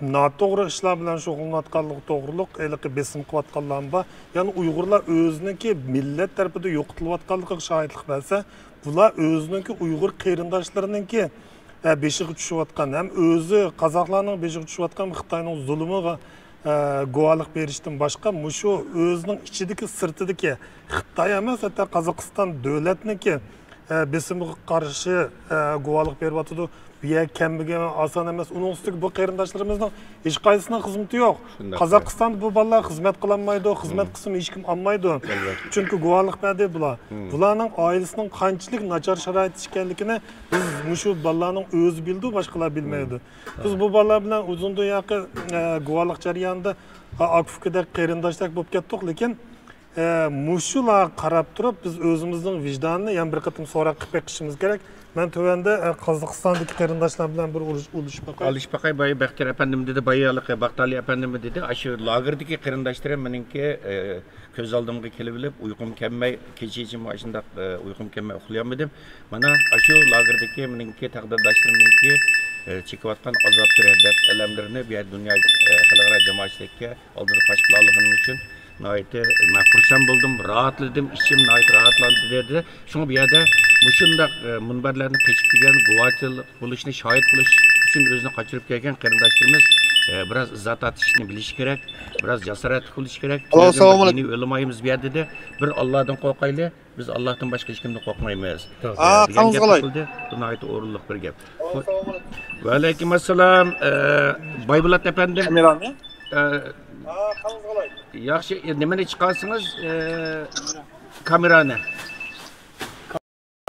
ناتوغرا ئىشلار بىلەن شۇغۇللىنىۋاتقانلىقى توغرۇلۇق ھېلىقى بېسىم قىلىۋاتقانلارمۇ بار. يەنى ئۇيغۇرلار ئۆزىنىڭكى مىللەت تەرىپىدە يوقىتىلىۋاتقانلىقىغا شاھىتلىق بەرسە، بۇلار ئۆزىنىڭكى ئۇيغۇر قېرىنداشلىرىنىڭكى، ئە، بېشىغا چۈشۈۋاتقان، ھەم ئۆزى قازاقلارنىڭ بېشىغا چۈشۈۋاتقان خىتاينىڭ زۇلۇمىغا، ئە، گۇۋاھلىق بېرىشتىن باشقا، مۇشۇ ئۆزىنىڭ ئىچىدىكى، سىرتىدىكى خىتاي ئەمەس، ھەتتا قازاقىستان دۆلەتنىڭكى، ئە، بېسىمىغا قارشى، ئە، گۇۋاھلىق بېرىۋاتىدۇ. بۇ يەرگە كەلمىگەن ئاسان ئەمەس. ئۇنىڭ ئۈستىگە بۇ قېرىنداشلىرىمىزنىڭ ھېچقايسىسىنىڭ خىزمىتى يوق. شۇنداق. قازاقىستاندا بۇ بالىلار خىزمەت قىلالمايدۇ، خىزمەت مم. قىلسىمۇ ھېچكىم ئالمايدۇ. ئەلۋەتتە. چۈنكى گۇۋاھلىق بەردى بۇلار. مم. بۇلارنىڭ ئائىلىسىنىڭ قانچىلىك ناچار شارائىتتا ئىكەنلىكىنى بىز مۇشۇ بالىلارنىڭ ئۆزى بىلىدۇ، باشقىلار بىلمەيدۇ. مم. بىز بۇ بالىلار بىلەن ئۇزۇندىن ياقى، ئە، گۇۋاھلىق جەريانىدا، ئا-، ئاكا-ئۇكىدەك، قېرىنداشتەك بولۇپ كەتتۇق، لېكىن ئە، مۇشۇلارغا قاراپ تۇرۇپ، بىز ئۆزىمىزنىڭ ۋىجدانىنى يەنە بىر قېتىم سوراق قىلىپ بېقىشىمىز كېرەك. مەن تۆۋەندە، ئە، قازاقىستاندىكى قېرىنداشلار بىلەن بىر ئۇرۇش-، ئۇلىشىپ باقاي. ئۇلىشىپ باقاي، بايا بەختىيار ئەپەندىم دېدى، بايا ھېلىقى باختالى ئەپەندىممۇ دېدى، ئاشۇ لاگېردىكى قېرىنداشلىرىم مېنىڭكى، ئە، كۆز ئالدىمغا كېلىۋېلىپ، ئۇيقۇم كەلمەي، كېچىچە مانا شۇنداق، ئە، ئۇيقۇم كەلمەي ئۇخلىيالمىدىم. مانا ئاشۇ لاگېردىكى مېنىڭكى تەقدىرداشلىرىمنىڭكى، ئە، چېكىۋاتقان ئازابتىن، دەرد-ئەلەملىرىنى بۇ يەردە دۇنيا، ئە، خەلقئارا جامائەتچىلىككە ئالدىدا پاش قىلالىغىنىم ئۈچۈن ناھايىتى مەن خۇرسەن بولدۇم، راھەتلىدىم، ئىچىم ناھايىتى راھەتلاندى دېدى. شۇڭا بۇ يەردە مۇشۇنداق، ئە، مۇنبەرلەرنى قېچىپ كەلگەن، گۇۋاچىلىق بولۇشنى، شاھىت بولۇش ئۈچۈن ئۆزىنى قاچۇرۇپ كەلگەن قېرىنداشلىرىمىز، ئە، بىراز ئىززەت تارتىشنى بىلىشى كېرەك، بىراز جاسارەتلىك بولۇشى كېرەك. ئاللو، سالام ئەلەيكۇم. دىنىي ئۆلىمايىمىز بۇ يەردە دېدى. بىر ئاللادىن قورقايلى، بىز ئاللادىن باشقا ھېچكىمدىن قورقمايمىز. توغرا. ئە، دېگەن قېنىڭىز گەپنى قىلدى. بۇ ناھايىتى ئورۇنلۇق بىر گەپ. ۋەئەلەيكۇم ئەسسالام، ئە، بايبولات ئەپەندىم. كامېرانى؟ ئە، ياخشى، ئە، نېمىنى چىقارسىڭىز، ئە، كامېرانى.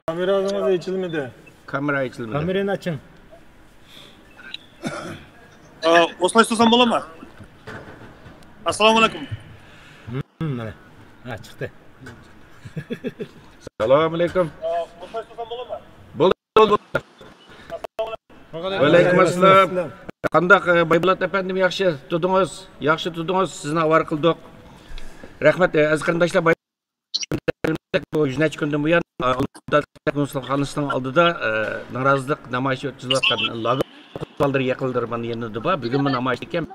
كامېرانىڭىز ئېچىلمىدى. كامېرا ئېچىلمىدى. كامېرانى ئاچىڭ. ئە، ئوسلاي سورىسام بولامدۇ؟ ئەسسالامۇ ئەلەيكۇم. ھىم، مانا. ھە، چىقتى. ئەسسالامۇ ئەلەيكۇم. ئە، ئوسلاي سورىسام بولامدۇ؟ بولدى، بولدى، بولدى. ۋەئەلەيكۇم ئەسسالام. قانداق، ئە، بايبولات ئەپەندىم، ياخشى تۇردىڭىز؟ ياخشى تۇردىڭىز، سىزنى ئاۋارە قىلدۇق. رەھمەت، ئە، ئەزىز قېرىنداشلار، باي-، بۇ يۈز نەچچە كۈندىن بۇيان، ئە، ئالمىتا كونسۇلخانىسىنىڭ ئالدىدا، ئە، نارازىلىق نامايىشى ئۆتكۈزۈۋاتقان لاگېر قوربانلىرى يېقىنلىرى مانا يېنىدا بار. بۈگۈنمۇ نامايىش ئىكەن،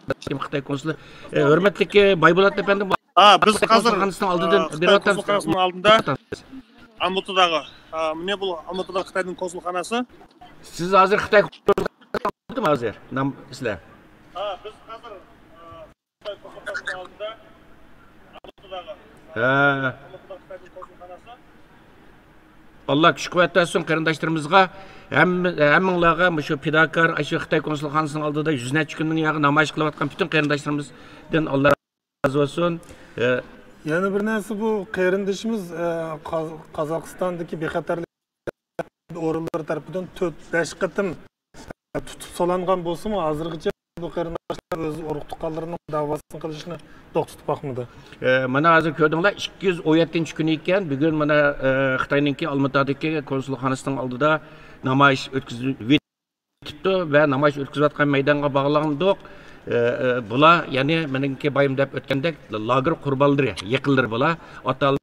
خىتاي كونسۇلى، ئە، ھۆرمەتلىك بايبولات ئەپەندىم، ھە، بىز ھازىر، كونسۇلخانىسىنىڭ ئالدىدىن، ئە، خىتاي بېرىۋاتىمىز. كونسۇلخانىسىنىڭ ئالدىدا. ئالمۇتىداغۇ. ئە، مانا بۇ ئالمۇتىدا خىتاينىڭ كونسۇلخانىسى. سىز ھازىر خىتاي ھازىر نام سىلەر. ھە، بىز ھازىر، ئە، خىتاي كونسۇلخانىسىنىڭ ئالدىدا. ئالمۇتىداغۇ. ھە. ئالمۇتىدا خىتاينىڭ كونسۇلخانىسى. ئاللا كۈچ قۇۋۋەت بەرسۇن قېرىنداشلىرىمىزغا. ھەممە، ھەممىڭلارغا مۇشۇ پىداكار، ئاشۇ خىتاي كونسۇلخانىسىنىڭ ئالدىدا يۈز نەچچە كۈندىن ياقى نامايىش قىلىۋاتقان پۈتۈن قېرىنداشلىرىمىزدىن ئاللا رازى بولسۇن. ئە، يەنە بىر نەرسە، بۇ قېرىندىشىمىز، ئە، قاز-، قازاقىستاندىكى بىخەتەرلىك ئورۇنلىرى تەرىپىدىن تۆت، بەش قېتىم تۇتۇپ سولانغان بولسىمۇ، ھازىرغىچە بۇ قېرىنداشلار ئۆز ئۇرۇق-تۇغقانلىرىنىڭ دەۋاسىنى قىلىشنى توختىتىپ باقمىدى. ئە، مانا ھازىر كۆردۈڭلار، ئىككى يۈز ئون يەتتىنچى كۈنى ئىكەن. بۈگۈن مانا، ئە، خىتاينىڭكى ئالمۇتادىكى كونسۇلخانىسىنىڭ ئالدىدا نامايىش ئۆتكۈزۈۋېتىپتۇ ۋە نامايىش ئۆتكۈزۈۋاتقان مەيدانغا باغلاندۇق. ئە، ئە، بۇلار، يەنى مېنىڭكى بايام دەپ ئۆتكەندەك، لاگېر قۇربانلىرى، يېقىنلىرى بۇلار. ئاتا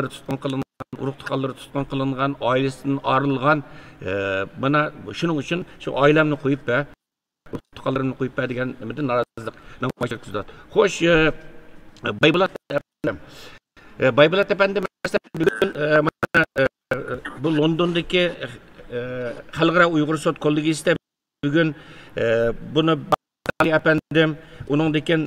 تۇتقۇن قىلىنغان، ئۇرۇق-تۇغقانلىرى تۇتقۇن قىلىنغان، ئائىلىسىدىن ئايرىلغان، ئە، مانا شۇنىڭ ئۈچۈن شۇ ئائىلەمنى قويۇپ بەر، ئۇرۇق-تۇغقانلىرىمنى قويۇپ بەر دېگەن نېمىدىن نارازىلىق نامايىشى ئۆتكۈزۈۋاتىدۇ. خوش، ئە، بايبولات ئەپەندىم. ئە، بايبولات ئەپەندىم، مەسىلەن، بۈگۈن، ئە، مانا، ئە، بۇ لوندوندىكى، ئە، ئە، خەلقئارا ئۇيغۇر سوت كوللېگىيىسىدە بۈگۈن، ئە، بۇنى ئەپەندىم، ئۇنىڭدىن كېيىن،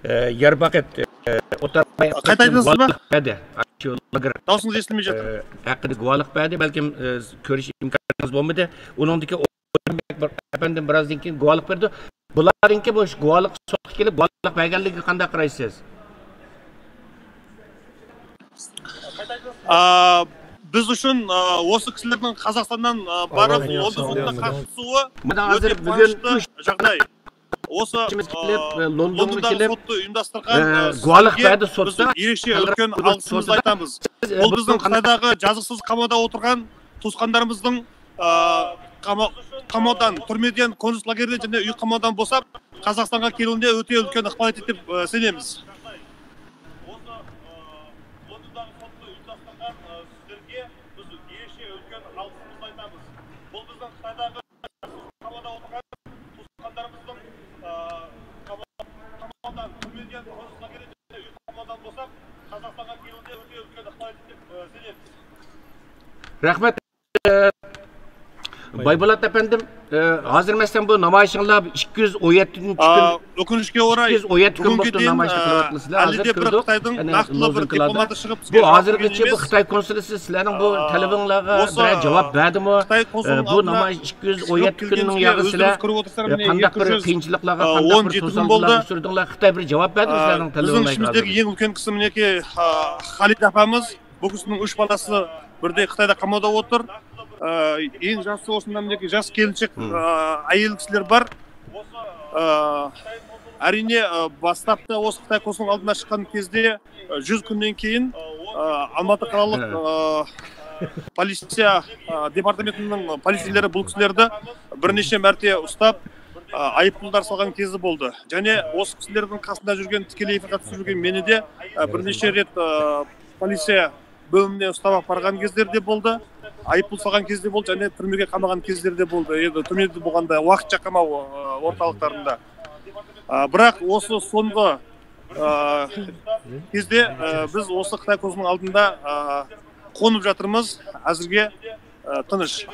ئە، يارباقىت، ئە، ئوتتۇرا قايتا ئېيتىڭىزمۇ؟ گۇۋاھلىق بەردى. شۇ لاگېر، داۋىسىڭىز ئېسىلمەيدۇ. ئە، ھەققىدە گۇۋاھلىق بەردى. بەلكىم، ئە، كۆرۈش ئىمكانىڭىز بولمىدى. ئۇنىڭدىن كېيىن ئەپەندىم بىرازدىن كېيىن گۇۋاھلىق بەردى. بۇلاردىنكى بۇ گۇۋاھلىق سوتقا كېلىپ گۇۋاھلىق بەرگەنلىكىگە قانداق قارايسىز؟ ئا، بىز ئۈچۈن، ئا، ئوسۇ كىشىلەرنىڭ قازاقىستاندىن، ئا، بارىپ لوندون سوتىنا قاتنىشىشى ئۆتە قۇۋانچلىق جاغداي. ئوسۇ، ئا، لوندوندا سوتتا ئۇيۇمداشتۇرغان، ئا، گۇۋاھلىق بەردى سوتتا. بىز ئىرىشى ئۆتكەن ئالقىشىمىزنى ئېيتىمىز. بۇ بىزنىڭ قىتايداغۇ جازاسىز قاماۋدا ئولتۇرغان تۇغقانلىرىمىزنىڭ، ئا، قاما-، قاماۋدىن، تۈرمىدىن، كونتسلاگېردىن جەننەت ئۆي قاماۋدىن بوشاپ، قازاقىستانغا كېلىۋىدى ئۆتە ئۈلكەن ئىقبال ئېتىپ، ئا، سېنىمىز. رەھمەت. بايبولات ئەپەندىم، ئە، ھازىر مەسىلەن بۇ نامايىشىڭلار ئىككى يۈز ئون يەتتىنچى كۈن، ئا، ئۆكۈنۈشكە ئوراي، ئىككى يۈز ئون يەتتە كۈن بوپتۇ نامايىش قىلىۋاتىسىلەر. ھازىر كۆردۇق، ئەنە لوزۇنكىلاردا. بۇ ھازىرغىچە بۇ خىتاي كونسۇلىسى سىلەرنىڭ بۇ تەلىپىڭلارغا بىرەر جاۋاب بەردىمۇ؟ ئە، بۇ نامايىش ئىككى يۈز ئون يەتتە كۈننىڭ ياغى سىلەر، ئە، قانداق بىر قىيىنچىلىقلارغا، قانداق بىر توسالغۇلارغا ئۇچرىدىڭلار؟ خىتاي بىر جاۋاب بەردىمۇ سىلەرنىڭ تەلىپىڭلارغا؟ بىزنىڭ ئىچىمىزدىكى ئەڭ ئۈلكەن قىسىمنىڭكى، ئا، خالىد ئاپامىز. بۇ كىشىنىڭ ئۈچ بالىسى بىردە خىتايدا قاماۋدا ئولتۇر. ئە، ئەڭ ياشى ئوشۇنداق ياش كېلىنچەك، ئە، ئايال كىشىلەر بار. ئە، ئەرىنى، ئە، باستاپتا ئوسۇ خىتاي كونسۇلىنىڭ ئالدىنا چىققان كېزىدە، ئە، يۈز كۈندىن كېيىن، ئە، ئالماتا قاراللىق، ئە، پولىسىيە، ئە، دېپارتامېنتىنىڭ پولىسىيىلىرى بۇ كىشىلەرنى بىر نەچچە مەرتە ئۇستاپ، ئە، ئايىپپۇللار سالغان كېزى بولدى. يەنى ئوسۇ كىشىلەرنىڭ قاسىدا يۈرگەن، تىكىلىي ئېفىرغا چۈشۈرگەن مېنىدە، ئە، بىر نەچچە رېت، ئە، پولىسىيە بۆلۈمىنى ئۇستاپ ئاپارغان كېزلىرى دە بولدى. ئايىپپۇل سالغان كېزى دە بولدى، يەنى تۈرمىگە قامىغان كېزلىرى دە بولدى. ئەگەر تۈرمىدە بولغاندا ۋاقىتچە قاماۋ، ئورتاقلىقلارىندا. ئا، بىراق ئوسۇ سونغا، ئا، كېزدە، ئا، بىز ئوسۇ خىتاي كونسۇلىنىڭ ئالدىندا، ئا، قونۇپ ياتىرمىز. ھازىرغا، ئا، تىنچ.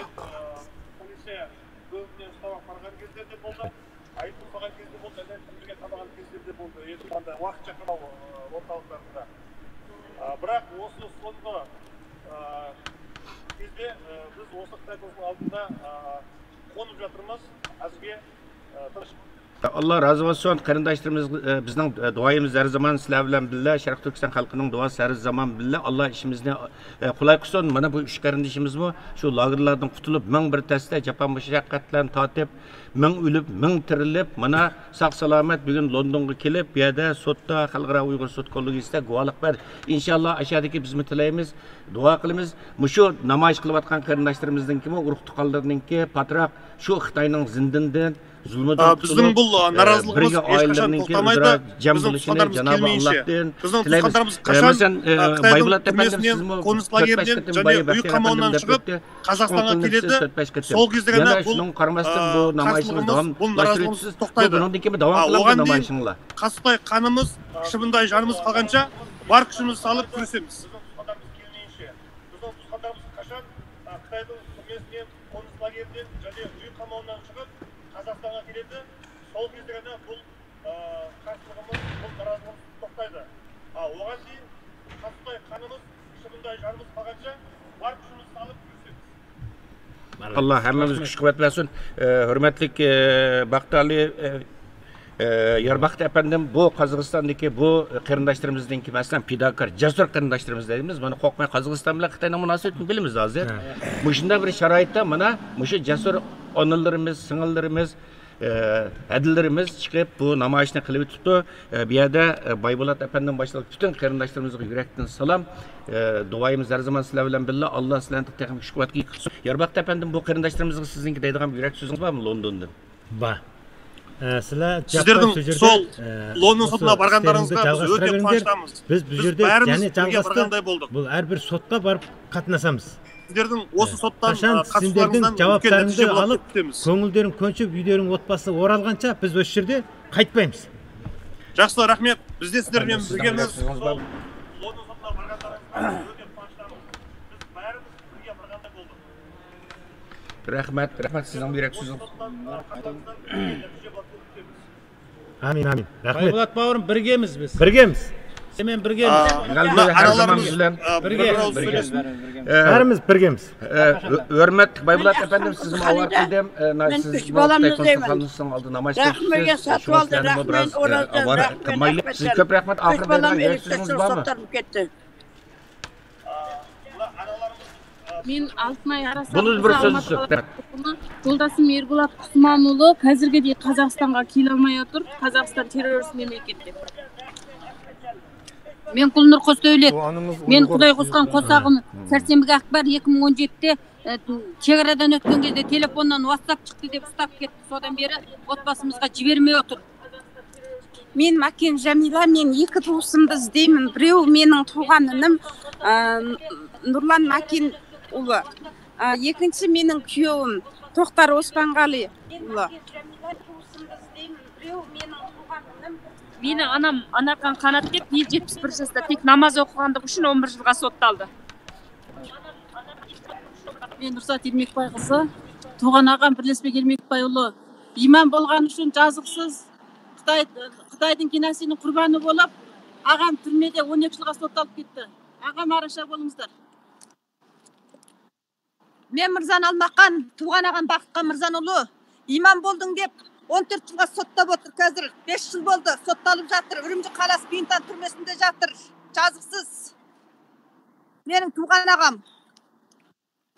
ئايىپپۇل سالغان كېزلىرىدە بولدى، يەنى تۈرمىگە قامىغان كېزلىرىدە بولدى، ئۆيدە بولغاندا ۋاقىتچە قاماۋ، ئورتاقلىقلاردا. ئا، بىراق ئوسۇ سونغا، ئا، كېزدە، ئا، بىز ئوسۇ خىتاي كونسۇلىنىڭ ئالدىندا، ئا، قونۇپ ياتىرمىز. ھازىرغا، ئا، تىنچ. ئاللا رازى بولسۇن، قېرىنداشلىرىمىز، ئە، بىزنىڭ، ئە، دۇئايىمىز ھەر زامان سىلەر بىلەن بىللە، شەرقىي تۈركىستان خەلقىنىڭ دۇئاسى ھەر زامان بىللە. ئاللا ئىشىمىزنى، ئە، قولاي قىلسۇن. مانا بۇ ئۈچ قېرىندىشىمىزمۇ شۇ لاگېرلاردىن قۇتۇلۇپ، مىڭ بىر تەستە جاپا مۇشەققەتلەرنى تارتىپ، مىڭ ئۆلۈپ، مىڭ تىرىلىپ، مانا ساق-سالامەت بۈگۈن لوندونغا كېلىپ، بۇ يەردە سوتتا، خەلقئارا ئۇيغۇر سوت كوللېگىيىسىدە گۇۋاھلىق بەردى. ئىنشاللا، ئاشۇ يەردىكى بىزمۇ تىلەيمىز، دۇئا قىلىمىز. مۇشۇ نامايىش قىلىۋاتقان قېرىنداشلىرىمىزنىڭكىمۇ، ئۇرۇق-تۇغقانلىرىنىڭكى پاتراق شۇ خىتاينىڭ زىندىنىدىن، زۇلمىدىن قۇتۇلۇپ، بىزنىڭ بۇ، ئە، نارازىلىقىمىز بىرگە ھېچقاچان ئائىلىلىرىنىڭكى توختىمايدۇ. ئۆزئارا جەم بولۇشىنى جانابى ئاللاھتىن تىلەيمىز. ئە، مەسىلەن، ئە، بايبولات ئەپەندىم، سىزمۇ تۆت-بەش قېتىم بايا بەكرى ئەپەندىم دەپ ئۆتتى. قازاقىستانغا كېلىدۇ. تۆت-بەش قېتىم. يەنە شۇنىڭغا قارىماستىن، بۇ نامايىشنى داۋاملاشتۇرۇۋېتىسىز. بۇ بۇنىڭدىن كېيىن داۋام قىلىدۇ نامايىشىڭلار. قاسىتاي قانىمىز، شىبىنداي جانىمىز قالغانچە بار كۈچىمىزنى سالىپ كۈرىشىمىز. بىزنىڭ تۇغقانلىرىمىز قاچان، ئە، خىتاينىڭ تۈرمىسىدىن، قونۇش لاگېرىدىن، يەنى ئۆي قامىۋىدىن چىقىپ، قازاقىستانغا كېلىدۇ. سول كېزىدە يەنە بۇ، ئە، قارشىلىقىمىز، بۇ نارازىلىقىمىز توختايدۇ. ئا، ئوغان دېيىن، قاسىتاي قانىمىز، شىبىنداي جانىمىز قالغانچە بار كۈچىمىزنى سالىپ كۈرىشىمىز. ئاللا ھەممىمىزگە كۈچ-قۇۋۋەت بەرسۇن. ئە، ھۆرمەتلىك، ئە، باقتالى، ئە، ئە، يارباقىت ئەپەندىم، بۇ قازاقىستاندىكى بۇ قېرىنداشلىرىمىزنىڭكى، مەسىلەن، پىداكار، جەسۇر قېرىنداشلىرىمىز دەيمىز. مانا قورقماي قازاقىستان بىلەن خىتاينىڭ مۇناسىۋىتىنى بىلىمىز ھازىر. ھە. مۇشۇنداق بىر شارائىتتا مانا مۇشۇ جەسۇر ئانىلىرىمىز، سىڭىللىرىمىز، ئە، ھەدىلىرىمىز چىقىپ بۇ نامايىشنى قىلىۋېتىپتۇ. ئە، بۇ يەردە، ئە، بايبولات ئەپەندىم باشلىق پۈتۈن قېرىنداشلىرىمىزغا يۈرەكتىن سالام. ئە، دۇئايىمىز ھەر زامان سىلەر بىلەن بىللە. ئاللا سىلەرنى تېخىمۇ كۈچ-قۇۋۋەتكە يېتىشسۇن. يارباقىت ئەپەندىم، بۇ قېرىنداشلىرىمىزغا سىزنىڭكى دەيدىغان بىر يۈرەك سۆزىڭىز بارمۇ لوندوندىن؟ بار. ئە، سىلەر سىزلەرنىڭ سول لوندون سوتىنا بارغانلىرىڭىزغا بىز ئۆتە قۇۋانچلىمىز. بىز بۇ يەردە يەنى جالغىستى بۇ ھەر بىر سوتقا بارىپ قاتناشىمىز. سىزلەرنىڭ ئوسۇ سوتتان، قاچان سىزلەرنىڭ جاۋابلىرىڭىزنى ئالىپ، كۆڭۈللىرىڭ كۆچۈپ، ئۆيلىرىڭ ئوت باسسا ئورالغانچە بىز ئوشۇ يەردە قايتمايمىز. ياخشى، رەھمەت. بىز دە سىزلەر بىلەن بىرگىمىز. لوندون سوتىنا بارغانلىرىڭىزغا ئۆتە قۇۋانچلىمىز. بىز بارىمىز بىرگە بارغاندەك بولدۇق. رەھمەت، رەھمەت سىزنىڭ يۈرەك سۆزىڭىز. ئامىن، ئامىن. رەھمەت. بايبولات باۋرۇم، بىرگىمىز بىز. بىرگىمىز. سەن مەن بىرگىمىز. ئانىلىرىمىز بىلەن بىرگە. بىرگە. ھەممىمىز بىرگىمىز. ھۆرمەتلىك بايبولات ئەپەندىم، سىزنى ئاۋارە قىلدىم. سىز مۇۋاپىق بولسىڭىز، خانىمىزنىڭ ئالدىدا نامايىش قىلىسىز. شۇڭا سىلەرنىمۇ بىراز ئاۋارە قىلمايلى. سىزگە كۆپ رەھمەت. ئاخىرىدا بىر گەپ سۆزىڭىز بارمۇ؟ مەن ئالتىناي ئاراسلىق. بۇنى بىر سۆز. يولداشىم ئېربولات ئۇسمانۇلۇ ھازىرغا دېگەن قازاقىستانغا كېلەلمەي ئولتۇر. قازاقىستان تېررورىست مەملىكەت دەپ. مەن قۇلنۇر قوزدەۋلەت. مەن خۇداي قوشقان قوساغىم سەرسەنبىگە ئەكبەر ئىككى مىڭ ئون يەتتە، ئە، چېگرادىن ئۆتكەن گېزىتتە تېلېفوندىن ۋاتساپ چىقتى دەپ ئۇستاپ كەتتى. سودىن بېرى ئوتباسىمىزغا جىبەرمەي ئولتۇر. مەن ماكىن جەمىلە، مەن ئىككى تۇغۇسىمدا ئىزدەيمەن. بىرى مېنىڭ تۇغقان ئىنىم، ئە، نۇرلان ماكىن ئۇلى. ئە، ئىككىنچى مېنىڭ كۈيەۋۈم توختار ئوسمانغالى ئۇلى. مېنىڭ ئانام ئانارخان قانات دەپ، يەتمىش بىر ياشتا تەك ناماز ئوقۇغانلىقى ئۈچۈن ئون بىر يىلغا سوتلالدى. مەن نۇرسات يىلمەكباي قىزى. تۇغقان ئاغام بىرلەشمەك يىلمەكباي ئۇلى. ئىمام بولغان ئۈچۈن جازىقسىز. خىتاي، خىتايدىن كىناسىنىڭ قۇربانى بولۇپ، ئاغام تۈرمىدە ئون ئىككى يىلغا سوتلالىپ كەتتى. ئاغام ئاراشا بولۇڭلار. مەن مىرزان ئالماقان، تۇغقان ئاغام باقىتقان مىرزان ئۇلى. ئىمام بولدۇڭ دەپ ئون تۆت يىلغا سوتلاپ ئولتۇر، ھازىر بەش يىل بولدى، سوتلىنىپ ياتىر. ئۈرۈمچى قالاسى بىنتان تۈرمىسىندە ياتىر. جازىقسىز. مېنىڭ تۇغقان ئاغام.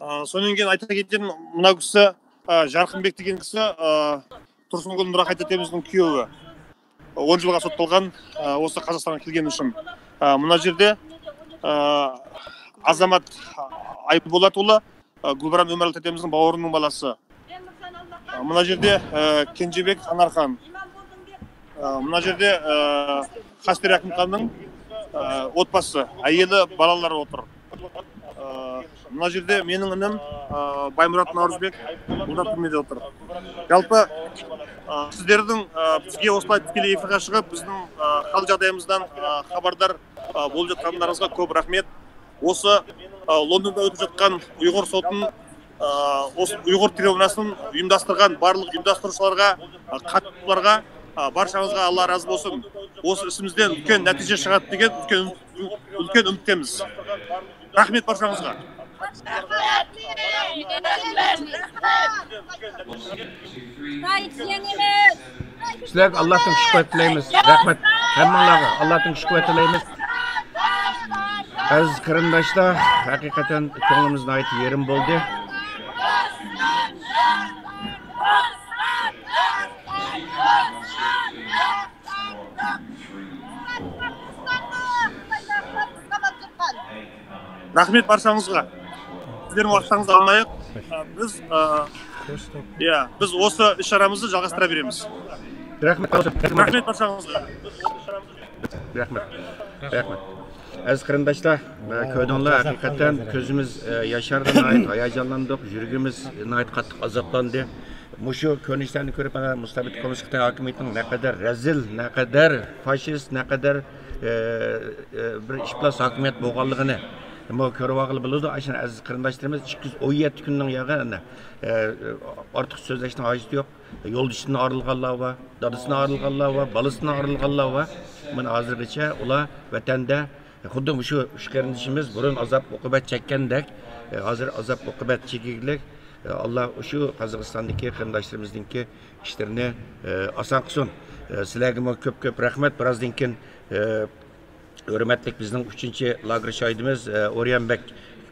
ئا، سونىڭ كېيىن ئايتا كېتەيلى، مۇنا كىشى، ئا، جارقىنبەك دېگەن كىشى، ئا، تۇرسۇنگۈل نۇرئاخۇن تېتەمنىڭ كۈيەۋى. ئون يىلغا سوتلالغان، ئا، ئوسا قازاقىستانغا كەلگەن ئۈچۈن. ئا، مۇنا يەردە، ئا، ئازامات ئايبولات ئۇلى، ئا، گۈلبارام ئۆمەر تېتەمنىڭ باۋرىنىڭ بالىسى. مۇنا يەردە، ئە، كېنجىبەك ئانارخان. ئە، مۇنا يەردە، ئە، قەستەر ئەكىمخاننىڭ، ئە، ئوتباسىسى، ئەيالى، بالىلىرى ئولتۇر. ئە، مۇنا يەردە مېنىڭ ئىنىم، ئە، بايمۇرات ناۋرۇزبەك، مۇندا تۈرمىدە ئولتۇر. يالپا، ئە، سىزلەرنىڭ، ئە، بىزگە ئوسۇلار تىكىلىي ئېفىرغا چىقىپ، بىزنىڭ، ئە، ھال-جاغدايىمىزدىن، ئە، خەۋەردار، ئە، بولۇپ ياتقانلىرىڭىزغا كۆپ رەھمەت. ئوسا، ئە، لوندوندا ئۆتۈپ ياتقان ئۇيغۇر سوتىنىڭ، ئە، ئوسا ئۇيغۇر ترىبۇناسىنىڭ ئۇيۇمداشتۇرغان بارلىق ئۇيۇمداشتۇرۇشلارغا، ئە، قاتنىشقۇچىلارغا، ئە، بارشاڭىزغا ئاللا رازى بولسۇن. ئوسا ئىشىمىزدىن ئۈلكەن نەتىجە چىقىدۇ دېگەن ئۈلكەن، ئۈلكەن ئۈمىدتىمىز. رەھمەت بارشاڭىزغا. سىلەرگە ئاللادىن كۈچ قۇۋۋەت تىلەيمىز. رەھمەت ھەممىڭلارغا. ئاللادىن كۈچ قۇۋۋەت تىلەيمىز. ئەزىز قېرىنداشلار، ھەقىقەتەن كۆڭلىمىز ناھايىتى يېرىم بولدى. رەھمەت بارشاڭىزغا. سىزلەرنىڭ ۋاقتىڭىزنى ئالمايۇق. بىز، ئە، يا، بىز ئوسا ئىشلىرىمىزنى جالغاشتۇرۇپ بېرىمىز. رەھمەت. رەھمەت بارشاڭىزغا. رەھمەت. رەھمەت. ئەزىز قېرىنداشلار، ئە، كۆردۈڭلار، ھەقىقەتەن كۆزىمىز، ئە، ياشاردى، ناھايىتى ھاياجانلاندۇق، يۈرىكىمىز ناھايىتى قاتتىق ئازابلاندى. مۇشۇ كۆرۈنۈشلەرنى كۆرۈپ، مانا مۇستەبىت كوممۇنىست خىتاي ھاكىمىيىتىنىڭ نەقەدەر رەزىل، نەقەدەر فاشىست، نەقەدەر، ئە، ئە، بىر ئىپلاس ھاكىمىيەت بولغانلىقىنى مۇ كۆرۈۋالغىلى بولىدۇ. ئاشۇنى ئەزىز قېرىنداشلىرىمىز ئىككى يۈز ئون يەتتە كۈننىڭ ياغى، ئە، ئارتۇق سۆزلەشنىڭ ھاجىتى يوق. يولدىشىدىن ئايرىلغانلار بار، دادىسىدىن ئايرىلغانلار بار، بالىسىدىن ئايرىلغانلار بار. مانا ھازىرغىچە ئۇلار ۋەتەندە خۇددى مۇشۇ ئۈچ قېرىندىشىمىز بۇرۇن ئازاب ئوقۇبەت چەككەندەك، ھازىر ئازاب ئوقۇبەت چېكىگلىك. ئاللا شۇ قازاقىستاندىكى قېرىنداشلىرىمىزنىڭكى ئىشلىرىنى ئاسان قىلسۇن. سىلەرگىمۇ كۆپ كۆپ رەھمەت. بىرازدىن كېيىن ھۆرمەتلىك بىزنىڭ ئۈچىنچى لاگېر شاھىتىمىز، ئە، ئوريان بەگ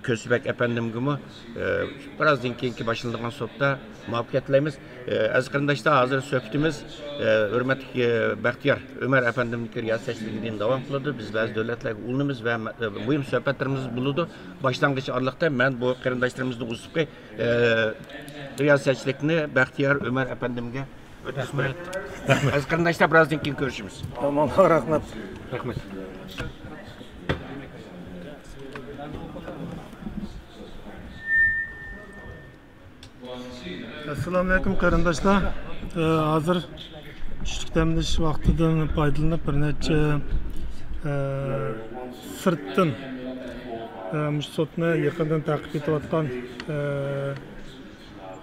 كۆسىبەگ ئەپەندىمگىمۇ، ئە، بىرازدىن كېيىنكى باشلىنىدىغان سوتتا مۇۋەپپەقىيەت تىلەيمىز. ئە، ئەزىز قېرىنداشلار، ھازىر سۆھبىتىمىز، ئە، ھۆرمەتلىك، ئە، بەختىيار ئۆمەر ئەپەندىمنىڭكى رىياسەتچىلىكىدىن داۋام قىلىدۇ. بىز بەزى دۆلەتلەرگە ئۇلىنىمىز ۋە مە-، ئە، مۇھىم سۆھبەتلىرىمىز بولىدۇ. باشلانغۇچ ئارىلىقتا مەن بۇ قېرىنداشلىرىمىزنىڭ ئۇزىقى، ئە، رىياسەتچىلىكنى بەختىيار ئۆمەر ئەپەندىمگە ئۆتكۈزۈپ بېرەي. رەھمەت. ئەزىز قېرىنداشلار، بىرازدىن كېيىن كۆرۈشىمىز. تامام، رەھمەت. رەھمەت. ئەسسالامۇئەلەيكۇم، قېرىنداشلار. ئە، ھازىر چۈشلۈك دەم ئېلىش ۋاقتىدىن پايدىلىنىپ، بىر نەچچە، ئە، سىرتتىن، ئە، مۇشۇ سوتنى يېقىندىن تەقىب ئېتىۋاتقان، ئە،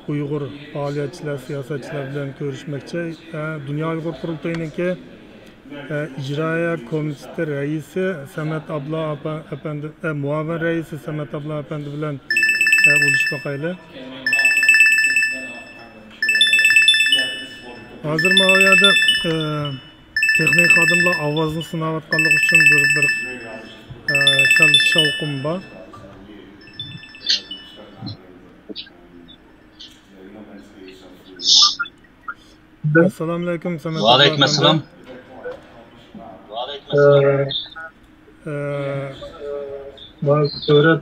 ئۇيغۇر پائالىيەتچىلەر، سىياسەتچىلەر بىلەن كۆرۈشمەكچى. ئە، دۇنيا ئۇيغۇر قۇرۇلتىيىنىڭكى، ئە، ئىجرائىيە كومىتېتى رەئىسى سەمەت ئابلا ئاپا-، ئەپەندى، ئە، مۇئاۋىن رەئىسى سەمەت ئابلا ئەپەندى بىلەن، ئە، ئۇلىشىپ باقايلى. ھازىر ماۋۇ يەردە، ئە، تېخنىك خادىملار ئاۋازنى سىناۋاتقانلىقى ئۈچۈن بىر، بىر، ئە، سەل شاۋقۇن بار. ئەسسالامۇئەلەيكۇم، سەمەت ئابلا ئەپەندى. ۋەئەلەيكۇم ئەسسالام. ئە، مانا سۈرەت.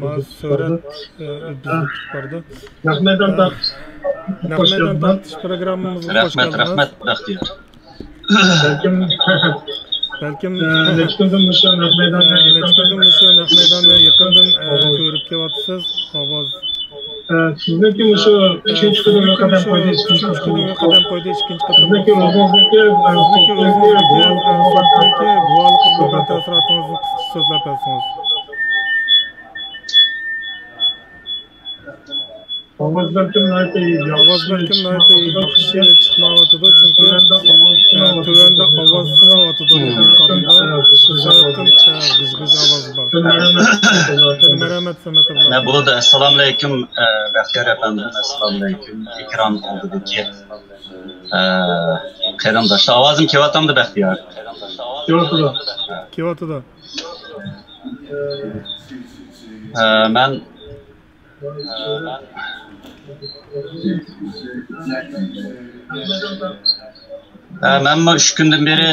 مانا سۈرەت، ئە، بىزنى كۈتۈپ بارىدۇ. نەق مەيدان تارتىش. نەق مەيدان تارتىش پروگراممىمىزغا خوش كەلدىڭىز. رەھمەت، رەھمەت، بەختىيار. بەلكىم، بەلكىم، ئە، نەچچە كۈندىن مۇشۇ نەق مەيداننى، ئە، نەچچە كۈندىن مۇشۇ نەق مەيداننى يېقىندىن، ئە، كۆرۈپ كېلىۋاتىسىز. ئاۋاز. ئە، سىزنىڭكى مۇشۇ ئۈچىنچى قېتىملىق قەدەم قويدى، ئىككىنچى قېتىملىق قەدەم قويدى، ئىككىنچى قېتىملىق. سىزنىڭكى ئۆزىڭىزنىڭكى، ئە، سىزنىڭكى بۇ ھالقىپ تۇرغان تەسىراتىڭىزنى قىسقىچە سۆزلەپ بەرسىڭىز. ئاۋاز بەلكىم ناھايىتى ياخشى، ئاۋاز بەلكىم ناھايىتى ياخشى چىقمايۋاتىدۇ، چۈنكى، ئە، تۆۋەندە ئاۋاز سىناۋاتىدۇ، لېكىن خادىملار، شۇ سەۋەبتىن، ئە، غىژ-غىژ ئاۋاز بار. مەرھەمەت، سەمەت ئابلا. نە بولدى، ئەسسالامۇئەلەيكۇم، ئە، بەختىيار ئەپەندىم، ئەسسالامۇئەلەيكۇم، ئېكران ئالدىدىكى، ئە، قېرىنداشلار. ئاۋازىم كېلىۋاتامدۇ، بەختىيار؟ كېلىۋاتىدۇ. كېلىۋاتىدۇ. ئە، مەن ھە، مەنمۇ ئۈچ كۈندىن بېرى،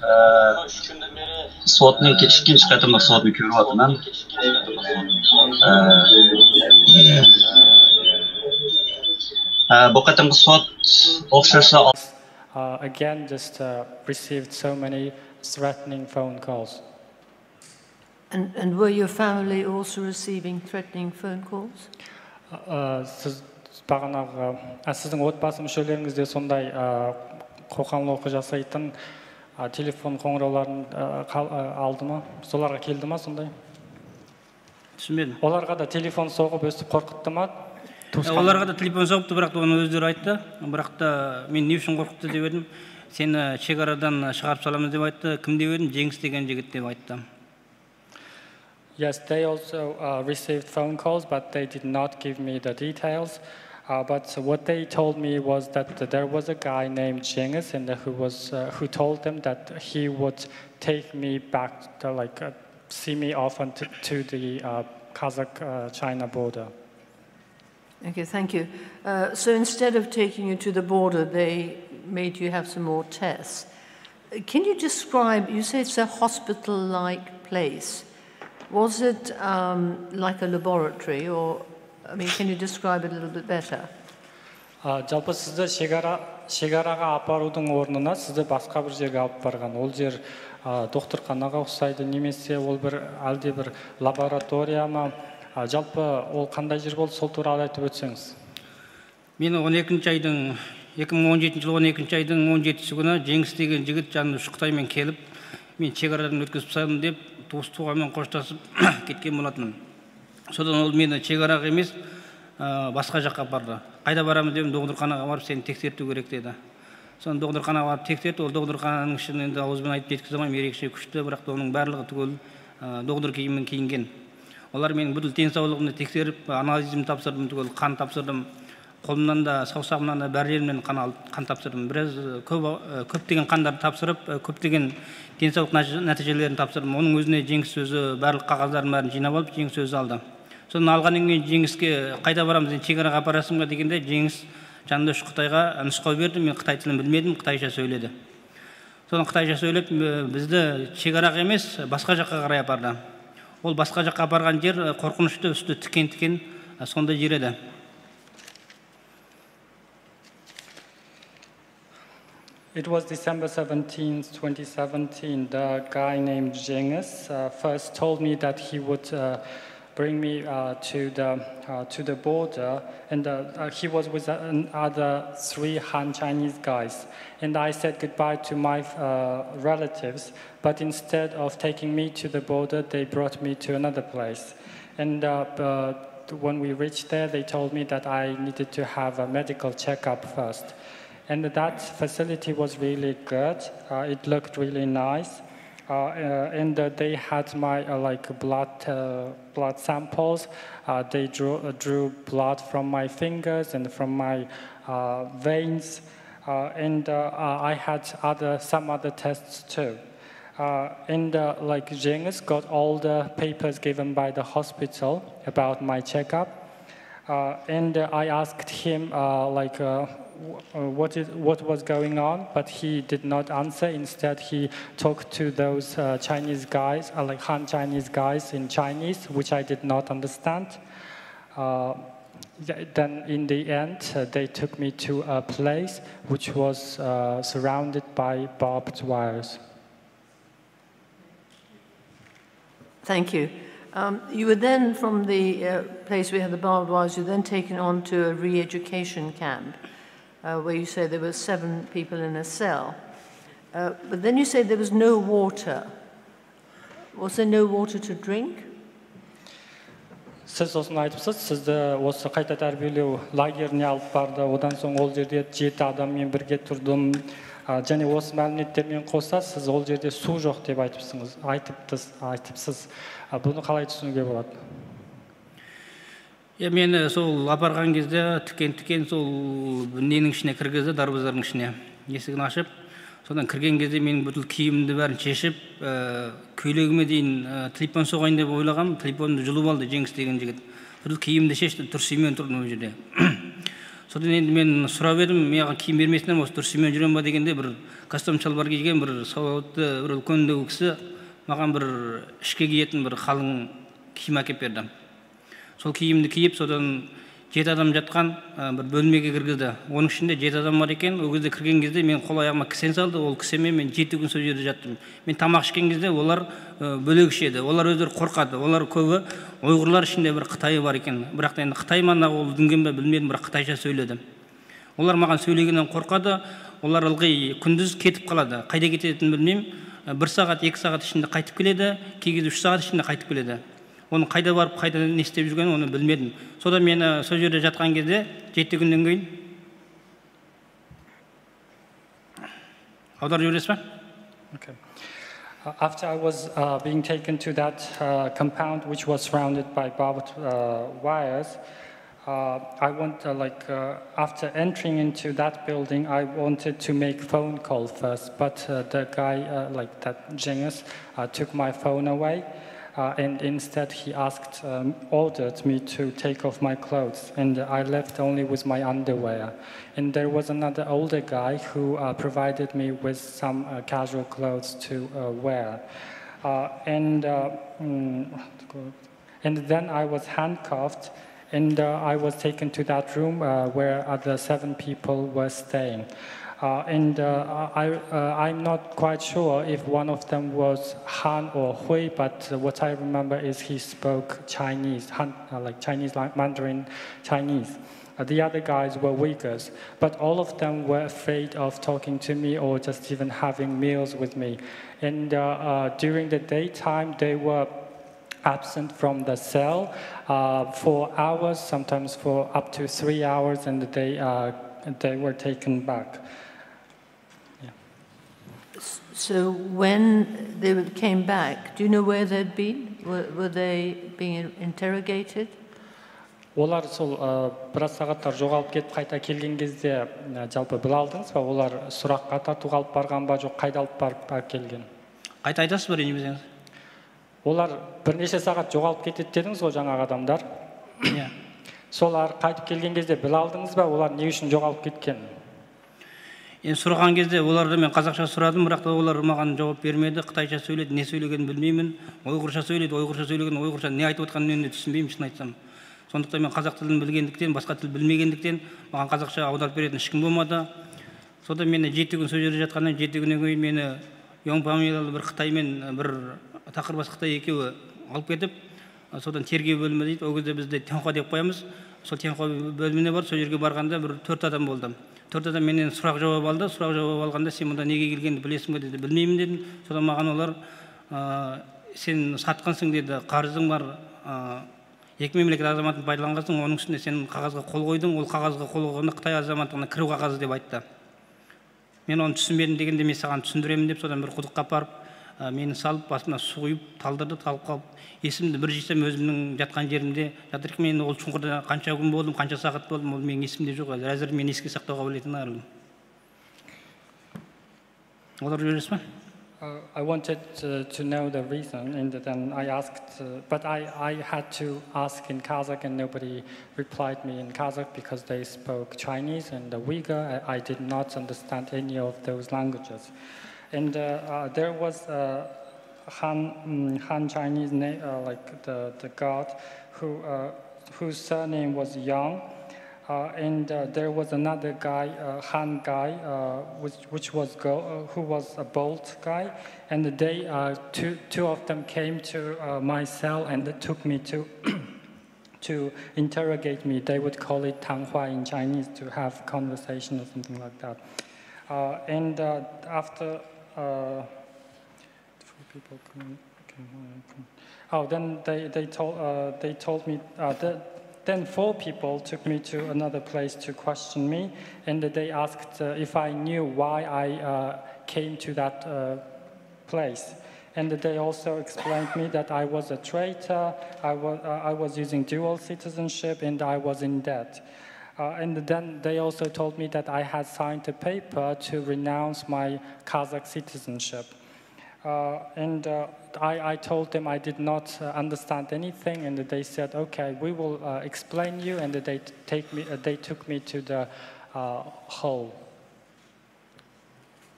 ئە، سوتنىڭ ئىككىنچى قېتىملىق سوتنى كۆرۈۋاتىمەن. ئە، ئە، بۇ قېتىمقى سوت ئوخشاشلا. Uh, again, just uh, received so many threatening phone calls. And, and were your family also receiving threatening phone calls? ئا، سىز باغاناغا، ئا، سىزنىڭ ئوتباسى مۈشەلىرىڭىزدە سونداي، ئا، قوقانلىق ياسايتىن، ئا، تېلېفون قوڭغۇراۋلارنى، ئا، قال-، ئا، ئالدىمۇ؟ سولارغا كېلدىمۇ سونداي؟ چۈشەنمىدىم. ئۇلارغا دا تېلېفون سوغۇپ ئۆستۈپ قورقۇتتىمۇ؟ ئۇلارغا دا تېلېفون سوغۇپتۇ، بىراق ئۇنى ئۆزلىرى ئېيتتى. بىراق تا مېنى نېمە ئۈچۈن قورقۇتتى دەپ ئېيتتىم. سېنى چېگرادىن چىقىرىپ سالىمىز دەپ ئېيتتى. كىم دەپ ئېيتتىم؟ جېڭگىس دېگەن يىگىت دەپ ئېيتتى. Yes, they also uh, received phone calls, but they did not give me the details. Uh, but what they told me was that there was a guy named Cengiz and who was uh, who told them that he would take me back, to, like uh, see me off onto to the uh, Kazakh-China border. Okay, thank you. Uh, so instead of taking you to the border, they made you have some more tests. Uh, Can you describe, you say it's a hospital-like place. Was it um, like a laboratory, or, I mean, can you describe it a little bit better? Жалпы сізді шекара шекараға апарудың орнына сізді басқа бір жерге алып барған. Ол жер докторханаға ұқсайды немесе ол бір әлде бір лаборатория ма? Жалпы ол қандай жер болды, сол туралы айтып өтсеңіз. Мені он екінші айдың, екі мың он жетінші жылы он екінші айдың он жетісі күні Жеңіс деген жігіт жанымда үш қытаймен келіп, мен шекарадан өткізіп тастадым деп, туыс туғанмен қоштасып кеткен болатын. Содан ол мені шекараға емес, басқа жаққа апарды. Қайда барамыз дедім, докторханаға барып сені тексерту керек деді. Соны докторханаға барып тексертті. Ол докторхананың ішін енді ауызбен айтып жеткізе алмаймын, ерекше күшті, бірақ та оның барлығы түгел доғдыр киімін киінген. Олар менің бүткіл денсаулығымды тексеріп, анализімді тапсырдым түгел, қан тапсырдым. Қолымнан да, саусағымнан да, барларымнан қан алып, қан тапсырдым. Біраз көп көптеген қандарды тапсырып, көптеген денсаулық нәтижелерін тапсырдым. Оның өзіне Жеңіс өзі барлық қағаздарын бәрін жинап алып, Жеңіс өзі алды. Соны алғаннан кейін Жеңіске, қайда барамыз, енді шекараға апарасың ба дегенде, Жеңіс жанында үш қытайға нұсқау берді. Мен қытай тілін білмедім, қытайша сөйледі. Соны қытайша сөйлеп, бізді шекараға емес, басқа жаққа қарай апарды. Ол басқа жаққа апарған жер қорқынышты, үсті тікен-тікен, сондай жер еді. It was December seventeenth, twenty seventeen. The guy named Cengiz uh, first told me that he would uh, bring me uh, to the uh, to the border, and uh, uh, he was with uh, other three Han Chinese guys. And I said goodbye to my uh, relatives, but instead of taking me to the border, they brought me to another place. And uh, uh, when we reached there, they told me that I needed to have a medical checkup first. And that facility was really good. Uh, it looked really nice. Uh, uh, and uh, they had my uh, like blood uh, blood samples. Uh, they drew, uh, drew blood from my fingers and from my uh, veins. Uh, and uh, uh, I had other some other tests too. Uh, and uh, like Cengiz got all the papers given by the hospital about my checkup. Uh, and uh, I asked him uh, like uh, w- uh, what is what was going on, but he did not answer. Instead, he talked to those uh, Chinese guys, uh, like Han Chinese guys in Chinese, which I did not understand. Uh, th- then, in the end, uh, they took me to a place which was uh, surrounded by barbed wires. Thank you. Um, you were then, from the uh, place we had the barbed wires, you were then taken on to a re-education camp, uh, where you say there were seven people in a cell. Uh, but then you say there was no water. Was there no water to drink? Сіз осыны айтыпсыз, сізді осы қайта тәрбиелеу лагеріне алып барды. Одан соң ол жерде жеті адаммен бірге тұрдым. Ә, және осы мәліметтер мен қоса сіз ол жерде су жоқ деп айтыпсыңыз, айтыптыз, айтыпсыз. Ә, бұны қалай түсінуге болады? Е, мені сол апарған кезде тікен тікен сол ненің ішіне кіргізді, дарбаздардың ішіне, есігін ашып. Содан кірген кезде менің бүткіл киімімді бәрін шешіп, ә, көйлегіме дейін ә, телефон соғайын деп ойлағам. Телефонымды жұлып алды Жеңіс деген жігіт. Бүткіл киімімді шешті, трусимен тұрдым ол жерде. Содан енді мен сұрап едім, маған киім бермейсіңдер ме, осы трусимен жүремін ба дегенде, бір костюм шалбар киген, бір сауатты, бір үлкен кісі маған бір ішке киетін бір қалың киім әкеліп берді. Сол киімді киіп, содан жеті адам жатқан ә, бір бөлмеге кіргізді. Оның ішінде жеті адам бар екен. Ол кезде кірген кезде мен қол аяғыма кісен салды. Ол кісенмен мен жеті күн сол жерде жаттым. Мен тамақ ішкен кезде олар ә, бөлек ішеді. Олар өздері қорқады. Олар көбі ұйғырлар ішінде бір қытайы бар екен. Бірақ та енді қытай ма, ол дүнген бе, білмедім, бірақ қытайша сөйледі. Олар маған сөйлегеннен қорқады. Олар ылғи күндіз кетіп қалады. Қайда кететінін білмеймін. Ә, бір сағат, екі сағат ішінде қайтып келеді, кей кезде үш сағат ішінде қайтып келеді. Оның қайда барып, қайда не істеп жүргенін оны білмедім. Содан мені сол жерде жатқан кезде жеті күннен кейін аударып жібересіз ба? Okay. Uh, after I was uh, being taken to that uh, compound, which was surrounded by barbed uh, wires, uh, I want uh, like uh, after entering into that building, I wanted to make phone call first, but uh, the guy, uh, like that Cengiz, uh, took my phone away, uh, and instead he asked, um, ordered me to take off my clothes, and I left only with my underwear. And there was another older guy who uh, provided me with some uh, casual clothes to uh, wear. Uh, and, uh, mm, and then I was handcuffed and uh, I was taken to that room uh, where other seven people were staying. Uh, and uh, I, uh, I'm not quite sure if one of them was Han or Hui, but what I remember is he spoke Chinese, Han, uh, like Chinese, like Mandarin Chinese. Uh, the other guys were Uyghurs, but all of them were afraid of talking to me or just even having meals with me. And uh, uh, during the daytime, they were absent from the cell uh, for hours, sometimes for up to three hours, and they, uh, they were taken back. So when they came back, do you know where they'd been? Were, were they being interrogated? Олар сол ә, біраз сағаттар жоғалып кетіп қайта келген кезде ә, жалпы біле алдыңыз ба, олар сұраққа тартуға алып барған ба, жоқ, қайда алып барып әкелген? Қайта айтасыз ба, ренжімесеңіз? Олар бірнеше сағат жоғалып кетеді дедіңіз ғой жаңағы адамдар. Иә. Солар қайтып келген кезде біле алдыңыз ба, олар не үшін жоғалып кеткенін? Енді сұраған кезде оларды мен қазақша сұрадым, бірақ та олар маған жауап бермеді. Қытайша сөйледі, не сөйлегенін білмеймін. Ұйғырша сөйледі, ұйғырша сөйлеген, ұйғырша не айтып жатқанын мен де түсінбеймін, шын айтсам. Сондықтан мен қазақ тілін білгендіктен, басқа тіл білмегендіктен, маған қазақша аударып беретін ешкім болмады. Содан мені жеті күн сол жерде жатқаннан, жеті күннен кейін мені Йоң фамилиялы бір қытаймен, бір тақыр бас қытай екеуі алып кетіп, Содан тергеу бөлімі дейді, ол кезде бізде тяньхуа деп қоямыз. Сол тяньхуа бөліміне барып, сол жерге барғанда бір төрт адам болды. Төрт адам менен сұрақ-жауап алды. Сұрақ-жауап алғанда, сен мұнда неге келгеніңді білесің бе деді. Білмеймін дедім. Содан маған олар, ә, сен сатқансың деді, қарызың бар, ә, екі мемлекет азаматын пайдаланғансың, оның үстіне сен қағазға қол қойдың, ол қағазға қол қойғанда Қытай азаматтығына кіру қағазы деп айтты. Мен оны түсінбедім дегенде, мен саған түсіндіремін деп, содан бір құдыққа апарып, ә, мені салып, басыма су құйып, талдырды, талып қалып, есімді бір жисам, өзімнің жатқан жерімде жатыр екен. Мен ол шұңқырда қанша күн болдым, қанша сағат болдым, ол менің есімде жоқ. Әзір мен еске сақтауға білетін арылым. Олар жібересіз ба? Uh, I wanted to, to know the reason, and then I asked, uh, but I, I had to ask in Kazakh, and nobody replied me in Kazakh because they spoke Chinese and the Uyghur. I, I did not understand any of those languages. And uh, uh, there was uh, Han, mm, Han Chinese, na- uh, like the, the god, who uh, whose surname was Yang. Uh, and uh, there was another guy, uh, Han guy, uh, which, which was go- uh, who was a bald guy. And they uh, two, two of them came to uh, my cell and took me to to interrogate me. They would call it 谈话 in Chinese, to have conversation or something like that. Uh, and uh, after uh, four people come, come, come. Oh, then they, they told uh, they told me uh, that then four people took me to another place to question me, and they asked uh, if I knew why I uh, came to that uh, place. And they also explained me that I was a traitor, I was, uh, I was using dual citizenship, and I was in debt. Uh, and then they also told me that I had signed a paper to renounce my Kazakh citizenship. Uh, and uh, I, I told them I did not uh, understand anything, and they said, "Okay, we will uh, explain you." And they take me, uh, they took me to the uh, hall.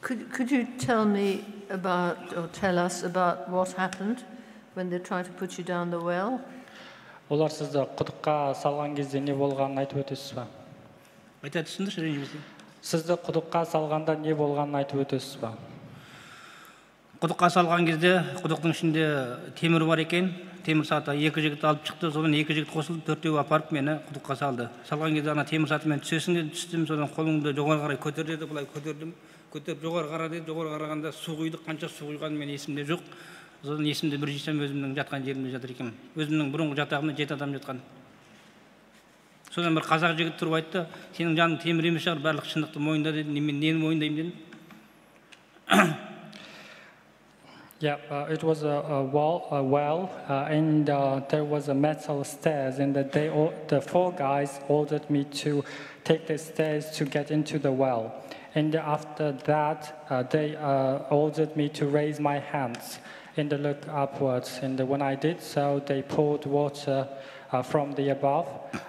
Could, could you tell me about, or tell us about what happened when they tried to put you down the well? Олар сізді құдыққа салған кезде не болғанын айтып өтесіз ба? Қайта түсіндірші, ренжімесең. Сізді құдыққа салғанда не болғанын айтып өтесіз ба? Құдыққа салған кезде құдықтың ішінде темір бар екен. Темір сағатта екі жігіт алып шықты. Содан екі жігіт қосылып, төртеуі апарып мені құдыққа салды. Салған кезде ана темір сағаты мен түсесің деді, түстім. Содан қолыңды жоғары қарай көтер деді, былай көтердім. Көтеріп жоғары қара деді. Жоғары қарағанда су құйдық. Қанша су құйғаны мен есімде жоқ. Содан есімде бір жисам өзімнің жатқан жерімде жатыр екенмін. Өзімнің бұрынғы жатағымда жеті адам жатқан. Содан бір қазақ жігіт тұрып айтты, сенің жаның темір емес шығар, барлық шындықты мойында деді. Мен нені мойындаймын дедім. Yeah, uh, it was a, a, wall, a well, uh, and uh, there was a metal stairs, and that they all, the four guys ordered me to take the stairs to get into the well. And after that, uh, they uh, ordered me to raise my hands and look upwards. And when I did so, they poured water uh, from the above.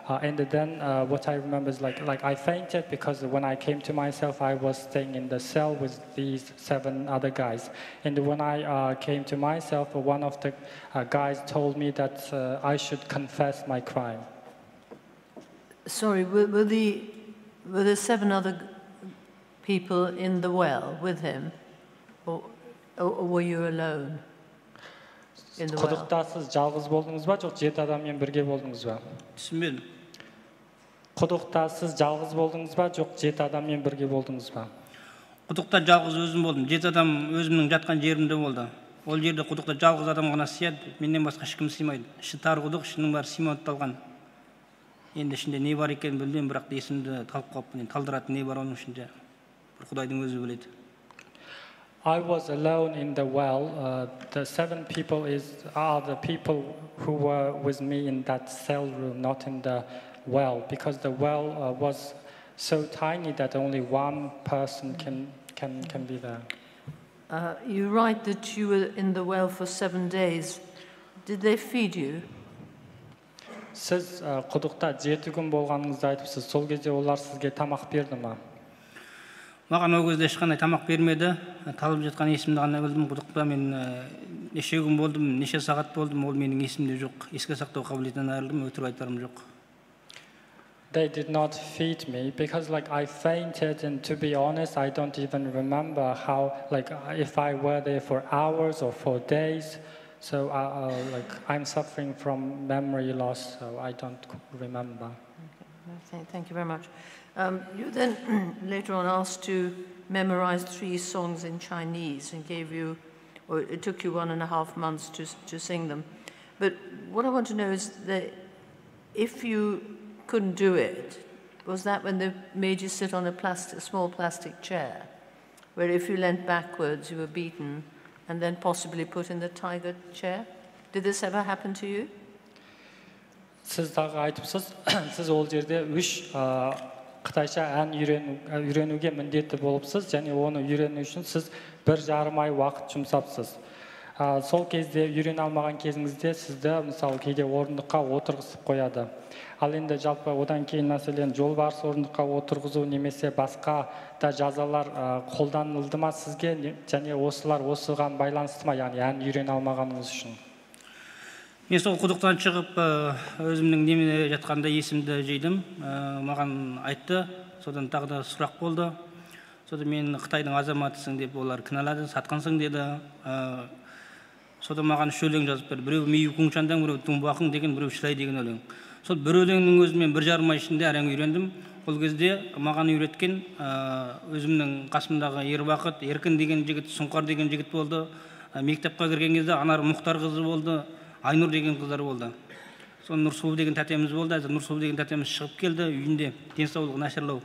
Uh, and then uh, what I remember is like, like I fainted because when I came to myself, I was staying in the cell with these seven other guys. And when I uh, came to myself, one of the uh, guys told me that uh, I should confess my crime. Sorry, were, were the were there seven other people in the well with him, or, or were you alone in the well? құдықта сіз жалғыз болдыңыз ба, жоқ жеті адаммен бірге болдыңыз ба? Түсінбедім. Құдықта сіз жалғыз болдыңыз ба, жоқ жеті адаммен бірге болдыңыз ба? Құдықта жалғыз өзім болдым. Жеті адам өзімнің жатқан жерімде болды. Ол жерде құдықта жалғыз адам ғана сыяды. Менен басқа ешкім сыймайды. Іші тар құдық, ішінің бәрі цементталған. Енді ішінде не бар екенін білмеймін, бірақ есімді талып қалыппын. Енді талдыратын не бар оның ішінде? Бір Құдайдың өзі біледі. I was alone in the well. Uh, the seven people is are the people who were with me in that cell room, not in the well, because the well uh, was so tiny that only one person can can can be there. Uh, you write that you were in the well for seven days. Did they feed you? Сіз ә, құдықта жеті күн болғаныңызды айтыпсыз. Сол кезде олар сізге тамақ берді ма? Маған ол кезде ешқандай тамақ бермеді. Талып жатқан есімді ғана білдім. Құдықта мен ә, неше күн болдым, неше сағат болдым, ол менің есімде жоқ. Еске сақтау қабілетінен айырылдым, өтірік айтарым жоқ. They did not feed me because, like, I fainted, and to be honest, I don't even remember how, like, if I were there for hours or for days. So, uh, uh, like, I'm suffering from memory loss, so I don't remember. Okay, thank, thank you very much. Um, you then later on asked to memorize three songs in Chinese and gave you, or it took you one and a half months to, to sing them. But what I want to know is that if you couldn't do it, was that when they made you sit on a plastic, small plastic chair, where if you leant backwards, you were beaten and then possibly put in the tiger chair? Did this ever happen to you? Siz тағы айтыпсыз, сіз ол жерде үш ә, қытайша ән үйрену, үйренуге міндетті болыпсыз және оны үйрену үшін сіз бір жарым ай уақыт жұмсапсыз. Ә, сол кезде үйрене алмаған кезіңізде сізді мысалы кейде орындыққа отырғызып қояды. Ал енді жалпы одан кейін мәселен жолбарыс орындыққа отырғызу немесе басқа да жазалар ә, қолданылды ма сізге? Не- және осылар осыған байланысты ма, яғни ән үйрене алмағаныңыз үшін? Men сол құдықтан шығып, өзімнің неме жатқанда есімді жидым. Маған айтты. Содан тағы да сұрақ болды. Содан мен Қытайдың азаматысың деп олар кінәлады, сатқансың деді. Содан маған үш өлең жазып берді. Біреу Миу Куңчандаң, біреу Тумбуақың деген, біреу Шілай деген өлең. Сол бір өлеңнің өзін мен бір жарым ай ішінде әрең үйрендім. Ол кезде маған үйреткен өзімнің қасымдағы Ербақыт, Еркін деген жігіт, Сұңқар деген жігіт болды. Мектепке кірген кезде Анар Мұхтар қызы болды, Айнұр деген қыздар болды. Соны Нұрсұлу деген тәтеміз болды. Әзір Нұрсұлу деген тәтеміз шығып келді үйінде, денсаулығы нашарлау.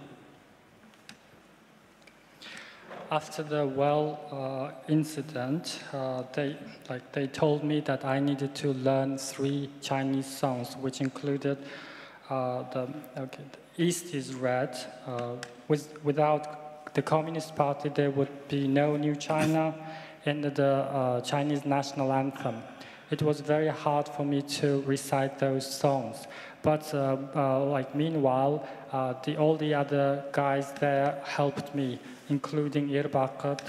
After the well uh, incident, uh, they like they told me that I needed to learn three Chinese songs, which included uh, the okay, the East is Red. Uh, with, without the Communist Party, there would be no New China, and the uh, Chinese national anthem. It was very hard for me to recite those songs. But uh, uh, like meanwhile, uh, the, all the other guys there helped me, including Irbakut,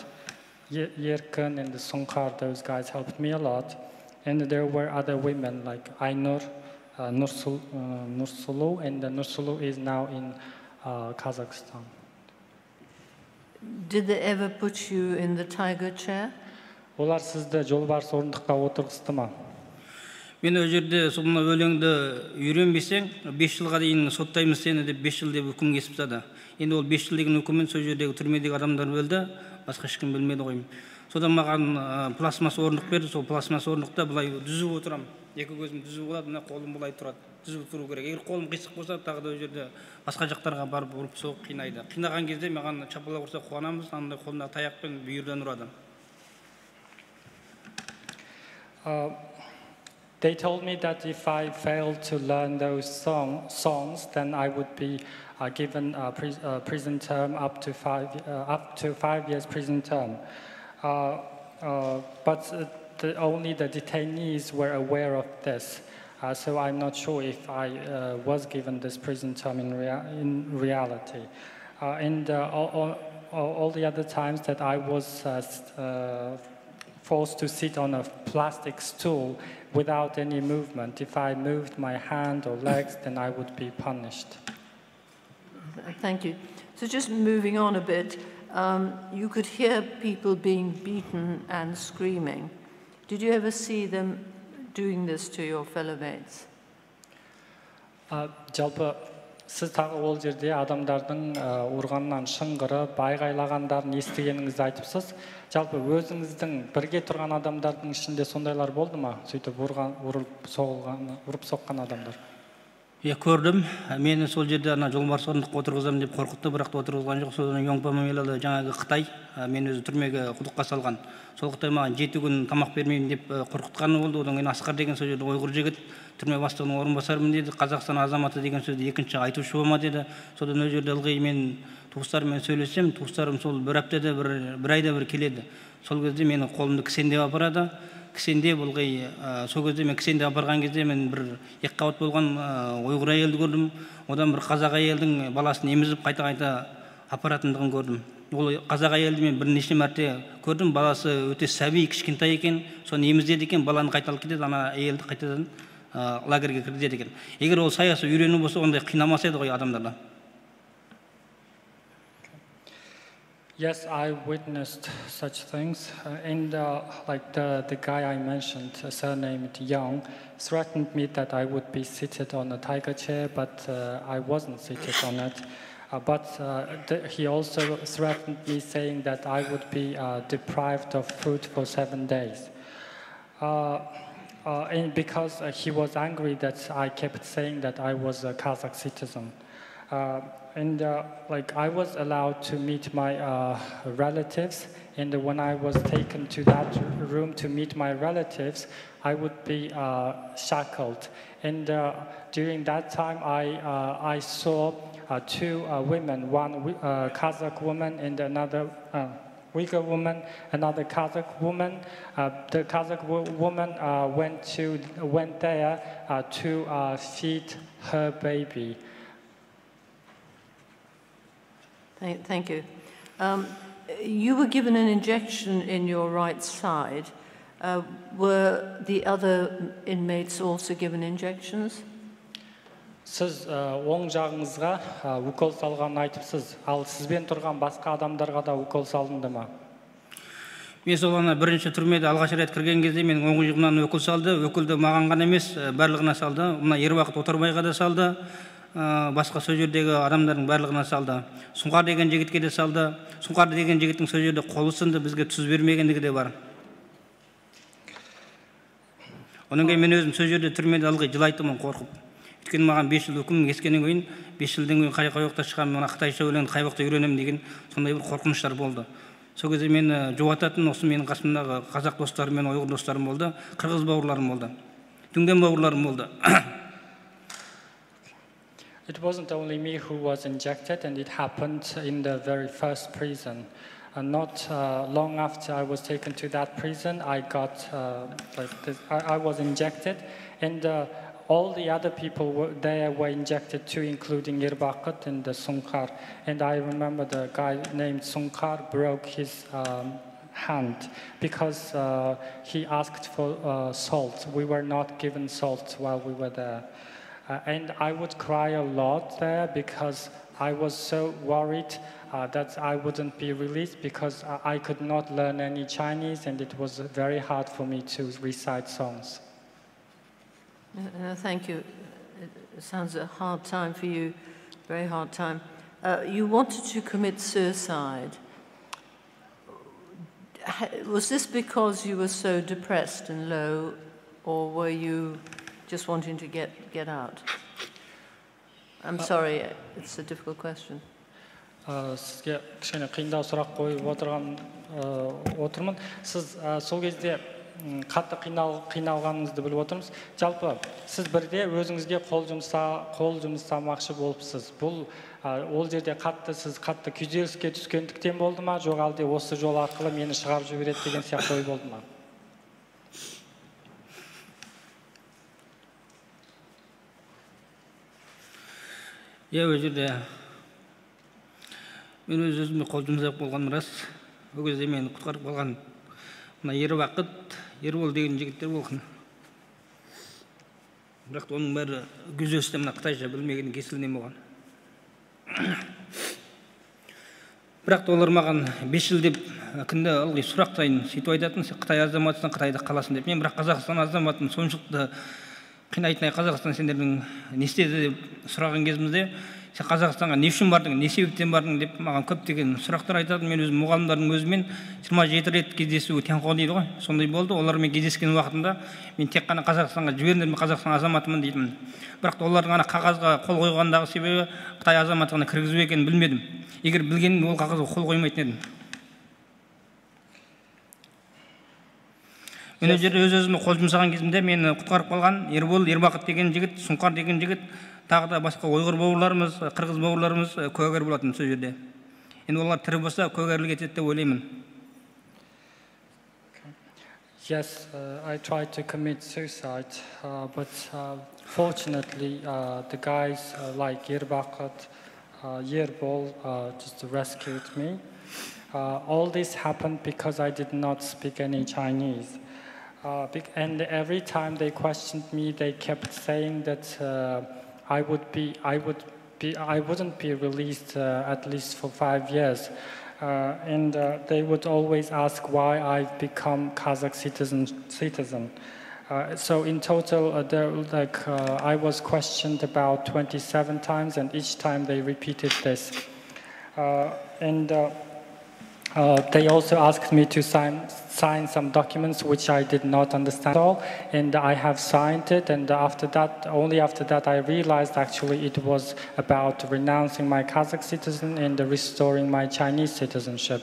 Ye- Yerkin, and the Sunkar. Those guys helped me a lot. And there were other women like Ainur, uh, Nursul, uh, Nursulu, and the Nursulu is now in uh, Kazakhstan. Did they ever put you in the tiger chair? Олар сізді жолбарыс орындыққа отырғызды ма? Мен ол жерде сол мына өлеңді үйренбесең, бес жылға дейін соттаймыз сені деп бес жыл деп үкім кесіп тастады. Енді ол бес жыл деген үкімін сол жердегі түрмедегі адамдар білді, басқа ешкім білмеді ғой. Содан маған ә, пластмасс орындық берді. Сол пластмасс орындықта былай дүзіп отырамын. Екі көзім дүзіп болады, мына қолым былай тұрады. Дүзіп тұру керек. Егер қолым қисық болса, тағы да ол жерде басқа жақтарға барып ұрып соғып қинайды. Қинаған кезде маған шапалақ ұрса қуанамыз, андай қолымдағы таяқпен бүйірден ұрады. Uh, they told me that if I failed to learn those song, songs, then I would be uh, given a pri- uh, prison term up to five uh, up to five years prison term. Uh, uh, but uh, the, only the detainees were aware of this. Uh, so I'm not sure if I uh, was given this prison term in, rea- in reality. Uh, and uh, all, all, all the other times that I was uh, s- uh, forced to sit on a plastic stool without any movement. If I moved my hand or legs, then I would be punished. Thank you. So just moving on a bit, um, you could hear people being beaten and screaming. Did you ever see them doing this to your fellow mates? А, жалпы сіз тағы ол жерде адамдардың ә, ұрғаннан шыңғырып айғайлағандарын естігеніңізді айтыпсыз. Жалпы өзіңіздің бірге тұрған адамдардың ішінде сондайлар болды ма, сөйтіп ұрған, ұрып соғылған, ұрып соққан адамдар? Иә, көрдім. Мені сол жерде ана жолбарыс орындыққа отырғызамын деп қорқытты, бірақ та отырғызған жоқ. Содан Йоңпа Мамилалы, жаңағы қытай, ә, мені өзі түрмеге, құдыққа салған. Сол қытай маған жеті күн тамақ бермеймін деп ә, қорқытқаны болды. Одан кейін Асқар деген сол жерде ұйғыр жігіт, түрме бастығының орынбасарымын деді. Қазақстан азаматы деген сөзді екінші айтушы болма деді. Содан ол жерде ылғи мен туыстарыммен сөйлессем, туыстарым сол бір аптада, бір, бір айда бір келеді. Сол кезде менің қолымды кісендеп апарады. Кісендеп ылғи ә, сол кезде мен кісендеп апарған кезде мен бір екі қабат болған ә, ұйғыр әйелді көрдім. Одан бір қазақ әйелдің баласын емізіп қайта қайта апаратындығын көрдім. Ол қазақ әйелді мен бірнеше мәрте көрдім. Баласы өте сәби, кішкентай екен. Соны емізеді екен, баланы қайта алып кетеді, ана әйелді қайтадан ә, лагерьге кіргізеді екен. Егер ол саяси үйрену болса, ондай қинамас еді ғой адамдарды. Yes, I witnessed such things. Uh, in the, like the, the guy I mentioned, uh, surnamed Young, threatened me that I would be seated on a tiger chair, but uh, I wasn't seated on it. Uh, but uh, th- he also threatened me, saying that I would be uh, deprived of food for seven days. Uh, uh, and because uh, he was angry that I kept saying that I was a Kazakh citizen. Uh, and uh, like I was allowed to meet my uh, relatives, and when I was taken to that room to meet my relatives, I would be uh, shackled. And uh, during that time, I uh, I saw uh, two uh, women, one wi- uh, Kazakh woman and another uh, Uyghur woman, another Kazakh woman. Uh, the Kazakh wo- woman uh, went to went there uh, to uh, feed her baby. Thank, thank you. Um, you were given an injection in your right side. Uh, were the other inmates also given injections? Сіз ә, оң жағыңызға ә, укол салғанын айтыпсыз. Ал сізбен тұрған басқа адамдарға да укол салынды ма? Мен сол ана бірінші түрмеде алғаш рет кірген кезде менің оң иығымнан өкіл салды. Өкілді маған ғана емес, ә, барлығына салды. Мына ер уақыт отырбайға да салды. Ә, басқа сол жердегі адамдардың барлығына салды. Сұңқар деген жігітке де салды. Сұңқар деген жігіттің сол жерде қолы сынды, бізге түз бермегендігі де бар. Одан кейін мен өзім сол жерде түрмеде ылғи жылайтынмын қорқып. Өйткені маған бес жыл үкім кескеннен кейін, бес жылдан кейін қай қай уақытта шығамын, мына қытайша өлең қай уақытта үйренемін деген сондай бір қорқыныштар болды. Сол кезде мені ә, жұбататын осы менің қасымдағы қазақ достарым мен ұйғыр достарым болды, қырғыз бауырларым болды, дүнген бауырларым болды. It wasn't only me who was injected, and it happened in the very first prison. And not uh, long after I was taken to that prison, I got uh, like this, I, I was injected, and uh, all the other people were, there were injected too, including Irbakit and the Sunkar. And I remember the guy named Sunkar broke his um, hand because uh, he asked for uh, salt. We were not given salt while we were there. Uh, and I would cry a lot there because I was so worried uh, that I wouldn't be released because I I could not learn any Chinese and it was very hard for me to recite songs. Uh, thank you. It sounds a hard time for you, very hard time. Uh, you wanted to commit suicide. Ha- Was this because you were so depressed and low, or were you just wanting to get, get out? I'm sorry, it's a difficult question. Ә, сізге кішкене қиындау сұрақ қойып отырған ә, отырмын. Сіз ә, сол кезде м, қатты қинал, қиналғаныңызды біліп отырмыз. Жалпы сіз бірде өзіңізге қол жұмса, қол жұмсамақшы болыпсыз. Бұл ә, ол жерде қатты сіз қатты күйзеліске түскендіктен болды ма, жоқ әлде осы жол арқылы мені шығарып жібереді деген сияқты ой болды ма? Иә, ол жерде мен өз өзіме қол жұмсап болғаным рас. Ол кезде мені құтқарып қалған мына ер уақыт, ербол деген жігіттер болған. Бірақ та оның бәрі күйзелісте мына қытайша білмеген кесірінен болған. Бірақ та олар маған бес жыл деп күнде ылғи сұрақтайын, сөйтіп айтатын, сен қытай азаматысың, қытайда қаласың деп. Мен бірақ қазақстан азаматымын, соншылықты қинайтын ай, қазақстан сендердің не істеді деп сұраған кезімізде, сен қазақстанға не үшін бардың, не себептен бардың деп маған көптеген сұрақтар айтатын. Мен өзім мұғалімдердің өзімен жиырма жеті рет кездесу, тянь-хо дейді ғой, сондай болды. Олармен кездескен уақытымда мен тек қана қазақстанға жіберіңдер, мен қазақстан азаматымын дейтінмін. Бірақ та олардың ана қағазға қол қойғандағы себебі қытай азаматтығына кіргізу екенін білмедім. Егер білгенім, ол қағазға қол қоймайтын едім. Мен ол жерде өз өзіме қол жұмсаған кезімде мені құтқарып қалған ербол, ербақыт деген жігіт, сұңқар деген жігіт, тағы да басқа ұйғыр бауырларымыз, қырғыз бауырларымыз куәгер болатын сол жерде. Енді олар тірі болса куәгерлік етеді деп ойлаймын. Yes, uh, I tried to commit suicide, uh, but uh, fortunately, uh, the guys uh, like Yerbakot, uh, Yerbol uh, just rescued me. Uh, all this happened because I did not speak any Chinese. Uh, bec- and every time they questioned me, they kept saying that uh, I would be, I would be, I wouldn't be released uh, at least for five years. Uh, and uh, they would always ask why I've become Kazakh citizen. citizen. Uh, so in total, uh, there, like uh, I was questioned about twenty-seven times, and each time they repeated this. Uh, and uh, uh, they also asked me to sign sign some documents which I did not understand at all, and I have signed it. And after that, only after that, I realized actually it was about renouncing my Kazakh citizen and restoring my Chinese citizenship.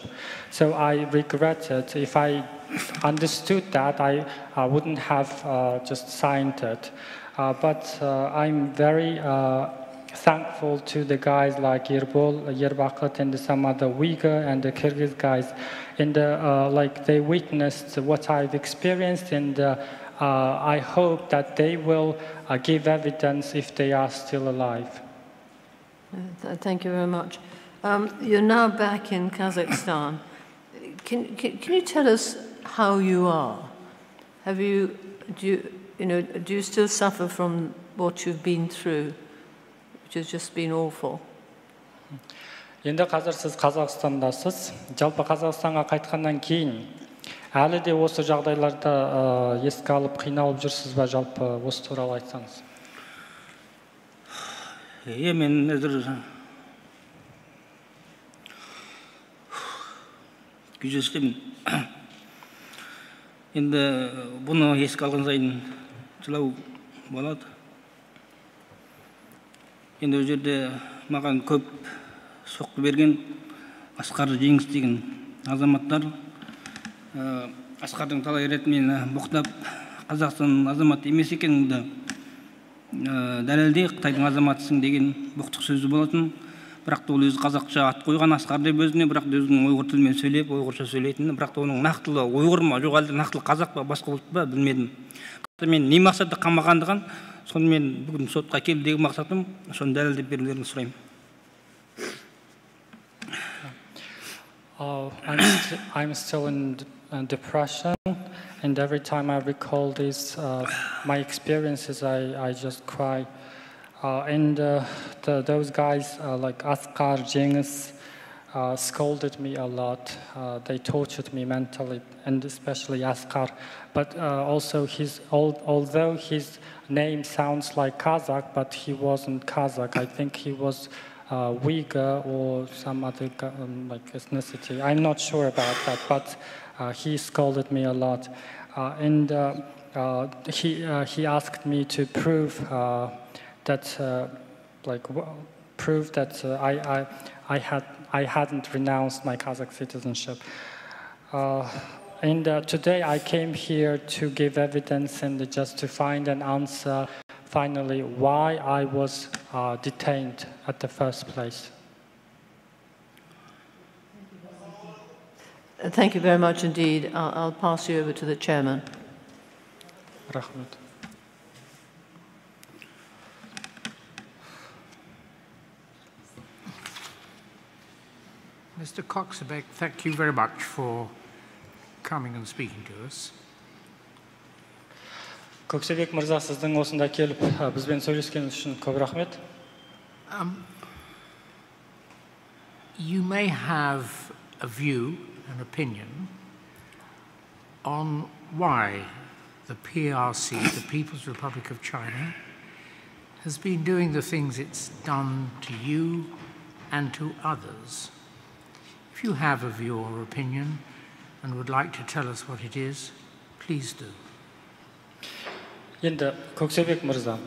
So I regret it. If I understood that, I, I wouldn't have uh, just signed it. Uh, but uh, I'm very uh, thankful to the guys like Yerbol, Yerbakit, and some other Uyghur and the Kyrgyz guys. And uh, uh, like they witnessed what I've experienced, and uh, uh, I hope that they will uh, give evidence if they are still alive. Uh, th- thank you very much. Um, you're now back in Kazakhstan. Can, can, can you tell us how you are? Have you, do you, you know, do you still suffer from what you've been through, which has just been awful? Енді қазір сіз Қазақстандасыз. Жалпы Қазақстанға қайтқаннан кейін әлі де осы жағдайларды ы, еске алып қиналып жүрсіз бе? Жалпы осы туралы айтсаңыз. Иә, мен әзір күйзелістемін. Енді бұны еске алған сайын жылау болады. Енді ол жерде маған көп соққы берген Асқар Жеңіс деген азаматтар. Ә, Асқардың талай рет мені боқтап, Қазақстанның азаматы емес екеніңді ә, дәлелде, Қытайдың азаматысың деген боқтық сөзі болатын. Бірақ та ол өзі қазақша ат қойған Асқар деп өзіне, бірақ та өзінің ұйғыр тілімен сөйлеп, ұйғырша сөйлейтінін, бірақ та оның нақтылы ұйғыр ма, жоқ әлде нақтылы қазақ па, басқа ұлт па, білмедім. Мен не мақсатта қамағандығын, соны мен бүгін сотқа келдегі мақсатым, соны дәлелдеп берулеріңізді сұраймын. Oh, I'm, st- I'm still in d- uh, depression, and every time I recall these uh, my experiences, I, I just cry. Uh, and uh, the, those guys uh, like Askar, Cengiz, uh, scolded me a lot. Uh, they tortured me mentally, and especially Askar. But uh, also, his al- although his name sounds like Kazakh, but he wasn't Kazakh. I think he was uh, Uyghur or some other um, like ethnicity. I'm not sure about that, but uh, he scolded me a lot, uh, and uh, uh, he uh, he asked me to prove uh, that uh, like w- prove that uh, I, I I had I hadn't renounced my Kazakh citizenship. Uh, and uh, today I came here to give evidence and just to find an answer finally why I was uh, detained at the first place. Thank you very much indeed. I'll, I'll pass you over to the chairman. رحمت. Mister Koksebek, thank you very much for coming and speaking to us. Көксебек мырза, сіздің осында келіп ә, бізбен сөйлескеніңіз үшін көп рахмет. Um, you may have a view, an opinion, on why the P R C, the People's Republic of China, has been doing the things it's done to you and to others. If you have a view or opinion and would like to tell us what it is, please do. Енді көксебек мырза,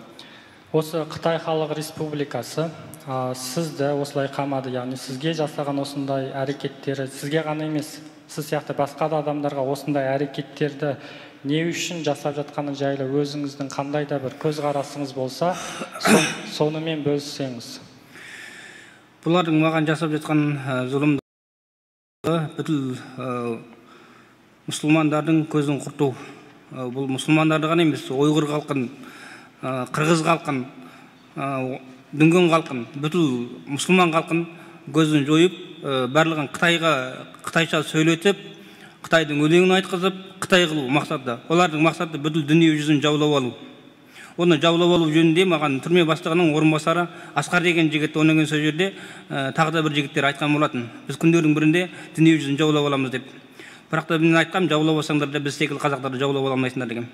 осы қытай халық республикасы ә, сізді осылай қамады, яғни сізге жасаған осындай әрекеттері, сізге ғана емес, сіз сияқты басқа да адамдарға осындай әрекеттерді не үшін жасап жатқаны жайлы өзіңіздің қандай да бір көзқарасыңыз болса, со- сонымен бөліссеңіз. Бұлардың маған жасап жатқан ә, зұлымдығы бүткіл ә, мұсылмандардың көзін құрту. Ә, бұл мұсылмандарды ғана емес, ұйғыр халқын, ә, қырғыз халқын, ә, дүңген халқын, бүткіл мұсылман халқын көзін жойып, ә, барлығын қытайға, қытайша сөйлетіп, қытайдың өлеңін айтқызып, қытай қылу мақсаты. Олардың мақсаты бүткіл дүние жүзін жаулап алу. ئۇنى جاۋلاۋالغۇ جۈنىدى ماڭا تۈرمە باشلىقىنىڭ ئورۇنباسارى ئاسقار دېگەن يىگىت، ئۇنىڭ سۆزى يۈردى، ئە، تاغدا بىر يىگىتلەر ئېيتقان بولاتتى، بىز كۈنلەرنىڭ بىرىندە دۇنيا يۈزىنى جاۋلاۋالىمىز دەپ. بىراق، مەن ئېيتقان، جاۋلاۋالساڭلار دەپ، بىز سېكىل قازاقلارنى جاۋلاۋالالمايسىلەر دېگەن.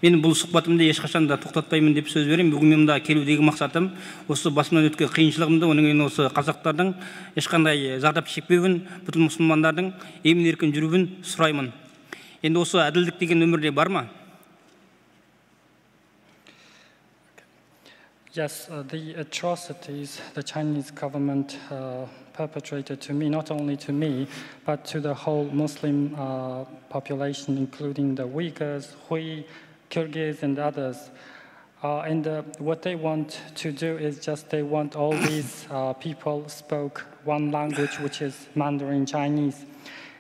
مەن بۇ سۇھبىتىمنى ھېچقاچان توختاتمايمەن دەپ سۆز بېرىمەن. بۈگۈن مۇندا كېلىۋىدىكى مەقسىتىم ئۇسۇ باسمىدىن ئۆتكەن قىيىنچىلىقنى، ئۇنىڭ ئۇسۇ قازاقلارنىڭ ھېچقانداق زەرداب چېكمىگۈن، پۈتۈن مۇسۇلمانلارنىڭ ئېمىن ئېركىن يۈرۈگۈن سورايمەن. ئەمدى ئۇسۇ ئەدىللىك دېگەن ئۆمۈردە بارمۇ؟ Yes, uh, the atrocities the Chinese government uh, perpetrated to me, not only to me, but to the whole Muslim uh, population, including the Uyghurs, Hui, Kyrgyz, and others. Uh, and uh, what they want to do is just they want all these uh, people spoke one language, which is Mandarin Chinese.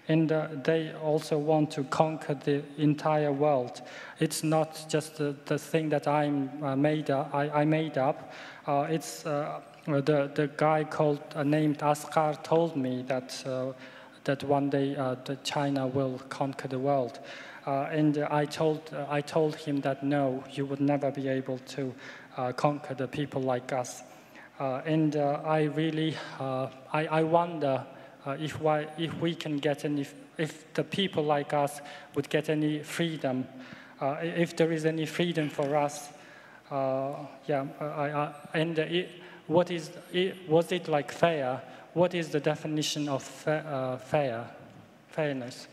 And uh, they also want to conquer the entire world. It's not just the, the thing that I'm uh, made up. I, I made up. Uh, it's uh, the the guy called uh, named Asghar told me that uh, that one day uh, the China will conquer the world. Uh, and I told uh, I told him that no, you would never be able to uh, conquer the people like us. Uh, and uh, I really, uh, I, I wonder uh, if, why, if we can get any, if the people like us would get any freedom, uh, if there is any freedom for us. Uh, yeah, I, I, and uh, it, what is, it, was it like fair? What is the definition of fa- uh, fair, fairness?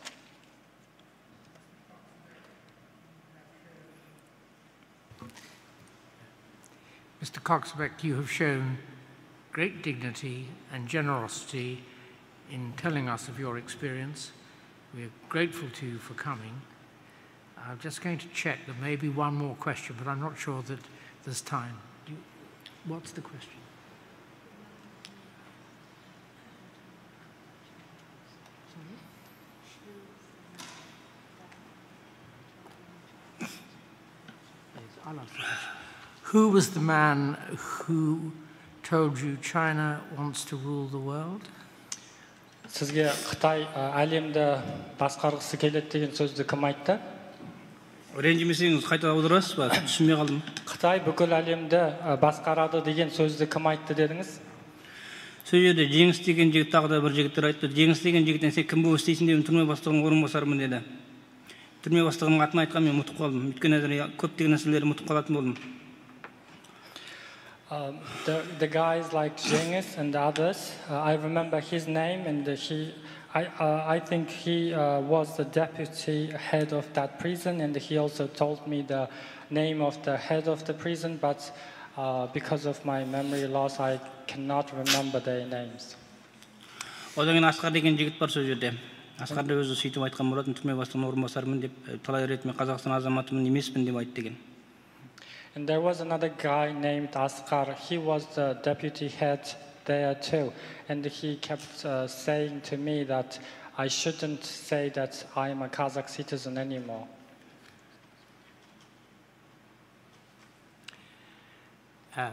Mister Koksbek, you have shown great dignity and generosity in telling us of your experience. We are grateful to you for coming. I'm just going to check. There may be one more question, but I'm not sure that there's time. Do you, what's the question? Who was the man who told you China wants to rule the world? Сізге Қытай ә, әлемді басқарғысы келеді деген сөзді кім айтты? Ренжімесеңіз, қайталап отырасыз ба? Түсінбей қалдым. Қытай бүкіл әлемді ә, басқарады деген сөзді кім айтты дедіңіз? Сол жерде Жеңіс деген жігіт, тағы да бір жігіттер айтты. Жеңіс деген жігіттен сен кім болып істейсің деп, түрме бастығының орынбасарымын деді. Түрме бастығының атын айтқан, мен ұмытып қалдым. Өйткені әзір көптеген нәрселерді ұмытып қалатын болдым. Um, the, the guys like Cengiz and others, uh, I remember his name, and he, I, uh, I think he uh, was the deputy head of that prison, and he also told me the name of the head of the prison, but uh, because of my memory loss, I cannot remember their names. Одан кейін Асқар деген жігіт бар сол жерде. Асқарды өзі сөйтіп айтқан болатын, түрме бастығының орынбасарымын деп, талай рет мен Қазақстан азаматымын емеспін деп айт деген. And there was another guy named Asqar. He was the deputy head there too. And he kept uh, saying to me that I shouldn't say that I am a Kazakh citizen anymore. Uh,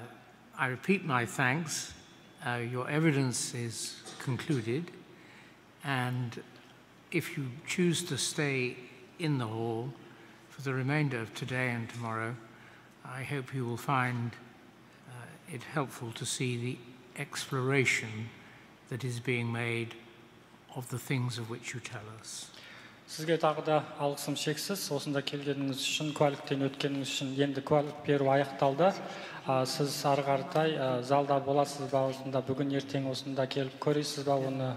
I repeat my thanks. Uh, your evidence is concluded, and if you choose to stay in the hall for the remainder of today and tomorrow, I hope you will find uh, it helpful to see the exploration that is being made of the things of which you tell us. Сізге тағы да алғысым шексіз, осында келгеніңіз үшін, куәліктен өткеніңіз үшін. Енді куәлік беру аяқталды. Сіз ары қаратай залда боласыз ба, осында бүгін ертең осында келіп көресіз ба, оны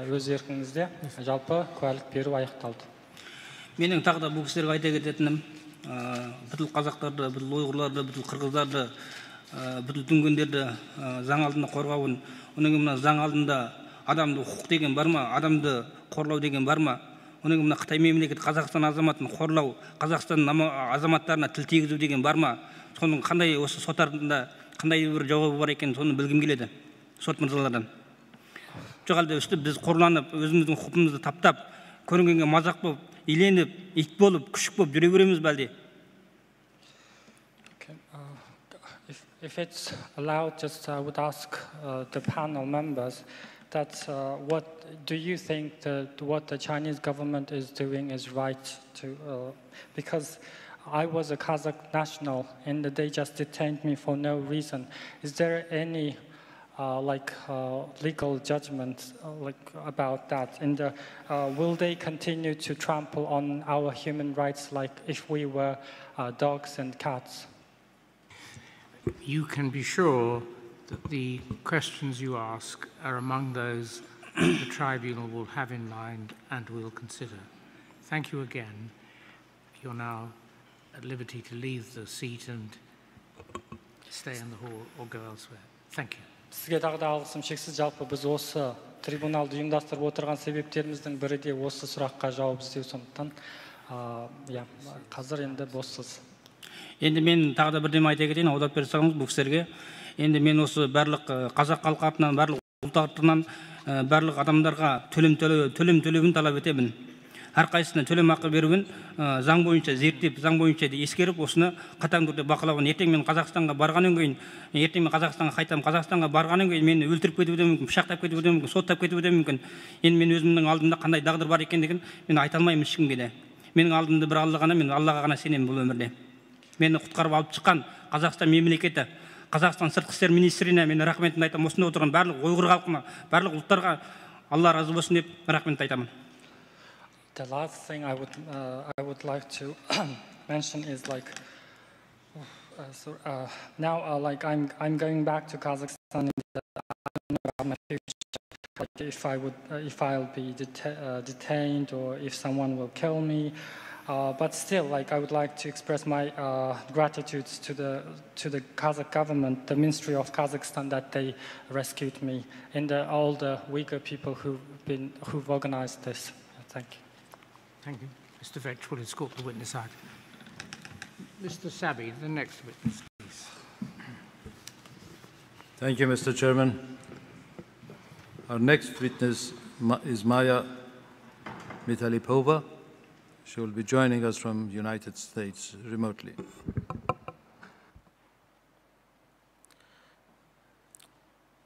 өз еркіңізде. Жалпы куәлік беру аяқталды. Менің тағы да бұл кісілерге айта кететінім, бүткіл қазақтарды, бүткіл ұйғырларды, бүткіл қырғыздарды, бүткіл дүңгендерді заң алдында қорғауын, оның мына заң алдында адамды, құқық деген бар ма, адамды қорлау деген бар ма? Оның мына Қытай мемлекеті Қазақстан азаматын қорлау, Қазақстан азаматтарына тіл тигізу деген бар ма? Соның қандай осы сот алдында қандай бір жауабы бар екенін, соны білгім келеді сот мырзалардан. Жоқ, әлде өстіп біз қорланып, өзіміздің құқығымызды таптап, көрінгенге мазақ болып, иленіп, ит болып, күшік болып жүре береміз бе әлде? If it's allowed, just I would ask uh, the panel members that uh, what do you think that what the Chinese government is doing is right to, uh, because I was a Kazakh national and they just detained me for no reason. Is there any uh, like uh, legal judgment uh, like about that? And uh, uh, will they continue to trample on our human rights like if we were uh, dogs and cats? You can be sure that the questions you ask are among those the tribunal will have in mind and will consider. Thank you again. You're now at liberty to leave the seat and stay in the hall or go elsewhere. Thank you. Сізге тағы да алғысым шексіз. Жалпы біз осы трибуналды ұйымдастырып отырған себептеріміздің бірі де осы сұраққа жауап іздеу. Сондықтан ә, иә, қазір енді боссыз. Енді мен тағы да бірдеме айта кетейін, аударып бере салыңыз бұл кісілерге. Енді мен осы барлық қазақ халқы атынан, барлық ұлт атынан барлық адамдарға төлем төлеуін талап етемін. Әрқайсысына төлем ақы беруін заң бойынша зерттеп, заң бойынша ескеріп, осыны қатаң түрде бақылауын. Ертең мен Қазақстанға барғаннан кейін, ертең мен Қазақстанға қайтамын, Қазақстанға барғаннан кейін мені өлтіріп кетуі де мүмкін, пышақтап кетуі де мүмкін, соттап кетуі де мүмкін. Енді мен өзімнің алдымда қандай тағдыр бар екендігін мен айта алмаймын ешкімге де. Менің алдымда бір Алла ғана, мен Аллаға ғана сенемін бұл өмірде. Мені құтқарып алып шыққан Қазақстан мемлекеті, Қазақстан сыртқы істер министріне мен рахметімді айтамын. Осында отырған барлық ұйғыр халқына, барлық ұлттарға Алла разы болсын деп рахметімді айтамын. The last thing I would uh, I would like to mention is like uh, so, uh, now uh, like I'm I'm going back to Kazakhstan. In the, I don't know about my future, like if I would uh, if I'll be deta- uh, detained or if someone will kill me. Uh, but still, like I would like to express my uh, gratitude to the to the Kazakh government, the Ministry of Kazakhstan, that they rescued me, and uh, all the Uyghur people who've been who've organized this. Thank you. Thank you. Mister Vetch will escort the witness out. Mister Sabi, the next witness, please. Thank you, Mister Chairman. Our next witness is Maya Mitalipova. She will be joining us from the United States remotely.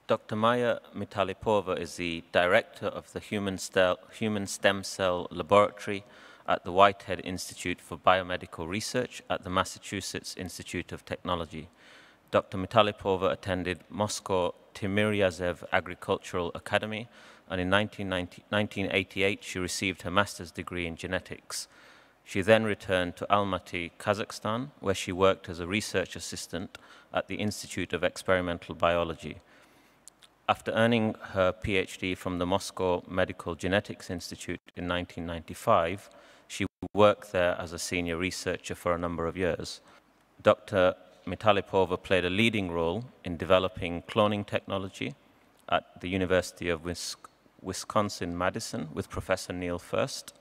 Doctor Maya Mitalipova is the director of the Human, Stel- Human Stem Cell Laboratory at the Whitehead Institute for Biomedical Research at the Massachusetts Institute of Technology. Doctor Mitalipova attended Moscow Timiryazev Agricultural Academy, and in nineteen ninety, nineteen eighty-eight she received her master's degree in genetics. She then returned to Almaty, Kazakhstan, where she worked as a research assistant at the Institute of Experimental Biology. After earning her PhD from the Moscow Medical Genetics Institute in nineteen ninety-five, she worked there as a senior researcher for a number of years. Doctor Mitalipova played a leading role in developing cloning technology at the University of Wis- Wisconsin Madison with Professor Neil Furst.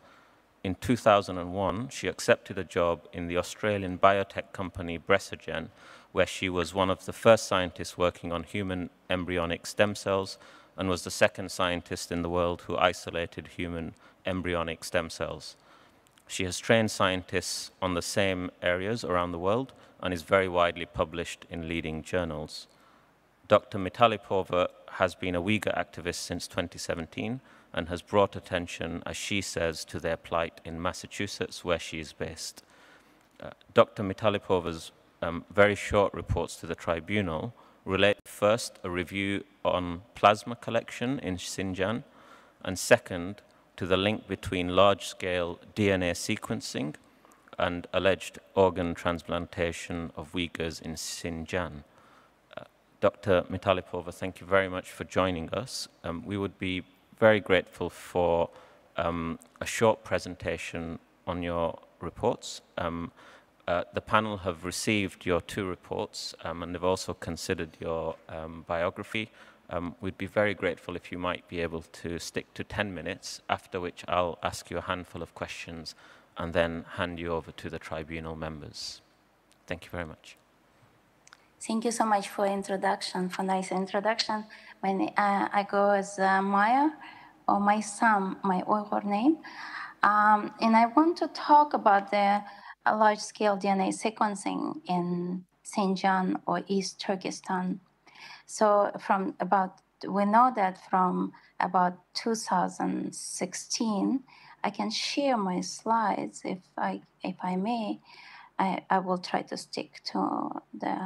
In two thousand one, she accepted a job in the Australian biotech company Bresogen, where she was one of the first scientists working on human embryonic stem cells and was the second scientist in the world who isolated human embryonic stem cells. She has trained scientists on the same areas around the world and is very widely published in leading journals. Doctor Mitalipova has been a Uyghur activist since twenty seventeen and has brought attention, as she says, to their plight in Massachusetts, where she is based. Uh, Doctor Mitalipova's um, very short reports to the tribunal relate first a review on plasma collection in Xinjiang, and second, to the link between large scale D N A sequencing and alleged organ transplantation of Uyghurs in Xinjiang. Uh, Doctor Mitalipova, thank you very much for joining us. Um, we would be very grateful for um, a short presentation on your reports. Um, uh, the panel have received your two reports um, and they've also considered your um, biography. Um, we'd be very grateful if you might be able to stick to ten minutes, after which I'll ask you a handful of questions and then hand you over to the tribunal members. Thank you very much. Thank you so much for introduction, for nice introduction. My, uh, I go as uh, Maya, or my Sam, my Uyghur name. Um, and I want to talk about the uh, large-scale D N A sequencing in Xinjiang or East Turkestan. So from about, we know that from about two thousand sixteen, I can share my slides if I, if I may. I, I will try to stick to the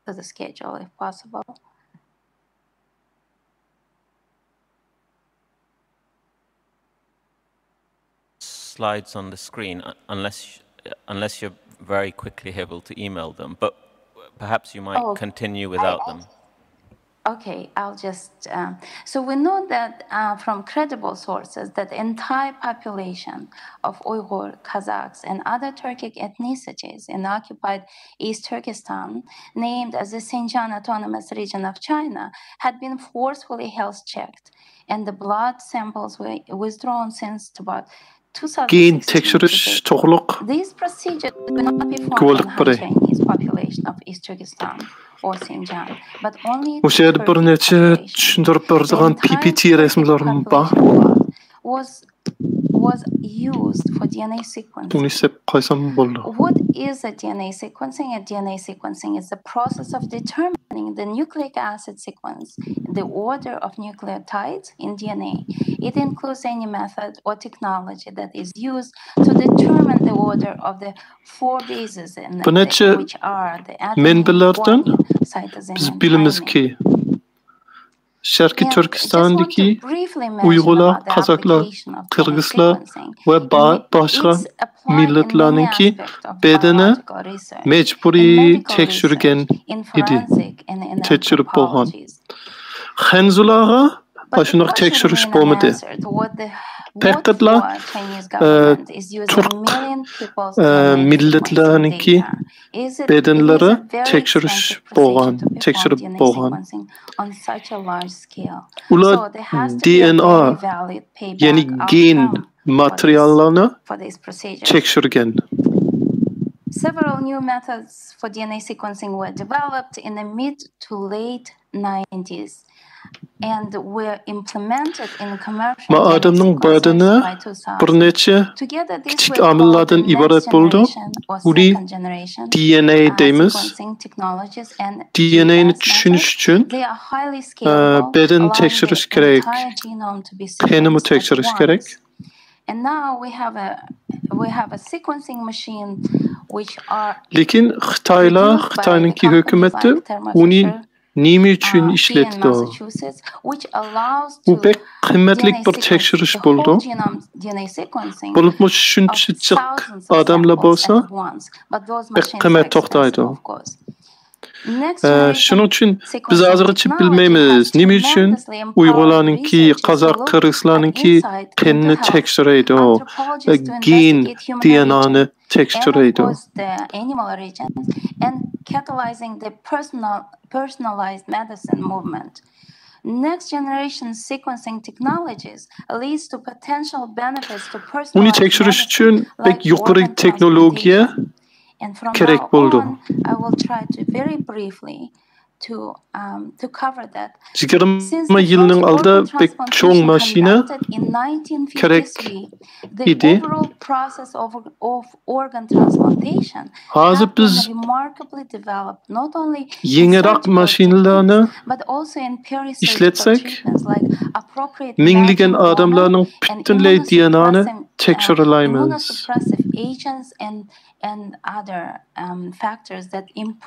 to the schedule if possible. Slides on the screen, uh, unless unless you're very quickly able to email them. But perhaps you might oh, continue without I, them. Okay, I'll just. Um, so we know that uh, from credible sources that the entire population of Uyghur, Kazakhs, and other Turkic ethnicities in occupied East Turkestan, named as the Xinjiang Autonomous Region of China, had been forcefully health checked, and the blood samples were withdrawn since about كېيىن تەكشۈرۈش توغرۇلۇق گۇۋاھلىق بېرە. بۇ يەردە بىر نەچچە چۈشەندۈرۈپ بېرىدىغان پي پي تى رەسىملىرىمۇ بار. بۇنى سېپ قويسام بولىدۇ. What is a D N A sequencing? A D N A sequencing is the process of determining the nucleic acid sequence, the order of nucleotides in D N A. It includes any method or technology that is used to determine the order of the four bases in the, which are the adenine, guanine, cytosine, and thymine. شەرقىي تۈركىستاندىكى ئۇيغۇرلار، قازاقلار، قىرغىزلار ۋە باشقا مىللەتلەرنىڭكى بەدىنى مەجبۇرىي تەكشۈرگەن ئىدى، تەكشۈرۈپ بولغان. خەنزۇلارغا ئاشۇنداق تەكشۈرۈش بولمىدى. پەقەتلا تۈرك مىللەتلەرنىڭكى بەدەنلىرى تەكشۈرۈش بولغان، تەكشۈرۈپ بولغان. ئۇلار دى ئېن ئا، يەنى گېن ماتېرىياللارنى تەكشۈرگەن. Several new methods for D N A sequencing were developed in the mid to late nineties. ما ئادەمنىڭ بەدىنى بىر نەچچە كىچىك ئامىللاردىن ئىبارەت بولىدۇ. ئۇنى دى ئېن ئەي دەيمىز. دى ئېن ئەينى چۈشىنىش ئۈچۈن بەدەننى تەكشۈرۈش كېرەك، قېنىمۇ تەكشۈرۈش كېرەك. لېكىن خىتايلار، خىتاينىڭكى ھۆكۈمىتى ئۇنى نېمە ئۈچۈن ئىشلىتىدۇ؟ ئۇ بەك قىممەتلىك بىر تەكشۈرۈش بولىدۇ. بولۇپمۇ شۇنچە جىق ئادەملەر بولسا، بەك قىممەت توختايدۇ. ئە، شۇنىڭ ئۈچۈن بىز ھازىرغىچە بىلمەيمىز، نېمە ئۈچۈن ئۇيغۇرلارنىڭكى، قازاق، قىرغىزلارنىڭكى قېنىنى تەكشۈرەيدۇ، ئە، گېن دى ئېن ئانى تەكشۈرەيدۇ. Next generation sequencing technologies leads to potential benefits to personalized medicine, like organ transplantation. ئۇنى تەكشۈرۈش ئۈچۈن بەك يۇقىرى تېخنولوگىيە كېرەك بولىدۇ. يىگىرمە يىلنىڭ ئالدىدا بەك چوڭ ماشىنا كېرەك ئىدى. ھازىر بىز يېڭىراق ماشىنىلارنى ئىشلەتسەك، مىڭلىگەن ئادەملەرنىڭ پۈتۈنلەي دى ئېن ئانى تەكشۈرەلەيمىز.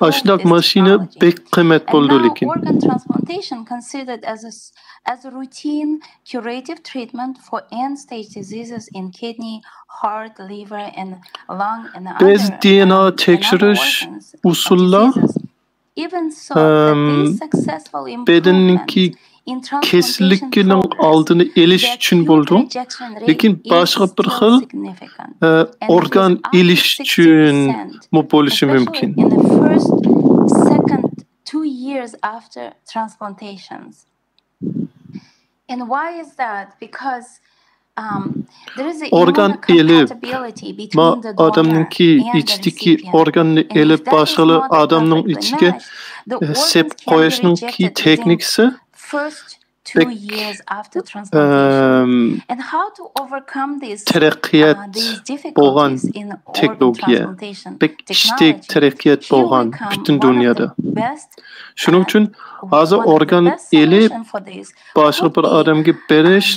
ئاشۇنداق ماشىنا بەك قىممەت بولىدۇ لېكىن. بەزى دى ئېن ئا تەكشۈرۈش ئۇسۇللار بەدەننىڭكى كېسەللىكىنىڭ ئالدىنى ئېلىش ئۈچۈن بولىدۇ، لېكىن باشقا بىر خىل ئورگان ئېلىش ئۈچۈنمۇ بولۇشى مۇمكىن. ئورگان ئېلىپ، ما ئادەمنىڭكى ئىچىدىكى ئورگاننى ئېلىپ، باشقىلار ئادەمنىڭ ئىچىگە سېپىپ قويۇشنىڭكى تېخنىكىسى بەك تەرەققىيات بولغان تېخنولوگىيە، بەك كىچىك تەرەققىيات بولغان پۈتۈن دۇنيادا. شۇنىڭ ئۈچۈن ھازىر ئورگان ئېلىپ، باشقا بىر ئادەمگە بېرىش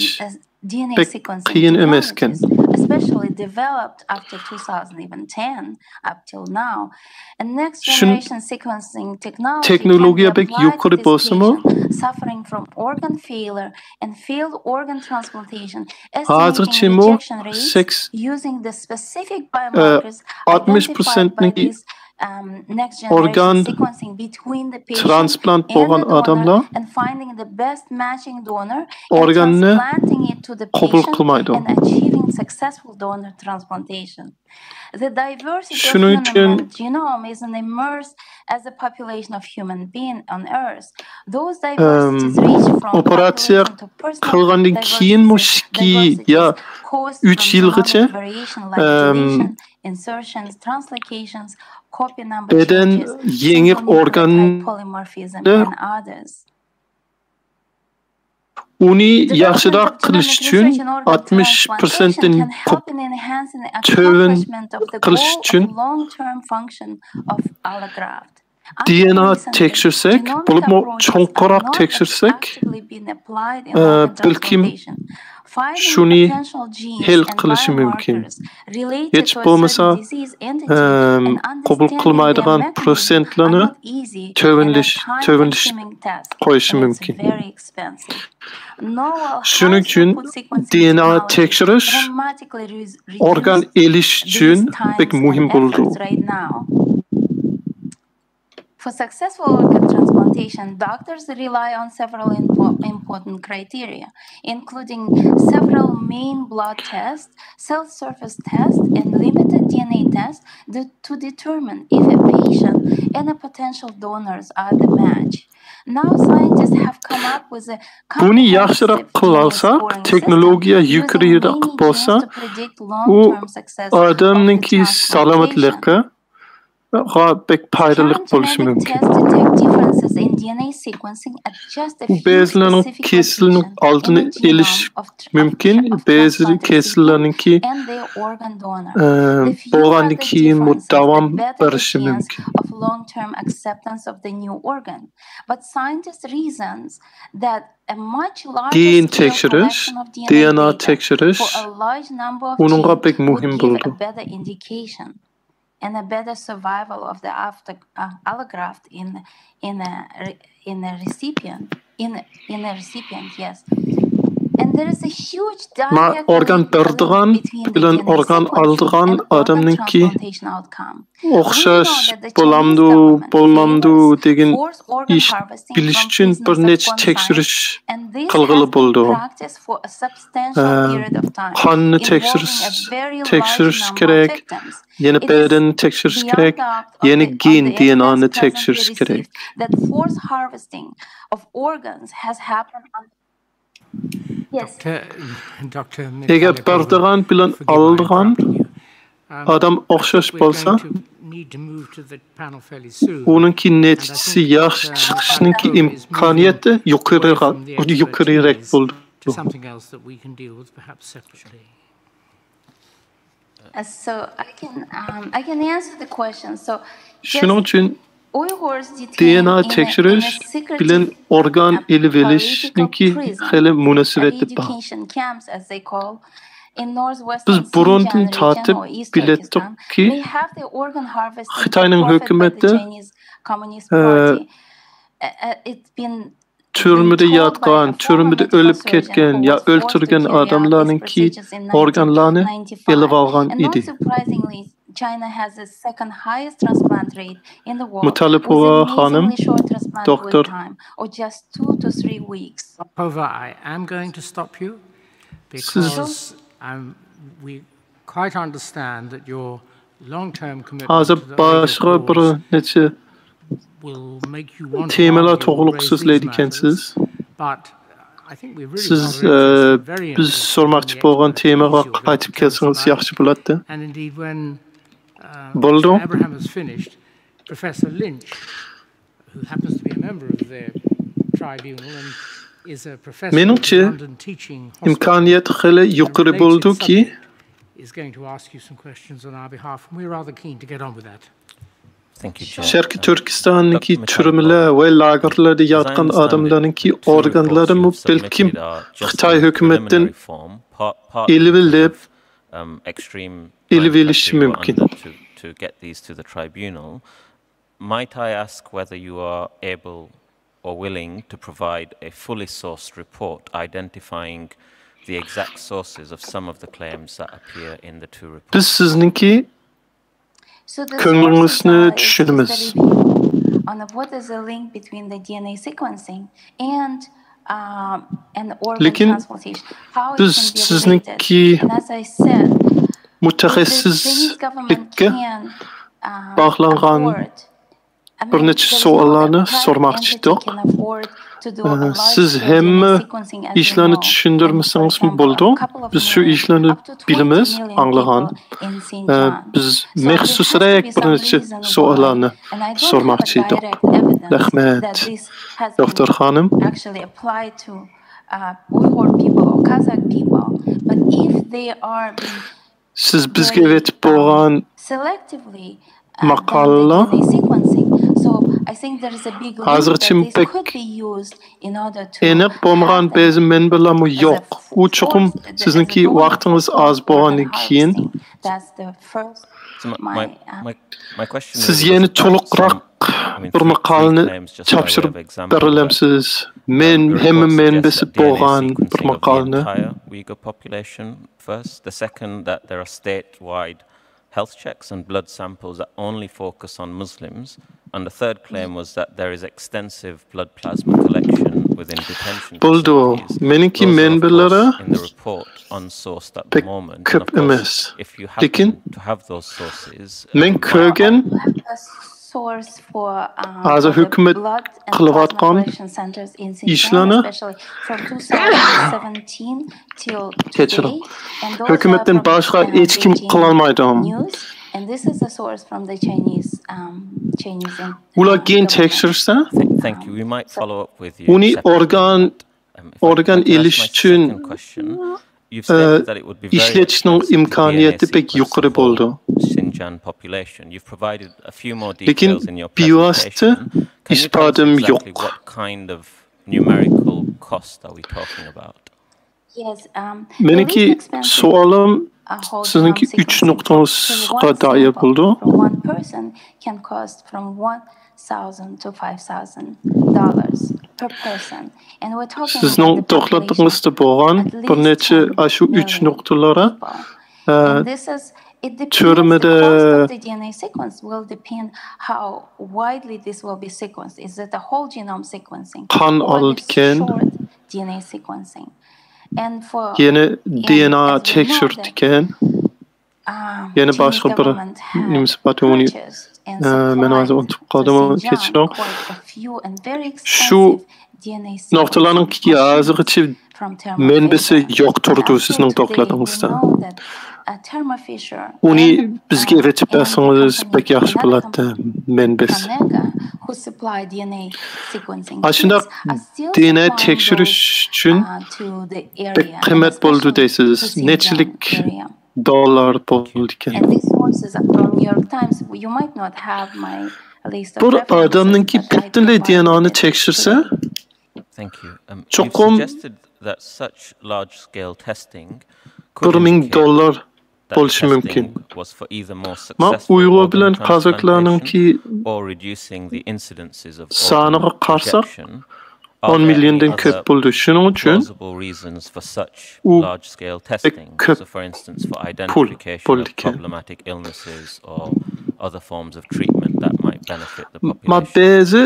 بەك قىيىن ئەمەسكەن. Especially developed after two thousand even ten, up till now. And next generation sequencing technology تېخنولوگىيە بەك يۇقىرى بولسىمۇ، suffering from organ failure and failed organ transplantation, ھازىرچىمۇ ھازىرچىمۇ سەكس- using the specific biomarkers ئاتمىش پىرسەنتنىڭ ئورگان ترانسپلانت بولغان ئادەملەر ئورگاننى قوبۇل قىلمايدۇ. شۇنىڭ ئۈچۈن ئوپېراتسىيە قىلغاندىن كېيىنمۇ ئىككى يا ئۈچ يىلغىچە، ئەم، بەدەن يېڭى ئورگاننى ئۇنى ياخشىراق قىلىش ئۈچۈن، ئاتمىش پىرسەنتتىن تۆۋەن قىلىش ئۈچۈن دى ئېن ئې تەكشۈرسەك، بولۇپمۇ چوڭقۇراق تەكشۈرسەك، ئە، بەلكىم شۇنى ھەل قىلىشى مۇمكىن. ھېچ بولمىسا، ئەم، قوبۇل قىلمايدىغان پىرسەنتلەرنى تۆۋەنلىش-، تۆۋەنلىشىپ قويۇشى مۇمكىن. شۇنىڭ ئۈچۈن دى ئېن ئې تەكشۈرۈش ئورگان ئېلىش ئۈچۈن بەك مۇھىم بولىدۇ. For successful organ transplantation, doctors rely on several impo- important criteria, including several main blood tests, cell surface tests, and limited D N A tests to, to determine if a patient and a potential donors are the match. Now scientists have come up with a بۇنى ياخشىراق قىلالىساق، تېخنولوگىيە يۇقىرىراق بولسا، ئۇ ئادەمنىڭكى سالامەتلىكى غا بەك پايدىلىق بولۇشى مۇمكىن. بەزىلەرنىڭ كېسىلىنىڭ ئالدىنى ئېلىش مۇمكىن، بەزى كېسىللەرنىڭكى، ئە، بولغاندىن كېيىنمۇ داۋام بېرىشى مۇمكىن. دى ئېن ئې تەكشۈرۈش، دى ئېن ئې تەكشۈرۈش ئۇنىڭغا بەك مۇھىم بولىدۇ. And a better survival of the after, uh, allograft in, in a re- in a recipient, in, in a recipient, yes. And there is a huge مانا direct ئورگان link بېرىدىغان between the بىلەن D N A ئورگان sequencing ئالىدىغان and organ ئادەمنىڭكى transplantation outcome. ئوخشاش بولامدۇ، بولمامدۇ دېگەن ئىش بىلىش ئۈچۈن بىر نەچچە تەكشۈرۈش قىلغىلى بولىدۇ. ئە، قاننى تەكشۈرۈش، تەكشۈرۈش كېرەك، يەنە بەدەننى تەكشۈرۈش كېرەك، يەنە گېن، دى ئېن ئېنى تەكشۈرۈش كېرەك. ئەگەر بېرىدىغان بىلەن ئالىدىغان ئادەم ئوخشاش بولسا، ئۇنىڭكى نەتىجىسى ياخشى چىقىشنىڭكى ئىمكانىيىتى يۇقىرىراق، يۇقىرىراق بولىدۇ. شۇنىڭ ئۈچۈن دى ئېن ئې تەكشۈرۈش بىلەن ئورگان ئېلىۋېلىشنىڭكى خېلى مۇناسىۋىتى بار. بىز بۇرۇندىن تارتىپ بىلەتتۇقكى، خىتاينىڭ ھۆكۈمىتى، ئە، تۈرمىدە ياتقان، تۈرمىدە ئۆلۈپ كەتكەن يا ئۆلتۈرگەن ئادەملەرنىڭكى ئورگانلارنى ئېلىۋالغان ئىدى. مۇتەللىپوۋا خانىم، دوكتور. سىز ھازىر باشقا بىر نەچچە تېمىلار توغرۇلۇق سۆزلەيدىكەنسىز. سىز، ئە، بىز سورىماقچى بولغان تېمىغا قايتىپ كەلسىڭىز ياخشى بولاتتى. بولىدۇ. مېنىڭچە، ئىمكانىيەت خېلى يۇقىرى بولىدۇكى، شەرقىي تۈركىستاندىكى تۈرمىلەر ۋە لاگېرلاردا ياتقان ئادەملەرنىڭكى ئورگانلىرىمۇ بەلكىم خىتاي ھۆكۈمەتتىن ئېلىۋېلىپ، ئېلىۋېلىشى مۇمكىن. Might I ask whether you are able or willing to provide a fully sourced report identifying the exact sources of some of the claims that appear in the two reports? بىز سىزنىڭكى كۆڭلىڭىزنى چۈشىنىمىز. لېكىن بىز سىزنىڭكى مۇتەخەسسىسلىككە باغلانغان بىر نەچچە سوئاللارنى سورىماقچى ئىدۇق. ئە، سىز ھەممە ئىشلارنى چۈشەندۈرمىسىڭىزمۇ بولىدۇ. بىز شۇ ئىشلارنى بىلىمىز، ئاڭلىغان. ئە، بىز مەخسۇسراق بىر نەچچە سوئاللارنى سورىماقچى ئىدۇق. رەھمەت، دوختۇر خانىم. سىز بىزگە ئەۋەتىپ بولغان ماقالىلەر ھازىرغىچە بەك ئېنىق بولمىغان بەزى مەنبەلەرمۇ يوق. ئۇ چوقۇم سىزنىڭكى ۋاقتىڭىز ئاز بولغاندىن كېيىن سىز يەنە تولۇقراق بىر ماقالىنى تاپشۇرۇپ بېرەلەمسىز؟ مەن ھەممە مەنبەسى بولغان بىر ماقالىنى. First, the second, that there are statewide health checks and blood samples that only focus on Muslims. And the third claim was that there is extensive blood plasma collection within detention facilities. بولىدۇ. مېنىڭكى مەنبەلەر بەك كۆپ ئەمەس. لېكىن مەن كۆرگەن، ھازىر ھۆكۈمەت قىلىۋاتقان ئىشلارنى، كەچۈرۈڭ، ھۆكۈمەتتىن باشقا ھېچكىم قىلالمايدۇ. ئۇلار كېيىن تەكشۈرسە، ئۇنى ئورگان ئورگان ئېلىش ئۈچۈن ئىشلىتىشنىڭ ئىمكانىيىتى بەك يۇقىرى بولىدۇ. لېكىن بىۋاسىتە ئىسپاتىم يوق. مېنىڭكى سوئالىم سىزنىڭكى ئۈچ نۇقتىڭىزغا دائىر بولىدۇ. سىزنىڭ دوكلاتىڭىزدا بولغان بىر نەچچە ئاشۇ ئۈچ نۇقتىلارغا، ئە، تۈرمىدە قان ئالىدىكەن، يەنە دى ئېن ئا تەكشۈرىدىكەن. يەنە باشقا بىر نېمىسى بار، ئۇنى، ئە، مەن ھازىر ئۇنتۇپ قالدىم، كەچۈرۈڭ. شۇ نۇقتىلارنىڭكى ھازىرغىچە مەنبىسى يوق تۇرىدۇ سىزنىڭ دوكلاتىڭىزدا. ئۇنى بىزگە ئېۋەتىپ بەرسىڭىز بەك ياخشى بولاتتى، مەنبىسى. ئاشۇنداق دى ئېن ئا تەكشۈرۈش ئۈچۈن بەك قىممەت بولىدۇ دەيسىز. نەچچىلىك دوللار بولىدىكەن. بىر ئادەمنىڭكى پۈتۈنلەي دى ئېن ئانى تەكشۈرسە، چوقۇم بىر مىڭ دوللار بولۇشى مۇمكىن. مانا ئۇيغۇر بىلەن قازاكلارنىڭكى سانىغا قارىساق، ئون مىليوندىن كۆپ بولىدۇ. شۇنىڭ ئۈچۈن ئۇ بەك كۆپ پۇل بولىدىكەن. مانا بەزى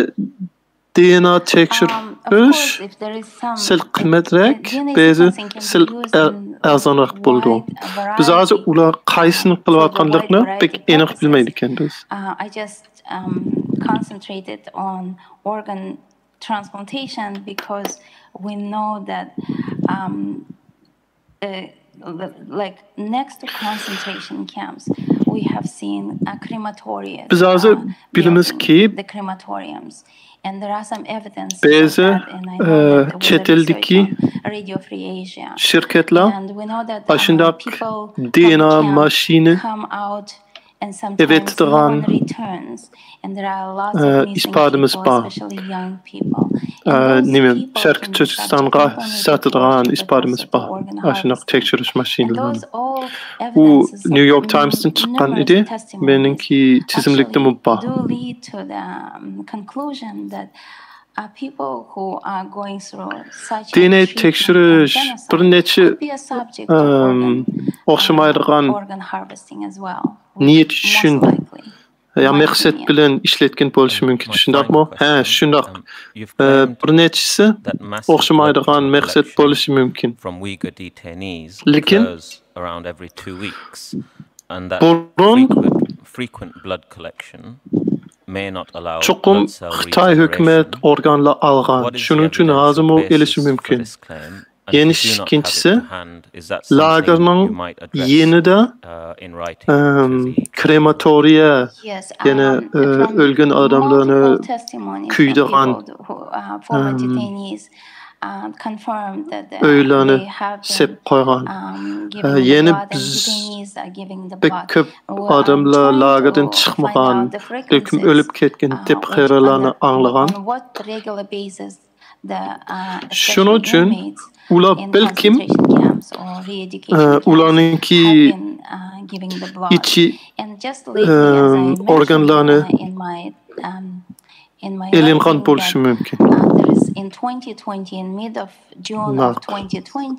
دى ئېن ئا تەكشۈرۈش سەل قىممەترەك، بەزى سەل ئەرزانراق بولىدۇ. بىز ھازىر ئۇلار قايسىنى قىلىۋاتقانلىقىنى بەك ئېنىق بىلمەيدىكەنمىز. Transplantation because we know that um, uh, like next to concentration camps, we have seen uh, crematoriums. بىز ھازىر بىلىمىزكى، بەزى چەت ئەلدىكى شىركەتلەر ئاشۇنداق دى ئېن ئا ماشىنا ئەۋەتىدىغان، ئە، ئىپادىمىز بار. ئە، نېمە، شەرقىي تۈركىستانغا ساتىدىغان ئىپادىمىز بار. ئاشۇنداق تەكشۈرۈش ماشىنىلىرىنى. ئۇ نيۇ يورك تايمستىن چىققان ئىدى. مېنىڭكى تىزىملىكتىمۇ بار. دىنىي تەكشۈرۈش بىر نەچچە، ئەم، ئوخشىمايدىغان نىيەت ئۈچۈن يا مەقسەت بىلەن ئىشلەتكەن بولۇشى مۇمكىن. شۇنداقمۇ؟ ھە، شۇنداق. ئە، بىر نەچچىسى ئوخشىمايدىغان مەقسەت بولۇشى مۇمكىن. لېكىن بۇرۇن چوقۇم خىتاي ھۆكۈمەت ئورگانلار ئالغان. شۇنىڭ ئۈچۈن ھازىرمۇ ئېلىشى مۇمكىن. يەنە ئىككىنچىسى، لاگېرنىڭ يېنىدا، ئەم، كرېماتورىيە، يەنە، ئە، ئۆلگەن ئادەملەرنى كۆيىدىغان، ئەم، ئۆيلەرنى سېلىپ قويغان. ئە، يەنە بىز بەك كۆپ ئادەملەر لاگېردىن چىقمىغان، بەلكىم ئۆلۈپ كەتكەن دەپ خەۋەرلەرنى ئاڭلىغان. شۇنىڭ ئۈچۈن ئۇلار بەلكىم، ئە، ئۇلارنىڭكى ئىچى، ئەم، ئورگانلارنى ئېلىنغان بولۇشى مۇمكىن.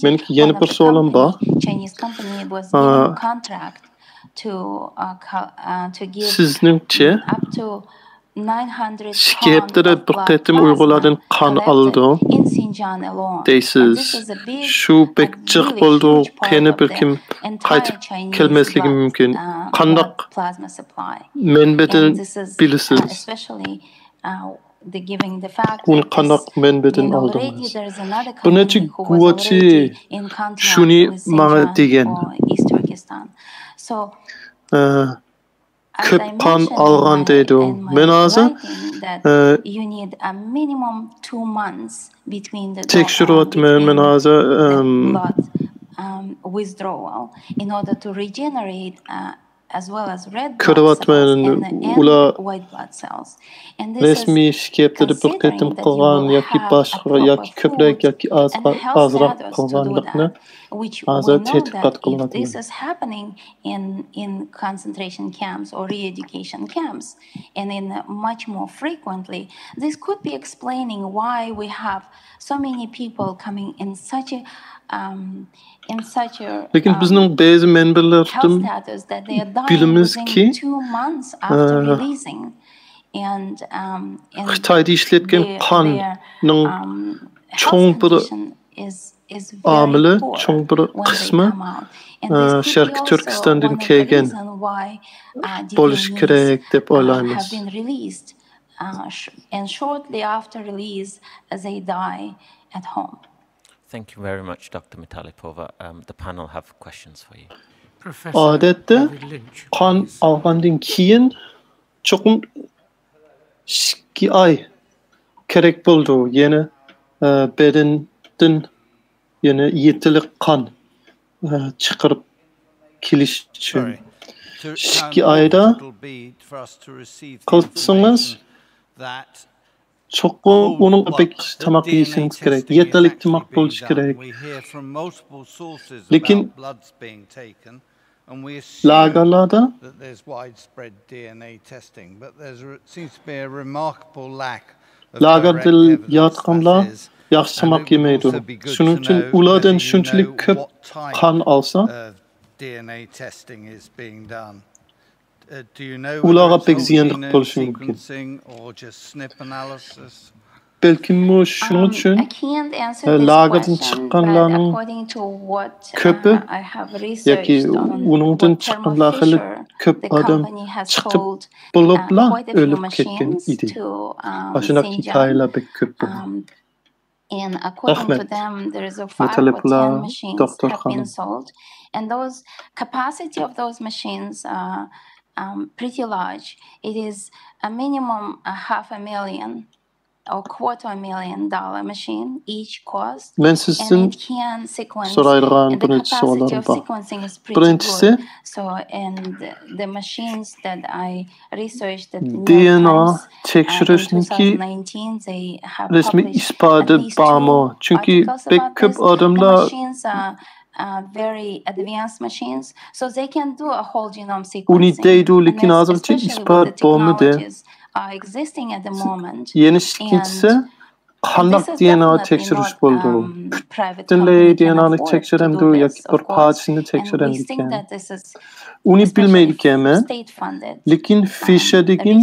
مېنىڭكى يەنە بىر سوئالىم بار. ئە، سىزنىڭچە، ئىككى ھەپتىدە بىر قېتىم ئۇيغۇرلاردىن قان ئالىدۇ دەيسىز. شۇ بەك جىق بولىدۇ، قېنى بىر كىم قايتىپ كەلمەسلىكى مۇمكىن. قانداق مەنبەدىن بىلىسىز؟ ئۇنى قانداق مەنبەدىن ئالدىڭىز؟ بىر نەچچە گۇۋاچى شۇنى ماڭا دېگەن. ئە، كۆپ قان ئالغان دەيدۇ. مەن ھازىر، ئە، تەكشۈرۈۋاتىمەن، مەن ھازىر، ئەم، كۆرۈۋاتىمەن، ئۇلار رەسمىي ئىككى ھەپتىدە بىر قېتىم قىلغان ياكى باشقا، ياكى كۆپرەك ياكى ئازغا-، ئازراق قىلغانلىقىنى ھازىر تەتقىقات قىلىۋاتىمەن. In, in concentration camps or re-education camps, and in much more frequently. This could be explaining why we have so many people coming in such a, um, in such a, لېكىن بىزنىڭ بەزى مەنبەلەردىن بىلىمىزكى، ئە، خىتايدا ئىشلەتكەن قاننىڭ چوڭ بىر ئامىلى، چوڭ بىر قىسمى، ئە، شەرقىي تۈركىستاندىن كەلگەن بولۇشى كېرەك دەپ ئويلايمىز. ئادەتتە قان ئالغاندىن كېيىن چوقۇم ئىككى ئاي كېرەك بولىدۇ. يەنە، ئە، بەدەندىن يەنە يېتىلىك قان، ئە، چىقىرىپ كېلىش ئۈچۈن. ئىككى ئايدا قىلسىڭىز، چوقۇم ئۇنىڭغا بەك ياخشى تاماق يېيىشىڭىز كېرەك. يېتىلىك تاماق بولۇشى كېرەك. لېكىن لاگېرلاردا لاگېردا ياتقانلار ياخشى تاماق يېمەيدۇ. شۇنىڭ ئۈچۈن ئۇلاردىن شۇنچىلىك كۆپ قان ئالسا، ئۇلارغا بەك زىيانلىق بولۇشى مۇمكىن. بەلكىممۇ شۇنىڭ ئۈچۈن، ئە، لاگېردىن چىققانلارنىڭ كۆپى ياكى ئۇنىڭدىن چىققانلار خېلى كۆپ ئادەم چىقىپ بولۇپلا ئۆلۈپ كەتكەن ئىدى. ئاشۇنداق ھېكايىلەر بەك كۆپ بولغان. رەھمەت. مۇتەللىپۇللا دوختۇر خانىم. And those capacity of those machines are, um, pretty large. It is a minimum a half a million a quarter million dollar machine each cost. مەن سىزدىن سورايدىغان بىر نەچچە سوئاللارم بار. بىرىنچىسى، دى ئېن ئا تەكشۈرۈشنىڭكى رەسمىي ئىسپاتى بارمۇ؟ چۈنكى بەك كۆپ ئادەملەر ئۇنى دەيدۇ، لېكىن ھازىرچە ئىسپات بولمىدى. يەنە ئىككىنچىسى، قانداق دى ئېن ئا تەكشۈرۈش بولىدۇ؟ پۈتۈنلەي دى ئېن ئانى تەكشۈرەمدۇ ياكى بىر پارچىسىنى تەكشۈرەمدىكەن؟ ئۇنى بىلمەيدىكەنمەن. لېكىن فىشەر دېگەن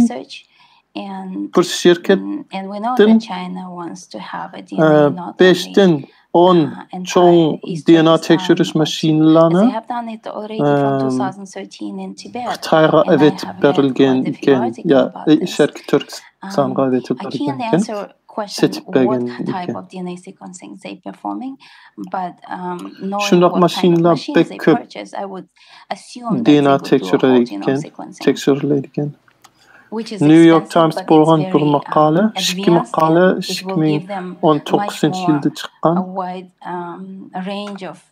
بىر شىركەتتىن، ئە، بەشتىن ئون چوڭ دى ئېن ئا تەكشۈرۈش ماشىنىلارنى، ئە، خىتايغا ئەۋەتىپ بېرىلگەن ئىكەن، يا، ئە، شەرقىي تۈركىستانغا ئەۋەتىپ بېرىلگەن ئىكەن، سېتىپ بەرگەن ئىكەن. شۇنداق ماشىنىلار بەك كۆپ. دى ئېن ئا تەكشۈرەلەيدىكەن، تەكشۈرەلەيدىكەن. نيۇ يورك تايمس بولغان بىر ماقالە، ئىككى ماقالە، ئىككى مىڭ ئون توققۇزىنچى يىلدا چىققان.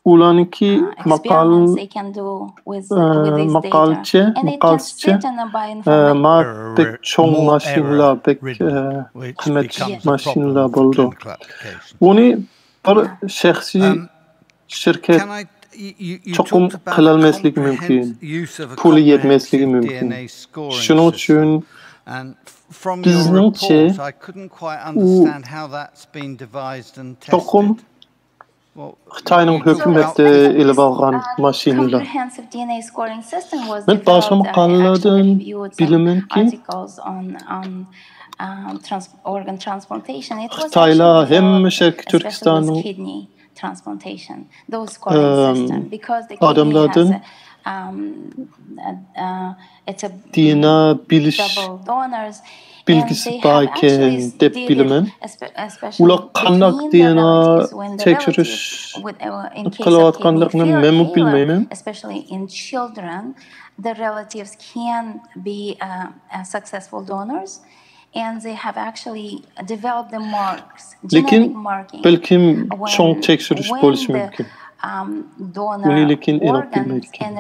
ئۇلارنىڭكى ماقال-، ئە، ماقالىچە، ماقالىچە، ئە، ما بەك چوڭ ماشىنىلار، بەك، ئە، قىممەت ماشىنىلار بولىدۇ. بۇنى بىر شەخسىي شىركەت چوقۇم قىلالماسلىقى مۇمكىن، پۇلى يەتمەسلىكى مۇمكىن. شۇنىڭ ئۈچۈن بىزنىڭچە ئۇ چوقۇم خىتاينىڭ ھۆكۈمىتى ئېلىۋالغان ماشىنىلار. مەن باشقا ماقالىلەردىن بىلىمەنكى، خىتايلار ھەممە شەرقىي تۈركىستاننىڭ ئادەملەردىن دى ئېن ئا بىلىش بىلگىسى بار ئىكەن دەپ بىلىمەن. ئۇلار قانداق دى ئېن ئا تەكشۈرۈش قىلىۋاتقانلىقىنى مەنمۇ بىلمەيمەن. لېكىن بەلكىم چوڭ تەكشۈرۈش بولۇشى مۇمكىن. ئۇنى لېكىن ئېنىق بىلمەيدىكەن.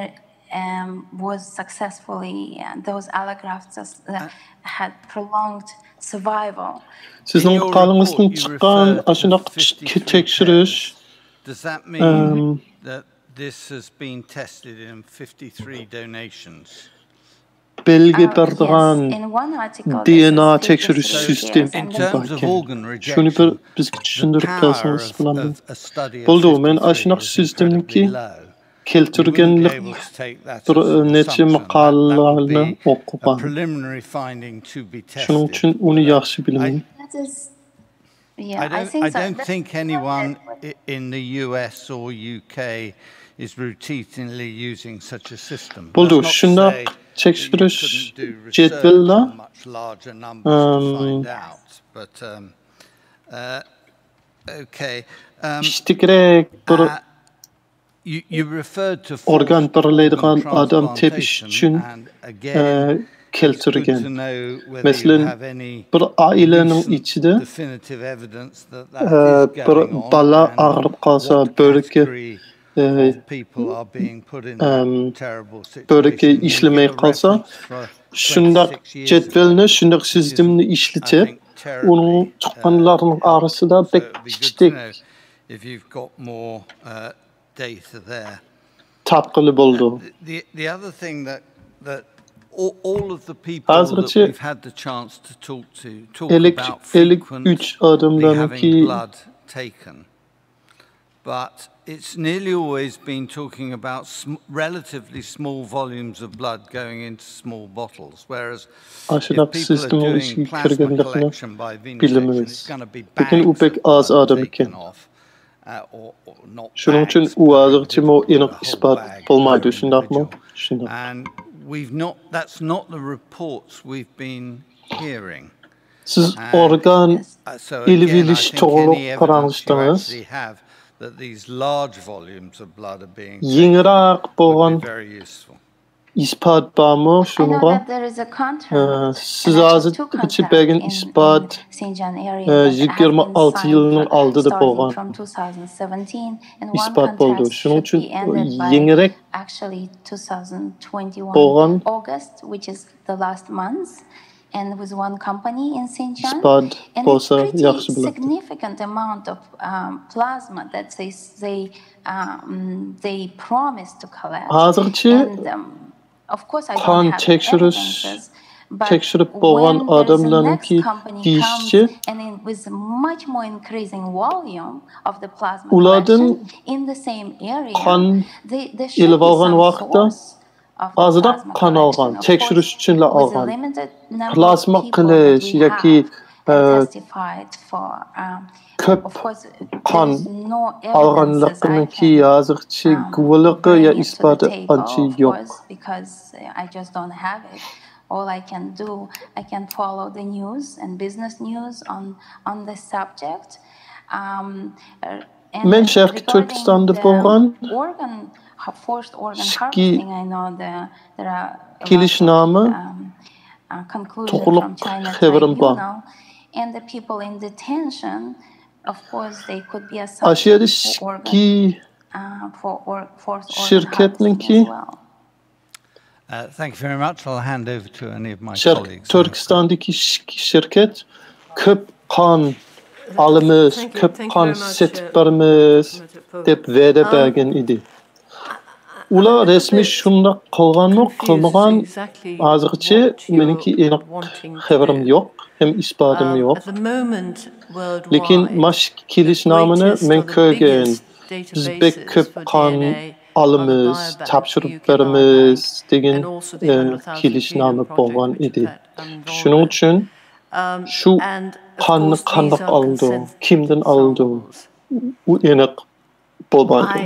سىزنىڭ ماقالىڭىزدىن چىققان ئاشۇنداق ئىچكى تەكشۈرۈش، ئەم، بەلگە بەرىدىغان دى ئېن ئا تەكشۈرۈش سىستېمىسى باركەن. شۇنى بىر بىزگە چۈشەندۈرۈپ بەرسىڭىز بولامدۇ؟ بولدى، مەن ئاشۇنداق سىستېمىنىڭكى كەلتۈرگەنلىك بىر نەچچە ماقالىلەرنى ئوقۇغان. شۇنىڭ ئۈچۈن ئۇنى ياخشى بىلىمەن. I don't, I don't think anyone i- in the U S or U K is routinely using such a system. بولدى، شۇنداق تەكشۈرۈش جەدۋىلى، ئەم، ئىشتىكرەك بىر ئورگان بېرىلىدىغان ئادەم تېپىش ئۈچۈن، ئە، كەلتۈرگەن. مەسىلەن، بىر ئائىلىنىڭ ئىچىدە، ئە، بىر بالا ئاغرىپ قالسا، بۆرىكى، ئە، ئەم، بۆرىكى ئىشلىمەي قالسا، شۇنداق جەدۋەلنى، شۇنداق سىستېمىنى ئىشلىتىپ، ئۇنىڭ تۇغقانلارنىڭ ئارىسىدا بەك كىچىك تارتقىلى بولىدۇ. ھازىرچە ئەللىك، ئەللىك ئۈچ ئادەملەرنىڭكى، ئاشۇنداق سىستېمىنىڭ ئىچىگە كىرگەنلىكىنى بىلىمىز. لېكىن ئۇ بەك ئاز ئادەم ئىكەن. شۇنىڭ ئۈچۈن ئۇ ھازىرغىچىمۇ ئېنىق ئىسپات بولمايدۇ، شۇنداقمۇ؟ شۇنداق. سىز ئورگان ئېلىۋېلىش توغرۇلۇق پاراڭلىشتىڭىز. يېڭىراق بولغان ئىسپات بارمۇ شۇنىڭغا؟ ئە، سىز ھازىرغىچە بەرگەن ئىسپات، ئە، يىگىرمە ئالتە يىلنىڭ ئالدىدا بولغان ئىسپات بولدى. شۇنىڭ ئۈچۈن يېڭىراق بولغان ئىسپات بولسا ياخشى بولاتتى. ھازىرغىچە قان تەكشۈرۈش، تەكشۈرۈپ بولغان ئادەملەرنىڭكى دېيىشىچە، ئۇلاردىن قان ئېلىۋالغان ۋاقىتتا ئازراق قان ئالغان، تەكشۈرۈش ئۈچۈنلا ئالغان. پلازما قىلىش ياكى، ئە، كۆپ قان ئالغانلىقىنىڭكى ھازىرغىچە گۇۋاھلىقى يا ئىسپاتى ئانچە يوق. All I can do, I can follow the news and business news on on this subject. مەن شەرقىي تۈركىستاندا بولغان ئىككى كېلىشنامە توغرۇلۇق خەۋىرىم بار. ئاشۇ يەردە ئىككى شىركەتنىڭكى شەرقىي تۈركىستاندىكى شىركەت كۆپ قان ئالىمىز، كۆپ قان سېتىپ بېرىمىز دەپ ۋەدە بەرگەن ئىدى. ئۇلار رەسمىي شۇنداق قىلغانمۇ، قىلمىغان، ھازىرغىچە مېنىڭكى ئېنىق خەۋىرىم يوق ھەم ئىسپاتىم يوق. لېكىن ماش كېلىشنامىنى مەن كۆرگەن. بىز بەك كۆپ قان ئالىمىز، تاپشۇرۇپ بېرىمىز دېگەن، ئە، كېلىشنامە بولغان ئىدى. شۇنىڭ ئۈچۈن شۇ قاننى قانداق ئالىدۇ، كىمدىن ئالىدۇ، ئۇ ئېنىق بولمايدۇ.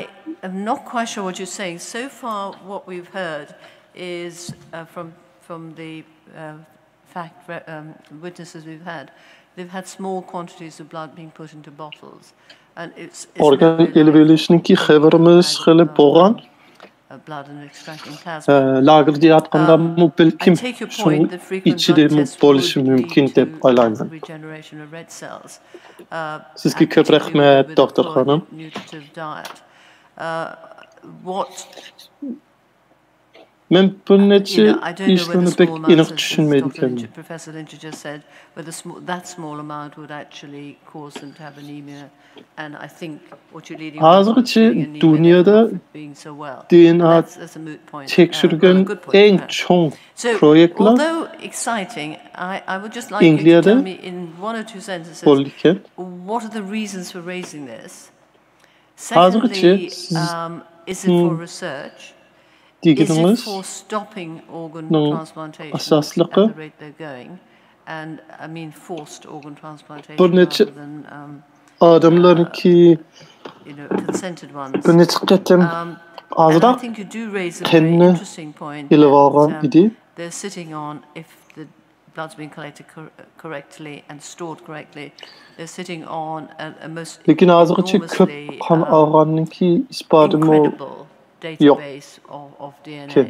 I am not quite sure what you're saying. So far, what we've heard is, uh, from, from the, uh, fact re-, um, witnesses we've had, they've had small quantities of blood being put into bottles. ئورگان ئېلىۋېلىشنىڭكى خەۋىرىمىز خېلى بولغان. لاگېردا ياتقاندامۇ بەلكىم شۇنىڭ ئىچىدىمۇ بولۇشى مۇمكىن دەپ ئويلايمەن. سىزگە كۆپ رەھمەت، دوختۇر خانىم. مەن بىر نەچچە ئىشلارنى بەك ئېنىق چۈشەنمەيدىكەنمەن. ھازىرغىچە دۇنيادا دى ئېن ئا تەكشۈرگەن ئەڭ چوڭ پرويېكتلار ئەنگلىيەدە بولىدىكەن. ھازىرغىچە سىز دېگىنىڭىزنىڭ ئاساسلىقى بىر نەچچە ئادەملەرنىڭكى بىر نەچچە قېتىم ئازراق قېنىنى ئېلىۋالغان ئىدى. Blood's been collected cor-, correctly and stored correctly. They're sitting on a, a most لېكىن ھازىرغىچە كۆپ قان ئالغاننىڭكى ئىسپاتىمۇ يوق. Incredible database of, of D N A.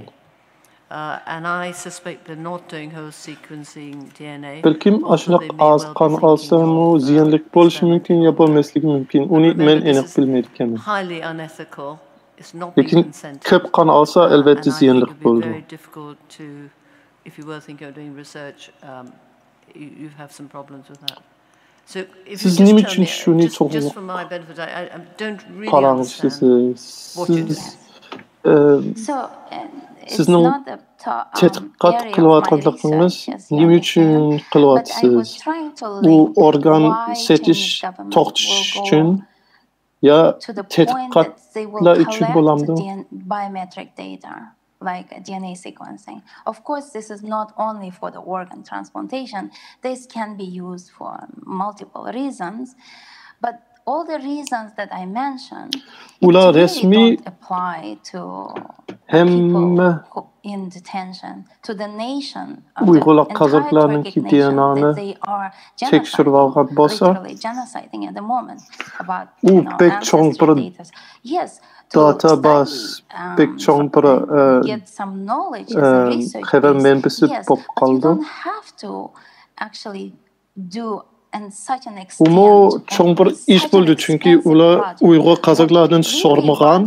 Uh, and I suspect they're not doing whole sequencing D N A. بەلكىم ئاشۇنداق ئاز قان ئالسىمۇ زىيانلىق بولۇشى مۇمكىن يا بولماسلىقى مۇمكىن. ئۇنى مەن ئېنىق بىلمەيدىكەنمەن. Highly unethical. It's not been consented. لېكىن كۆپ قان ئالسا، ئەلۋەتتە، زىيانلىق بولىدۇ. Very difficult to If you were thinking of doing research, um, you, you have some problems with that. So if you سىز نېمە ئۈچۈن شۇنى توغرۇلۇق قاراڭلىشىسىز؟ سىز، ئە، سىزنىڭ تەتقىقات قىلىۋاتقانلىقىڭىز نېمە ئۈچۈن قىلىۋاتىسىز؟ ئۇ ئورگان سېتىش توختىتىش ئۈچۈن يا تەتقىقاتلار ئۈچۈن بولامدۇ؟ Like D N A sequencing. Of course, this is not only for the organ transplantation. This can be used for multiple reasons. But all the reasons that I mentioned, it really don't apply to people who in detention, to the nation, of the entire Turkic nation, that they are genociding, literally genociding at the moment, about, you know, ancestry data. Yes, داتا باز، بەك چوڭ بىر، ئە، ئە، خەۋەر مەنبىسى بولۇپ قالدى. بۇمۇ چوڭ بىر ئىش بولدى، چۈنكى ئۇلار ئۇيغۇر قازاقلاردىن سورىمىغان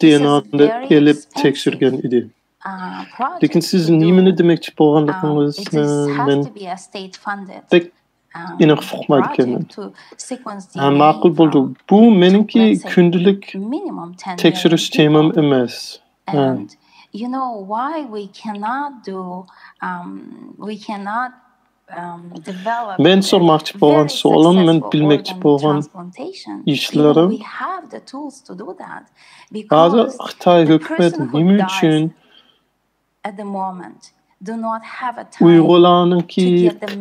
دى ئېن ئېنى ئېلىپ تەكشۈرگەن ئىدى. لېكىن سىز نېمىنى دېمەكچى بولغانلىقىڭىزنى مەن بەك ئېنىق ئۇقمايدىكەنمەن. ھە، ماقۇل بولدى. بۇ مېنىڭكى كۈندىلىك تەكشۈرۈش تېمام ئەمەس. ھە. مەن سورىماقچى بولغان سوئالىم، مەن بىلمەكچى بولغان ئىشلىرىم. ھازىر خىتاي ھۆكۈمەت نېمە ئۈچۈن ئۇيغۇرلارنىڭكى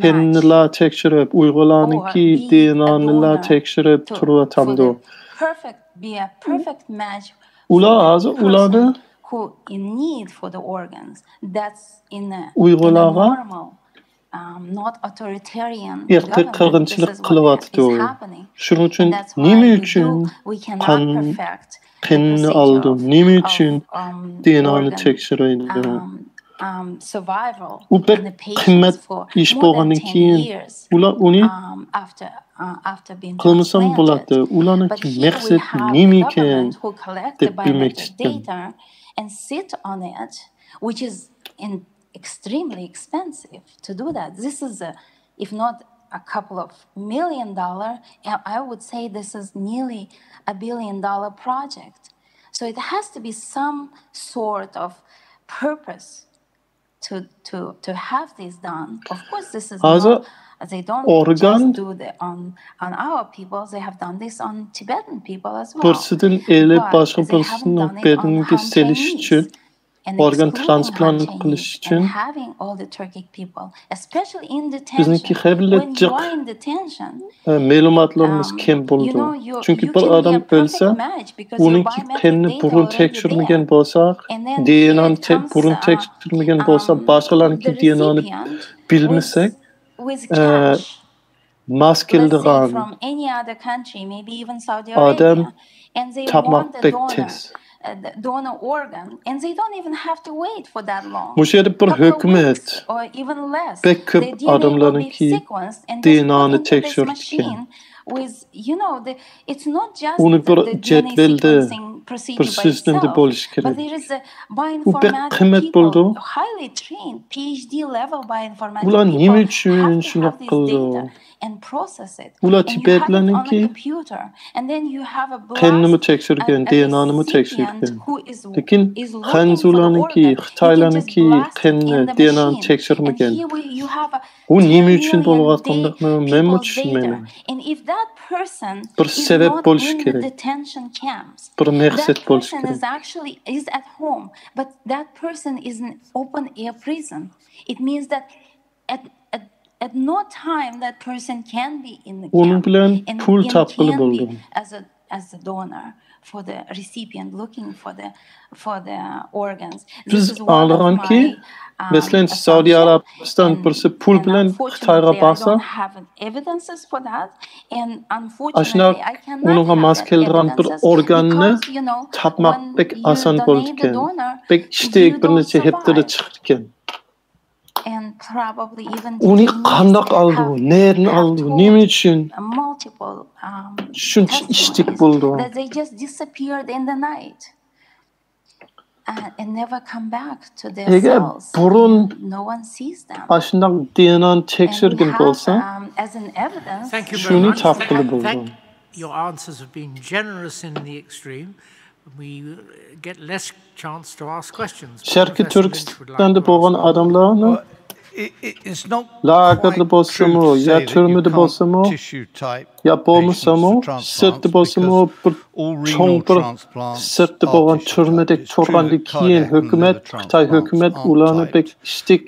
قېنىنىلا تەكشۈرۈپ، ئۇيغۇرلارنىڭكى دى ئېن ئېنىلا تەكشۈرۈپ تۇرۇۋاتامدۇ؟ ئۇلار ھازىر ئۇلارنى ئۇيغۇرلارغا ئىرقىي قىرغىنچىلىق قىلىۋاتىدۇ. شۇنىڭ ئۈچۈن نېمە ئۈچۈن قان قېنىنى ئالىدۇ؟ نېمە ئۈچۈن دى ئېن ئېنى تەكشۈرەيدۇ؟ ئۇ بەك قىممەت ئىش بولغاندىن كېيىن، ئۇلار ئۇنى قىلمىسام بولاتتى. ئۇلارنىڭكى مەقسەت نېمىكەن دەپ بىلمەكچىدىم. Extremely expensive to do that. This is a, if not a couple of million dollar, I I would say this is nearly a billion dollar project. So it has to be some sort of purpose to to to have this done. Of course, this is ھازىر not, they don't ئورگان just do the on on our people. They have done this on Tibetan people as well. بىرسىدىن ئېلىپ باشقا بىرسىنىڭ بەدىنىگە سېلىش ئۈچۈن ئورگان ترانسپلانت قىلىش ئۈچۈن بىزنىڭكى خېلى جىق، ئە، مەلۇماتلىرىمىز كەم بولىدۇ. چۈنكى بىر ئادەم ئۆلسە، ئۇنىڭكى قېنىنى بۇرۇن تەكشۈرمىگەن بولساق، دى ئېن ئېنى تە-، بۇرۇن تەكشۈرمىگەن بولسا، باشقىلارنىڭكى دى ئېن ئېنى بىلمىسەك، ئە، ماس كېلىدىغان ئادەم تاپماق بەك تەس. مۇشۇ يەردە بىر ھۆكۈمەت بەك كۆپ ئادەملەرنىڭكى دى ئېن ئېنى تەكشۈرىدىكەن. ئۇنى بىر جەدۋەلدە، بىر سىستېمىدا بولۇشى كېرەك. ئۇ بەك قىممەت بولىدۇ. ئۇلار نېمە ئۈچۈن شۇنداق قىلىدۇ؟ ئۇلار تىبەتلەرنىڭكى قېنىنىمۇ تەكشۈرگەن، دى ئېن ئېنىمۇ تەكشۈرگەن. لېكىن خەنزۇلارنىڭكى، خىتايلارنىڭكى قېنىنى، دى ئېن ئېنى تەكشۈرمىگەن. بۇ نېمە ئۈچۈن بولۇۋاتقانلىقىنى مەنمۇ چۈشىنمەيمەن. بىر سەۋەب بولۇشى كېرەك. بىر مەقسەت بولۇشى كېرەك. ئۇنىڭ بىلەن پۇل تاپقىلى بولىدۇ. بىز ئاڭلىغانكى، مەسىلەن، سەئۇدى ئەرەبىستان بىرسى پۇل بىلەن خىتايغا بارسا، ئاشۇنداق ئۇنىڭغا ماس كېلىدىغان بىر ئورگاننى تاپماق بەك ئاسان بولىدىكەن. بەك ئىشتەك بىر نەچچە ھەپتىدە چىقىدىكەن. ئۇنى قانداق ئالىدۇ؟ نەدىن ئالىدۇ؟ نېمە ئۈچۈن شۇنچە ئىشتەك بولىدۇ؟ ئەگەر بۇرۇن ئاشۇنداق دى ئېن ئېنى تەكشۈرگەن بولسا، شۇنى تاپقىلى بولىدۇ. Your answers have been generous in the extreme. We get less chance to ask questions. شەرقىي تۈركىستاندا بولغان ئادەملەرنى لاگېردا بولسىمۇ، يا تۈرمىدە بولسىمۇ، يا بولمىسىمۇ، سىرتتا بولسىمۇ، بىر چوڭ بىر سىرتتا بولغان تۈرمىدەك تۇرغاندىن كېيىن، ھۆكۈمەت، خىتاي ھۆكۈمەت ئۇلارنى بەك ئىشتەك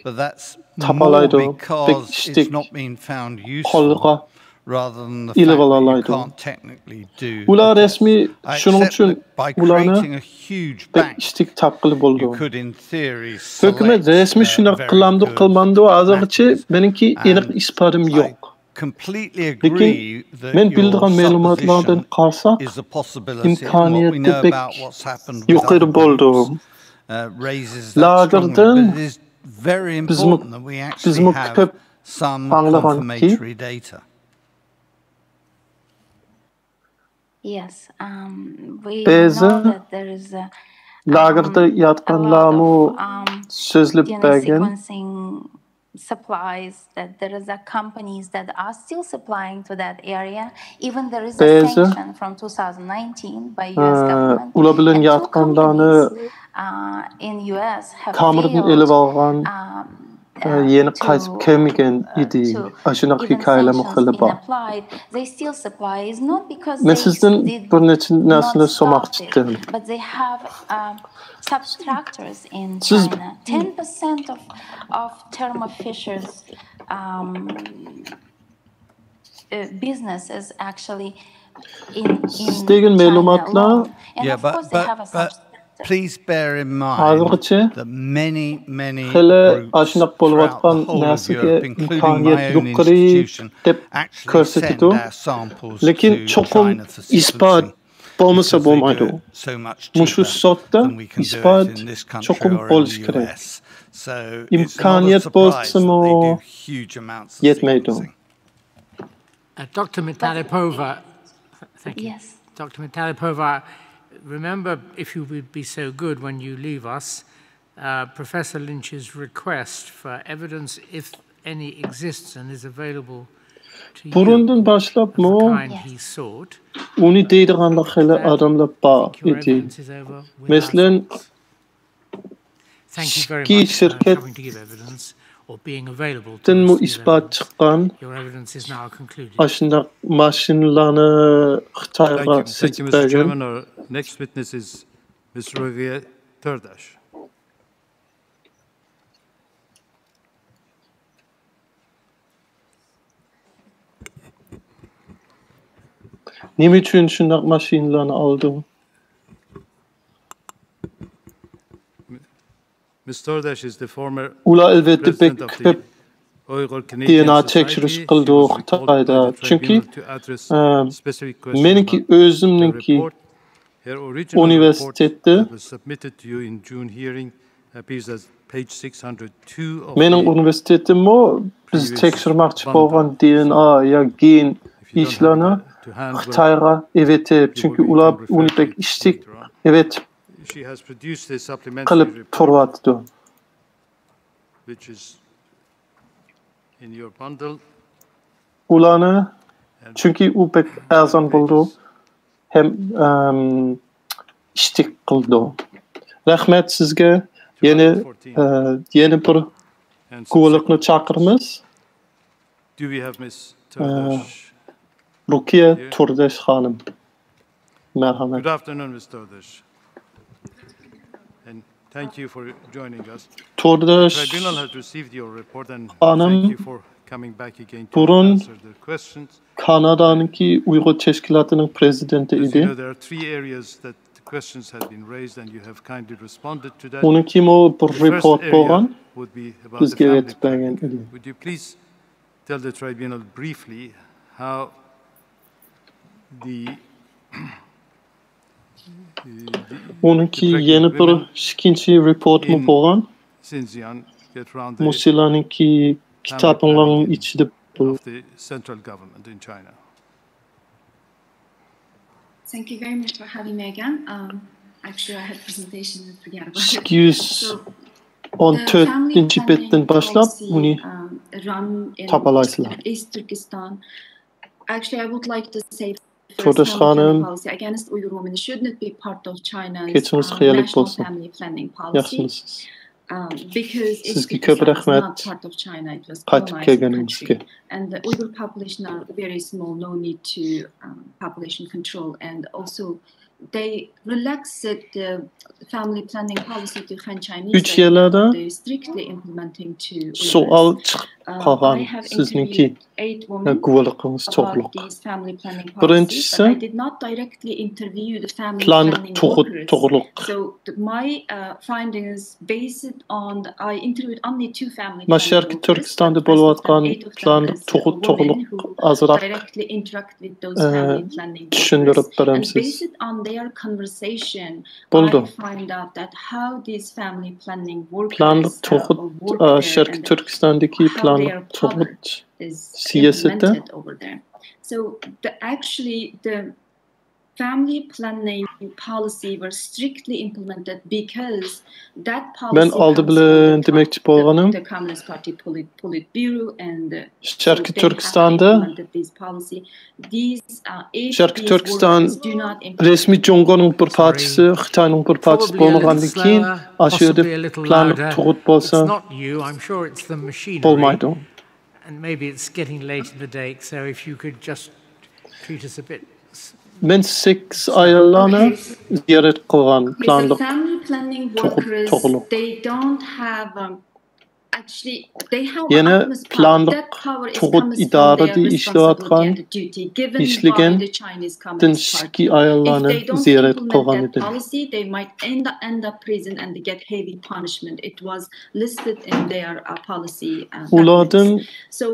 تاپالايدۇ، بەك ئىشتەك قولغا ئېلىۋالالايدۇ. ئۇلار رەسمىي شۇنىڭ ئۈچۈن ئۇلارنى بەك ئىشتەك تاپقىلى بولىدۇ. ھۆكۈمەت رەسمىي شۇنداق قىلامدۇ، قىلمامدۇ، ھازىرغىچە مېنىڭكى ئېنىق ئىسپاتىم يوق. لېكىن مەن بىلىدىغان مەلۇماتلاردىن قارىساق، ئىمكانىيىتى بەك يۇقىرى بولىدۇ. لاگېردىن بىزمۇ، بىزمۇ كۆپ ئاڭلىغانكى، بەزى لاگېردا ياتقانلارمۇ سۆزلەپ بەرگەن. Supplies that there is a companies that are still supplying to that area. Even there is a بەزى، sanction from two thousand nineteen by U S government. ئۇلار بىلەن ياتقانلارنى كامېردىن ئېلىپ ئالغان، يەنە قايتىپ كەلمىگەن ئىدى. ئاشۇنداق ھېكايىلەرمۇ خېلى بار. مەن سىزدىن بىر نەچچە نەرسىنى سورىماقچى ئىدىم. Subtractors in China. Ten percent of, of Thermo Fisher's, um, uh, business is actually in, in China alone. And of course they have a subtractor. Please bear in mind that many, many groups throughout the whole of Europe, including my own institution, actually send our samples to China for sequencing. بولمىسا بولمايدۇ. مۇشۇ سوتتا ئىسپات چوقۇم بولۇشى كېرەك. ئىمكانىيەت بولسىمۇ يەتمەيدۇ. Uh, Doctor Mitalipova, thank you. Yes. Doctor Mitalipova, remember, if you would be so good when you leave us, uh, Professor Lynch's request for evidence, if any exists and is available to you, بۇرۇندىن باشلاپمۇ of the kind he sought. ئۇنى دەيدىغانلار خېلى ئادەملەر بار ئىدى. مەسىلەن، ئىچكى شىركەتتىنمۇ ئىسپات چىققان. ئاشۇنداق ماشىنىلارنى خىتايغا سېتىپ بەرگەن. Next witness is Miss Rogier Tördaş. نېمە ئۈچۈن شۇنداق ماشىنىلارنى ئالدىڭ؟ ئۇلار ئەلۋەتتە بەك كۆپ دى ئېن ئا تەكشۈرۈش قىلىدۇ خىتايدا. چۈنكى، ئە، مېنىڭكى ئۆزۈمنىڭكى ئۇنىۋېرسىتېتتا مېنىڭ ئۇنىۋېرسىتېتىممۇ بىز تەكشۈرمەكچى بولغان دى ئېن ئا يا گېن ئىشلارنى خىتايغا ئەۋېتىپ، چۈنكى ئۇلار ئۇنى بەك ئىشتىك ئەۋېتىپ قىلىپ تۇرۇۋاتىدۇ. ئۇلارنى، چۈنكى ئۇ بەك ئەرزان بولىدۇ. ھەم، ئەم، ئىشتىك قىلىدۇ. رەھمەت سىزگە. يەنە، ئە، يەنە بىر گۇۋاھلىقنى چاقىرىمىز. ئە، رۇقىيە تۇرداش خانىم. مەرھەمەت. تۇرداش خانىم، بۇرۇن كانادانىڭكى ئۇيغۇر تەشكىلاتىنىڭ پرېزىدېنتى ئىدى. ئۇنىڭكىمۇ بىر رېپورت بولغان، بىزگە ئېيتىپ بەرگەن ئىدى. ئۇنىڭكى يەنە بىر ئىككىنچى رېپورتمۇ بولغان. مۇشۇلارنىڭكى كىتابىڭلارنىڭ ئىچىدە بۇ. Thank you very much for having me again. Um, actually, I had presentation and forget about it. ئىككى يۈز ئون تۆتىنچى بەتتىن باشلاپ ئۇنى تاپالايسىلەر. East Turkestan. Actually, I would like to say تۇرداش خانىم، كېچىڭىز خىرلىك بولسۇن. ياخشىمۇسىز؟ سىزگە كۆپ رەھمەت قايتىپ كەلگىنىڭىزگە. ئۈچ يەرلەردە سوئال چىقىپ قالغان سىزنىڭكى گۇۋاھلىقىڭىز توغرۇلۇق. بىرىنچىسى، پىلانلىق تۇغۇت توغرۇلۇق. مانا شەرقىي تۈركىستاندا بولۇۋاتقان پىلانلىق تۇغۇت توغرۇلۇق ئازراق چۈشەندۈرۈپ بېرەمسىز؟ بولىدۇ. پىلانلىق تۇغۇت، شەرقىي تۈركىستاندىكى پىلانلىق تۇغۇت سىياسىتى. مەن ئالدى بىلەن دېمەكچى بولغىنىم، شەرقىي تۈركىستاندا، شەرقىي تۈركىستان رەسمىي جۇڭگونىڭ بىر پارچىسى، خىتاينىڭ بىر پارچىسى بولمىغاندىن كېيىن، ئاشۇ يەردە پىلانلىق تۇغۇت بولسا بولمايدۇ. And maybe it's getting late in the day, so if you could just treat us a bit. مەن سەككىز ئاياللارنى زىيارەت قىلغان پىلانلىق تۇغۇت توغرۇلۇق. يەنە پىلانلىق تۇغۇت ئىدارىدە ئىشلەۋاتقان، ئىشلىگەن دىن شىكى ئاياللارنى زىيارەت قىلغان ئىدىم. ئۇلاردىن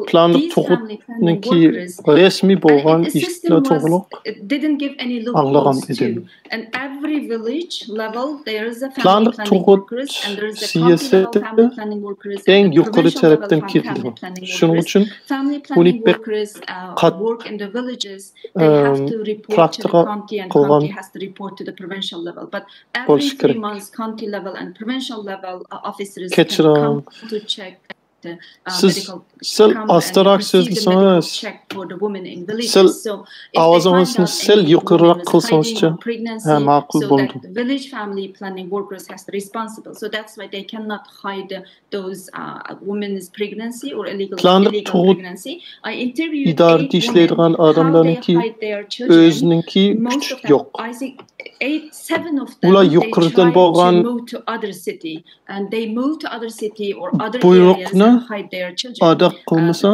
پىلانلىق تۇغۇتنىڭكى رەسمىي بولغان ئىشلار توغرۇلۇق ئاڭلىغان ئىدىم. پىلانلىق تۇغۇت سىياسىتى ئەڭ يۇقىرى تەرەپتىن كېلىدۇ. شۇنىڭ ئۈچۈن ئۇنى بەك قاتتىق پراكتىكا قىلغان بولۇشى كېرەك. كەچۈرۈڭ، سىز سەل ئاستىراق سۆزلىسىڭىز، سەل ئاۋازىڭىزنى سەل يۇقىرىراق قىلسىڭىزچە، ھە، ماقۇل بولىدۇ. پىلانلىق تۇغۇت ئىدارىدە ئىشلەيدىغان ئادەملەرنىڭكى ئۆزىنىڭكى كۈچى يوق. ئۇلار يۇقىرىدىن بولغان بۇيرۇقنى ئادا قىلمىسا،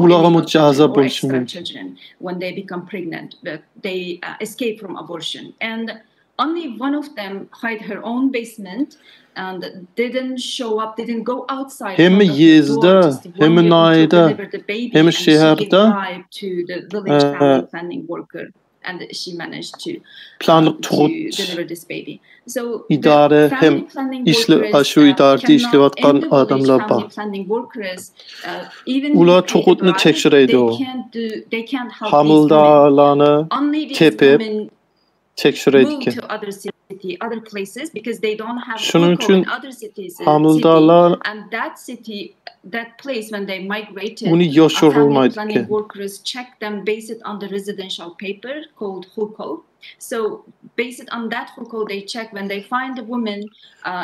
ئۇلارغىمۇ جازا بولۇشى مۇمكىن. Only one of them hide her own basement and didn't show up, didn't go outside. ھەممە يېزىدا، ھەممە ناھىيەدە، ھەممە شەھەردە پىلانلىق تۇغۇت ئىدارە ھەم ئىشلە-، ئاشۇ ئىدارىدە ئىشلەۋاتقان ئادەملەر بار. ئۇلار تۇغۇتنى تەكشۈرەيدۇ. ھامىلىدارلارنى تېپىپ، تەكشۈرەيدىكەن. شۇنىڭ ئۈچۈن ھامىلىدارلار ئۇنى يوشۇرالمايدىكەن.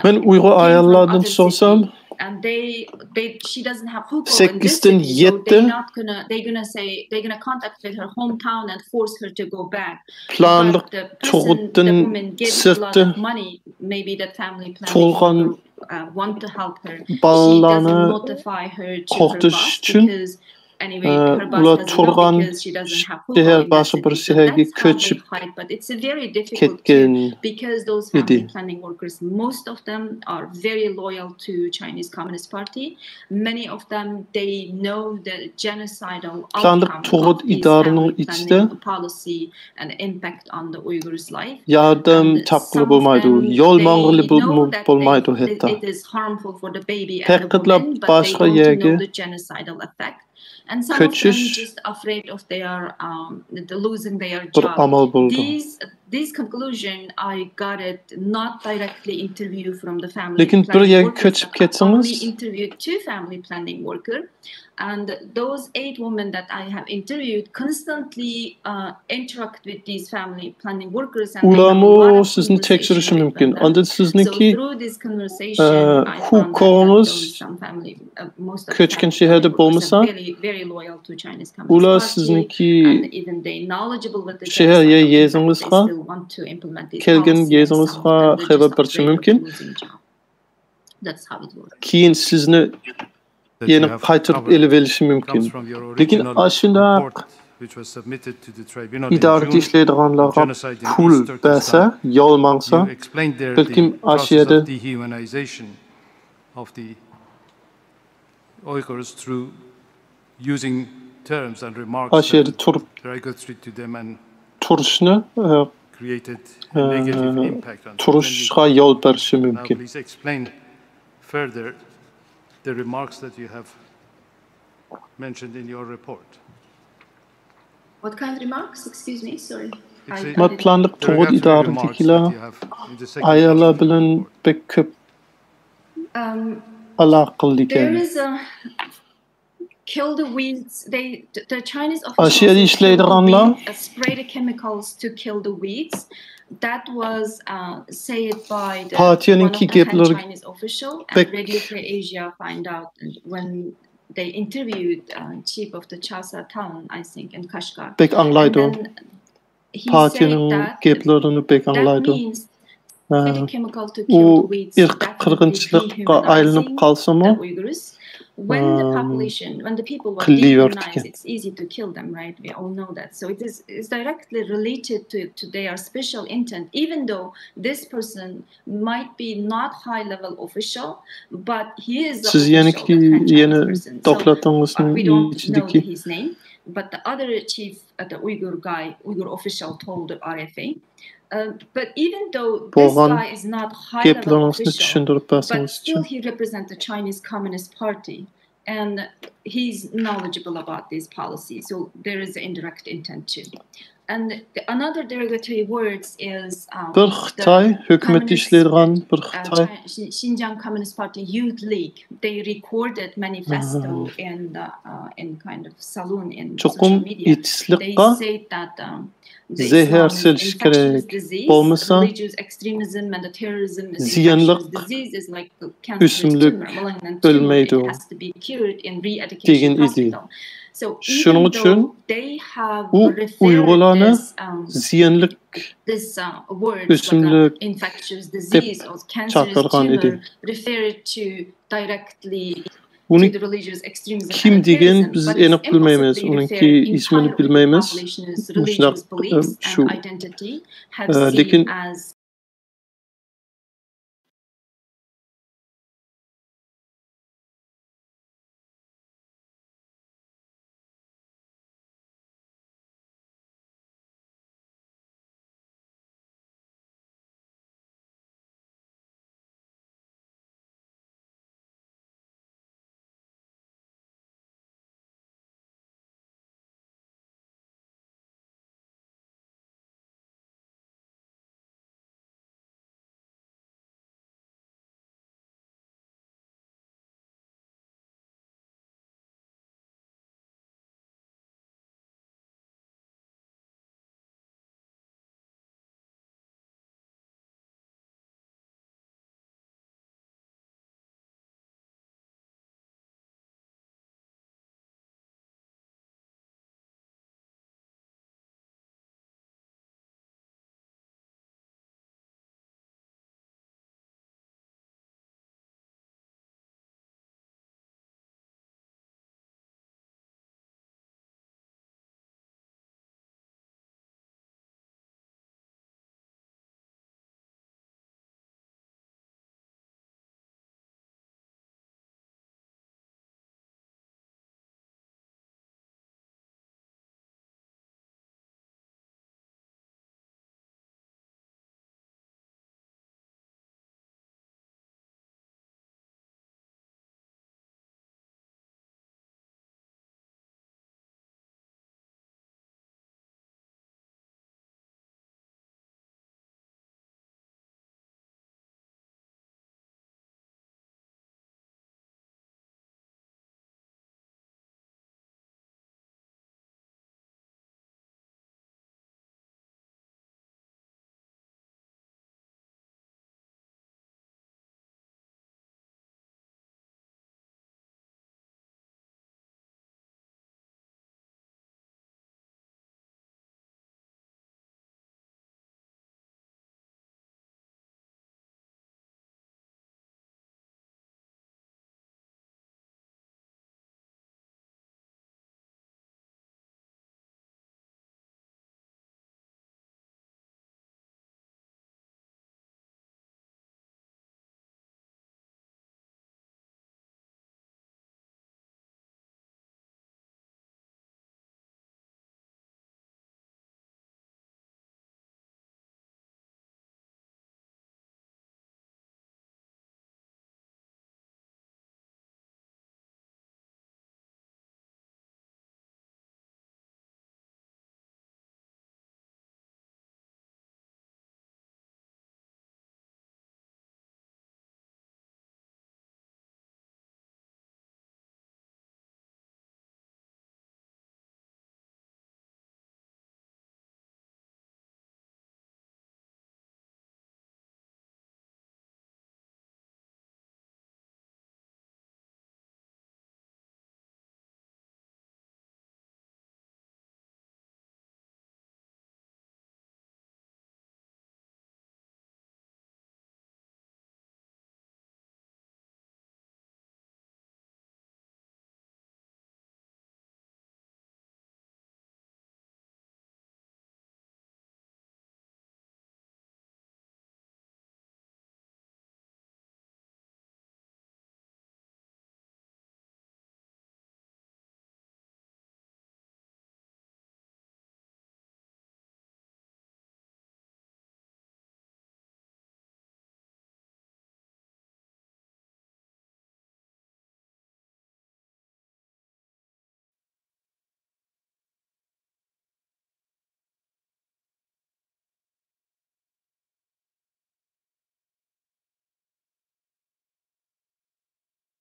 مەن ئۇيغۇر ئاياللاردىن سورىسام، سەككىزدىن يەتتە پىلانلىق تۇغۇتتىن سىرتتا تۇغۇلغان بالىلارنى قورقۇتۇش ئۈچۈن، ئۇلار تۇرغان شەھەر باشقا بىر شەھەرگە كۆچۈپ كەتكەن ئىدى. پىلانلىق تۇغۇت ئىدارىنىڭ ئىچىدە ياردەم تاپقىلى بولمايدۇ، يول ماڭغىلى بولمايدۇ ھەتتا. پەقەتلا باشقا يەرگە كۆچۈش بىر ئامال بولىدۇ. لېكىن بىر يەرگە كۆچۈپ كەتسىڭىز، ئۇلارمۇ سىزنى تەكشۈرۈشى مۇمكىن. ئاندىن سىزنىڭكى ھوقۇقىڭىز كۆچكەن شەھەردە بولمىسا، ئۇلار سىزنىڭكى شەھەر يا يېزىڭىزغا، كەلگەن يېزىڭىزغا خەۋەر بېرىشى مۇمكىن. كېيىن سىزنى يەنە قايتۇرۇپ ئېلىۋېلىشى مۇمكىن. لېكىن ئاشۇنداق ئىدارىدە ئىشلەيدىغانلارغا پۇل بەرسە، يول ماڭسا، بەلكىم ئاشۇ يەردە ئاشۇ يەردە تۇرۇپ تۇرۇشنى، ئە، ئە، تۇرۇشقا يول بېرىشى مۇمكىن. What kind of remarks? Excuse me, sorry. ما پىلانلىق تۇغۇت ئىدارىدىكىلەر ئاياللار بىلەن بەك كۆپ ئالاقە قىلىدىكەن. Kill the weeds. They, the Chinese officials say kill the weeds, uh, spray the chemicals to kill the weeds. That was, uh, said by the, one of the head Chinese official, and Radio Free Asia find out when they interviewed, uh, chief of the Chasa town, I think, in Kashgar. بەك ئاڭلايدۇ. پارتىيەنىڭ گەپلىرىنى بەك ئاڭلايدۇ. ئۇ ئىرقىي قىرغىنچىلىققا ئايلىنىپ قالسىمۇ، قىلىۋېرىدىكەن. سىز يەنە يەنە دوكلاتىڭىزنىڭ ئىچىدىكى But the other chief, uh, the Uyghur guy, Uyghur official told R F A. Uh, but even though this guy is not high level official, but still he represents the Chinese Communist Party, and he's knowledgeable about these policies. So there is an indirect intent too. And the, another derogatory words is, um, بىر خىتاي ھۆكۈمىتى ئىشلەيدىغان بىر خىتاي Xinjiang Communist Party Youth League. They recorded manifesto in the, uh, in kind of saloon in social media. They said that, um, زەھەر سېلىش كېرەك. بولمىسا، زىيانلىق ئۆسۈملۈك ئۆلمەيدۇ، دېگەن ئىدى. شۇنىڭ ئۈچۈن ئۇ ئۇيغۇرلارنى زىيانلىق ئۆسۈملۈك دەپ چاقىرغان ئىدى. ئۇنى كىم دېگەن بىز ئېنىق بىلمەيمىز، ئۇنىڭكى ئىسمىنى بىلمەيمىز. مۇشۇنداق، ئە، شۇ، ئە، لېكىن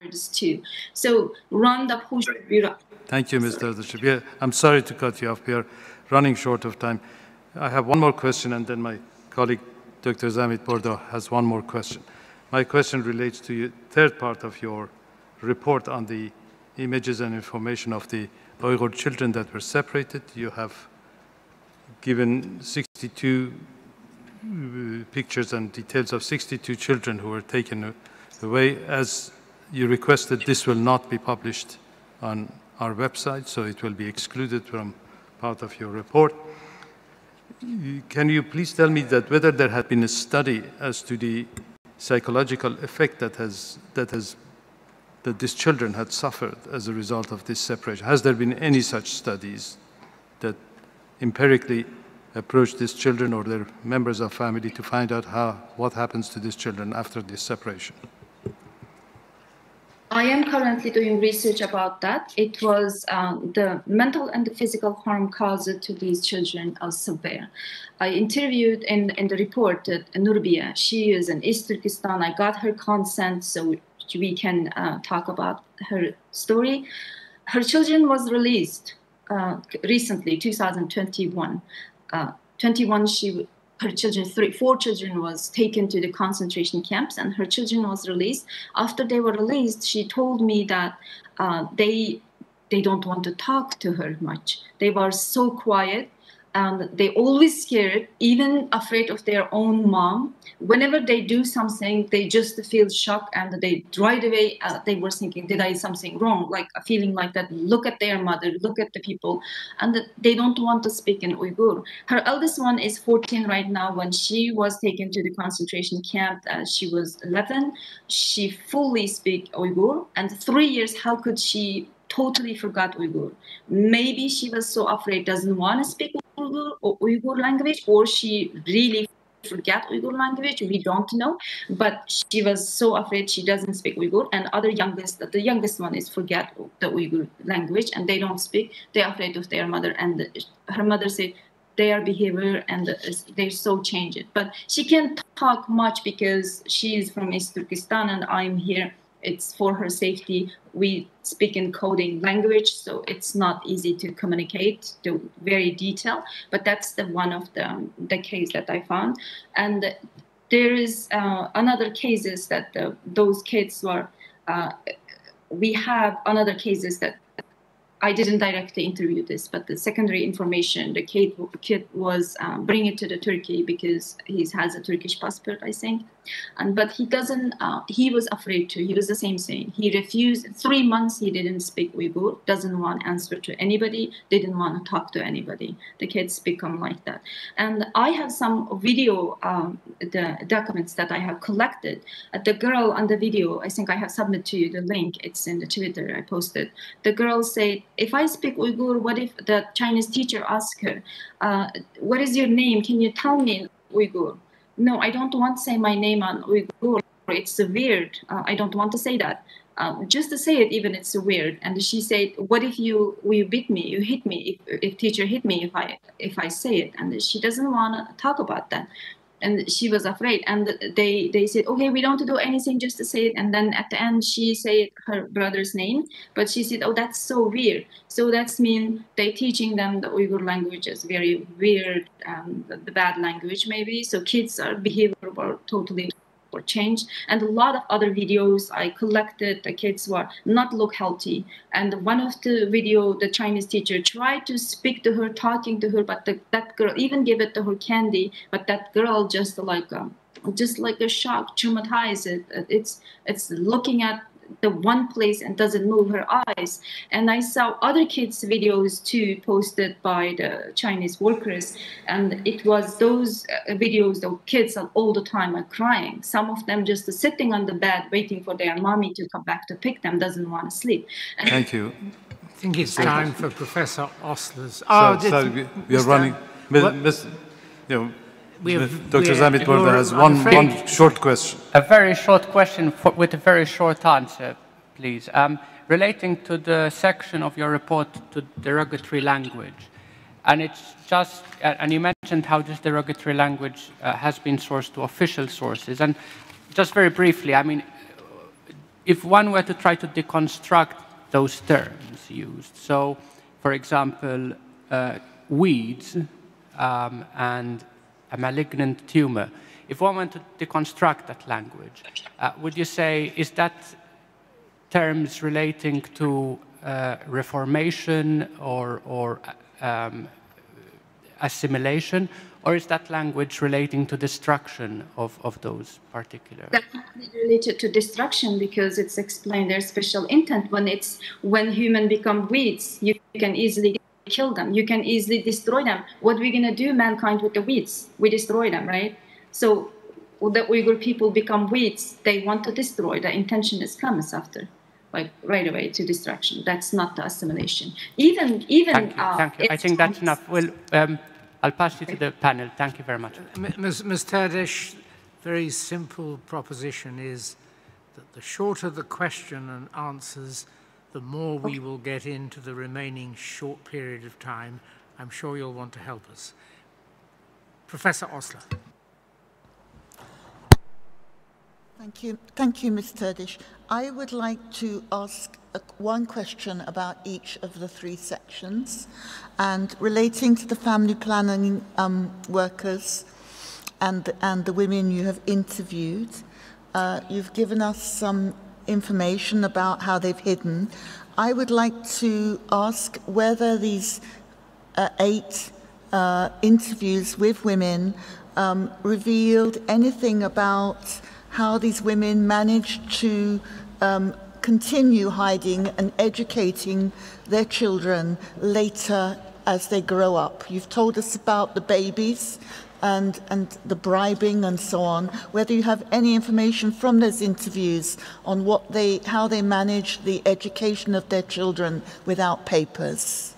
others too. So, Rwanda, who should be ra- Thank you, Mister Dashib. Yeah, I'm sorry to cut you off. We are running short of time. I have one more question, and then my colleague, Doctor Zamit Bordo, has one more question. My question relates to the third part of your report on the images and information of the Uyghur children that were separated. You have given sixty-two uh, pictures and details of sixty-two children who were taken away. As you requested, this will not be published on our website, so it will be excluded from part of your report. Can you please tell me that whether there had been a study as to the psychological effect that has that has that these children had suffered as a result of this separation? Has there been any such studies that empirically approach these children or their members of family to find out how what happens to these children after this separation? I am currently doing research about that. It was um, the mental and the physical harm caused to these children are severe. I interviewed in, in the report uh, Nurbia. She is in East Turkestan. I got her consent so we can uh, talk about her story. Her children was released uh, recently, two thousand twenty-one. Uh, twenty-one, she her children, three, four children was taken to the concentration camps, and her children was released. After they were released, she told me that uh, they they don't want to talk to her much. They were so quiet, and they always scared, even afraid of their own mom. Whenever they do something, they just feel shocked and they right away uh, they were thinking, "Did I something wrong?" Like a feeling like that. Look at their mother, look at the people, and they don't want to speak in Uyghur. Her eldest one is fourteen right now. When she was taken to the concentration camp, uh, she was eleven. She fully speak Uyghur, and three years, how could she totally forgot Uyghur? Maybe she was so afraid, doesn't want to speak Uyghur or Uyghur language, or she really forget Uyghur language. We don't know, but she was so afraid she doesn't speak Uyghur. And other youngest, the youngest one is forget the Uyghur language, and they don't speak. They're afraid of their mother, and her mother said their behavior and they're so changed. But she can't talk much because she is from East Turkestan and I'm here. It's for her safety. We speak in coding language, so it's not easy to communicate the very detail. But that's the one of the the case that I found, and there is uh, another cases that the, those kids were. Uh, we have another cases that I didn't directly interview this, but the secondary information, the kid, kid was uh, bring it to the Turkey because he has a Turkish passport, I think. And but he doesn't. Uh, he was afraid to. He was the same thing. He refused. Three months he didn't speak Uyghur. Doesn't want answer to anybody. Didn't want to talk to anybody. The kids become like that. And I have some video um, the documents that I have collected. Uh, the girl on the video, I think I have submitted to you the link. It's in the Twitter I posted. The girl said, "If I speak Uyghur, what if the Chinese teacher asks her, uh, what is your name? Can you tell me in Uyghur?" "No, I don't want to say my name on Uyghur. It's weird. Uh, I don't want to say that. Uh, just to say it, even it's weird." And she said, "What if you you beat me? You hit me? If, if teacher hit me, if I if I say it?" And she doesn't want to talk about that. And she was afraid, and they they said, "Okay, we don't do anything, just to say it." And then at the end she said her brother's name, but she said, "Oh, that's so weird." So that's mean they teaching them the Uyghur language is very weird, um, the, the bad language maybe. So kids are behavior were totally or changed. And a lot of other videos I collected, the kids were not look healthy. And one of the video, the Chinese teacher tried to speak to her, talking to her, but the, that girl even gave it to her candy, but that girl just like um, just like a shock, traumatized. It, it's it's looking at the one place and doesn't move her eyes. And I saw other kids' videos too posted by the Chinese workers, and it was those uh, videos. The kids are all the time are crying. Some of them just sitting on the bed waiting for their mommy to come back to pick them. Doesn't want to sleep. And Thank you. I think it's time for Professor Osler's. Oh, so, so we, we are running. Miss, you know, Doctor Zamit Borda has one, one short question. A very short question for, with a very short answer, please. Um, relating to the section of your report to derogatory language, and it's just, and you mentioned how this derogatory language uh, has been sourced to official sources, and just very briefly, I mean, if one were to try to deconstruct those terms used, so, for example, uh, weeds um, and a malignant tumor, if one were to deconstruct that language, uh, would you say, is that terms relating to uh, reformation or, or um, assimilation, or is that language relating to destruction of, of those particular? Definitely related to destruction because it's explained their special intent. When it's when human become weeds, you can easily kill them. You can easily destroy them. What we're gonna do, mankind, with the weeds? We destroy them, right? So the Uyghur people become weeds. They want to destroy. The intention is comes after, like, right away to destruction. That's not the assimilation. Even even Thank you. Uh, Thank you. I it's think that's Chinese. Enough. Well, um, I'll pass you to the panel. Thank you very much. Ms. Ms. Terdish, very simple proposition is that the shorter the question and answers, the more we will get into the remaining short period of time. I'm sure you'll want to help us. Professor Osler. Thank you. Thank you, Ms. Terdish. I would like to ask a, one question about each of the three sections. And relating to the family planning um, workers and, and the women you have interviewed, uh, you've given us some information about how they've hidden. I would like to ask whether these uh, eight uh, interviews with women um, revealed anything about how these women managed to um, continue hiding and educating their children later as they grow up. You've told us about the babies and, and the bribing and so on, whether you have any information from those interviews on what they, how they manage the education of their children without papers.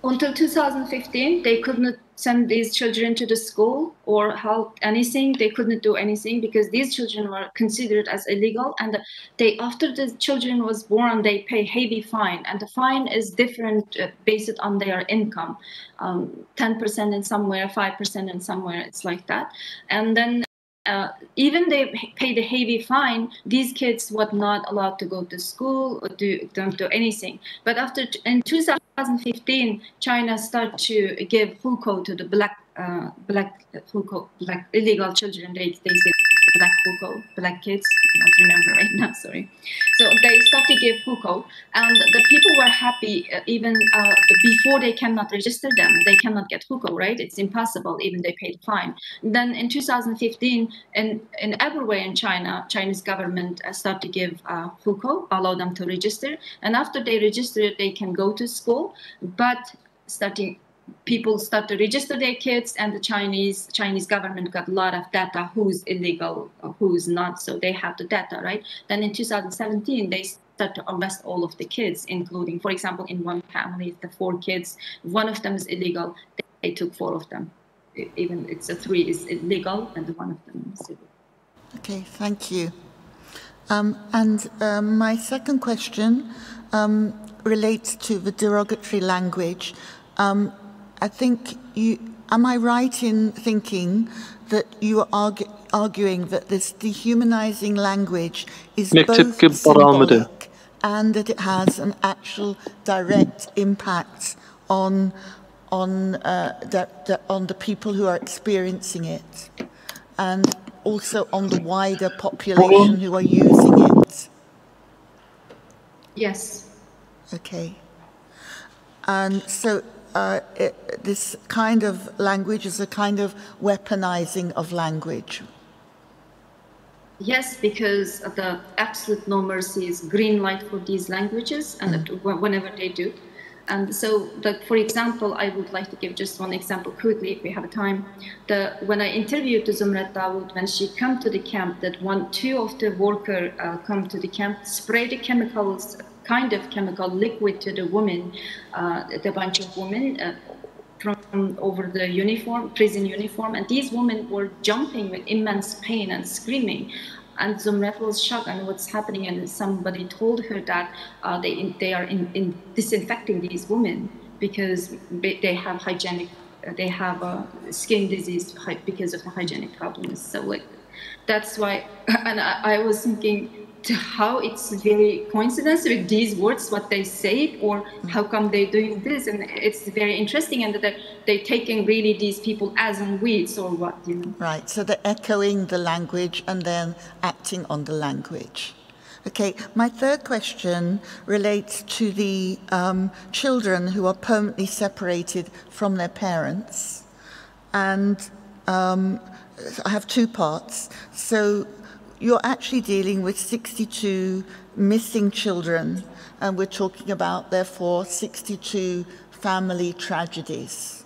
Until two thousand fifteen, they could not send these children to the school or help anything. They couldn't do anything because these children were considered as illegal. And they, after the children was born, they pay heavy fine. And the fine is different uh, based on their income. Um, ten percent in somewhere, five percent in somewhere, it's like that. And then uh, even they pay the heavy fine, these kids were not allowed to go to school or do, don't do anything. But after, in two thousand fifteen, China started to give hukou to the black, uh, black hukou, black illegal children. They, they say black hukou, black kids. I don't remember right now, sorry. So they start to give hukou, and the people were happy. Uh, even uh, the, before they cannot register them, they cannot get hukou, right? It's impossible. Even they paid fine. Then in two thousand fifteen, in in everywhere in China, Chinese government uh, start to give uh, hukou, allow them to register, and after they register, they can go to school. But starting people start to register their kids, and the Chinese Chinese government got a lot of data, who's illegal, who's not, so they have the data, right? Then in two thousand seventeen, they start to arrest all of the kids, including, for example, in one family, the four kids, one of them is illegal, they took four of them. E- Even it's a three is illegal, and one of them is illegal. Okay, thank you. Um, and um, my second question um, relates to the derogatory language. Um, I think you, am I right in thinking that you are argu- arguing that this dehumanizing language is both مەكتەپكە بارالمىدى. symbolic and that it has an actual direct impact on on uh, the, the, on the people who are experiencing it, and also on the wider population who are using it. Yes. Okay. And so uh, it, this kind of language is a kind of weaponizing of language. Yes, because the absolute no mercy is green light for these languages, and it- wh- whenever they do. And so, the, for example, I would like to give just one example quickly, if we have time. The when I interviewed Zumrat Dawood, when she come to the camp, that one two of the worker uh, come to the camp, spray the chemicals, kind of chemical liquid to the women, uh, the bunch of women. Uh, from over the uniform, prison uniform, and these women were jumping with immense pain and screaming. And Zumrat was shocked and what's happening, and somebody told her that uh, they they are in, in disinfecting these women because they they have hygienic, they have a skin disease hy- because of the hygienic problems. So like that's why, and I, I was thinking how it's very coincidence with these words, what they said, or how come they're doing this. And it's very interesting, and that they're taking really these people as in weeds or what, you know. Right, so they're echoing the language and then acting on the language. Okay, my third question relates to the um, children who are permanently separated from their parents. And um, I have two parts. So you're actually dealing with sixty-two missing children, and we're talking about, therefore, sixty-two family tragedies.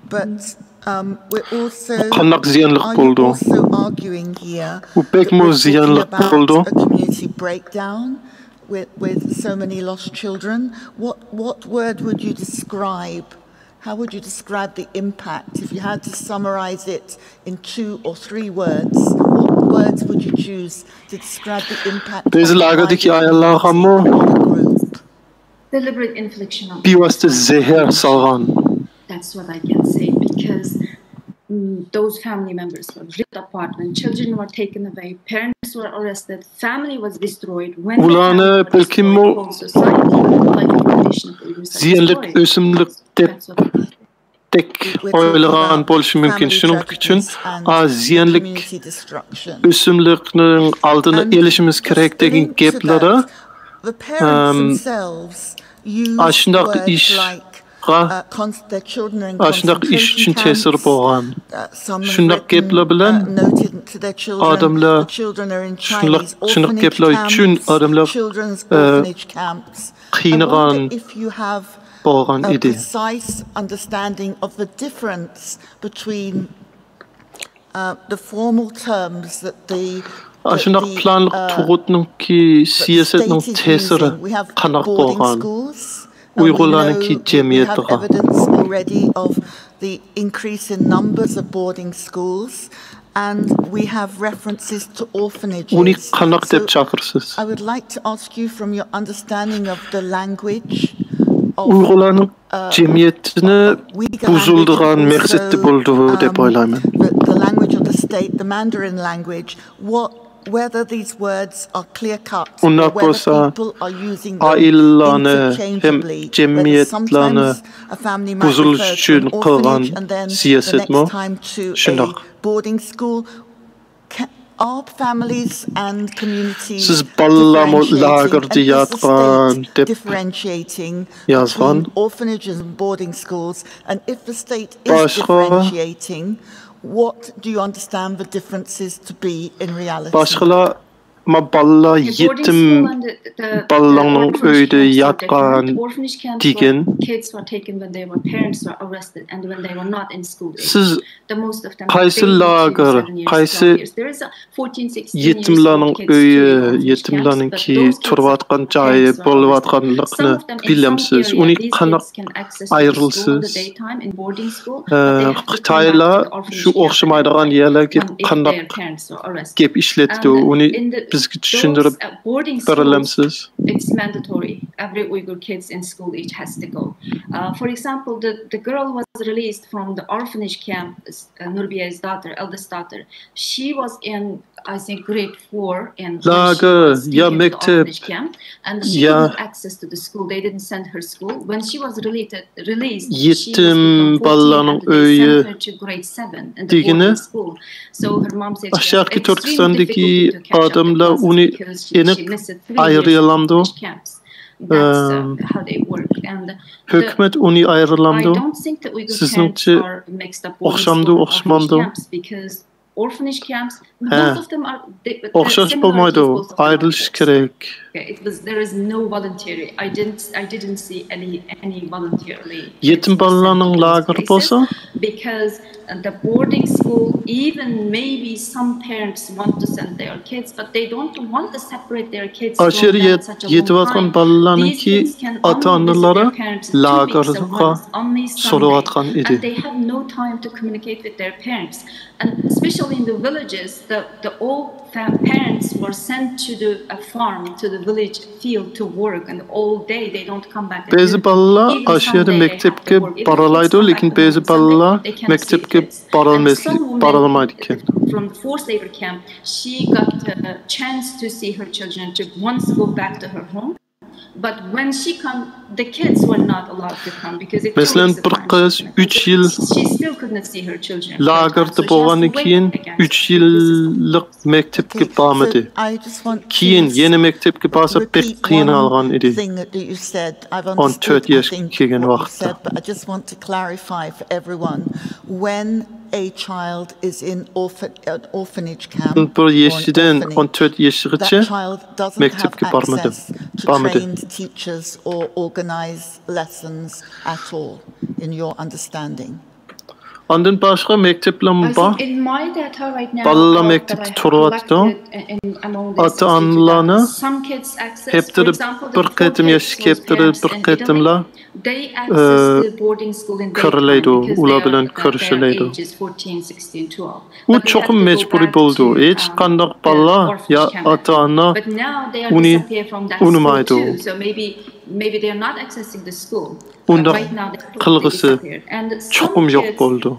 But um, we're also, قانداق زىيانلىق are you بولىدۇ؟ Also arguing here بۇ بەكمۇ that we're talking زىيانلىق about بولىدۇ. A community breakdown with, with so many lost children? What, what word would you describe? How would you describe the impact? If you had to summarize it in two or three words, what words would you choose to describe the impact بەزى of لاگېردىكى dividing ئاياللارغىمۇ the group? Deliberate infliction of بىۋاسىتە زەھەر سالغان. That's what I can say, because mm, those family members were ripped apart when children were taken away, parents were arrested, family was destroyed. When the ئۇلارنى family were بەلكىممۇ destroyed, whole society, like, condition of the زىيانلىق destroyed. ئۆسۈملۈك دەپ That's what تەك ئويلىغان بولۇشى مۇمكىن. شۇنىڭ ئۈچۈن ئا زىيانلىق ئۆسۈملۈكنىڭ ئالدىنى ئېلىشىمىز كېرەك دېگەن گەپلەردە ئاشۇنداق ئىشقا ئاشۇنداق ئىش ئۈچۈن تەسىر بولغان. شۇنداق گەپلەر بىلەن ئادەملەر شۇنداق شۇنداق گەپلەر ئۈچۈن ئادەملەر قىينىغان بولغان ئىدى. Precise understanding of the difference between uh, the formal terms that the ئاشۇنداق پىلانلىق تۇغۇتنىڭكى سىياسەتنىڭ تەسىرى قانداق بولغان؟ ئۇيغۇرلارنىڭكى جەمئىيەتىغا. Evidence already of the increase in numbers of boarding schools, and we have references to orphanages. ئۇنى قانداق دەپ چاقىرىسىز؟ I would like to ask you from your understanding of the language of ئۇيغۇرلارنىڭ جەمئىيەتنى بۇزۇلىدىغان مەقسەتتە بولىدۇ دەپ ئويلايمەن. The, the language of the state, the Mandarin language, what, whether these words are clear cut, ئۇنداق بولسا ئائىلىلەرنى ھەم جەمئىيەتلەرنى بۇزۇلۇش ئۈچۈن قىلغان سىياسەتمۇ شۇنداق. Boarding school. Are families and communities سىز بالىلارمۇ لاگېردا ياتقان دەپ يازغان. Orphanages and boarding schools, and if the state is differentiating, what do you understand the differences to be in reality? باشقىلار ما بالىلار يېتىم بالىلارنىڭ ئۆيىدە ياتقان دېگەن. سىز قايسى لاگېر، قايسى يېتىملارنىڭ ئۆيى، يېتىملارنىڭكى تۇرۇۋاتقان جايى بولۇۋاتقانلىقىنى بىلەمسىز؟ ئۇنى قانداق ئايرىلىسىز؟ خىتايلار شۇ ئوخشىمايدىغان يەرلەرگە قانداق گەپ ئىشلىتىدۇ، ئۇنى بىزگە چۈشەندۈرۈپ بېرەلەمسىز؟ It's mandatory. Every Uyghur kids in school each has to go. Uh, for example, the, the girl was released from the orphanage camp, uh, Nurbiya's daughter, eldest daughter. She was in, I think, grade four in لاگېر يا مەكتەپ camp, and she didn't have access to the school. They didn't send her school. When she was released, released, she was يېتىم become بالىلارنىڭ fourteen, and they ئۆيى sent her to grade seven in the دېگىنى boarding school. So her mom said she has ئاشۇ ياقى extremely تۈركىستاندىكى difficulty to catch up with ئادەملەر classes ئۇنى because she, ئېنىق she missed three years ئايرىيالامدۇ؟ of camps. That's uh, how they work. And the, ھۆكۈمەت ئۇنى ئايرىيالامدۇ؟ I don't think the Uyghur سىزنىڭچە parents are mixed up boarding ئوخشامدۇ، school and ئوخشىمامدۇ؟ Orphanage camps, because both ھە. of them are they, the ئوخشاش similarities بولمايدۇ، both of them are ئايرىلىشى there. كېرەك. Okay, it was there is no voluntary. I didn't I didn't see any any voluntarily. يېتىم بالىلارنىڭ لاگېرى بولسا، Because uh, the boarding school, even maybe some parents want to send their kids, but they don't want to separate their kids ئاشۇ يەردە from يەت- that such a long يېتىۋاتقان time. بالىلارنىڭكى These kids can ئاتا only visit ئانىلىرى their parents two weeks or لاگېرغا once, only Sunday, سولىۋاتقان ئىدى. And they have no time to communicate with their parents. And especially in the villages, the, the old fa- parents were sent to the a farm, to the village field to work, and all day they don't come back. بەزى بالىلار ئاشۇ يەردە مەكتەپكە بارالايدۇ، لېكىن بەزى بالىلار مەكتەپكە مەكتەپكە بارالمايدىكەن. From the forced labor camp, she got a chance to see her children, to once go back to her home. But when she come, the kids were not allowed to come because it مەسىلەن، بىر قىز ئۈچ يىل لاگېردا بولغاندىن كېيىن ئۈچ يىللىق مەكتەپكە بارمىدى. كېيىن يەنە مەكتەپكە بارسا بەك قىينالغان ئىدى. ئون تۆت ياشقا كەلگەن ۋاقىتتا. بىر ياشىدىن ئون تۆت ياشىغىچە مەكتەپكە بارمىدى. بارمىدى. ئاندىن باشقا مەكتەپلەرمۇ بار. بالىلار مەكتەپتە تۇرۇۋاتىدۇ. ئاتا ئانىلارنى ھەپتىدە بىر قېتىم ياكى ئىككى ھەپتىدە بىر قېتىملا كۆرەلەيدۇ، ئۇلار بىلەن كۆرۈشەلەيدۇ. ئۇ چوقۇم مەجبۇرىي بولىدۇ. ھېچقانداق بالىلار يا ئاتا ئانا ئۇنى ئۇنىمايدۇ. ئۇنداق قىلغۇسى چوقۇم يوق بولىدۇ.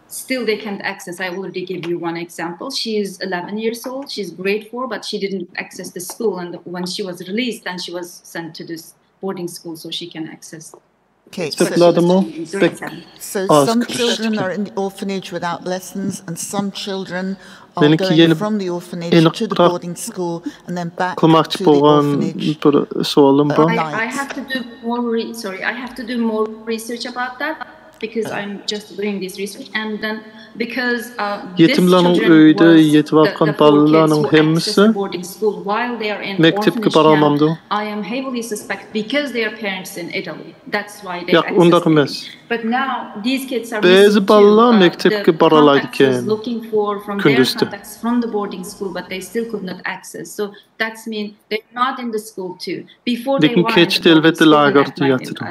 Still, they can't access. I already gave you one example. She is eleven years old. She's grade four, but she didn't access the school. And when she was released, then she was sent to this boarding school so she can access. مەكتەپلەردىمۇ بەك ئاز كىرىشتى. مېنىڭكى يەنە ئېنىقراق قىلماقچى بولغان بىر سوئالىم بار. يېتىملەرنىڭ ئۆيىدە يېتىۋاتقان بالىلارنىڭ ھەممىسى مەكتەپكە بارالمامدۇ؟ ياق، ئۇنداق ئەمەس. بەزى بالىلار مەكتەپكە بارالايدىكەن كۈندۈزدە. لېكىن كەچتە ئەلۋەتتە لاگېردا ياتىدۇ.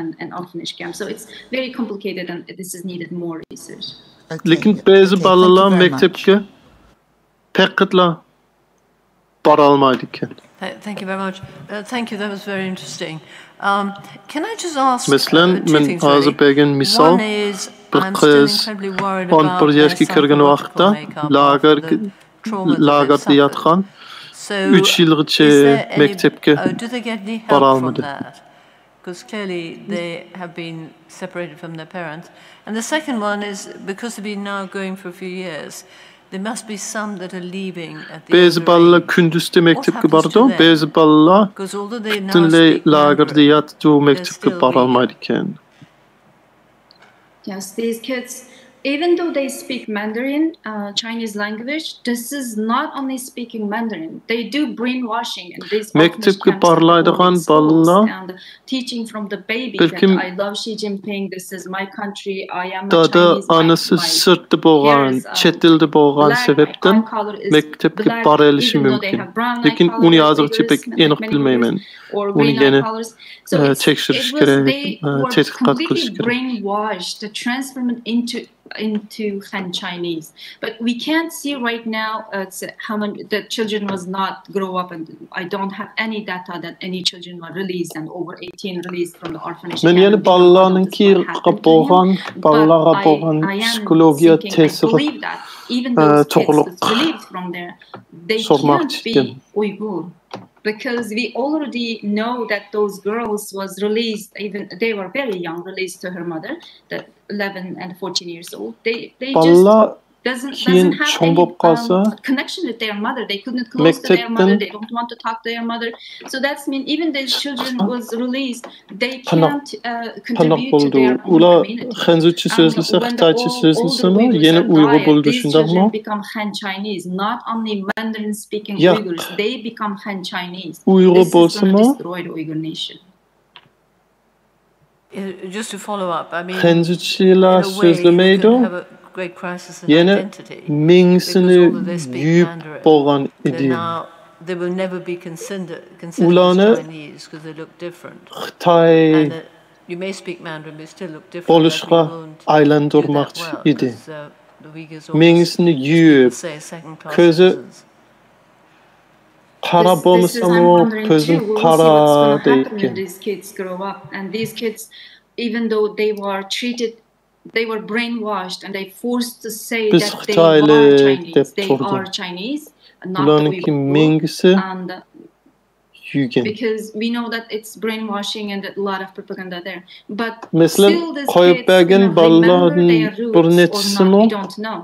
لېكىن بەزى بالىلار مەكتەپكە پەقەتلا بارالمايدىكەن. مەسىلەن، مەن ھازىر بەرگەن مىسال، بىر قىز ئون بىر ياشقا كىرگەن ۋاقىتتا لاگېردا ياتقان، ئۈچ يىلغىچە مەكتەپكە بارالمىدى. Because clearly they have been separated from their parents. And the second one is because they've been now going for a few years, there must be some that are leaving at the other end. بەزى بالىلار كۈندۈزدە مەكتەپكە بارىدۇ، بەزى بالىلار پۈتۈنلەي لاگېردا ياتىدۇ، مەكتەپكە بارالمايدىكەن. Yes, these kids, even though they speak Mandarin, uh, Chinese language, this is not only speaking Mandarin. They do brainwashing in these orphanage camps and boarding schools and teaching from the baby that I love Xi Jinping, this is my country, I am a Chinese, my, my hair is, uh, black, my eye color is black, even though they have brown eye color, like Uyghurs, many Uyghurs, or green eye colors. So it's, it was, they were completely brainwashed, transformed into into Han Chinese. But we can't see right now, uh, it's how many the children was not grow up, and I don't have any data that any children were released and over eighteen released from the orphanage. مەن يەنە بالىلارنىڭكى بولغان، بالىلارغا بولغان پسىخولوگىيە تەسىرى توغرۇلۇق سورىماقچى ئىدىم. Because we already know that those girls was released, even they were very young, released to her mother, the eleven and fourteen years old. They, they just doesn't, doesn't have any, um, connection with their mother. They couldn't close to their mother. They don't want to talk to their mother. So that's mean even the children was released, they can't, uh, contribute to their own community. ئۇلار خەنزۇچە سۆزلىسە، خىتايچە سۆزلىسىمۇ، يەنە ئۇيغۇر بولىدۇ، شۇنداقمۇ؟ These children become Han Chinese, not only Mandarin speaking Uyghurs, they become Han Chinese. ئۇيغۇر بولسىمۇ، خەنزۇچىلار سۆزلىمەيدۇ. يەنە مېڭىسىنى يۇيۇپ بولغان ئىدى. ئۇلارنى خىتاي بولۇشقا ئايلاندۇرماقچى ئىدى. مېڭىسىنى يۇيۇپ، كۆزى قارا بولمىسىمۇ، كۆزۈم قارا دەيدىكەن. Even though they were treated they were brainwashed and they forced to say بىز that they خىتايلىق are دەپ Chinese, they تۇردى. Are Chinese, not بۇلارنىڭكى Uyghur. مېڭىسى And يۈگەن. Because we know that it's brainwashing and a lot of propaganda there. But مەسىلەن، still this قويۇپ kids بەرگەن didn't بالىلارنىڭ remember their بىر roots or نەچچىسىمۇ not, we don't know.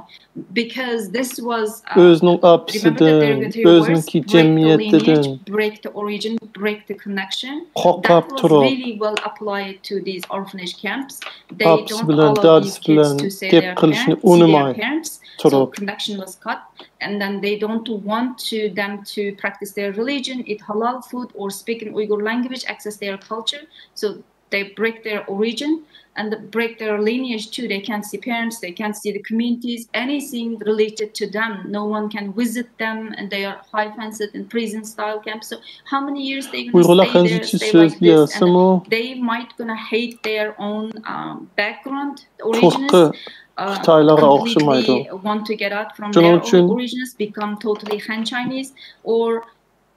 Because this was, uh, ئۆزىنىڭ remember that ئاپىسىدىن، derogatory ئۆزىنىڭكى words, break the جەمئىيىتىدىن lineage, break the origin, break the connection. قورقۇپ تۇرۇپ. That was really well applied to these orphanage camps. They ئاپىسى don't بىلەن، allow دادىسى these kids بىلەن to say گەپ their قىلىشنى parents, see their ئۇنىماي parents. So تۇرۇپ. Connection was cut. And then they don't want to them to practice their religion, eat halal food, or speak in Uyghur language, access their culture. So they break their origin and break their lineage too. They can't see parents, they can't see the communities, anything related to them. No one can visit them, and they are high fenced in prison style camps. So how many years they gonna ئۇيغۇرلار stay there, خەنزۇچە stay like this? سۆزلىيەلسىمۇ؟ And they might gonna hate their own, um, background, origins, تۇرقى uh, خىتايلارغا ئوخشىمايدۇ. Completely want to get out from شۇنىڭ their ئۈچۈن own origins, become totally Han Chinese, or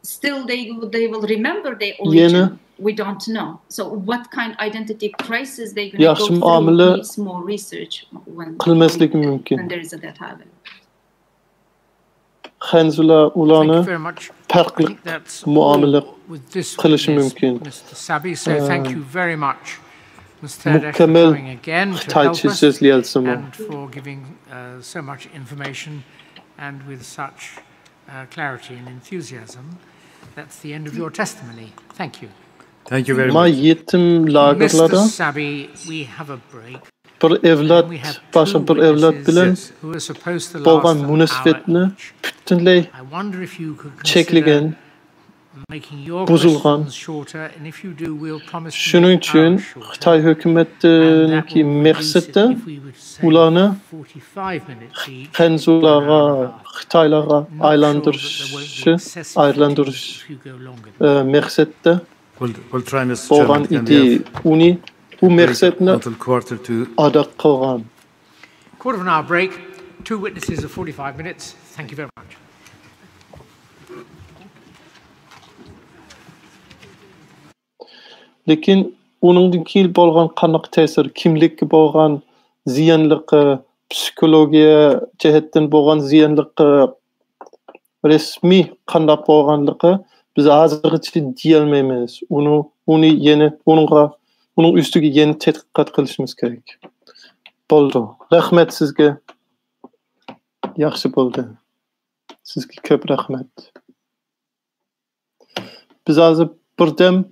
still they, they will remember their origin. يەنە We don't know. So what kind identity crisis they gonna ياخشى go through مۇئامىلە needs more research when قىلماسلىقى مۇمكىن. When there is a death happen. خەنزۇلار ئۇلارنى Thank you very much. پەرقلىق I think that's مۇئامىلە all with this قىلىشى witness, مۇمكىن. Mister Sabi. So thank you very much, Mister Terek, for مۇكەممەل coming again to خىتايچە help us سۆزلىيەلسىمۇ. And for giving, uh, so much information and with such uh, clarity and enthusiasm. That's the end of your testimony. Thank you. Thank you very much. مانا يېتىم لاگېرلاردا Mister Sabi, we have a break. بىر ئەۋلاد، باشقا بىر ئەۋلاد بىلەن بولغان مۇناسىۋەتنى پۈتۈنلەي چەكلىگەن، بۇزۇلغان. شۇنىڭ ئۈچۈن خىتاي ھۆكۈمىتىنىڭكى مەقسىتى ئۇلارنى خەنزۇلارغا، خىتايلارغا ئايلاندۇرۇشى، ئايلاندۇرۇش، ئە، مەقسەتتە بولغان ئىدى. ئۇنى، بۇ مەقسەتنى ئادا قىلغان. Quarter of an hour break. Two witnesses of forty-five minutes. Thank you very much. لېكىن ئۇنىڭدىن كېيىن بولغان قانداق تەسىر، كىملىككە بولغان زىيانلىقى، پسىخولوگىيە جەھەتتىن بولغان زىيانلىقى، رەسمىي قانداق بولغانلىقى بىز ھازىرغىچە دېيەلمەيمىز. ئۇنى، ئۇنى يەنە، ئۇنىڭغا، ئۇنىڭ ئۈستىگە يەنە تەتقىقات قىلىشىمىز كېرەك. بولدى. رەھمەت سىزگە. ياخشى بولدى. سىزگە كۆپ رەھمەت. بىز ھازىر بىردەم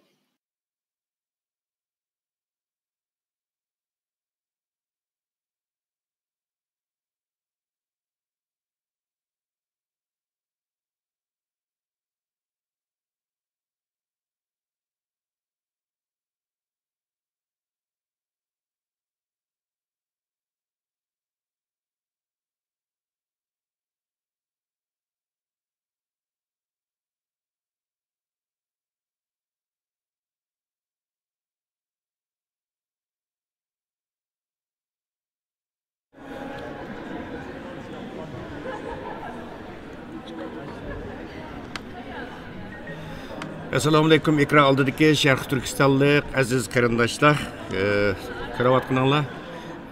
ئەسسالامۇئەلەيكۇم، ئېكران ئالدىدىكى شەرقىي تۈركىستانلىق ئەزىز قېرىنداشلار، ئە، كۆرۈۋاتقىنىڭلار،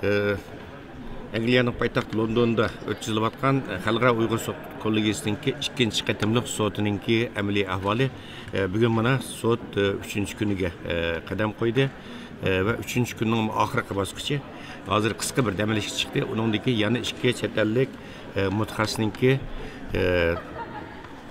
ئە، ئەنگلىيەنىڭ پايتەختى لوندوندا ئۆتكۈزۈلۈۋاتقان خەلقئارا ئۇيغۇر سوت كوللېگىيىسىنىڭكى ئىككىنچى قېتىملىق سوتىنىڭكى ئەمەلىي ئەھۋالى. بۈگۈن مانا سوت ئۈچىنچى كۈنىگە قەدەم قويدى ۋە ئۈچىنچى كۈننىڭ ئاخىرقى باسقۇچى. ھازىر قىسقا بىر دەم ئېلىشقا چىقتى. ئۇنىڭدىن كېيىن يەنە ئىككى چەت ئەللىك مۇتەخەسسىسنىڭكى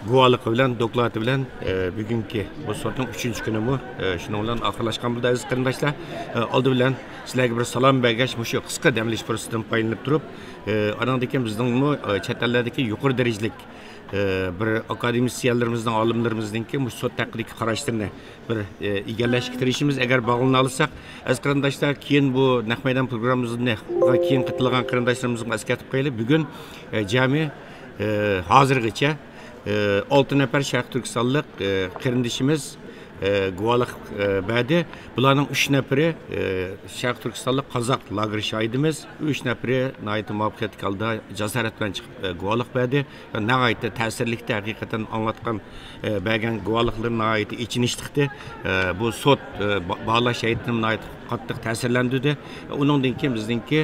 گۇۋاھلىقى بىلەن، دوكلاتى بىلەن، ئە، بۈگۈنكى بۇ سوتنىڭ ئۈچىنچى كۈنىمۇ، ئە، شۇنىڭ بىلەن ئاخىرلاشقان بولدى، ئەزىز قېرىنداشلار. ئە، ئالدى بىلەن سىلەرگە بىر سالام بەرگەچ، مۇشۇ قىسقا دەم ئېلىش پۇرسىتىدىن پايدىلىنىپ تۇرۇپ، ئە، ئانىڭدىن كېيىن بىزنىڭمۇ، ئە، چەت ئەللەردىكى يۇقىرى دەرىجىلىك، ئە، بىر ئاكادېمىسىيەنلىرىمىزنىڭ، ئالىملىرىمىزنىڭكى مۇشۇ سوت ھەققىدىكى قاراشلىرىنى بىر، ئە، ئىگىلەشكە تىرىشىمىز. ئەگەر باغلىنالىساق، ئەزىز قېرىنداشلار، كېيىن بۇ نەق مەيدان پروگراممىمىزنى كېيىن قېتىلغان قېرىنداشلىرىمىزغا ئەسكەرتىپ قويايلى. بۈگۈن، ئە، جەمئىي، ئە، ھازىرغىچە، ئە، ئالتە نەپەر شەرقىي تۈركىستانلىق، ئە، قېرىندىشىمىز، ئە، گۇۋاھلىق، ئە، بەردى. بۇلارنىڭ ئۈچ نەپىرى، ئە، شەرقىي تۈركىستانلىق قازاق لاگېر شاھىدىمىز، ئۈچ نەپىرى ناھايىتى مۇۋەپپەقىيەتلىك ھالدا جاسارەت بىلەن چىقىپ، ئە، گۇۋاھلىق بەردى. ناھايىتى تەسىرلىكتى، ھەقىقەتەن ئاڭلاتقان، ئە، بەرگەن گۇۋاھلىقلىرى ناھايىتى ئېچىنىشلىقتى. ئە، بۇ سوت، ئە، با-، باھالاش ھەيئىتىنى ناھايىتى قاتتىق تەسىرلەندۈردى. ئۇنىڭدىن كېيىن بىزنىڭكى،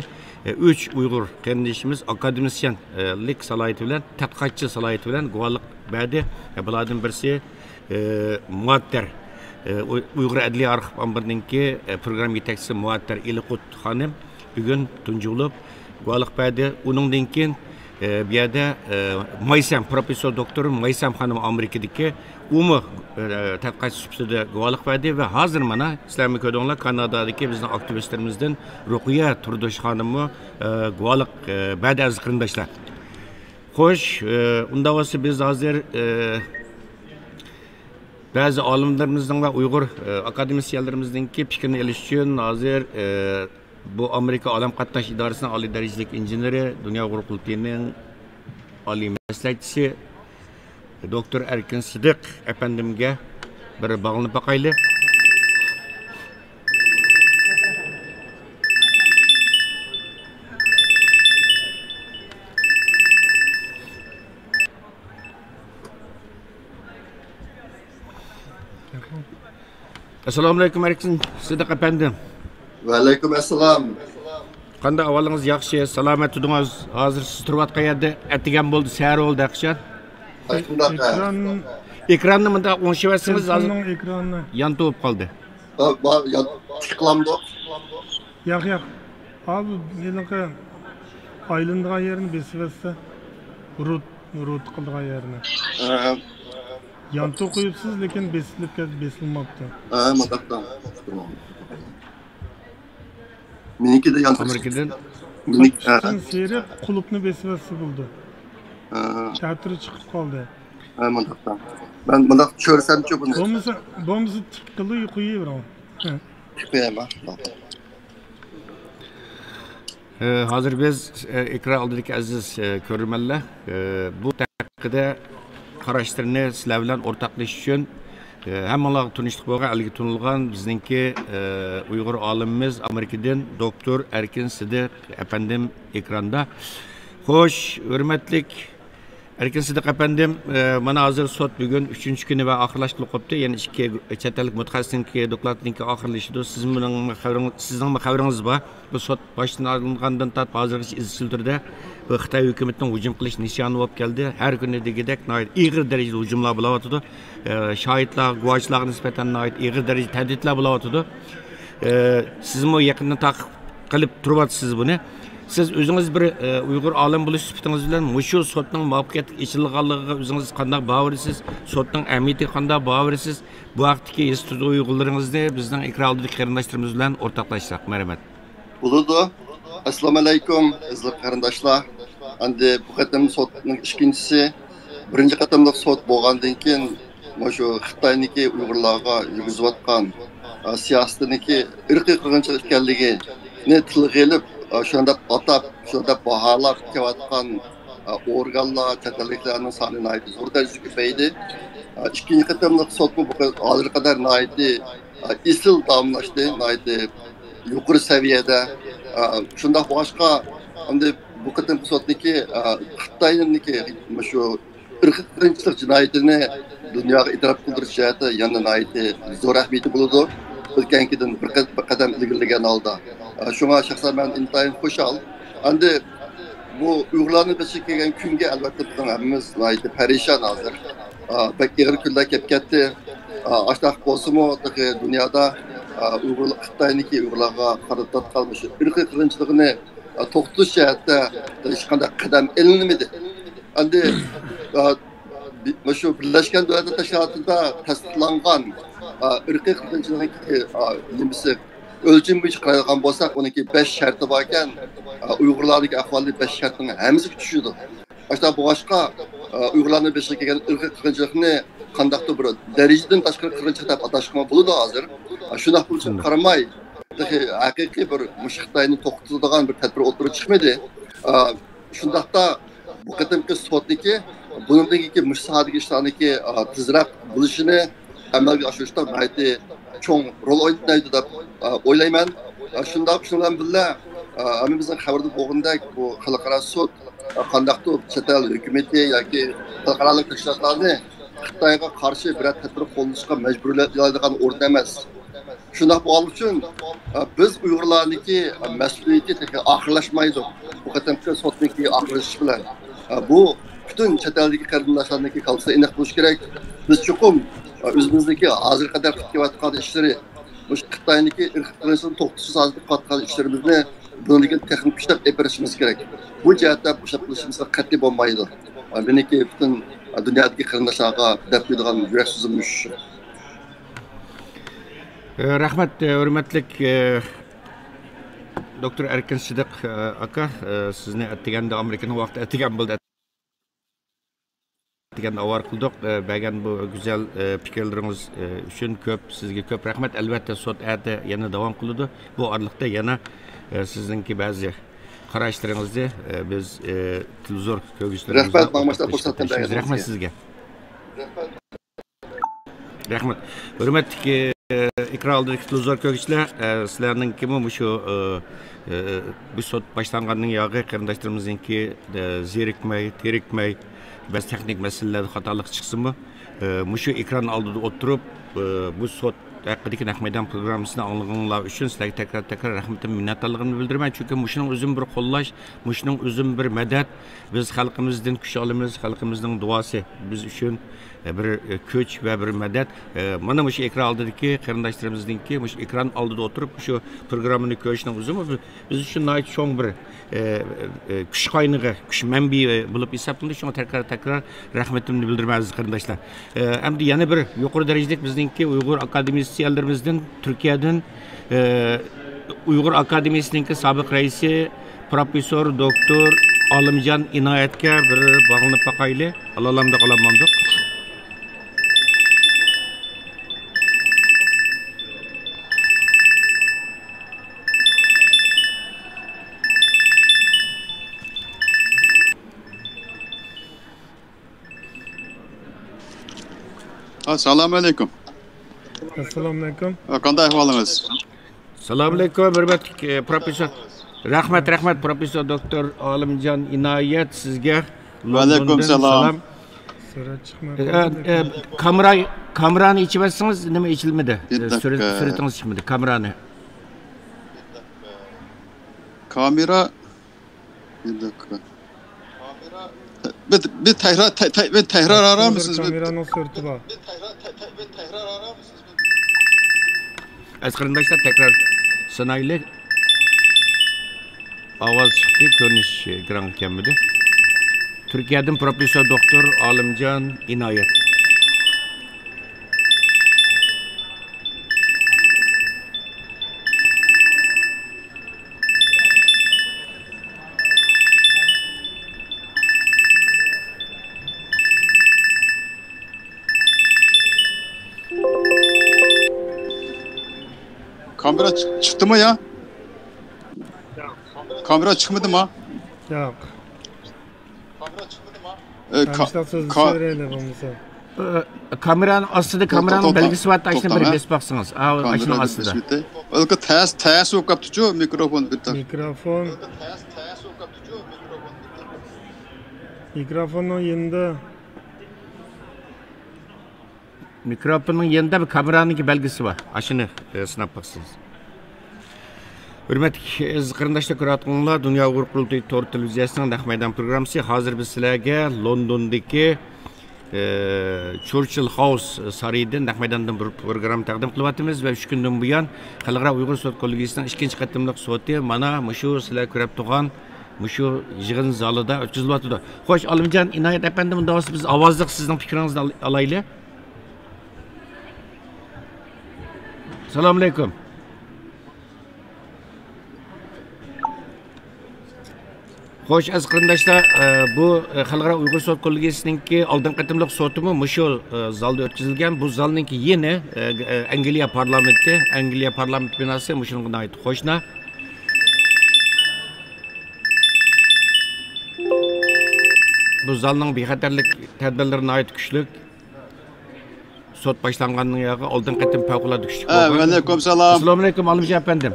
ئە، ئۈچ ئۇيغۇر قېرىندىشىمىز ئاكادېمىسىيەنلىك سالاھىيىتى بىلەن، تەتقىقاتچى سالاھىيىتى بىلەن گۇۋاھلىق بەردى. ئە، بۇلاردىن بىرسى ئى، مۇئەتتەر، ئى، ئۇي-، ئۇيغۇر ئەدلىيە ئارخىپ ئامبىرىنىڭكى، ئى، پروگرامما يېتەكچىسى مۇئەتتەر ئېلىقۇت خانىم بۈگۈن تۇنجى بولۇپ گۇۋاھلىق بەردى. ئۇنىڭدىن كېيىن، ئى، بۇ يەردە، ئى، مايسەم، پروفېسسور دوكتور مايسەم خانىم ئامېرىكىدىكى، ئۇمۇ، ئى، تەتقىقاتچى سۈپىتىدە گۇۋاھلىق بەردى ۋە ھازىر مانا سىلەرمۇ كۆردۈڭلار، كانادادىكى بىزنىڭ ئاكتىۋىستلىرىمىزدىن رۇقىيە تۇردۇش خانىممۇ، ئى، گۇۋاھلىق، ئى، بەردى، ئەزىز قېرىنداشلار. خوش، ئى، ئۇنداق بولسا بىز ھازىر، ئى، بەزى ئالىملىرىمىزنىڭ ۋە ئۇيغۇر، ئى، ئاكادېمىسىيەنلىرىمىزنىڭكى پىكرىنى ئېلىش ئۈچۈن ھازىر، ئى، بۇ ئامېرىكا ئالەم قاتناش ئىدارىسىنىڭ ئالىي دەرىجىلىك ئىنژېنېرى، دۇنيا ئۇيغۇر قۇرۇلتىيىنىڭ ئالىي مەسلىھەتچىسى دوكتور ئەركىن سىدىق ئەپەندىمگە بىر باغلىنىپ باقايلى. ئەسسالامۇئەلەيكۇم، ئەركىن سىدىق ئەپەندىم. ۋەئەلەيكۇم ئەسسالام. قانداق ئەھۋالىڭىز؟ ياخشى، سالامەت تۇردىڭىز؟ ھازىر سىز تۇرۇۋاتقان يەردە ئەتىگەن بولدى، سەھەر بولدى، ھەقىچان. ئەكران، ئېكراننى مۇنداق ئوڭشىۋەتسىڭىز، ھازىر تېلېفوننىڭ ئېكرانى يانتۇ بولۇپ قالدى. ھە، بار، يان-، تىك قىلامدۇ؟ ياق، ياق. ھا، بۇ ھېلىقى ئايلىنىدىغان يېرىنى بېسىۋەتسە، روت، روت قىلىدىغان يېرىنى. ھە. يانتۇ قويۇپسىز، لېكىن بېسىلىپ كەت-، بېسىلماپتۇ. ھە، مۇنداقتا. مېنىڭكىدە يانتۇ. ئامېرىكىدىن؟ مېنىڭ-، ھە. ئۈستىن سېرىق قۇلۇپنى بېسىۋەتسە بولىدۇ. ھە. تەتۈرى چىقىپ قالدى. ھە، مۇنداقتا. مەن مۇنداق چۆرسەمچۇ بۇنى؟ بولمىسا، بولمىسا تىك قىلىپ قويۇۋېرىڭ. ھە. تىك قويايما؟ ئى، ھازىر بىز، ئى، ئېكران ئالدىدىكى ئەزىز، ئى، كۆرۈرمەنلەر، ئى، بۇ ھەققىدە قاراشلىرىنى سىلەر بىلەن ئورتاقلىشىش ئۈچۈن، ئى، ھەممىڭلارغا تونۇشلۇق بولغان، ئەلگە تونۇلغان بىزنىڭكى، ئى، ئۇيغۇر ئالىمىمىز، ئامېرىكىدىن دوكتور ئەركىن سىدىق ئەپەندىم ئېكراندا. خوش، ھۆرمەتلىك ئەركىن سىدىق ئەپەندىم، ئى، مانا ھازىر سوت بۈگۈن ئۈچىنچى كۈنى ۋە ئاخىرلاشقىلى قوپتۇ. يەنە ئىككى چەت ئەللىك مۇتەخەسسىسنىڭكى دوكلاتىنىڭكى ئاخىرلىشىدۇ. سىزنىڭمۇ خەۋىرىڭ-، سىزنىڭمۇ خەۋىرىڭىز بار. بۇ سوت باشلانغاندىن تارتىپ ھازىرغىچە ئىزچىل تۈردە بۇ خىتاي ھۆكۈمىتىنىڭ ھۇجۇم قىلىش نىشانى بولۇپ كەلدى. ھەر كۈنى دېگۈدەك ناھايىتى ئېغىر دەرىجىدە ھۇجۇملار بولۇۋاتىدۇ. ئى، شاھىتلارغا، گۇۋاچىلارغا نىسبەتەن ناھايىتى ئېغىر دەرىجىدە تەھدىتلەر بولۇۋاتىدۇ. ئى، سىزمۇ يېقىندىن تاقىپ قىلىپ تۇرۇۋاتىسىز بۇنى. سىز ئۆزىڭىز بىر، ئى، ئۇيغۇر ئالىمى بولۇش سۈپىتىڭىز بىلەن مۇشۇ سوتنىڭ مۇۋەپپەقىيەتلىك ئېچىلغانلىقىغا ئۆزىڭىز قانداق باھا بېرىسىز؟ سوتنىڭ ئەھمىيىتىگە قانداق باھا بېرىسىز؟ بۇ ھەقتىكى ھېس تۇيغۇلىرىڭىزنى بىزنىڭ ئېكران ئالدىدىكى قېرىنداشلىرىمىز بىلەن ئورتاقلاشساق. مەرھەمەت. بولىدۇ. ئەسسالامۇئەلەيكۇم، ئەزىز قېرىنداشلار. ئەمدى بۇ قېتىم سوتنىڭ ئىككىنچىسى. بىرىنچى قېتىملىق سوت بولغاندىن كېيىن، مۇشۇ خىتاينىڭكى ئۇيغۇرلارغا يۈرگۈزۈۋاتقان، ئا، سىياسىتىنىڭكى ئىرقىي قىرغىنچىلىق ئىكەنلىكىنى تىلغا ئېلىپ، ئا، شۇنداق ئاتاپ، شۇنداق باھالاپ كېلىۋاتقان، ئا، ئورگانلار، چەت ئەللىكلەرنىڭ سانى ناھايىتى زور دەرىجىدە كۆپەيدى. ئا، ئىككىنچى قېتىملىق سوتمۇ بۇ ھازىرغا قەدەر ناھايىتى، ئا، ئېسىل داۋاملاشتى، ناھايىتى يۇقىرى سەۋىيەدە. ئا، شۇنداق بولغاچقا، ئەمدى بۇ قېتىمقى سوتنىكى، ئا، خىتاينىڭكى مۇشۇ ئىرقىي قىرغىنچىلىق جىنايىتىنى دۇنياغا ئېتىراپ قىلدۇرۇش جەھەتتە يەنە ناھايىتى زور ئەھمىيىتى بولىدۇ. ئۆتكەنكىدىن بىر قەد-، بىر قەدەم ئىلگىرىلىگەن ھالدا. ئا، شۇڭا شەخسەن مەن ئىنتايىن خۇشال. ئەمدى بۇ ئۇيغۇرلارنىڭ بېشىغا كەلگەن كۈنگە ئەلۋەتتە بىزنىڭ ھەممىمىز ناھايىتى پەرىشان ھازىر. ئا، بەك ئېغىر كۈنلەر كەپ كەتتى. ئا، ئاشۇنداق بولسىمۇ، تېخى دۇنيادا، ئا، ئۇيغۇرلار، خىتاينىڭكى ئۇيغۇرلارغا قارىتىۋاتقان مۇشۇ ئىرقىي قىرغىنچىلىقىنى، ئا، توختىتىش جەھەتتە ھېچقانداق قەدەم ئېلىنمىدى. ئەمدى، ئا، بى-، مۇشۇ بىرلەشكەن دۆلەتلەر تەشكىلاتىدا تەستىقلانغان، ئا، ئىرقىي قىرغىنچىلىقنىڭكى، ئا، نېمىسى، ئۆلچىمى بويىچە قارايدىغان بولساق، ئۇنىڭكى بەش شەرتى باركەن، ئا، ئۇيغۇرلاردىكى ئەھۋالى بەش شەرتنىڭ ھەممىسىگە چۈشىدۇ. ئاشۇنداق بولغاچقا، ئا، ئۇيغۇرلارنىڭ بېشىغا كەلگەن ئىرقىي قىرغىنچىلىقنى قانداقتۇر بىر دەرىجىدىن تاشقىرى قىرغىنچىلىق دەپ ئاتاشقىمۇ بولىدۇ ھازىر. ئا، شۇنداق بولۇشىغا قارىماي، تېخى ھەقىقىي بىر مۇشۇ خىتاينى توختىتىدىغان بىر تەدبىر ئوتتۇرىغا چىقمىدى. ئا، شۇنداقتا بۇ قېتىمقى سوتنىكى بۇنىڭدىن كېيىنكى مۇشۇ ساھەدىكى ئىشلارنىكى، ئا، تېزرەك بولۇشىنى، ئەمەلگە ئاشۇرۇشتا ناھايىتى چوڭ رول ئوينايدۇ دەپ، ئە، ئويلايمەن. ئە، شۇنداق، شۇنىڭ بىلەن بىللە، ئە، ھەممىمىزنىڭ خەۋىرىدە بولغىنىدەك، بۇ خەلقئارا سوت، ئە، قانداقتۇر چەت ئەل ھۆكۈمىتى ياكى خەلقئارالىق تەشكىلاتلارنى خىتايغا قارشى بىرەر تەدبىر قوللىنىشقا مەجبۇرلايدىغان ئورۇن ئەمەس. شۇنداق بولغانلىقى ئۈچۈن، ئە، بىز ئۇيغۇرلارنىڭكى، ئە، مەسئۇلىيىتى تېخى ئاخىرلاشمايدۇ. بۇ قېتىمقى سوتنىڭكى ئاخىرلىشىشى بىلەن، ئە، بۇ پۈتۈن چەت ئەلدىكى قېرىنداشلارنىڭكى كاللىسىدا ئېنىق بولۇشى كېرەك. بىز چوقۇم، ئە، ئۆزىمىزنىڭكى ھازىرغا قەدەر قىلىپ كېلىۋاتقان ئىشلىرى، مۇشۇ خىتاينىڭكى ئىرقىي قىرغىنچىلىقنى توختىتىش سازىسىدا قىلىۋاتقان ئىشلىرىمىزنى بۇنىڭدىن كېيىن تېخىمۇ كۈچلەپ ئېلىپ بېرىشىمىز كېرەك. بۇ جەھەتتە بوشاپ قېلىشىمىزغا قەتئىي بولمايدۇ. ئە، مېنىڭكى پۈتۈن، ئە، دۇنيادىكى قېرىنداشلارغا دەپ قويىدىغان يۈرەك سۆزۈم مۇشۇ. ئە، رەھمەت، ئە، ھۆرمەتلىك، ئە، دوكتور ئەركىن سىدىق، ئە، ئاكا، ئە، سىزنى ئەتىگەندە ئامېرىكىنىڭ ۋاقتى ئەتىگەن بولدى. ئەتىگەندە ئاۋارە قىلدۇق. ئە، بەرگەن بۇ گۈزەل، ئە، پىكىرلىرىڭىز، ئە، ئۈچۈن كۆپ، سىزگە كۆپ رەھمەت. ئەلۋەتتە، سوت ئەتە يەنە داۋام قىلىدۇ. بۇ ئارىلىقتا يەنە، ئە، سىزنىڭكى بەزى قاراشلىرىڭىزنى، ئە، بىز، ئە، تېلېۋىزور كۆرگۈچىلىرىمىز بىلەن ئورتاق بىر سۆھبەتلىشىمىز. رەھمەت سىزگە. رەھمەت. ھۆرمەتلىك، ئە، ئېكران ئالدىدىكى تېلېۋىزور كۆرگۈچىلەر، ئە، سىلەرنىڭكىمۇ مۇشۇ، ئە، ئە، بۇ سوت باشلانغاندىن ياغى قېرىنداشلىرىمىزنىڭكى، ئە، زېرىكمەي، تېرىكمەي، بەزى تېخنىك مەسىلىلەردە خاتالىق چىقسىمۇ، ئە، مۇشۇ ئېكران ئالدىدا ئولتۇرۇپ، ئە، بۇ سوت ھەققىدىكى نەق مەيدان پروگراممىسىنى ئاڭلىغىنىڭلار ئۈچۈن سىلەرگە تەكرار، تەكرار رەھمىتىمنى، مىننەتدارلىقىمنى بىلدۈرىمەن. چۈنكى مۇشۇنىڭ ئۆزىمۇ بىر قوللاش، مۇشۇنىڭ ئۆزىمۇ بىر مەدەت. بىز خەلقىمىزدىن كۈچ ئالىمىز، خەلقىمىزنىڭ دۇئاسى بىز ئۈچۈن، ئە، بىر، ئە، كۈچ ۋە بىر مەدەت. ئە، مانا مۇشۇ ئېكران ئالدىدىكى قېرىنداشلىرىمىزنىڭكى مۇشۇ ئېكران ئالدىدا ئولتۇرۇپ مۇشۇ پروگراممىنى كۆرۈشنىڭ ئۆزىمۇ بىز، بىز ئۈچۈن ناھايىتى چوڭ بىر، ئە، ئە، كۈچ قاينىغى، كۈچ مەنبىيى بولۇپ ھېسابلىنىدۇ. شۇڭا تەكرار، تەكرار رەھمىتىمنى بىلدۈرىمەن، ئەزىز قېرىنداشلار. ئە، ئەمدى يەنە بىر يۇقىرى دەرىجىلىك بىزنىڭكى ئۇيغۇر ئاكادېمىيەلىرىمىزدىن تۈركىيەدىن، ئە، ئۇيغۇر ئاكادېمىيىسىنىڭكى سابىق رەئىسى، پروفېسسور دوكتور ئالىمجان ئىنايەتكە بىر باغلىنىپ باقايلى. ئالالامدۇق، ئالالمامدۇق؟ ئەسسالامۇ ئەلەيكۇم. ئەسسالامۇ ئەلەيكۇم. قانداق ئەھۋالىڭىز؟ سالام ئەلەيكۇم، ھۆرمەتلىك، ئە، پروفېسسور. رەھمەت، رەھمەت، پروفېسسور دوكتور ئالىمجان ئىنايەت، سىزگە ۋەئەلەيكۇم لوندوندىن سالام. سالام. سۈرەت چىقماي ئە، قالدى. ئە، كامېرا، كامېرانى ئېچىۋەتسىڭىز، نېمە ئېچىلمىدى؟ بىر ئە، سۈرەت، دەقىقە. سۈرىتىڭىز چىقمىدى، كامېرانى. كامېرا، بىر دەقىقە. بىر، بىر تەكرار، تە-، تە-، بىر تەكرار ئارامسىز؟ بىر كامېرانىڭ سۈرىتى بار. ئەزىز قېرىنداشلار، تەكرار سىنايلى. ئاۋاز چىقتى، كۆرۈنۈش ئېكرانغا كەلمىدى. تۈركىيەدىن پروفېسسور دوكتور ئالىمجان ئىنايەت. كامېرا چىق-، چىقتىمۇ يا؟ كامېرا چىقمىدىما؟ ياق. ئە، كا-، كا-، ئە، كامېرانىڭ ئاستىدا، كامېرانىڭ بەلگىسى بار، ئاشۇنى بىر بېسىپ باقسىڭىز. ئاشۇنىڭ ئاستىدا. ئۆلكە تەس-، تەس بولۇپ قاپتۇچۇ، مىكروفون بىر تەر-، مىكروفون. مىكروفوننىڭ يېنىدا. مىكروفوننىڭ يېنىدا بىر كامېرانىڭكى بەلگىسى بار. ئاشۇنى، ئە، سىناپ باقسىڭىز. ھۆرمەتلىك ئەزىز قېرىنداشلار، كۆرۈۋاتقىنىڭلار دۇنيا ئۇيغۇر قۇرۇلتىيى تور تېلېۋىزىيەسىنىڭ نەق مەيدان پروگراممىسى. ھازىر بىز سىلەرگە لوندوندىكى، ئە، چورچىل خاوس سارىيىدىن نەق مەيداندىن بىر پروگرامما تەقدىم قىلىۋاتىمىز ۋە ئۈچ كۈندىن بۇيان خەلقئارا ئۇيغۇر سوت كوللېگىيىسىنىڭ ئىككىنچى قېتىملىق سوتى مانا مۇشۇ سىلەر كۆرۈپ تۇرغان مۇشۇ يىغىن زالىدا ئۆتكۈزۈلۈۋاتىدۇ. خوش، ئالىمجان ئىنايەت ئەپەندى، ئۇنداق بولسا بىز ئاۋازلىق سىزنىڭ پىكرىڭىزنى ئال-، ئالايلى. سالام ئەلەيكۇم. خوش، ئەزىز قېرىنداشلار، ئە، بۇ، ئە، خەلقئارا ئۇيغۇر سوت كوللېگىيىسىنىڭكى ئالدىنقى قېتىملىق سوتىمۇ مۇشۇ، ئە، زالدا ئۆتكۈزۈلگەن. بۇ زالنىڭكى يېنى، ئە، ئە، ئەنگلىيە پارلامېنتى، ئەنگلىيە پارلامېنت بىناسى مۇشۇنىڭغا ناھايىتى قوشنا. بۇ زالنىڭ بىخەتەرلىك تەدبىرلىرى ناھايىتى كۈچلۈك. سوت باشلانغاندىن كېيىن ئالدىنقى قېتىم پەۋقۇلئاددە كۈچلۈك ھە، بولغان. ۋەئەلەيكۇم سالام. ئەسسالامۇئەلەيكۇم، ئالىمجان ئەپەندىم.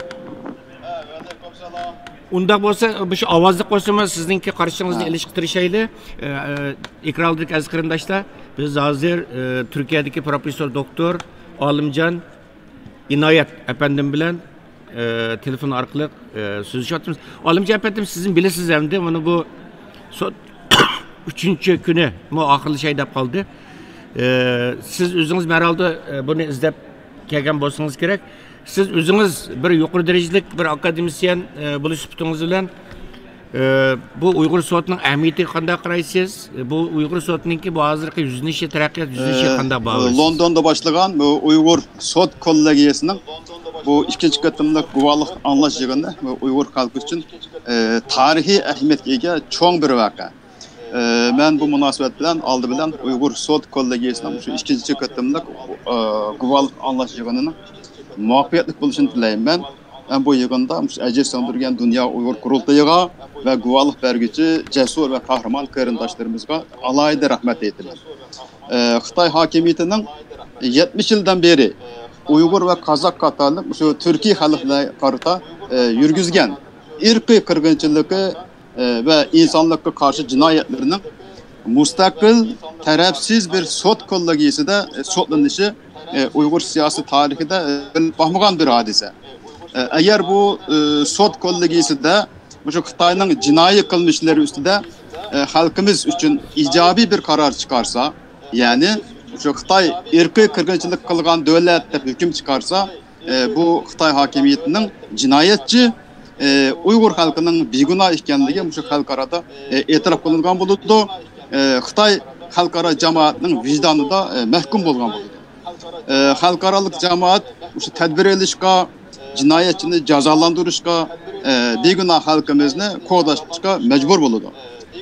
ئۇنداق بولسا، بۇ ئاۋازلىق بولسىمۇ، سىزنىڭكى قارىشىڭىزنى ھە. ئېلىشقا تىرىشايلى. ئە، ئە، ئېكران ئالدىدىكى ئەزىز قېرىنداشلار، بىز ھازىر، ئە، تۈركىيەدىكى پروفېسسور دوكتور ئالىمجان ئىنايەت ئەپەندىم بىلەن، ئە، تېلېفون ئارقىلىق، ئە، سۆزلىشىۋاتىمىز. ئالىمجان ئەپەندىم، سىزمۇ بىلىسىز ئەمدى، مانا بۇ سوت ئۈچىنچى كۈنى مۇ ئاخىرلىشاي دەپ قالدى. ئە، سىز ئۆزىڭىز مەرھالدا، ئە، بۇنى ئىزدەپ كەلگەن بولسىڭىز كېرەك. سىز ئۆزىڭىز بىر يۇقىرى دەرىجىلىك بىر ئاكادېمىسىيەن، ئە، بولۇش سۈپىتىڭىز بىلەن، ئە، بۇ ئۇيغۇر سوتىنىڭ ئەھمىيىتىگە قانداق قارايسىز؟ بۇ ئۇيغۇر سوتىنىڭكى بۇ ھازىرقى يۈزلىنىشى، تەرەققىيات يۈزلىنىشىگە ئە، قانداق باھالايسىز؟ لوندوندا باشلىغان بۇ ئۇيغۇر سوت كوللېگىيىسىنىڭ بۇ ئىككىنچى قېتىملىق گۇۋاھلىق ئاڭلاش يىغىنى بۇ ئۇيغۇر خەلقى ئۈچۈن، ئە، تارىخىي ئەھمىيەتكە ئىگە چوڭ بىر ۋەقە. ئە، مەن بۇ مۇناسىۋەت بىلەن ئالدى بىلەن ئۇيغۇر سوت كوللېگىيىسىنىڭ شۇ ئىككىنچى قېتىملىق، ئە، گۇۋاھلىق ئاڭلاش يىغىنىنىڭ مۇۋەپپەقىيەتلىك بولۇشىنى تىلەيمەن. مەن بۇ يىغىندا مۇشۇ ئەجىر سىڭدۈرگەن دۇنيا ئۇيغۇر قۇرۇلتىيىغا ۋە گۇۋاھلىق بەرگۈچى جەسۇر ۋە قەھرىمان قېرىنداشلىرىمىزغا ئالاھىدە رەھمەت ئېيتىمەن. ئە، خىتاي ھاكىمىيىتىنىڭ يەتمىش يىلدىن بېرى ئۇيغۇر ۋە قازاق قاتارلىق مۇشۇ تۈركىي خەلقلەرگە قارىتا، ئە، يۈرگۈزگەن ئىرقىي قىرغىنچىلىقى، ئە، ۋە ئىنسانلىققا قارشى جىنايەتلىرىنىڭ مۇستەقىل، تەرەپسىز بىر سوت كوللېگىيىسىدە، ئە، سوتلىنىشى، ئە، ئۇيغۇر سىياسىي تارىخىدا، ئە، بولۇپ باقمىغان بىر ھادىسە. ئە، ئەگەر بۇ، ئە، سوت كوللېگىيىسىدە مۇشۇ خىتاينىڭ جىنايى قىلمىشلىرى ئۈستىدە، ئە، خەلقىمىز ئۈچۈن ئىجابىي بىر قارار چىقارسا، يەنى مۇشۇ خىتاي ئىرقىي قىرغىنچىلىق قىلغان دۆلەت دەپ ھۆكۈم چىقارسا، ئە، بۇ خىتاي ھاكىمىيىتىنىڭ جىنايەتچى، ئە، ئۇيغۇر خەلقىنىڭ بىگۇناھ ئىكەنلىكى مۇشۇ خەلقئارادا، ئە، ئېتىراپ قىلىنغان بولىدۇ. ئە، خىتاي خەلقئارا جامائەتنىڭ ۋىجدانىدا، ئە، مەھكۇم بولغان بولىدۇ. ئە، خەلقئارالىق جامائەت مۇشۇ تەدبىر ئېلىشقا، جىنايەتچىنى جازالاندۇرۇشقا، ئە، بىگۇناھ خەلقىمىزنى قوغداشقا مەجبۇر بولىدۇ.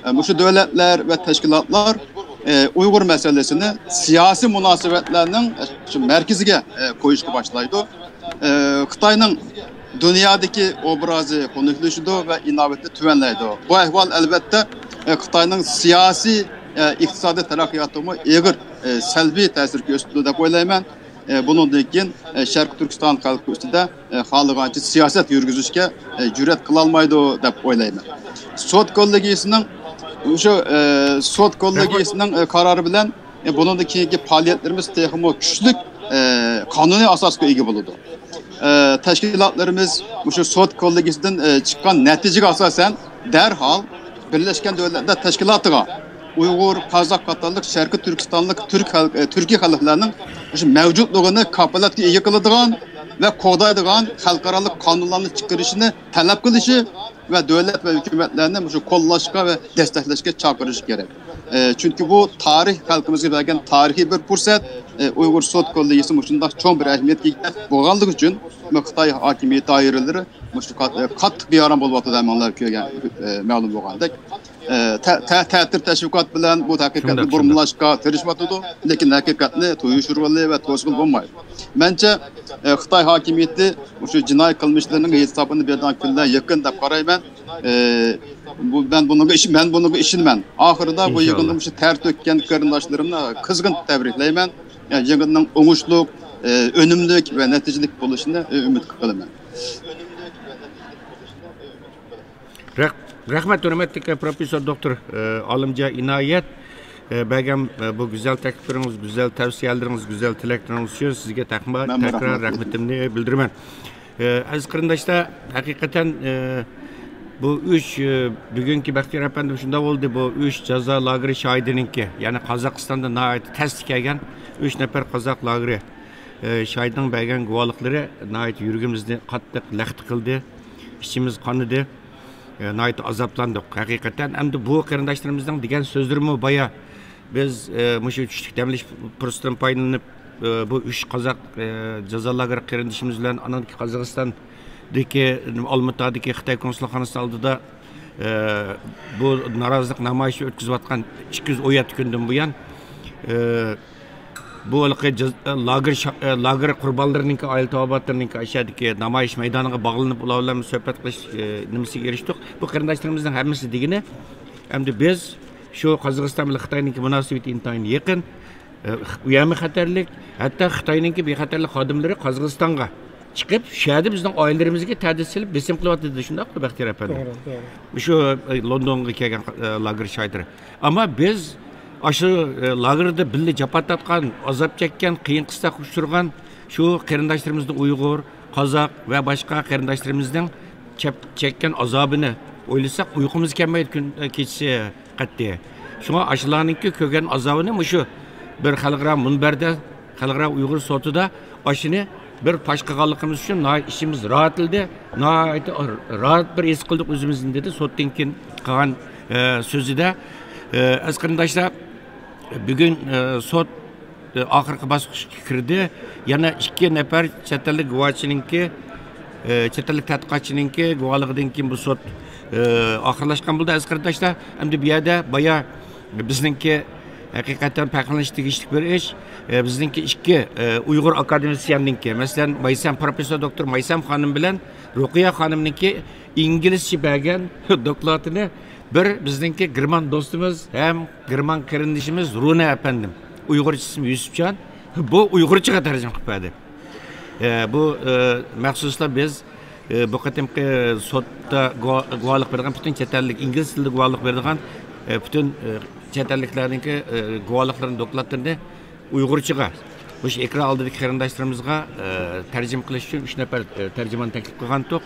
ئە، مۇشۇ دۆلەتلەر ۋە تەشكىلاتلار، ئە، ئۇيغۇر مەسىلىسىنى سىياسىي مۇناسىۋەتلەرنىڭ، ئە، شۇ مەركىزىگە، ئە، قويۇشقا باشلايدۇ. ئە، خىتاينىڭ دۇنيادىكى ئوبرازى خۇنۈكلىشىدۇ ۋە ئىناۋىتى تۆۋەنلەيدۇ. بۇ ئەھۋال، ئەلۋەتتە، ئە، خىتاينىڭ سىياسىي، ئە، ئىقتىسادىي تەرەققىياتىغىمۇ ئېغىر، ئە، سەلبىي تەسىر كۆرسىتىدۇ دەپ ئويلايمەن. ئە، بۇنىڭدىن كېيىن، ئە، شەرقىي تۈركىستان خەلقى ئۈستىدە، ئە، خالىغانچە سىياسەت يۈرگۈزۈشكە، ئە، جۈرئەت قىلالمايدۇ دەپ ئويلايمەن. سوت كوللېگىيىسىنىڭ شۇ، ئە، سوت كوللېگىيىسىنىڭ، ئە، قارارى بىلەن، ئە، بۇنىڭدىن كېيىنكى پائالىيەتلىرىمىز تېخىمۇ كۈچلۈك، ئە، قانۇنىي ئاساسقا ئىگە بولىدۇ. ئە، تەشكىلاتلىرىمىز مۇشۇ سوت كوللېگىيىسىدىن، ئە، چىققان نەتىجىگە ئاساسەن، دەرھال بىرلەشكەن دۆلەتلەر تەشكىلاتىغا ئۇيغۇر، قازاق قاتارلىق شەرقىي تۈركىستانلىق تۈرك خەلق-، ئە، تۈركىي خەلقلەرنىڭ مۇشۇ مەۋجۇتلۇقىنى كاپالەتكە ئىگە قىلىدىغان ۋە قوغدايدىغان خەلقئارالىق قانۇنلارنى چىقىرىشىنى تەلەپ قىلىشى ۋە دۆلەت ۋە ھۆكۈمەتلەرنى مۇشۇ قوللاشقا ۋە دەستەكلەشكە چاقىرىشى كېرەك. ئە، چۈنكى بۇ تارىخ خەلقىمىزگە بەرگەن تارىخىي بىر پۇرسەت. ئە، ئۇيغۇر سوت كوللېگىيىسى مۇشۇنداق چوڭ بىر ئەھمىيەتكە ئىگە بولغانلىقى ئۈچۈن، بۇ خىتاي ھاكىمىيەت دائىرىلىرى مۇشۇ قات-، ئە، قاتتىق بىئارام بولۇۋاتىدۇ، ھەممىڭلار كۆرگەن، ئە، مەلۇم بولغاندەك. ئە، تە-، تە-، تەتۈر تەشۋىقات بىلەن بۇ ھەقىقەتنى شۇنداق، شۇنداق. بۇرمىلاشقا تىرىشىۋاتىدۇ، لېكىن ھەقىقەتنى تويۇشۇرغىلى ۋە توسقىلى بولمايدۇ. مەنچە، ئە، خىتاي ھاكىمىيىتى مۇشۇ جىنايى قىلمىشلىرىنىڭ ھېسابىنى بېرىدىغان كۈنلەر يېقىن دەپ قارايمەن. ئە، بۇ، مەن بۇنىڭغا ئىش-، مەن بۇنىڭغا ئىشىنىمەن. ئاخىرىدا بۇ ئىنشاللا. يىغىندا مۇشۇ تەر تۆككەن قېرىنداشلىرىمنى قىزغىن تەبرىكلەيمەن. ئە، يىغىننىڭ ئوڭۇشلۇق، ئە، ئۈنۈملۈك ۋە نەتىجىلىك بولۇشىنى، ئە، ئۈمىد قىلىمەن. رەھ-، رەھمەت، ھۆرمەتلىك پروفېسسور دوكتور، ئە، ئالىمجان ئىنايەت، ئە، بەرگەن، ئە، بۇ گۈزەل تەكلىپلىرىڭىز، گۈزەل تەۋسىيەلىرىڭىز، گۈزەل تىلەكلىرىڭىز ئۈچۈن سىزگە تېخىمۇ مەنمۇ تەكرار رەھمەت ئېيتىمەن. رەھمىتىمنى بىلدۈرىمەن. ئە، ئەزىز قېرىنداشلار، ھەقىقەتەن، ئە، بۇ ئۈچ، ئە، بۈگۈنكى بەختىيار ئەپەندىم شۇنداق بولدى، بۇ ئۈچ جازا لاگېرى شاھىتىنىڭكى، يەنى قازاقىستاندا ناھايىتى تەستە كەلگەن ئۈچ نەپەر قازاق لاگېرى، ئە، شاھىتىنىڭ بەرگەن گۇۋاھلىقلىرى ناھايىتى يۈرىكىمىزنى قاتتىق لەختە قىلدى، ئىچىمىز قانىدى. ئە، ناھايىتى ئازابلاندۇق ھەقىقەتەن. ئەمدى بۇ قېرىنداشلىرىمىزنىڭ دېگەن سۆزلىرىمۇ بايا بىز، ئە، مۇشۇ چۈشلۈك دەم ئېلىش پۇرسىتىدىن پايدىلىنىپ، ئە، بۇ ئۈچ قازاق، ئە، جازا لاگېرى قېرىندىشىمىز بىلەن ئانىڭدىكى قازاقىستاندىكى، ئالمىتادىكى خىتاي كونسۇلخانىسىنىڭ ئالدىدا، ئە، بۇ نارازىلىق نامايىشى ئۆتكۈزۈۋاتقان ئىككى يۈز ئون يەتتە كۈندىن بۇيان، ئە، بۇ ھېلىقى جاز-، لاگېر شا-، لاگېر قۇربانلىرىنىڭكى ئائىلە تاۋابىئاتلىرىنىڭكى ئاشۇ يەردىكى نامايىش مەيدانىغا باغلىنىپ، ئۇلار بىلەن سۆھبەت قىلىش، ئى، نېمىسىگە ئېرىشتۇق. بۇ قېرىنداشلىرىمىزنىڭ ھەممىسى دېگىنى، ئەمدى بىز شۇ قازاقىستان بىلەن خىتاينىڭكى مۇناسىۋىتى ئىنتايىن يېقىن. ئۇ يەرمۇ خەتەرلىك، ھەتتا خىتاينىڭكى بىخەتەرلىك خادىملىرى قازاقىستانغا چىقىپ، شۇ يەردە بىزنىڭ ئائىلىلىرىمىزگە تەھدىت سېلىپ، بېسىم قىلىۋاتىدۇ، شۇنداقمۇ، بەختىيار ئەپەندى؟ توغرا، توغرا. شۇ، ئە، لوندونغا كەلگەن، ئە، لاگېر شاھىتلىرى. ئەمما بىز ئاشۇ، ئە، لاگېردا بىللە جاپا تارتقان، ئازاب چەككەن، قىيىن قىستاققا ئۇچرىغان شۇ قېرىنداشلىرىمىزنى ئۇيغۇر، قازاق ۋە باشقا قېرىنداشلىرىمىزنىڭ چەپ-، چەككەن ئازابىنى ئويلىساق، ئۇيقۇمىز كەلمەيدۇ كۈن، ئە، كېچىسى. قەتئىي. شۇڭا ئاشۇلارنىڭكى كۆرگەن ئازابىنى مۇشۇ بىر خەلقئارا مۇنبەردە، خەلقئارا ئۇيغۇر سوتىدا ئاشۇنى بىر پاش قىلغانلىقىمىز ئۈچۈن ناھايىتى ئىچىمىز راھەتلىدى، ناھايىتى راھەت بىر ھېس قىلدۇق ئۆزىمىزنى، دېدى سوتتىن كېيىن قىلغان، ئە، سۆزىدە. ئە، ئەزىز قېرىنداشلار، بۈگۈن، ئە، سوت ئاخىرقى باسقۇچقا كىردى. يەنە ئىككى نەپەر چەت ئەللىك گۇۋاچىنىڭكى، ئە، چەت ئەللىك تەتقىقاتچىنىڭكى گۇۋاھلىقىدىن كېيىن بۇ سوت، ئە، ئاخىرلاشقان بولدى، ئەزىز قېرىنداشلار. ئەمدى بۇ يەردە بايا بىزنىڭكى ھەقىقەتەن پەخىرلىنىشكە تېگىشلىك بىر ئىش. ئە، بىزنىڭكى ئىككى، ئە، ئۇيغۇر ئاكادېمىسىيەننىڭكى، مەسىلەن، مايسام، پروفېسسور دوكتور مايسام خانىم بىلەن رۇقىيە خانىمنىڭكى ئىنگلىزچە بەرگەن دوكلاتىنى بىر بىزنىڭكى گېرمان دوستىمىز ھەم گېرمان قېرىندىشىمىز رۇنە ئەپەندىم، ئۇيغۇرچە ئىسمى يۈسۈپجان، بۇ ئۇيغۇرچىغا تەرجىمە قىلىپ بەردى. ئە، بۇ، ئە، مەخسۇسلا بىز، ئە، بۇ قېتىمقى سوتتا گۇۋا-، گۇۋاھلىق بېرىدىغان پۈتۈن چەت ئەللىك، ئىنگلىز تىلىدا گۇۋاھلىق بېرىدىغان، ئە، پۈتۈن، ئە، چەت ئەللىكلەرنىڭكى، ئە، گۇۋاھلىقلىرىنى، دوكلاتلىرىنى ئۇيغۇرچىغا، مۇشۇ ئېكران ئالدىدىكى قېرىنداشلىرىمىزغا، ئە، تەرجىمە قىلىش ئۈچۈن ئۈچ نەپەر، ئە، تەرجىماننى تەكلىپ قىلغانتۇق.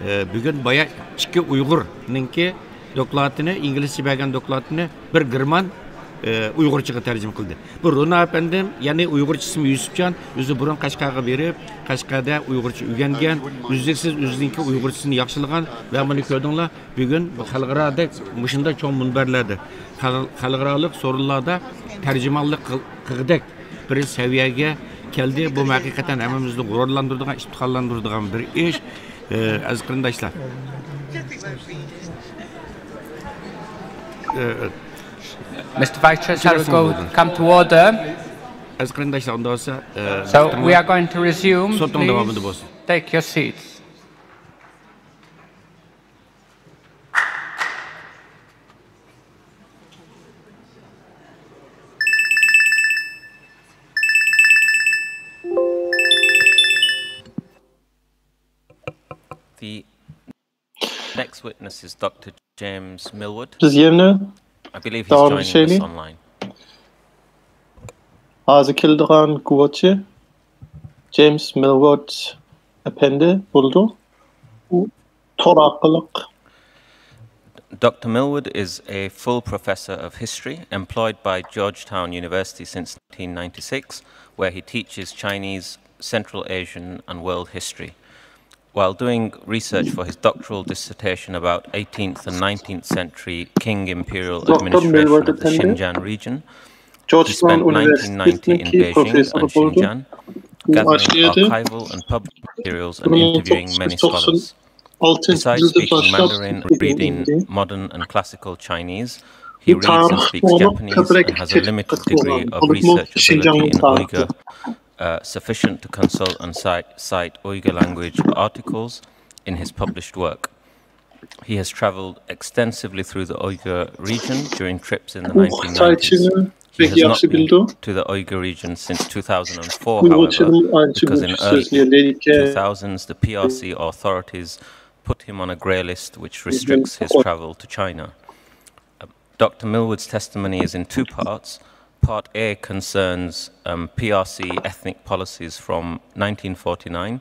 ئە، بۈگۈن بايا ئىككى ئۇيغۇرنىڭكى دوكلاتىنى، ئىنگلىزچە بەرگەن دوكلاتىنى بىر گېرمان، ئە، ئۇيغۇرچىغا تەرجىمە قىلدى. بۇ رۇنا ئەپەندىم، يەنى ئۇيغۇرچە ئىسمى يۈسۈپجان، ئۆزى بۇرۇن قەشقەرگە بېرىپ، قەشقەردە ئۇيغۇرچە ئۆگەنگەن، ئۈزلۈكسىز ئۆزىنىڭكى ئۇيغۇرچىسىنى ياخشىلىغان ۋە مانا كۆردۈڭلار، بۈگۈن بۇ خەلقئارادەك مۇشۇنداق چوڭ مۇنبەرلەردە، خەل-، خەلقئارالىق سورۇنلاردا تەرجىمانلىق قىل-، قىلغۇدەك بىر سەۋىيەگە كەلدى. بۇ ھەقىقەتەن ھەممىمىزنى غۇرۇرلاندۇرىدىغان، ئىپتىخارلاندۇرىدىغان بىر ئىش. ئە، ئەزىز قېرىنداشلار. ئە، Mister Vice Chair, shall we go, come to order? ئەزىز قېرىنداشلار، ئۇنداق بولسا، ئە، So we are going to resume. سوتنىڭ داۋامىدا بولسۇن. Take your seats. The next witness is Doctor James Millward. بىز يەنە I believe he's داۋام joining us ئېتەيلى. Online. ھازىر كېلىدىغان گۇۋاچى جېيمس مىلۋورد ئەپەندى بولىدۇ. ئۇ تور ئارقىلىق. Doctor Millward is a full professor of history employed by Georgetown University since nineteen ninety-six, where he teaches Chinese, Central Asian, and world history. While doing research for his doctoral dissertation about eighteenth and nineteenth century Qing imperial administration of the Xinjiang region, he spent nineteen ninety in Beijing and Xinjiang, gathering archival and published materials and interviewing many scholars. Besides speaking Mandarin and reading modern and classical Chinese, he reads and speaks Japanese and has a limited degree of research ability in Uyghur, uh, sufficient to consult and cite, cite Uyghur language articles in his published work. He has traveled extensively through the Uyghur region during trips in the nineteen nineties. He has not been to the Uyghur region since two thousand four, however, because in early two thousands, the P R C authorities put him on a grey list, which restricts his travel to China. Uh, Doctor Millward's testimony is in two parts. Part A concerns, um, P R C ethnic policies from nineteen forty-nine,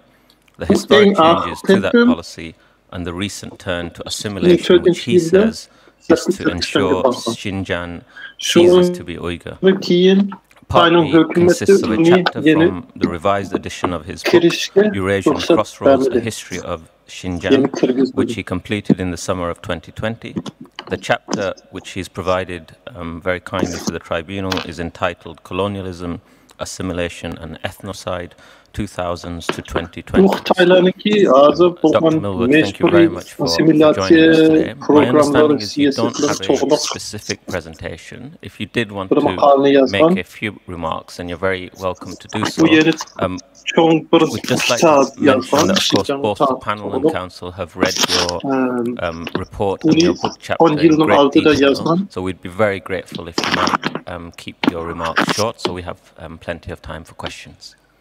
the historic changes to that policy, and the recent turn to assimilation, which he says is to ensure Xinjiang ceases to be Uyghur. Part B consists of a chapter from the revised edition of his book, Eurasian Crossroads, A History of Xinjiang, which he completed in the summer of twenty twenty. The chapter which he's provided, um, very kindly to the tribunal is entitled Colonialism, Assimilation and Ethnocide, two thousands to twenty twenty. بۇ خىتايلارنىڭكى ھازىر بولغان مەجبۇرىي ئاسسىمىلياتسىيە پروگراملىرى، سىياسەتلىرى توغرۇلۇق. بىر ماقالىنى يازغان. بۇ يەنە چوڭ بىر كىتاب يازغان شىنجاڭ توغرۇلۇق. ئەم، ئۇنى ئون يىلنىڭ ئالدىدا يازغان.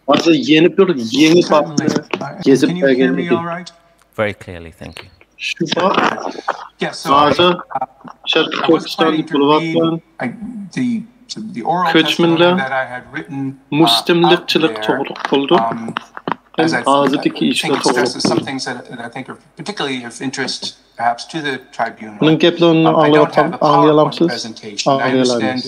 ھازىر يەنە بىر يېڭى بابنى يېزىپ بەرگەن ئىدى. شۇ باب ھازىر شەرقىي تۈركىستاندا بولۇۋاتقان كۆچمەنلەر، مۇستەملىكىچىلىك توغرۇلۇق بولىدۇ. ھەم ھازىردىكى ئىشلار توغرۇلۇق بولىدۇ. ئۇنىڭ گەپلىرىنى ئاڭلىۋاتقان، ئاڭلىيالامسىز؟ ئاڭلىيالايمىز.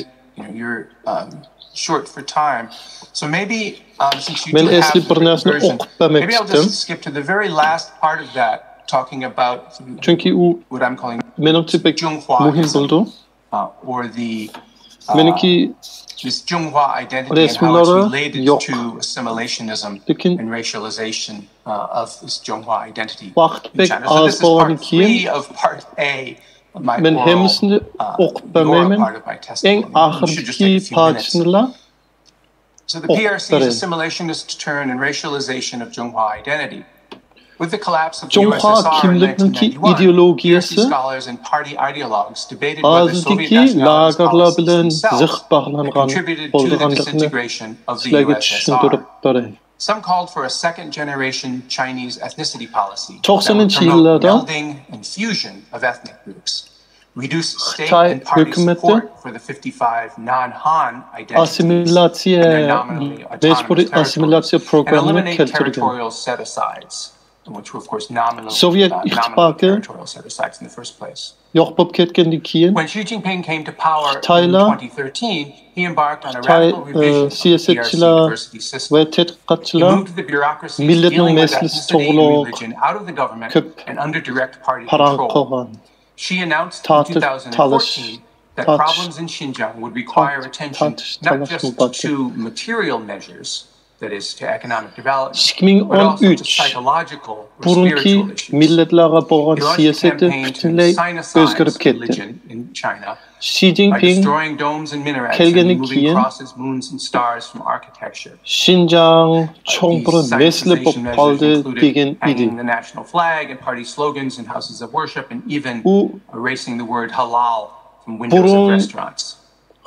مەن ئەسلى بىر نەرسىنى ئوقۇپ بەرمەكچىدىم. چۈنكى ئۇ مېنىڭچە بەك مۇھىم بولىدۇ. مېنىڭكى رەسىملەردە يوق. لېكىن ۋاقىت بەك ئاز بولغاندىن كېيىن، مەن ھەممىسىنى ئوقۇپ بەرمەيمەن. ئەڭ ئاخىرىدىكى پارچىسىنىلا ئوقۇپ بېرەي. جۇڭخۇا كىملىكنىڭكى ئىدېئولوگىيەسى ھازىردىكى لاگېرلار بىلەن زىق باغلانغان بولىدىغانلىقىنى سىلەرگە چۈشەندۈرۈپ بېرەي. Some called for a second generation Chinese ethnicity policy that would promote melding and fusion of ethnic groups, reduce state and party support for the fifty-five non-Han identities and their nominally autonomous territories, and eliminate territorial set-asides, which were, of course, nominally, uh, nominally territorial set-asides in the first place. يوق بولۇپ كەتكەندىن كېيىن، خىتايلار، خىتاي، ئى، سىياسەتچىلەر ۋە تەتقىقاتچىلار مىللەتنىڭ مەسىلىسى توغرۇلۇق كۆپ پاراڭ قىلغان. تارتىش، تالاش، تارتىش، تارتىش، تالاش مۇبادا. ئىككى مىڭ ئون ئۈچ بۇرۇنقى مىللەتلەرگە بولغان سىياسىتى پۈتۈنلەي ئۆزگىرىپ كەتتى. شى جىنپىڭ كەلگەندىن كېيىن، شىنجاڭ چوڭ بىر مەسىلە بولۇپ قالدى دېگەن ئىدى. ئۇ بۇرۇن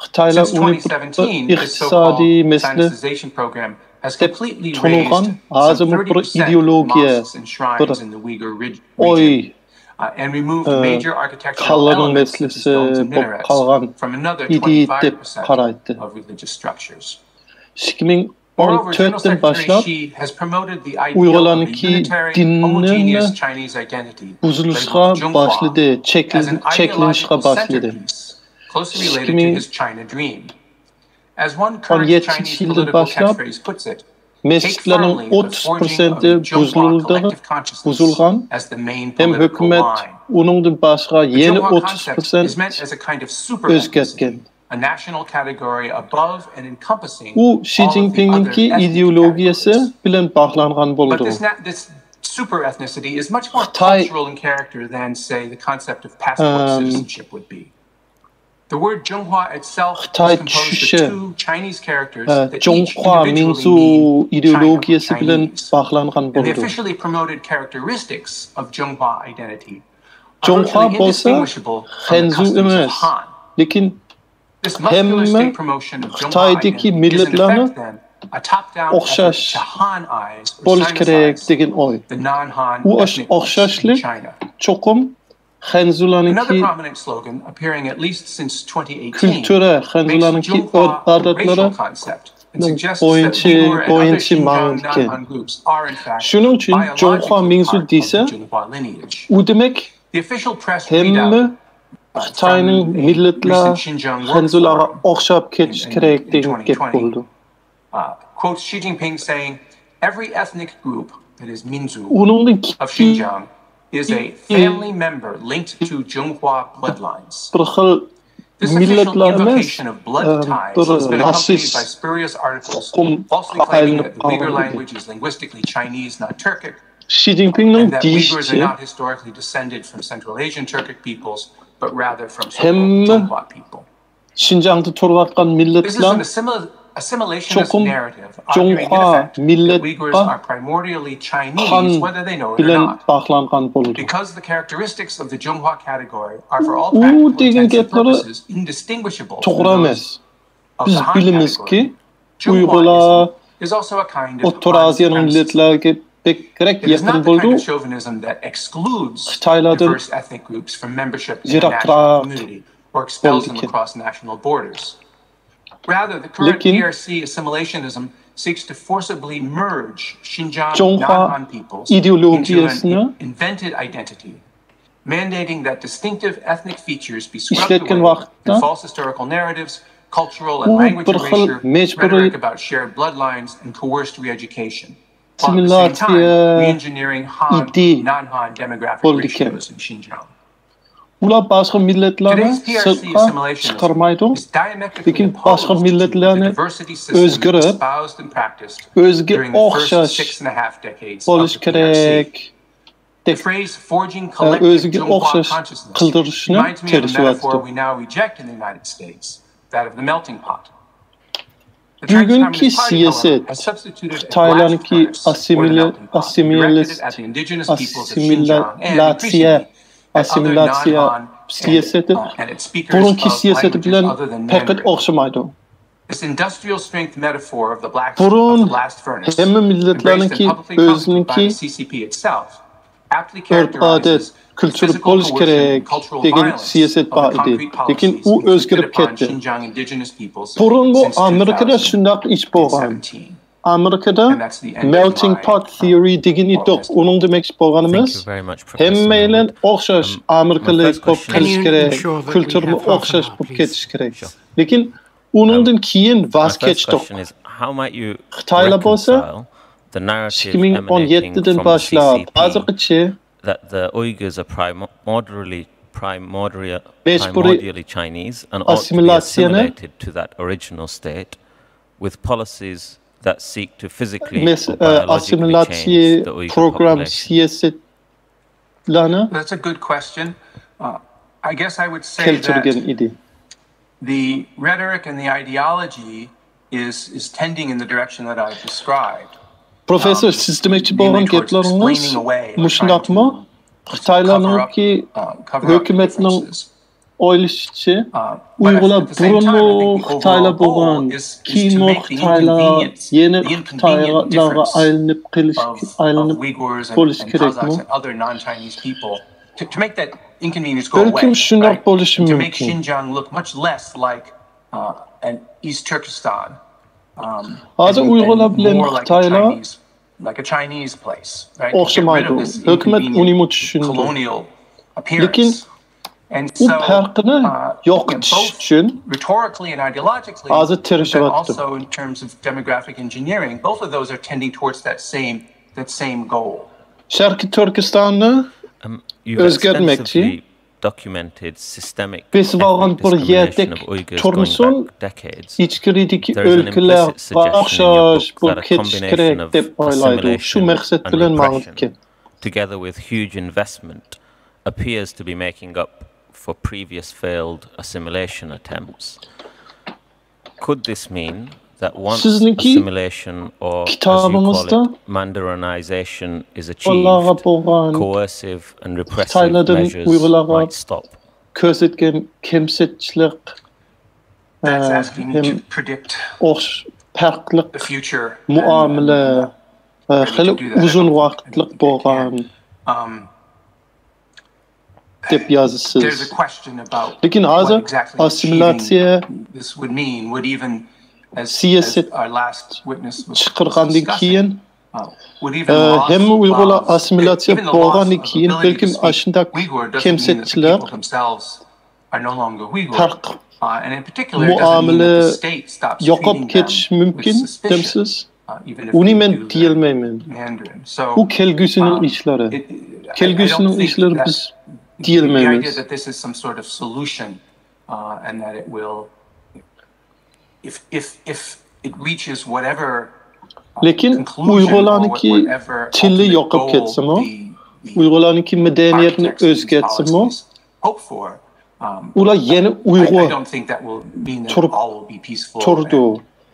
خىتايلار ئۇنى بىر ئىقتىسادىي مەسىلە دەپ تونۇغان، ھازىرمۇ بىر ئىدېئولوگىيە، بىر ئوي، ئى، كاللىنىڭ مەسىلىسى بولۇپ قالغان ئىدى دەپ قارايتتى. ئىككى مىڭ ئون تۆتتىن باشلاپ ئۇيغۇرلارنىڭكى دىننى بۇزۇلۇشقا باشلىدى، چەكلىنىشقا باشلىدى. ئىككى مىڭ ئون يەتتىنچى يىلدىن باشلاپ مەسچىتلەرنىڭ ئوتتۇز پىرسەنتى بۇزۇلدى، بۇزۇلغان ھەم ھۆكۈمەت ئۇنىڭدىن باشقا يەنە ئوتتۇز پىرسەنت ئۆزگەرتكەن. ئۇ شى جىنپىڭنىڭكى ئىدېئولوگىيەسى بىلەن باغلانغان بولىدۇ. خىتاي خىتاي چۈشۈشى، ئە، جۇڭخۇا مىڭزۇ ئىدېئولوگىيەسى بىلەن باغلانغان بولىدۇ. جۇڭخۇا بولسا خەنزۇ ئەمەس، لېكىن ھەممە خىتايدىكى مىللەتلەرنى ئوخشاش بولۇش كېرەك دېگەن ئوي. ئۇ ئوخشاشلىق چوقۇم خەنزۇلارنىڭكى كۈلتۈرى، خەنزۇلارنىڭكى ئۆرپ-ئادەتلىرى بويىچە، بويىچە ماڭىدىكەن. شۇنىڭ ئۈچۈن جۇڭخۇا مىڭزۇ دېسە، ئۇ دېمەك ھەممە خىتاينىڭ مىللەتلەر خەنزۇلارغا ئوخشاپ كېتىشى كېرەك دېگەن گەپ بولىدۇ. ئۇنىڭدىن كېيىن بىر خىل مىللەتلەر ئەمەس، ئە، بىر ناتسىست تۇقۇمغا ئايلىنىپ قالغان ئىدى. شى جىنپىڭنىڭ دېيىشىچە، ھەممە شىنجاڭدا تۇرۇۋاتقان مىللەتلەر چوقۇم جۇڭخۇا مىللەتقە قان بىلەن باغلانغان بولىدۇ. ئۇ دېگەن گەپلىرى توغرا ئەمەس. بىز بىلىمىزكى، ئۇيغۇرلار ئوتتۇرا ئاسىيانىڭ مىللەتلەرگە بەكرەك يېقىن بولىدۇ. خىتايلاردىن يىراقراق بولىدىكەن. لېكىن جۇڭخۇا ئىدېئولوگىيەسىنى ئىشلەتكەن ۋاقىتتا، ئۇ بىر خىل مەجبۇرىي ئاسسىمىلياتسىيە ئىدى بولىدىكەن. ئۇلار باشقا مىللەتلەرنى سىرتقا چىقارمايدۇ، لېكىن باشقا مىللەتلەرنى ئۆزگىرىپ، ئۆزىگە ئوخشاش بولۇش كېرەك دەپ، ئۆزىگە ئوخشاش قىلدۇرۇشنى تىرىشىۋاتىدۇ. بۈگۈنكى سىياسەت خىتايلارنىڭكى ئاسسىمىلياتسىيە، ئاسسىمىلياتسىيە سىياسىتى بۇرۇنقى سىياسىتى بىلەن پەقەت ئوخشىمايدۇ. بۇرۇن ھەممە مىللەتلەرنىڭكى ئۆزىنىڭكى ئۆرپ-ئادەت، كۈلتۈرى بولۇشى كېرەك دېگەن سىياسەت بار ئىدى. لېكىن ئۇ ئۆزگىرىپ كەتتى. بۇرۇن بۇ ئامېرىكىدا شۇنداق ئىش بولغان. ئامېرىكىدا مېلتىڭ پوت تېئورى دېگەن ئىدۇق. ئۇنىڭ دېمەكچى بولغىنىمىز، ھەممەيلەن ئوخشاش ئامېرىكىلىك بولۇپ قېلىش كېرەك، كۈلتۈرمۇ ئوخشاش بولۇپ كېتىش كېرەك. لېكىن ئۇنىڭدىن كېيىن ۋاز كەچتۇق. خىتايلار بولسا ئىككى مىڭ ئون يەتتىدىن باشلاپ ھازىرغىچە مەجبۇرىي ئاسسىمىلياتسىيەنى، ئاسسىمىلياتسىيە پروگرام سىياسەتلەرنى كەلتۈرگەن ئىدى. پروفېسسور، سىز دېمەكچى بولغان گەپلىرىڭىز مۇشۇنداقمۇ؟ خىتايلارنىڭكى ھۆكۈمەتنىڭ ئويلىشىچە، ئۇيغۇرلار بۇرۇنمۇ خىتايلار بولغان، كېيىنمۇ خىتايلار، يەنە خىتايلارغا ئايلىنىپ قېلىش، ئايلىنىپ بولۇش كېرەكمۇ؟ بەلكىم شۇنداق بولۇشى مۇمكىن. ھازىر ئۇيغۇرلار بىلەن خىتايلار ئوخشىمايدۇ. ھۆكۈمەت ئۇنىمۇ چۈشىنىدۇ. لېكىن ئۇ پەرقنى يوقىتىش ئۈچۈن ھازىر تىرىشىۋاتىدۇ. ئۆزگەرتمەكچى. بېسىۋالغان بىر يەردەك تۇرمىسۇن، ئىچكىرىدىكى ئۆلكىلەرگە ئوخشاش بولۇپ كېتىش كېرەك دەپ ئويلايدۇ. شۇ مەقسەت بىلەن ماڭىدىكەن. Together with huge investment, appears to be making up for previous failed assimilation attempts. Could this mean that once سىزنىڭكى assimilation, or as you call كىتابىڭىزدا it, Mandarinization, is achieved, بولغان coercive and repressive خىتايلاردىن measures ئۇيغۇرلارغا might stop? كۆرسەتكەن كەمسىتىشلىك، ئە، ھەم ئوخش-، پەرقلىق مۇئامىلە، ئە، خېلى ئۇزۇن ۋاقىتلىق بولغان دەپ يازىسىز. لېكىن ھازىر ئاسسىمىلياتسىيە سىياسەت چىقارغاندىن كېيىن، ئە، ھەممە ئۇيغۇرلار ئاسسىمىلياتسىيە بولغاندىن كېيىن، بەلكىم ئاشۇنداق كەمسىتىشلىك پەرق مۇئامىلە يوقاپ كېتىشى مۇمكىن دەمسىز؟ ئۇنى مەن دېيەلمەيمەن. ئۇ كەلگۈسىنىڭ ئىشلىرى. كەلگۈسىنىڭ ئىشلىرى بىز دېيەلمەيمىز. uh, and that it will, if if if it reaches whatever, uh, لېكىن conclusion or ئۇيغۇرلارنىڭكى whatever تىلى ultimate يوقاپ goal كەتسىمۇ، the the ئۇيغۇرلارنىڭكى مەدەنىيەتنى architects of these ئۆزگەرتسىمۇ، policies hope for, um, ئۇلار يەنە I, I ئۇيغۇر don't think that will mean that تۇرۇپ all will be peaceful تۇرىدۇ.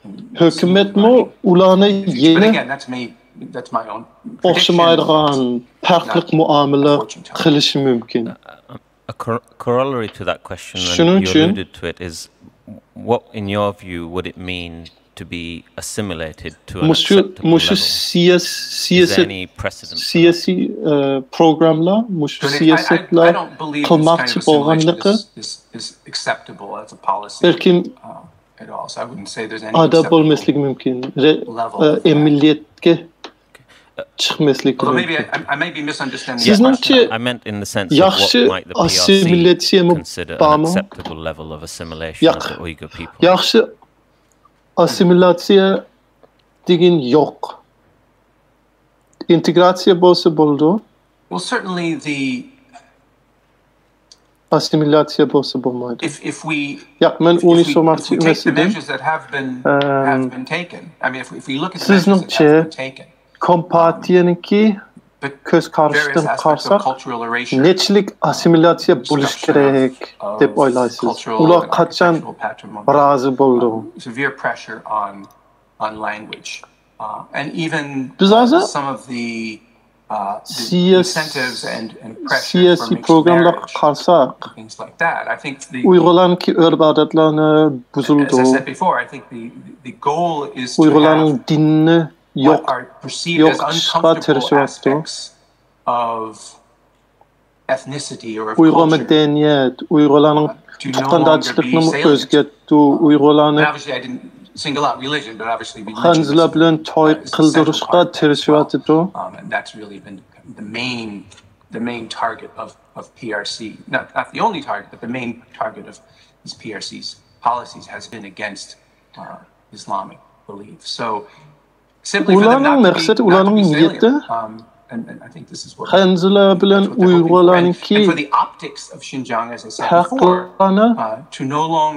And ھۆكۈمەتمۇ ئۇلارنى يەنە ئوخشىمايدىغان پەرقلىق مۇئامىلە قىلىشى مۇمكىن. A cor- corollary to that question, and you alluded to it, is what, in your view, would it mean to be assimilated to an مۇشۇ acceptable مۇشۇ level? سىياس Is there سىياسەت any precedent for that? سىياسىي ئە، پروگراممىلار، مۇشۇ سىياسەتلەر قىلماقچى بولغانلىقى is, is, is acceptable as a policy, بەلكىم uh, at all. So I wouldn't say there's any ئادا acceptable بولماسلىقى مۇمكىن. رە- level ئە، of that. ئەمەلىيەتكە چىقماسلىقى Although maybe I, مۇمكىن. I, I may be misunderstanding the سىزنىڭچە question. I meant in the sense of what ياخشى might the P R C ئاسسىمىلياتسىيەمۇ consider an بارمۇ؟ Acceptable level of assimilation of ياق. The Uyghur people. ياخشى ئاسسىمىلياتسىيە دېگەن يوق. ئىنتېگراتسىيە بولسا بولىدۇ. Well, certainly the ئاسسىمىلياتسىيە بولسا بولمايدۇ. If, if we, ياق، مەن ئۇنى سورىماقچى ئەمەس ئىدىم. Take the measures that have been, have been taken. I mean, if, if we look at the measures that have been taken, سىزنىڭچە، كومپارتىيەنىڭكى كۆز قارىشىدىن قارىساق، نەچچىلىك ئاسسىمىلياتسىيە بولۇشى كېرەك دەپ ئويلايسىز؟ ئۇلار قاچان رازى بولىدۇ؟ بىز ھازىر سىياسىي پروگراملارغا قارىساق، ئۇيغۇرلارنىڭكى ئۆرپ-ئادەتلىرى بۇزۇلىدۇ. ئۇيغۇرلارنىڭ دىنىنى يوق، يوقىتىشقا تىرىشىۋاتىدۇ. ئۇيغۇر مەدەنىيەت، ئۇيغۇرلارنىڭ تۇغقاندارچىلىقىنىمۇ ئۆزگەرتتى، ئۇيغۇرلارنى خەنزۇلار بىلەن توي قىلدۇرۇشقا تىرىشىۋاتىدۇ. The main target of, of P R C, not, not the only target, but the main target of these P R C's policies has been against, uh, Islamic belief. So simply for them not to be, not to be salient. ئۇلارنىڭ مەقسىتى، ئۇلارنىڭ نىيىتى خەنزۇلار بىلەن ئۇيغۇرلارنىڭكى ھەقلىرىنى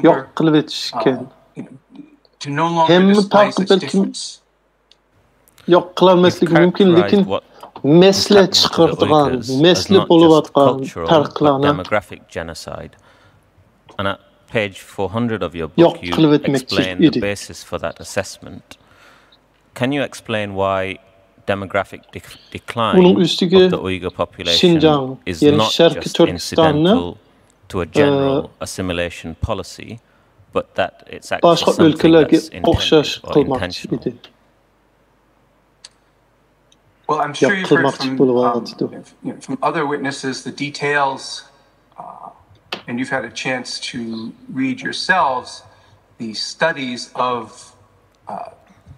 يوق قىلىۋېتىش ئىكەن. ھەممە پەرقى بەلكىم يوق قىلالماسلىقى مۇمكىن، لېكىن مەسىلە چىقىرىدىغان، مەسىلە بولۇۋاتقان پەرقلەرنى يوق قىلىۋەتمەكچى ئىدى. Can you explain why demographic dec- decline of the Uyghur population is not just incidental to a general assimilation policy, but that it's actually something that's intended or intentional? Well, I'm sure you've heard from, um, you know, from other witnesses the details, uh, and you've had a chance to read yourselves the studies of, uh,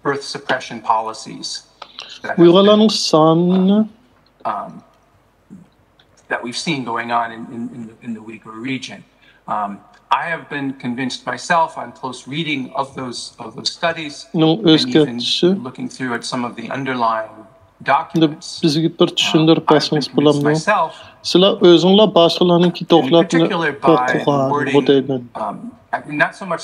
birth suppression policies that have been, um, that we've seen going on in, in, in, the, in the Uyghur region. Um, I have been convinced myself on close reading of those, of those studies, and even looking through at some of the underlying documents. بىزگە بىر چۈشەندۈرۈپ بەرسىڭىز بولامدۇ؟ سىلەر ئۆزۈڭلار باشقىلارنىڭكى دوكلاتىنى ئوقۇغانغۇ دەيمەن. Um, I mean, not so much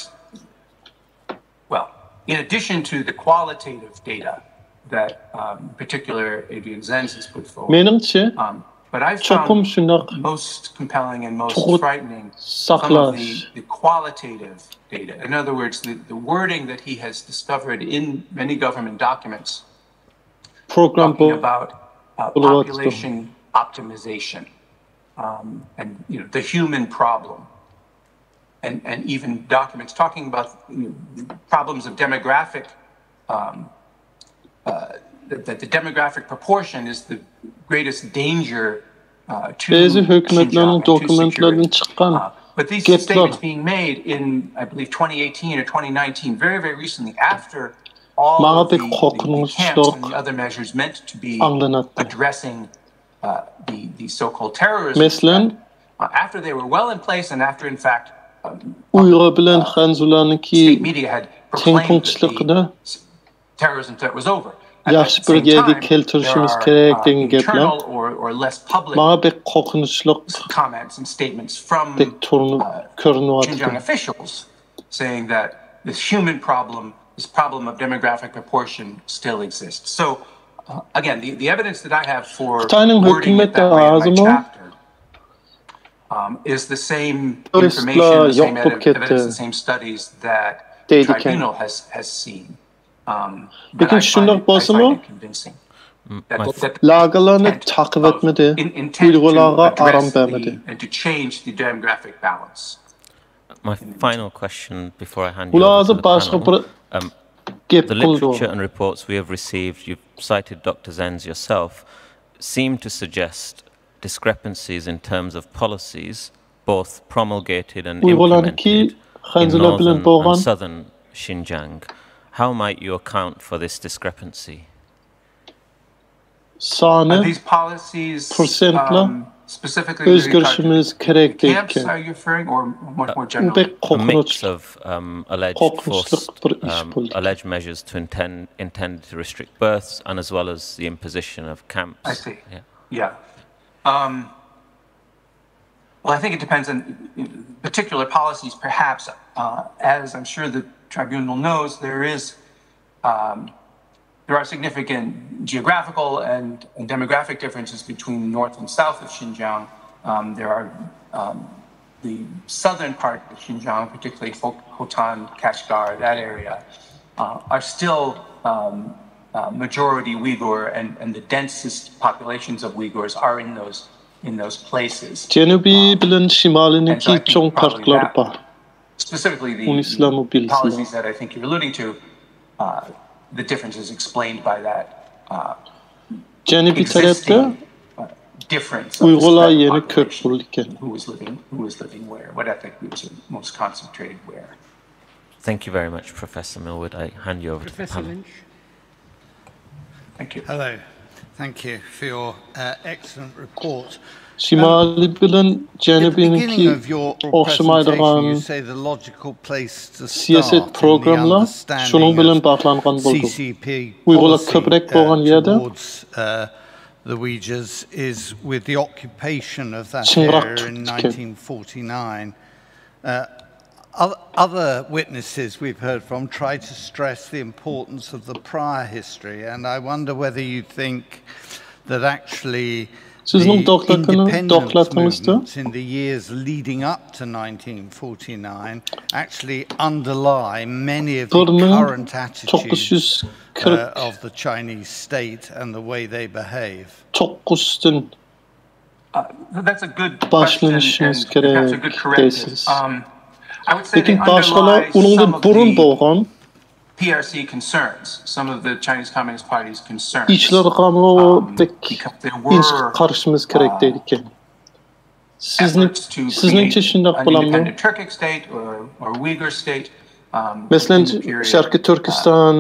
Well, in addition to the qualitative data that, um, in particular Adrian Zenz has put forward, مېنىڭچە، um, but I found most compelling and most frightening some of the, the qualitative data. In other words, the, the wording that he has discovered in many government documents talking about, uh, population optimization, um, and, you know, the human problem. And, and even documents talking about, you know, problems of demographic, um, uh, that, that the demographic proportion is the greatest danger, uh, to Xinjiang and to security. Uh, but these statements being made in, I believe, twenty eighteen or twenty nineteen, very, very recently, after all of the, the, the camps and the other measures meant to be addressing uh, the, the so-called terrorism threat, uh, after they were well in place and after, in fact, um, uh, state media had proclaimed that the s-, terrorism threat was over. ياخشى بىر يەرگە كەلتۈرۈشىمىز كېرەك دېگەن گەپلەر ماڭا بەك قورقۇنچلۇق، بەك تۇرۇنۇپ كۆرۈنۈۋاتىدۇ. Saying that this human problem, this problem of demographic proportion still exists. So, uh, again, the, the evidence that I have for خىتاينىڭ ھۆكۈمىتى ھازىرمۇ um, is the same information, the same evidence, the same studies that the tribunal has, has seen. Um, لېكىن شۇنداق بولسىمۇ، لاگېرلارنى تاقىۋەتمىدى، ئۇيغۇرلارغا ئارام بەرمىدى. My final question before I hand you over to the panel. Um, the literature and reports we have received, you've cited Doctor Zenz yourself, seem to suggest discrepancies in terms of policies, both promulgated and implemented in northern and southern Xinjiang. How might you account for this discrepancy? سانى پىرسەنتلا ئۆزگىرىشىمىز كېرەك دەيدىكەن. بەك قورقۇنچ، قورقۇنچلۇق بىر ئىش بولدى. Alleged measures to intend, intended to restrict births and as well as the imposition of camps. I see. Yeah. Yeah. Um, well, I think it depends on particular policies, perhaps. Uh, as I'm sure the tribunal knows, there is um, there are significant geographical and, and demographic differences between the north and south of Xinjiang. Um, there are um, the southern part of Xinjiang, particularly Hotan, Kashgar, that area, uh, are still um, uh, majority Uyghur, and, and the densest populations of Uyghurs are in those in those places. جەنۇبى بىلەن شىمالىنىڭكى چوڭ پەرقلىرى بار. Specifically, the, the policies that I think you're alluding to, uh, the difference is explained by that uh, جەنۇبىي تەرەپتە ئۇيغۇرلار يەنە كۆپ بولىدىكەن. Who was living, who was living where, what ethnic groups are most concentrated where. Thank you very much, Professor Millward. I hand you over to the panel. Thank you. Hello. Thank you for your uh, excellent report. شىمالىي بىلەن جەنۇبىنىڭكى ئوخشىمايدىغان سىياسەت پروگراممىلار شۇنىڭ بىلەن باغلانغان بولىدۇ. ئۇيغۇرلار كۆپرەك بولغان يەردە the Uyghurs is with the occupation of that area in nineteen forty-nine. Uh, other witnesses we've heard from try to stress the importance of the prior history, and I wonder whether you think that actually the independence movements in the years leading up to nineteen forty-nine actually underlie many of the current attitudes uh, of the Chinese state and the way they behave. باشلىنىشىمىز كېرەك دەيسىز. لېكىن باشقىلار ئۇنىڭدىن بۇرۇن بولغان ئىشلارغىمۇ بەك ئىنچىكە قارىشىمىز كېرەك دەيدىكەن. سىزنىڭچە شۇنداق بولامدۇ؟ مەسىلەن، شەرقىي تۈركىستان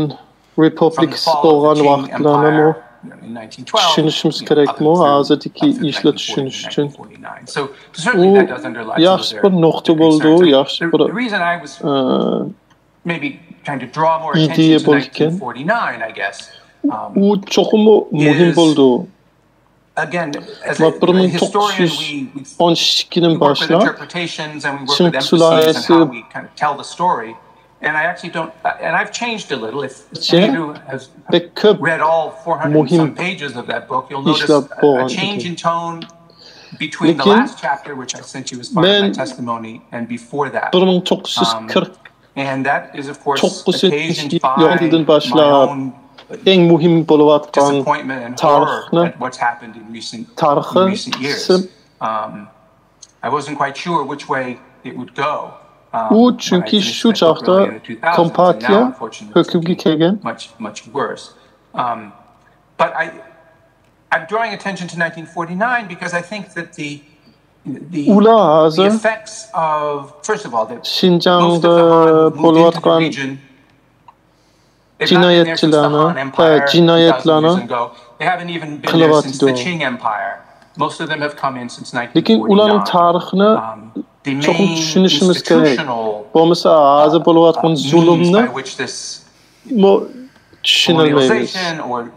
رېپۇبلىكىسى بولغان ۋاقىتلارنىمۇ چۈشىنىشىمىز كېرەكمۇ؟ ھازىردىكى ئىشلار چۈشىنىش ئۈچۈن. ئۇ ياخشى بىر نۇقتا بولدى، ياخشى بىر ئىدىيە بولىكەن. ئۇ چوقۇممۇ مۇھىم بولدى. مانا بىر مىڭ توققۇز يۈز ئون ئىككىدىن باشلاپ چىڭ سۇلايەسى بەك كۆپ مۇھىم ئىشلار بولغان ئىدى. لېكىن مەن بىر مىڭ توققۇز يۈز قىرىق توققۇزىنچى يىلدىن باشلاپ ئەڭ مۇھىم بولۇۋاتقان تارىخنى، تارىخىي قىسىم ئۇ چۈنكى شۇ چاغدا كومپارتىيە ھۆكۈمگە كەلگەن. ئۇلار ھازىر شىنجاڭدا بولۇۋاتقان جىنايەتچىلەرنى، ھە، جىنايەتلەرنى قىلىۋاتىدۇ. لېكىن ئۇلارنىڭ تارىخىنى چوقۇم چۈشىنىشىمىز كېرەك. بولمىسا ھازىر بولۇۋاتقان زۇلۇمنى چۈشىنەلمەيمىز. Colonialization or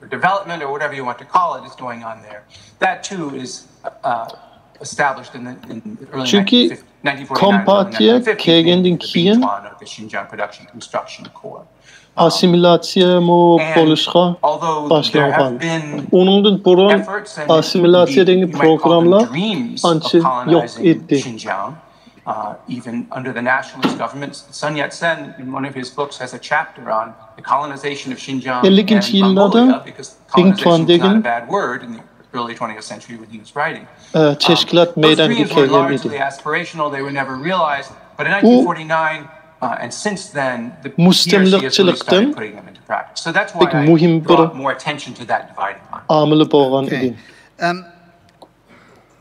development or whatever you want to call it is going on there. That too is uh, established in the, in the early چۈنكى nineteen fifty, nineteen forty-nine, early كومپارتىيە nineteen fifty, كەلگەندىن the كېيىن Beituan or the Xinjiang Production Construction Corps. ئاسسىمىلياتسىيەمۇ And بولۇشقا although there باشلانغان. have been ئۇنىڭدىن بۇرۇن efforts and ئاسسىمىلياتسىيە indeed, دېگەن you might call them پروگراممار dreams ئانچە of يوق colonizing ئىدى. Xinjiang, uh, even under the nationalist government. Sun Yat-sen, in one of his books, has a chapter on the colonization of Xinjiang ئەللىكىنچى and يىللاردا Mongolia, because بىڭتۈەن colonization was not دېگەن a bad word in the early twentieth century when he was writing. ئە، تەشكىلات Those مەيدانغا dreams were كەلگەن ئىدى. Largely aspirational. They were never realized. But in nineteen forty-nine, uh, and since then, the P R C has really مۇستەملىكىچىلىكتىن started putting them into practice. So that's why بەك I مۇھىم بىر brought more attention to that dividing line. ئامىلى بولغان ئىدى. Um,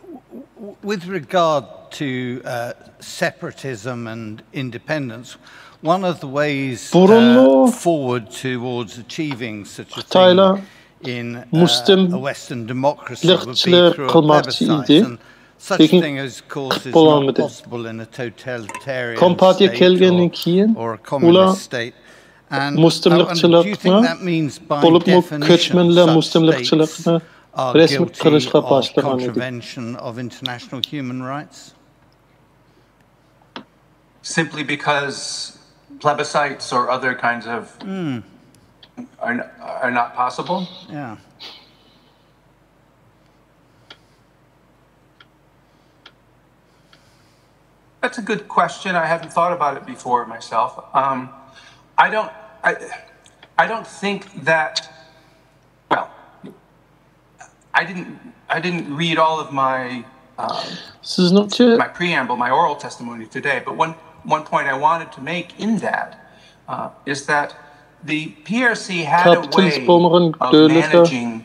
w- w- with regard to uh, separatism and independence, one of the ways بۇرۇنمۇ uh, forward towards achieving such a thing خىتايلار in uh, مۇستەملىكىچىلىك a Western democracy would be through a قىلماقچى plebiscite, ئىدى. And such لېكىن thing, of course, is بولالمىدى. Not possible in a totalitarian كومپارتىيە state كەلگەندىن or, كېيىن or ئۇلار communist state. And, uh, and do you think مۇستەملىكىچىلىكنى that means by بولۇپمۇ definition كۆچمەنلەر such مۇستەملىكىچىلىكنى states are رەسمىي guilty قىلىشقا of باشلىغان ئىدى. Contravention of international human rights? Simply because plebiscites or other kinds of are, are not possible? Yeah. That's a good question. I hadn't thought about it before myself. Um, I don't. I, I don't think that. Well, I didn't. I didn't read all of my um, سىزنىڭچە my preamble, my oral testimony today. But one one point I wanted to make in that uh, is that the P R C had a كاپىتالىست way بولمىغان of دۆلەتلەر managing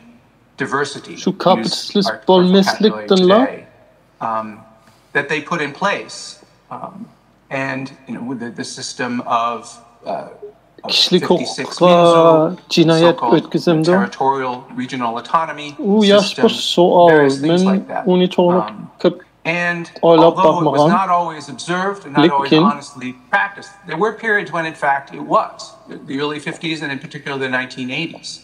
diversity. شۇ Use كاپىتالىست our- our بولماسلىقتىنلا vocabulary today, um, that they put in place, um, and you know, with the, the system of uh, of كىشىلىك fifty-six ھوقۇققا Minzu, جىنايەت so-called ئۆتكۈزەمدۇ؟ Territorial Regional Autonomy ئۇ ياخشى بىر system, سوئال. various things مەن like that. ئۇنى توغرا Um, كۆپ And ئويلاپ although it was باقمىغان. Not always observed and not always لېكىن honestly practiced, there were periods when, in fact, it was. The early fifties and, in particular, the nineteen eighties.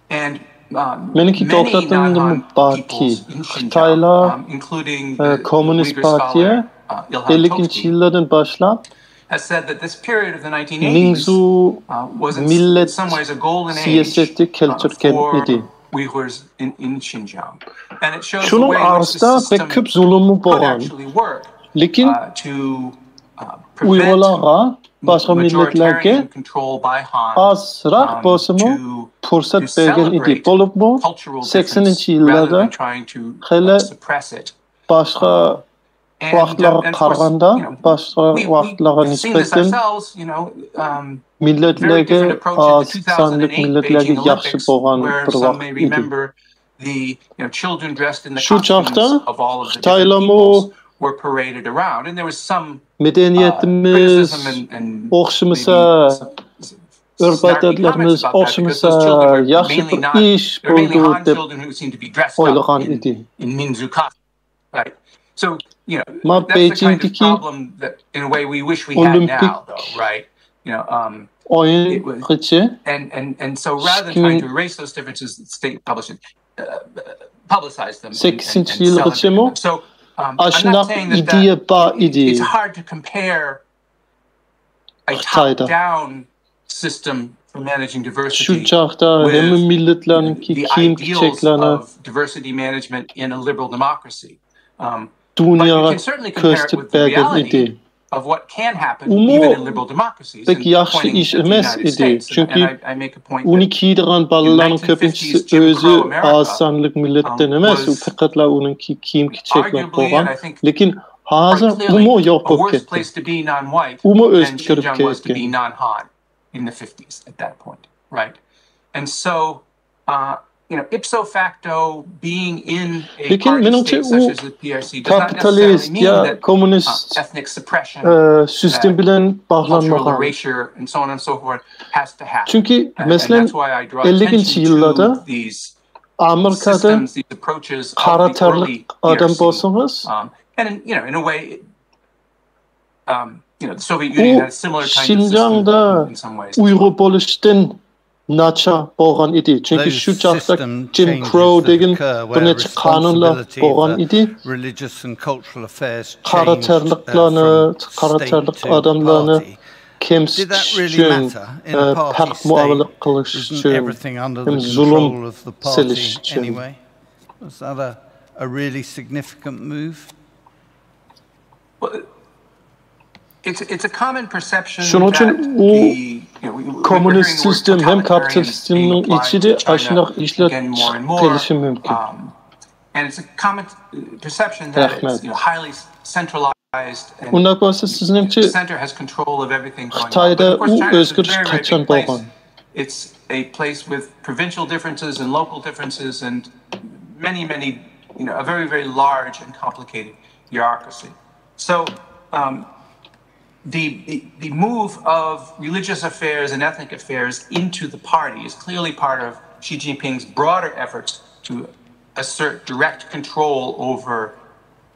And um, مېنىڭكى many دوكلاتىمدىمۇ non-Han باركى، peoples in Xinjiang, خىتايلار، um, including ئە، the كوممۇنىست Uyghur پارتىيە scholar uh, Ilhan ئەللىكىنچى Tokti, يىللاردىن باشلاپ has said that this period of the nineteen eighties مىڭزۇ uh, was in مىللەت some ways a golden age سىياسەتتە uh, كەلتۈرگەن for ئىدى. Uyghurs in, in Xinjiang. And it shows the شۇنىڭ way in which the ئارىسىدا بەك system كۆپ زۇلۇممۇ could بولغان. Actually work لېكىن uh, to uh, prevent ئۇيغۇرلارغا، باشقا مىللەتلەرگە majoritarian control by Han ئازراق um, بولسىمۇ to پۇرسەت to بەرگەن ئىدى. celebrate بولۇپمۇ cultural سەكسىنىنچى difference rather يىللاردا than trying to خېلى uh, suppress it. باشقا And, ۋاقىتلارغا and, and of course, قارىغاندا you know, باشقا we, we, ۋاقىتلارغا we've seen this نىسبەتەن ourselves, you know, um, very مىللەتلەرگە، different approaches ئاز to سانلىق two thousand eight مىللەتلەرگە Beijing ياخشى Olympics, بولغان where بىر some ۋاقىت may ئىدى. Remember the you know, children dressed in the شۇ چاغدا costumes of all of the different خىتايلارمۇ peoples were paraded around, and there was some uh, مەدەنىيىتىمىز criticism and, and ئوخشىمىسا، maybe some, some ئۆرپ snarky ئادەتلىرىمىز comments about that because ئوخشىمىسا those children were ياخشى mainly بىر not, ئىش they were mainly بولىدۇ Han دەپ children who seemed to be dressed ئويلىغان up in, ئىدى. In Minzu costume, right? So, you know, ما that's the kind of بېيجىڭدىكى problem that in a way we wish we had ئولىمپىك now, though, right? You know, um, ئويۇنغىچە and, and, and so rather than trying to erase those differences, the state publish it, uh, publicize them and, and, سەككىزىنچى and يىلغىچىمۇ celebrate them. So, um, I'm ئاشۇنداق not saying that, ئىدىيە that بار ئىدى. It's hard to compare a خىتايدا. Top-down system for managing شۇ diversity چاغدا with ھەممە مىللەتلەرنىڭكى the كىيىم ideals كېچەكلەرنى of diversity management in a liberal democracy. Um, but you دۇنياغا can certainly compare it كۆرسىتىپ with the بەرگەن ئىدى. Reality of what can happen ئۇمۇ even in liberal democracies بەك and ياخشى pointing ئىش at the ئەمەس United ئىدى. States. And, چۈنكى and I, I make a point ئۇنى that كىيىدىغان in بالىلارنىڭ كۆپىنچىسى nineteen fifties Jim ئۆزى Crow America, ئاز سانلىق مىللەتتىن um, ئەمەس، ئۇ was پەقەتلا ئۇنىڭكى كىيىم كېچەكلەر arguably, بولغان. and I think لېكىن quite ھازىر clearly, ئۇمۇ يوق a بولۇپ worse كەتتى. Place to be non-white ئۇمۇ than ئۆزگىرىپ Xinjiang was to be كەتكەن. Non-Han in the fifties at that point, right? And so, uh, you know, ipso facto being in a لېكىن party مېنىڭچە state ئۇ such as the P R C does not necessarily كاپىتالىست mean يا that كوممۇنىست uh, ethnic suppression, ئە، سىستېما بىلەن cultural باغلانمىغان. Erasure, and so on and so forth has to happen. چۈنكى And, and مەسىلەن that's why I draw ئەللىكىنچى attention يىللاردا to these ئامېرىكادا systems, these approaches of قارا the تەرلىك early ئادەم P R C. بولسىڭىز، Um, and in, you know, in a way, um, you know, the Soviet ئۇ Union had a similar kind of system شىنجاڭدا in some ways. ئۇيغۇر بولۇشتىن ناچار بولغان ئىدى. چۈنكى شۇ چاغدا جىم كرو دېگەن بىر نەچچە قانۇنلار بولغان ئىدى. قارا تەنلىكلەرنى، قارا تەنلىك ئادەملەرنى كەمسىتىش ئۈچۈن، پەرق مۇئامىلە قىلىش ئۈچۈن ھەم زۇلۇم سېلىش ئۈچۈن. شۇنىڭ ئۈچۈن ئۇ كوممۇنىست سىستېم ھەم كاپىتالىست سىستېمىنىڭ ئىچىدە ئاشۇنداق ئىشلار چىقىپ قېلىشى مۇمكىن. رەھمەت. ئۇنداق بولسا سىزنىڭچە خىتايدا ئۇ ئۆزگىرىش قاچان بولغان؟ It's a place with provincial differences and local differences and many, many, you know, a very, very large and complicated bureaucracy. So um, the, the, the move of religious affairs and ethnic affairs into the party is clearly part of Xi Jinping's broader efforts to assert direct control over,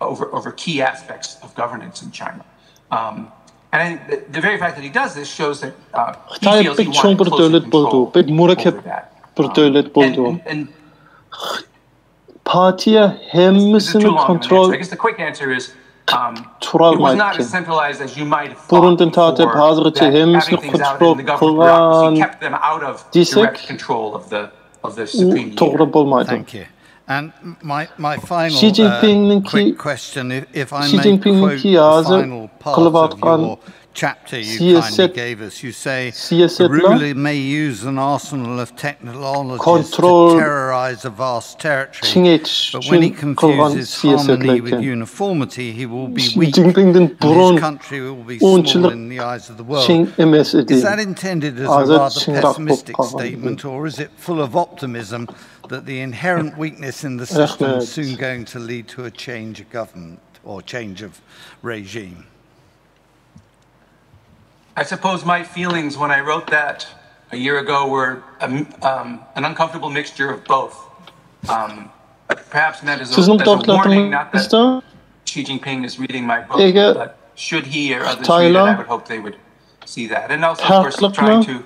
over, over key aspects of governance in China. Um, and I think the, the very fact that he does this shows that uh, he خىتاي بەك چوڭ بىر دۆلەت بولىدۇ، بەك مۇرەككەپ بىر دۆلەت بولىدۇ. پارتىيە ھەممىسىنى كونترول قىلالمايدىكەن. بۇرۇندىن تارتىپ ھازىرغىچە ھەممىسىنى كونترول قىلغان دېسەك، ئۇ توغرا بولمايدۇ. شى جىنپىڭنىڭكى شى جىنپىڭنىڭكى ھازىر قىلىۋاتقان سىياسەت، سىياسەتلەر كونترول كېڭەيتىش ئۈچۈن قىلغان سىياسەتلەر ئىكەن. شى جىنپىڭدىن بۇرۇن ئۇنچىلىك چىڭ ئەمەس ئىدى. ھازىر چىڭراق بولۇپ قالغان ئىدى. That the inherent weakness in the system is soon going to lead to a change of government or change of regime? I suppose my feelings when I wrote that a year ago were a, um, an uncomfortable mixture of both. Um, perhaps meant as a, as a warning, not that Xi Jinping is reading my book, but should he or others read it, I would hope they would see that. And also, of course, trying to,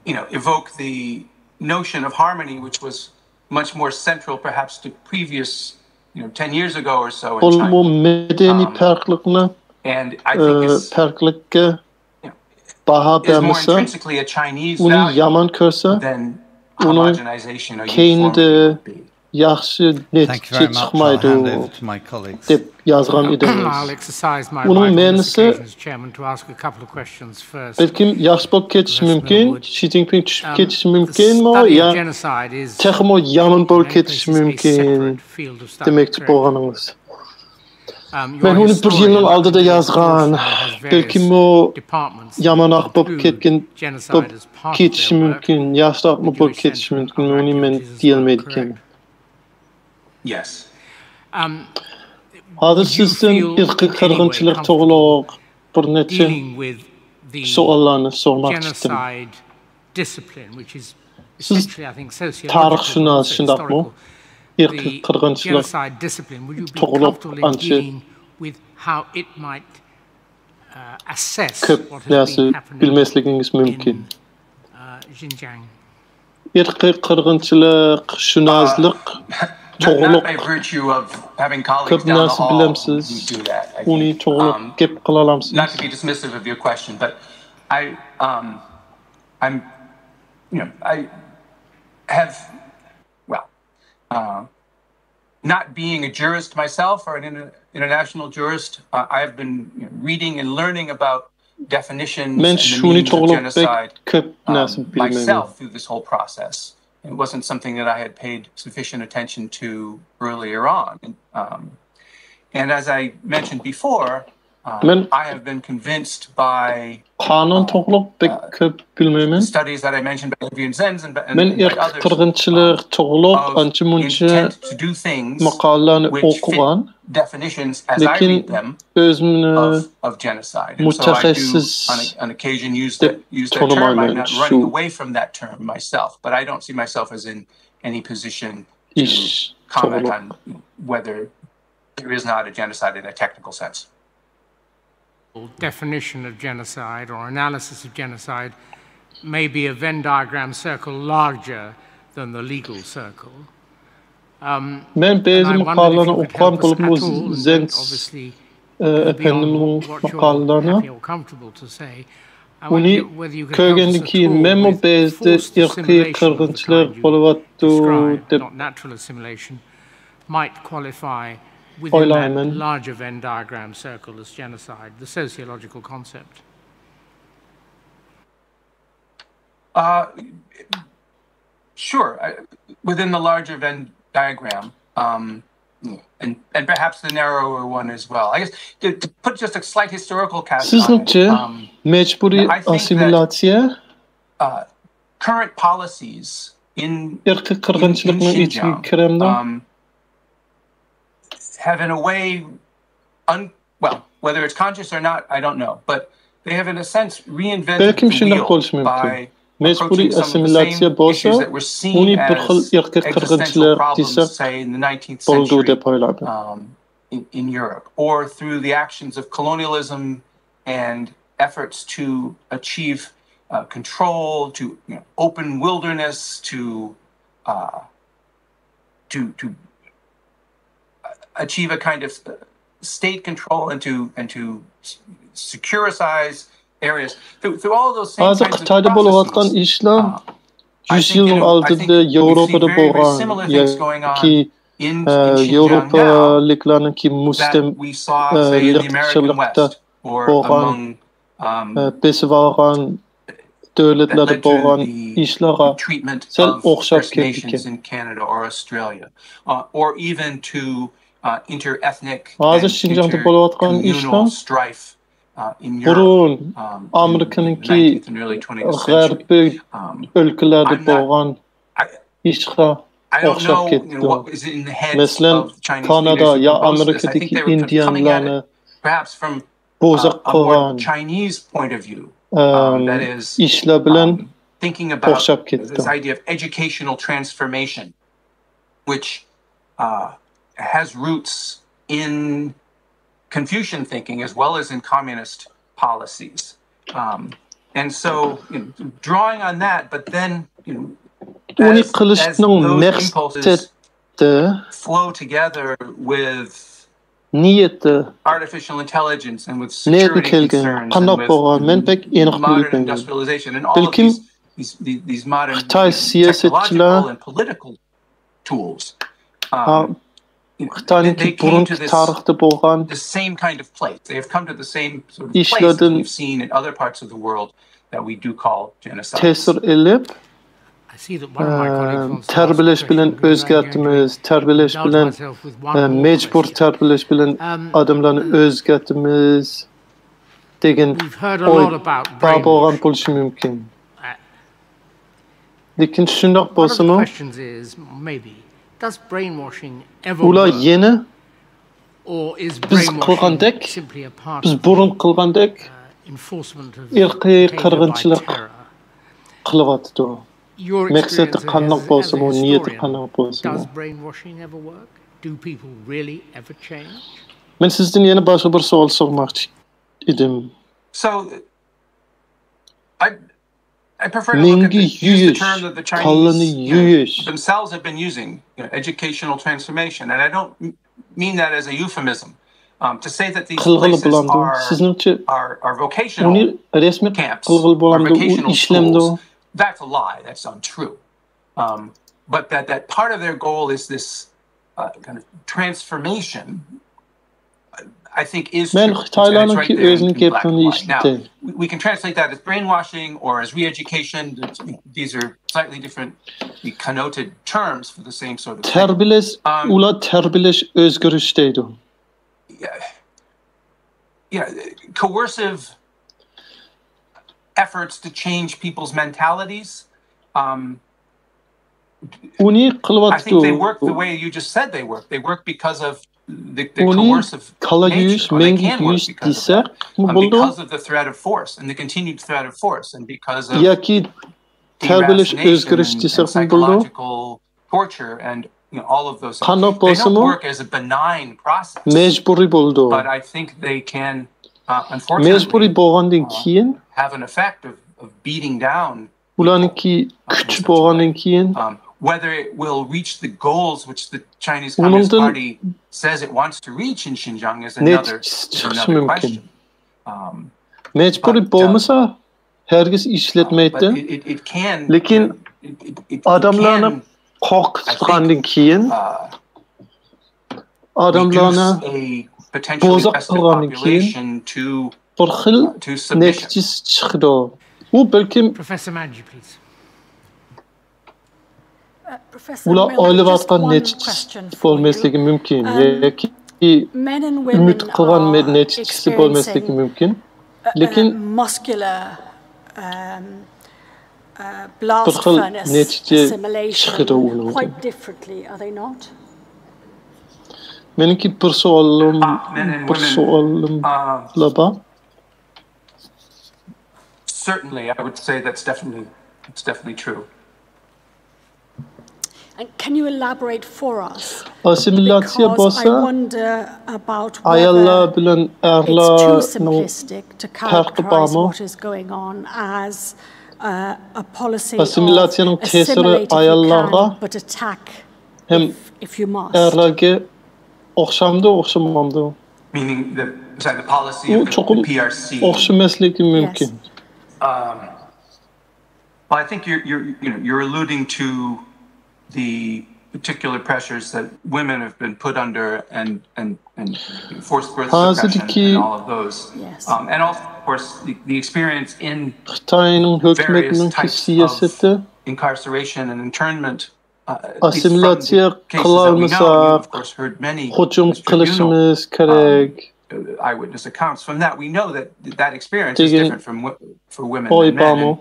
you know, evoke the notion of harmony, which was much more central perhaps to previous, you know, ten years ago or so in China. بولۇپمۇ مەدەنىي پەرقلىقنى، پەرقلىككە باھا بەرمىسە، ئۇنى يامان كۆرسە، ئۇنىڭ كەينىدە ياخشى نەتىجە چىقمايدۇ، دەپ يازغان ئىدىڭىز. ئۇنىڭ مەنىسى بەلكىم ياخشى بولۇپ كېتىشى مۇمكىن، شى جىنپىڭ چۈشۈپ كېتىشى مۇمكىنمۇ يا تېخىمۇ يامان بولۇپ كېتىشى مۇمكىن دېمەكچى بولغىنىڭىز. مەن ئۇنى بىر يىلنىڭ ئالدىدا يازغان، بەلكىممۇ يامانراق بولۇپ كەتكەن، بولۇپ كېتىشى مۇمكىن، ياخشىراقمۇ بولۇپ كېتىشى مۇمكىن، ئۇنى مەن دېيەلمەيدىكەن. ھازىر سىزدىن ئىرقىي قىرغىنچىلىق توغرۇلۇق بىر نەچچە سوئاللارنى سورىماقچى ئىدىم. سىز تارىخشۇناس، شۇنداقمۇ؟ ئىرقىي قىرغىنچىلىق توغرۇلۇق ئانچە كۆپ نەرسە بىلمەسلىكىڭىز مۇمكىن. ئىرقىي قىرغىنچىلىق، شۇناسلىق توغرۇلۇق كۆپ نەرسە بىلەمسىز؟ ئۇنى توغرۇلۇق گەپ قىلالامسىز؟ Not being a jurist myself or an international jurist, uh, I have been you know, reading and learning about definitions and the meanings of genocide um, myself through this whole process. It wasn't something that I had paid sufficient attention to earlier on. Um, and as I mentioned before, um, I have been convinced by قانۇن توغرۇلۇق بەك كۆپ بىلمەيمەن. مەن ئىرقىي قىرغىنچىلىق توغرۇلۇق ئانچە مۇنچە ماقالىلەرنى ئوقۇغان، لېكىن ئۆزۈمنى مۇتەخەسسىس دەپ تونۇمايمەن شۇ ئىش توغرۇلۇق. Definition of genocide or analysis of genocide maybe a Venn diagram circle larger than the legal circle. Um, مەن and بەزى I wondered if ماقالىلەرنى you could ئوقۇغان help us بولۇپمۇ at all, and زېنگ that obviously ئەپەندىمنىڭ beyond what you're ماقالىلىرىنى happy or comfortable to say. I ئۇنى wonder whether you could help us كۆرگەندىن at كېيىن all مەنمۇ with بەزىدە forced ئىرقىي assimilation of the قىرغىنچىلىق kind you بولۇۋاتىدۇ describe, دەپ not natural assimilation, might qualify within ئويلايمەن. That larger Venn diagram circle as genocide, the sociological concept. Uh, sure, I, within the larger Venn diagram, um, and and perhaps the narrower one as well. I guess to, to put just a slight historical cast on it, سىزنىڭچە um, مەجبۇرىي I think that- ئاسسىمىلياتسىيە uh, current policies in ئىرقىي قىرغىنچىلىقنىڭ in ئىچىگە Xinjiang, كىرەمدۇ؟ um, have in a way, un, well, whether it's conscious or not, I don't know, but they have in a sense reinvented بەلكىم the شۇنداق wheel بولۇشى مۇمكىن. by مەجبۇرىي approaching some of the ئاسسىمىلياتسىيە same بولسا، issues that were seen ئۇنى بىر خىل as ئىرقىي existential قىرغىنچىلىق problems, دېسەك say, in the nineteenth بولىدۇ century دەپ ئويلايمەن. um, in, in Europe, or through the actions of colonialism and efforts to achieve uh, control, to you know, open wilderness, to uh, to to achieve a kind of uh, state control and to and to s- securitize areas through, through all those same ھازىر kinds of خىتايدا بولۇۋاتقان processes. ئىشلار Uh, I يۈز think, you يىلنىڭ know, I ئالدىدا think that we've seen ياۋروپادا very, very بولغان similar things going on ياكى in, ئە، in Xinjiang now ياۋروپالىكلارنىڭكى that we saw, say, in the American مۇستەملىكىچىلىقتا West or بولغان among um, ئە، بېسىۋالغان that دۆلەتلەردە led to بولغان the ئىشلارغا treatment سەل of ئوخشاپ First Nations كېتىدىكەن. In Canada or Australia, uh, or even to uh, inter-ethnic ھازىر and شىنجاڭدا بولۇۋاتقان inter-communal ئىشلار strife uh, in Europe بۇرۇن um, in the nineteenth and early twentieth century. غەربىي Um, ئۆلكىلەردە I'm not- بولغان I, ئىشقا I don't ئوخشاپ know, you know, كېتىدۇ. What was in the heads مەسىلەن، of the Chinese كانادا leaders who يا proposed this. I think ئامېرىكىدىكى they were coming at ئىندىيانلارنى it perhaps from بوزەك uh, a more قىلغان Chinese point of view. ئەم، that is, ئىشلار بىلەن Um, thinking about ئوخشاپ كېتىدۇ. This idea of educational transformation, which uh, has roots in Confucian thinking as well as in communist policies. Um, and so, you know, drawing on that, but then, you know, ئۇنى as, as قىلىشنىڭ those impulses مەقسىتى، flow together with نىيىتى، artificial intelligence and with نەدىن security كەلگەن، concerns قانداق and with بولغان، مەن بەك ئېنىق modern بىلمەيمەن. industrialization and all of بەلكىم these, these, these, these modern خىتاي you know, سىياسەتچىلەر technological and political tools. ھا، Um, you know, خىتاينىڭكى they came to بۇرۇنقى this, تارىختا بولغان the same kind of place. They have come to the same sort of place as ئىشلاردىن we've seen in other parts of the world that we do call genocide. تەسىر ئېلىپ، I see that one of my colleagues ئەم، wants to ask a تەربىيەلەش بىلەن question, which I'm going to ئۆزگەرتىمىز، تەربىيەلەش indulge بىلەن myself with one ئە، more مەجبۇر question. تەربىيەلەش بىلەن Um, ئادەملەرنى uh, ئۆزگەرتىمىز دېگەن We've heard a ئوي lot about بار بولغان brainwashing. بولۇشى مۇمكىن. Uh, لېكىن شۇنداق One of the بولسىمۇ، questions is, maybe, does brainwashing ever ئۇلار work? يەنە Or is بىز قىلغاندەك، brainwashing simply a part بىز of بۇرۇن the قىلغاندەك uh, enforcement of ئىرقىي behavior by قىرغىنچىلىق terror? قىلىۋاتىدۇ. Your مەقسىتى experience قانداق as, as بولسىمۇ، a نىيىتى historian, قانداق بولسىمۇ. Does brainwashing ever work? Do people really ever change? مەن سىزدىن يەنە باشقا بىر سوئال سورىماقچى ئىدىم. So, I, I prefer to look at مىڭگە the, use the يۇيۇش، term that the كاللىنى Chinese you know, يۇيۇش. Themselves have been using, you know, educational transformation, and I don't m- mean that as a euphemism. Um, to say that these قىلغىلى places بولامدۇ؟ are, سىزنىڭچە are, are vocational ئۇنى رەسمىي camps, قىلغىلى are بولامدۇ؟ ئۇ vocational ئىشلەمدۇ؟ Schools, that's a lie. That's untrue. Um, but that, that part of their goal is this uh, kind of transformation, I think, is مەن true. It's, and it's right خىتايلارنىڭكى there in, ئۆزىنىڭ in black گېپىنى and white. Now, ئېيتتىم. we, we can translate that as brainwashing or as re-education. That's- These are slightly different, connoted terms for the same sort of thing. تەربىيەلەش، Um, ئۇلار تەربىيەلەش، ئۆزگىرىش دەيدۇ. Yeah, yeah, coercive efforts to change people's mentalities. Um, ئۇنى I think they قىلىۋاتىدۇ. work the way you just said they work. They work because of the, the ئۇنى coercive كالا يۇيۇش، nature. Or they مەڭگە can work يۇيۇش because of دېسەك that. Um, بولىدۇ. Because of the threat of force and the continued threat of force and because of ياكى تەربىيەلەش، deration ئۆزگىرىش and, and دېسەكمۇ بولىدۇ. Psychological torture and you know, all of those things. قانداق They don't بولسىمۇ، work as a benign process, مەجبۇرىي بولىدۇ. But I think they can, uh, مەجبۇرىي unfortunately, بولغاندىن uh, كېيىن have an effect of, of beating down people, ئۇلارنىڭكى uh, in كۈچى such a بولغاندىن way. كېيىن Um, whether it will reach the goals which the Chinese Communist ئۇنىڭدىن Party says it wants to reach in Xinjiang is another, نەتىجىسى is چىقىشى another مۇمكىن. Question. Um, مەجبۇرىي but, uh, بولمىسا، ھەرگىز ئىشلەتمەيتتى. But it, it, it can, لېكىن it, it, it, it ئاداملارنى can, قورقۇتقاندىن كېيىن، uh, ئاداملارنى reduce a potentially بوزۇق قىلغاندىن كېيىن population to, بىر خىل uh, to submission. نەتىجىسى چىقىدۇ. بۇ بەلكىم Professor Manji, please. ئۇلار ئويلاۋاتقان نەتىجىسى بولماسلىقى مۇمكىن ياكى ئۈمىد قىلغان نەتىجىسى بولماسلىقى مۇمكىن. لېكىن بىر خىل نەتىجە چىقىدۇ ئۇنىڭدىن. مېنىڭكى بىر سوئالىم، بىر سوئالىم بار. Certainly, I would say that's definitely, it's definitely true. And can you elaborate for us? ئاسسىمىلياتسىيە بولسا، ئاياللار بىلەن ئەرلەرنىڭ پەرقى بارمۇ؟ ئاسسىمىلياتسىيەنىڭ تەسىرى ئاياللارغا ھەم ئەرلەرگە ئوخشامدۇ، ئوخشىمامدۇ؟ ئۇ چوقۇم ئوخشىماسلىكى مۇمكىن. Um, Well, I think you're, you're, you know, you're alluding to the particular pressures that women have been put under and, and, and forced birth suppression and all of those. Yes. Um, and also, of course, the, the experience in خىتاينىڭ ھۆكۈمىتىنىڭ سىياسىتى، incarceration and internment, uh, ئاسسىمىلياتسىيە قىلالمىساق، ھۇجۇم قىلىشىمىز كېرەك. Eyewitness accounts. From that, we know that that experience is different from wo-, for women and men, and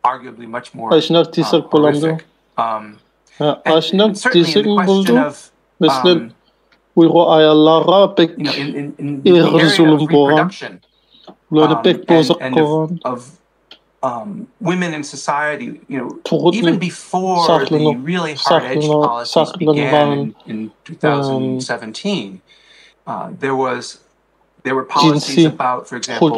arguably much more, uh, horrific. Um, and certainly in the question of, um, you know, in, in, in the area of reproduction, um, and, and of, of, um, women in society, you know, even before the really hard edge policies began in, in two thousand seventeen, uh, there was there were policies about, for example,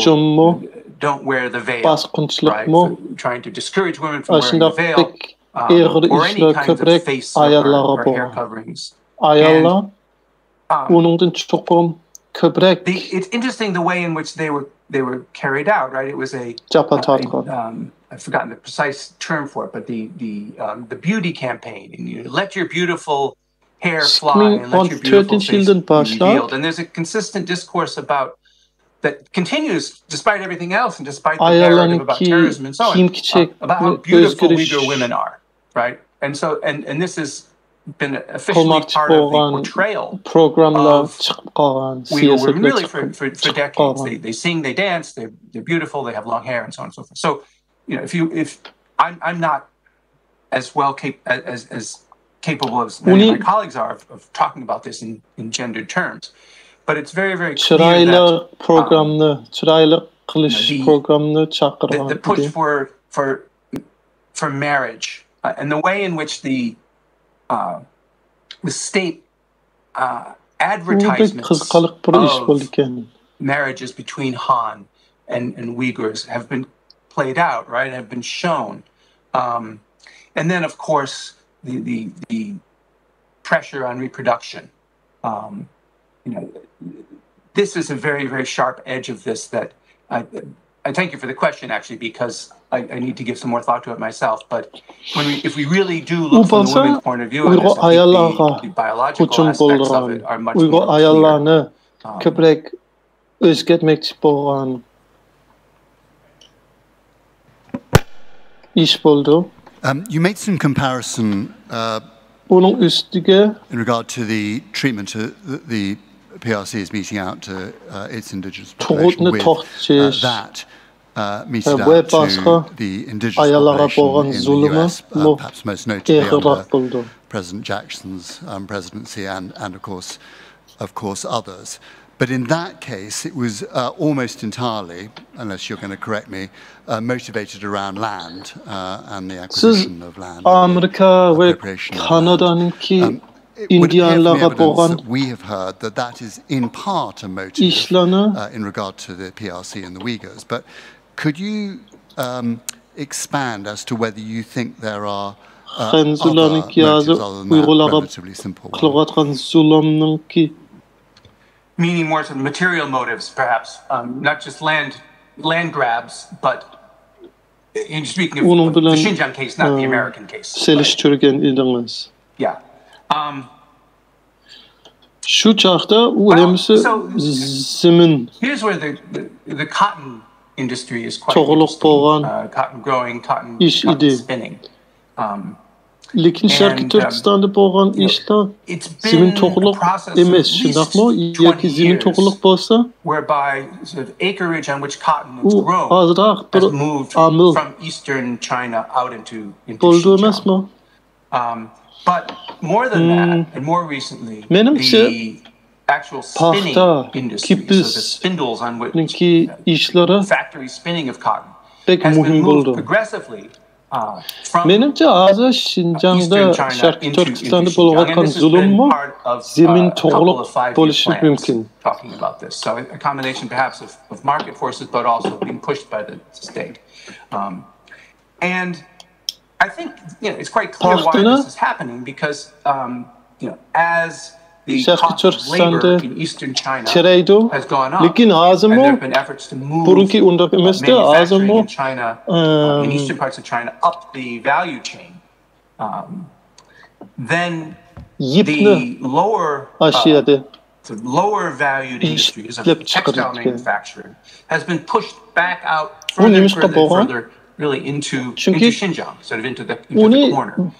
don't wear the veil, right? So trying to discourage women from wearing the veil, um, or any kinds of face or, or hair coverings. And, um, the, it's interesting the way in which they were, they were carried out, right? It was a, a, um, I've forgotten the precise term for it, but the, the, um, the beauty campaign. And you let your beautiful hair fly and let your beautiful face be revealed. And there's a consistent discourse about that continues despite everything else and despite the narrative about terrorism and so on, uh, about how beautiful Uyghur women are, right? And so, and, and this has been officially part of the portrayal of Uyghur women really for, for, for decades. They, they sing, they dance, they're, they're beautiful, they have long hair, and so on and so forth. So, you know, if you, if I'm, I'm not as well cap-, as, as capable as many of my colleagues are of, of talking about this in, in gendered terms. But it's very, very clear that, um, you know, the, the, the push for, for, for marriage, uh, and the way in which the, uh, the state uh, advertisements of marriages between Han and, and Uyghurs have been played out, right? Have been shown. Um, and then, of course, the, the, the pressure on reproduction. Um, you know, this is a very, very sharp edge of this that I, I thank you for the question, actually, because I, I need to give some more thought to it myself. But when we, if we really do look from the women's point of view on this, I think the, the biological aspects of it are much more clear. Um, كۆپرەك ئۆزگەرتمەكچى بولغان ئىش بولىدۇ. Um, you made some comparison, uh, ئۇنىڭ ئۈستىگە in regard to the treatment, uh, the, the P R C is meting out to, uh, its indigenous population with, uh, that, uh, meted out to the indigenous population in the U S, uh, perhaps most notably under President Jackson's, um, presidency and, and of course, of course, others. But in that case, it was, uh, almost entirely, unless you're gonna correct me, uh, motivated around land, uh, and the acquisition of land, and the appropriation of land. Um, it would appear from the evidence that we have heard that that is in part a motive, uh, in regard to the P R C and the Uyghurs. But could you um, expand as to whether you think there are uh, خەنزۇلارنىڭكى ھازىر ئۇيغۇرلارغا قىلىۋاتقان زۇلۇمنىڭكى meaning more sort of material motives, perhaps, um, not just land land grabs, but in speaking of, ئۇنىڭ بىلەن the Xinjiang case, not the American case. سېلىشتۇرغان ئىدىڭىز. Yeah. Um, شۇ چاغدا ئۇ ھەممىسى زېمىن توغرىلىق بولغان ئىش ئىدى. لېكىن شەرقىي تۈركىستاندا بولغان ئىشلار زېمىن توغرىلىق ئەمەس، شۇنداقمۇ؟ ياكى زېمىن توغرىلىق بولسا، ئۇ ئازراق بىر ئامىل بولىدۇ ئەمەسمۇ؟ مېنىڭچە، پاختا، كىپىسنىڭكى ئىشلىرى بەك مۇھىم بولىدۇ. مېنىڭچە، ھازىر شىنجاڭدا، شەرقىي تۈركىستاندا بولۇۋاتقان زۇلۇممۇ زېمىن توغرۇلۇق بولۇشى مۇمكىن. Talking about this. So a combination perhaps of, of market forces, but also being pushed by the state. Um, and I think you know, it's quite clear why this is happening because um, you know, as the cost of labor in eastern China has gone up, and there have been efforts to move uh, manufacturing in China, uh, in eastern parts of China, up the value chain, um, then the lower uh, the lower valued industries of textile manufacturing has been pushed back out further and further, further really into, into Xinjiang, sort of into the, into the corner. Um,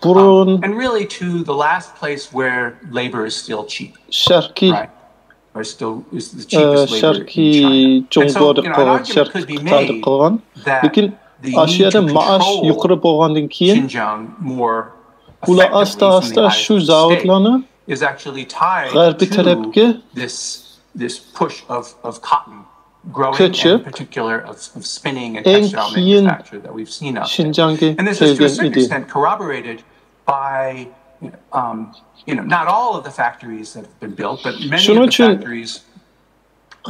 and really to the last place where labor is still cheap. Right? Or still is the cheapest labor in China. And so, you know, an argument could be made that the need to control Xinjiang more effectively from the eyes of the state is actually tied to this this push of, of cotton growing, and in particular of, of spinning and textile manufacture that we've seen out there. And this is to a certain extent corroborated by, um, you know, not all of the factories that have been built, but many of the factories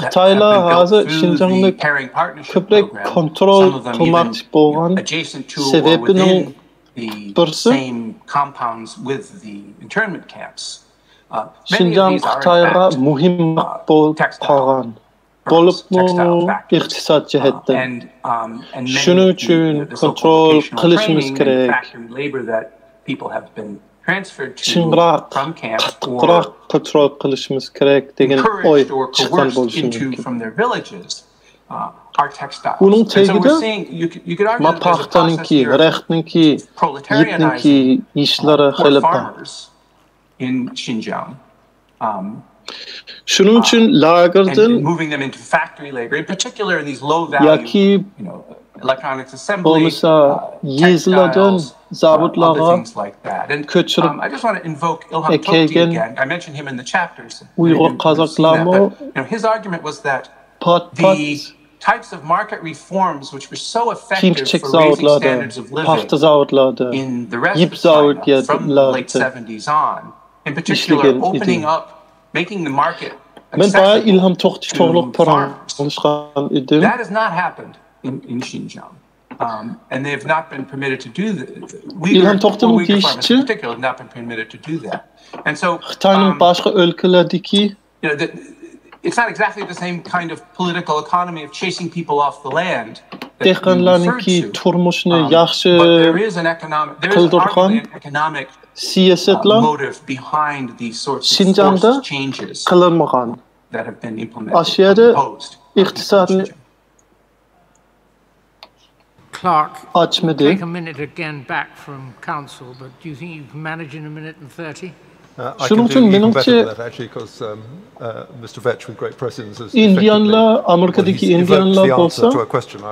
that have been built through the Caring Partnership program, some of them even adjacent to or within the same compounds with the internment camps. Uh, many of these are in fact, uh, textile firms, textile factories. Uh, and, um, and many of the, the so-called vocational training and factory labor that people have been transferred to from camps or encouraged or coerced into from their villages uh, are textiles. And so we're seeing, you could, you could argue that there's a process here of proletarianizing uh, poor farmers in Xinjiang. Um, شۇنىڭ ئۈچۈن لاگېردىن ياكى بولمىسا يېزىلاردىن زاۋۇتلارغا كۆچۈرۈپ ئەكەلگەن ئۇيغۇر قازاقلارمۇ پات-پات كىيىم-كېچەك زاۋۇتلاردا، پاختا زاۋۇتلاردا، يىپ زاۋۇتلاردا ئىشلىگەن ئىدى. مەن بايا ئىلھام توختى توغرۇلۇق پاراڭلاشقان ئىدىم. ئىلھام توختىنىڭ دېيىشىچە، خىتاينىڭ باشقا ئۆلكىلەردىكى دېھقانلارنىڭكى تۇرمۇشىنى ياخشى قىلدۇرغان سىياسەتلەر شىنجاڭدا قىلىنمىغان. ئاشۇ يەردە ئىقتىسادنى ئاچمىدى. شۇنىڭ ئۈچۈن مېنىڭچە ئىندىيانلار، ئامېرىكىدىكى ئىندىيانلار بولسا،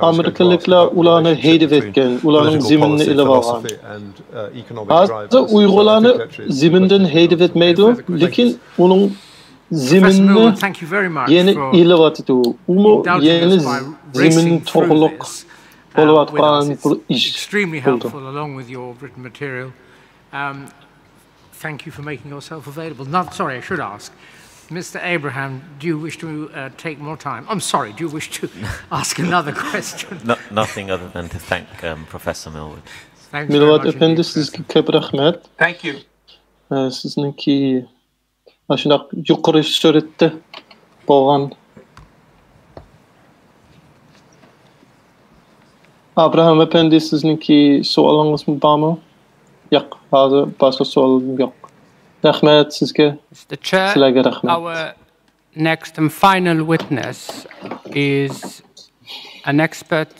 ئامېرىكىلىكلار ئۇلارنى ھەيدىۋەتكەن، ئۇلارنىڭ زېمىنىنى ئېلىۋالغان. ھازىر ئۇيغۇرلارنى زېمىندىن ھەيدىۋەتمەيدۇ، لېكىن ئۇنىڭ زېمىننى يەنە ئېلىۋاتىدۇ. ئۇمۇ يەنە زېمىن توغرۇلۇق بولۇۋاتقان بىر ئىش بولىدۇ. Thank you for making yourself available. Not, sorry, I should ask. Mister Abraham, do you wish to uh, take more time? I'm sorry, do you wish to ask another question? No, nothing other than to thank um, Professor Millward. Thanks very مىلۋارد much ئەپەندى، indeed, سىزگە Professor. كۆپ رەھمەت. Thank you. ئە، سىزنىڭكى ئاشۇنداق يۇقىرى سۈرئەتتە بولغان. ئابراھام ئەپەندى، سىزنىڭكى سوئالىڭىزمۇ بارمۇ؟ ياق، ھازىر باشقا سوئال يوق. رەھمەت سىزگە. Mister Chair, سىلەرگە رەھمەت. Our next and final witness is an expert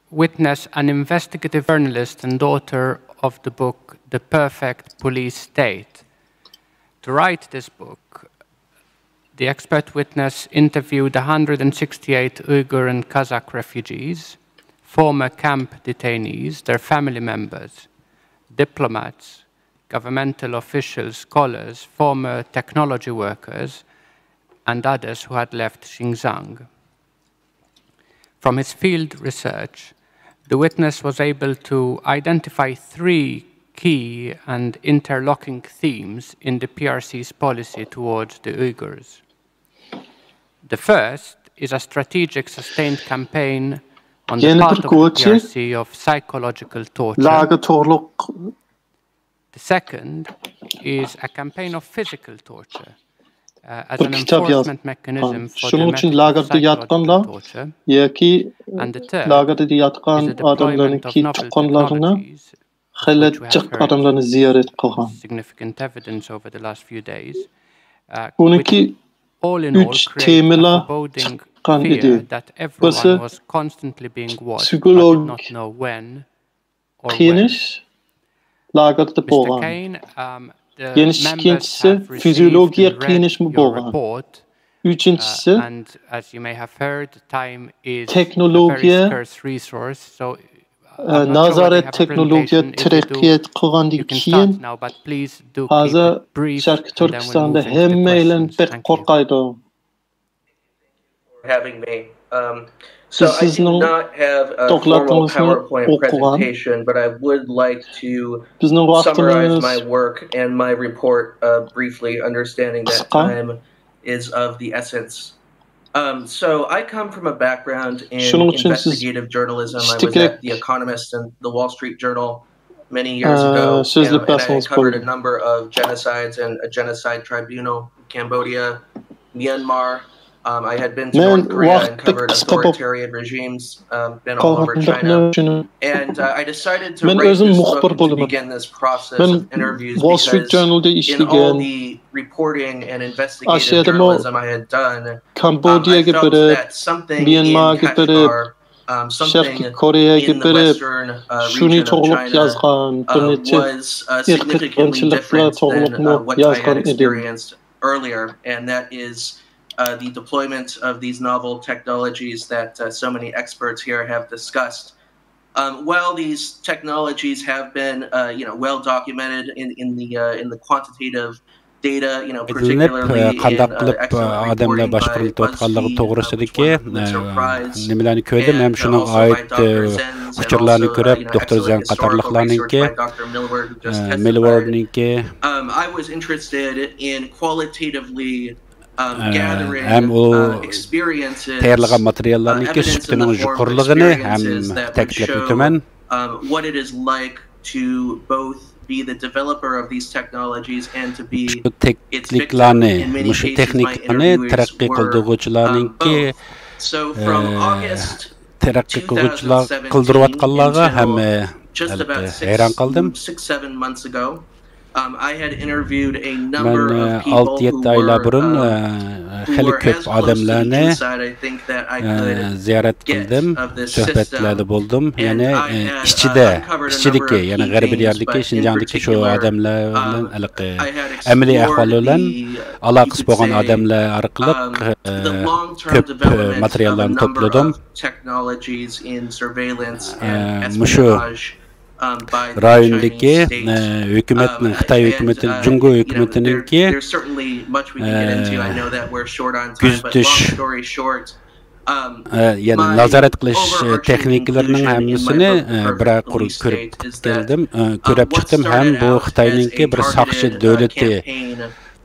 witness, an investigative journalist and author of the book The Perfect Police State. To write this book, the expert witness interviewed one hundred sixty-eight Uyghur and Kazakh refugees, former camp detainees, their family members, diplomats, governmental officials, scholars, former technology workers, and others who had left Xinjiang. From his field research, the witness was able to identify three key and interlocking themes in the P R C's policy towards the Uyghurs. The first is a strategic sustained campaign on the يەنە part بىر of the قۇۋۋەتچى P R C of psychological torture. لاگېر توغرۇلۇق The second is a campaign of physical torture uh, as بىر an كىتاب يازغان. enforcement mechanism for the شۇنىڭ ئۈچۈن method of لاگېردا ياتقانلار psychological torture. ياكى And the third لاگېردا is the ياتقان deployment ئادەملەرنىڭكى of novel تۇغقانلىرىنى technologies خېلى which we have جىق heard ئادەملەرنى زىيارەت قىلغان. Significant evidence over the last few days, uh, بۇنىڭكى which all in all ئۈچ create a تېمىلار foreboding چىققان ئىدى. fear that everyone بىرسى was constantly being watched but did پسىخولوگىك not know when or where. قىينىش لاگېردا Mister بولغان. Kane, um, the يەنە members ئىككىنچىسى have received فىزىيولوگىيە and read قىينىشمۇ your بولغان. Report, ئۈچىنچىسى uh, and as you may have heard, time is a very تېخنولوگىيە scarce resource. So ئە، نازارەت تېخنولوگىيە تەرەققىيات قىلغاندىن كېيىن ھازىر شەرقىي تۈركىستاندا ھەممەيلەن بەك قورقايدۇ. Having me. Um, so I do not have a formal PowerPoint presentation, but I would like to summarize my work and my report uh, briefly, understanding that time is of the essence. Um, so I come from a background in investigative journalism. I was at The Economist and The Wall Street Journal many years ago, and I covered a number of genocides and a genocide tribunal, Cambodia, Myanmar. Um, I had been to North Korea and covered authoritarian regimes, um, been all over China. And uh, I decided to write this book and to begin this process of interviews because in all the reporting and investigative journalism I had done, um, I felt that something in Kashgar, um, something in the western uh, region of China uh, was uh, significantly different than uh, what I had experienced earlier, and that is uh, the deployment of these novel technologies that uh, so many experts here have discussed. Um, while these technologies have been, uh, you know, well documented in, in the uh, in the quantitative data, you know, ئېيتىلىنىپ، particularly قانداق in uh, قىلىپ excellent ئادەملەر reporting باشقۇرما by تۇتقانلىقى BuzzFeed, uh, توغرىسىدىكى which won the Pulitzer Prize, نېمىلەرنى كۆردۈم ھەم and uh, شۇنىڭغا also by ئائىت Dr. Zen, and ئۇچۇرلارنى also uh, كۆرۈپ، you know, دوكتور زەن excellent historical قاتارلىقلارنىڭكى research by Dr. Millward, who just testified. مىلۋاردنىڭكى Um, I was interested in qualitatively um, ئە، gathering ھەم ئۇ uh, experiences, تەييارلىغان uh, ماتېرىياللارنىڭكى evidence in سۈپىتىنىڭ the form of يۇقىرىلىقىنى ھەم experiences that would تەكىتلەپتۇ show تۆۋەن. Um, what it is like to both be the developer of these technologies and to be شۇ its victim تېكنىكلارنى، in many مۇشۇ cases my تېكنىكىنى interviewees تەرەققىي were قىلدۇرغۇچىلارنىڭكى um, both. So from August تەرەققىي قىلغۇچىلار two thousand seventeen قىلدۇرۇۋاتقانلارغا until ھەم just about ھەيران قالدىم. Six, seven months ago, um, I had interviewed a مەن number of people ئالتە يەتتە who ئايلار were, بۇرۇن um, who خېلى were كۆپ as close to the ئادەملەرنى genocide, I think, that I could زىيارەت get قىلدىم، of this سۆھبەتلەردە system. بولدۇم. And يەنى I had uh, ئىچىدە، uncovered a ئىچىدىكى، number of يەنى key غەربىي things, دىياردىكى، but in شىنجاڭدىكى شۇ particular, ئادەملەر um, بىلەن ھېلىقى I had ئەمەلىي ئەھۋال explored بىلەن the, you ئالاقىسى could بولغان say, ئادەملەر ئارقىلىق um, ئە، the long-term كۆپ development of a ماتېرىياللارنى number توپلىدىم. Of technologies in surveillance and ئە، مۇشۇ espionage, um, by the رايوندىكى Chinese state. ئە، ھۆكۈمەتنىڭ، Um, خىتاي and, ھۆكۈمىتى، uh, جۇڭگو you know, there, ھۆكۈمىتىنىڭكى there's certainly much we can get into. I know that we're short on time, but كۆزىتىش، long story short, um, ئە، يەنى my نازارەت قىلىش overarching تېخنىكىلىرىنىڭ conclusion in my ھەممىسىنى book, The ئە، Perfect بىرەر قۇر Police كۆرۈپ State, is that, كەلدىم، ئە، um, كۆرۈپ what چىقتىم ھەم started بۇ out as خىتاينىڭكى a بىر ساقچى targeted uh, دۆلىتى campaign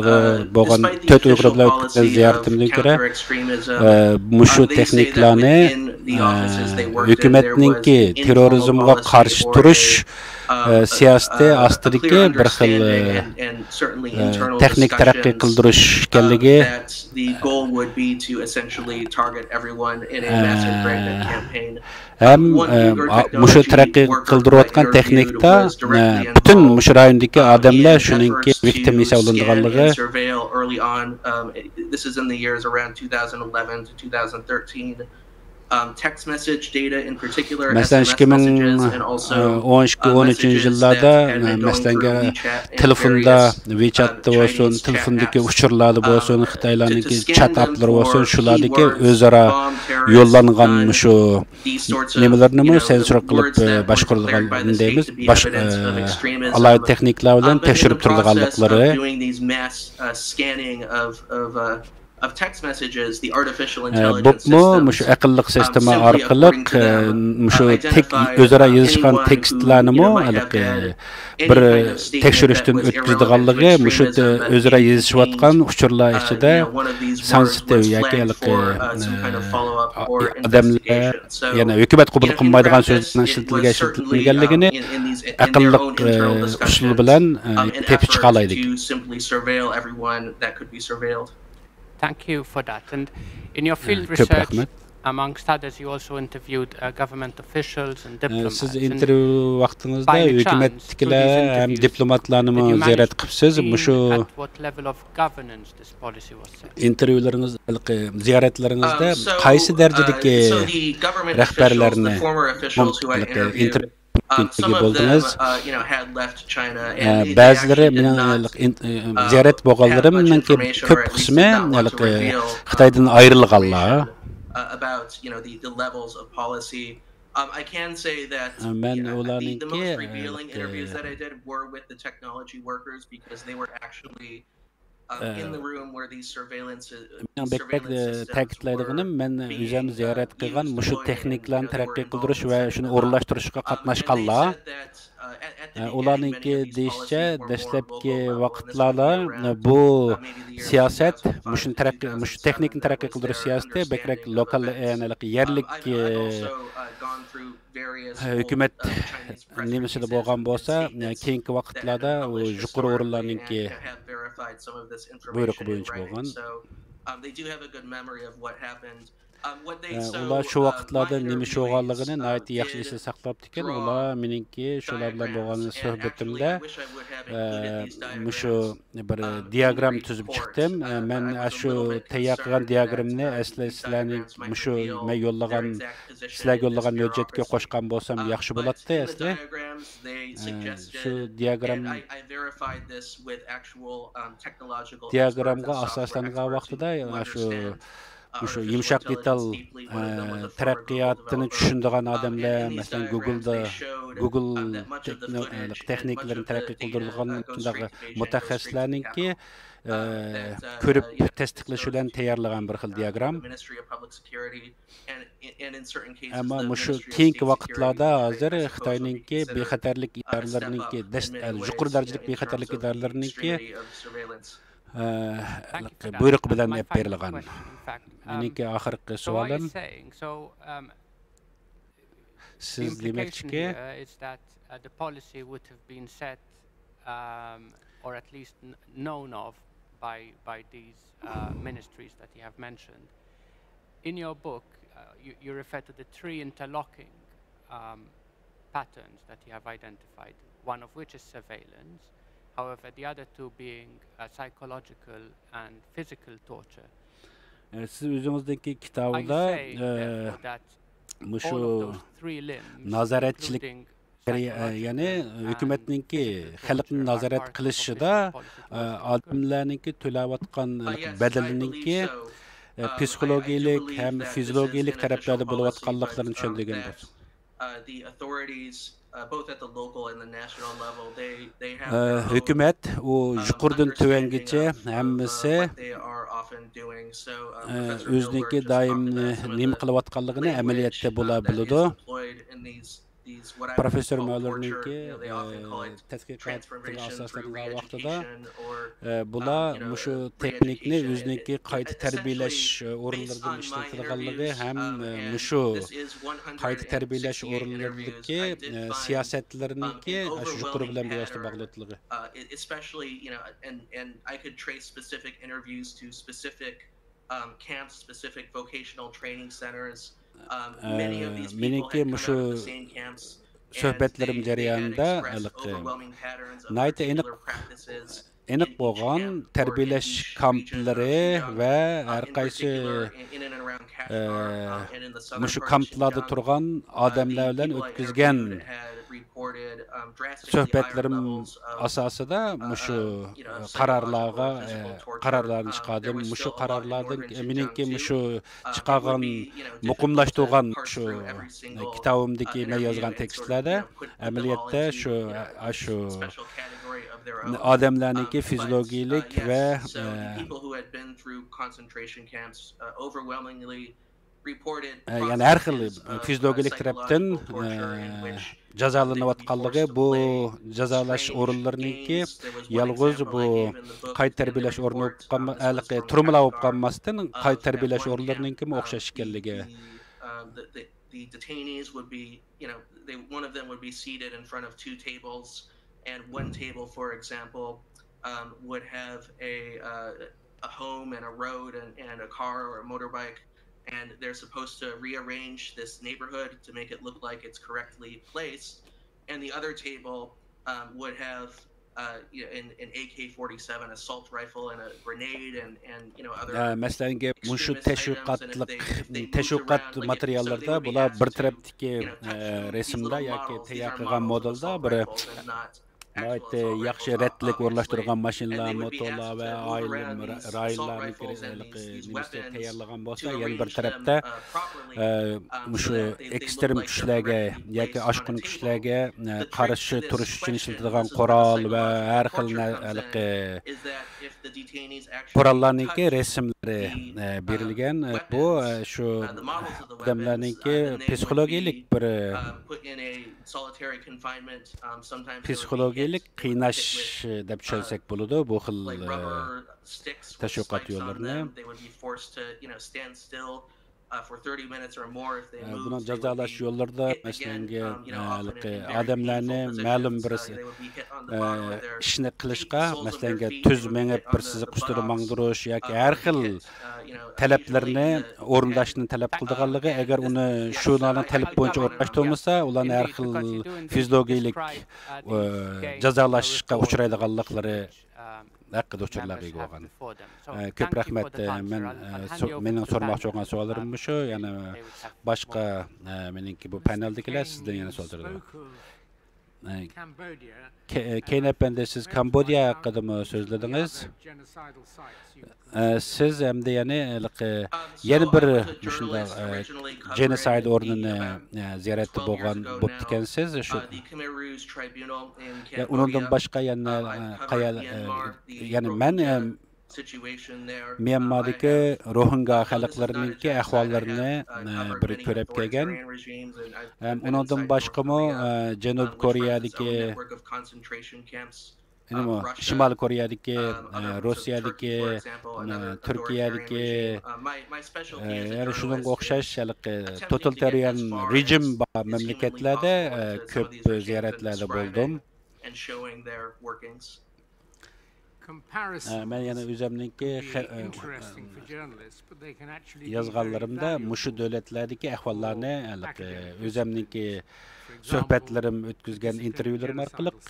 ئۇيغۇرلىرىغا بولغان، تۆت ئۇيغۇر بىلەن ئۆتكەن زىيارىتىمدىن كۆرە، ئە، مۇشۇ تېخنىكىلارنى، ئە، ھۆكۈمەتنىڭكى تېررورىزمغا قارشى تۇرۇش، ئە، سىياسىتى ئاستىدىكى بىر خىل، ئە، ئە، تېخنىك تەرەققىي قىلدۇرۇش ئىكەنلىكى، ئە، ھەم، ئە، مۇشۇ تەرەققىي قىلدۇرۇۋاتقان تېخنىكتا، ئە، پۈتۈن مۇشۇ رايوندىكى ئادەملەر شۇنىڭكى ۋىكتىم ھېسابلىنىدىغانلىقى. This is in the years around two thousand eleven to two thousand thirteen. Um, text message data in particular, مەسىلەن، ئىككى مىڭ ئون ئىككى، ئون ئۈچىنچى يىللاردا، مەسىلەن، تېلېفوندا، ۋىچاتتا بولسۇن، تېلېفوندىكى ئۇچۇرلاردا بولسۇن، خىتايلارنىڭكى چات ئاپلىرى بولسۇن، شۇلاردىكى ئۆزئارا يوللانغان مۇشۇ نېمىلەرنىمۇ سېنسۇر قىلىپ، ئە، باشقۇرىدىغان دەيمىز، باش-، ئە، ئالاھىدە تېخنىكىلار بىلەن تەكشۈرۈپ تۇرىدىغانلىقلىرى. ئە، بوپمۇ مۇشۇ ئەقىللىق سىستېما ئارقىلىق، ئە، مۇشۇ تېك-، ئۆزئارا يېزىشقان تېكىستلارنىمۇ ھېلىقى بىر تەكشۈرۈشتىن ئۆتكۈزىدىغانلىقى، مۇشۇ ئۆزئارا يېزىشىۋاتقان ئۇچۇرلار ئىچىدە سېنسىتىۋ ياكى ھېلىقى، ئادەملەر، يەنى ھۆكۈمەت قوبۇل قىلمايدىغان سۆزلەرنىڭ ئىشلىتىلگەن، ئىشلىتىلمىگەنلىكىنى ئەقىللىق ئۇسۇل بىلەن تېپىپ چىقالايدىكەن. Thank you for that. And in your field research, amongst others, you also interviewed, uh, government officials and diplomats. سىز ئىنتېرۋيۇ ۋاقتىڭىزدا ھۆكۈمەتتىكىلەر ھەم دىپلوماتلارنىمۇ زىيارەت قىپسىز. مۇشۇ ئىنتېرۋيۇلىرىڭىز، ھېلىقى زىيارەتلىرىڭىزدە قايسى دەرىجىدىكى رەھبەرلەرنى ئىنتېرۋيۇ ئىگە بولدىڭىز؟ بەزىلىرى مېنىڭ زىيارەت بولغانلىرىمنىڭكى كۆپ قىسمى خىتايدىن ئايرىلغانلار. مەن ئۇلارنىڭكى، مېنىڭ بەك، بەك تەكىتلەيدىغىنىم، مەن ئۆزۈم زىيارەت قىلغان مۇشۇ تېخنىكىلارنى تەرەققىي قىلدۇرۇش ۋە شۇنى ئورۇنلاشتۇرۇشقا قاتناشقانلار. ئە، ئۇلارنىڭكى دېيىشىچە، دەسلەپكى ۋاقىتلاردا، ئە، بۇ سىياسەت، مۇشۇنى تەرەققىي، مۇشۇ تېخنىكىنى تەرەققىي قىلدۇرۇش سىياسىتى بەكرەك لوكال، ئە، يەرلىك، ئە، ھۆكۈمەت نېمىسىدە بولغان بولسا، ئە، كېيىنكى ۋاقىتلاردا ئۇ يۇقىرى ئورۇنلارنىڭكى بۇيرۇقى بويىچە بولغان. ئە، ئۇلار شۇ ۋاقىتلاردا نېمە ئىش بولغانلىقىنى ناھايىتى ياخشى ئېسىدە ساقلاپتىكەن. ئۇلار مېنىڭكى شۇلار بىلەن بولغان سۆھبىتىمدە، ئە، مۇشۇ بىر دىياگرام تۈزۈپ چىقتىم. ئە، مەن ئاشۇ تەييار قىلغان دىياگرامنى ئەسلى سىلەرنىڭ مۇشۇ مەن يوللىغان، سىلەرگە يوللىغان ھۆججەتكە قوشقان بولسام ياخشى بولاتتى ئەسلى. ئە، شۇ دىياگرام، دىياگرامغا ئاساسلانغان ۋاقتىدا شۇ مۇشۇ يۇمشاق دېتال، ئە، تەرەققىياتىنى چۈشىنىدىغان ئادەملەر، مەسىلەن، گۇگلدا، گۇگل تېخنىكىلىرىنى تەرەققىي قىلدۇرىدىغان شۇنداق مۇتەخەسسىسلەرنىڭكى، ئە، كۆرۈپ تەستىقلىشى بىلەن تەييارلىغان بىر خىل دىياگرام. ئەمما مۇشۇ كېيىنكى ۋاقىتلاردا ھازىر خىتاينىڭكى بىخەتەرلىك ئىدارىلىرىنىڭكى دەس-، ئە، يۇقىرى دەرىجىلىك بىخەتەرلىك ئىدارىلىرىنىڭكى ئە، بۇيرۇقى بىلەن ئېلىپ بېرىلغان. مېنىڭكى ئاخىرقى سوئالىم، سىز دېمەكچىكى، um, or at least kn- known of by, by these uh, ministries that you have mentioned. In your book, uh, you, you refer to the three interlocking um, patterns that you have identified, one of which is surveillance, however, the other two being uh, psychological and physical torture. ئە، سىز ئۆزىڭىزنىڭكى كىتابىدا، ئە، مۇشۇ نازارەتچىلىك، يەنى ھۆكۈمەتنىڭكى خەلقنى نازارەت قىلىشىدا، ئە، ئادەملەرنىڭكى تۆلەۋاتقان بەدىلىنىڭكى، ئە، پسىخولوگىيەلىك ھەم فىزىولوگىيەلىك تەرەپلەردە بولۇۋاتقانلىقلىرىنى چۈشەندۈرگەن بولسا. ئە، ھۆكۈمەت ئۇ يۇقىرىدىن تۆۋەنگىچە ھەممىسى، ئە، ئۆزىنىڭكى دائىم نېمە قىلىۋاتقانلىقىنى ئەمەلىيەتتە بۇلار بىلىدۇ. پروفېسسور مالېرنىڭكى، ئە، تەتقىقاتىغا ئاساسلانغان ۋاقتىدا، ئە، بۇلار مۇشۇ تېخنىكنى ئۆزىنىڭكى قايتا تەربىيەلەش ئورۇنلىرىدىن ئىشلىتىدىغانلىقى ھەم، ئە، مۇشۇ قايتا تەربىيەلەش ئورۇنلىرىدىكى، ئە، سىياسەتلىرىنىڭكى ئاشۇ يۇقىرى بىلەن بىۋاسىتە باغلىقلىقى. ئە، مېنىڭكى مۇشۇ سۆھبەتلىرىم جەريانىدا ھېلىقى ناھايىتى ئېنىق، ئېنىق بولغان تەربىيەلەش كامپلىرى ۋە ھەر قايسى، ئە، مۇشۇ كامپلاردا تۇرغان ئادەملەر بىلەن ئۆتكۈزگەن سۆھبەتلىرىم ئاساسىدا مۇشۇ قارارلارغا، ئە، قارارلارنى چىقاردىم. مۇشۇ قارارلاردىن مېنىڭكى مۇشۇ چىقارغان، مۇقىملاشتۇرغان شۇ كىتابىمدىكى مەن يازغان تېكىستلەردە ئەمەلىيەتتە شۇ، ئاشۇ ئادەملەرنىڭكى فىزىولوگىيەلىك ۋە، ئە، ئە، يەنى ھەر خىل فىزىولوگىيەلىك تەرەپتىن، ئە، جازالىنىۋاتقانلىقى، بۇ جازالاش ئورۇنلىرىنىڭكى يالغۇز بۇ قايتا تەربىيەلەش ئورنى بولۇپ قالما-، ھېلىقى تۈرمىلەر بولۇپ قالماستىن، قايتا تەربىيەلەش ئورۇنلىرىنىڭكىمۇ ئوخشاش ئىكەنلىكى. The detainees would be, you know, they, one of them would be seated in front of two tables, and one table, for example, um, would have a, uh, a home and a road and, and a car or a motorbike, and they're supposed to rearrange this neighborhood to make it look like it's correctly placed. And the other table, um, would have, uh, you know, an, an A K forty-seven assault rifle and a grenade and, and, you know, other مەسىلەن، مۇشۇ تەشۋىقاتلىق، تەشۋىقات ماتېرىياللىرىدا بۇلار بىر تەرەپتىكى، ئە، رەسىمدە ياكى تەييار قىلغان مودېلدا بىر ناھايىتى ياخشى رەتلىك ئورۇنلاشتۇرۇلغان ماشىنىلار، موتورلار ۋە ئائىلە رايونلارنىڭكى نېمىسى تەييارلىغان بولسا، يەنە بىر تەرەپتە، ئە، مۇشۇ ئېكسترېم كۈچلەرگە ياكى ئاشقۇن كۈچلەرگە، ئە، قارشى تۇرۇش ئۈچۈن ئىشلىتىدىغان قورال ۋە ھەر خىل نە-، ھېلىقى، قوراللارنىڭكى رەسىملىرى بېرىلگەن. بۇ شۇ ئادەملەرنىڭكى پسىخولوگىيەلىك بىر پسىخولوگىيەلىك قىيناش دەپ چۈشەنسەك بولىدۇ بۇ خىل تەشۋىقات يوللىرىنى. بۇنىڭ جازالاش يوللىرىدا، مەسىلەنگە، ھېلىقى ئادەملەرنى مەلۇم بىر ئىشنى قىلىشقا، مەسىلەنگە، تۈز مېڭىپ بىر سىزىق ئۈستىدە ماڭدۇرۇش ياكى ھەر خىل تەلەپلىرىنى ئورۇنداشنى تەلەپ قىلىدىغانلىقى، ئەگەر ئۇنى شۇلارنىڭ تەلىپى بويىچە ئورۇنداشتۇرمىسا، ئۇلارنى ھەر خىل فىزىولوگىيەلىك جازالاشقا ئۇچرايدىغانلىقلىرى ھەققىدە ئۇچۇرلارغا ئىگە بولغان. كۆپ رەھمەت. مەن، مېنىڭ سورىماقچى بولغان سوئاللىرىم مۇشۇ. يەنە باشقا، مېنىڭكى بۇ پانېلدىكىلەر سىزدىن يەنە سوئال سورىدى. كېين ئەپەندى، سىز كامبوديا ھەققىدىمۇ سۆزلىدىڭىز. سىز ھەمدە يەنە ھېلىقى يەنە بىر مۇشۇنداق جېنوسايد ئورنىنى زىيارەتتە بولغان بوپتىكەنسىز. شۇ ئۇنىڭدىن باشقا يەنە قايا، يەنى مەن ميانمادىكى روھىنگا خەلقلىرىنىڭكى ئەھۋاللىرىنى بىر كۆرۈپ كەلگەن. ھەم ئۇنىڭدىن باشقىمۇ جەنۇبىي كورېيەدىكى، شىمالىي كورېيەدىكى، روسىيەدىكى، تۈركىيەدىكى، يەنە شۇنىڭغا ئوخشاش ھېلىقى توتالىتارىيەن رېجىم بار مەملىكەتلەردە كۆپ زىيارەتلەردە بولدۇم. مەن يەنە ئۆزۈمنىڭكى يازغانلىرىمدا مۇشۇ دۆلەتلەردىكى ئەھۋاللارنى ھېلىقى ئۆزۈمنىڭكى سۆھبەتلىرىم، ئۆتكۈزگەن ئىنتېرۋيۇلىرىم ئارقىلىق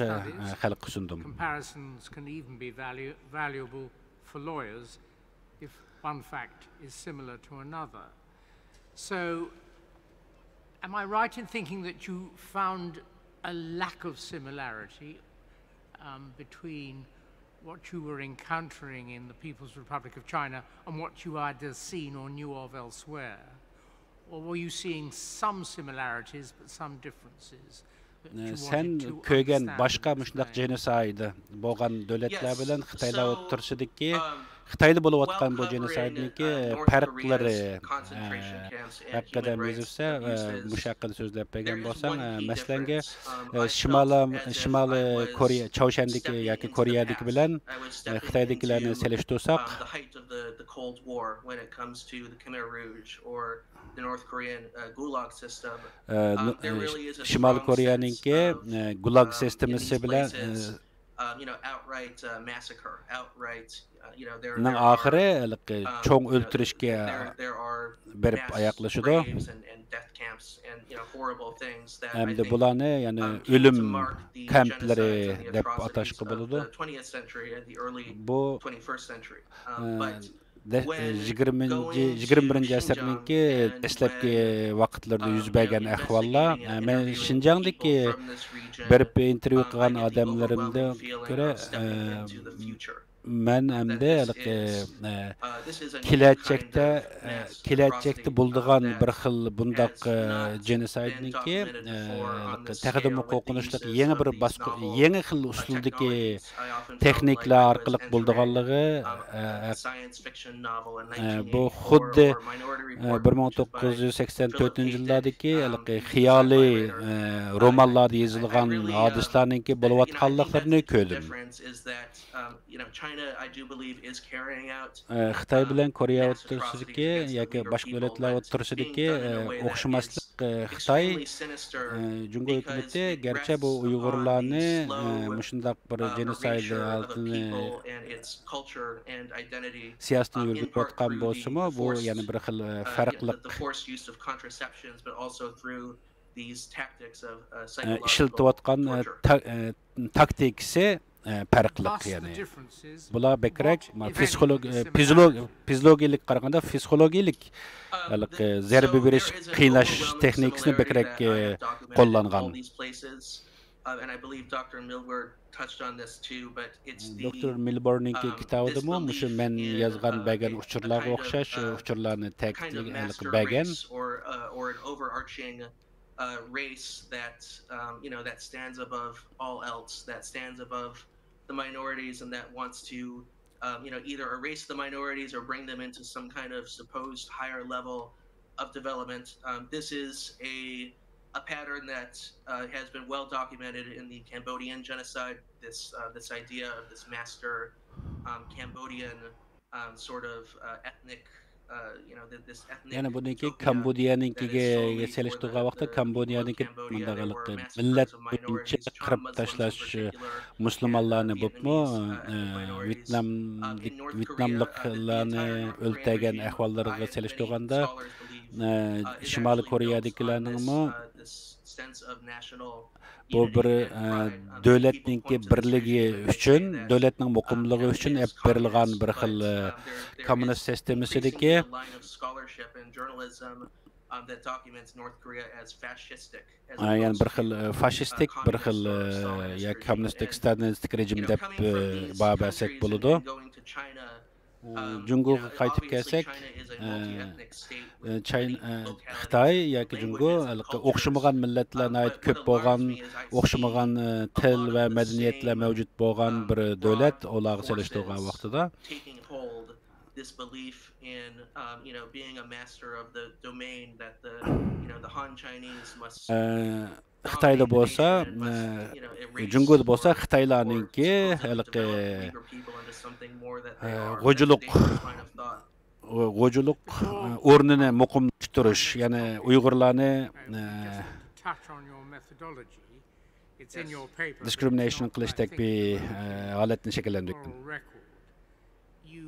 خەلققە سۇندۇم. Comparisons can even be valu- valuable for lawyers if one fact is similar to another. So, am I right in thinking that you found a lack of similarity, um, between what you were encountering in the People's Republic of China and what you either seen or knew of elsewhere? Or were you seeing some similarities but some differences that you wanted to understand and explain? سەن كۆرگەن باشقا مۇشۇنداق جېنوسايد بولغان دۆلەتلەر بىلەن خىتايلار ئوتتۇرىسىدىكى، خىتايدا بولۇۋاتقان بۇ جېنوسايدنىڭكى پەرقلىرى ھەققىدە مەزىپسە، مۇشۇ ھەققىدە سۆزلەپ بەرگەن بولساڭ، مەسىلەنگە، شىمالىي، شىمالىي كورېيە، چاۋشيەندىكى ياكى كورېيەدىكى بىلەن خىتايدىكىلەرنى سېلىشتۇرساق، شىمالىي كورېيەنىڭكى گۇلاگ سىستېمىسى بىلەن نىڭ ئاخىرى ھېلىقى چوڭ ئۆلتۈرۈشكە بېرىپ ئاياغلىشىدۇ. ھەمدە بۇلارنى يەنە ئۆلۈم كەمپلىرى دەپ ئاتاشقا بولىدۇ. بۇ يىگىرمىنچى، يىگىرمە بىرىنچى ئەسىرنىڭكى دەسلەپكى ۋاقىتلىرىدا يۈز بەرگەن ئەھۋاللار. مەن شىنجاڭدىكى بېرىپ ئىنتېرۋيۇ قىلغان ئادەملىرىمدىن كۆرە، مەن ئەمدى ھېلىقى، كېلەچەكتە، كېلەچەكتە بولىدىغان بىر خىل بۇنداق جېنوسايدنىڭكى تېخىدىمۇ قورقۇنچلۇق يېڭى بىر باسقۇ-، يېڭى خىل ئۇسۇلدىكى تېخنىكىلار ئارقىلىق بولىدىغانلىقى، بۇ خۇددى بىر مىڭ توققۇز يۈز سەكسەن تۆتىنچى يىللاردىكى ھېلىقى خىيالىي رومانلاردا يېزىلغان ھادىسىلەرنىڭكى بولۇۋاتقانلىقلىرىنى كۆردۈم. خىتاي بىلەن كورېيە ئوتتۇرىسىدىكى ياكى باشقا دۆلەتلەر ئوتتۇرىسىدىكى ئوخشىماسلىق، خىتاي، جۇڭگو ھۆكۈمىتى گەرچە بۇ ئۇيغۇرلارنى مۇشۇنداق بىر جېنوسايد ھالىتىنى، سىياسىتىنى يۈرگۈزۈۋاتقان بولسىمۇ، بۇ يەنە بىر خىل پەرقلىق. ئىشلىتىۋاتقان تا-، تاكتىكىسى پەرقلىق، يەنى بۇلار بەكرەك پسىخولوگ-، پسىلوگ-، پسىلوگىيەلىك قارىغاندا پسىخولوگىيەلىك ھېلىقى زەربە بېرىش، قىيناش تېخنىكىسىنى بەكرەك قوللانغان. دوكتور مىلبورنىڭكى كىتابىدىمۇ مۇشۇ مەن يازغان، بەرگەن ئۇچۇرلارغا ئوخشاش ئۇچۇرلارنى تەكىتلىگەن، ھېلىقى بەرگەن. um, you know, either erase the minorities or bring them into some kind of supposed higher level of development. Um, this is a a pattern that uh, has been well documented in the Cambodian genocide. This uh, this idea of this master um, Cambodian um, sort of uh, ethnic, uh, you know, th- this ethnic يەنى بۇنىڭكى token that is solely كامبودىيەنىڭكىگە for the, for سېلىشتۇرغان the ۋاقىتتا Cambodian كامبودىيەنىڭكى or مۇنداق massacres ھېلىقى of مىللەت minorities بويىچە from قىرىپ Muslims in تاشلاش particular, مۇسۇلمانلارنى and, uh, بولۇپمۇ minorities, uh, ئە، in ۋيېتناملىق North Korea, uh, the, the ۋيېتناملىقلارنى entire North Korea ئۆلتۈرگەن network ئەھۋاللارغا by many سېلىشتۇرغاندا scholars believe ئە، uh, is شىمالىي actually built on كورېيەدىكىلەرنىڭمۇ this, uh, this sense of national بۇ بىر ئە، دۆلەتنىڭكى بىرلىكى ئۈچۈن، دۆلەتنىڭ مۇقىملىقى ئۈچۈن ئېلىپ بېرىلغان بىر خىل ئە، كوممۇنىست سىستېمىسىدىكى ئە، يەنى بىر خىل ئە، فاشىستىك بىر خىل ئە، ياكى كوممۇنىستىك ستالىنىستىك رېجىم دەپ ئە، باھا بەرسەك بولىدۇ. ئە، جۇڭگوغا قايتىپ كەلسەك، ئە، ئە، چاينا، ئە، خىتاي ياكى جۇڭگو ھېلىقى ئوخشىمىغان مىللەتلەر ناھايىتى كۆپ بولغان، ئوخشىمىغان ئە، تىل ۋە مەدەنىيەتلەر مەۋجۇت بولغان بىر دۆلەت، ئۇلارغا سېلىشتۇرغان ۋاقتىدا. This belief in, um, you know, being a master of the domain that the, you know, the Han Chinese must ئە، خىتايدا بولسا، ئە، جۇڭگودا بولسا خىتايلارنىڭكى ھېلىقى ئە، غوجىلىق، غوجىلىق ئە، ئورنىنى مۇقىملاشتۇرۇش، يەنى ئۇيغۇرلارنى ئە، Touch on your methodology. It's in your paper. دىسكرىمىنەيشن قىلىشتەك بىر ئە، ھالەتنى شەكىللەندۈرگەن. Oral record. You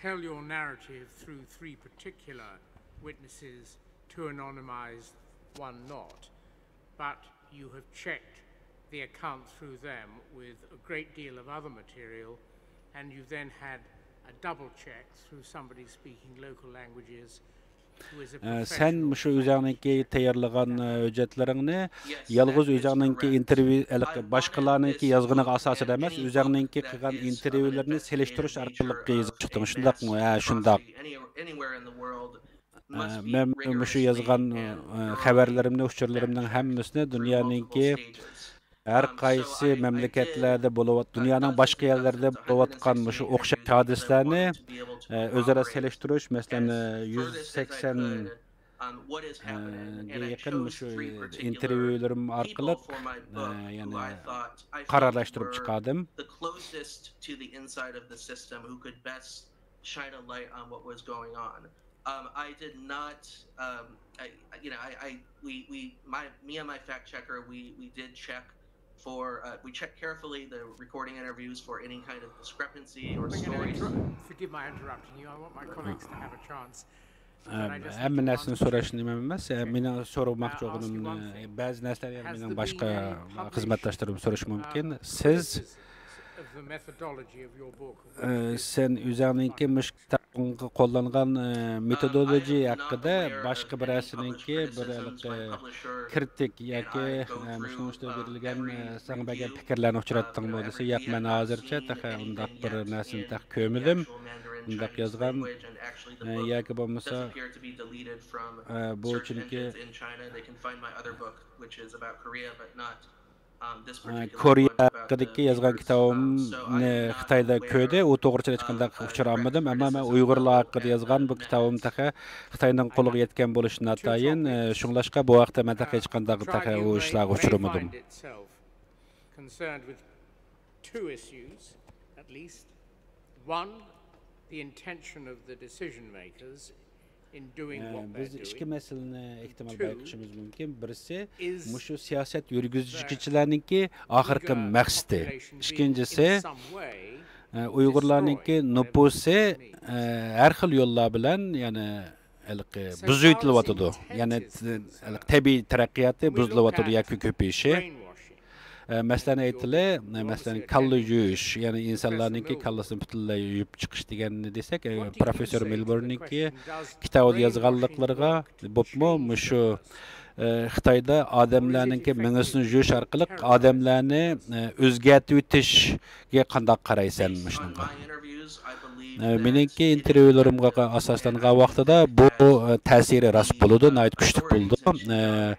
tell your narrative through three particular witnesses, two anonymized, one not. But you have checked the account through them with a great deal of other material, and you've then had a double check through somebody speaking local languages who is a ئە، سەن professional. مۇشۇ ئۆزۈڭنىڭكى تەييارلىغان ئە، ھۆججەتلىرىڭنى يالغۇز ئۆزۈڭنىڭكى ئىنتېرۋيۇ، ھېلىقى باشقىلارنىڭكى يازغىنىغا ئاساسەن ئەمەس، ئۆزۈڭنىڭكى قىلغان ئىنتېرۋيۇلىرىنى سېلىشتۇرۇش ئارقىلىق يېزىپ چىقتىڭ، شۇنداقمۇ؟ ھە، شۇنداق. ئە، مەن مۇشۇ يازغان ئە، خەۋەرلىرىمنى، ئۇچۇرلىرىمنىڭ ھەممىسىنى دۇنيانىڭكى ھەر قايسى مەملىكەتلەردە بولۇۋات، دۇنيانىڭ باشقا يەرلىرىدە بولۇۋاتقان مۇشۇ ئوخشاش ھادىسىلەرنى ئە، ئۆزئارا سېلىشتۇرۇش، مەسىلەن، ئە، يۈز سەكسەن ئە، گە يېقىن مۇشۇ ئىنتېرۋيۇلىرىم ئارقىلىق ئە، يەنە قارارلاشتۇرۇپ چىقاردىم. The closest to the inside of the system who could best shine a light on what was going on. Um, I did not, um, I, I- you know, I, I, we, we, my, me and my fact checker, we, we did check for, uh, we checked carefully the recording interviews for any kind of discrepancy or I'm gonna stories. inter- Forgive my interrupting you. I want my colleagues to have a chance. ئە، ھەممە نەرسىنى سوراش نېمە ئەمەس. ئە، مېنىڭ سورىماقچى بولغىنىم ئە، بەزى نەرسىلەر يەنە مېنىڭ باشقا خىزمەتداشلىرىم سورىشى مۇمكىن. سىز Of the methodology of your book. ئە، سەن ئۆزۈڭنىڭكى مۇشۇ كىتابىڭغا قوللانغان ئە، مېتودولوگىيە ھەققىدە باشقا بىرەرسىنىڭكى بىر ھېلىقى كرىتىك ياكى ئە، مۇشۇنىڭ ئۈستىدە بېرىلگەن ئە، ساڭا بەرگەن پىكىرلەرنى ئۇچراتتىڭمۇ دېسە، ياق، مەن ھازىرچە تېخى ئۇنداق بىر نەرسىنى تېخى كۆرمىدىم. ئۇنداق يازغان ئە، ياكى بولمىسا ئە، بۇ چۈنكى ئە، كورېيە ھەققىدىكى يازغان كىتابىمنى خىتايدا كۆردى. ئۇ توغرىچە ھېچقانداق ئۇچۇر ئالمىدىم. ئەمما مەن ئۇيغۇرلار ھەققىدە يازغان بۇ كىتابىم تېخى خىتاينىڭ قولىغا يەتكەن بولۇشى ناتايىن. ئە، شۇڭلاشقا بۇ ھەقتە مەن تېخى ھېچقانداق تېخى ئۇ ئىشلارغا ئۇچرىمىدىم. Concerned with two issues, at least. One, the intention of the decision makers in doing ئە، what بىز they're ئىككى doing. مەسىلىنى ئېھتىمال بايقىشىمىز مۇمكىن. بىرسى، Is مۇشۇ سىياسەت يۈرگۈزگۈچىلەرنىڭكى ئاخىرقى مەقسىتى. ئىككىنچىسى، ئە، ئۇيغۇرلارنىڭكى نوپۇسى ئە، ھەر خىل يوللار بىلەن يەنە ھېلىقى بۇزۇۋېتىلىۋاتىدۇ. يەنى ت- ھېلىقى تەبىئىي تەرەققىياتى بۇزۇلۇۋاتىدۇ ياكى كۆپىيىشى. ئە، مەسىلەن ئېيتىلى، مەسىلەن كاللا يۇيۇش، يەنى ئىنسانلارنىڭكى كاللىسىنى پۈتۈنلەي يۇيۇپ چىقىش دېگەننى دېسەك، ئە، پروفېسسور مىلبورنىڭكى كىتابىدا يازغانلىقلىرىغا بولۇپمۇ مۇشۇ ئە، خىتايدا ئادەملەرنىڭكى مېڭىسىنى يۇيۇش ئارقىلىق ئادەملەرنى ئە، ئۆزگەرتىۋېتىشكە قانداق قارايسەن مۇشۇنىڭغا؟ ئە، مېنىڭكى ئىنتېرۋيۇلىرىمغا ئاساسلانغان ۋاقتىدا بۇ ئە، تەسىرى راست بولىدۇ، ناھايىتى كۈچلۈك بولىدۇ. ئە،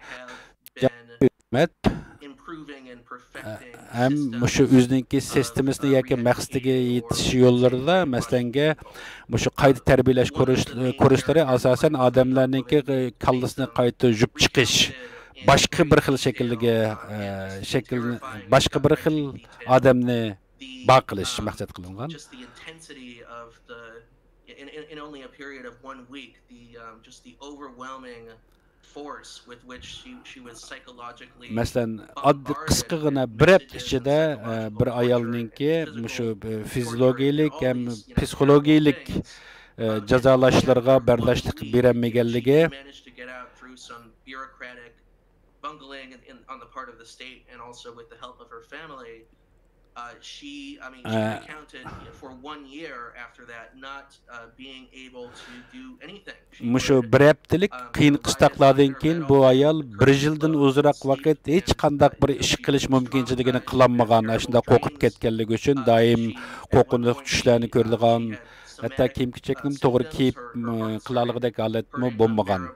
ھۆكۈمەت ھەم مۇشۇ ئۆزىنىڭكى سىستېمىسىنى ياكى مەقسىتىگە يېتىش يوللىرىدا، مەسىلەنگە، مۇشۇ قايتا تەربىيەلەش كۇرس-، كۇرسلىرى ئاساسەن ئادەملەرنىڭكى كاللىسىنى قايتا يۇيۇپ چىقىش، باشقا بىر خىل شەكىلگە، ئە، شەكىل، باشقا بىر خىل ئادەمنى بار قىلىش مەقسەت قىلىنغان. مەسىلەن، ئاددىي قىسقىغىنا بىر ھەپتە ئىچىدە، ئە، بىر ئايالنىڭكى مۇشۇ، ئە، فىزىولوگىيىلىك ھەم پسىخولوگىيىلىك، ئە، جازالاشلىرىغا بەرداشلىق بېرەلمىگەنلىكى، bungling in, in, on the part of the state and also with the help of her family, uh, she, I mean, she recounted, you know, for one year after that, not, uh, being able to do anything. She مۇشۇ couldn't, بىر ھەپتىلىك um, قىيىن قىستاقلاردىن كېيىن بۇ ئايال بىر يىلدىن ئۇزۇنراق ۋاقىت ھېچقانداق بىر ئىش قىلىش مۇمكىنچىلىكىنى قىلالمىغان، ئاشۇنداق قورقۇپ كەتكەنلىكى ئۈچۈن دائىم قورقۇنچلۇق چۈشلەرنى كۆرىدىغان، ھەتتا كىيىم-كېچەكنىمۇ توغرا كىيىپ، م، قىلالىغۇدەك ھالەتمۇ بولمىغان.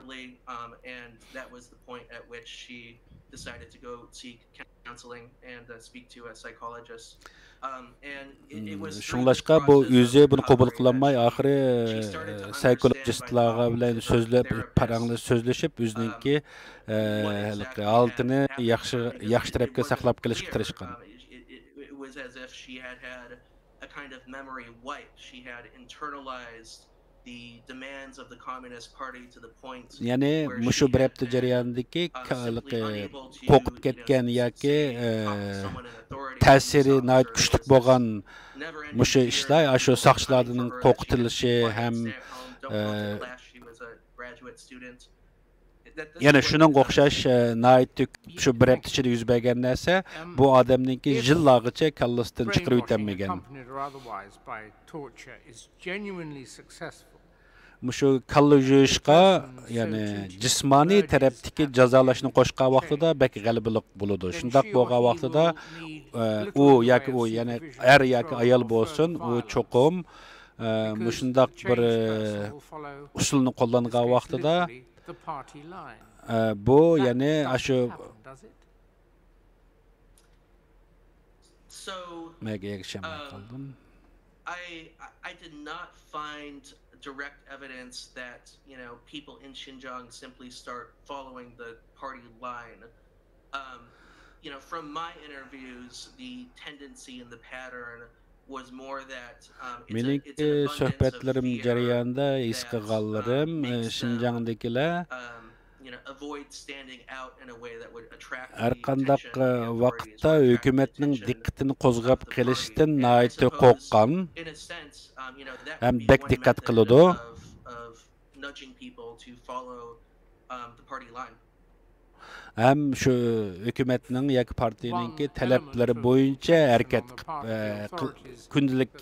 Um, and that was the point at which she decided to go seek counseling and, uh, speak to a psychologist. Um, and it, it was through this process of, um, شۇڭلاشقا بۇ ئۆزى بۇنى قوبۇل قىلالماي، ئاخىرى، ئە، سايكولوگىستلارغا بىلەن سۆزلەپ، پاراڭلىشىپ، سۆزلىشىپ، ئۆزىنىڭكى، ئە، ھېلىقى ھالىتىنى ياخشى، ياخشى تەرەپكە ساقلاپ قېلىشقا تىرىشقان. Um, it, it, it, it was as if she had had a kind of memory wipe. She had internalized the demands of the Communist Party to the point يەنى where مۇشۇ she بىر had ھەپتە been, جەريانىدىكى uh, simply unable to, قورقۇپ you know, كەتكەن ياكى، say, ئە، talk to someone in authority تەسىرى ناھايىتى كۈچلۈك بولغان مۇشۇ ئىشلار، ئاشۇ ساقچىلاردىن قورقۇتۇلۇشى ھەم، ئە، يەنە شۇنىڭغا ئوخشاش، ئە، ناھايىتى كۆپ شۇ بىر ھەپتە ئىچىدە يۈز بەرگەن نەرسە، بۇ ئادەمنىڭكى يىللارغىچە كاللىسىدىن چىقىرىۋېتەلمىگەن. مۇشۇ كاللا يۇيۇشقا، يەنى جىسمانىي تەرەپتىكى جازالاشنى قوشقان ۋاقتىدا بەك غەلىبىلىك بولىدۇ. شۇنداق بولغان ۋاقتىدا، ئە، ئۇ ياكى ئۇ، يەنى ئەر ياكى ئايال بولسۇن، ئۇ چوقۇم، ئە، مۇشۇنداق بىر، ئە، ئۇسۇلنى قوللانغان ۋاقتىدا، ئە، بۇ يەنى ئاشۇ So, مەگە ئەگىشەلمەي um, قالدىم. I, I I did not find direct evidence that, you know, people in Xinjiang simply start following the party line. Um, you know, from my interviews, the tendency and the pattern was more that, um, it's a, it's an مېنىڭكى abundance of سۆھبەتلىرىم fear جەريانىدا ھېس that, um, قىلغانلىرىم، ئى، makes them شىنجاڭدىكىلەر um, you know, avoid standing out in a way that would attract the ھەر قانداق، attention of the ئە، authorities ۋاقىتتا or attract ھۆكۈمەتنىڭ attention دىققىتىنى قوزغاپ of the party. قېلىشتىن And I ناھايىتى suppose, قورققان in a sense, um, you know, that ھەم could be بەك one دىققەت method قىلىدۇ. Of, of nudging people to follow, um, the party line. ھەم شۇ ھۆكۈمەتنىڭ ياكى پارتىيىنىڭكى تەلەپلىرى بويىچە ھەرىكەت قىپ، ئە، قىل-، كۈندىلىك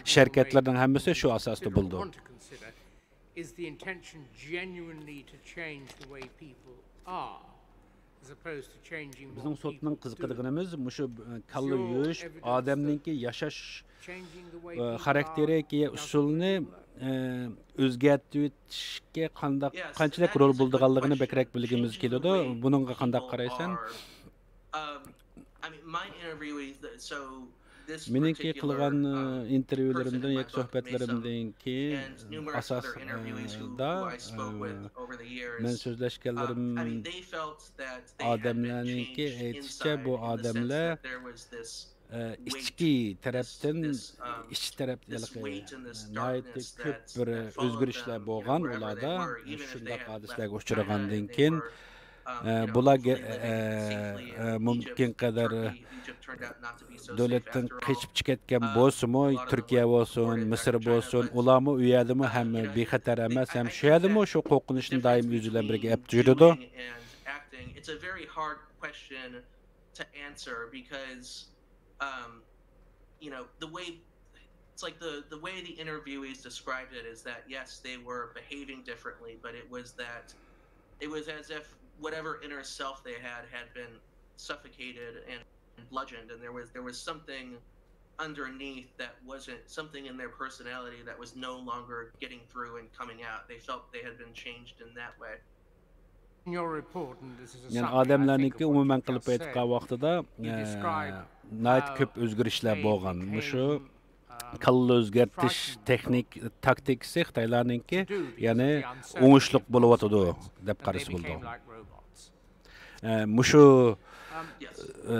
ئىش ھەرىكەتلىرىنىڭ ھەممىسى شۇ ئاساستا بولىدۇ. Is the intention genuinely to change the way people are, as opposed to changing what people do? بىزنىڭ سوتنىڭ قىزىقىدىغىنىمىز مۇشۇ، ئە، كاللا يۇيۇش، ئادەمنىڭكى ياشاش، ئە، خاراكتېرى، ئۇسۇلىنى، ئە، ئۆزگەرتىۋېتىشكە قانداق، قانچىلىك رول بولىدىغانلىقىنى بەكرەك بىلگۈمىز كېلىدۇ. بۇنىڭغا قانداق قارايسەن؟ مېنىڭكى قىلغان، ئى، ئىنتېرۋيۇلىرىمدىن ياكى سۆھبەتلىرىمدىنكى ئاساسىدا، ئى، مەن سۆزلەشكەنلىرىم، ئادەملەرنىڭكى ئېيتىشىچە، بۇ ئادەملەر، ئى، ئىچكى تەرەپتىن، ئىچ تەرەپ ھېلىقى ناھايىتى كۆپ بىر ئۆزگىرىشلەر بولغان ئۇلاردا، شۇنداق ھادىسىلەرگە ئۇچرىغاندىن كېيىن، ئە، بۇلار گە-، ئە، ئە، مۇمكىن قەدەر دۆلەتتىن قېچىپ چىقىۋەتكەن بولسىمۇ، تۈركىيە بولسۇن، مىسىر بولسۇن، ئۇلارمۇ ئۇ يەردىمۇ ھەم بىخەتەر ئەمەس، ھەم شۇ يەردىمۇ شۇ قورقۇنچنى دائىم ئۆزى بىلەن بىرگە ئەپ يۈرىدۇ. Um, you know, the way it's like the the way the interviewees described it is that, yes, they were behaving differently, but it was that it was as if whatever inner self they had had been suffocated and bludgeoned, and there was there was something underneath that wasn't, something in their personality that was no longer getting through and coming out. They felt they had been changed in that way. يەنى ئادەملەرنىڭكى ئومۇمەن قىلىپ ئېيتقان ۋاقتىدا، ئە، ناھايىتى كۆپ ئۆزگىرىشلەر بولغان. مۇشۇ كاللا ئۆزگەرتىش تېخنىك، تاكتىكىسى خىتايلارنىڭكى، يەنى ئوڭۇشلۇق بولۇۋاتىدۇ دەپ قارىسا بولىدۇ. ئە، مۇشۇ، ئە،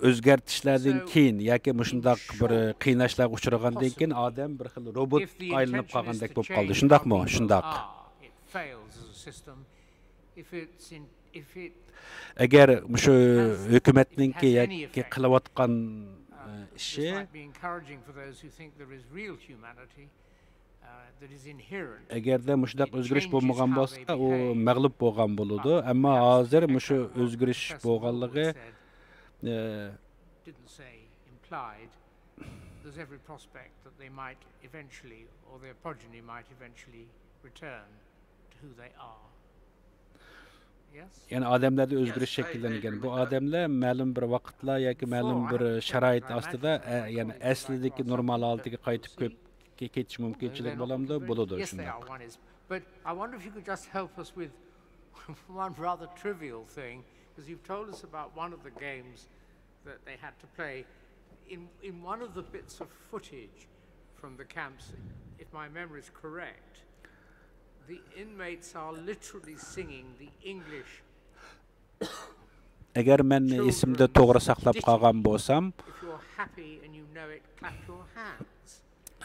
ئۆزگەرتىشلەردىن كېيىن ياكى مۇشۇنداق بىر قىيناشلارغا ئۇچرىغاندىن كېيىن ئادەم بىر خىل روبوتقا ئايلىنىپ قالغاندەك بولۇپ قالدى. شۇنداقمۇ؟ شۇنداق. ئەگەر مۇشۇ ھۆكۈمەتنىڭكى ياكى قىلىۋاتقان، ئە، ئىشى، ئەگەردە مۇشۇنداق ئۆزگىرىش بولمىغان بولسا، ئۇ مەغلۇپ بولغان بولىدۇ. ئەمما ھازىر مۇشۇ ئۆزگىرىش بولغانلىقى، ئە، يەنى ئادەملەردە ئۆزگىرىش شەكىللەنگەن. بۇ ئادەملەر مەلۇم بىر ۋاقىتلار ياكى مەلۇم بىر شارائىت ئاستىدا، ئە، يەنى ئەسلىدىكى نورمال ھالىتىگە قايتىپ كۆپ-، كە-، كېتىش مۇمكىنچىلىكى بولامدۇ؟ بولىدۇ شۇنداق. But I wonder if you could just help us with one rather trivial thing, because you've told us about one of the games that they had to play. In, in one of the bits of footage from the camps, if my memory is correct, the inmates are literally singing the English. ئەگەر مەن ئېسىمدە توغرا ساقلاپ قالغان بولسام،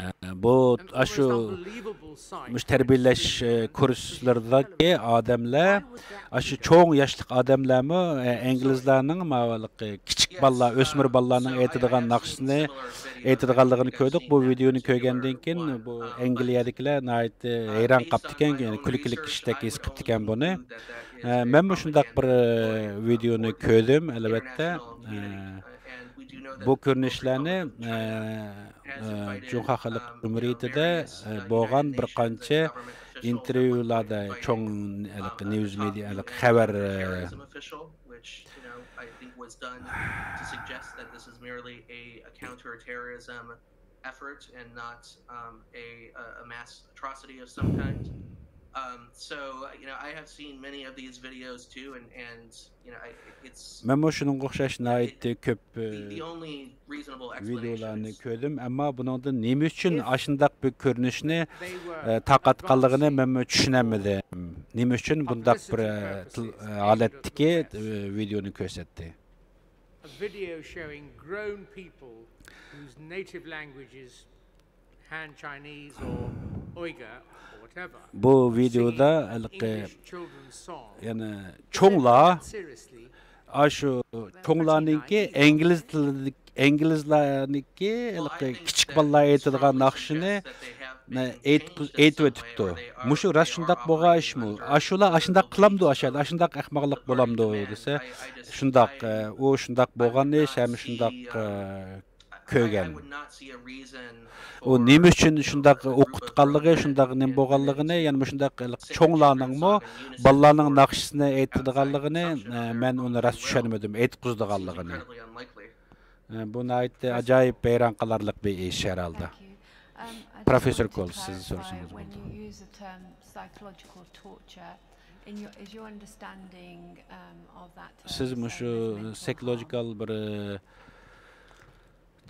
ئە، بۇ ئاشۇ مۇشۇ تەربىيەلەش، ئە، كۇرسلىرىدىكى ئادەملەر، ئاشۇ چوڭ ياشلىق ئادەملەرمۇ، ئە، ئىنگلىزلارنىڭ ماۋۇ كىچىك بالىلار، ئۆسمۈر بالىلارنىڭ ئېيتىدىغان ناخشىسىنى ئېيتىدىغانلىقىنى كۆردۇق. بۇ ۋىدېونى كۆرگەندىن كېيىن بۇ ئەنگلىيەدىكىلەر ناھايىتى ھەيران قاپتىكەن، يەنى كۈلكىلىك ئىشتەك ھېس قىپتىكەن بۇنى. ئە، مەنمۇ شۇنداق بىر، ئە، ۋىدېونى كۆردۈم، ئەلۋەتتە. ئە، بۇ كۆرۈنۈشلەرنى، ئە، ئە، جۇڭخۇا خەلق جۇمھۇرىيىتىدە، ئە، بولغان بىر قانچە ئىنتېرۋيۇلاردا، چوڭ ھېلىقى نيۇز مېدىيا، ھېلىقى خەۋەر، ئە، effort and not, um, a, a, a mass atrocity of some kind. Um, so, you know, I have seen many of these videos too, and, and, you know, I, it's مەنمۇ شۇنىڭغا ئوخشاش ناھايىتى كۆپ، ئى، the, the only reasonable ۋىدېئولارنى explanation is كۆردۈم، ئەمما بۇنىڭدىن نېمە ئۈچۈن ئاشۇنداق بىر كۆرۈنۈشنى، ئى، تارقاتقانلىقىنى مەنمۇ چۈشىنەلمىدىم. نېمە ئۈچۈن بۇنداق بىر، ئى، تىل-، ئى، ھالەتتىكى، ئى، ۋىدېئونى كۆرسەتتى؟ A video showing grown people whose native language is Han Chinese or Uyghur or whatever بۇ ۋىدېودا ھېلىقى، يەنى چوڭلار، ئاشۇ چوڭلارنىڭكى ئىنگلىز تىلىدىكى، ئىنگلىزلارنىڭكى ھېلىقى كىچىك بالىلار ئېيتىدىغان ناخشىنى ئېيتىپ، ئېيتىۋېتىپتۇ. مۇشۇ راست شۇنداق بولغان ئىشمۇ؟ ئاشۇلار ئاشۇنداق قىلامدۇ، ئاشۇنداق ئەخمەقلىق بولامدۇ دېسە، شۇنداق، ئۇ شۇنداق بولغان ئىش ھەم شۇنداق كۆرگەن. ئۇ نېمە ئۈچۈن شۇنداق ئوقۇتقانلىقى، شۇنداق نېمە بولغانلىقىنى، يەنە مۇشۇنداق چوڭلارنىڭمۇ بالىلارنىڭ ناخشىسىنى ئېيتىدىغانلىقىنى، مەن ئۇنى راست چۈشەنمىدىم، ئېيتقۇزىدىغانلىقىنى. بۇ ناھايىتى ئاجايىپ، ھەيران قالارلىق بىر ئىش ھەرھالدا. پروفېسسور كول، سىز سورىسىڭىز بولىدۇ. سىز مۇشۇ سايكولوجىكال بىر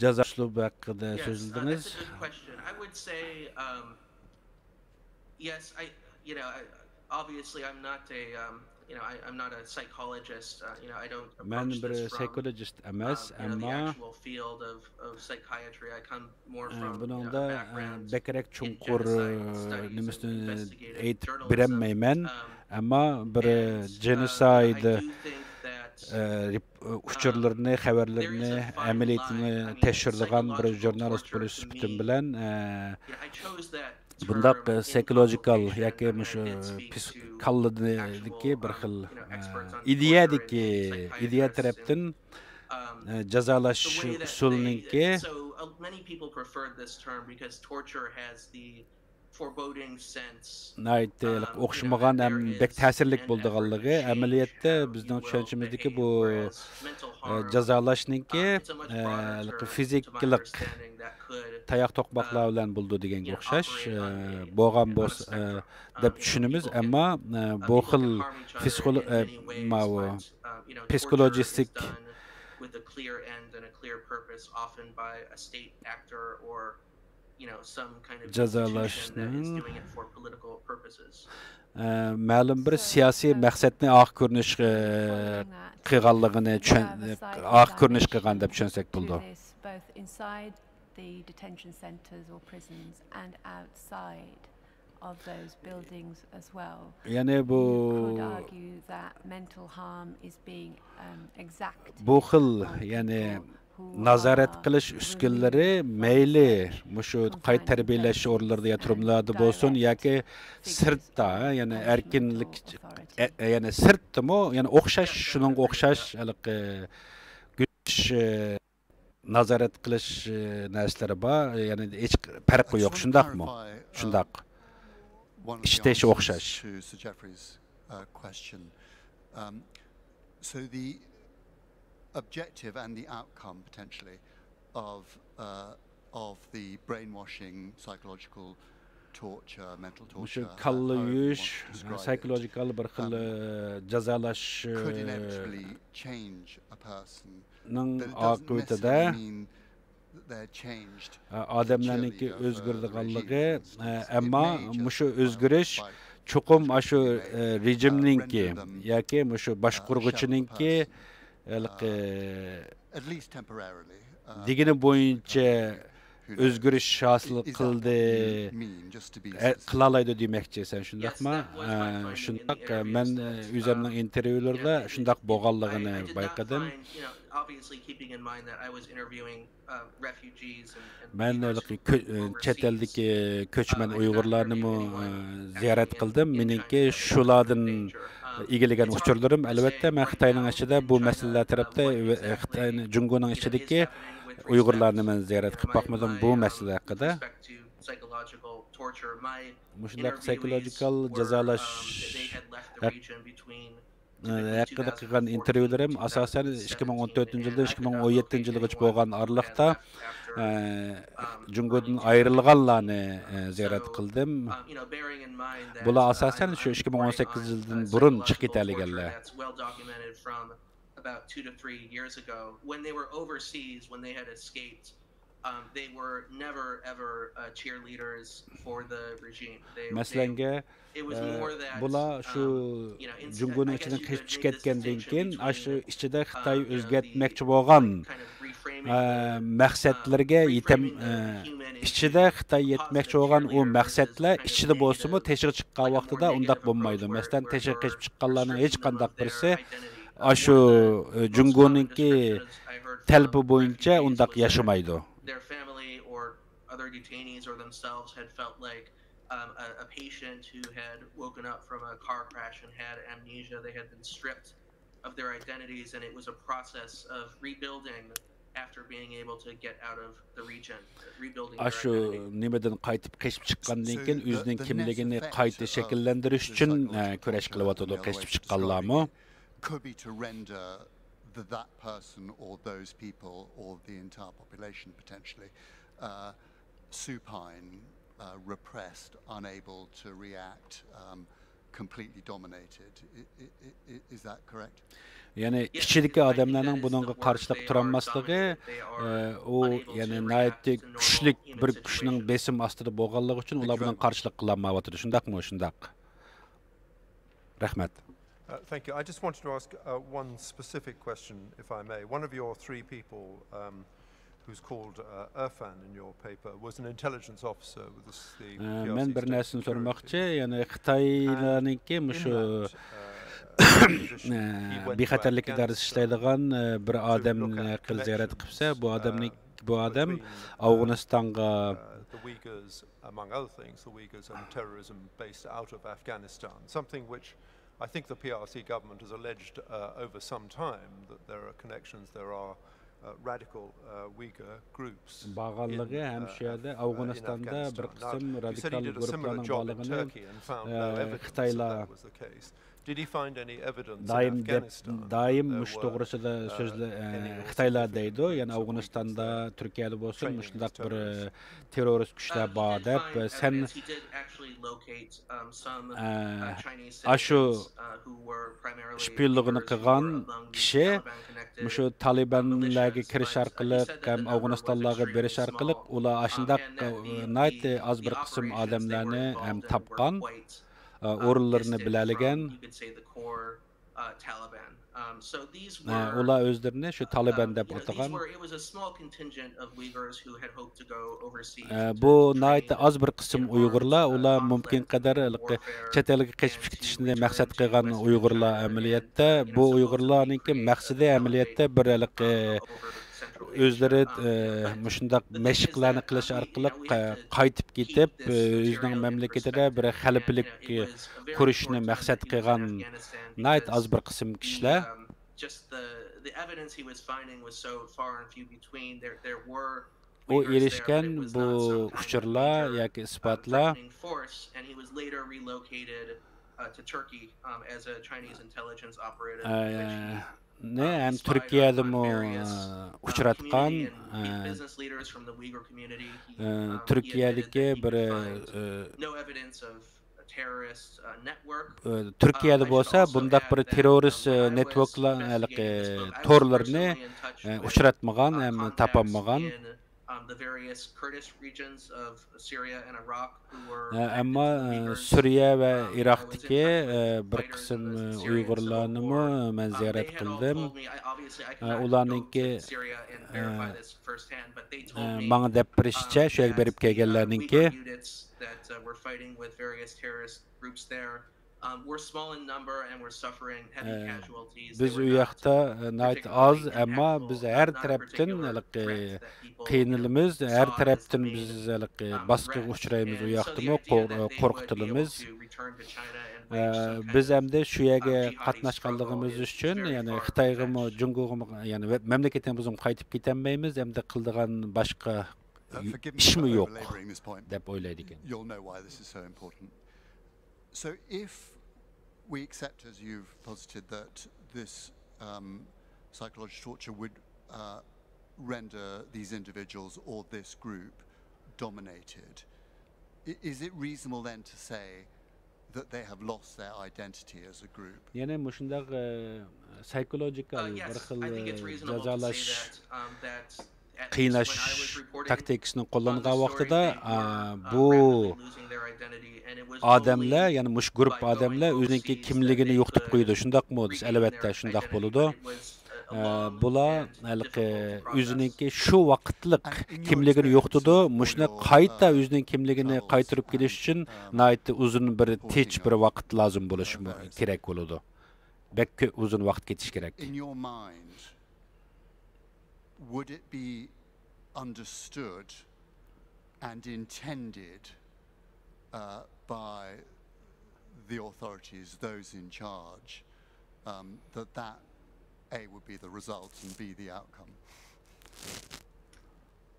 جازا ئۇسلۇبى ھەققىدە سۆزلىدىڭىز. Yes, uh, that's a good question. I would say, um, yes, I, you know, I, obviously I'm not a, um, you know, I, I'm not a psychologist. Uh, you know, I don't مەن approach بىر this from, سايكولوجىست ئەمەس، um, you know, the ئەمما، actual field of, of psychiatry. I come more ئە، from, you know, بۇنىڭدا، a ئە، background بەكرەك in چوڭقۇر، genocide ئە، studies and نېمىسىنى investigative ئېيتىپ journalism. بېرەلمەيمەن. Um, ئەمما بىر، ئە، and, uh, جېنوسايد، I do think that, ئە، رىپ-، ئۇچۇرلىرىنى، خەۋەرلىرىنى، ئەمەلىيىتىنى تەكشۈرىدىغان بىر ژۇرنالىست بولۇش سۈپىتىم بىلەن، ئە، بۇنداق، ئە، سايكولوجىكال ياكى مۇشۇ پس-، كاللىدىكى بىر خىل، ئە، ئىدىيەدىكى، ئىدىيە تەرەپتىن، ئە، جازالاش ئۇسۇلىنىڭكى ناھايىتى ئوخشىمىغان ھەم بەك تەسىرلىك بولىدىغانلىقى، ئەمەلىيەتتە بىزنىڭ چۈشەنچىمىزدىكى بۇ، ئە، جازالاشنىڭكى، ئە، فىزىكىلىق تاياق توقماقلار بىلەن بولىدۇ دېگەنگە ئوخشاش، ئە، بولغان بولسا، ئە، دەپ چۈشىنىمىز. ئەمما، ئە، بۇ خىل پسىخولو-، ئە، ماۋۇ پسىخولوگىستىك جازالاشنىڭ، ئە، مەلۇم بىر سىياسىي مەقسەتنى ئارقا كۆرۈنۈش، ئە، قىلغانلىقىنى چۈشەن-، ئارقا كۆرۈنۈش قىلغان دەپ چۈشەنسەك بولىدۇ. Both inside the detention centres or prisons and outside of those buildings as well. يەنى بۇ، you could argue that mental harm is being, um, exacted بۇ خىل، on يەنى people who نازارەت are قىلىش ئۈسكۈنىلىرى مەيلى مۇشۇ قايتا تەربىيەلەش ئورۇنلىرىدا يا تۈرمىلەردە بولسۇن ياكى سىرتتا، يەنى ئەركىنلىك، ئە-، يەنى سىرتتىمۇ، يەنى ئوخشاش، شۇنىڭغا ئوخشاش ھېلىقى كۈچ، ئە، نازارەت قىلىش، ئە، نەرسىلىرى بار. يەنى ھېچ پەرقى يوق، شۇنداقمۇ؟ شۇنداق. ئىشتىشى ئوخشاش. Objective and the outcome potentially of, uh, of the brainwashing, psychological torture, mental torture, مۇشۇ كاللا يۇيۇش، سايكولوگىكال بىر خىل، ئە، جازالاش، ئە، could inevitably change a person. نىڭ ئاقىۋىتىدە ئادەملەرنىڭكى ئۆزگىرىدىغانلىقى، ئەمما مۇشۇ ئۆزگىرىش چوقۇم ئاشۇ رېجىمنىڭكى ياكى مۇشۇ باشقۇرغۇچىنىڭكى ھېلىقى دېگىنى بويىچە ئۆزگىرىش ھاسىل قىلدى، قىلالايدۇ دېمەكچى سەن، شۇنداقمۇ؟ شۇنداق، مەن ئۆزۈمنىڭ ئىنتېرۋيۇلىرىدا شۇنداق بولغانلىقىنى بايقىدىم. مەن ھېلىقى چەت ئەلدىكى كۆچمەن ئۇيغۇرلارنىمۇ زىيارەت قىلدىم. مېنىڭكى شۇلاردىن ئىگىلىگەن ئۇچۇرلىرىم، ئەلۋەتتە، مەن خىتاينىڭ ئىچىدە بۇ مەسىلىلەر تەرەپتە، خىتاي، جۇڭگونىڭ ئىچىدىكى ئۇيغۇرلارنى مەن زىيارەت قىلىپ باقمىدىم بۇ مەسىلە ھەققىدە. مۇشۇنداق سايكولوگىكال جازالاش ھەق-، ھەققىدە قىلغان ئىنتېرۋيۇلىرىم ئاساسەن ئىككى مىڭ ئون تۆتىنچى يىلدىن ئىككى مىڭ ئون يەتتىنچى يىلغىچە بولغان ئارىلىقتا، ئە، جۇڭگودىن ئايرىلغانلارنى، ئە، زىيارەت قىلدىم. بۇلار ئاساسەن شۇ ئىككى مىڭ ئون سەككىز يىلدىن بۇرۇن چىقىپ كېتەلىگەنلەر. About two to three years ago, when they were overseas, when they had escaped, um, they were never ever, uh, cheerleaders for the regime. They, they, مەسىلەنگە، ئە، بۇلار شۇ جۇڭگونىڭ ئىچىدىن قېچىپ چىقىپ كەتكەندىن كېيىن، ئاشۇ ئىچىدە خىتاي ئۆزگەرتمەكچى بولغان، ئە، مەقسەتلىرىگە يېتەم-، ئە، ئىچىدە خىتاي يەتمەكچى بولغان ئۇ مەقسەتلەر ئىچىدە بولسىمۇ، تېشىغا چىققان ۋاقتىدا ئۇنداق بولمايدۇ. مەسىلەن، تېشىغا قېچىپ چىققانلارنىڭ ھېچقانداق بىرسى ئاشۇ، ئە، جۇڭگونىڭكى تەلىپى بويىچە ئۇنداق ياشىمايدۇ. Their family or other detainees or themselves had felt like, um, a, a patient who had woken up from a car crash and had amnesia. They had been stripped of their identities, and it was a process of rebuilding after being able to get out of the region, rebuilding their identity. ئاشۇ نېمىدىن قايتىپ قېچىپ چىققاندىن كېيىن ئۆزىنىڭ كىملىكىنى قايتا شەكىللەندۈرۈش ئۈچۈن، ئە، كۈرەش قىلىۋاتىدۇ قېچىپ چىققانلارمۇ. Could be to render the, that person or those people or the entire population potentially, uh, supine, uh, repressed, unable to react, um, completely dominated. I, I, I, is that correct? يەنى ئىچىدىكى ئادەملەرنىڭ بۇنىڭغا قارشىلىق تۇرالماسلىقى، ئە، ئۇ، يەنى ناھايىتى كۈچلۈك بىر كۈچنىڭ بېسىم ئاستىدا بولغانلىقى ئۈچۈن ئۇلار بۇنىڭغا قارشىلىق قىلالمايۋاتىدۇ. شۇنداقمۇ؟ شۇنداق. رەھمەت. Uh, thank you. I just wanted to ask, uh, one specific question, if I may. One of your three people, um, who's called, uh, Irfan in your paper, was an intelligence officer with the, the ئە، مەن بىر نەرسىنى سورىماقچى، يەنى خىتايلارنىڭكى مۇشۇ، ئە، بىخەتەرلىك ئىدارىسى ئىشلەيدىغان، ئە، بىر ئادەمنى ھەققىدە زىيارەت قىلسا، بۇ ئادەمنىڭ، بۇ ئادەم ئافغانىستانغا، uh, the Uyghurs, among other things, the Uyghurs and terrorism based out of Afghanistan, something which I think the P R C government has alleged, uh, over some time that there are connections, there are بارغانلىقى ھەم شۇ يەردە ئافغانىستاندا بىر قىسىم رادىكال گۇرۇپپىلارنىڭ بارلىقىنى، ئە، خىتايلار دائىم دەپ، دائىم مۇشۇ توغرىسىدا سۆزلە-، ئە، خىتايلار دەيدۇ، يەنى ئافغانىستاندا، تۈركىيەدە بولسۇن، مۇشۇنداق بىر، ئە، تېررورىست كۈچلەر بار دەپ، سەن، ئە، ئاشۇ شپىيونلۇقىنى قىلغان كىشى مۇشۇ تالىبانلارغا كىرىش ئارقىلىق ھەم ئافغانىستانلارغا بېرىش ئارقىلىق ئۇلار ئاشۇنداق، ئە، ناھايىتى ئاز بىر قىسىم ئادەملەرنى ھەم تاپقان، ئە، ئورۇنلىرىنى بىلەلىگەن. ئە، ئۇلار ئۆزلىرىنى شۇ تالىبان دەپ ئاتىغان. ئە، بۇ ناھايىتى ئاز بىر قىسىم ئۇيغۇرلار، ئۇلار مۇمكىن قەدەر ھېلىقى چەت ئەلگە قېچىپ كېتىشنى مەقسەت قىلغان ئۇيغۇرلار ئەمەلىيەتتە. بۇ ئۇيغۇرلارنىڭكى مەقسىتى ئەمەلىيەتتە بىر ھېلىقى ئۆزلىرى، ئە، مۇشۇنداق مەشىقلەرنى قىلىش ئارقىلىق، ئە، قايتىپ كېتىپ، ئۆزىنىڭ مەملىكىتىدە بىر خەلىپىلىك قۇرۇشنى مەقسەت قىلغان ناھايىتى ئاز بىر قىسىم كىشىلەر. ئۇ ئېرىشكەن بۇ ئۇچۇرلار ياكى ئىسپاتلار، ئە، نى ھەم تۈركىيەدىمۇ، ئە، ئۇچراتقان، ئە، ئە، تۈركىيەدىكى بىر، ئە، ئە، تۈركىيەدە بولسا بۇنداق بىر تېررورىست، ئە، نېتۋوركلار، ھېلىقى تورلىرىنى، ئە، ئۇچراتمىغان ھەم تاپالمىغان. ئە، ئەمما، ئە، سۈرىيە ۋە ئىراقتىكى، ئە، بىر قىسىم، ئە، ئۇيغۇرلارنىمۇ مەن زىيارەت قىلدىم. ئە، ئۇلارنىڭكى، ئە، ئە، ماڭا دەپ بېرىشىچە، شۇ يەرگە بېرىپ كەلگەنلەرنىڭكى، ئە، بىز ئۇ ياقتا، ئە، ناھايىتى ئاز، ئەمما بىز ھەر تەرەپتىن ھېلىقى قىينىلىمىز، ھەر تەرەپتىن بىز ھېلىقى باسقىغا ئۇچرايمىز، ئۇ ياقتىمۇ قور-، قورقۇتۇلىمىز. ئە، بىز ئەمدى شۇ يەرگە قاتناشقانلىقىمىز ئۈچۈن، يەنى خىتايغىمۇ، جۇڭگوغىمۇ، يەنى ۋە-، مەملىكىتىمىزگىمۇ قايتىپ كېتەلمەيمىز، ئەمدى قىلىدىغان باشقا ئىشمۇ يوق دەپ ئويلايدىكەن. So if we accept, as you've posited, that this, um, psychological torture would, uh, render these individuals or this group dominated, i-, is it reasonable then to say that they have lost their identity as a group? يەنى مۇشۇنداق، ئە، سايكولوژىكال بىر خىل، ئە، جازالاش قىيناش تاكتىكىسىنى قوللانغان ۋاقتىدا، ئا، بۇ ئادەملەر، يەنى مۇشۇ گۇرۇپپا ئادەملەر ئۆزىنىڭكى كىملىكىنى يوقىتىپ قويىدۇ، شۇنداقمۇ دېسە، ئەلۋەتتە شۇنداق بولىدۇ. ئە، بۇلار ھېلىقى ئۆزىنىڭكى شۇ ۋاقىتلىق كىملىكىنى يوقىتىدۇ، مۇشۇنى قايتا ئۆزىنىڭ كىملىكىنى قايتۇرۇپ كېلىش ئۈچۈن ناھايىتى ئۇزۇن بىر تېج بىر ۋاقىت لازىم بولۇشى كېرەك بولىدۇ. بەك كۆ-، ئۇزۇن ۋاقىت كېتىشى كېرەك. In your mind, would it be understood and intended, uh, by the authorities, those in charge, um, that that, A, would be the result and B, the outcome?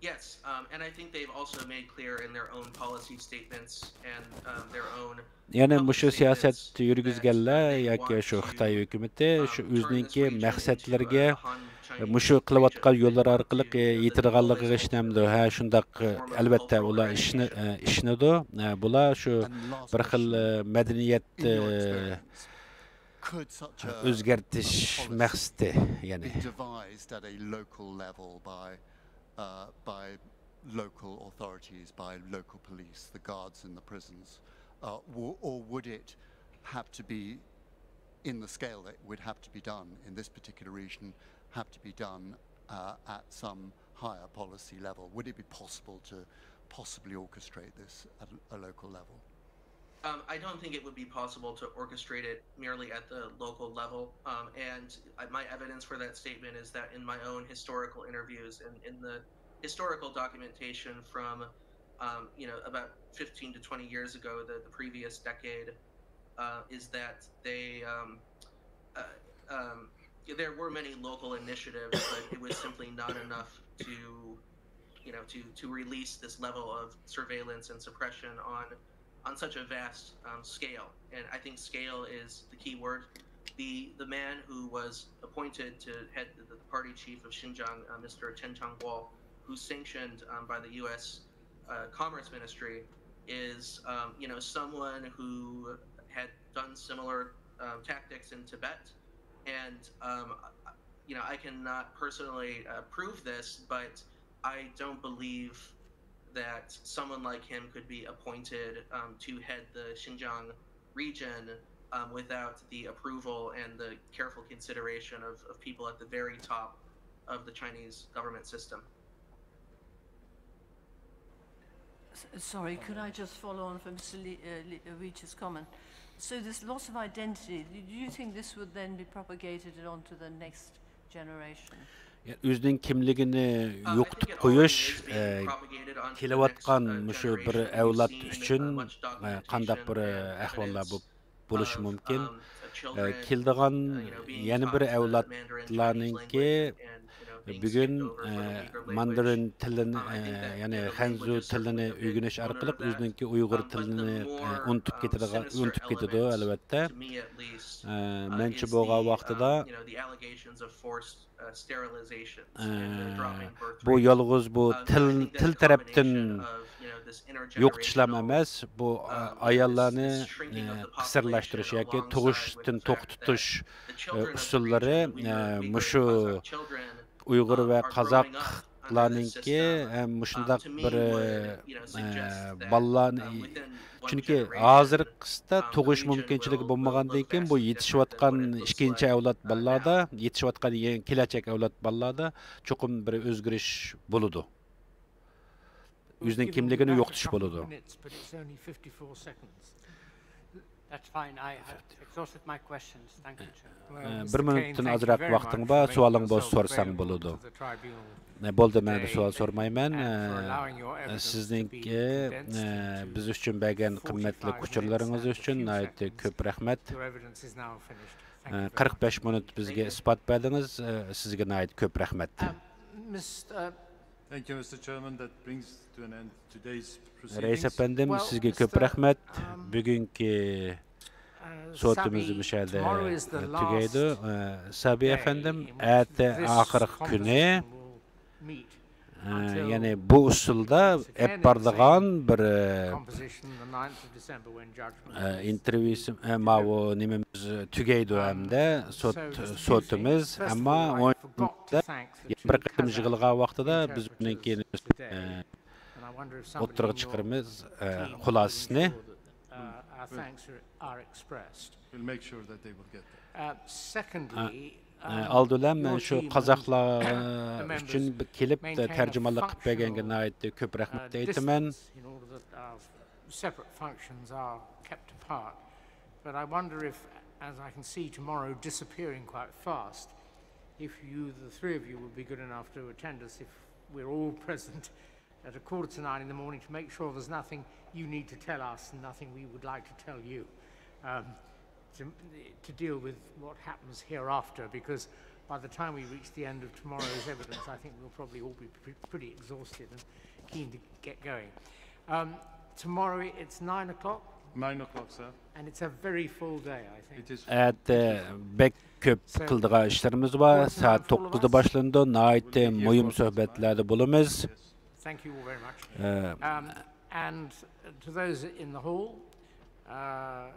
Yes, um, and I think they've also made clear in their own policy statements and, um, their own يەنى مۇشۇ سىياسەت يۈرگۈزگەنلەر ياكى شۇ خىتاي ھۆكۈمىتى شۇ ئۆزىنىڭكى مەقسەتلىرىگە، مۇشۇ قىلىۋاتقان يوللار ئارقىلىق يېتىدىغانلىقىغا ئىشىنەمدۇ؟ ھە، شۇنداق، ئەلۋەتتە، ئۇلار ئىشىنى-، ئىشىنىدۇ. بۇلار شۇ بىر خىل مەدەنىيەت ئۆزگەرتىش مەقسىتى، يەنى. Devised at a local level by, uh, by local authorities, by local police, the guards in the prisons, uh, w-, or would it have to be in the scale that would have to be done in this particular region, have to be done, uh, at some higher policy level? Would it be possible to possibly orchestrate this at a, a local level? Um, I don't think it would be possible to orchestrate it merely at the local level. Um, and I, my evidence for that statement is that in my own historical interviews and in the historical documentation from, um, you know, about fifteen to twenty years ago, the, the previous decade, uh, is that they, um, uh, um, There were many local initiatives, but it was simply not enough to, you know, to, to release this level of surveillance and suppression on, on such a vast, um, scale. And I think scale is the key word. The, the man who was appointed to head the, the party chief of Xinjiang, uh, Mister Chen Changguo, who's sanctioned, um, by the U S, uh, Commerce Ministry, is, um, you know, someone who had done similar, um, tactics in Tibet. And, um, you know, I cannot personally, uh, prove this, but I don't believe that someone like him could be appointed, um, to head the Xinjiang region, um, without the approval and the careful consideration of, of people at the very top of the Chinese government system. S- Sorry, could I just follow on from Mister Le- uh, Le- uh, Reach's comment? So this loss of identity, do you think this would then be propagated onto the next generation? ئۆزىنىڭ كىملىكىنى يوقىتىپ قويۇش، كېلىۋاتقان مۇشۇ بىر ئەۋلاد ئۈچۈن قانداق بىر ئەھۋاللار بولۇپ بولۇشى مۇمكىن. كېلىدىغان يەنە بىر ئەۋلادلارنىڭكى بۈگۈن ماندرىن تىلىنى، يەنى خەنزۇ تىلىنى ئۆگىنىش ئارقىلىق ئۆزىنىڭكى ئۇيغۇر تىلىنى ئۇنتۇپ كېتىدىغان، ئۇنتۇپ كېتىدۇ، ئەلۋەتتە. مەنچە بولغان ۋاقتىدا بۇ يالغۇز بۇ تىل تىل تەرەپتىن يوقىتىشلام ئەمەس، بۇ ئاياللارنى قىسىرلاشتۇرۇش ياكى تۇغۇشتىن توختىتىش ئۇسۇللىرى مۇشۇ ئۇيغۇر ۋە قازاقلارنىڭكى ھەم مۇشۇنداق بىر بالىلارنى، چۈنكى ھازىرقىسىدا تۇغۇش مۇمكىنچىلىكى بولمىغاندىن كېيىن بۇ يېتىشىۋاتقان ئىككىنچى ئەۋلاد بالىلاردا، يېتىشىۋاتقان يېڭى كېلەچەك ئەۋلاد بالىلاردا چوقۇم بىر ئۆزگىرىش بولىدۇ. ئۆزىنىڭ كىملىكىنى يوقىتىش بولىدۇ. بىر مىنۇتتىن ئازراق ۋاقتىڭ بار، سوئالىڭ بولسا سورىساڭ بولىدۇ. بولدى، مەن سوئال سورىمايمەن. سىزنىڭكى بىز ئۈچۈن بەرگەن قىممەتلىك ئۇچۇرلىرىڭىز ئۈچۈن ناھايىتى كۆپ رەھمەت. قىرىق بەش مىنۇت بىزگە ئىسپات بەردىڭىز. سىزگە ناھايىتى كۆپ رەھمەت. رەئىس ئەپەندىم، سىزگە كۆپ رەھمەت. بۈگۈنكى سوتىمىز مۇشۇ يەردە تۈگەيدۇ. سابى ئەپەندىم، ئەتە ئاخىرقى كۈنى. يەنى بۇ ئۇسۇلدا ئېلىپ بارىدىغان بىر ئىنتېرۋيۇسى، ماۋۇ نېمىمىز تۈگەيدۇ ھەمدە سوت، سوتىمىز. ئەمما بىر قېتىم يىغىلغان ۋاقتىدا بىز ئۇنىڭ كېيىن ئوتتۇرىغا چىقىرىمىز خۇلاسىسىنى. ئالدى بىلەن مەن شۇ قازاقلار ئۈچۈن كېلىپ تەرجىمانلىق قىلىپ بەرگەنگە ناھايىتى كۆپ رەھمەت ئېيتىمەن. Separate functions are kept apart. But I wonder if, as I can see tomorrow disappearing quite fast, if you, the three of you, would be good enough to attend us if we're all present at a quarter to nine in the morning to make sure there's nothing you need to tell us and nothing we would like to tell you um, to, to deal with what happens hereafter, because by the time we reach the end of tomorrow's evidence, I think we'll probably all be pre- pretty exhausted and keen to get going. Um, tomorrow it's nine o'clock, Nine o'clock, sir. and it's a very full day, I think. It is. ئەتە بەك كۆپ قىلىدىغان ئىشلىرىمىز بار. سائەت توققۇزدا باشلىنىدۇ. ناھايىتى مۇھىم سۆھبەتلەردە بولىمىز. Thank you all very much. ئە، Um, and to those in the hall, uh,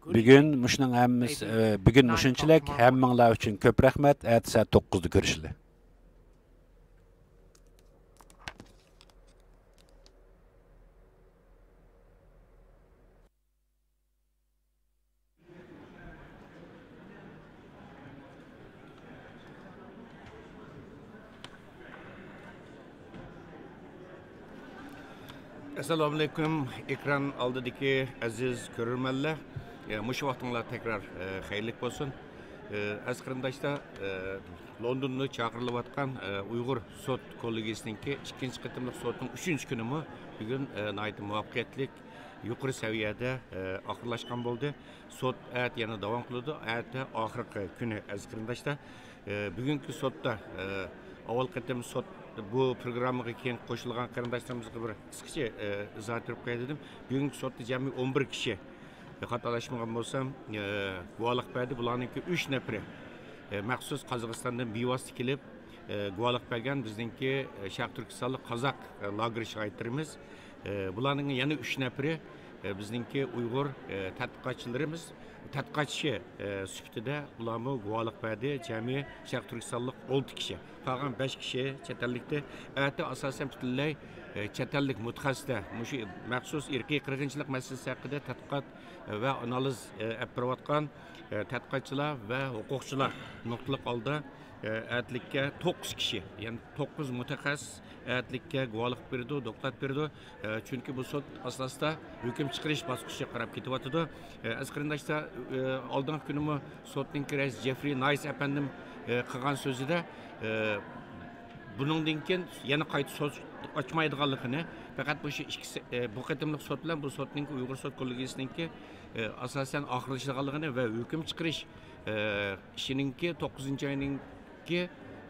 good بۈگۈن evening. مۇشۇنىڭ ھەممىسى، ئە، بۈگۈن مۇشۇنچىلىك. ھەممىڭلار ئۈچۈن كۆپ رەھمەت. ئەتە سائەت توققۇزدا كۆرۈشىلى. ئەسسالامۇئەلەيكۇم، ئېكران ئالدىدىكى ئەزىز كۆرۈرمەنلەر. ئە، مۇشۇ ۋاقتىڭلار تەكرار، ئە، خەيرلىك بولسۇن. ئە، ئەزىز قېرىنداشلار، ئە، لوندوندا چاقىرىلىۋاتقان، ئە، ئۇيغۇر سوت كوللېگىيىسىنىڭكى ئىككىنچى قېتىملىق سوتنىڭ ئۈچىنچى كۈنىمۇ بۈگۈن، ئە، ناھايىتى مۇۋەپپەقىيەتلىك، يۇقىرى سەۋىيەدە، ئە، ئاخىرلاشقان بولدى. سوت ئەتە يەنە داۋام قىلىدۇ. ئەتە ئاخىرقى كۈنى، ئەزىز قېرىنداشلار. ئە، بۈگۈنكى سوتتا، ئە، ئاۋۋال قېتىم سوت بۇ پروگراممىغا كېيىن قوشۇلغان قېرىنداشلىرىمىزغا بىر قىسقىچە، ئە، ئىزاھ بېرىپ قوياي دېدىم. بۈگۈنكى سوتتا جەمئىي ئون بىر كىشى، خاتالاشمىغان بولسام، ئە، گۇۋاھلىق بەردى. بۇلارنىڭكى ئۈچ نەپىرى، ئە، مەخسۇس قازاقىستاندىن بىۋاسىتە كېلىپ، ئە، گۇۋاھلىق بەرگەن بىزنىڭكى، ئە، شەرقىي تۈركىستانلىق قازاق، ئە، لاگېر شاھىتلىرىمىز. ئە، بۇلارنىڭ يەنە ئۈچ نەپىرى، ئە، بىزنىڭكى ئۇيغۇر، ئە، تەتقىقاتچىلىرىمىز. تەتقىقاتچى، ئە، سۈپىتىدە بۇلارمۇ گۇۋاھلىق بەردى. جەمئىي شەرقىي تۈركىستانلىق ئالتە كىشى. قالغان بەش كىشى چەت ئەللىكتە. ئەتە ئاساسەن پۈتۈنلەي، ئە، چەت ئەللىك مۇتەخەسسىسلەر، مۇشۇ مەخسۇس ئىرقىي قىرغىنچىلىق مەسىلىسى ھەققىدە تەتقىقات، ئە، ۋە ئانالىز، ئە، ئېلىپ بېرىۋاتقان، ئە، تەتقىقاتچىلار ۋە ھوقۇقچىلار نۇقتىلىق ھالدا، ئە، ئەتىلىككە توققۇز كىشى، يەنى توققۇز مۇتەخەسسىس ئەتىلىككە گۇۋاھلىق بېرىدۇ، دوكلات بېرىدۇ. ئە، چۈنكى بۇ سوت ئاساسىدا ھۆكۈم چىقىرىش باسقۇچىغا قاراپ كېتىۋاتىدۇ. ئە، ئەزىز قېرىنداشلار، ئە، ئالدىنقى كۈنىمۇ سوتنىڭكى رەئىسى جېفرى نايس ئەپەندىم، ئە، قىلغان سۆزىدە، ئە، بۇنىڭدىن كېيىن يەنە قايتا سوت ئاچمايدىغانلىقىنى، پەقەت مۇشۇ ئىككىسى، ئە، بۇ قېتىملىق سوت بىلەن بۇ سوتنىڭكى، ئۇيغۇر سوت كوللېگىيىسىنىڭكى، ئە، ئاساسەن ئاخىرلىشىدىغانلىقىنى ۋە ھۆكۈم چىقىرىش، ئە، ئىشىنىڭكى توققۇزىنچى ئاينىڭكى،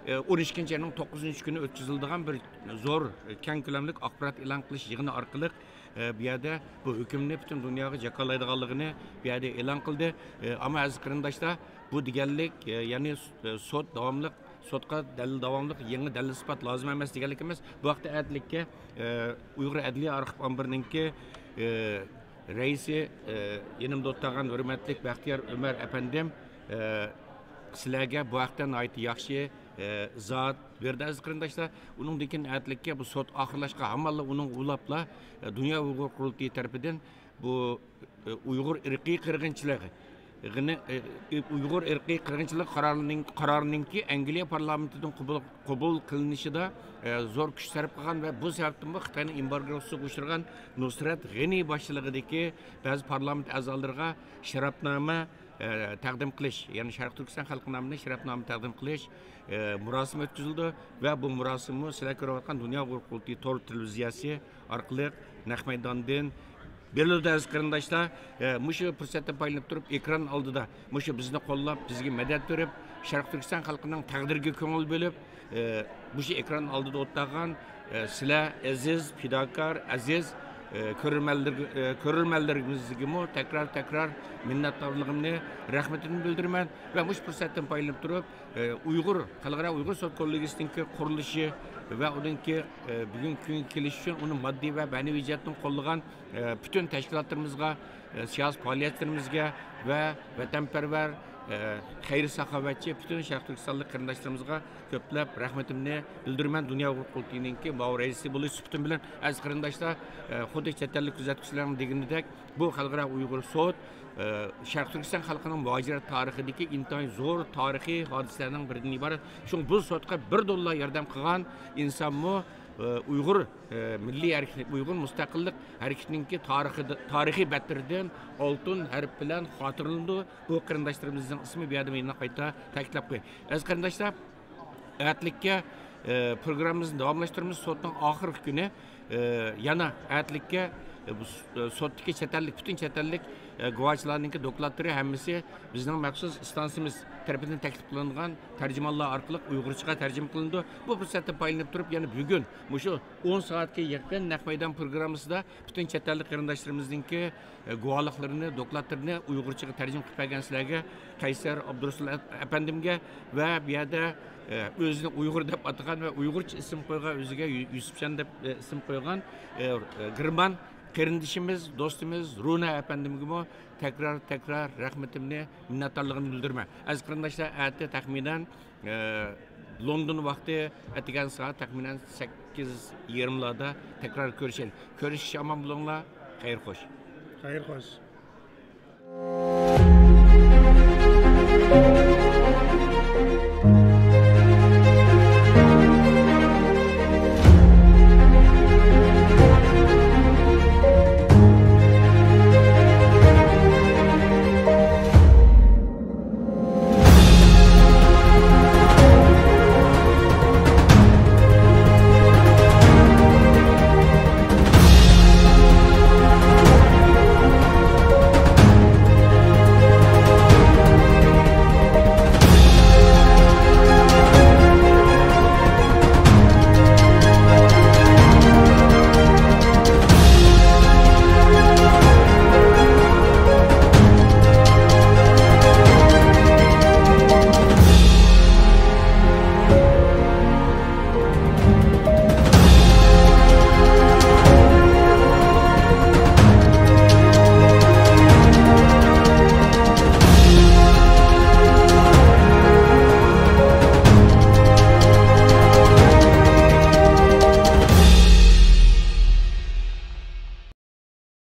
ئە، ئون ئىككىنچى ئاينىڭ توققۇزىنچى كۈنى ئۆتكۈزۈلىدىغان بىر زور، ئە، كەڭ كۆلەملىك ئاخبارات ئېلان قىلىش يىغىنى ئارقىلىق، ئە، بۇ يەردە بۇ ھۆكۈمنى پۈتۈن دۇنياغا جاكارلايدىغانلىقىنى بۇ يەردە ئېلان قىلدى. ئە، ئەمما ئەزىز قېرىنداشلار، بۇ دېگەنلىك، ئە، يەنى س-، ئە، سوت داۋاملىق، سوتقا دەلىل داۋاملىق، يېڭى دەلىل ئىسپات لازىم ئەمەس دېگەنلىك ئەمەس. بۇ ھەقتە ئەتىلىككە، ئە، ئۇيغۇر ئەدلىيە ئارخىپ ئامبىرىنىڭكى، ئە، رەئىسى، ئە، يېنىمدا ئولتۇرغان ھۆرمەتلىك بەختىيار ئۆمەر ئەپەندىم، ئە، سىلەرگە بۇ ھەقتە ناھايىتى ياخشى، ئە، ئىزاھات بەردى، ئەزىز قېرىنداشلار. ئۇنىڭدىن كېيىن ئەتىلىككە بۇ سوت ئاخىرلاشقان ھامانلا ئۇنىڭغا ئۇلاپلا، ئە، دۇنيا ئۇيغۇر قۇرۇلتىيى تەرىپىدىن بۇ، ئە، ئۇيغۇر ئىرقىي قىرغىنچىلىقىنى، ئە، ئۇيغۇر ئىرقىي قىرغىنچىلىق قارارىنىڭ، قارارىنىڭكى ئەنگلىيە پارلامېنتىدىن قوبۇل، قوبۇل قىلىنىشىدا، ئە، زور كۈچ سەرپ قىلغان ۋە بۇ سەۋەبتىنمۇ خىتاينىڭ ئېمبارگوسىغا ئۇچرىغان نۇسرەت غېنى باشچىلىقىدىكى بەزى پارلامېنت ئەزالىرىغا شەرەپنامە، ئە، تەقدىم قىلىش، يەنى شەرقىي تۈركىستان خەلقى نامىدا شەرەپنامە تەقدىم قىلىش، ئە، مۇراسىمى ئۆتكۈزۈلىدۇ ۋە بۇ مۇراسىممۇ سىلەر كۆرۈۋاتقان دۇنيا ئۇيغۇر قۇرۇلتىيى تور تېلېۋىزىيەسى ئارقىلىق نەق مەيداندىن بېرىلىدۇ، ئەزىز قېرىنداشلار. ئە، مۇشۇ پۇرسەتتىن پايدىلىنىپ تۇرۇپ، ئېكران ئالدىدا مۇشۇ بىزنى قوللاپ، بىزگە مەدەت بېرىپ، شەرقىي تۈركىستان خەلقىنىڭ تەقدىرىگە كۆڭۈل بۆلۈپ، ئە، مۇشۇ ئېكران ئالدىدا ئولتۇرغان، ئە، سىلەر ئەزىز، پىداكار، ئەزىز، ئە، كۆرۈرمەنلىرىگە-، ئە، كۆرۈرمەنلىرىمىزگىمۇ تەكرار، تەكرار مىننەتدارلىقىمنى، رەھمىتىمنى بىلدۈرىمەن ۋە مۇشۇ پۇرسەتتىن پايدىلىنىپ تۇرۇپ، ئە، ئۇيغۇر، خەلقئارا ئۇيغۇر سوت كوللېگىيىسىنىڭكى قۇرۇلۇشى ۋە ئۇنىڭكى، ئە، بۈگۈنكى كۈنگە كېلىشى ئۈچۈن ئۇنى ماددىي ۋە مەنىۋى جەھەتتىن قوللىغان، ئە، پۈتۈن تەشكىلاتلىرىمىزغا، ئە، سىياسىي پائالىيەتچىلىرىمىزگە ۋە ۋەتەنپەرۋەر، ئە، خەير-ساخاۋەتچى پۈتۈن شەرقىي تۈركىستانلىق قېرىنداشلىرىمىزغا كۆپلەپ رەھمىتىمنى بىلدۈرىمەن. دۇنيا ئۇيغۇر قۇرۇلتىيىنىڭكى ماۋۇ رەئىسى بولۇش سۈپىتىم بىلەن، ئەزىز قېرىنداشلار، ئە، خۇددى چەت ئەللىك كۆزەتكۈچىلەرنىڭ دېگىنىدەك، بۇ خەلقئارا ئۇيغۇر سوت، ئە، شەرقىي تۈركىستان خەلقىنىڭ مۇھاجىرەت تارىخىدىكى ئىنتايىن زور تارىخىي ھادىسىلەرنىڭ بىرىدىن ئىبارەت. شۇڭا بۇ سوتقا بىر دوللار ياردەم قىلغان ئىنسانمۇ، ئە، ئۇيغۇر، ئە، مىللىي ھەرىكىتى، ئۇيغۇر مۇستەقىللىق ھەرىكىتىنىڭكى تارىخىدا، تارىخىي بەتلىرىدىن ئالتۇن ھەرپ بىلەن خاتىرىلىنىدۇ. بۇ قېرىنداشلىرىمىزنىڭ ئىسمى بۇ يەردە يەنە قايتا تەكىتلەپ قوياي. ئەزىز قېرىنداشلار، ئەتىلىككە، ئە، پروگراممىمىزنى داۋاملاشتۇرىمىز. سوتنىڭ ئاخىرقى كۈنى، ئە، يەنە ئەتىلىككە، ئە، بۇ س-، ئە، سوتتىكى چەت ئەللىك، پۈتۈن چەت ئەللىك، ئە، گۇۋاھچىلارنىڭكى دوكلاتلىرى ھەممىسى بىزنىڭ مەخسۇس ئىستانسىمىز تەرىپىدىن تەكلىپ قىلىنغان تەرجىمانلار ئارقىلىق ئۇيغۇرچىغا تەرجىمە قىلىنىدۇ. بۇ پۇرسەتتىن پايدىلىنىپ تۇرۇپ، يەنە بۈگۈن مۇشۇ ئون سائەتكە يېقىن نەق مەيدان پروگراممىسىدا پۈتۈن چەت ئەللىك قېرىنداشلىرىمىزنىڭكى، ئە، گۇۋاھلىقلىرىنى، دوكلاتلىرىنى ئۇيغۇرچىغا تەرجىمە قىلىپ بەرگەن سىلەرگە، قەيسەر ئابدۇرۇسۇل ئەپ-، ئەپەندىمگە ۋە بۇ يەردە، ئە، ئۆزىنى ئۇيغۇر دەپ ئاتىغان ۋە ئۇيغۇرچە ئىسىم قويغان ئۆزىگە، يۈ-، يۈسۈپجان دەپ، ئە، ئىسىم قويغان، ئە، ئە، گېرمان قېرىندىشىمىز، دوستىمىز رۇنە ئەپەندىمگىمۇ تەكرار، تەكرار رەھمىتىمنى، مىننەتدارلىقىمنى بىلدۈرىمەن. ئەزىز قېرىنداشلار، ئەتە تەخمىنەن، ئە، لوندون ۋاقتى ئەتىگەن سائەت تەخمىنەن سەككىز يېرىملاردا تەكرار كۆرۈشەيلى. كۆرۈشكىچە ئامان بولۇڭلار. خەير خوش. خەير خوش.